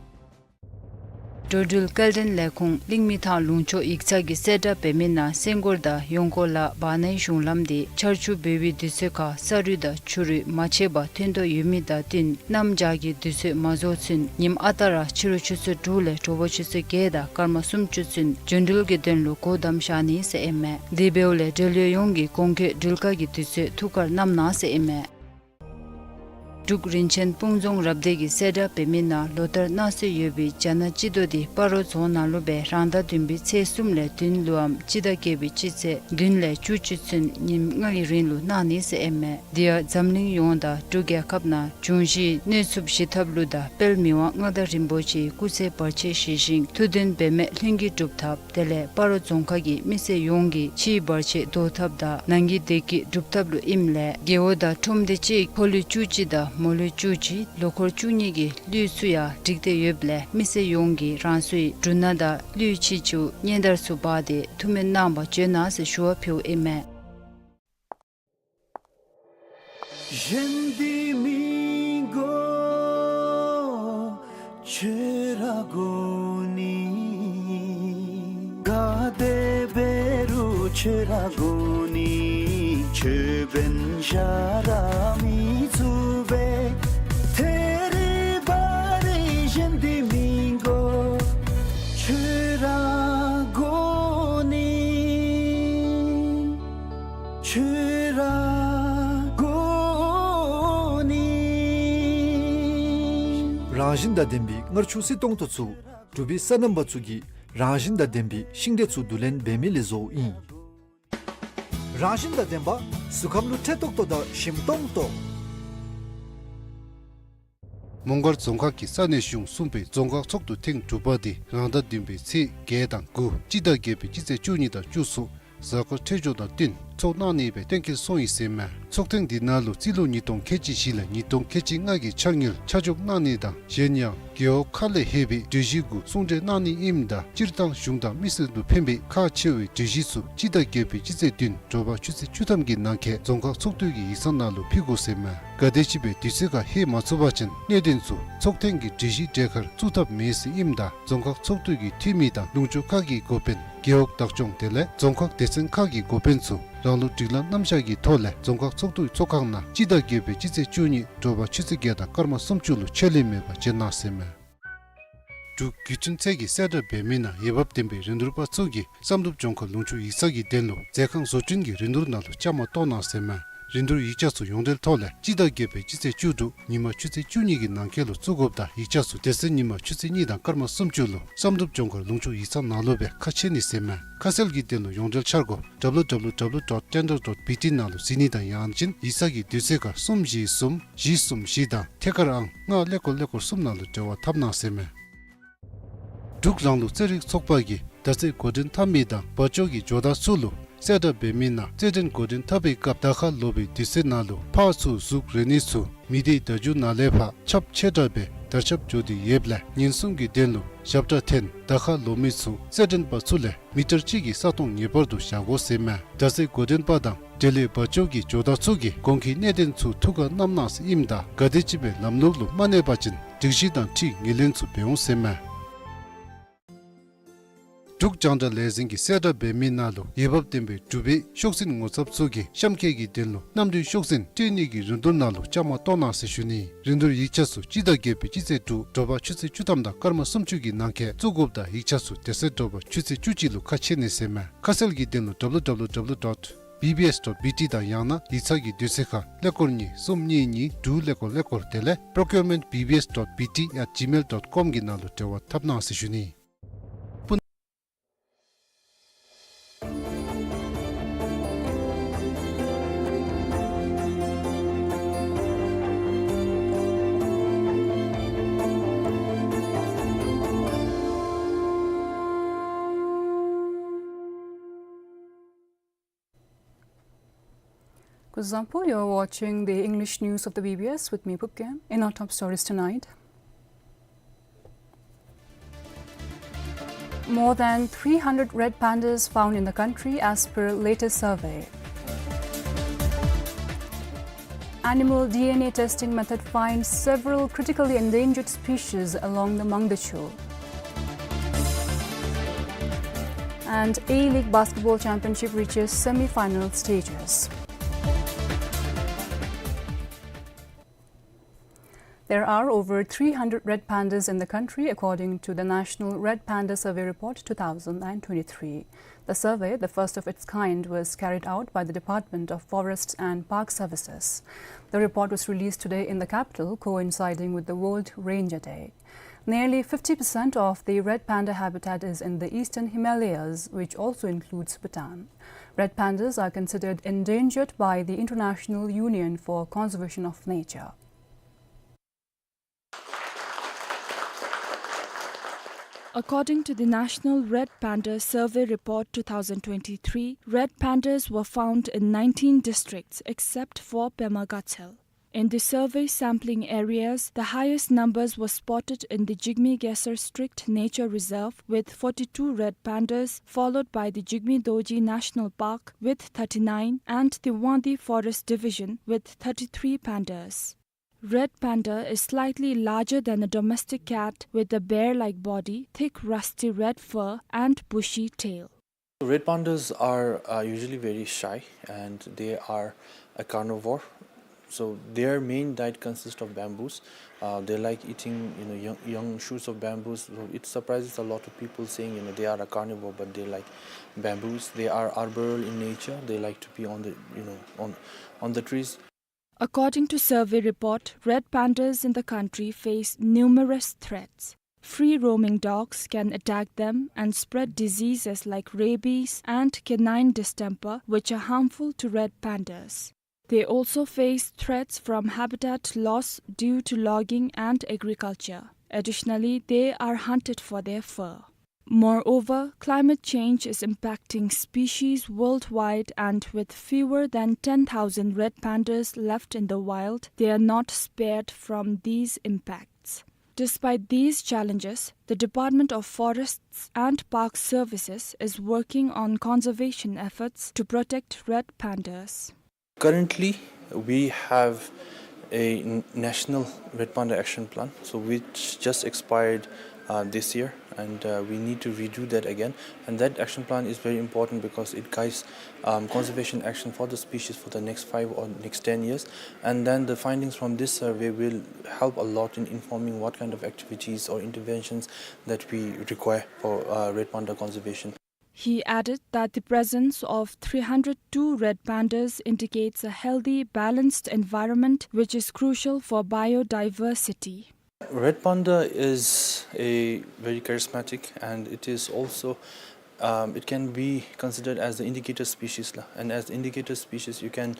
འགྲོ་འགྲུལ་སྐྱེལ་འདྲེན་ལས་ཁུངས་གླིང་མི་ཐང་ལུང་ཕྱོགས་ཡིག་ཚང་གི་གསལ་བསྒྲགས་འབད་མི་ནང་སེང་སྒོར་དང་ཡོང་སྒོ་ལ་བར་ནའི་གཞུང་ལམ་དེ་ཆར་ཆུ་འབབ་པའི་དུས་ཚོད་ཁར་ས་རུད་དང་ཆུ་རུད་མ་ཆད་པར་ཐོན་དོ་ཡོད་མི་དང་བསྟུན་གནམ་བྱཱར་གྱི་དུས་ཚོད་མ་རྫོགས་ཚུན་ཉིནམ་ཨ་རྟག་ར་ཕྱི་རུ་ཆུ་ཚོད་དྲུག་ལས་དྲོ་པ་ཆུ་ཚོད་བརྒྱད་དང་སྐར་མ་སུམ་ཅུ་ཚུན་རྒྱུན་འགྲུལ་གྱི་དོན་ལུ་སྒོ་བསྡམས་བཞག་ནི་ཟེར་ཨིན་མས། དེ་འབདཝ་ལས་འབྲེལ་ཡོད་ཡོངས་ཀྱིས་གོང་འཁོད་འགྲུལ་བཀག་གི་དུས་ཚོད་ཐུགས་ཁར་བསྣམས་གནང་ཟེར་ཨིན་མས། འབྲུག་རིན་ཆེན་སྤུངས་རྫོང་རབ་སྡེ་གི་གསལ་བསྒྲགས་འབད་མི་ནང་ལོ་ལྟར་གནང་སྲོལ་ཡོད་པའི་རྒྱ་ནག་སྤྱི་ཟླ་འདི་སྤ་རོ་རྫོང་ནང་ལུ་སྦེ་རང་ཟླ་བདུན་པའི་ཚེས་གསུམ་ལས་བདུན་ལུའམ་སྤྱི་ཟླ་བརྒྱད་པའི་སྤྱི་ཚེས་བདུན་ལས་བཅུ་གཅིག་ཚུན་ཉིནམ་ལྔ་གི་རིང་ལུ་གནང་ནི་ཟེར་ཨིན་མས། དེ་ཡང་འཛམ་གླིང་ཡོངས་དང་འབྲུག་རྒྱལ་ཁབ་ནང་འབྱུང་བཞིའི་གནོད་འཚེ་ཞི་ཐབས་ལུ་དང་དཔལ་མི་དབང་མངའ་བདག་རིན་པོ་ཆེའི་སྐུ་ཚེ་བར་ཆད་ཞི་ཞིང་ཐུགས་འདུན་འབད་མེད་ལྷུན་གྱིས་འགྲུབ་ཐབས། དེ་ལས་སྤ་རོ་རྫོང་ཁག་གི་མི་སེར་ཡོངས་ཀྱི་ཕྱིའི་བར་ཆད་བཟློག་ཐབས་དང་ནང་གི་བདེ་སྐྱིད་སྒྲུབ་ཐབས་ལུ་ཨིནམ་ལས་རྒེད་འོག་དང་ཁྲོམ་སྡེ་གཅིག་ཕོ་ལུས་བཅུ་གཅིག་དང་མོ་ལུས་བཅུ་གཅིག་ལོ་འཁོར་བཅུ་གཉིས་ཀྱི་ལུས་ཚུ་ཡང་སྒྲིག་སྟེ་ཡོདཔ་ལས་མི་སེར་ཡོངས་ཀྱིས་རང་སོའི་འབྲུ་སྣ་དང་ལུས་ཕྱི་ཚུ་སྙན་དར་ཚུ་འབག་སྟེ་ཐུགས་སྨོན་གནང་བར་བྱོན་གནང་ཟེར་ཞུ་བ་ཕུལཝ་ཨིན་མས། གཞན་འདི་མི་དགོ་ཁྱོད་ར་དགོ་ནི། ག་དེ་འབད་རུང་ཁྱོད་ར་དགོ་ནི། ཁྱོད་འབདན་གཞན་ར་མི་ཚུགས་པས། ཐད་རི་བ་རི་གཞན་འདི་མི་དགོ་ཁྱོད་ར་དགོ་ནི། ཁྱོད་ར་དགོ་ནི། རང་བཞིན་དང་ལྡན་པའི་མངར་ཆུ་བསིལ་ཏོང་ཏོ་ཚུ་འབྲུག་པའི་སོ་ནམ་པ་ཚུ་གིས་རང་བཞིན་དང་ལྡན་པའི་ཤིང་འབྲས་ཚུ་བསྡུ་ལེན་འབད་མི་ལས་བཟོཝ་ཨིན། རང་བཞིན་དང་ལྡན་པ་གཟུགས་ཁམས་ལུ་ཁྲེལ་ཏོག་ཏོ་དང་ཞིམ་ཏོང་ཏོ། མོང་སྒར་རྫོང་ཁག་གི་ས་གནས་གཞུང་གསུམ་པའི་རྫོང་ཁག་ཚོགས་འདུ་ཐེངས་དྲུག་པ་དེ་རང་ཟླ་བདུན་པའི་ཚེས་བརྒྱད་དང་དགུ་སྤྱི་ཟླ་བརྒྱད་པའི་སྤྱི་ཚེས་བཅུ་གཉིས་དང་བཅུ་གསུམ་གཟའ་སྐར་འཕྲོད་སྦྱོར་དང་བསྟུན་ཚོགས་གནང་ནི་སྦེ་གཏན་འཁེལ་སོང་ཡི་ཟེར་མས། ཚོགས་ཐེངས་འདི་ནང་ལུ་རྩིས་ལོ་ཉིས་སྟོང་ཁལ་གཅིག་བཞི་ལས་ཉིས་སྟོང་ཁལ་གཅིག་ལྔ་གི་ཆ་དངུལ་ཆ་འཇོག་གནང་ནི་དང་གཞན་ཡང་རྒེད་འོག་ཁག་ལས་ལྷོད་པའི་གྲོས་གཞི་གུ་གསུང་གྲོས་གནང་ནི་ཨིནམ་ད་སྤྱིར་བཏང་གཞུང་དང་མི་སེར་ལུ་ཕན་པའི་ཁག་ཆེ་བའི་གྲོས་གཞི་ཚུ་སྤྱི་ཟླ་བརྒྱད་པའི་སྤྱི་ཚེས་བདུན་དྲོ་པ་ཆུ་ཚོད་བཅུ་ཐམ་གྱི་ནང་འཁོད་རྫོང་ཁག་ཚོགས་འདུ་གི་ཡིག་ཚང་ནང་ལུ་ཕུལ་དགོ་ཟེར་མས། གལ་ཏེ་ཅིག་སྦེ་དུས་ཚོད་ཁར་ལྷོད་མ་ཚུགས་པ་ཅིན་གནད་དོན་ཚུ་ཚོགས་ཐེངས་ཀྱི་གྲོས་གཞིའི་གྲས་ཁར་བཙུགས་ཐབས་མེད་ཟེར་ཨིནམ་ད་རྫོང་ཁག་ཚོགས་འདུ་གི་འཐུས་མི་དང་ལུང་ཕྱོགས་ཁག་གི་འགོ་དཔོན་རྒེད་འོག་བདག་སྐྱོང་དེ་ལས་རྫོང་ཁག་སྡེ་ཚན་ཁག་གི་འགོ་དཔོན་ཚུ་རང་ལུགས་སྒྲིག་ལམ་རྣམ་གཞག་གི་ཐོག་ལས་རྫོང་ཁག་ཚོགས་འདུའི་ཚོགས་ཁང་ནང་སྤྱི་ཟླ་བརྒྱད་པའི་སྤྱི་ཚེས་བཅུ་གཉིས་དྲོ་པ་ཆུ་ཚོད་བརྒྱད་དང་སྐར་མ་སུམ་ཅུ་ལུ་ཆད་ལུས་མེད་པར་བྱོན་གནང་ཟེར་མས། འབྲུག་བརྒྱུད་འཕྲིན་ཚད་ཀྱི་གསལ་བསྒྲགས་འབད་མི་ནང་འོས་འབབ་ལྡན་པའི་རིན་བསྡུར་པ་ཚུ་གིས་བསམ་གྲུབ་ལྗོངས་མཁར་ལུང་ཕྱོགས་ཡིག་ཚང་གི་དོན་ལུ་མཛོད་ཁང་བཟོ་སྐྲུན་གྱི་རིན་བསྡུར་ནང་ལུ་བཅའ་མར་གཏོགས་གནང་ཟེར་མས། རིན་བསྡུར་ཡིག་ཆ་ཚུ་ཡོངས་འབྲེལ་ཐོག་ལས་སྤྱི་ཟླ་བརྒྱད་པའི་སྤྱི་ཚེས་བཅུ་དྲུག་ཉིན་མ་ཆུ་ཚོད་བཅུ་གཉིས་ཀྱི་ནང་འཁོད་ལུ་བཙུགས་དགོཔ་དང་ཡིག་ཆ་ཚུ་དེ་ཚེ་ཉིན་མ་ཆུ་ཚོད་གཉིས་དང་སྐར་མ་སུམ་ཅུ་ལུ་བསམ་གྲུབ་ལྗོངས་མཁར་ལུང་ཕྱོགས་ཡིག་ཚང་ནང་ལུ་སྦེ་ཁ་ཕྱེ་ནི་ཟེར་མས། ཁ་གསལ་གྱི་དོན་ལུ་ཡོངས་འབྲེལ་འཆར་སྒོ་W W W dot tender dot B T ནང་ལུ་གཟིགས་ནི་དང་ཡང་ཅིན་ཡིག་ཚང་གི་དུས་ཚོད་ཁར་གསུམ་བཞི་གསུམ་བཞི་གསུམ་བཞི་དང་ཐད་ཀར་ཨང་ལྔ་ཀླད་ཀོར་ཀླད་ཀོར་གསུམ་ནང་ལུ་འབྲེལ་བ་འཐབ་གནང་ཟེར་མས། འབྲུག་རང་ལུགས་རྩེད་རིགས་ཚོགས་པ་གིས་མདའ་རྩེད་འགོ་འདྲེན་འཐབ་མི་དང་བ་ཅོ་གི་ཇོ་བདག་ཚུ་ལུ་རྩེད་གྲྭ་འབད་མི་ནང་རྩེད་འགྲན་འགོ་འདྲེན་འཐབ་པའི་སྐབས་མདའ་ཁར་ལོག་པའི་དུས་ཚོད་ནང་ལུ་ཕར་ཚུར་གཟུགས་རེག་ནི་ཚུ་མི་སྡེའི་མདའ་རྒྱུག་ནང་ལས་ཕར་ཁྱབ་ཆེ་དྲགས་སྦེ་དར་ཁྱབ་འགྱོ་སྟེ་ཡོདཔ་ལས་ཉེན་སྲུང་གི་དོན་ལུ་ཞབས་ཁྲ་འཐེན་མདའ་ཁར་ལོག་མི་ཚུ་རྩེད་འགྲན་པ་ཚུ་ལས་མི་ཊར་གཅིག་གི་ས་སྟོང་ངེས་པར་དུ་བཞག་དགོ་ཟེར་མས། མདའ་རྩེད་འགོ་འདྲེན་པ་དང་འབྲེལ་ཡོད་བ་ཅོ་གི་ཇོ་བདག་ཚུ་གིས་གོང་གི་གནད་དོན་ཚུ་ཐུགས་ཁར་བསྣམ་གནང་ཟེར་ཨིནམ་ད་ག་དེམ་ཅིག་སྦེ་ལམ་ལུགས་ལུ་མ་གནས་པ་ཅིན་སྒྲིག་གཞི་དང་འཁྲིལ་ངོས་ལེན་ཚུ་འབད་འོང་ཟེར་མས། འབྲུག་རྒྱང་བསྒྲགས་ལས་འཛིན་གྱིས་གསལ་བསྒྲགས་འབད་མི་ནང་ལུ་འོས་འབབ་ལྡན་པའི་འབྲུག་པའི་ཤོག་འཛིན་ངོ་ཚབ་ཚུ་གིས་གཤམ་འཁོད་ཀྱི་དོན་ལུ་གནམ་གྲུའི་ཤོག་འཛིན་སྤྲོད་ནི་གི་རིན་བསྡུར་ནང་ལུ་བཅའ་མར་གཏོགས་གནང་ཟེར་ཞུ་ནི། རིན་བསྡུར་ཡིག་ཆ་ཚུ་སྤྱི་ཟླ་བརྒྱད་པའི་སྤྱི་ཚེས་དྲུག་དྲོ་པ་ཆུ་ཚོད་བཅུ་ཐམ་དང་སྐར་མ་སུམ་ཅུ་གི་ནང་འཁོད་བཙུགས་དགོཔ་དང་ཡིག་ཆ་ཚུ་དེ་ཚེ་དྲོ་པ་ཆུ་ཚོད་བཅུ་གཅིག་ལུ་ཁ་ཕྱེ་ནི་ཟེར་མས། ཁ་གསལ་གྱི་དོན་ལུ W W W dot B B S dot B T དང་ཡང་ན་ཡིག་ཚང་གི་དུས་ཚོད་ཁར་ཀླད་ཀོར་གཉིས་གསུམ་གཉིས་གཉིས་དྲུག་ཀླད་ཀོར་ཀླད་ཀོར་དེ་ལས་procurement B B S dot B T at gmail dot com གི་ནང་ལུ་འབྲེལ་བ་འཐབ་གནང་ཟེར་ཞུ་ནི། Kuzuzangpo, you're watching the English news of the B B S with me, Phubkeng. In our top stories tonight, more than three hundred red pandas found in the country as per latest survey. Animal D N A testing method finds several critically endangered species along the Mangdechu. And A-League Basketball Championship reaches semi-final stages. There are over three hundred red pandas in the country, according to the National Red Panda Survey Report two thousand and twenty-three. The survey, the first of its kind, was carried out by the Department of Forests and Park Services. The report was released today in the capital, coinciding with the World Ranger Day. Nearly fifty percent of the red panda habitat is in the eastern Himalayas, which also includes Bhutan. Red pandas are considered endangered by the International Union for Conservation of Nature. According to the National Red Panda Survey Report two thousand twenty-three, red pandas were found in nineteen districts except for Pema Gatshel. In the survey sampling areas, the highest numbers were spotted in the Jigme Khesar Strict Nature Reserve with forty-two red pandas, followed by the Jigme Dorji National Park with thirty-nine and the Wangdue Forest Division with thirty-three pandas. Red panda is slightly larger than a domestic cat with a bear-like body, thick rusty red fur and bushy tail. Red pandas are, uh, usually very shy, and they are a carnivore. So their main diet consists of bamboos. Uh, they like eating, you know, young, young shoots of bamboos. So it surprises a lot of people saying, you know, they are a carnivore, but they like bamboos. They are arboreal in nature. They like to be on the, you know, on, on the trees. According to survey report, red pandas in the country face numerous threats. Free-roaming dogs can attack them and spread diseases like rabies and canine distemper, which are harmful to red pandas. They also face threats from habitat loss due to logging and agriculture. Additionally, they are hunted for their fur. Moreover, climate change is impacting species worldwide, and with fewer than ten thousand red pandas left in the wild, they are not spared from these impacts. Despite these challenges, the Department of Forests and Park Services is working on conservation efforts to protect red pandas. Currently, we have a n-, national red panda action plan, so which just expired, uh, this year, and, uh, we need to redo that again. And that action plan is very important because it guides, um, conservation action for the species for the next five or next ten years. And then the findings from this survey will help a lot in informing what kind of activities or interventions that we require for, uh, red panda conservation. He added that the presence of three hundred two red pandas indicates a healthy, balanced environment, which is crucial for biodiversity. Red panda is a very charismatic, and it is also, um, it can be considered as the indicator species, la. And as the indicator species, you can,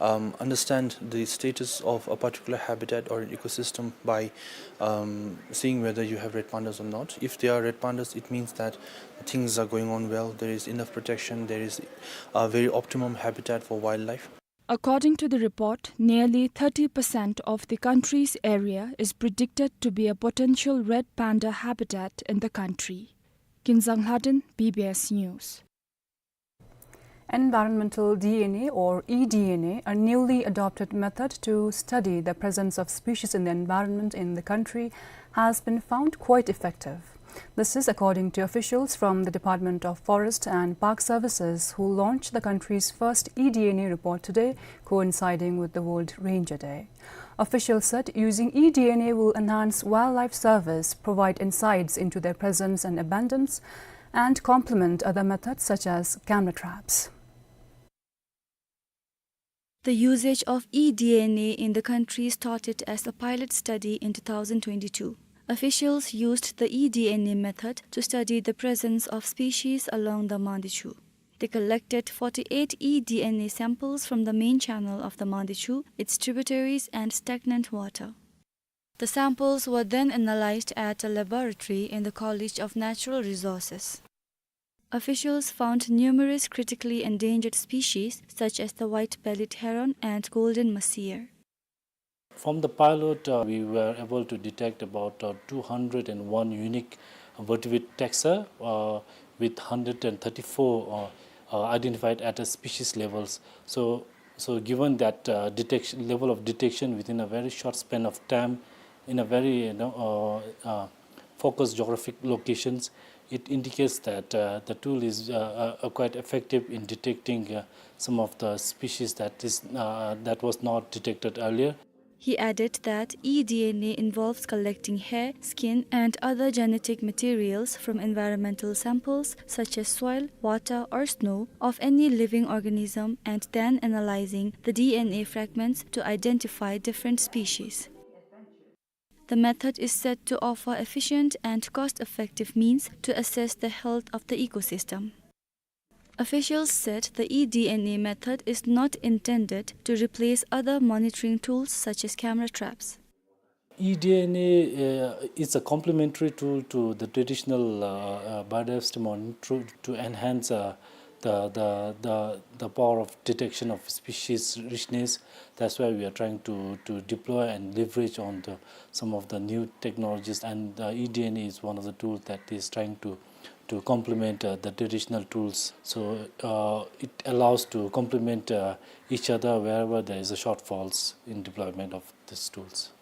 um, understand the status of a particular habitat or an ecosystem by, um, seeing whether you have red pandas or not. If there are red pandas, it means that things are going on well. There is enough protection. There is a very optimum habitat for wildlife. According to the report, nearly thirty percent of the country's area is predicted to be a potential red panda habitat in the country. Kinzang Lhaden, B B S News. Environmental D N A, or eDNA, a newly adopted method to study the presence of species in the environment in the country, has been found quite effective. This is according to officials from the Department of Forest and Park Services, who launched the country's first eDNA report today, coinciding with the World Ranger Day. Officials said using eDNA will enhance wildlife surveys, provide insights into their presence and abundance, and complement other methods such as camera traps. The usage of eDNA in the country started as a pilot study in two thousand twenty-two. Officials used the eDNA method to study the presence of species along the Mandichu. They collected forty-eight eDNA samples from the main channel of the Mandichu, its tributaries, and stagnant water. The samples were then analyzed at a laboratory in the College of Natural Resources. Officials found numerous critically endangered species such as the white-bellied heron and golden mahseer. From the pilot, uh, we were able to detect about, uh, two hundred and one unique vertebrate taxa, uh, with hundred and thirty-four, uh, uh, identified at a species levels. So, so given that, uh, detection, level of detection within a very short span of time, in a very, you know, uh, uh, focused geographic locations, it indicates that, uh, the tool is, uh, uh, quite effective in detecting, uh, some of the species that is, uh, that was not detected earlier. He added that eDNA involves collecting hair, skin, and other genetic materials from environmental samples such as soil, water, or snow of any living organism and then analyzing the D N A fragments to identify different species. The method is said to offer efficient and cost-effective means to assess the health of the ecosystem. Officials said the eDNA method is not intended to replace other monitoring tools such as camera traps. eDNA, uh, is a complementary tool to the traditional, uh, uh, biodiversity monitoring to enhance, uh, the, the, the, the power of detection of species richness. That's why we are trying to, to deploy and leverage on the, some of the new technologies, and, uh, eDNA is one of the tools that is trying to, to complement, uh, the traditional tools. So, uh, it allows to complement, uh, each other wherever there is a shortfalls in deployment of these tools.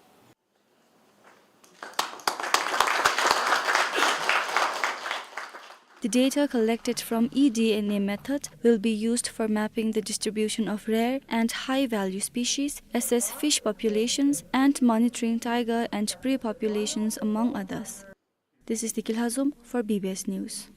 The data collected from eDNA method will be used for mapping the distribution of rare and high-value species, assess fish populations, and monitoring tiger and prey populations, among others. This is Deki Lhazom for B B S News.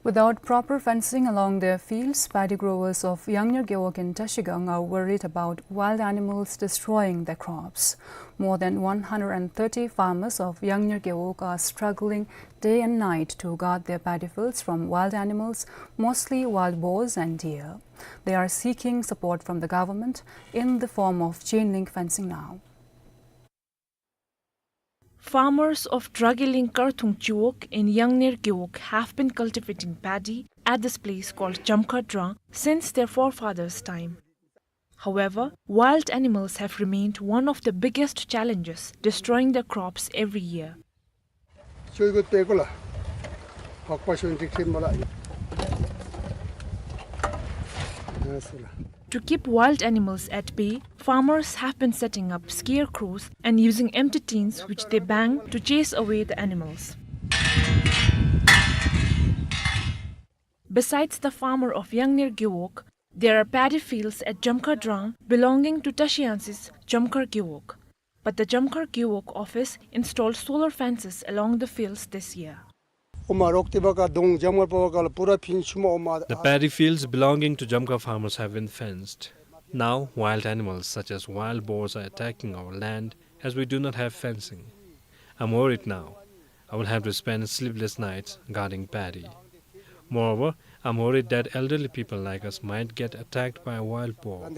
Without proper fencing along their fields, paddy growers of Yangner Gewog in Trashigang are worried about wild animals destroying their crops. More than one hundred and thirty farmers of Yangner Gewog are struggling day and night to guard their paddy fields from wild animals, mostly wild boars and deer. They are seeking support from the government in the form of chain link fencing now. Farmers of Dragiling Karthung Chiwog in Yangner Gewog have been cultivating paddy at this place called Jamkha Drang since their forefathers' time. However, wild animals have remained one of the biggest challenges, destroying their crops every year. To keep wild animals at bay, farmers have been setting up scarecrows and using empty tins which they bang to chase away the animals. Besides the farmer of Yangner Gewog, there are paddy fields at Jamkha Drang belonging to Trashiangsi's Jamkha Gewog. But the Jamkha Gewog office installed solar fences along the fields this year. ཨོ་མ་རོག་ཏི་བ་ཀ་དོང་ཇམ་ངར་པ་བ་ཀ་ལ་པུ་ར་ཕིན་ཆུ་མ་ཨོ་མ། The paddy fields belonging to Jamkhar farmers have been fenced. Now, wild animals such as wild boars are attacking our land as we do not have fencing. I'm worried now. I will have to spend sleepless nights guarding paddy. Moreover, I'm worried that elderly people like us might get attacked by a wild boar.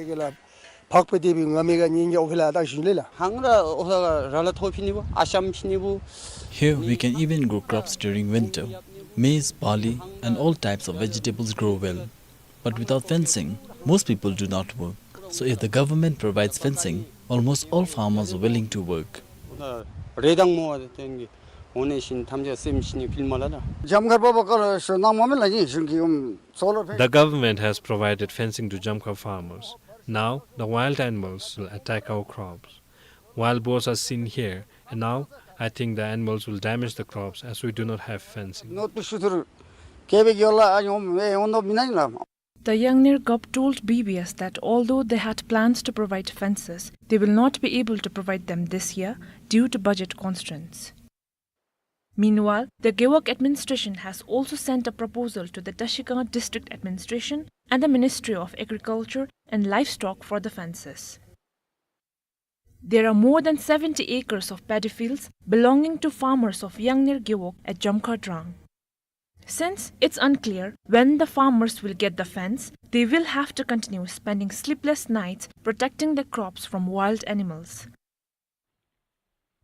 ཕག་པའི་དེ་བི་ང་མི་ག་ཉིན་གྱི་ཨོ་ཕི་ལ་ད་ཞུ་ལེ་ལ། ཧང་ར་ཨོ་ཧ་ར་ལ་ཐོ་ཕི་ནི་བུ་ཨ་ཤམ་ཕི་ནི་བུ། Here we can even grow crops during winter. Maize, barley, and all types of vegetables grow well. But without fencing, most people do not work. So if the government provides fencing, almost all farmers are willing to work. རེ་དང་མོ་བ་དེ་ཏེན་གི་འོ་ནེ་ཤིན་ཐམ་ཅ་སེམས་ཤིན་ཕིལ་མ་ལ་ལ། ཇམ་ངར་པ་བ་ཀ་ལ་ཤོ་ནང་མ་མེ་ལ་ཡིན་ཤུན་གི་ཨུམ་སོ་ལར་ཕེན། The government has provided fencing to Jamkhar farmers. Now, the wild animals will attack our crops. Wild boars are seen here, and now I think the animals will damage the crops as we do not have fencing. ནོ་ཏུ་ཤུ་ཐུར་ཀེ་བེ་གི་ཡོ་ལ་ཨ་ཡོམ་ཝེ་ཡོང་དོ་མི་ནའི་ལ། The Yangnir Gup told B B S that although they had plans to provide fences, they will not be able to provide them this year due to budget constraints. Meanwhile, the Gewog administration has also sent a proposal to the Trashigang District Administration and the Ministry of Agriculture and Livestock for the fences. There are more than seventy acres of paddy fields belonging to farmers of Yangnir Gewog at Jamkhar Drang. Since it's unclear when the farmers will get the fence, they will have to continue spending sleepless nights protecting their crops from wild animals.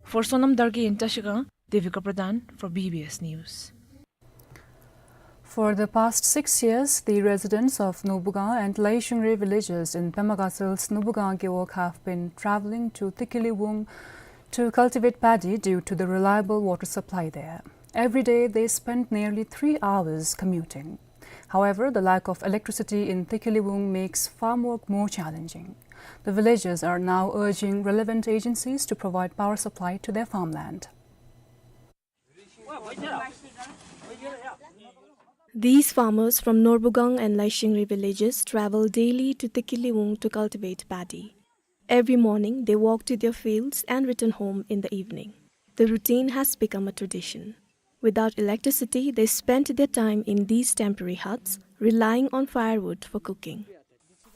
For Sonam Dargay in Trashigang, Devika Pradhan for B B S News. For the past six years, the residents of Norbugang and Laishingri villages in Pema Gasal's Norbugang Gewog have been traveling to Tikiliwung to cultivate paddy due to the reliable water supply there. Every day, they spend nearly three hours commuting. However, the lack of electricity in Tikiliwung makes farm work more challenging. The villagers are now urging relevant agencies to provide power supply to their farmland. These farmers from Norbugang and Laishingri villages travel daily to Tikiliwung to cultivate paddy. Every morning, they walk to their fields and return home in the evening. The routine has become a tradition. Without electricity, they spend their time in these temporary huts, relying on firewood for cooking.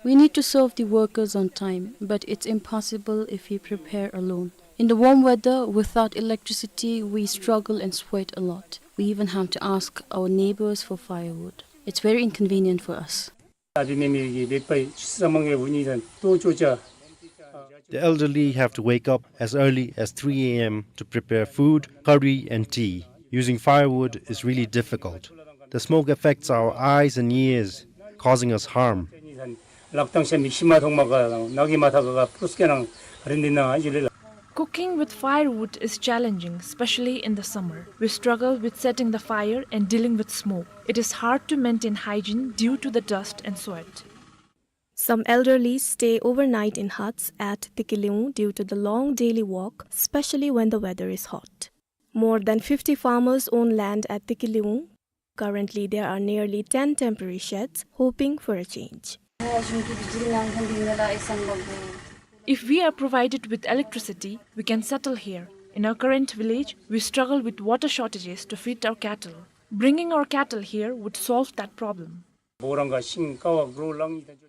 We need to serve the workers on time, but it's impossible if we prepare alone. In the warm weather, without electricity, we struggle and sweat a lot. We even have to ask our neighbors for firewood. It's very inconvenient for us. The elderly have to wake up as early as three A M to prepare food, curry, and tea. Using firewood is really difficult. The smoke affects our eyes and ears, causing us harm. Cooking with firewood is challenging, especially in the summer. We struggle with setting the fire and dealing with smoke. It is hard to maintain hygiene due to the dust and sweat. Some elderly stay overnight in huts at Tikiliwung due to the long daily walk, especially when the weather is hot. More than fifty farmers own land at Tikiliwung. Currently, there are nearly ten temporary sheds, hoping for a change. If we are provided with electricity, we can settle here. In our current village, we struggle with water shortages to feed our cattle. Bringing our cattle here would solve that problem.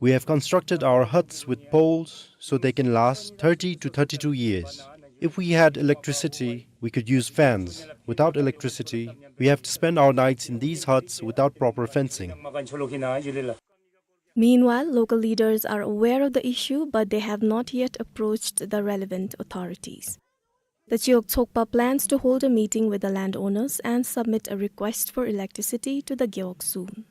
We have constructed our huts with poles so they can last thirty to thirty-two years. If we had electricity, we could use fans. Without electricity, we have to spend our nights in these huts without proper fencing. Meanwhile, local leaders are aware of the issue, but they have not yet approached the relevant authorities. The Chiyok Tsokpa plans to hold a meeting with the landowners and submit a request for electricity to the Gewog soon.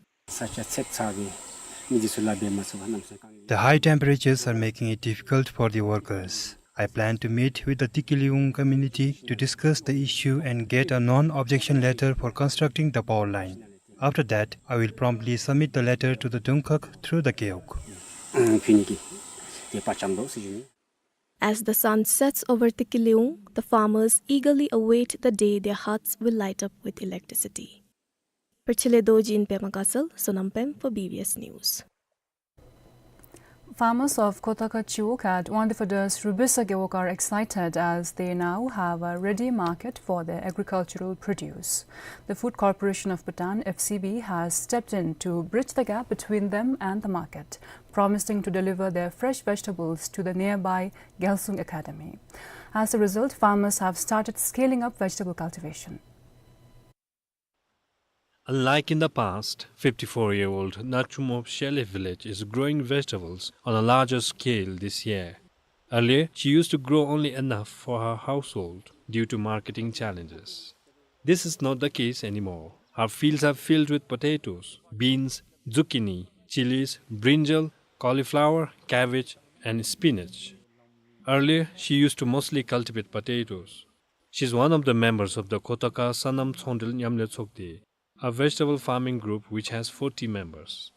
The high temperatures are making it difficult for the workers. I plan to meet with the Tikiliwung community to discuss the issue and get a non-objection letter for constructing the power line. After that, I will promptly submit the letter to the Dungkhag through the Gewog. As the sun sets over Tikiliwung, the farmers eagerly await the day their huts will light up with electricity. Perchile Doji in Pema Gasal, Sonam Pem for B B S News. Farmers of Khotoka Chiwog at Wangdue Phodra's Rubisa Gewog are excited as they now have a ready market for their agricultural produce. The Food Corporation of Bhutan, F C B, has stepped in to bridge the gap between them and the market, promising to deliver their fresh vegetables to the nearby Gyalsung Academy. As a result, farmers have started scaling up vegetable cultivation. Unlike in the past, fifty-four-year-old Nachum of Shele village is growing vegetables on a larger scale this year. Earlier, she used to grow only enough for her household due to marketing challenges. This is not the case anymore. Her fields are filled with potatoes, beans, zucchini, chilies, brinjal, cauliflower, cabbage, and spinach. Earlier, she used to mostly cultivate potatoes. She's one of the members of the Khotoka Sanam Tsongdrel Nyamle Tsokde, a vegetable farming group which has forty members.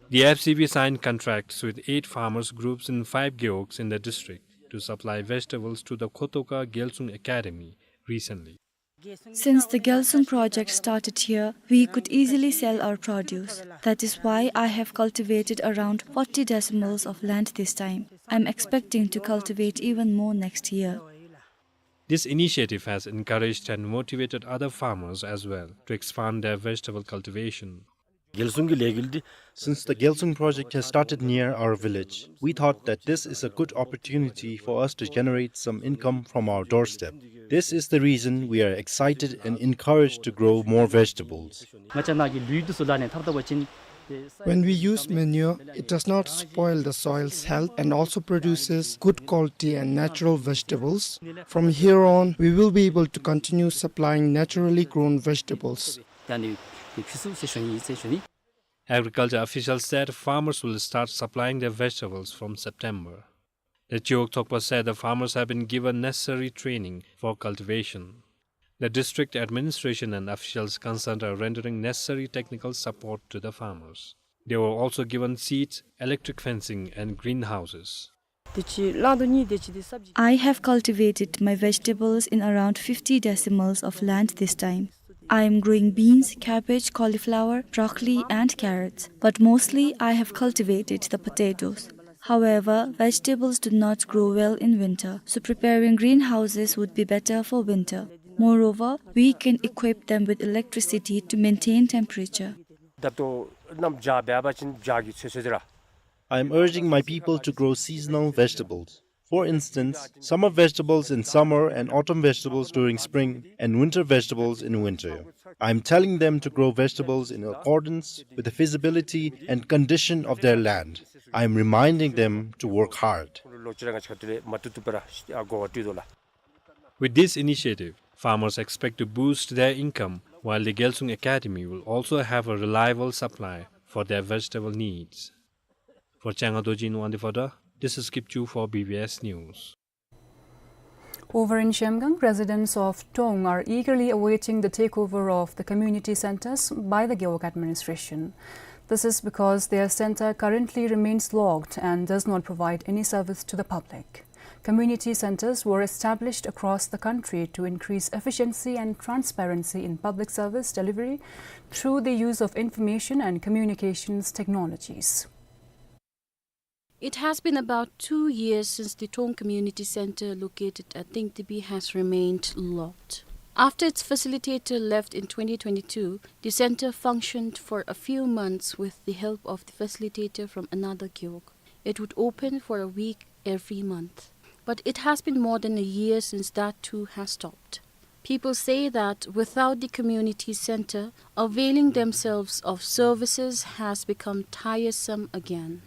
The F C B signed contracts with eight farmers groups in five gewogs in the district to supply vegetables to the Khotoka Gyalsung Academy recently. Since the Gyalsung project started here, we could easily sell our produce. That is why I have cultivated around forty decimals of land this time. I'm expecting to cultivate even more next year. This initiative has encouraged and motivated other farmers as well to expand their vegetable cultivation. Gyalsung གི་ལས་འགུལ་འདི། Since the Gyalsung project has started near our village, we thought that this is a good opportunity for us to generate some income from our doorstep. This is the reason we are excited and encouraged to grow more vegetables. ང་བཅས་ནང་གི་ལུད་འདི་ཚུ་ལག་ནས་འཐབ་ད་པ་ཅིན། When we use manure, it does not spoil the soil's health and also produces good quality and natural vegetables. From here on, we will be able to continue supplying naturally grown vegetables. ཡང་ནི་ཕུལ་ཚུགས་ཟེར་ཞུ་ནི་ཟེར་ཞུ་ནི། Agriculture officials said farmers will start supplying their vegetables from September. The Chiwog Tsokpa said the farmers have been given necessary training for cultivation. The district administration and officials concerned are rendering necessary technical support to the farmers. They were also given seeds, electric fencing, and greenhouses. དེ་ཅིག་ལང་དོ་ནི་དེ་ཅིག་དེ་སབ་ཇི། I have cultivated my vegetables in around fifty decimals of land this time. I am growing beans, cabbage, cauliflower, broccoli, and carrots, but mostly I have cultivated the potatoes. However, vegetables do not grow well in winter, so preparing greenhouses would be better for winter. Moreover, we can equip them with electricity to maintain temperature. ད་ལྟོ་གནམ་བྱཱར་འབད་བ་ཅིན་བྱཱར་གྱི་ཚོད་ཚོད་དེ་ར། I am urging my people to grow seasonal vegetables. For instance, summer vegetables in summer and autumn vegetables during spring and winter vegetables in winter. I am telling them to grow vegetables in accordance with the feasibility and condition of their land. I am reminding them to work hard. With this initiative, farmers expect to boost their income, while the Gyalsung Academy will also have a reliable supply for their vegetable needs. For Changa Dorji in Wangdue Phodra, this is Kipchu for B B S News. Over in Zhemgang, residents of Tong are eagerly awaiting the takeover of the community centers by the Gewog administration. This is because their center currently remains locked and does not provide any service to the public. Community centers were established across the country to increase efficiency and transparency in public service delivery through the use of information and communications technologies. It has been about two years since the Tong Community Center located at Tingtibi has remained locked. After its facilitator left in twenty twenty-two, the center functioned for a few months with the help of the facilitator from another gewog. It would open for a week every month. But it has been more than a year since that too has stopped. People say that without the community center, availing themselves of services has become tiresome again.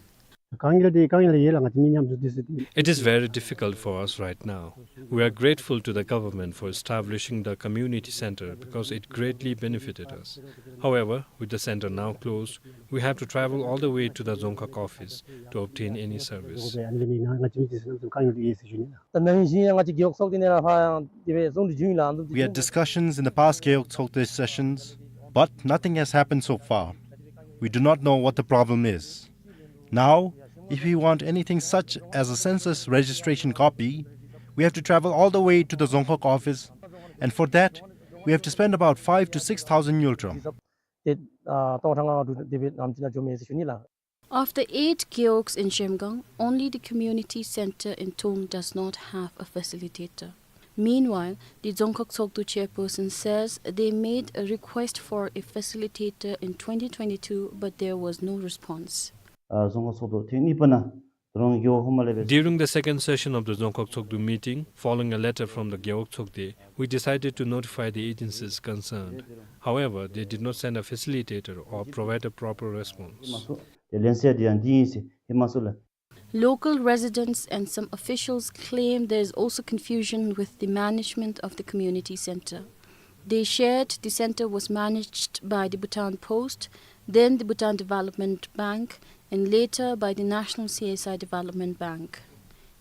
དཀའ་ངལ་འདི་དཀའ་ངལ་ཡོད་ལགས། ང་བཅས་མི་མཉམ་འཛོམས་འདི་ཚུ་འདི། It is very difficult for us right now. We are grateful to the government for establishing the community center because it greatly benefited us. However, with the center now closed, we have to travel all the way to the Dzongkhag office to obtain any service. ད་ནང་བཞིན་ང་བཅས་རྒེད་འོག་ཚོགས་སྡེ་ནང་ལས་ཕར་ཡང་དེ་སྦེ་བཟུང་དུ་བྱུང་ཡི་ལགས། ཨ་ནི་དེ་ཚུ། We had discussions in the past Gewog Tsokde sessions, but nothing has happened so far. We do not know what the problem is. Now, if we want anything such as a census registration copy, we have to travel all the way to the Dzongkhag office, and for that, we have to spend about five to six thousand ngultrum. ཏེ་ཨ་སྟོང་ཕྲག་ལྔ་དྲུག་དེ་སྦེ་ནམ་ཅིག་ནང་འཛོམས་ཡི་ཟེར་ཞུ་ནི་ལགས། Of the eight gewogs in Zhemgang, only the community center in Thong does not have a facilitator. Meanwhile, the Dzongkhag Tshogdu chairperson says they made a request for a facilitator in twenty twenty-two, but there was no response. ཨ་རྫོང་ཁག་ཚོགས་འདུ་ཐེངས་གཉིས་པ་ནང་ད་རུང་གཡོག་ཧོ་མ་ལེ་བས། During the second session of the Dzongkhag Tshogdu meeting, following a letter from the Gewog Tshogde, we decided to notify the agencies concerned. However, they did not send a facilitator or provide a proper response. དེ་ལན་གསལ་དེ་ཡང་འདི་ཨིན་ཟེར་ཧེ་མ་སོང་ལགས། Local residents and some officials claim there is also confusion with the management of the community center. They shared the center was managed by the Bhutan Post, then the Bhutan Development Bank, and later by the National C S I Development Bank.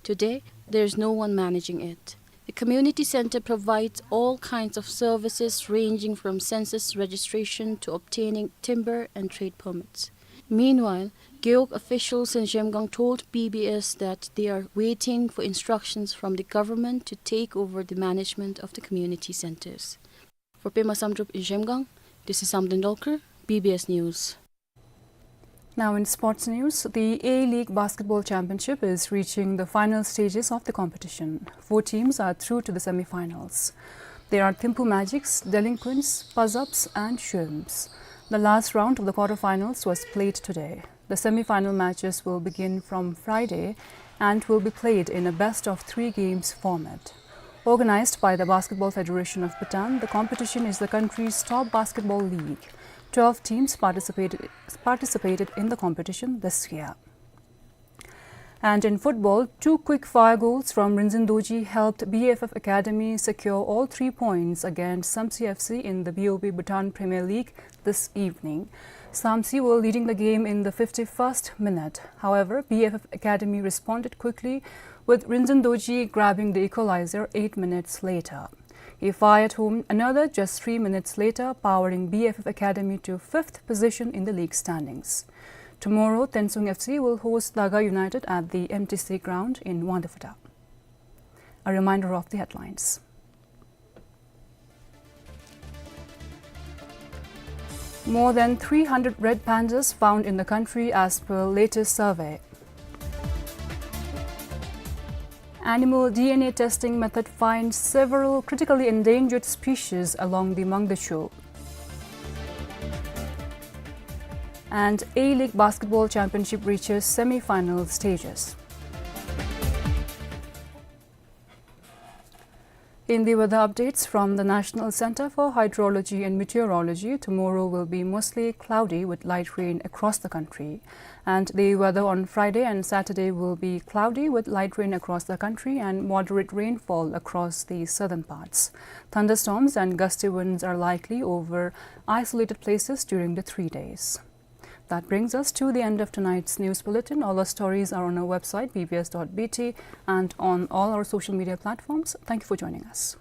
Today, there is no one managing it. The community center provides all kinds of services ranging from census registration to obtaining timber and trade permits. Meanwhile, Gewog officials in Zhemgang told B B S that they are waiting for instructions from the government to take over the management of the community centers. For Pema Samdrup in Zhemgang, this is Samden Dolkar, B B S News. Now in sports news, the A-League Basketball Championship is reaching the final stages of the competition. Four teams are through to the semi-finals. They are Thimphu Magics, Delinquents, Pazaps and Shrimps. The last round of the quarter-finals was played today. The semi-final matches will begin from Friday and will be played in a best-of-three games format. Organized by the Basketball Federation of Bhutan, the competition is the country's top basketball league. Twelve teams participated, participated in the competition this year. And in football, two quick-fire goals from Rinzin Dorji helped B F F Academy secure all three points against Samtse F C in the B O B Bhutan Premier League this evening. Samtse were leading the game in the fifty-first minute. However, B F F Academy responded quickly, with Rinzin Dorji grabbing the equalizer eight minutes later. He fired home another just three minutes later, powering B F F Academy to fifth position in the league standings. Tomorrow, Tensung F C will host Daga United at the M T C ground in Wangdue Phuthar. A reminder of the headlines. More than three hundred red pandas found in the country as per latest survey. Animal D N A testing method finds several critically endangered species along the Mangdechu. And A-League Basketball Championship reaches semi-final stages. In the weather updates from the National Center for Hydrology and Meteorology, tomorrow will be mostly cloudy with light rain across the country. And the weather on Friday and Saturday will be cloudy with light rain across the country and moderate rainfall across the southern parts. Thunderstorms and gusty winds are likely over isolated places during the three days. That brings us to the end of tonight's news bulletin. All our stories are on our website, B B S dot B T, and on all our social media platforms. Thank you for joining us.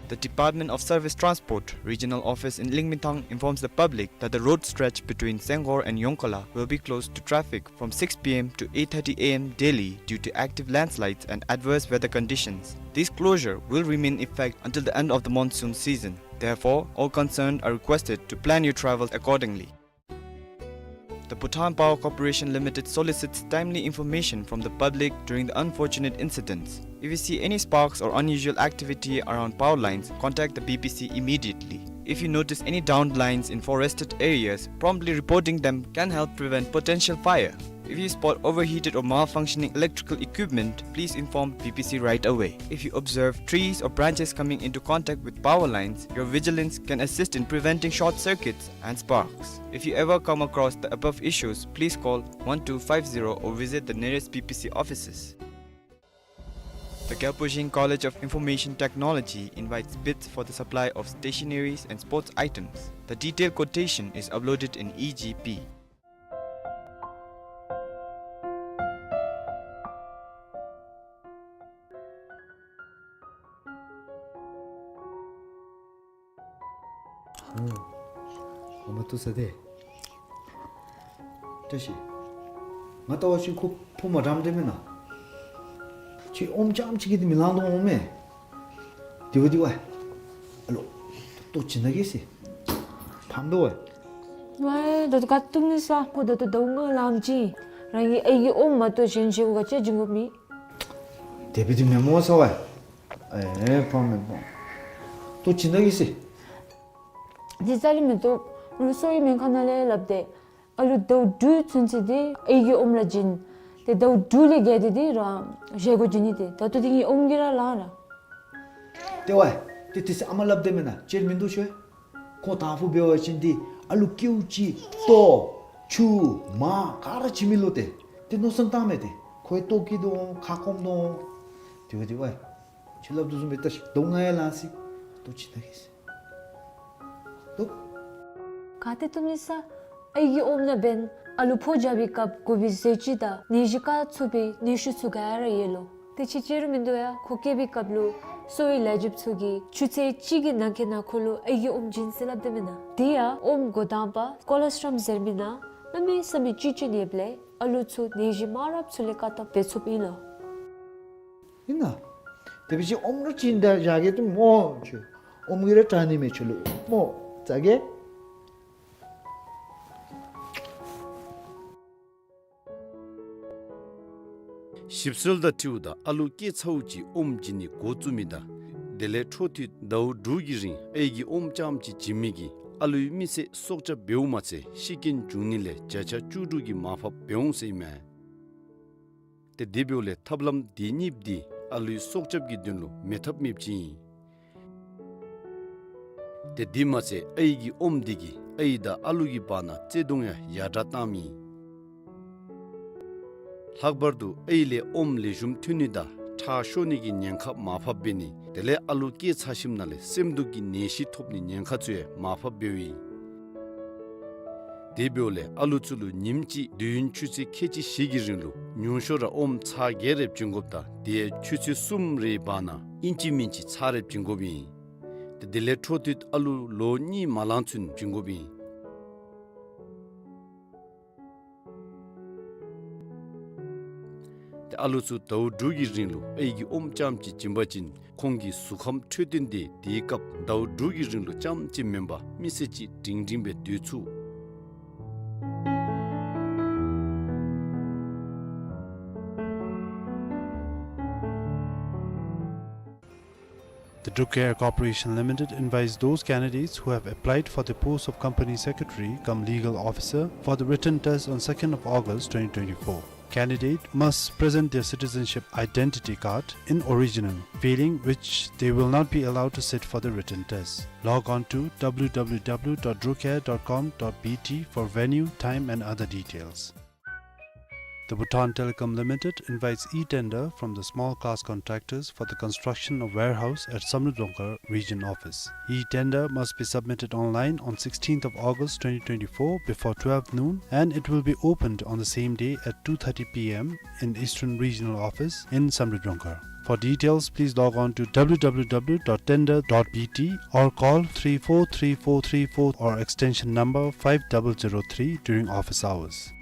The Department of Service Transport Regional Office in Lingminthang informs the public that the road stretch between Senghor and Yongkala will be closed to traffic from six P M to eight thirty A M daily due to active landslides and adverse weather conditions. This closure will remain in effect until the end of the monsoon season. Therefore, all concerned are requested to plan your travels accordingly. The Bhutan Power Corporation Limited solicits timely information from the public during the unfortunate incidents. If you see any sparks or unusual activity around power lines, contact the B P C immediately. If you notice any downed lines in forested areas, promptly reporting them can help prevent potential fire. If you spot overheated or malfunctioning electrical equipment, please inform P P C right away. If you observe trees or branches coming into contact with power lines, your vigilance can assist in preventing short circuits and sparks. If you ever come across the above issues, please call one two five zero or visit the nearest P P C offices. The Gyalpo Zheng College of Information Technology invites bids for the supply of stationaries and sports items. The detailed quotation is uploaded in E G P. ཨོ། ཨ་མ་ཏོ་ས་དེ། བཀྲ་ཤིས། ང་ལྟ་བ་ཅིན་ཁོ་ཕོ་མ་འགྲམ་དེ་མེན་ན། ཁྱོད་ཨོམ་རྐྱངམ་ཅིག་གིས་དེ་མི་ལང་དོ་འོང་མས། དེ་བ་དེ་བ། ཨ་ལོ། ལྟོ་བྱིན་ད་གེ་ཟེར། ཕམ་དོ་བ། ཝའི་ད་ལྟོ་ག་བཏུབ་ནི་ས། ཁོ་ད་ལྟོ་ཟླཝ་ལྔ་ལངམ་ཅིག་རང་གི་ཨའི་གི་ཨོམ་མ་གཏོགས་གཞན་ཅིག་གུ་ག་ཅི་བྱིན་དགོཔ་མེད། དེ་བ་དེ་མེན་མོ་ས་བ། ཨེ་ཕམ་མེན་ཕམ། ལྟོ་བྱིན་ད་གེ་ཟེར། དེ་རྩ་ལས་མི་བཏུབ། ང་གསོ་བའི་སྨན་ཁང་ནང་ལས་སླབ་སྟེ། ཨ་ལུ་ཟླཝ་དྲུག་ཚུན་ཚོད་དེ་ཨའི་གི་ཨོམ་ར་བྱིན། དེ་ཟླཝ་དྲུག་ལས་བརྒལ་ཏེ་དེ་རང་བཞེས་སྒོ་བྱིན་ནི་དེ། ད་ལྟོ་དེ་ངེའི་ཨོམ་གྱིས་ར་ལང་ར། དེ་བ། དེ་དེ་ཚེ་ཨ་མ་སླབ་དེ་མེན་ན་ཅིག་མིན་འདུག་ཤོད། ཁོ་དང་ཕུ་འབད་བ་ཅིན་དེ་ཨ་ལུ་ཀེའུ་ཅིག་ལྟོ་ཆུ་མར་ག་ར་བྱིན་མི་ལོ་དེ། དེ་མནོ་བསམ་བཏང་མས་དེ། ཁོའི་ལྟོ་སྐྱིད་དོ་ཁ་སྐོམ་དོ། དེ་བ་དེ་བ། ཁྱོད་སླབ་དོ་བཟུམ་སྦེ་ལྟ་ཤིག། ཟླཝ་ལྔ་ཡང་ལང་སི། ལྟོ་བྱིན་ད་གེ་ཟེར། ལྟོ། ག་ཏེ་བཏུབ་ནི་ས། ཨའི་གི་ཨོམ་ནང་འབདན་ཨ་ལུ་ཕོ་རྒྱབ་པའི་སྐབས་དགོ་པའི་ཟས་བཅུད་དང་ནད་གཞི་བཀག་ཚུགས་པའི་ནད་ཤུགས་ཚུ་ག་ར་ཡོད་ལོ། དེ་ཅིག་ཅིག་རུང་མིན་འདུག་ཡ། ཁོ་སྐྱེ་བའི་སྐབས་ལུ་གསོ་བའི་ལས་བྱེདཔ་ཚུ་གིས་ཆུ་ཚོད་གཅིག་གི་ནང་འཁོད་ནང་ཁོ་ལུ་ཨའི་གི་ཨོམ་བྱིན་ཟེར་སླབ་དེ་མེན་ན། དེ་ཡང་ཨོམ་འགོ་དང་པ་ཀོ་ལོ་སི་ཊྲོམ་ཟེར་མི་ནང་གནམ་མེད་ས་མེད་བཅུད་ཅིག་ཡོདཔ་ལས་ཨ་ལུ་ཚུ་ནད་གཞི་མང་རབས་ཚུ་ལས་བཀག་ཐབས་འབད་ཚུགསཔ་ཨིན་ལོ། ཨིན་ན། དེ་བ་ཅིན་ཨོམ་ར་བྱིན་ད་བཞག་གེ་ཏེ་མོ་ཁྱོད། ཨོམ་གྱིས་ར་དྲག་ནི་མས་ཁྱོད་ལུ། མོ་བཟའ་གེ། ཞིབ་འཚོལ་དང་འཁྲིལཝ་ད་ཨ་ལུ་སྐྱེས་ཚརཝ་ཅིག་ཨོམ་བྱིན་ནི་འགོ་བཙུགས་མི་དང་དེ་ལས་འཕྲོ་མཐུད་ཟླཝ་དྲུག་གི་རིང་ཨའི་གི་ཨོམ་རྐྱངམ་ཅིག་བྱིན་མི་གིས་ཨ་ལུའི་མི་ཚེ་སྲོག་སྐྱབས་འབདཝ་མ་ཚད་ཤི་རྐྱེན་འབྱུང་ནི་ལས་བརྒྱ་ཆ་བཅུ་དྲུག་གི་མར་ཕབ་འབད་འོང་ཟེར་ཨིན་མས། ཏེ་དེ་འབདཝ་ལས་ཐབས་ལམ་དེ་གཉིས་འདི་ཨ་ལུའི་སྲོག་སྐྱབས་ཀྱི་དོན་ལུ་མེད་ཐབས་མེདཔ་ཅིག་ཨིན། ཏེ་དེ་མ་ཚད་ཨའི་གི་ཨོམ་འདི་གིས་ཨའི་དང་ཨ་ལུ་གི་བར་ན་བརྩེ་གདུང་ཡང་ཡར་དྲག་བཏངམ་ཨིན། ལྷག་པར་དུ་ཨའི་ལས་ཨོམ་ལེགས་ཤོམ་ཐོན་ནི་དང་ཁྲག་ཤོར་ནི་གི་ཉེན་ཁ་མར་ཕབ་འབད་ནི་དེ་ལས་ཨ་ལུ་སྐྱེས་ཚར་ཞིནམ་ལས་སེམས་སྡུག་གི་ནད་གཞི་ཐོབ་ནི་ཉེན་ཁ་ཚུ་ཡང་མར་ཕབ་འབདཝ་ཨིན། དེ་འབདཝ་ལས་ཨ་ལུ་ཚུ་ལུ་ཉིནམ་གཅིག་དུས་ཡུན་ཆུ་ཚོད་ཁལ་གཅིག་བཞི་གི་རིང་ལུ་ཉུང་ཤོས་ར་ཨོམ་ཚར་བརྒྱད་རེ་བྱིན་དགོཔ་དང་དེ་ཡང་ཆུ་ཚོད་གསུམ་རེའི་བར་ན་ཨིན་ཅི་མིན་ཅི་ཚར་རེ་བྱིན་དགོཔ་ཨིན། ཏེ་དེ་ལས་འཕྲོ་མཐུད་ཨ་ལུ་ལོ་གཉིས་མ་ལང་ཚུན་བྱིན་དགོཔ་ཨིན། ཏེ་ཨ་ལུ་ཚུ་ཟླཝ་དྲུག་གི་རིང་ལུ་ཨའི་གི་ཨོམ་རྐྱངམ་ཅིག་བྱིན་པ་ཅིན་ཁོང་གི་གཟུགས་ཁམས་འཕྲོད་བསྟེན་དེ་དེའི་སྐབས་ཟླཝ་དྲུག་གི་རིང་ལུ་རྐྱངམ་ཅིག་མེན་པར་མི་ཚེ་གཅིག་སྒྲིང་སྒྲིང་སྦེ་སྡོད་ཚུགས། The Drucare Corporation Limited invites those candidates who have applied for the post of Company Secretary cum Legal Officer for the written test on second of August twenty twenty-four. Candidate must present their citizenship identity card in original, failing which they will not be allowed to sit for the written test. Log on to w w w dot drucare dot com dot b t for venue, time and other details. The Bhutan Telecom Limited invites e-tender from the small class contractors for the construction of warehouse at Samdrup Dongkhar Region Office. E-tender must be submitted online on sixteenth of August twenty twenty-four before twelve noon, and it will be opened on the same day at two thirty p m in Eastern Regional Office in Samdrup Dongkhar. For details, please log on to w w w dot tender dot b t or call three four three four three four or extension number five double zero three during office hours.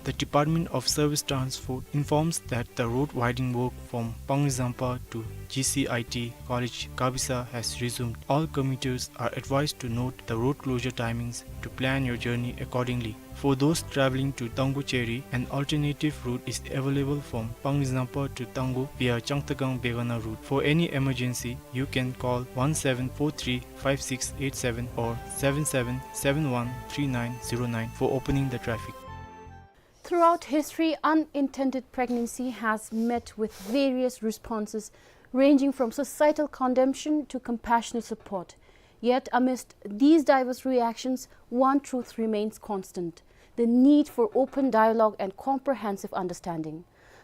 The Department of Service Transport informs that the road widening work from Panglizampa to G C I T College Gabisa has resumed. All commuters are advised to note the road closure timings to plan your journey accordingly. For those traveling to Taunggyi Cheri, an alternative route is available from Pangliznangpa to Taunggyi via Changtakang Begana route. For any emergency, you can call one seven four three five six eight seven or seven seven seven one three nine zero nine for opening the traffic. Throughout history, unintended pregnancy has met with various responses, ranging from societal condemnation to compassionate support. Yet, amidst these diverse reactions, one truth remains constant: the need for open dialogue and comprehensive understanding.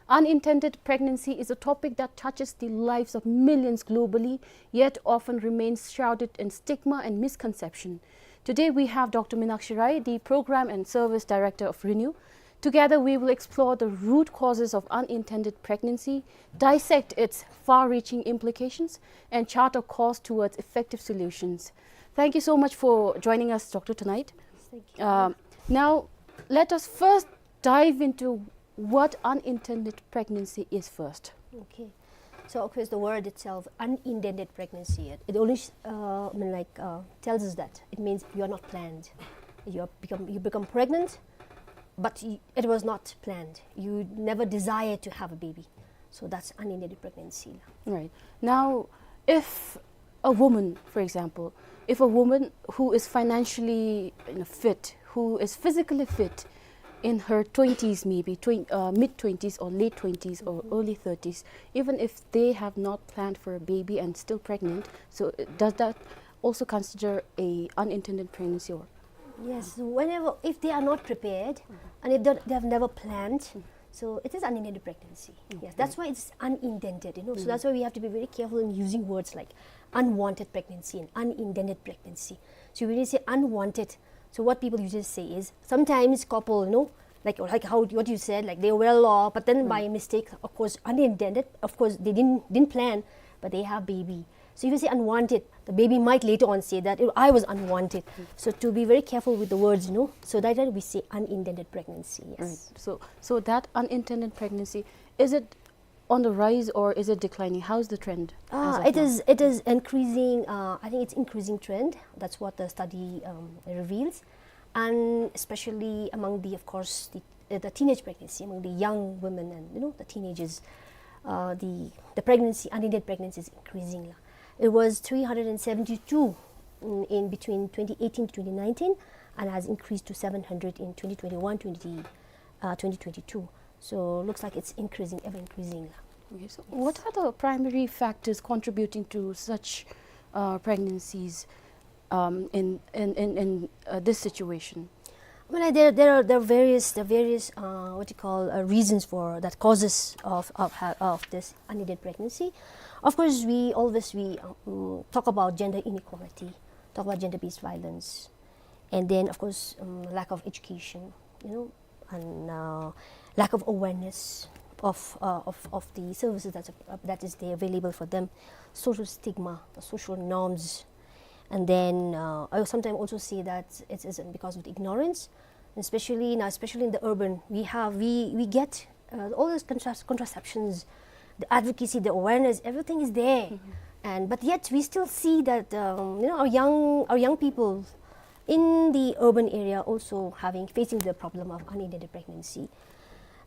Unintended pregnancy is a topic that touches the lives of millions globally, yet often remains shrouded in stigma and misconception. Today, we have Doctor Minakshi Rai, the Program and Service Director of RENEW. Together, we will explore the root causes of unintended pregnancy, dissect its far-reaching implications, and chart a course towards effective solutions. Thank you so much for joining us, Doctor, tonight. Thank you. Um, now, let us first dive into what unintended pregnancy is first. Okay. So, of course, the word itself, unintended pregnancy, it, it only, uh, I mean, like, uh, tells us that it means you are not planned. You are become, you become pregnant, but y-, it was not planned. You never desired to have a baby. So that's unintended pregnancy. Right. Now, if a woman, for example, if a woman who is financially, you know, fit, who is physically fit, in her twenties maybe, twen-, uh, mid twenties or late twenties or early thirties, even if they have not planned for a baby and still pregnant, so, uh, does that also consider a unintended pregnancy or? Yes, whenever, if they are not prepared and if they, they have never planned, so it is unintended pregnancy. Yes, okay, that's why it's unintended, you know. So that's why we have to be very careful in using words like unwanted pregnancy and unintended pregnancy. So when you say unwanted, so what people usually say is, sometimes couple, you know, like, like how, what you said, like, they're well off, but then by mistake, of course, unintended, of course, they didn't, didn't plan, but they have baby. So if you say unwanted, the baby might later on say that, "Oh, I was unwanted." So to be very careful with the words, you know. So that time we say unintended pregnancy, yes. Right. So, so that unintended pregnancy, is it on the rise or is it declining? How's the trend as of now? Ah, it is, it is increasing. Uh, I think it's increasing trend. That's what the study, um, reveals. And especially among the, of course, the, uh, the teenage pregnancy, among the young women and, you know, the teenagers, uh, the, the pregnancy, unintended pregnancy is increasing la. It was three hundred and seventy-two in, in between twenty eighteen to twenty nineteen, and has increased to seven hundred in twenty twenty-one, twenty, uh, twenty twenty-two. So looks like it's increasing, ever increasing la. Okay, so what are the primary factors contributing to such, uh, pregnancies, um, in, in, in, in, uh, this situation? Well, like, there, there are, there are various, there are various, uh, what you call, uh, reasons for that, causes of, of ha-, of this unintended pregnancy. Of course, we always, we, um, talk about gender inequality, talk about gender-based violence, and then, of course, um, lack of education, you know, and, uh, lack of awareness of, uh, of, of the services that's, uh, that is there available for them, social stigma, the social norms, and then, uh, I sometimes also see that it is because of the ignorance, especially now, especially in the urban, we have, we, we get, uh, all those contras-, contraceptions, the advocacy, the awareness, everything is there, and but yet we still see that, um, you know, our young, our young people in the urban area also having, facing the problem of unintended pregnancy.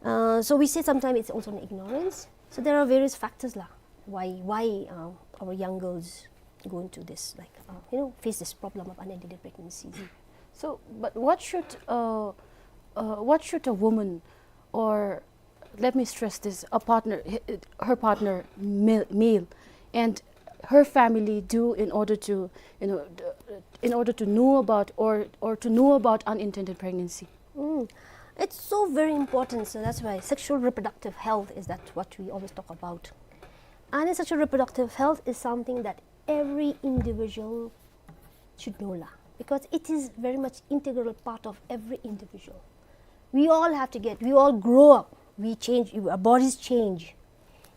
Uh, so we say sometimes it's also an ignorance. So there are various factors la, why, why, uh, our young girls go into this, like, uh, you know, face this problem of unintended pregnancies. So, but what should, uh, uh, what should a woman, or let me stress this, a partner, h-, her partner, male, male, and her family do in order to, you know, d-, in order to know about or, or to know about unintended pregnancy? Mm. It's so very important, so that's why sexual reproductive health is that what we always talk about. And sexual reproductive health is something that every individual should know la, because it is very much integral part of every individual. We all have to get, we all grow up, we change, our bodies change,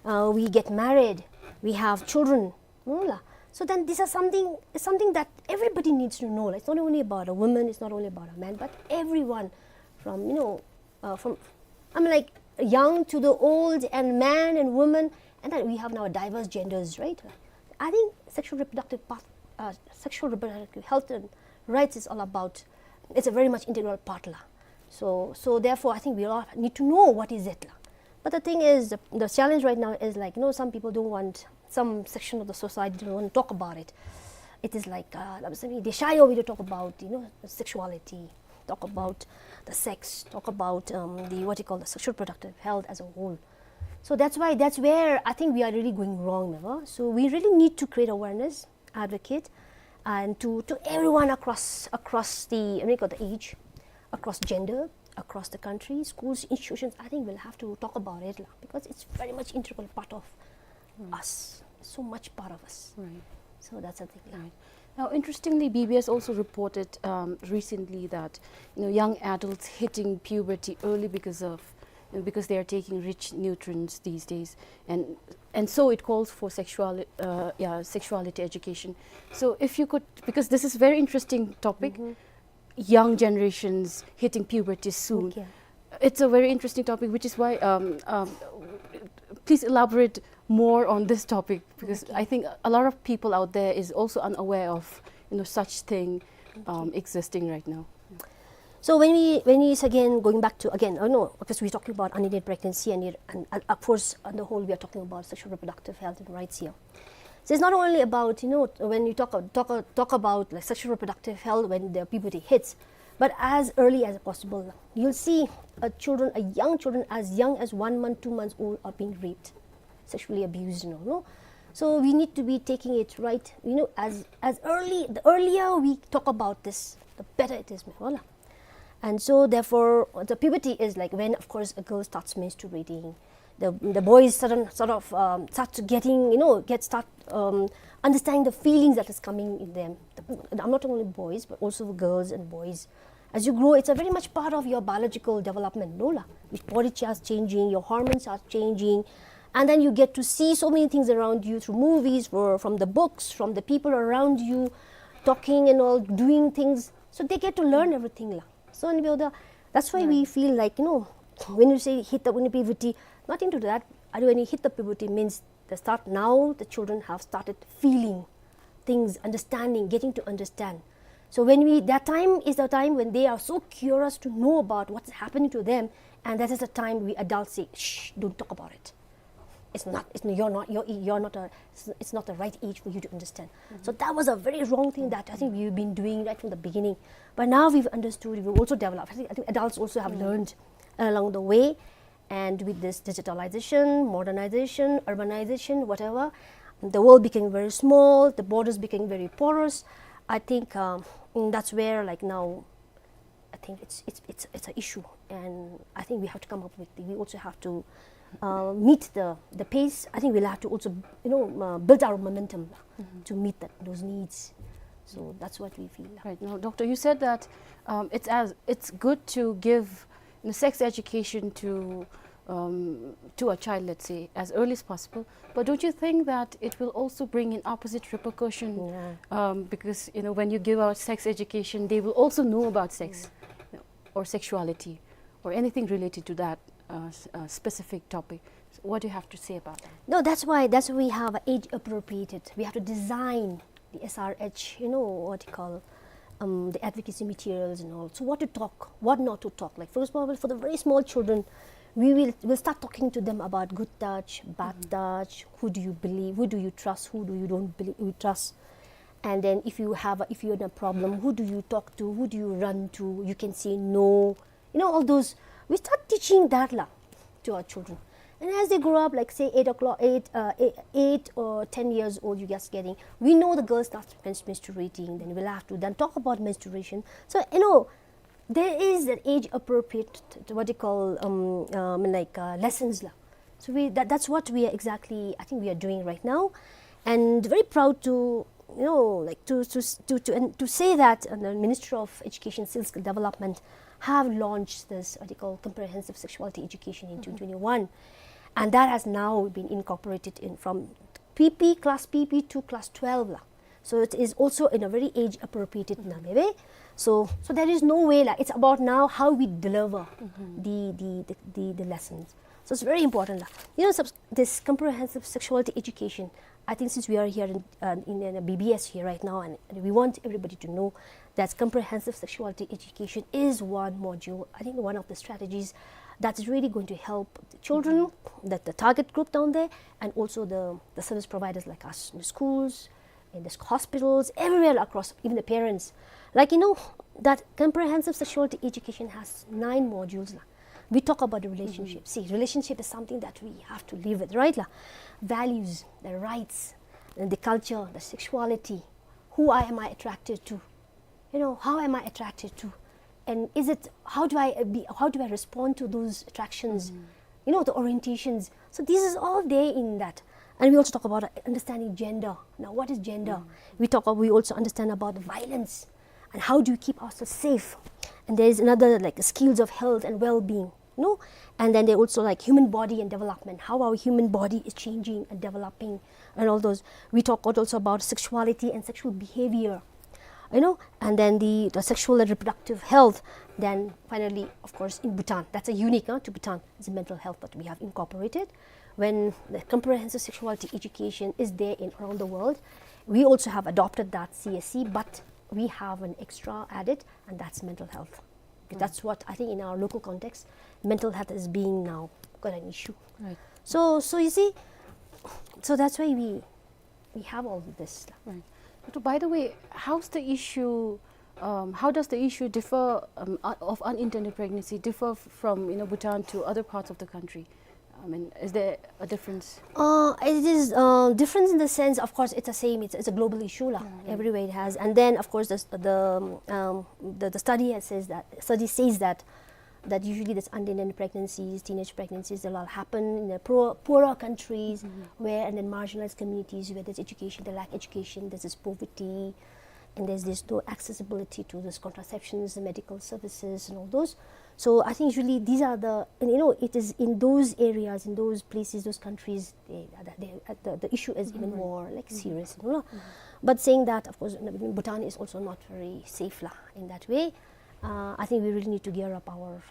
uh, we get married, we have children, no la. So then this is something, it's something that everybody needs to know la. It's not only about a woman, it's not only about a man, but everyone from, you know, uh, from, I mean, like, young to the old and man and woman, and then we have now diverse genders, right? I think sexual reproductive part, uh, sexual reproductive health and rights is all about, it's a very much integral part la. So, so therefore, I think we all need to know what is it. But the thing is, the, the challenge right now is, like, you know, some people don't want, some section of the society don't want to talk about it. It is like, uh, they shy away to talk about, you know, sexuality, talk about the sex, talk about, um, the, what you call, the sexual productive health as a whole. So that's why, that's where I think we are really going wrong, never? So we really need to create awareness, advocate, and to, to everyone across, across the, I mean, the age, across gender, across the country, schools, institutions. I think we'll have to talk about it, lah, because it's very much integral part of us, so much part of us. Right. So that's the thing, lah. Right. Now, interestingly, B B S also reported, um, recently that, you know, young adults hitting puberty early because of, you know, because they are taking rich nutrients these days, and and so it calls for sexual, uh, yeah, sexuality education. So if you could, because this is very interesting topic, young generations hitting puberty soon. Okay. It's a very interesting topic, which is why, um, um, please elaborate more on this topic, because I think a lot of people out there is also unaware of, you know, such thing, um, existing right now. So when we, when we, again, going back to, again, oh no, because we're talking about unintended pregnancy and, it, and, and of course, on the whole, we are talking about sexual reproductive health and rights here. So it's not only about, you know, when you talk, talk, talk about, like, sexual reproductive health when the puberty hits, but as early as possible. You'll see, uh, children, uh, young children as young as one month, two months old are being raped, sexually abused, you know, no? So we need to be taking it right, you know, as, as early, the earlier we talk about this, the better it is, meh, voila. And so therefore, the puberty is, like, when, of course, a girl starts menstruating, the, the boys sudden, sort of, um, start to getting, you know, get, start, um, understanding the feelings that is coming in them. The, I'm not only boys, but also girls and boys. As you grow, it's a very much part of your biological development, no lah? Your body starts changing, your hormones are changing, and then you get to see so many things around you through movies, or from the books, from the people around you, talking and all, doing things. So they get to learn everything, lah. So, and we are the, that's why we feel like, you know, when you say hit the, when the puberty, nothing to do that. Adi, when you hit the puberty means the start now, the children have started feeling things, understanding, getting to understand. So when we, that time is the time when they are so curious to know about what's happening to them, and that is the time we adults say, "Shh, don't talk about it. It's not, it's, you're not, you're, you're not a, it's, it's not the right age for you to understand." So that was a very wrong thing that I think we've been doing right from the beginning. But now we've understood, we've also developed. I think, I think adults also have learned along the way. And with this digitalization, modernization, urbanization, whatever, the world became very small, the borders became very porous. I think, um, mm, that's where, like, now, I think it's, it's, it's, it's an issue, and I think we have to come up with, we also have to, uh, meet the, the pace. I think we'll have to also, you know, uh, build our momentum to meet that, those needs. So that's what we feel. Right. Now, doctor, you said that, um, it's as, it's good to give, you know, sex education to, um, to a child, let's say, as early as possible. But don't you think that it will also bring in opposite repercussion? Yeah. Um, because, you know, when you give out sex education, they will also know about sex, you know, or sexuality, or anything related to that, uh, s-, uh, specific topic. So what do you have to say about that? No, that's why, that's why we have age appropriated. We have to design the S R H, you know, what you call, um, the advocacy materials and all. So what to talk, what not to talk. Like, for example, for the very small children, we will, will start talking to them about good touch, bad touch, who do you believe, who do you trust, who do you don't believe, you trust. And then if you have, a, if you're in a problem, who do you talk to, who do you run to? You can say no. You know, all those, we start teaching that lah to our children. And as they grow up, like, say, eight o'clock, eight, uh, eight, eight or ten years old, you just getting, we know the girl starts mens-, menstruating, then we'll have to then talk about menstruation. So, you know, there is an age appropriate, what you call, um, um, like, uh, lessons lah. So we, that, that's what we are exactly, I think we are doing right now. And very proud to, you know, like, to, to, to, to, and to say that, uh, the Ministry of Education, Skill Development have launched this, what they call, comprehensive sexuality education in twenty twenty-one. And that has now been incorporated in from P P, class P P to class twelve lah. So it is also in a very age appropriated way. So, so there is no way lah. It's about now how we deliver the, the, the, the, the lessons. So it's very important lah. You know, subs-, this comprehensive sexuality education, I think since we are here in, uh, in, in a B B S here right now, and we want everybody to know that comprehensive sexuality education is one module, I think one of the strategies that is really going to help the children, that the target group down there, and also the, the service providers like us in the schools, in the hospitals, everywhere across, even the parents. Like, you know, that comprehensive sexuality education has nine modules. La. We talk about the relationship. See, relationship is something that we have to live with, right? La? Values, the rights, and the culture, the sexuality. Who I, am I attracted to? You know, how am I attracted to? And is it, how do I, uh, be, how do I respond to those attractions? You know, the orientations. So this is all there in that. And we also talk about, uh, understanding gender. Now, what is gender? We talk, we also understand about the violence and how do you keep ourselves safe. And there is another, like, skills of health and well-being, no? And then they also, like, human body and development, how our human body is changing and developing and all those. We talk also about sexuality and sexual behavior, you know, and then the, the sexual and reproductive health. Then finally, of course, in Bhutan, that's a unique, uh, to Bhutan, is the mental health that we have incorporated. When the comprehensive sexuality education is there in around the world, we also have adopted that C S E, but we have an extra added, and that's mental health. That's what I think in our local context, mental health is being now quite an issue. Right. So, so you see, so that's why we, we have all this. Right. But by the way, how's the issue, um, how does the issue differ, um, uh, of unintended pregnancy differ f-, from, you know, Bhutan to other parts of the country? I mean, is there a difference? Uh, it is, uh, difference in the sense, of course, it's the same. It's, it's a global issue, la. Everywhere it has. And then, of course, the, the, um, the, the study has says that, study says that, that usually this unintended pregnancies, teenage pregnancies, they'll all happen in the poor, poorer countries where, and then marginalized communities where there's education, they lack education, there's this poverty, and there's this no accessibility to this contraceptions, the medical services, and all those. So I think usually these are the, and, you know, it is in those areas, in those places, those countries, they, they, uh, the, the issue is even more, like, serious, you know. But saying that, of course, you know, Bhutan is also not very safe, la, in that way. Uh, I think we really need to gear up our,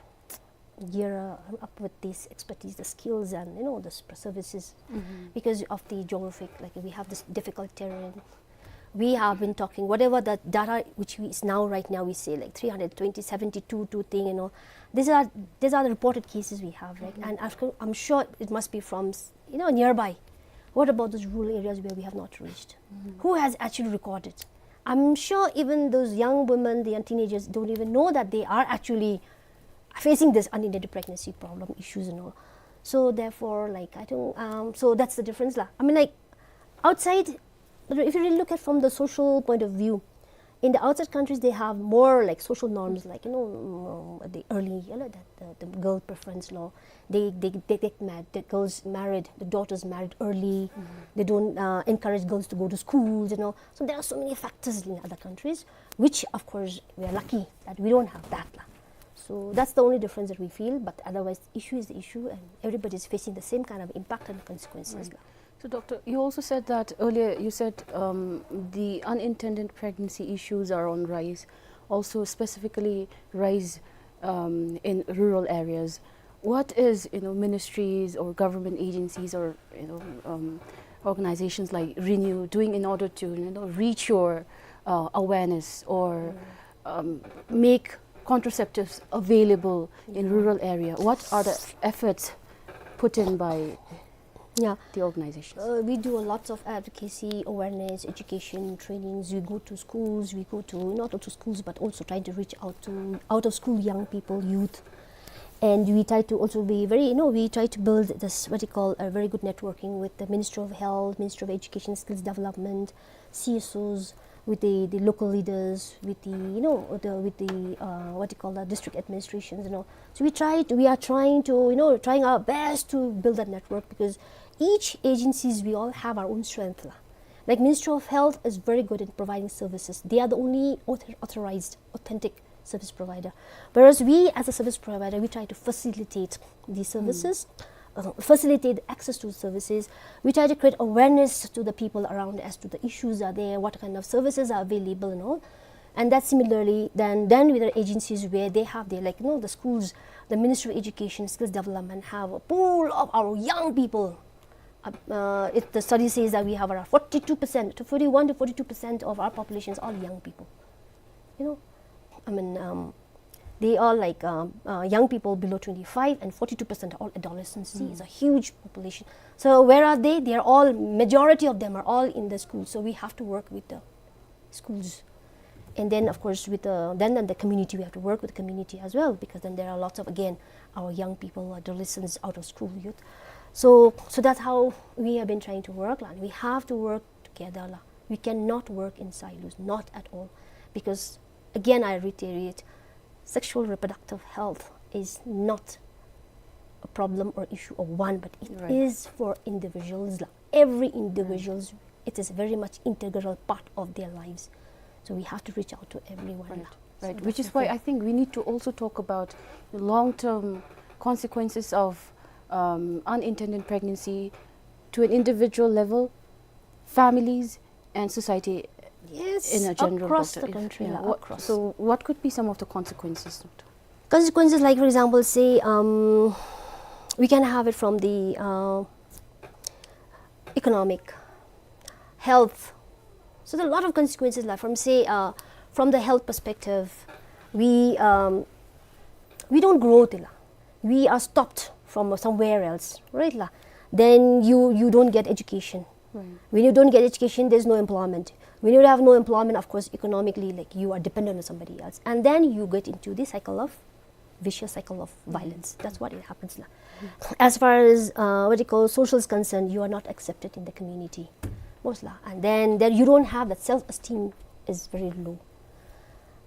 gear, uh, up with this expertise, the skills, and, you know, the s-, services, because of the geographic, like, we have this difficult terrain. We have been talking, whatever the data which we, is now, right now, we say, like, three hundred twenty, seventy-two, two thing, you know. These are, these are the reported cases we have, right? And after, I'm sure it must be from, s-, you know, nearby. What about those rural areas where we have not reached? Who has actually recorded? I'm sure even those young women, the young teenagers don't even know that they are actually facing this unintended pregnancy problem issues and all. So therefore, like, I think, um, so that's the difference, la. I mean, like, outside, but if you really look at from the social point of view, in the outside countries, they have more, like, social norms, like, you know, mm, the early, you know, the, the, the girl preference law. They, they, they get married, the girls married, the daughters married early. They don't, uh, encourage girls to go to schools, you know. So there are so many factors in other countries, which, of course, we are lucky that we don't have that, la. So that's the only difference that we feel, but otherwise, the issue is the issue, and everybody is facing the same kind of impact and consequences, la. So, Doctor, you also said that earlier, you said, um, the unintended pregnancy issues are on rise, also specifically rise, um, in rural areas. What is, you know, ministries or government agencies or, you know, um, organizations like Renew doing in order to, you know, reach your, uh, awareness or, um, make contraceptives available in rural area? What are the efforts put in by the organizations? Uh, we do a lots of advocacy, awareness, education, trainings. We go to schools, we go to, not only to schools, but also trying to reach out to out of school young people, youth. And we try to also be very, you know, we try to build this, what you call, a very good networking with the Ministry of Health, Ministry of Education, Skills Development, C S Os, with the, the local leaders, with the, you know, the, with the, uh, what you call that, district administrations, you know. So we try to, we are trying to, you know, trying our best to build that network, because each agencies, we all have our own strength, la. Like, Ministry of Health is very good in providing services. They are the only author-, authorized, authentic service provider. Whereas we, as a service provider, we try to facilitate these services, uh, facilitate access to services. We try to create awareness to the people around as to the issues are there, what kind of services are available and all. And that similarly, then, then with the agencies where they have their, like, you know, the schools, the Ministry of Education, Skills Development have a pool of our young people Uh, uh, it, the study says that we have around forty-two percent, to forty-one to forty-two percent of our population is all young people. You know, I mean, um, they are like, um, uh, young people below twenty-five, and forty-two percent are all adolescents. See, it's a huge population. So where are they? They are all, majority of them are all in the school. So we have to work with the schools. And then, of course, with the, then, then the community, we have to work with the community as well, because then there are lots of, again, our young people, adolescents, out of school youth. So, so that's how we have been trying to work, la. We have to work together, la. We cannot work in silos, not at all. Because, again, I reiterate, sexual reproductive health is not a problem or issue of one, but it is for individuals, la. Every individuals, it is very much integral part of their lives. So we have to reach out to everyone, la. Right. So which is why I think we need to also talk about the long-term consequences of, um, unintended pregnancy to an individual level, families, and society in a general, across the country, la, across. So what could be some of the consequences, doctor? Consequences, like, for example, say, um, we can have it from the, uh, economic, health. So there are a lot of consequences, like, from, say, uh, from the health perspective, we, um, we don't grow, la. We are stopped from somewhere else, right, la? Then you, you don't get education. When you don't get education, there's no employment. When you have no employment, of course, economically, like, you are dependent on somebody else. And then you get into the cycle of, vicious cycle of violence. That's what it happens, la. As far as, uh, what you call, social is concerned, you are not accepted in the community, most, la. And then, then you don't have that, self-esteem is very low.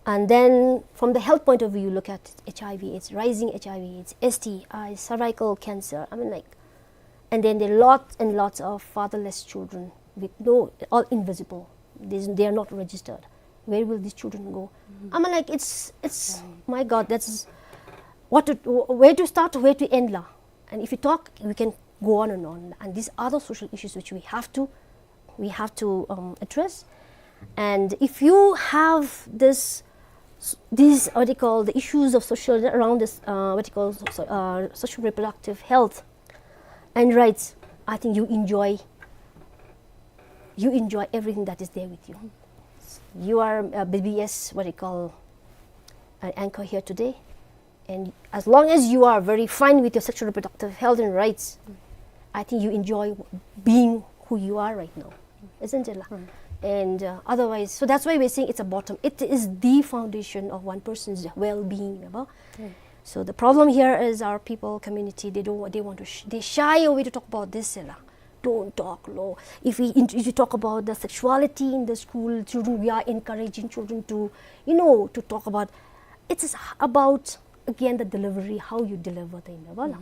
And then from the health point of view, you look at H I V AIDS, rising H I V AIDS, S T I, cervical cancer. I mean, like, and then there are lots and lots of fatherless children with no, all invisible. There's, they are not registered. Where will these children go? I mean, like, it's, it's, my God, that's what to, where to start, where to end, la. And if you talk, we can go on and on. And these are the social issues which we have to, we have to, um, address. And if you have this, these, what you call, the issues of social, around this, uh, what you call, so, uh, social reproductive health and rights, I think you enjoy, you enjoy everything that is there with you. You are a B B S, what you call, an anchor here today. And as long as you are very fine with your sexual reproductive health and rights, I think you enjoy being who you are right now, isn't it, la? And, uh, otherwise, so that's why we're saying it's a bottom. It is the foundation of one person's well-being, ya ba? So the problem here is our people, community, they don't, they want to, sh-, they shy away to talk about this, la. Don't talk, lo. If we, if you talk about the sexuality in the school, children, we are encouraging children to, you know, to talk about, it is about, again, the delivery, how you deliver the, ya ba, la.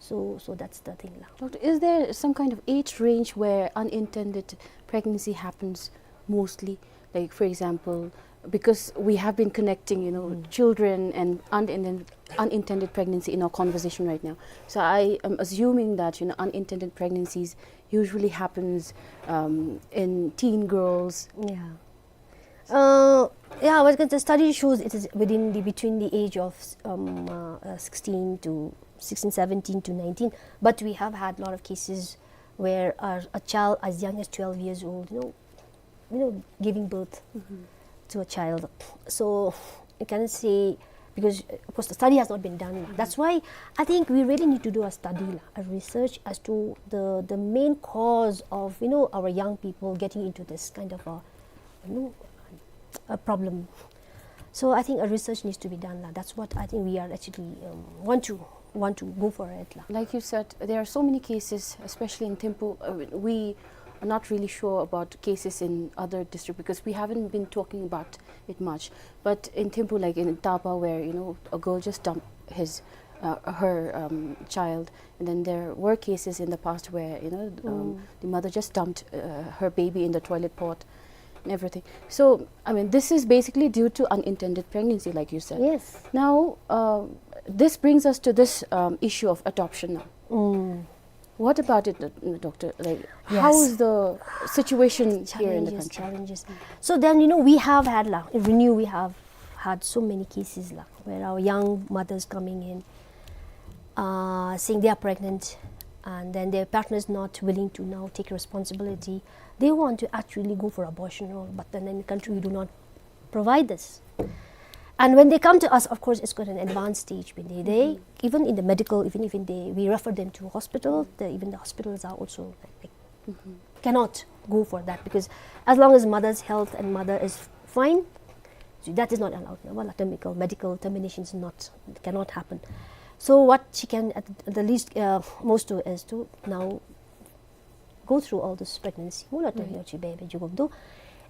So, so that's the thing, la. Doctor, is there some kind of age range where unintended pregnancy happens mostly? Like, for example, because we have been connecting, you know, children and unintended, unintended pregnancy in our conversation right now. So I am assuming that, you know, unintended pregnancies usually happens, um, in teen girls. Yeah. Uh, yeah, well, the study shows it is within the, between the age of, um, uh, uh, sixteen to, sixteen, seventeen to nineteen. But we have had a lot of cases where a, a child as young as twelve years old, you know, you know, giving birth to a child. So you can say, because, uh, of course, the study has not been done. That's why I think we really need to do a study, la, a research as to the, the main cause of, you know, our young people getting into this kind of a, you know, a problem. So I think a research needs to be done, la. That's what I think we are actually, um, want to, want to go for it, la. Like you said, there are so many cases, especially in Thimphu. Uh, we are not really sure about cases in other district because we haven't been talking about it much. But in Thimphu, like in Tapa, where, you know, a girl just dumped his, uh, her, um, child, and then there were cases in the past where, you know, um, the mother just dumped, uh, her baby in the toilet pot and everything. So, I mean, this is basically due to unintended pregnancy, like you said. Yes. Now, uh, this brings us to this, um, issue of adoption now. What about it, uh, doctor? Like, how is the situation here in the country? Challenges, challenges. So then, you know, we have had, la, in Renew, we have had so many cases, la, where our young mothers coming in, uh, saying they are pregnant, and then their partner is not willing to now take responsibility, they want to actually go for abortion, or, but then in the country we do not provide this. And when they come to us, of course, it's quite an advanced stage. When they, they even in the medical, even even they, we refer them to hospital. The, even the hospitals are also like, like cannot go for that, because as long as mother's health and mother is fine, so that is not allowed. Now, medical, medical termination is not, cannot happen. So what she can at the least, uh, most do is to now go through all this pregnancy. Mula termination baby jugum do.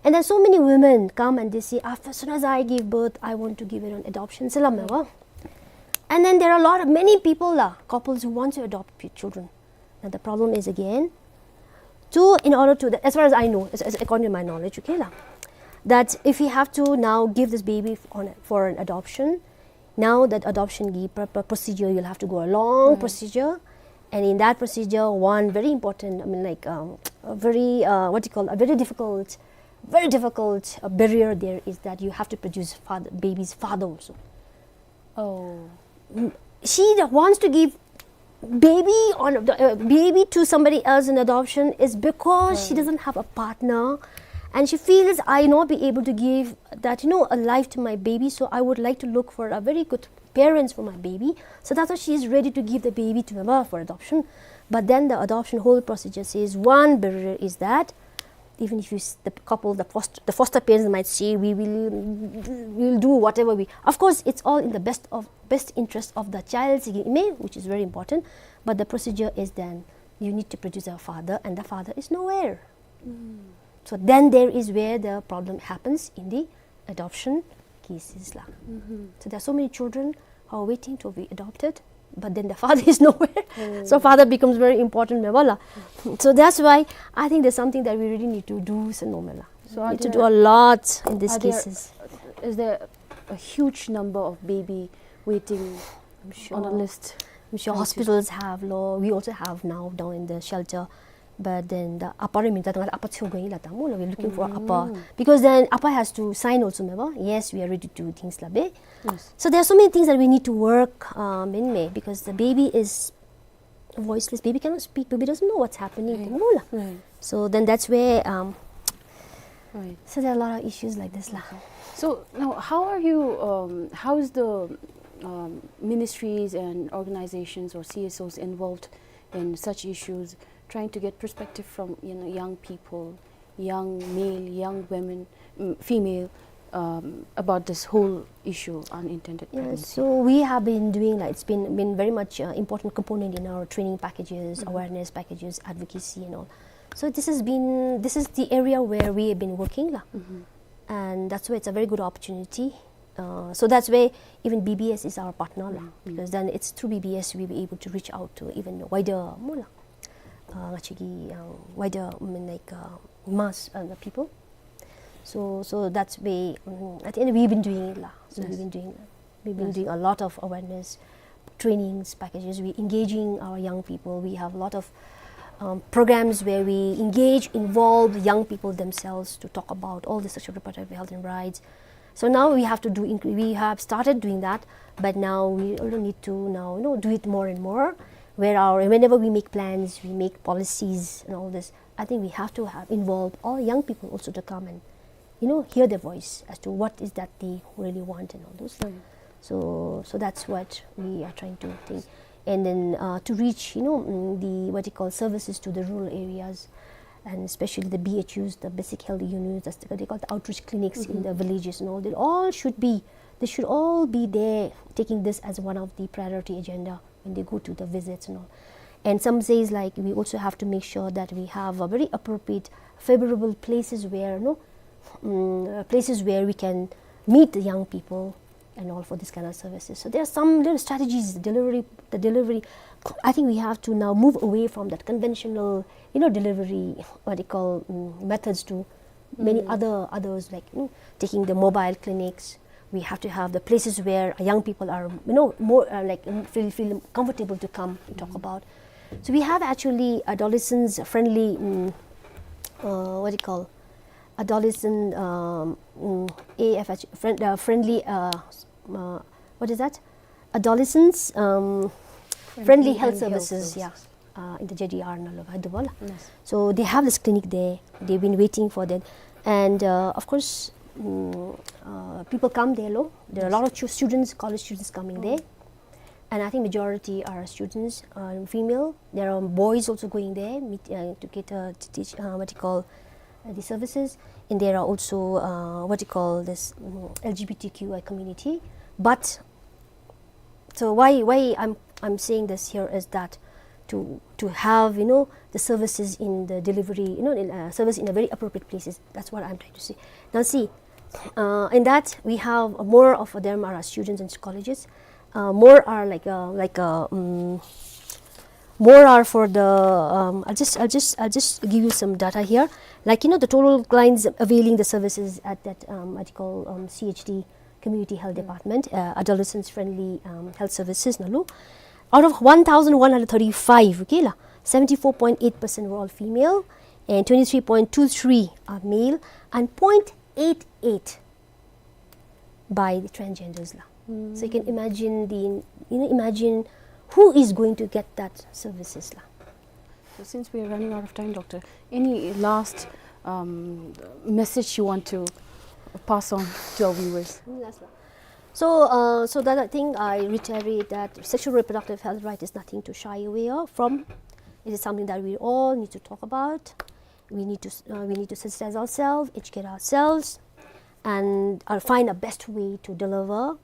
And then so many women come and they say, "After, as soon as I give birth, I want to give it on adoption." Salam wa. And then there are a lot of, many people la, couples who want to adopt p-, children. And the problem is again, to, in order to, as far as I know, as, as according to my knowledge, okay la, that if you have to now give this baby f-, on, for an adoption, now that adoption ki-, pr-, pr-, procedure, you'll have to go a long procedure. And in that procedure, one very important, I mean, like, um, a very, uh, what do you call, a very difficult, very difficult, uh, barrier there is that you have to produce father, baby's father also. Oh. Mm, she that wants to give baby on the, uh, baby to somebody else in adoption is because she doesn't have a partner, and she feels, "I not be able to give that, you know, a life to my baby, so I would like to look for a very good parents for my baby." So that's why she is ready to give the baby to Mama for adoption. But then the adoption whole procedure says one barrier is that even if you s-, the couple, the foster, the foster parents might say, "We will, we will do whatever we," of course, it's all in the best of, best interest of the child, which is very important. But the procedure is then you need to produce a father, and the father is nowhere. So then there is where the problem happens in the adoption cases la. So there are so many children who are waiting to be adopted, but then the father is nowhere. So father becomes very important, me wa la. So that's why I think there's something that we really need to do, so no me la. So are need to there, do a lot in these are there, cases. Is there a huge number of baby waiting I'm sure. On a list? I'm sure hospitals have lo. We also have now down in the shelter. But then the upper, I mean, that upper, we're looking for upper. Because then upper has to sign also, me wa? Yes, we are ready to do things la be. Yes. So there are so many things that we need to work, um, in me, because the baby is voiceless. Baby cannot speak. Baby doesn't know what's happening. Right. Right. So then that's where, um, right. So there are a lot of issues like this la. So now, how are you, um, how is the, um, ministries and organizations or C S Os involved in such issues, trying to get perspective from, you know, young people, young male, young women, mm, female, um, about this whole issue, unintended pregnancy? Yeah, so we have been doing, like, it's been, been very much, uh, important component in our training packages, awareness packages, advocacy and all. So this has been, this is the area where we have been working la. And that's why it's a very good opportunity. Uh, so that's why even B B S is our partner la, because then it's through B B S we be able to reach out to even wider, mo la, uh, actually, uh, wider, I mean, like, uh, mass, uh, the people. So, so that's why, um, at the end we've been doing it la. So we've been doing, we've been doing a lot of awareness trainings packages. We engaging our young people. We have a lot of, um, programs where we engage, involve young people themselves to talk about all the sexual reproductive health and rights. So now we have to do, inc-, we have started doing that, but now we also need to now, you know, do it more and more, where our, whenever we make plans, we make policies and all this, I think we have to have involve all young people also to come and, you know, hear their voice as to what is that they really want and all those. So, so that's what we are trying to think. And then, uh, to reach, you know, mm, the, what you call, services to the rural areas, and especially the B H Us, the basic health units, that's the, they call the outreach clinics in the villages and all. They all should be, they should all be there, taking this as one of the priority agenda when they go to the visits and all. And some says, like, we also have to make sure that we have a very appropriate, favorable places where, no, mm, uh, places where we can meet the young people and all for this kind of services. So there are some little strategies, delivery, the delivery. I think we have to now move away from that conventional, you know, delivery, what they call, mm, methods to many other, others, like, you know, taking the mobile clinics. We have to have the places where young people are, you know, more, uh, like, mm, feel, feel comfortable to come and talk about. So we have actually adolescents friendly, mm, uh, what do you call, adolescent, um, mm, A F H, friend, uh, friendly, uh, s-, uh, what is that? Adolescents, um, friendly health services, yeah. uh, in the J D R ནང་ལུ་ཧ་དུ་བ་ལགས། Yes. So they have this clinic there. They've been waiting for that. And, uh, of course, mm, uh, people come there, lo. There are a lot of chu- students, college students coming there. And I think majority are students, uh, female. There are boys also going there meet, uh, to get, uh, to teach, uh, what you call, uh, the services. And there are also, uh, what you call this, mm, L G B T Q I community. But so why, why I'm, I'm saying this here is that to, to have, you know, the services in the delivery, you know, in, uh, service in a very appropriate places. That's what I'm trying to say. Now see, uh, in that we have more of them are students and colleges. Uh, more are like, uh, like, uh, um, more are for the, um, I'll just, I'll just, I'll just give you some data here. Like, you know, the total clients availing the services at that, um, what you call, um, C H D, Community Health Department, uh, Adolescents Friendly, um, Health Services ནང་ལུ, out of one thousand one hundred thirty-five, okay ལགས, seventy-four point eight percent were all female, and twenty-three point two three are male, and point eight eight by the transgenders ལགས། So you can imagine the, you know, imagine who is going to get that services ལགས། So since we are running out of time, Doctor, any last, um, message you want to pass on to our viewers? Mm, last one. So, uh, so that I think I reiterate that sexual reproductive health right is nothing to shy away of, from. It is something that we all need to talk about. We need to s- uh, we need to sensitize ourselves, educate ourselves, and, uh, find a best way to deliver.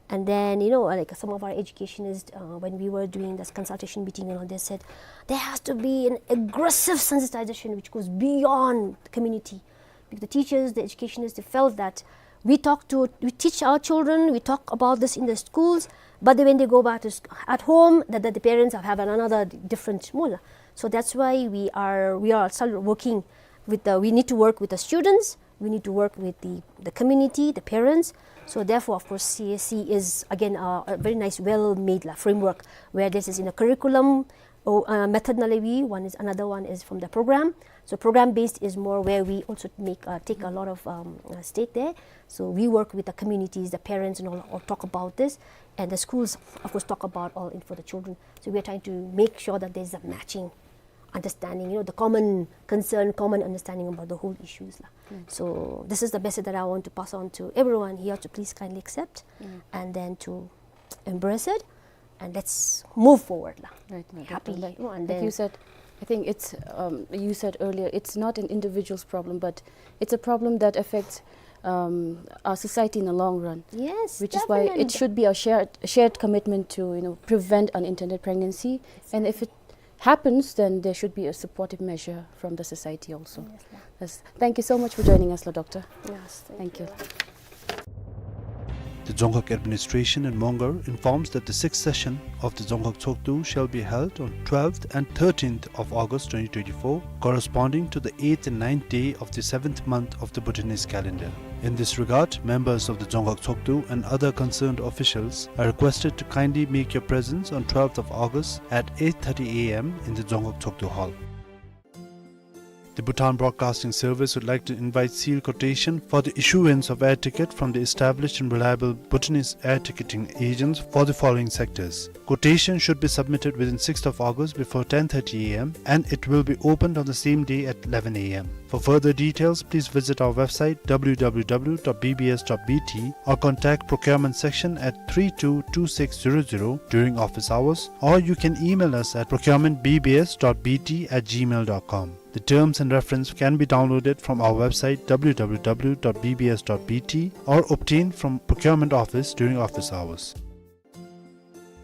And then, you know, like, some of our educationists, uh, when we were doing this consultation meeting and all, they said there has to be an aggressive sensitization which goes beyond the community. Because the teachers, the educationists, they felt that we talk to, we teach our children, we talk about this in the schools, but then when they go back to sc- at home, that, that the parents have, have another different mula. So that's why we are, we are still working with the, we need to work with the students, we need to work with the, the community, the parents. So therefore, of course, C S C is again a, a very nice, well-made la, framework where this is in a curriculum, or, uh, method ནང་ལས་we, one is, another one is from the program. So program based is more where we also make, uh, take a lot of, um, uh, stake there. So we work with the communities, the parents and all, all talk about this. And the schools, of course, talk about all in for the children. So we are trying to make sure that there's a matching understanding, you know, the common concern, common understanding about the whole issues la. So this is the message that I want to pass on to everyone here to please kindly accept and then to embrace it, and let's move forward la. Right, right, happy, Doctor. Like, you know, and like then you said, I think it's, um, you said earlier, it's not an individual's problem, but it's a problem that affects, um, our society in the long run. Yes, which is why it definitely should be a shared, shared commitment to, you know, prevent unintended pregnancy. And if it happens, then there should be a supportive measure from the society also. Yes, ma'am. Yes. Thank you so much for joining us, la, Doctor. Yes, thank you. Thank you. The Dzongkhag administration in Mongar informs that the sixth session of the Dzongkhag Tshogdu shall be held on twelfth and thirteenth of August twenty twenty-four, corresponding to the eighth and ninth day of the seventh month of the Bhutanese calendar. In this regard, members of the Dzongkhag Tshogdu and other concerned officials are requested to kindly make your presence on twelfth of August at eight thirty A M in the Dzongkhag Tshogdu Hall. The Bhutan Broadcasting Service would like to invite sealed quotation for the issuance of air ticket from the established and reliable Bhutanese air ticketing agents for the following sectors. Quotation should be submitted within sixth of August before ten thirty A M, and it will be opened on the same day at eleven A M. For further details, please visit our website, W W W dot B B S dot B T, or contact procurement section at three two two six zero zero during office hours, or you can email us at procurement B B S dot B T at gmail dot com. The terms and reference can be downloaded from our website, W W W dot B B S dot B T, or obtained from procurement office during office hours.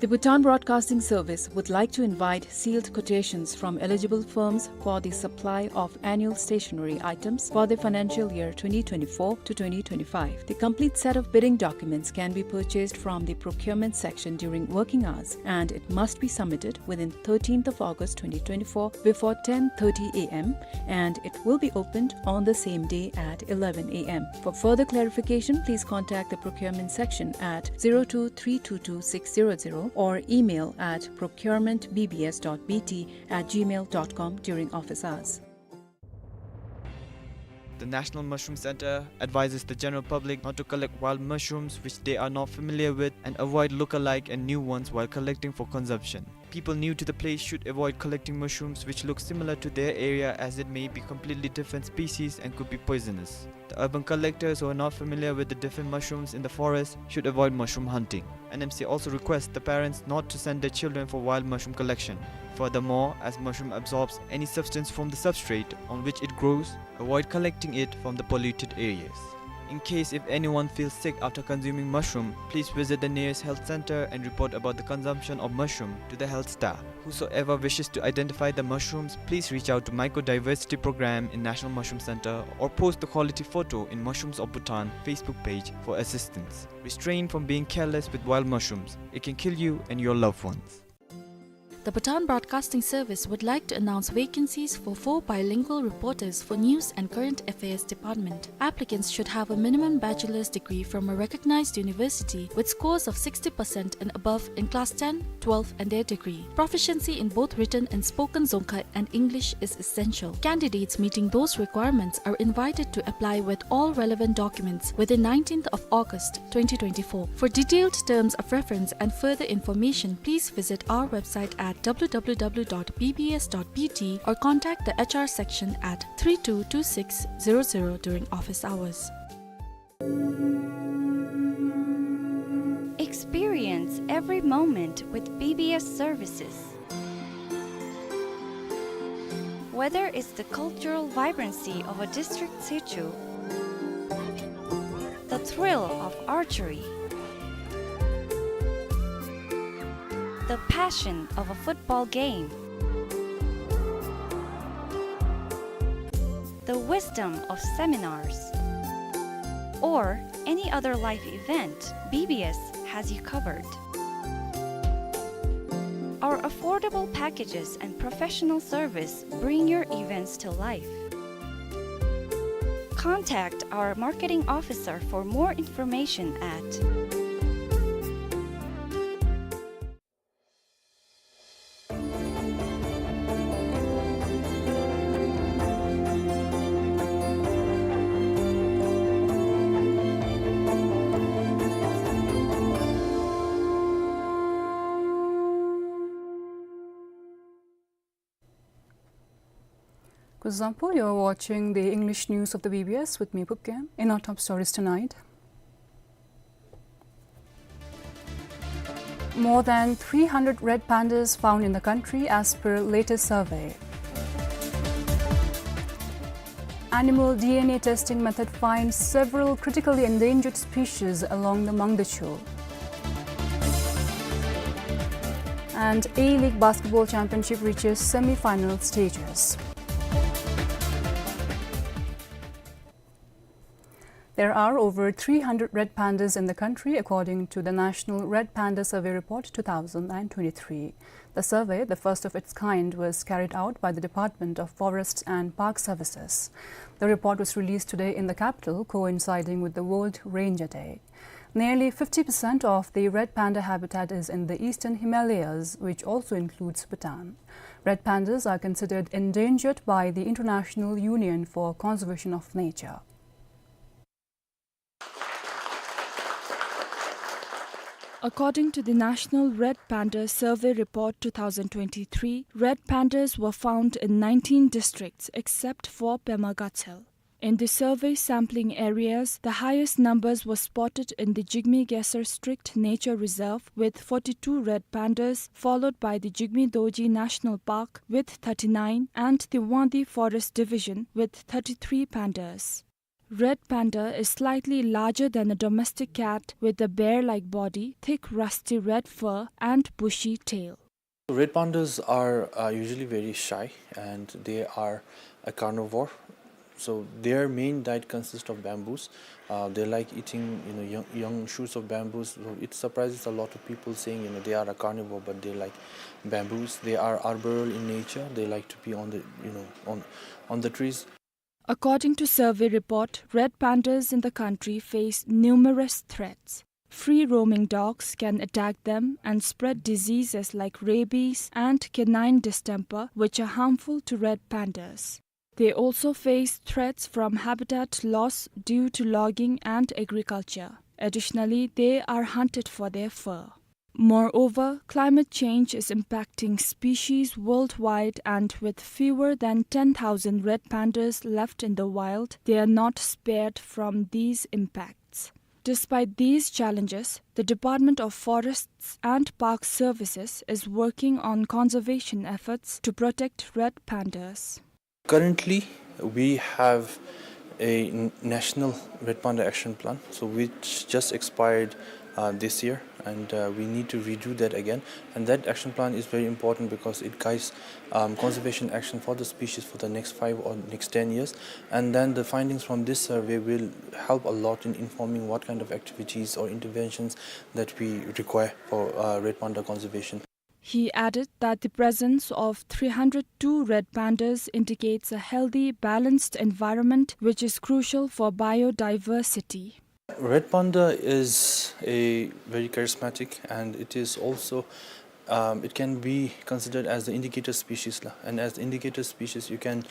The Bhutan Broadcasting Service would like to invite sealed quotations from eligible firms for the supply of annual stationery items for the financial year twenty twenty-four to twenty twenty-five. The complete set of bidding documents can be purchased from the procurement section during working hours, and it must be submitted within thirteenth of August twenty twenty-four before ten thirty A M, and it will be opened on the same day at eleven A M. For further clarification, please contact the procurement section at zero two three two two six zero zero or email at procurement B B S dot B T at gmail dot com during office hours. The National Mushroom Center advises the general public not to collect wild mushrooms which they are not familiar with and avoid look-alike and new ones while collecting for consumption. People new to the place should avoid collecting mushrooms which look similar to their area, as it may be completely different species and could be poisonous. The urban collectors who are not familiar with the different mushrooms in the forest should avoid mushroom hunting. N M C also requests the parents not to send their children for wild mushroom collection. Furthermore, as mushroom absorbs any substance from the substrate on which it grows, avoid collecting it from the polluted areas. In case if anyone feels sick after consuming mushroom, please visit the nearest health center and report about the consumption of mushroom to the health staff. Whosoever wishes to identify the mushrooms, please reach out to Mycodiversity Program in National Mushroom Center or post the quality photo in Mushrooms of Bhutan Facebook page for assistance. Restrain from being careless with wild mushrooms. It can kill you and your loved ones. The Bhutan Broadcasting Service would like to announce vacancies for four bilingual reporters for News and Current Affairs Department. Applicants should have a minimum bachelor's degree from a recognized university with scores of sixty percent and above in class ten, twelve and their degree. Proficiency in both written and spoken Dzongkha and English is essential. Candidates meeting those requirements are invited to apply with all relevant documents within nineteenth of August twenty twenty-four. For detailed terms of reference and further information, please visit our website at W W W dot B B S dot B T or contact the H R section at three two two six zero zero during office hours. Experience every moment with B B S services. Whether it's the cultural vibrancy of a district situ, the thrill of archery, the passion of a football game, the wisdom of seminars, or any other life event, B B S has you covered. Our affordable packages and professional service bring your events to life. Contact our marketing officer for more information at Kuzuzangpo, you're watching the English news of the B B S with me, Pupken. In our top stories tonight, more than three hundred red pandas found in the country as per latest survey. Animal D N A testing method finds several critically endangered species along the Mangdechu. And A-League Basketball Championship reaches semi-final stages. There are over three hundred red pandas in the country, according to the National Red Panda Survey Report two thousand and twenty-three. The survey, the first of its kind, was carried out by the Department of Forests and Park Services. The report was released today in the capital, coinciding with the World Ranger Day. Nearly fifty percent of the red panda habitat is in the eastern Himalayas, which also includes Bhutan. Red pandas are considered endangered by the International Union for Conservation of Nature. According to the National Red Panda Survey Report two thousand twenty-three, red pandas were found in nineteen districts except for Pema Gatshel. In the survey sampling areas, the highest numbers were spotted in the Jigme Khesar Strict Nature Reserve with forty-two red pandas, followed by the Jigme Dorji National Park with thirty-nine and the Wangdue Forest Division with thirty-three pandas. Red panda is slightly larger than a domestic cat, with a bear-like body, thick rusty red fur, and bushy tail. Red pandas are, uh, usually very shy, and they are a carnivore. So their main diet consists of bamboos. Uh, they like eating, you know, young, young shoots of bamboos. So it surprises a lot of people saying, you know, they are a carnivore, but they like bamboos. They are arboreal in nature. They like to be on the, you know, on, on the trees. According to survey report, red pandas in the country face numerous threats. Free-roaming dogs can attack them and spread diseases like rabies and canine distemper, which are harmful to red pandas. They also face threats from habitat loss due to logging and agriculture. Additionally, they are hunted for their fur. Moreover, climate change is impacting species worldwide, and with fewer than ten thousand red pandas left in the wild, they are not spared from these impacts. Despite these challenges, the Department of Forests and Park Services is working on conservation efforts to protect red pandas. Currently, we have a n-, national red panda action plan, so which just expired, uh, this year, and, uh, we need to redo that again. And that action plan is very important because it guides, um, conservation action for the species for the next five or next ten years. And then the findings from this survey will help a lot in informing what kind of activities or interventions that we require for, uh, red panda conservation. He added that the presence of three hundred two red pandas indicates a healthy, balanced environment, which is crucial for biodiversity. Red panda is a very charismatic, and it is also, um, it can be considered as the indicator species la. And as the indicator species, you can,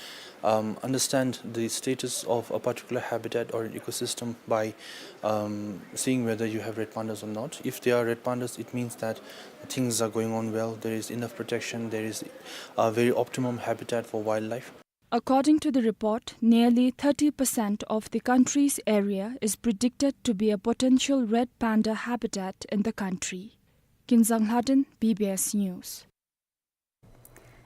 um, understand the status of a particular habitat or an ecosystem by, um, seeing whether you have red pandas or not. If there are red pandas, it means that things are going on well, there is enough protection, there is a very optimum habitat for wildlife. According to the report, nearly thirty percent of the country's area is predicted to be a potential red panda habitat in the country. Kinzang Lhadon, B B S News.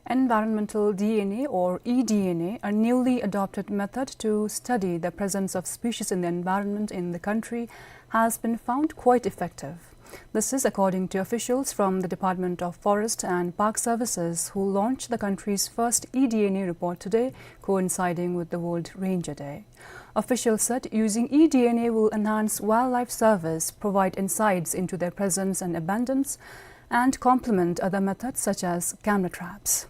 Environmental D N A, or e-D N A, a newly adopted method to study the presence of species in the environment in the country, has been found quite effective. This is according to officials from the Department of Forest and Park Services, who launched the country's first e-D N A report today, coinciding with the World Ranger Day. Officials said using e-D N A will enhance wildlife surveys, provide insights into their presence and abundance, and complement other methods such as camera traps.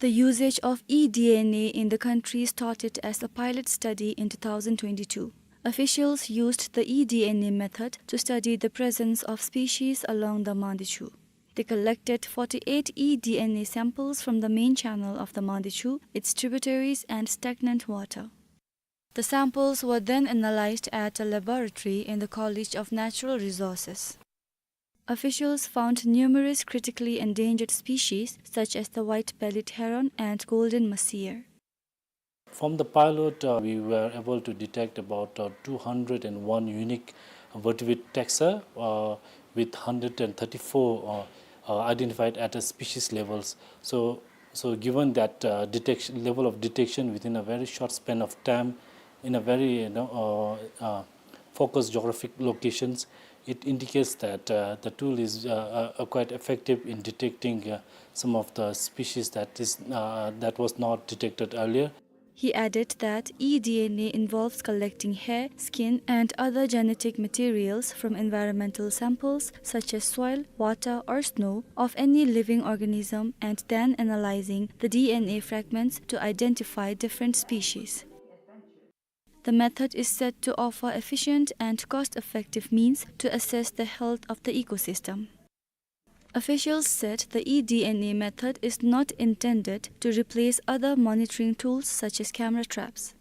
The usage of e-D N A in the country started as a pilot study in two thousand twenty-two. Officials used the e-D N A method to study the presence of species along the Mandichu. They collected forty-eight e-D N A samples from the main channel of the Mandichu, its tributaries, and stagnant water. The samples were then analyzed at a laboratory in the College of Natural Resources. Officials found numerous critically endangered species such as the white-bellied heron and golden mahseer. From the pilot, uh, we were able to detect about, uh, two hundred and one unique vertebrate taxa, uh, with hundred and thirty-four, uh, uh, identified at a species levels. So, so given that, uh, detection, level of detection within a very short span of time, in a very, you know, uh, uh, focused geographic locations, it indicates that, uh, the tool is, uh, uh, uh, quite effective in detecting, uh, some of the species that is, uh, that was not detected earlier. He added that e-D N A involves collecting hair, skin, and other genetic materials from environmental samples such as soil, water, or snow of any living organism and then analyzing the D N A fragments to identify different species. The method is said to offer efficient and cost-effective means to assess the health of the ecosystem. Officials said the e-D N A method is not intended to replace other monitoring tools such as camera traps.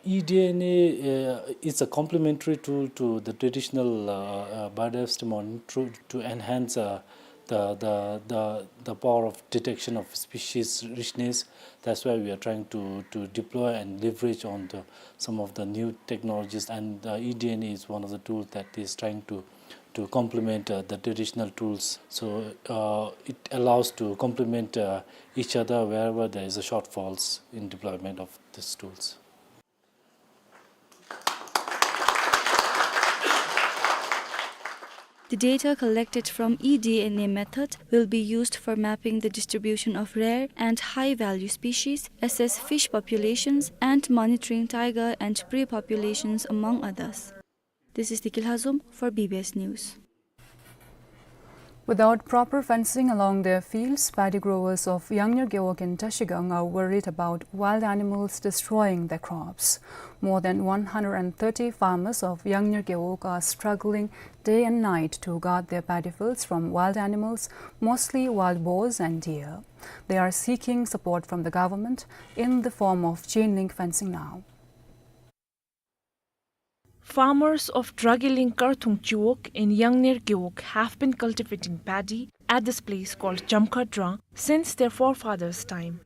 E-D N A, uh, is a complementary tool to the traditional, uh, uh, biodiversity monitoring to, to enhance, uh, the, the, the, the power of detection of species richness. That's why we are trying to, to deploy and leverage on the, some of the new technologies, and, uh, e-D N A is one of the tools that is trying to, to complement, uh, the traditional tools. So, uh, it allows to complement, uh, each other wherever there is a shortfalls in deployment of these tools. The data collected from e-D N A method will be used for mapping the distribution of rare and high-value species, assess fish populations, and monitoring tiger and prey populations, among others. This is Deki Lhazom for B B S News. Without proper fencing along their fields, paddy growers of Yangnyer Gewog in Trashigang are worried about wild animals destroying their crops. More than one hundred and thirty farmers of Yangnyer Gewog are struggling day and night to guard their paddy fields from wild animals, mostly wild boars and deer. They are seeking support from the government in the form of chain link fencing now. Farmers of Dragiling Karthung Chiwog in Yangner Gewog have been cultivating paddy at this place called Jamkhar Drang since their forefathers' time.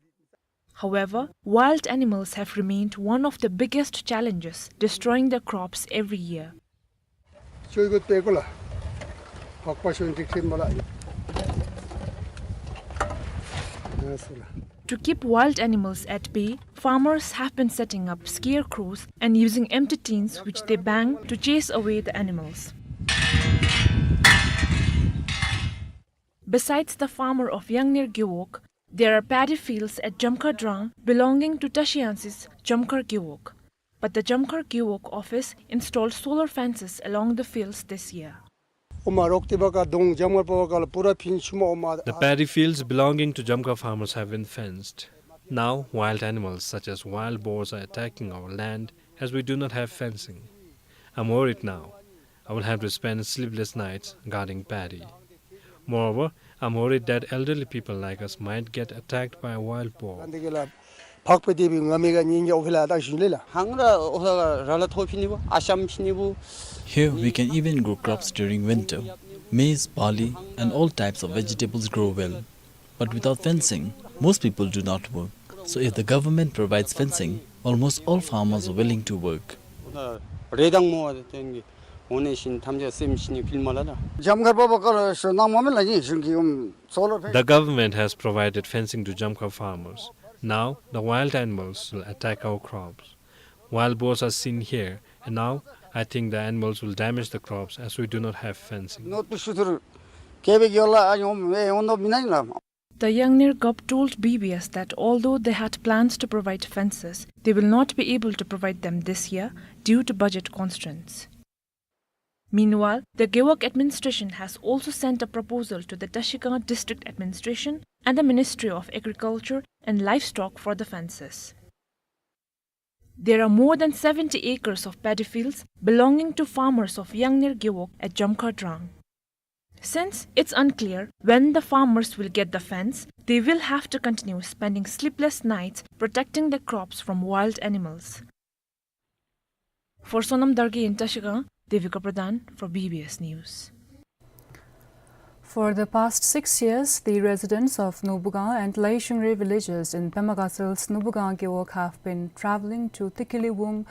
However, wild animals have remained one of the biggest challenges, destroying their crops every year. To keep wild animals at bay, farmers have been setting up scarecrows and using empty tins which they bang to chase away the animals. Besides the farmer of Yangner Gewog, there are paddy fields at Jamkhar Drang belonging to Tashiangsis Jamkhar Gewog. But the Jamkhar Gewog office installed solar fences along the fields this year. The paddy fields belonging to Jamkhar farmers have been fenced. Now, wild animals such as wild boars are attacking our land as we do not have fencing. I'm worried now. I will have to spend sleepless nights guarding paddy. Moreover, I'm worried that elderly people like us might get attacked by a wild boar. Here, we can even grow crops during winter. Maize, barley, and all types of vegetables grow well. But without fencing, most people do not work. So if the government provides fencing, almost all farmers are willing to work. The government has provided fencing to Jamkhar farmers. Now, the wild animals will attack our crops. Wild boars are seen here, and now I think the animals will damage the crops as we do not have fencing. The Yangner Gup told B B S that although they had plans to provide fences, they will not be able to provide them this year due to budget constraints. Meanwhile, the Gewog administration has also sent a proposal to the Tashigang District Administration and the Ministry of Agriculture and Livestock for the fences. There are more than seventy acres of paddy fields belonging to farmers of Yangner Gewog at Jamkhar Drang. Since it's unclear when the farmers will get the fence, they will have to continue spending sleepless nights protecting their crops from wild animals. For Sonam Dargay in Tashigang, Devika Pradhan for B B S News. For the past six years, the residents of Norbugang and Laishingri villages in Pema Gasel's Norbugang Gewog have been traveling to Tikiliwung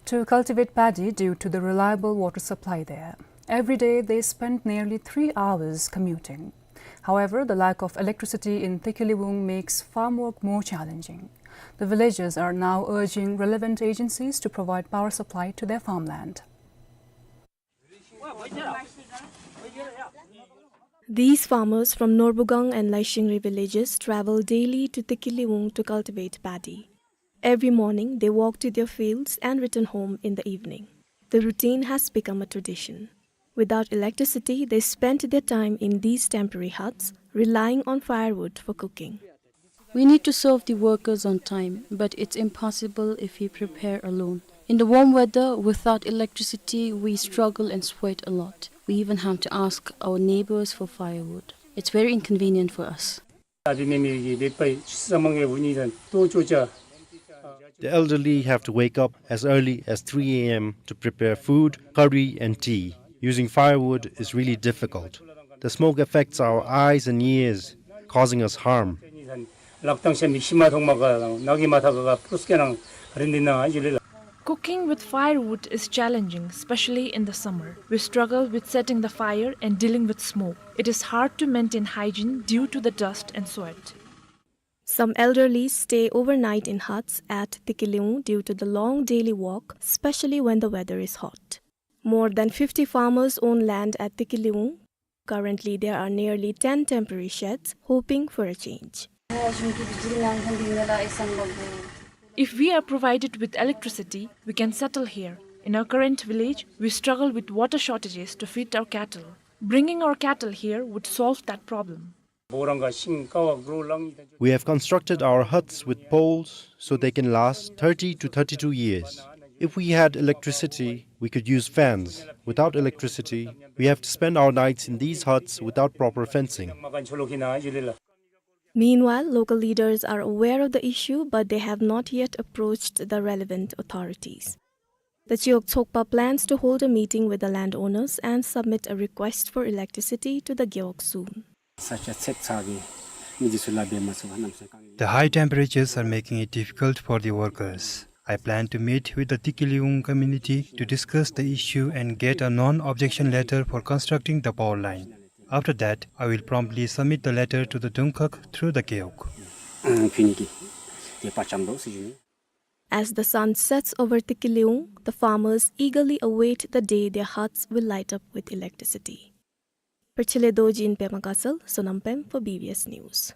to cultivate paddy due to the reliable water supply there. Every day, they spend nearly three hours commuting. However, the lack of electricity in Tikiliwung makes farm work more challenging. The villagers are now urging relevant agencies to provide power supply to their farmland. These farmers from Norbugang and Laishingri villages travel daily to Tikiliwung to cultivate paddy. Every morning, they walk to their fields and return home in the evening. The routine has become a tradition. Without electricity, they spend their time in these temporary huts, relying on firewood for cooking. We need to serve the workers on time, but it's impossible if we prepare alone. In the warm weather, without electricity, we struggle and sweat a lot. We even have to ask our neighbors for firewood. It's very inconvenient for us. The elderly have to wake up as early as three A M to prepare food, curry and tea. Using firewood is really difficult. The smoke affects our eyes and ears, causing us harm. Cooking with firewood is challenging, especially in the summer. We struggle with setting the fire and dealing with smoke. It is hard to maintain hygiene due to the dust and sweat. Some elderly stay overnight in huts at Tikiliwung due to the long daily walk, especially when the weather is hot. More than fifty farmers own land at Tikiliwung. Currently, there are nearly ten temporary sheds, hoping for a change. If we are provided with electricity, we can settle here. In our current village, we struggle with water shortages to feed our cattle. Bringing our cattle here would solve that problem. We have constructed our huts with poles so they can last thirty to thirty-two years. If we had electricity, we could use fans. Without electricity, we have to spend our nights in these huts without proper fencing. Meanwhile, local leaders are aware of the issue, but they have not yet approached the relevant authorities. The Gewog Tsokpa plans to hold a meeting with the landowners and submit a request for electricity to the Gewog soon. The high temperatures are making it difficult for the workers. I plan to meet with the Tikiliung community to discuss the issue and get a non-objection letter for constructing the power line. After that, I will promptly submit the letter to the Dungkhag through the Gewog. As the sun sets over Tikiliung, the farmers eagerly await the day their huts will light up with electricity. Pirthley Dorji in Pema Gatshel, Sonam Pem for B B S News.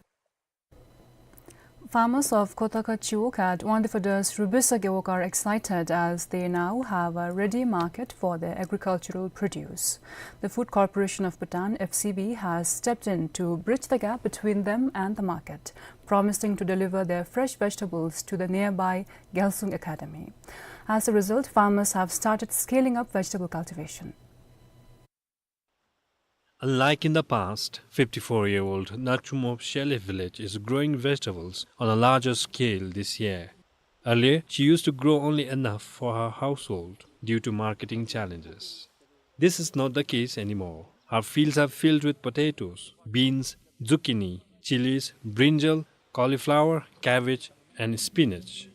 Farmers of Khotoka Chiwog at Wangdue Phodra's Rubisa Gewog are excited as they now have a ready market for their agricultural produce. The Food Corporation of Bhutan, F C B, has stepped in to bridge the gap between them and the market, promising to deliver their fresh vegetables to the nearby Gyalsung Academy. As a result, farmers have started scaling up vegetable cultivation. Unlike in the past, fifty-four-year-old Nachumwop Shele village is growing vegetables on a larger scale this year. Earlier, she used to grow only enough for her household due to marketing challenges. This is not the case anymore. Her fields are filled with potatoes, beans, zucchini, chilies, brinjal, cauliflower, cabbage, and spinach.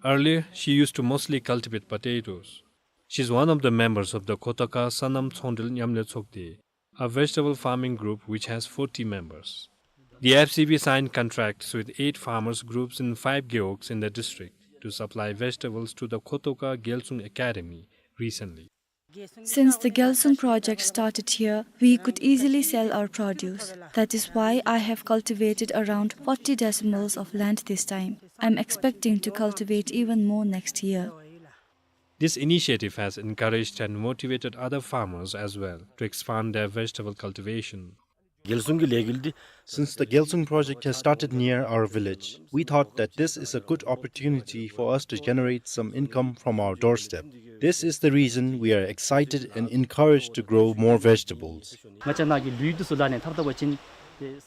Earlier, she used to mostly cultivate potatoes. She's one of the members of the Khotoka Sanam Tsongdrel Nyamle Tsokde, a vegetable farming group which has forty members. The F C B signed contracts with eight farmers groups in five gewogs in the district to supply vegetables to the Khotoka Gyalsung Academy recently. Since the Gyalsung project started here, we could easily sell our produce. That is why I have cultivated around forty decimals of land this time. I'm expecting to cultivate even more next year. This initiative has encouraged and motivated other farmers as well to expand their vegetable cultivation. Since the Gyalsung project has started near our village, we thought that this is a good opportunity for us to generate some income from our doorstep. This is the reason we are excited and encouraged to grow more vegetables.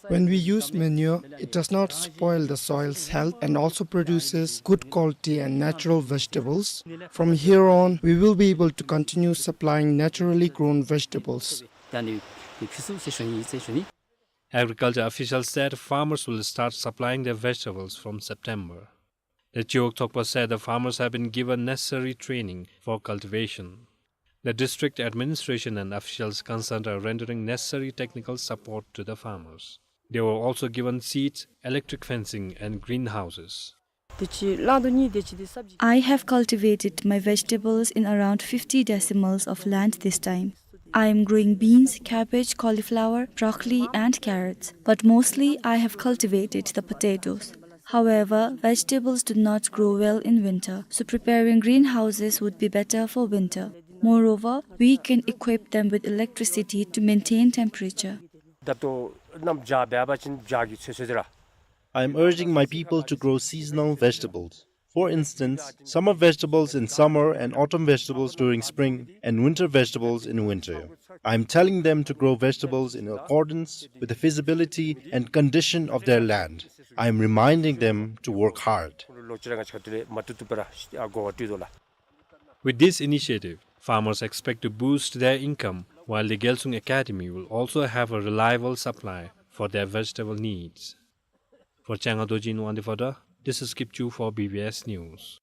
When we use manure, it does not spoil the soil's health and also produces good quality and natural vegetables. From here on, we will be able to continue supplying naturally grown vegetables. Agriculture officials said farmers will start supplying their vegetables from September. The Chiwog Tsokpa said the farmers have been given necessary training for cultivation. The district administration and officials concerned are rendering necessary technical support to the farmers. They were also given seeds, electric fencing, and greenhouses. I have cultivated my vegetables in around fifty decimals of land this time. I am growing beans, cabbage, cauliflower, broccoli, and carrots, but mostly I have cultivated the potatoes. However, vegetables do not grow well in winter, so preparing greenhouses would be better for winter. Moreover, we can equip them with electricity to maintain temperature. I am urging my people to grow seasonal vegetables. For instance, summer vegetables in summer and autumn vegetables during spring and winter vegetables in winter. I am telling them to grow vegetables in accordance with the feasibility and condition of their land. I am reminding them to work hard. With this initiative, farmers expect to boost their income, while the Gyalsung Academy will also have a reliable supply for their vegetable needs. For Changa Dorji in Wangdue Phodra, this is Kipchu for B B S News.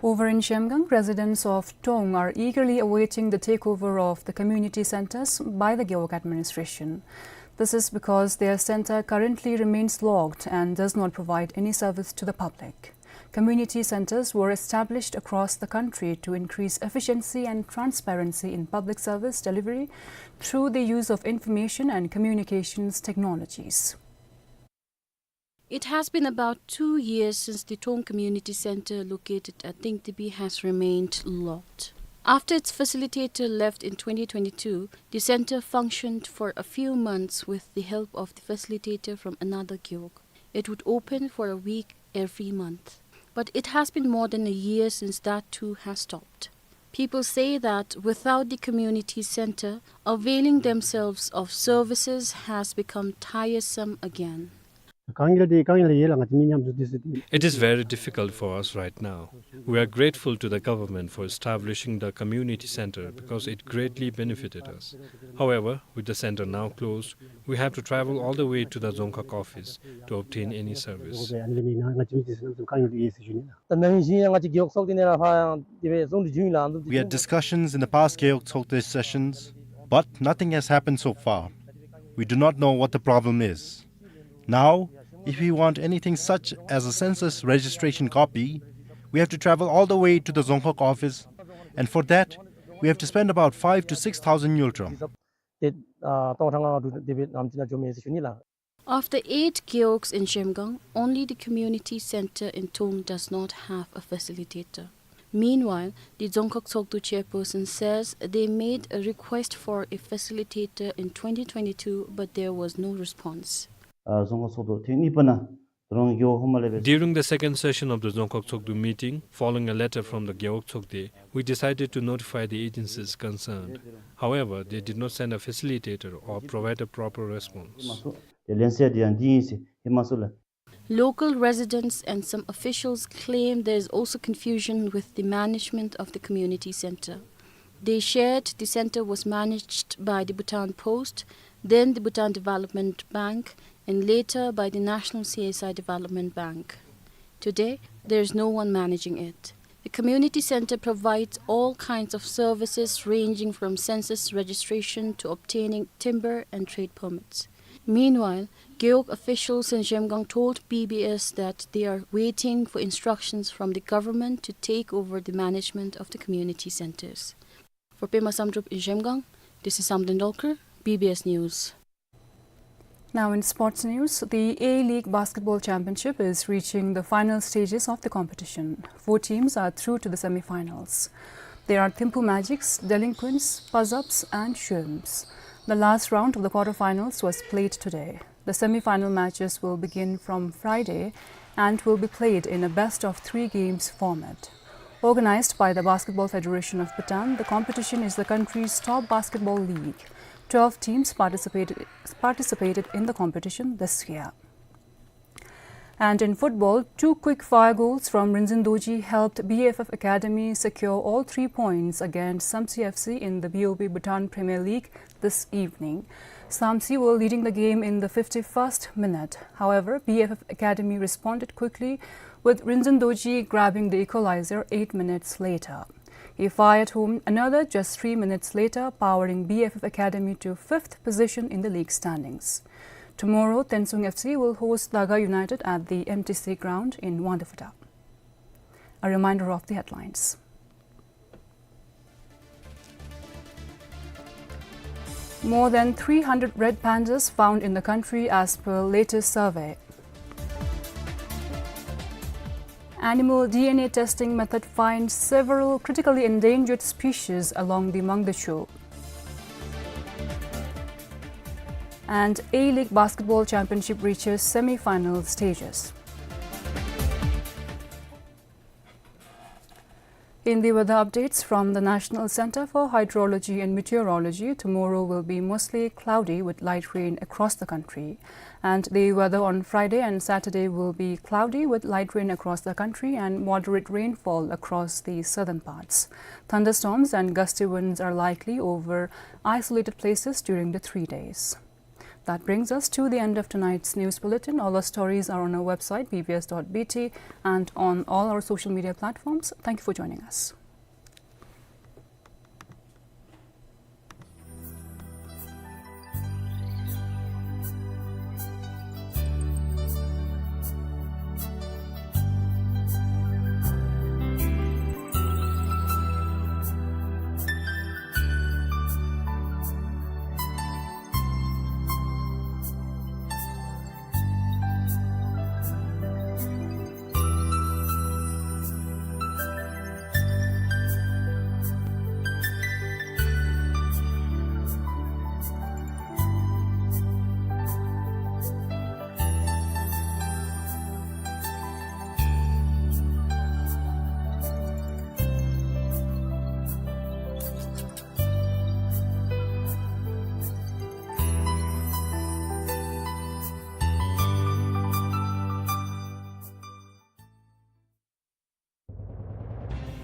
Over in Zhemgang, residents of Tong are eagerly awaiting the takeover of the community centers by the Gewog administration. This is because their center currently remains locked and does not provide any service to the public. Community centers were established across the country to increase efficiency and transparency in public service delivery through the use of information and communications technologies. It has been about two years since the Tong Community Center located at Tingtibi has remained locked. After its facilitator left in twenty twenty-two, the center functioned for a few months with the help of the facilitator from another gewog. It would open for a week every month. But it has been more than a year since that too has stopped. People say that without the community center, availing themselves of services has become tiresome again. དཀའ་ངལ་འདི་དཀའ་ངལ་ཡོད་ལགས། ང་བཅས་མི་མཉམ་འཛོམས་འདི་ཚུ་འདི། It is very difficult for us right now. We are grateful to the government for establishing the community center because it greatly benefited us. However, with the center now closed, we have to travel all the way to the Dzongkhag office to obtain any service. ཨ་ནི་ལས་མི་ང་བཅས་མི་འཛོམས་འདི་ཚུ་དཀའ་ངལ་ཡོད་ཟེར་ཞུ་ནི་ལགས། ད་ནང་བཞིན་ང་བཅས་རྒེད་འོག་ཚོགས་སྡེ་ནང་ར་ཕར་དེ་སྦེ་ཚོགས་འདུ་བྱུང་ཡི་ལགས། We had discussions in the past Gewog Tsokde sessions, but nothing has happened so far. We do not know what the problem is. Now, if we want anything such as a census registration copy, we have to travel all the way to the Dzongkhag office, and for that, we have to spend about five to six thousand ngultrum. ཏེ་ཨ་སྟོང་ཕྲག་ལྔ་དྲུག་དེ་སྦེ་ནམ་ཅིག་ནང་འཛོམས་ཡི་ཟེར་ཞུ་ནི་ལགས། Of the eight gewogs in Zhemgang, only the community center in Thong does not have a facilitator. Meanwhile, the Dzongkhag Tsokdo chairperson says they made a request for a facilitator in twenty twenty-two, but there was no response. ཨ་རྫོང་ཁག་ཚོགས་འདུ་ཐེངས་གཉིས་པ་ནང་ད་རུང་རྒེད་འོག་ཧོ་མ་ལས་སྦེ། During the second session of the Dzongkhag Tsokdo meeting, following a letter from the Gewog Tsokde, we decided to notify the agencies concerned. However, they did not send a facilitator or provide a proper response. མ་སོང་། དེ་ལན་གསལ་དེ་ཡང་འདི་ཨིན་ཟེར་ཧེ་མ་སོང་ལགས། Local residents and some officials claim there is also confusion with the management of the community center. They shared the center was managed by the Bhutan Post, then the Bhutan Development Bank, and later by the National C S I Development Bank. Today, there is no one managing it. The community center provides all kinds of services ranging from census registration to obtaining timber and trade permits. Meanwhile, Gewog officials in Zhemgang told B B S that they are waiting for instructions from the government to take over the management of the community centers. For Pema Samdrup in Zhemgang, this is Samden Dolkar, B B S News. Now in sports news, the A-League Basketball Championship is reaching the final stages of the competition. Four teams are through to the semi-finals. They are Thimphu Magics, Delinquents, Pazaps and Shuims. The last round of the quarter-finals was played today. The semi-final matches will begin from Friday and will be played in a best-of-three games format. Organized by the Basketball Federation of Bhutan, the competition is the country's top basketball league. Twelve teams participated, participated in the competition this year. And in football, two quick-fire goals from Rinzin Dorji helped B F F Academy secure all three points against Samtse F C in the B O B Bhutan Premier League this evening. Samtse were leading the game in the fifty-first minute. However, B F F Academy responded quickly, with Rinzin Dorji grabbing the equalizer eight minutes later. He fired home another just three minutes later, powering B F F Academy to fifth position in the league standings. Tomorrow, Tensung F C will host Daga United at the M T C ground in Wangdue Phuthar. A reminder of the headlines. More than three hundred red pandas found in the country as per latest survey. Animal D N A testing method finds several critically endangered species along the Mangdechu. And A-League Basketball Championship reaches semi-final stages. In the weather updates from the National Center for Hydrology and Meteorology, tomorrow will be mostly cloudy with light rain across the country. And the weather on Friday and Saturday will be cloudy with light rain across the country and moderate rainfall across the southern parts. Thunderstorms and gusty winds are likely over isolated places during the three days. That brings us to the end of tonight's news bulletin. All our stories are on our website, B B S dot B T, and on all our social media platforms. Thank you for joining us.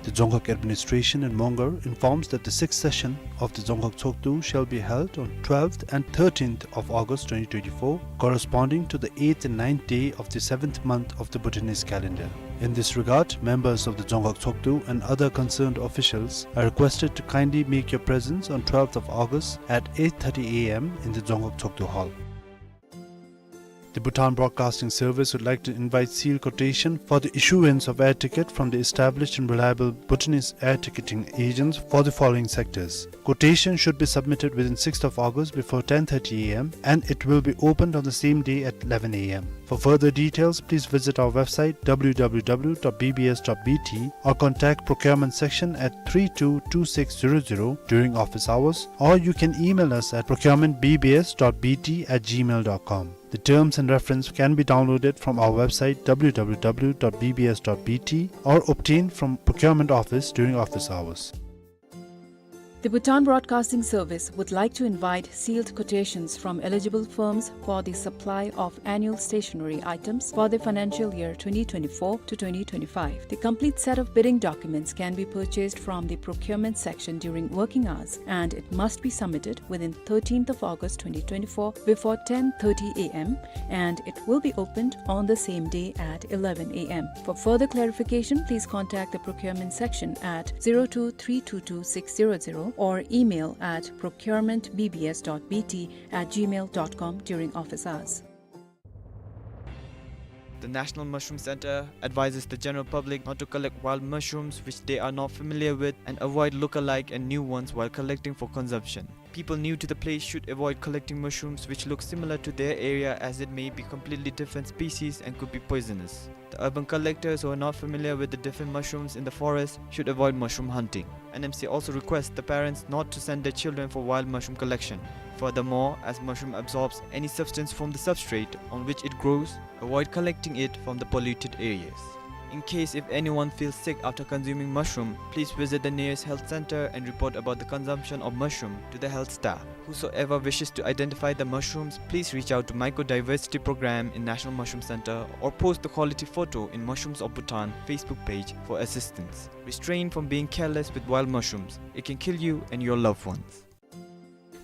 The Dzongkhag Administration in Mongar informs that the sixth session of the Dzongkhag Tshogdu shall be held on twelfth and thirteenth of August twenty twenty-four, corresponding to the eighth and ninth day of the seventh month of the Bhutanese calendar. In this regard, members of the Dzongkhag Tshogdu and other concerned officials are requested to kindly make your presence on twelfth of August at eight thirty A M in the Dzongkhag Tshogdu Hall. The Bhutan Broadcasting Service would like to invite sealed quotation for the issuance of air ticket from the established and reliable Bhutanese air ticketing agents for the following sectors. Quotation should be submitted within sixth of August before ten thirty A M and it will be opened on the same day at eleven A M. For further details, please visit our website W W W dot B B S dot B T or contact procurement section at three two two six zero zero during office hours, or you can email us at procurement B B S dot B T at gmail dot com. The terms and reference can be downloaded from our website W W W dot B B S dot B T or obtained from procurement office during office hours. The Bhutan Broadcasting Service would like to invite sealed quotations from eligible firms for the supply of annual stationery items for the financial year twenty twenty-four to twenty twenty-five. The complete set of bidding documents can be purchased from the procurement section during working hours, and it must be submitted within thirteenth of August twenty twenty-four before ten thirty A M, and it will be opened on the same day at eleven A M. For further clarification, please contact the procurement section at zero two three two two six zero zero or email at procurement B B S dot B T at gmail dot com during office hours. The National Mushroom Center advises the general public not to collect wild mushrooms which they are not familiar with and avoid look-alike and new ones while collecting for consumption. People new to the place should avoid collecting mushrooms which look similar to their area, as it may be completely different species and could be poisonous. The urban collectors who are not familiar with the different mushrooms in the forest should avoid mushroom hunting. N M C also requests the parents not to send their children for wild mushroom collection. Furthermore, as mushroom absorbs any substance from the substrate on which it grows, avoid collecting it from the polluted areas. In case if anyone feels sick after consuming mushroom, please visit the nearest health center and report about the consumption of mushroom to the health staff. Whosoever wishes to identify the mushrooms, please reach out to Mycodiversity Program in National Mushroom Center or post the quality photo in Mushrooms of Bhutan Facebook page for assistance. Restrain from being careless with wild mushrooms. It can kill you and your loved ones.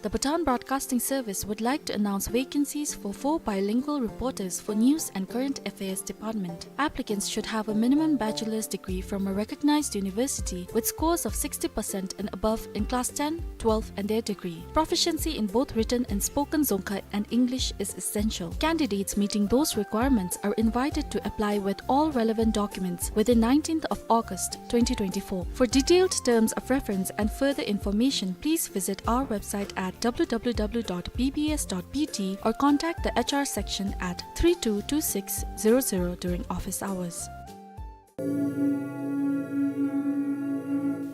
The Bhutan Broadcasting Service would like to announce vacancies for four bilingual reporters for News and Current Affairs Department. Applicants should have a minimum bachelor's degree from a recognized university with scores of sixty percent and above in class ten, twelve and their degree. Proficiency in both written and spoken Dzongkha and English is essential. Candidates meeting those requirements are invited to apply with all relevant documents within nineteenth of August twenty twenty-four. For detailed terms of reference and further information, please visit our website at W W W dot B B S dot B T or contact the H R section at three two two six zero zero during office hours.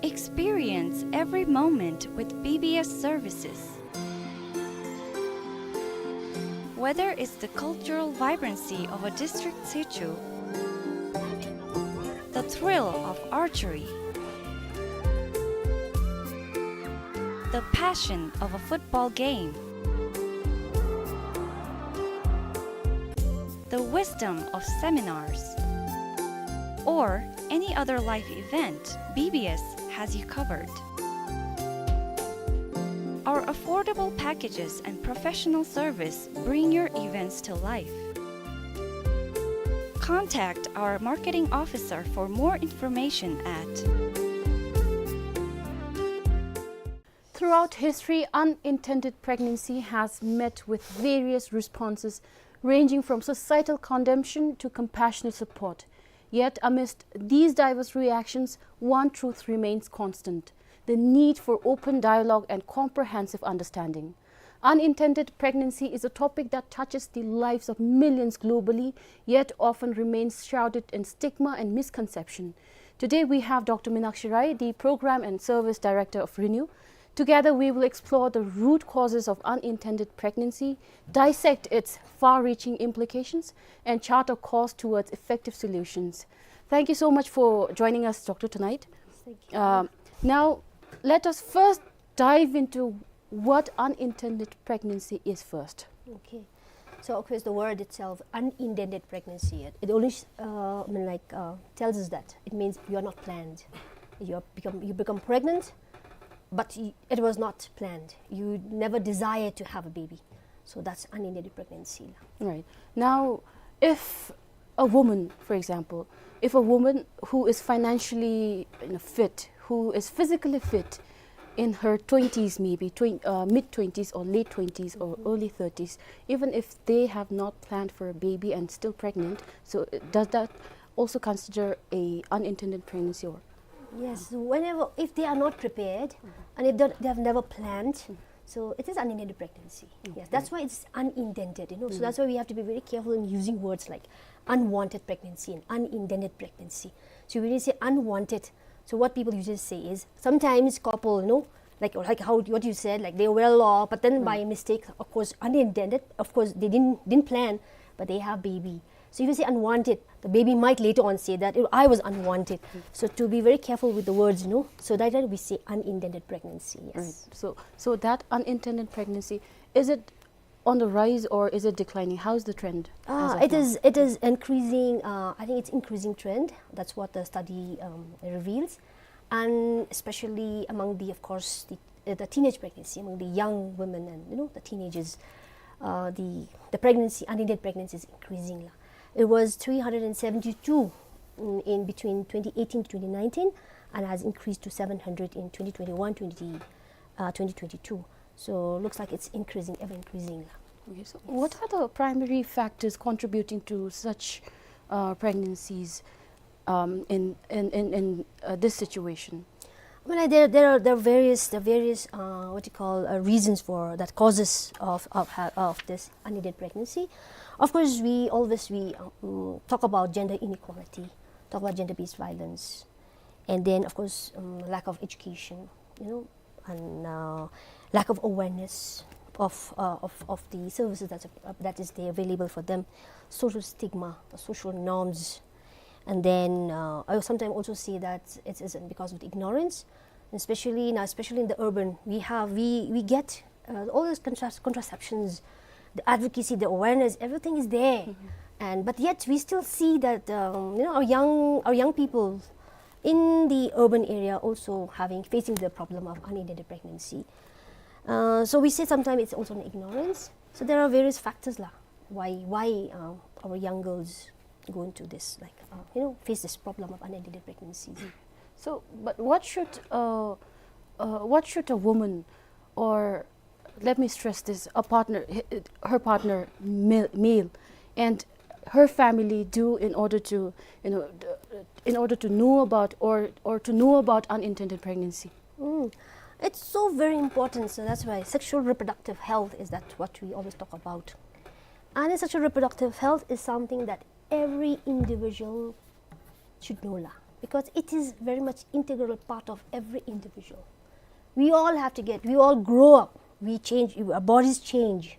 Experience every moment with B B S services. Whether it's the cultural vibrancy of a district situ, the thrill of archery, the passion of a football game, the wisdom of seminars, or any other life event, B B S has you covered. Our affordable packages and professional service bring your events to life. Contact our marketing officer for more information at Throughout history, unintended pregnancy has met with various responses, ranging from societal condemnation to compassionate support. Yet, amidst these diverse reactions, one truth remains constant: the need for open dialogue and comprehensive understanding. Unintended pregnancy is a topic that touches the lives of millions globally, yet often remains shrouded in stigma and misconception. Today, we have Doctor Minakshi Rai, the Program and Service Director of Renew. Together, we will explore the root causes of unintended pregnancy, dissect its far-reaching implications, and chart a course towards effective solutions. Thank you so much for joining us, Doctor, tonight. Thank you. Um, now, let us first dive into what unintended pregnancy is first. Okay. So, of course, the word itself, unintended pregnancy, it, it only, uh, I mean, like, uh, tells us that it means you are not planned. You become, you become pregnant, but y-, it was not planned. You never desired to have a baby. So that's unintended pregnancy. Right. Now, if a woman, for example, if a woman who is financially, you know, fit, who is physically fit in her twenties, maybe twen-, uh, mid twenties or late twenties or early thirties, even if they have not planned for a baby and still pregnant, so, uh, does that also consider a unintended pregnancy or? Yes, whenever, if they are not prepared and if they, they have never planned, so it is unintended pregnancy. Yes, that's why it's unintended, you know. So that's why we have to be very careful in using words like unwanted pregnancy and unintended pregnancy. So when you say unwanted, so what people usually say is sometimes couple, you know, like, like how, what you said, like, they're well off, but then by mistake, of course, unintended, of course, they didn't, didn't plan, but they have baby. So if you say unwanted, the baby might later on say that, "Oh, I was unwanted." So to be very careful with the words, you know. So that time we say unintended pregnancy. Yes. Right. So, so that unintended pregnancy, is it on the rise or is it declining? How's the trend as of now? Ah, it is, it is increasing. Uh, I think it's increasing trend. That's what the study, um, reveals, and especially among the, of course, the, uh, the teenage pregnancy, among the young women and, you know, the teenagers, uh, the, the pregnancy, unintended pregnancy is increasing la. It was three hundred and seventy-two, mm, in between twenty eighteen to twenty nineteen, and has increased to seven hundred in twenty twenty-one, twenty, uh, twenty twenty-two. So looks like it's increasing, ever increasing la. Okay, so what are the primary factors contributing to such, uh, pregnancies, um, in, in, in, in, uh, this situation? I mean, like, there, there are, there are various, there are various, uh, what you call, uh, reasons for that, causes of, of ha-, of this unintended pregnancy. Of course, we always, we, um, talk about gender inequality, talk about gender-based violence, and then, of course, um, lack of education, you know, and, uh, lack of awareness of, uh, of, of the services that, uh, that is there available for them, social stigma, the social norms, and then, uh, I sometimes also see that it is because of the ignorance, especially now, especially in the urban, we have, we, we get, uh, all those contras-, contraceptions, the advocacy, the awareness, everything is there. And, but yet we still see that, um, you know, our young, our young people in the urban area also having, facing the problem of unintended pregnancy. Uh, so we say sometimes it's also an ignorance. So there are various factors la, why, why, um, our young girls go into this, like, uh, you know, face this problem of unintended pregnancies. So, but what should, uh, uh, what should a woman, or let me stress this, a partner, h-, her partner, ma-, male, and her family do in order to, you know, d-, in order to know about or, or to know about unintended pregnancy? Mm. It's so very important, so that's why sexual reproductive health is that what we always talk about. And sexual reproductive health is something that every individual should know la, because it is very much integral part of every individual. We all have to get, we all grow up, we change, our bodies change,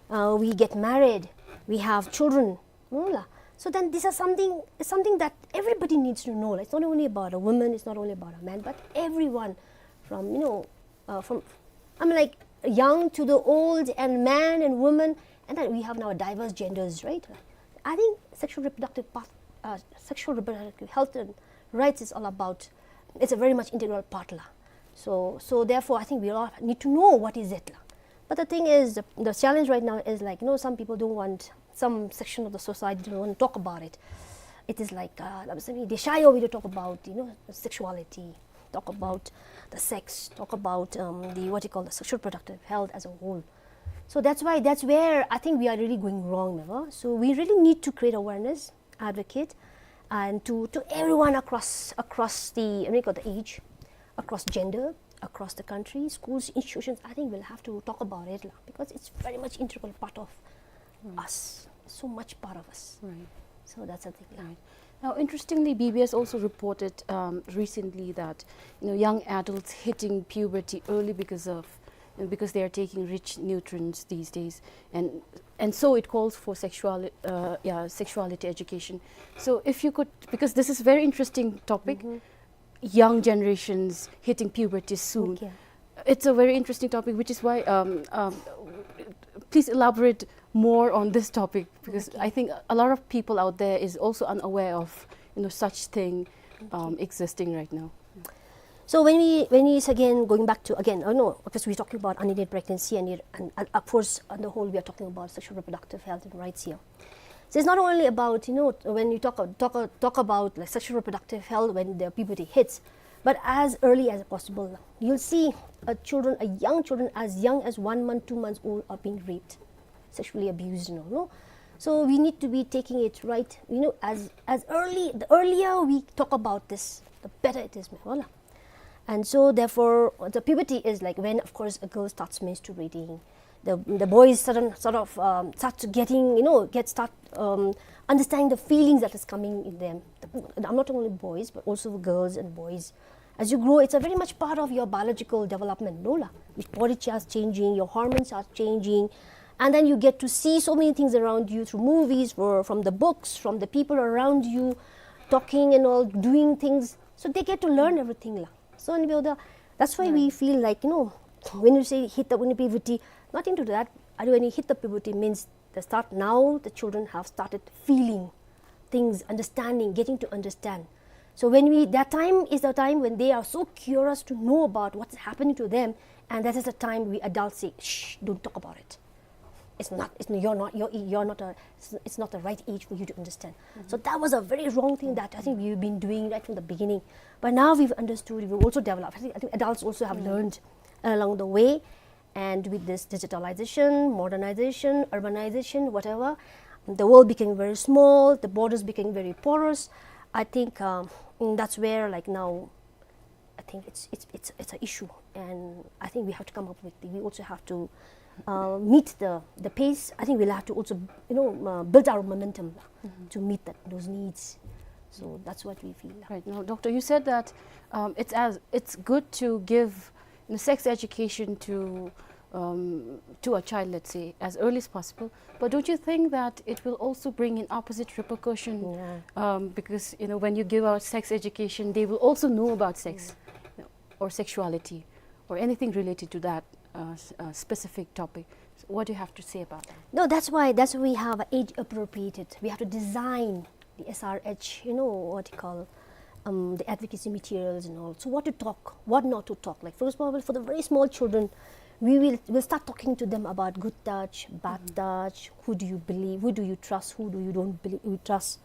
uh, we get married, we have children, no la. So then these are something, something that everybody needs to know la. It's not only about a woman, it's not only about a man, but everyone from, you know, uh, from, I mean, like, young to the old and man and woman, and then we have now diverse genders, right? I think sexual reproductive part, uh, sexual reproductive health and rights is all about, it's a very much integral part la. So, so therefore, I think we all need to know what is it la. But the thing is, the, the challenge right now is, like, you know, some people don't want, some section of the society don't want to talk about it. It is like, uh, they shy away to talk about, you know, sexuality, talk about the sex, talk about, um, the, what you call, the sexual reproductive health as a whole. So that's why, that's where I think we are really going wrong, never? So we really need to create awareness, advocate, and to, to everyone across, across the, what you call, the age, across gender, across the country, schools, institutions, I think we'll have to talk about it la, because it's very much integral part of us, so much part of us. Right. So that's the thing la. Right. Now, interestingly, B B S also reported, um, recently that, you know, young adults hitting puberty early because of, you know, because they are taking rich nutrients these days, and, and so it calls for sexuali-, uh, yeah, sexuality education. So if you could, because this is very interesting topic, young generations hitting puberty soon. Okay. It's a very interesting topic, which is why, um, um, please elaborate more on this topic, because I think a lot of people out there is also unaware of, you know, such thing, um, existing right now. So when we, when we, again, going back to, again, oh no, because we're talking about unintended pregnancy and, it, and, and of course, on the whole, we are talking about sexual reproductive health and rights here. So it's not only about, you know, when you talk, talk, talk about, like, sexual reproductive health when the puberty hits, but as early as possible. You'll see a children, a young children as young as one month, two months old are being raped, sexually abused and all, no? So we need to be taking it right, you know, as, as early, the earlier we talk about this, the better it is, ma'am. Voilà. And so therefore, the puberty is, like, when, of course, a girl starts menstruating. The, the boys sudden, sort of, um, start to getting, you know, get, start, um, understanding the feelings that is coming in them. I'm not only boys, but also girls and boys. As you grow, it's a very much part of your biological development, no la? Your body starts changing, your hormones are changing, and then you get to see so many things around you through movies, or from the books, from the people around you, talking and all, doing things. So they get to learn everything la. So, and we are the, that's why we feel like, you know, when you say hit the, when you puberty, nothing to do that. And when you hit the puberty means the start, now the children have started feeling things, understanding, getting to understand. So when we, that time is the time when they are so curious to know about what's happening to them, and that is the time we adults say, "Shh, don't talk about it. It's not, it's, you're not, you're, you're not a, it's, it's not the right age for you to understand." So that was a very wrong thing that I think we've been doing right from the beginning. But now we've understood, we've also developed. I think, I think adults also have learned along the way. And with this digitalization, modernization, urbanization, whatever, the world became very small, the borders became very porous. I think, um, mm, that's where, like, now, I think it's, it's, it's, it's an issue, and I think we have to come up with, we also have to, uh, meet the, the pace. I think we'll have to also, you know, uh, build our momentum to meet that, those needs. So that's what we feel. Right. Now, Doctor, you said that, um, it's as, it's good to give, you know, sex education to, um, to a child, let's say, as early as possible. But don't you think that it will also bring in opposite repercussion? Yeah. Um, because, you know, when you give out sex education, they will also know about sex, you know, or sexuality, or anything related to that, uh, s-, uh, specific topic. So what do you have to say about that? No, that's why, that's why we have age appropriated. We have to design the S R H, you know, what you call, um, the advocacy materials and all. So what to talk, what not to talk. Like, for example, for the very small children, we will, we'll start talking to them about good touch, bad touch, who do you believe, who do you trust, who do you don't believe, you trust.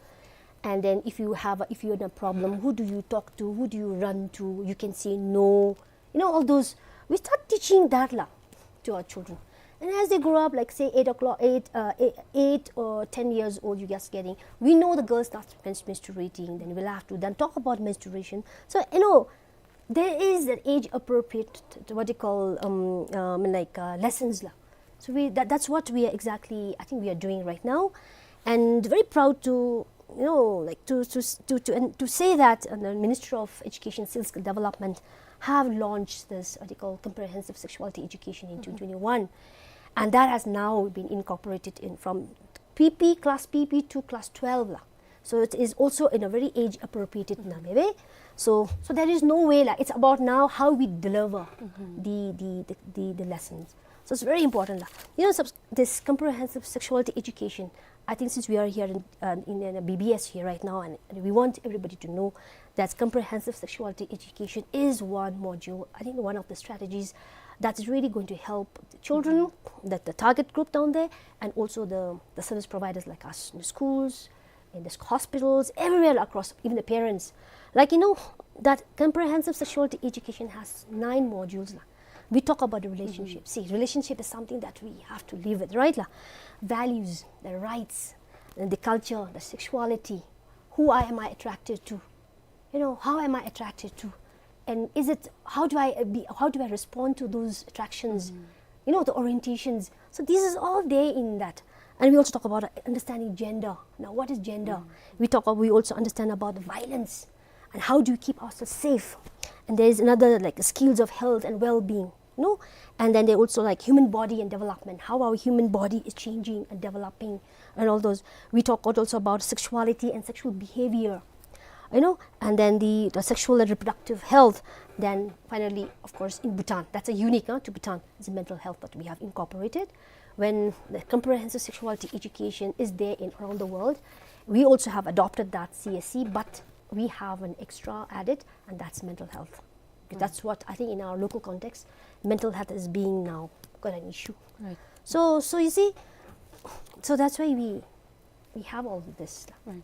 And then if you have a, if you're in a problem, who do you talk to, who do you run to? You can say no. You know, all those, we start teaching that la to our children. And as they grow up, like, say, eight o'clock, eight, uh, eight, eight or ten years old, you just getting, we know the girl starts mens-, menstruating, then we'll have to then talk about menstruation. So, you know, there is that age appropriate, what do you call, um, um, like, uh, lessons la. So we, that, that's what we are exactly, I think we are doing right now. And very proud to, you know, like, to, to, to, to, and to say that, uh, the Ministry of Education, Skill Development have launched this, what they call, comprehensive sexuality education in twenty twenty-one. And that has now been incorporated in from P P, class P P to class twelve la. So it is also in a very age appropriated manner. So, so there is no way la. It's about now how we deliver the, the, the, the, the lessons. So it's very important la. You know, subs-, this comprehensive sexuality education, I think since we are here in, uh, in, in a B B S here right now, and, and we want everybody to know that comprehensive sexuality education is one module, I think one of the strategies that is really going to help the children, that the target group down there, and also the, the service providers like us in the schools, in the hospitals, everywhere across, even the parents. Like, you know, that comprehensive sexuality education has nine modules la. We talk about the relationship. See, relationship is something that we have to live with, right la? Values, the rights, and the culture, the sexuality. Who I, am I attracted to? You know, how am I attracted to? And is it, how do I, uh, be, how do I respond to those attractions? You know, the orientations. So this is all there in that. And we also talk about, uh, understanding gender. Now, what is gender? We talk, we also understand about the violence and how do we keep ourselves safe. And there is another, like, skills of health and well-being, no? And then they also, like, human body and development, how our human body is changing and developing and all those. We talk also about sexuality and sexual behavior, you know, and then the, the sexual and reproductive health. Then finally, of course, in Bhutan, that's a unique, uh, to Bhutan, is the mental health that we have incorporated. When the comprehensive sexuality education is there in around the world, we also have adopted that C S E, but we have an extra added, and that's mental health. That's what I think in our local context, mental health is being now quite an issue. Right. So, so you see, so that's why we, we have all this. Right.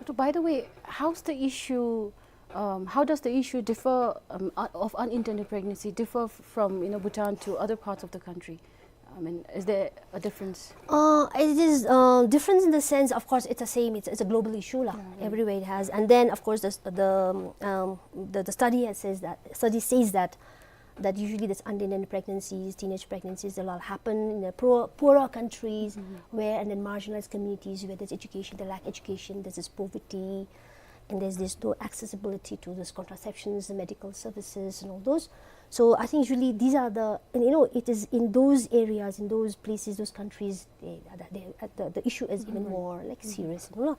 But by the way, how's the issue, um, how does the issue differ, um, uh, of unintended pregnancy differ f-, from, you know, Bhutan to other parts of the country? I mean, is there a difference? Uh, it is, uh, difference in the sense, of course, it's the same. It's, it's a global issue, la. Yeah, right. Everywhere it has. And then, of course, the s-, the, um, the, the study has says that, study says that, that usually this unintended pregnancies, teenage pregnancies, they all happen in the poor, poorer countries where, and then marginalized communities where there's education, they lack education, there's this poverty, and there's this no accessibility to this contraceptions, the medical services, and all those. So I think usually these are the, and, you know, it is in those areas, in those places, those countries, they, they, the, the issue is even more, like, serious, you know.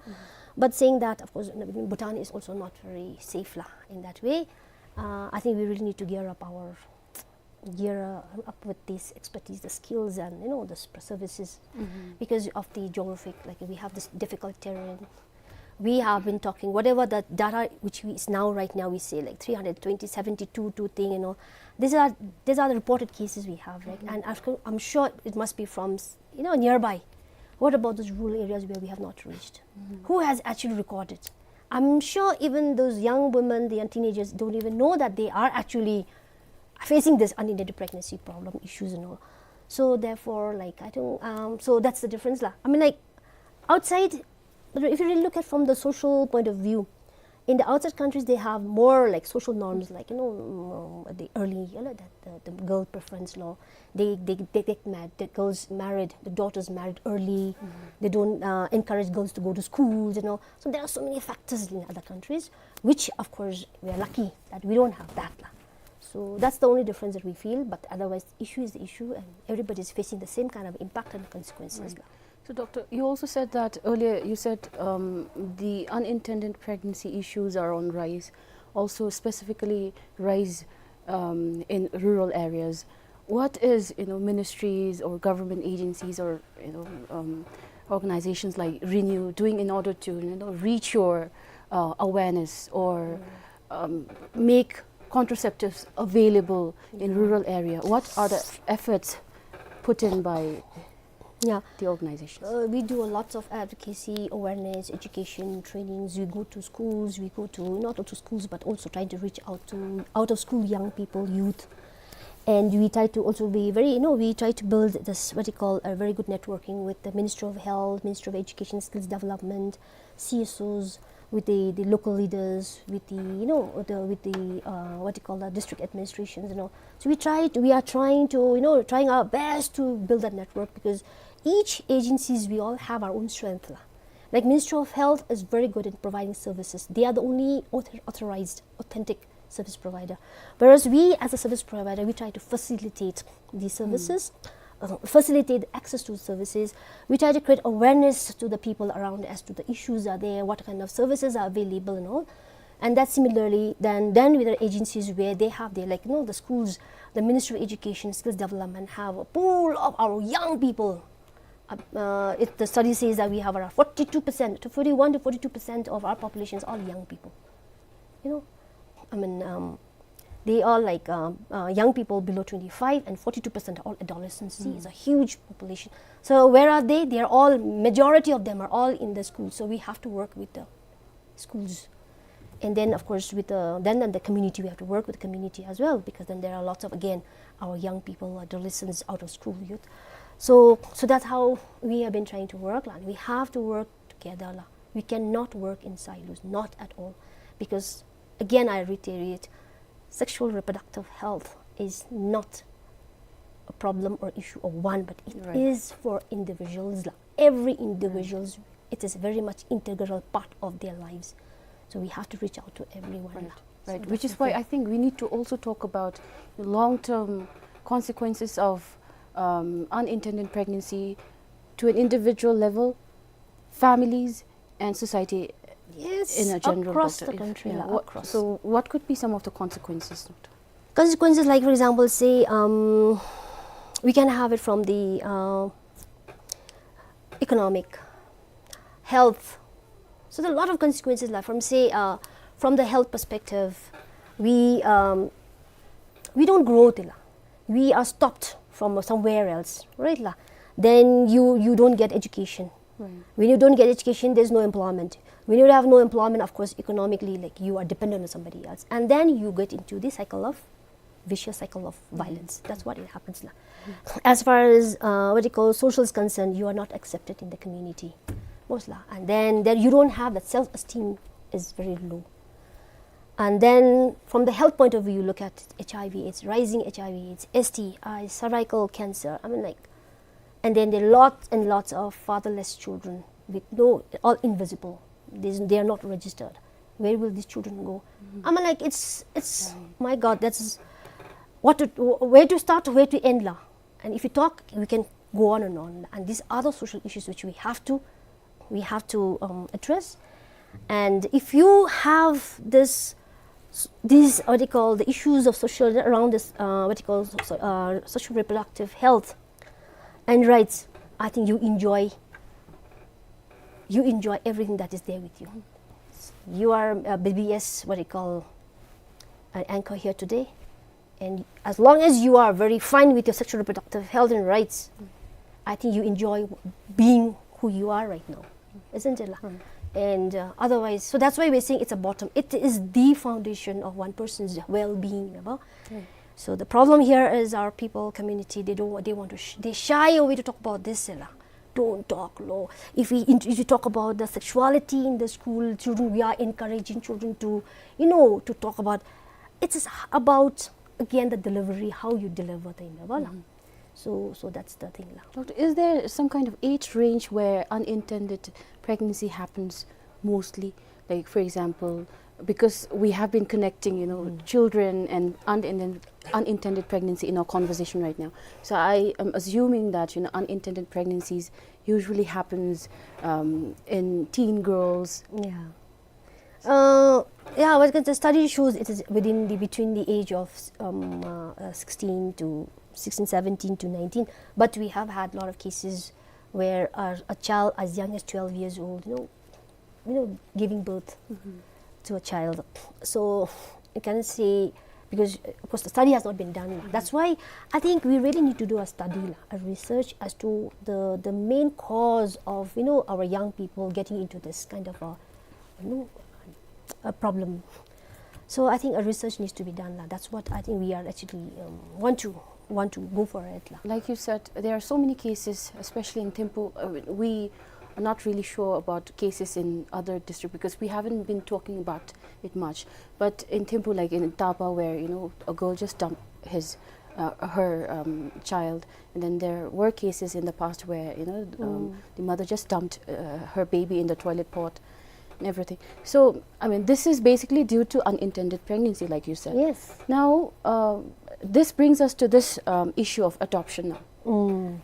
But saying that, of course, Bhutan is also not very safe, la, in that way. Uh, I think we really need to gear up our, gear, uh, up with this expertise, the skills, and, you know, the s-, services, because of the geographic, like, we have this difficult terrain. We have been talking, whatever the data which we, is now, right now, we say, like, three hundred twenty, seventy-two, two thing, you know. These are, these are the reported cases we have, right? And after, I'm sure it must be from, s-, you know, nearby. What about those rural areas where we have not reached? Who has actually recorded? I'm sure even those young women, the young teenagers don't even know that they are actually facing this unintended pregnancy problem issues and all. So therefore, like, I don't, um, so that's the difference, la. I mean, like, outside, but if you really look at from the social point of view, in the outside countries, they have more, like, social norms, like, you know, um, the early, you know, that the, the girl preference law. They, they, they get married, the girls married, the daughters married early. They don't, uh, encourage girls to go to schools, you know. So there are so many factors in other countries, which, of course, we are lucky that we don't have that, la. So that's the only difference that we feel, but otherwise, issue is the issue, and everybody is facing the same kind of impact and consequences, la. So, Doctor, you also said that earlier, you said, um, the unintended pregnancy issues are on rise, also specifically rise, um, in rural areas. What is, you know, ministries or government agencies or, you know, um, organizations like Renew doing in order to, you know, reach your, uh, awareness or, um, make contraceptives available in rural area? What are the efforts put in by the organizations? Uh, we do a lots of advocacy, awareness, education, trainings. We go to schools, we go to, not to schools, but also trying to reach out to out of school young people, youth. And we try to also be very, you know, we try to build this, what you call, a very good networking with the Ministry of Health, Ministry of Education, Skills Development, C S Os, with the, the local leaders, with the, you know, with the, with the, uh, what you call that, district administrations, you know. So we try to, we are trying to, you know, trying our best to build that network, because each agencies, we all have our own strength, la. Like, Ministry of Health is very good in providing services. They are the only author-, authorized, authentic service provider. Whereas we, as a service provider, we try to facilitate these services, uh, facilitate access to services. We try to create awareness to the people around as to the issues are there, what kind of services are available and all. And that similarly, then, then with the agencies where they have their, like, you know, the schools, the Ministry of Education, Skills Development have a pool of our young people. Uh, uh, it, the study says that we have around forty-two percent, to forty-one to forty-two percent of our population is all young people. You know, I mean, um, they are, like, um, uh, young people below twenty-five, and forty-two percent are all adolescents. See, it's a huge population. So where are they? They are all, majority of them are all in the school. So we have to work with the schools. And then, of course, with the, then, then the community, we have to work with the community as well, because then there are lots of, again, our young people, adolescents, out of school youth. So, so that's how we have been trying to work, la. We have to work together, la. We cannot work in silos, not at all. Because, again, I reiterate, sexual reproductive health is not a problem or issue of one, but it is for individuals, la. Every individuals, it is very much integral part of their lives. So we have to reach out to everyone, la. Right. So, which is why I think we need to also talk about the long-term consequences of, um, unintended pregnancy to an individual level, families, and society in a general, across the country, la, across. So what could be some of the consequences, Doctor? Consequences, like, for example, say, um, we can have it from the, uh, economic, health. So there are a lot of consequences, like, from, say, uh, from the health perspective, we, um, we don't grow, tela. We are stopped from somewhere else, right, la? Then you, you don't get education. Right. When you don't get education, there's no employment. When you have no employment, of course, economically, like, you are dependent on somebody else. And then you get into the cycle of, vicious cycle of violence. That's what it happens, la. As far as, uh, what you call, social is concerned, you are not accepted in the community. Most la. And then, then you don't have that self-esteem is very low. And then from the health point of view, you look at H I V AIDS, rising H I V AIDS, S T I, cervical cancer. I mean, like, and then there are lots and lots of fatherless children with no, all invisible. There's, they are not registered. Where will these children go? I mean, like, it's, it's, my God, that's what to, where to start, where to end, la. And if you talk, we can go on and on. And these are the social issues which we have to, we have to, um, address. And if you have this, s-, these, what do you call, the issues of social, around this, uh, what do you call, so, uh, social reproductive health and rights, I think you enjoy, you enjoy everything that is there with you. You are a B B S, what do you call, an anchor here today. And as long as you are very fine with your sexual reproductive health and rights, I think you enjoy being who you are right now, isn't it, la? And, uh, otherwise, so that's why we're saying it's a bottom. It is the foundation of one person's well-being, you know? So the problem here is our people, community, they don't, they want to, sh-, they shy away to talk about this, la. Don't talk, lo. If we int-, if you talk about the sexuality in the school, children, we are encouraging children to, you know, to talk about. It's about, again, the delivery, how you deliver the, you know, la. So, so that's the thing, la. Doctor, is there some kind of age range where unintended pregnancy happens mostly? Like, for example, because we have been connecting, you know, children and unintended, unintended pregnancy in our conversation right now. So I am assuming that, you know, unintended pregnancies usually happens, um, in teen girls. Yeah. Uh, yeah, well, the study shows it is within the, between the age of, um, uh, uh, sixteen to, sixteen, seventeen to nineteen. But we have had a lot of cases where a, a child as young as twelve years old, you know, you know, giving birth to a child. So you can see, because, uh, of course, the study has not been done. That's why I think we really need to do a study, la, a research as to the, the main cause of, you know, our young people getting into this kind of a, you know, a problem. So I think a research needs to be done, la. That's what I think we are actually, um, want to, want to go for it, la. Like you said, there are so many cases, especially in Thimphu. Uh, we are not really sure about cases in other district because we haven't been talking about it much. But in Thimphu, like in Tapa, where, you know, a girl just dumped his, uh, her, um, child, and then there were cases in the past where, you know, um, the mother just dumped, uh, her baby in the toilet pot and everything. So, I mean, this is basically due to unintended pregnancy, like you said. Yes. Now, uh, this brings us to this, um, issue of adoption now.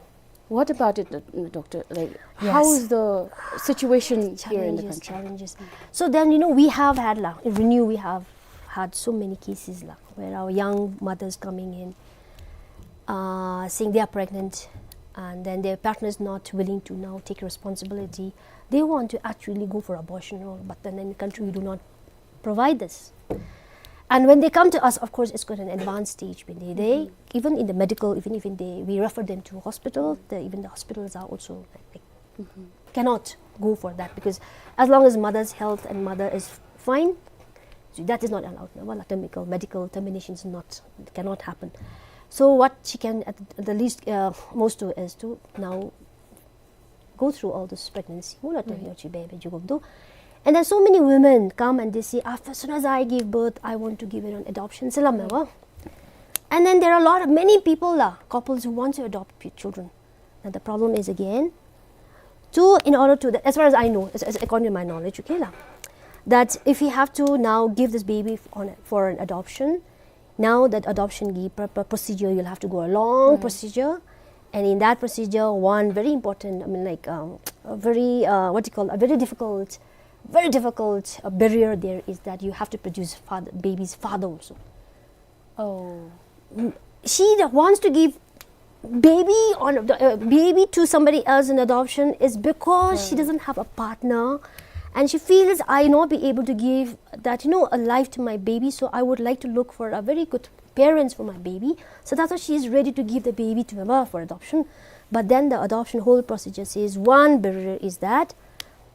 What about it, uh, doctor? Like, how is the situation here in the country? Challenges, challenges. So then, you know, we have had, la, in Renew, we have had so many cases, la, where our young mothers coming in, uh, saying they are pregnant, and then their partner is not willing to now take responsibility. They want to actually go for abortion, no? But then in the country, we do not provide this. And when they come to us, of course, it's got an advanced stage. When they, they, even in the medical, even, even they, we refer them to hospital. The, even the hospitals are also, like, cannot go for that, because as long as mother's health and mother is fine, so that is not allowed. No? Well, termical, medical termination is not, cannot happen. So what she can at the least, uh, most do is to now go through all this pregnancy. Mula to yochi bebe jugum do. And then so many women come and they say, "After, as soon as I give birth, I want to give it on adoption." Salam wa. And then there are a lot of, many people, la, couples who want to adopt p-, children. And the problem is again, to, in order to, as far as I know, as, as according to my knowledge, okay, la, that if you have to now give this baby f-, on, for an adoption, now that adoption gi-, pr-, pr-, procedure, you'll have to go a long procedure. And in that procedure, one very important, I mean, like, um, a very, uh, what do you call, a very difficult, very difficult, uh, barrier there is that you have to produce father, baby's father also. Oh. Mm, she that wants to give baby on the, uh, baby to somebody else in adoption is because she doesn't have a partner, and she feels, "I not be able to give that, you know, a life to my baby, so I would like to look for a very good parents for my baby. So that's why she is ready to give the baby to, remember, for adoption. But then the adoption whole procedure says one barrier is that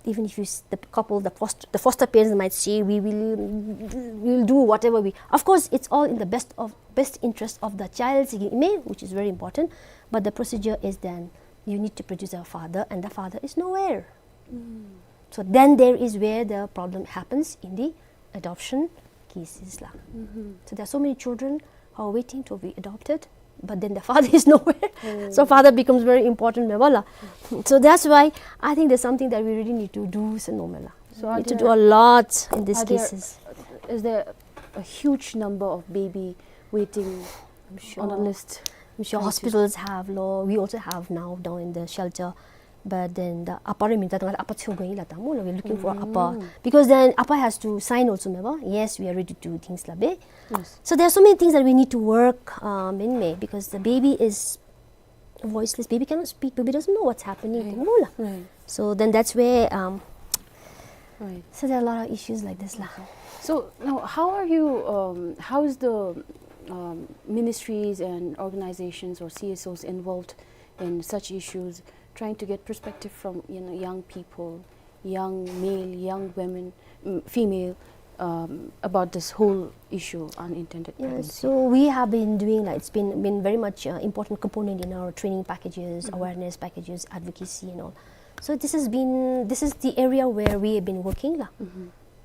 even if you s- the couple, the foster, the foster parents might say, "We will, we will do whatever we," of course, it's all in the best of, best interest of the child, which is very important. But the procedure is then you need to produce a father, and the father is nowhere. So then there is where the problem happens in the adoption cases la. So there are so many children who are waiting to be adopted, but then the father is nowhere. So father becomes very important, me bala. So that's why I think there's something that we really need to do, se no me la. So we need to do a lot in these cases. Is there a huge number of baby waiting on a list? I'm sure hospitals have lo. We also have now down in the shelter. But then the apa re minta tengah apa chu going la tamu lo. We're looking for apa. Because then apa has to sign also, me ba? Yes, we are ready to do things la be. So there are so many things that we need to work um, in me because the baby is voiceless. Baby cannot speak. Baby doesn't know what's happening. Tamu la. So then that's where um, so there are a lot of issues like this la. So now, how are you? Um, how is the um, ministries and organizations or C S Os involved in such issues, trying to get perspective from, you know, young people, young male, young women, mm, female, um, about this whole issue, unintended pregnancy? So we have been doing like, it's been been very much uh, important component in our training packages, awareness packages, advocacy and all. So this has been, this is the area where we have been working la.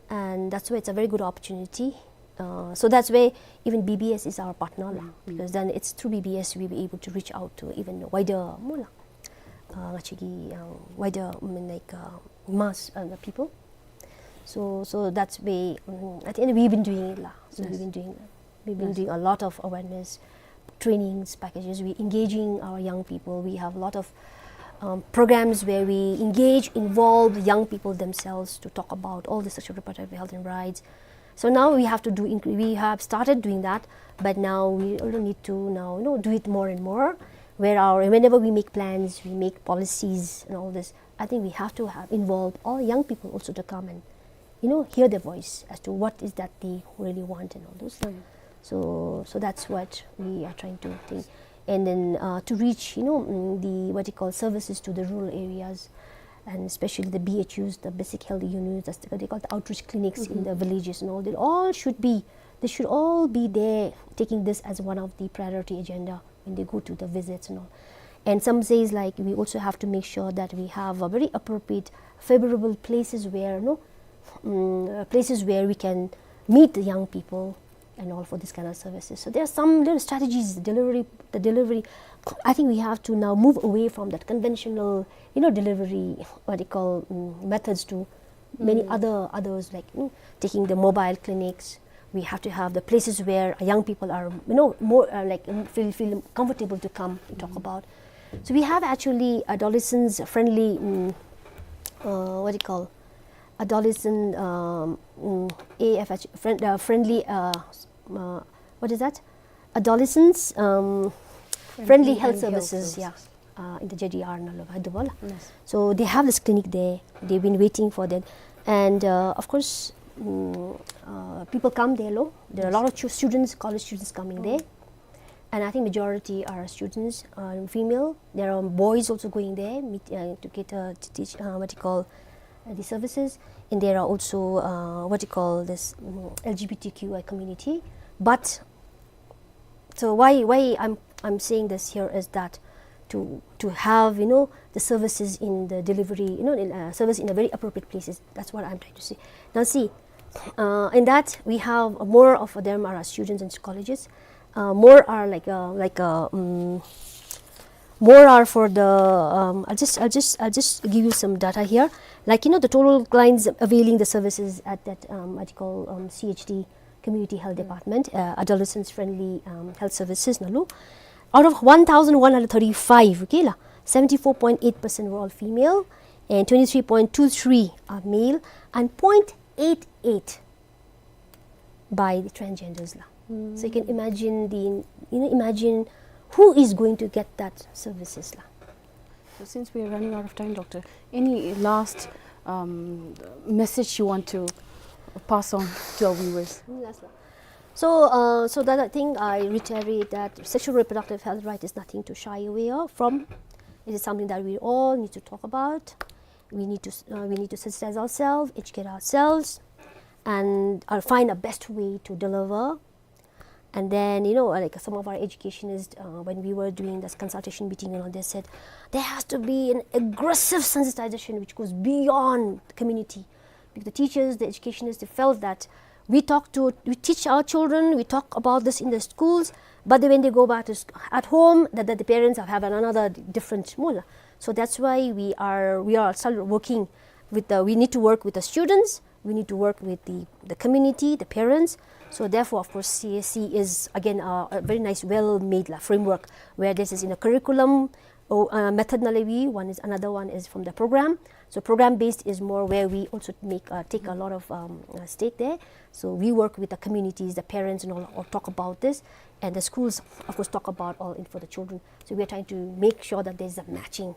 And that's why it's a very good opportunity. Uh, so that's why even B B S is our partner la, because then it's through B B S we'll be able to reach out to even wider, more la, uh, actually, uh, wider, I mean, like uh, mass uh, the people. So so that's why um, at the end we've been doing it la. So we've been doing, we've been doing a lot of awareness trainings packages. We engaging our young people. We have a lot of um, programs where we engage, involve young people themselves to talk about all the sexual reproductive health and rights. So now we have to do. Inc- we have started doing that, but now we also need to now, you know, do it more and more. Where our, whenever we make plans, we make policies and all this, I think we have to have involve all young people also to come and, you know, hear their voice as to what is that they really want and all those. So so that's what we are trying to think. And then uh, to reach, you know, mm, the, what you call, services to the rural areas, and especially the B H Us, the basic health units, that's the, they call the outreach clinics in the villages and all. They all should be, they should all be there, taking this as one of the priority agenda when they go to the visits and all. And some says like we also have to make sure that we have a very appropriate, favorable places where, no, mm, uh, places where we can meet the young people and all for this kind of services. So there are some little strategies, delivery, the delivery. I think we have to now move away from that conventional, you know, delivery, what they call, mm, methods to many other others, like, you know, taking the mobile clinics. We have to have the places where young people are, you know, more uh, like mm, feel feel comfortable to come and talk about. So we have actually adolescents friendly, mm, uh, what do you call, adolescent um, mm, A F H friend, uh, friendly uh, uh, what is that? Adolescents um, friendly health services. Yeah, uh, in the J D R nalo, Hyderabad. So they have this clinic there. They've been waiting for that, and uh, of course, mm, uh, people come there lo. There are a lot of stu- students, college students coming there, and I think majority are students, uh, female. There are boys also going there meet, uh, to get uh, to teach uh, what you call uh, the services, and there are also uh, what you call this mm, L G B T Q I community. But so why why I'm I'm saying this here is that to to have, you know, the services in the delivery, you know, in, uh, service in a very appropriate places. That's what I'm trying to say. Now see, uh, in that we have uh, more of them are students and colleges. Uh, more are like uh, like uh, um, more are for the um, I'll just I'll just I'll just give you some data here. Like, you know, the total clients availing the services at that um, what you call um, C H D, community health department, uh, adolescents friendly um, health services nalo. Out of one thousand one hundred thirty-five, okay la, seventy-four point eight percent were all female, and twenty-three point two three are male, and point eight eight by the transgenders la. So you can imagine the, you know, imagine who is going to get that services la. So since we are running out of time, doctor, any last um, message you want to pass on to our viewers? Last one. So, uh, so that I think I reiterate that sexual reproductive health right is nothing to shy away of, from. It is something that we all need to talk about. We need to, uh, we need to sensitize ourselves, educate ourselves, and, uh, find a best way to deliver. And then, you know, like, some of our educationists, uh, when we were doing this consultation meeting, you know, they said there has to be an aggressive sensitization which goes beyond the community. Because the teachers, the educationists, they felt that we talk to, we teach our children, we talk about this in the schools, but then when they go back to sc-, at home, that, that the parents have, have another different mula. So that's why we are, we are still working with the, we need to work with the students, we need to work with the, the community, the parents. So therefore, of course, C S C is again a, a very nice, well-made la, framework where this is in a curriculum, or, uh, method nalai, one is, another one is from the program. So program based is more where we also make, uh, take a lot of, um, uh, stake there. So we work with the communities, the parents and all, all talk about this, and the schools, of course, talk about all in for the children. So we are trying to make sure that there's a matching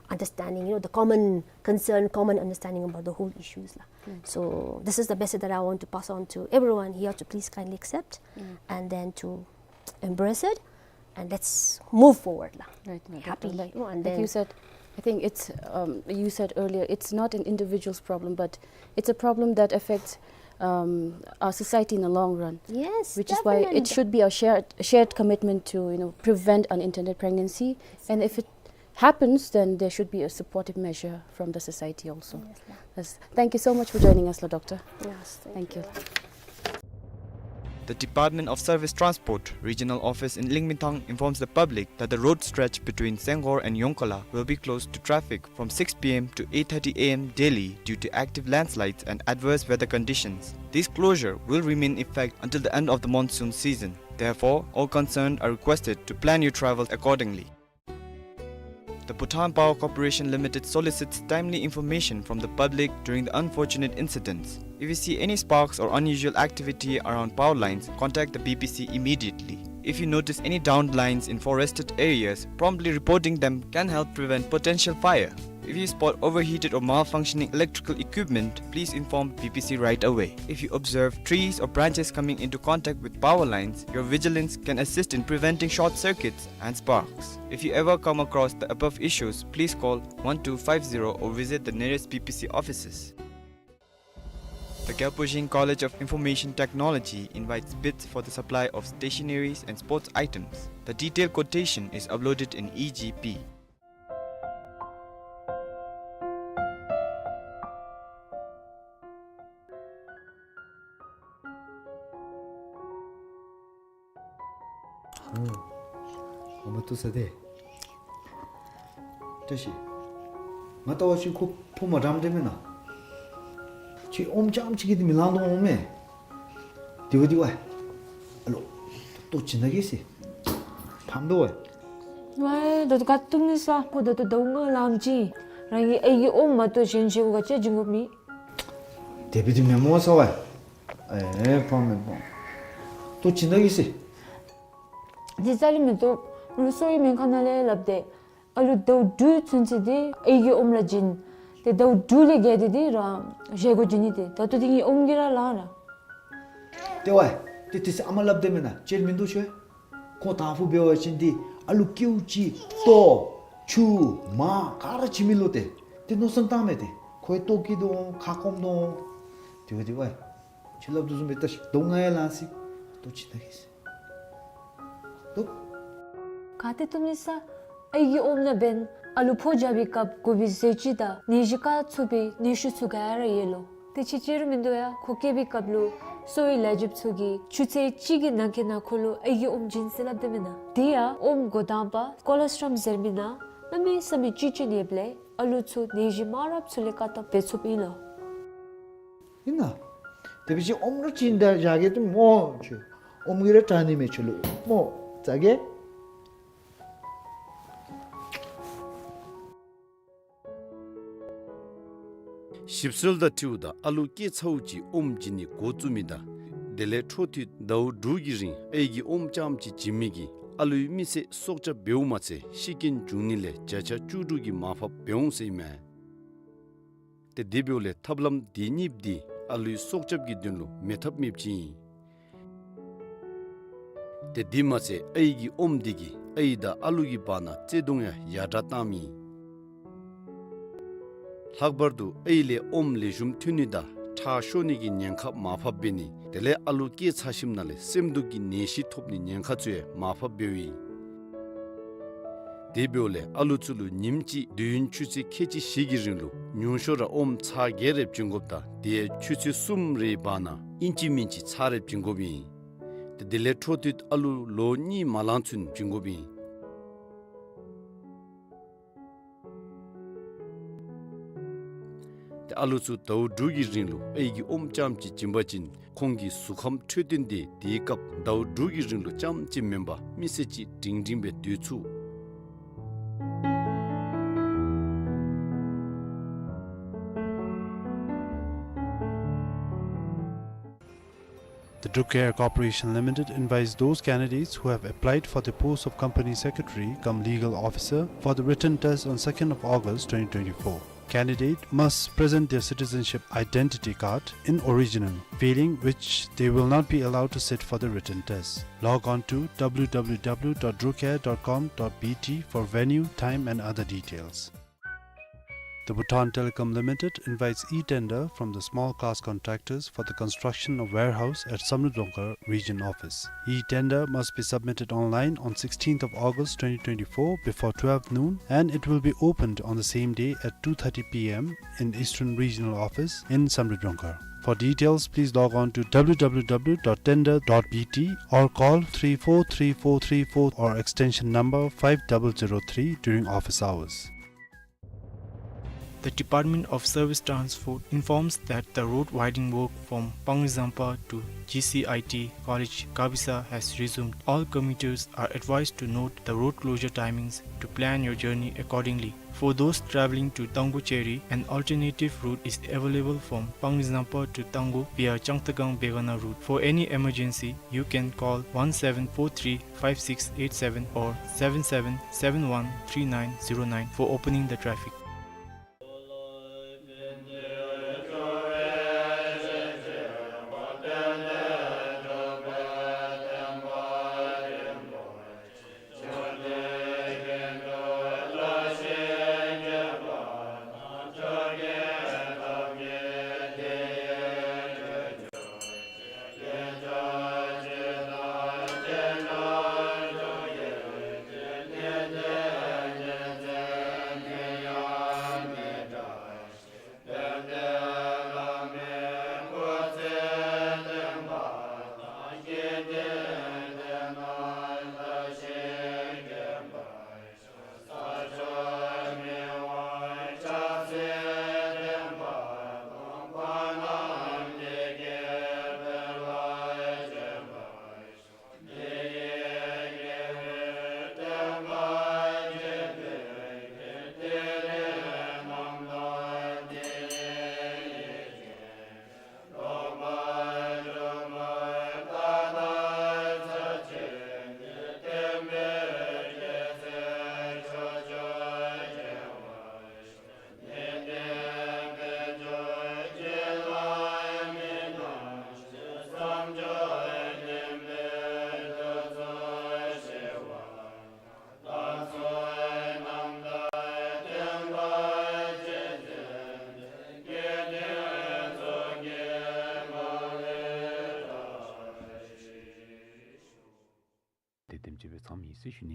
understanding, you know, the common concern, common understanding about the whole issues la. So this is the message that I want to pass on to everyone here to please kindly accept and then to embrace it, and let's move forward la. Right, right, right. Happy. Like, and like then you said, I think it's, um, you said earlier, it's not an individual's problem, but it's a problem that affects, um, our society in the long run. Yes, which is why it definitely should be a shared, shared commitment to, you know, prevent unintended pregnancy. And if it happens, then there should be a supportive measure from the society also. Yes, ma'am. Yes. Thank you so much for joining us, la doctor. Yes, thank you. Thank you. The Department of Service Transport Regional Office in Lingminthang informs the public that the road stretch between Senghor and Yongkhola will be closed to traffic from six P M to eight thirty A M daily due to active landslides and adverse weather conditions. This closure will remain in effect until the end of the monsoon season. Therefore, all concerned are requested to plan your travels accordingly. The Bhutan Power Corporation Limited solicits timely information from the public during the unfortunate incidents. If you see any sparks or unusual activity around power lines, contact the B P C immediately. If you notice any downed lines in forested areas, promptly reporting them can help prevent potential fire. If you spot overheated or malfunctioning electrical equipment, please inform B P C right away. If you observe trees or branches coming into contact with power lines, your vigilance can assist in preventing short circuits and sparks. If you ever come across the above issues, please call one two five zero or visit the nearest B P C offices. The Gyalpo Zheng College of Information Technology invites bids for the supply of stationaries and sports items. The detailed quotation is uploaded in E G P. ཨོ། ཨོ་མ་ཏུ་ས་དེ། བཀྲ་ཤིས། ང་ལྟ་བ་ཅིན་ཁོ་ཕོ་མ་འགྲམ་དེ་མེན་ན། ཁྱོད་ཨོམ་རྐྱངམ་ཅིག་གིས་དེ་མི་ལང་དོ་འོང་མས། དེ་བ་དེ་བ། ཨ་ལོ། ལྟོ་ཅིག་ན་གི་སི། ཕམ་དོ་བ། ཝའི་ད་ལྟོ་ག་ཏུམ་ནི་ས་ཁོ་ད་ལྟོ་ཟླཝ་ལྔ་ལང་ཅི། རང་གི་ཨའི་གི་ཨོམ་མ་གཏོགས་གཞན་ཅིག་ག་ཅི་བྱིན་དགོ་མི། དེ་བ་དེ་མེན་མོ་ས་བ། ཨེ་ཕམ་མེན་མོ། ལྟོ་ཅིག་ན་གི་སི། དེ་རྩ་ལས་མི་བཏུབ། རུ་སོ་ཡི་མེན་ཁ་ན་ལས་ལབ་སྟེ། ཨ་ལུ་ཟླཝ་དྲུག་ཚུན་ཚོད་དེ་ཨའི་གི་ཨོམ་ལ་བྱིན། དེ་ཟླཝ་དྲུག་ལས་བརྒལ་ཏེ་དེ་ར་བཞེས་སྒོ་བྱིན་ནི་དེ། ད་ལྟོ་དེ་གི་ཨོམ་གྱིས་ར་ལང་ར། དེ་བ། དེ་དེ་སི་ཨ་མ་ལབ་དེ་མེན་ན་ཅིག་མིན་འདུག་ཤོད། ཁོ་དང་ཕུ་འབད་བ་ཅིན་དེ་ཨ་ལུ་ཀེའུ་ཅིག་ལྟོ་ཆུ་མར་ག་ར་བྱིན་མི་ལོ་དེ། དེ་མནོ་བསམ་བཏང་མས་དེ། ཁོའི་ལྟོ་སྐྱིད་དོ་ཁ་སྐོམ་དོ། དེ་བ་དེ་བ། ཁྱོད་ལབ་དོ་བཟུམ་སྦེ་ལྟ་ཤིག། ཟླཝ་ལྔ་ཡང་ལང་སི། ལྟོ་ཅིག་ན་གི་སི། ལྟོ། ག་ཏེ་ལྟོ་ནི་ས། ཨའི་གི་ཨོམ་ནང་འབདན་ཨ་ལུ་ཕོ་རྒྱས་པའི་སྐབས་དགོ་པའི་ཟས་བཅུད་དང་ནད་གཞི་བཀག་ཚུགས་པའི་ནུས་ཤུགས་ཚུ་ག་ར་ཡོད་ལོ། དེ་ཅིག་ཅིག་ར་མིན་འདུག་ཡ། ཁོ་སྐྱེས་པའི་སྐབས་ལུ་གསོ་བའི་ལས་བྱེདཔ་ཚུ་གིས་ཆུ་ཚོད་གཅིག་གི་ནང་འཁོད་ནང་ཁོ་ལུ་ཨའི་གི་ཨོམ་བྱིན་ཟེར་སླབ་དེ་མེན་ན། དེ་ཡང་ཨོམ་འགོ་དང་པ་ཀོ་ལེ་སི་ཊོལ་ཟེར་མི་ནང་གནམ་མེད་ས་མེད་བཅུད་ཅན་ཡོདཔ་ལས་ཨ་ལུ་ཚུ་ནད་གཞི་མང་རབས་ཚུ་ལས་བཀག་སྟོན་འབད་ཚུགསཔ་ཨིན་ལོ། ཨིན་ན། དེ་འབད་བ་ཅིན་ཨོམ་ར་བྱིན་ད་བཞག་གེ་ཏེ་མོ་ཁྱོད། ཨོམ་གྱིས་ར་དྲག་ནི་མས་ཁྱོད་ལུ་མོ། ཙ་གེ། ཞིབ་འཚོལ་དང་འཁྲིལཝ་ད་ཨ་ལུ་སྐྱེས་ཚརཝ་ཅིག་ཨོམ་བྱིན་ནི་འགོ་བཙུགས་མི་དང་དེ་ལས་འཕྲོ་མཐུད་ཟླཝ་དྲུག་གི་རིང་ཨའི་གི་ཨོམ་རྐྱངམ་ཅིག་བྱིན་མི་གིས་ཨ་ལུའི་མི་ཚེ་སྲོག་སྐྱབས་འབདཝ་མ་ཚད་ཤི་རྐྱེན་འབྱུང་ནི་ལས་བརྒྱ་ཆ་བཅུ་དྲུག་གི་མར་ཕབ་འབད་འོང་ཟེར་ཨིན་མས། ཏེ་དེ་འབདཝ་ལས་ཐབས་ལམ་དེ་གཉིས་འདི་ཨ་ལུའི་སྲོག་སྐྱབས་ཀྱི་དོན་ལུ་མེད་ཐབས་མེདཔ་ཅིག་ཨིན། ཏེ་དེ་མ་ཚད་ཨའི་གི་ཨོམ་དེ་གིས་ཨའི་དང་ཨ་ལུ་གི་བར་ན་བརྩེ་གདུང་ཡང་ཡར་དྲག་བཏངམ་ཨིན། ལྷག་པར་དུ་ཨའི་ལས་ཨོམ་ལེགས་ཤོམ་ཐོན་ནི་དང་ཁྲག་ཤོར་ནི་གི་ཉེན་ཁ་མར་ཕབ་འབད་ནི། དེ་ལས་ཨ་ལུ་སྐྱེས་ཚར་ཞིནམ་ལས་སེམས་སྡུག་གི་ནད་གཞི་ཐོབ་ནི་ཉེན་ཁ་ཚུ་ཡང་མར་ཕབ་འབདཝ་ཨིན། དེ་འབདཝ་ལས་ཨ་ལུ་ཚུ་ལུ་ཉིནམ་གཅིག་དུས་ཡུན་ཆུ་ཚོད་ཁལ་གཅིག་བཞི་གི་རིང་ལུ་ཉུང་ཤོས་ར་ཨོམ་ཚར་བརྒྱད་རེ་བྱིན་དགོཔ་དང་དེ་ཡང་ཆུ་ཚོད་གསུམ་རེའི་བར་ན་ཨིན་ཅི་མིན་ཅི་ཚར་རེ་བྱིན་དགོཔ་ཨིན། ཏེ་དེ་ལས་འཕྲོ་མཐུད་ཨ་ལུ་ལོ་གཉིས་མ་ལང་ཚུན་བྱིན་དགོཔ་ཨིན། ཏེ་ཨ་ལུ་ཚུ་ཟླཝ་དྲུག་གི་རིང་ལུ་ཨའི་གི་ཨོམ་རྐྱངམ་གཅིག་བྱིན་པ་ཅིན་ཁོང་གི་གཟུགས་ཁམས་འཕྲོད་བསྟེན་དེ་དེའི་སྐབས་ཟླཝ་དྲུག་གི་རིང་ལུ་རྐྱངམ་གཅིག་མེན་པར་མི་སེར་གཅིག་སྒྲིང་སྒྲིང་སྦེ་སྡོད་ཚུགས། The Druk Care Corporation Limited invites those candidates who have applied for the post of Company Secretary cum Legal Officer for the written test on second of August twenty twenty-four. Candidate must present their citizenship identity card in original, failing which they will not be allowed to sit for the written test. Log on to w w w dot drucare dot com dot b t for venue, time and other details. The Bhutan Telecom Limited invites e-tender from the small class contractors for the construction of warehouse at Samdrup Jongkhar Region Office. E-tender must be submitted online on sixteenth of August twenty twenty-four before twelve noon, and it will be opened on the same day at two thirty p m in Eastern Regional Office in Samdrup Jongkhar. For details, please log on to w w w dot tender dot b t or call three four three four three four or extension number five double zero three during office hours. The Department of Service Transport informs that the road widening work from Panglizangpa to G C I T College Gabisa has resumed. All commuters are advised to note the road closure timings to plan your journey accordingly. For those traveling to Tangu Cheri, an alternative route is available from Panglizangpa to Tangu via Changtagang Begana route. For any emergency, you can call one seven four three five six eight seven or seven seven seven one three nine zero nine for opening the traffic. དེ་དེམ་ཅིག་སྦེ་མཚམས་ཡིན་ཟེར་ཞུ་ནི།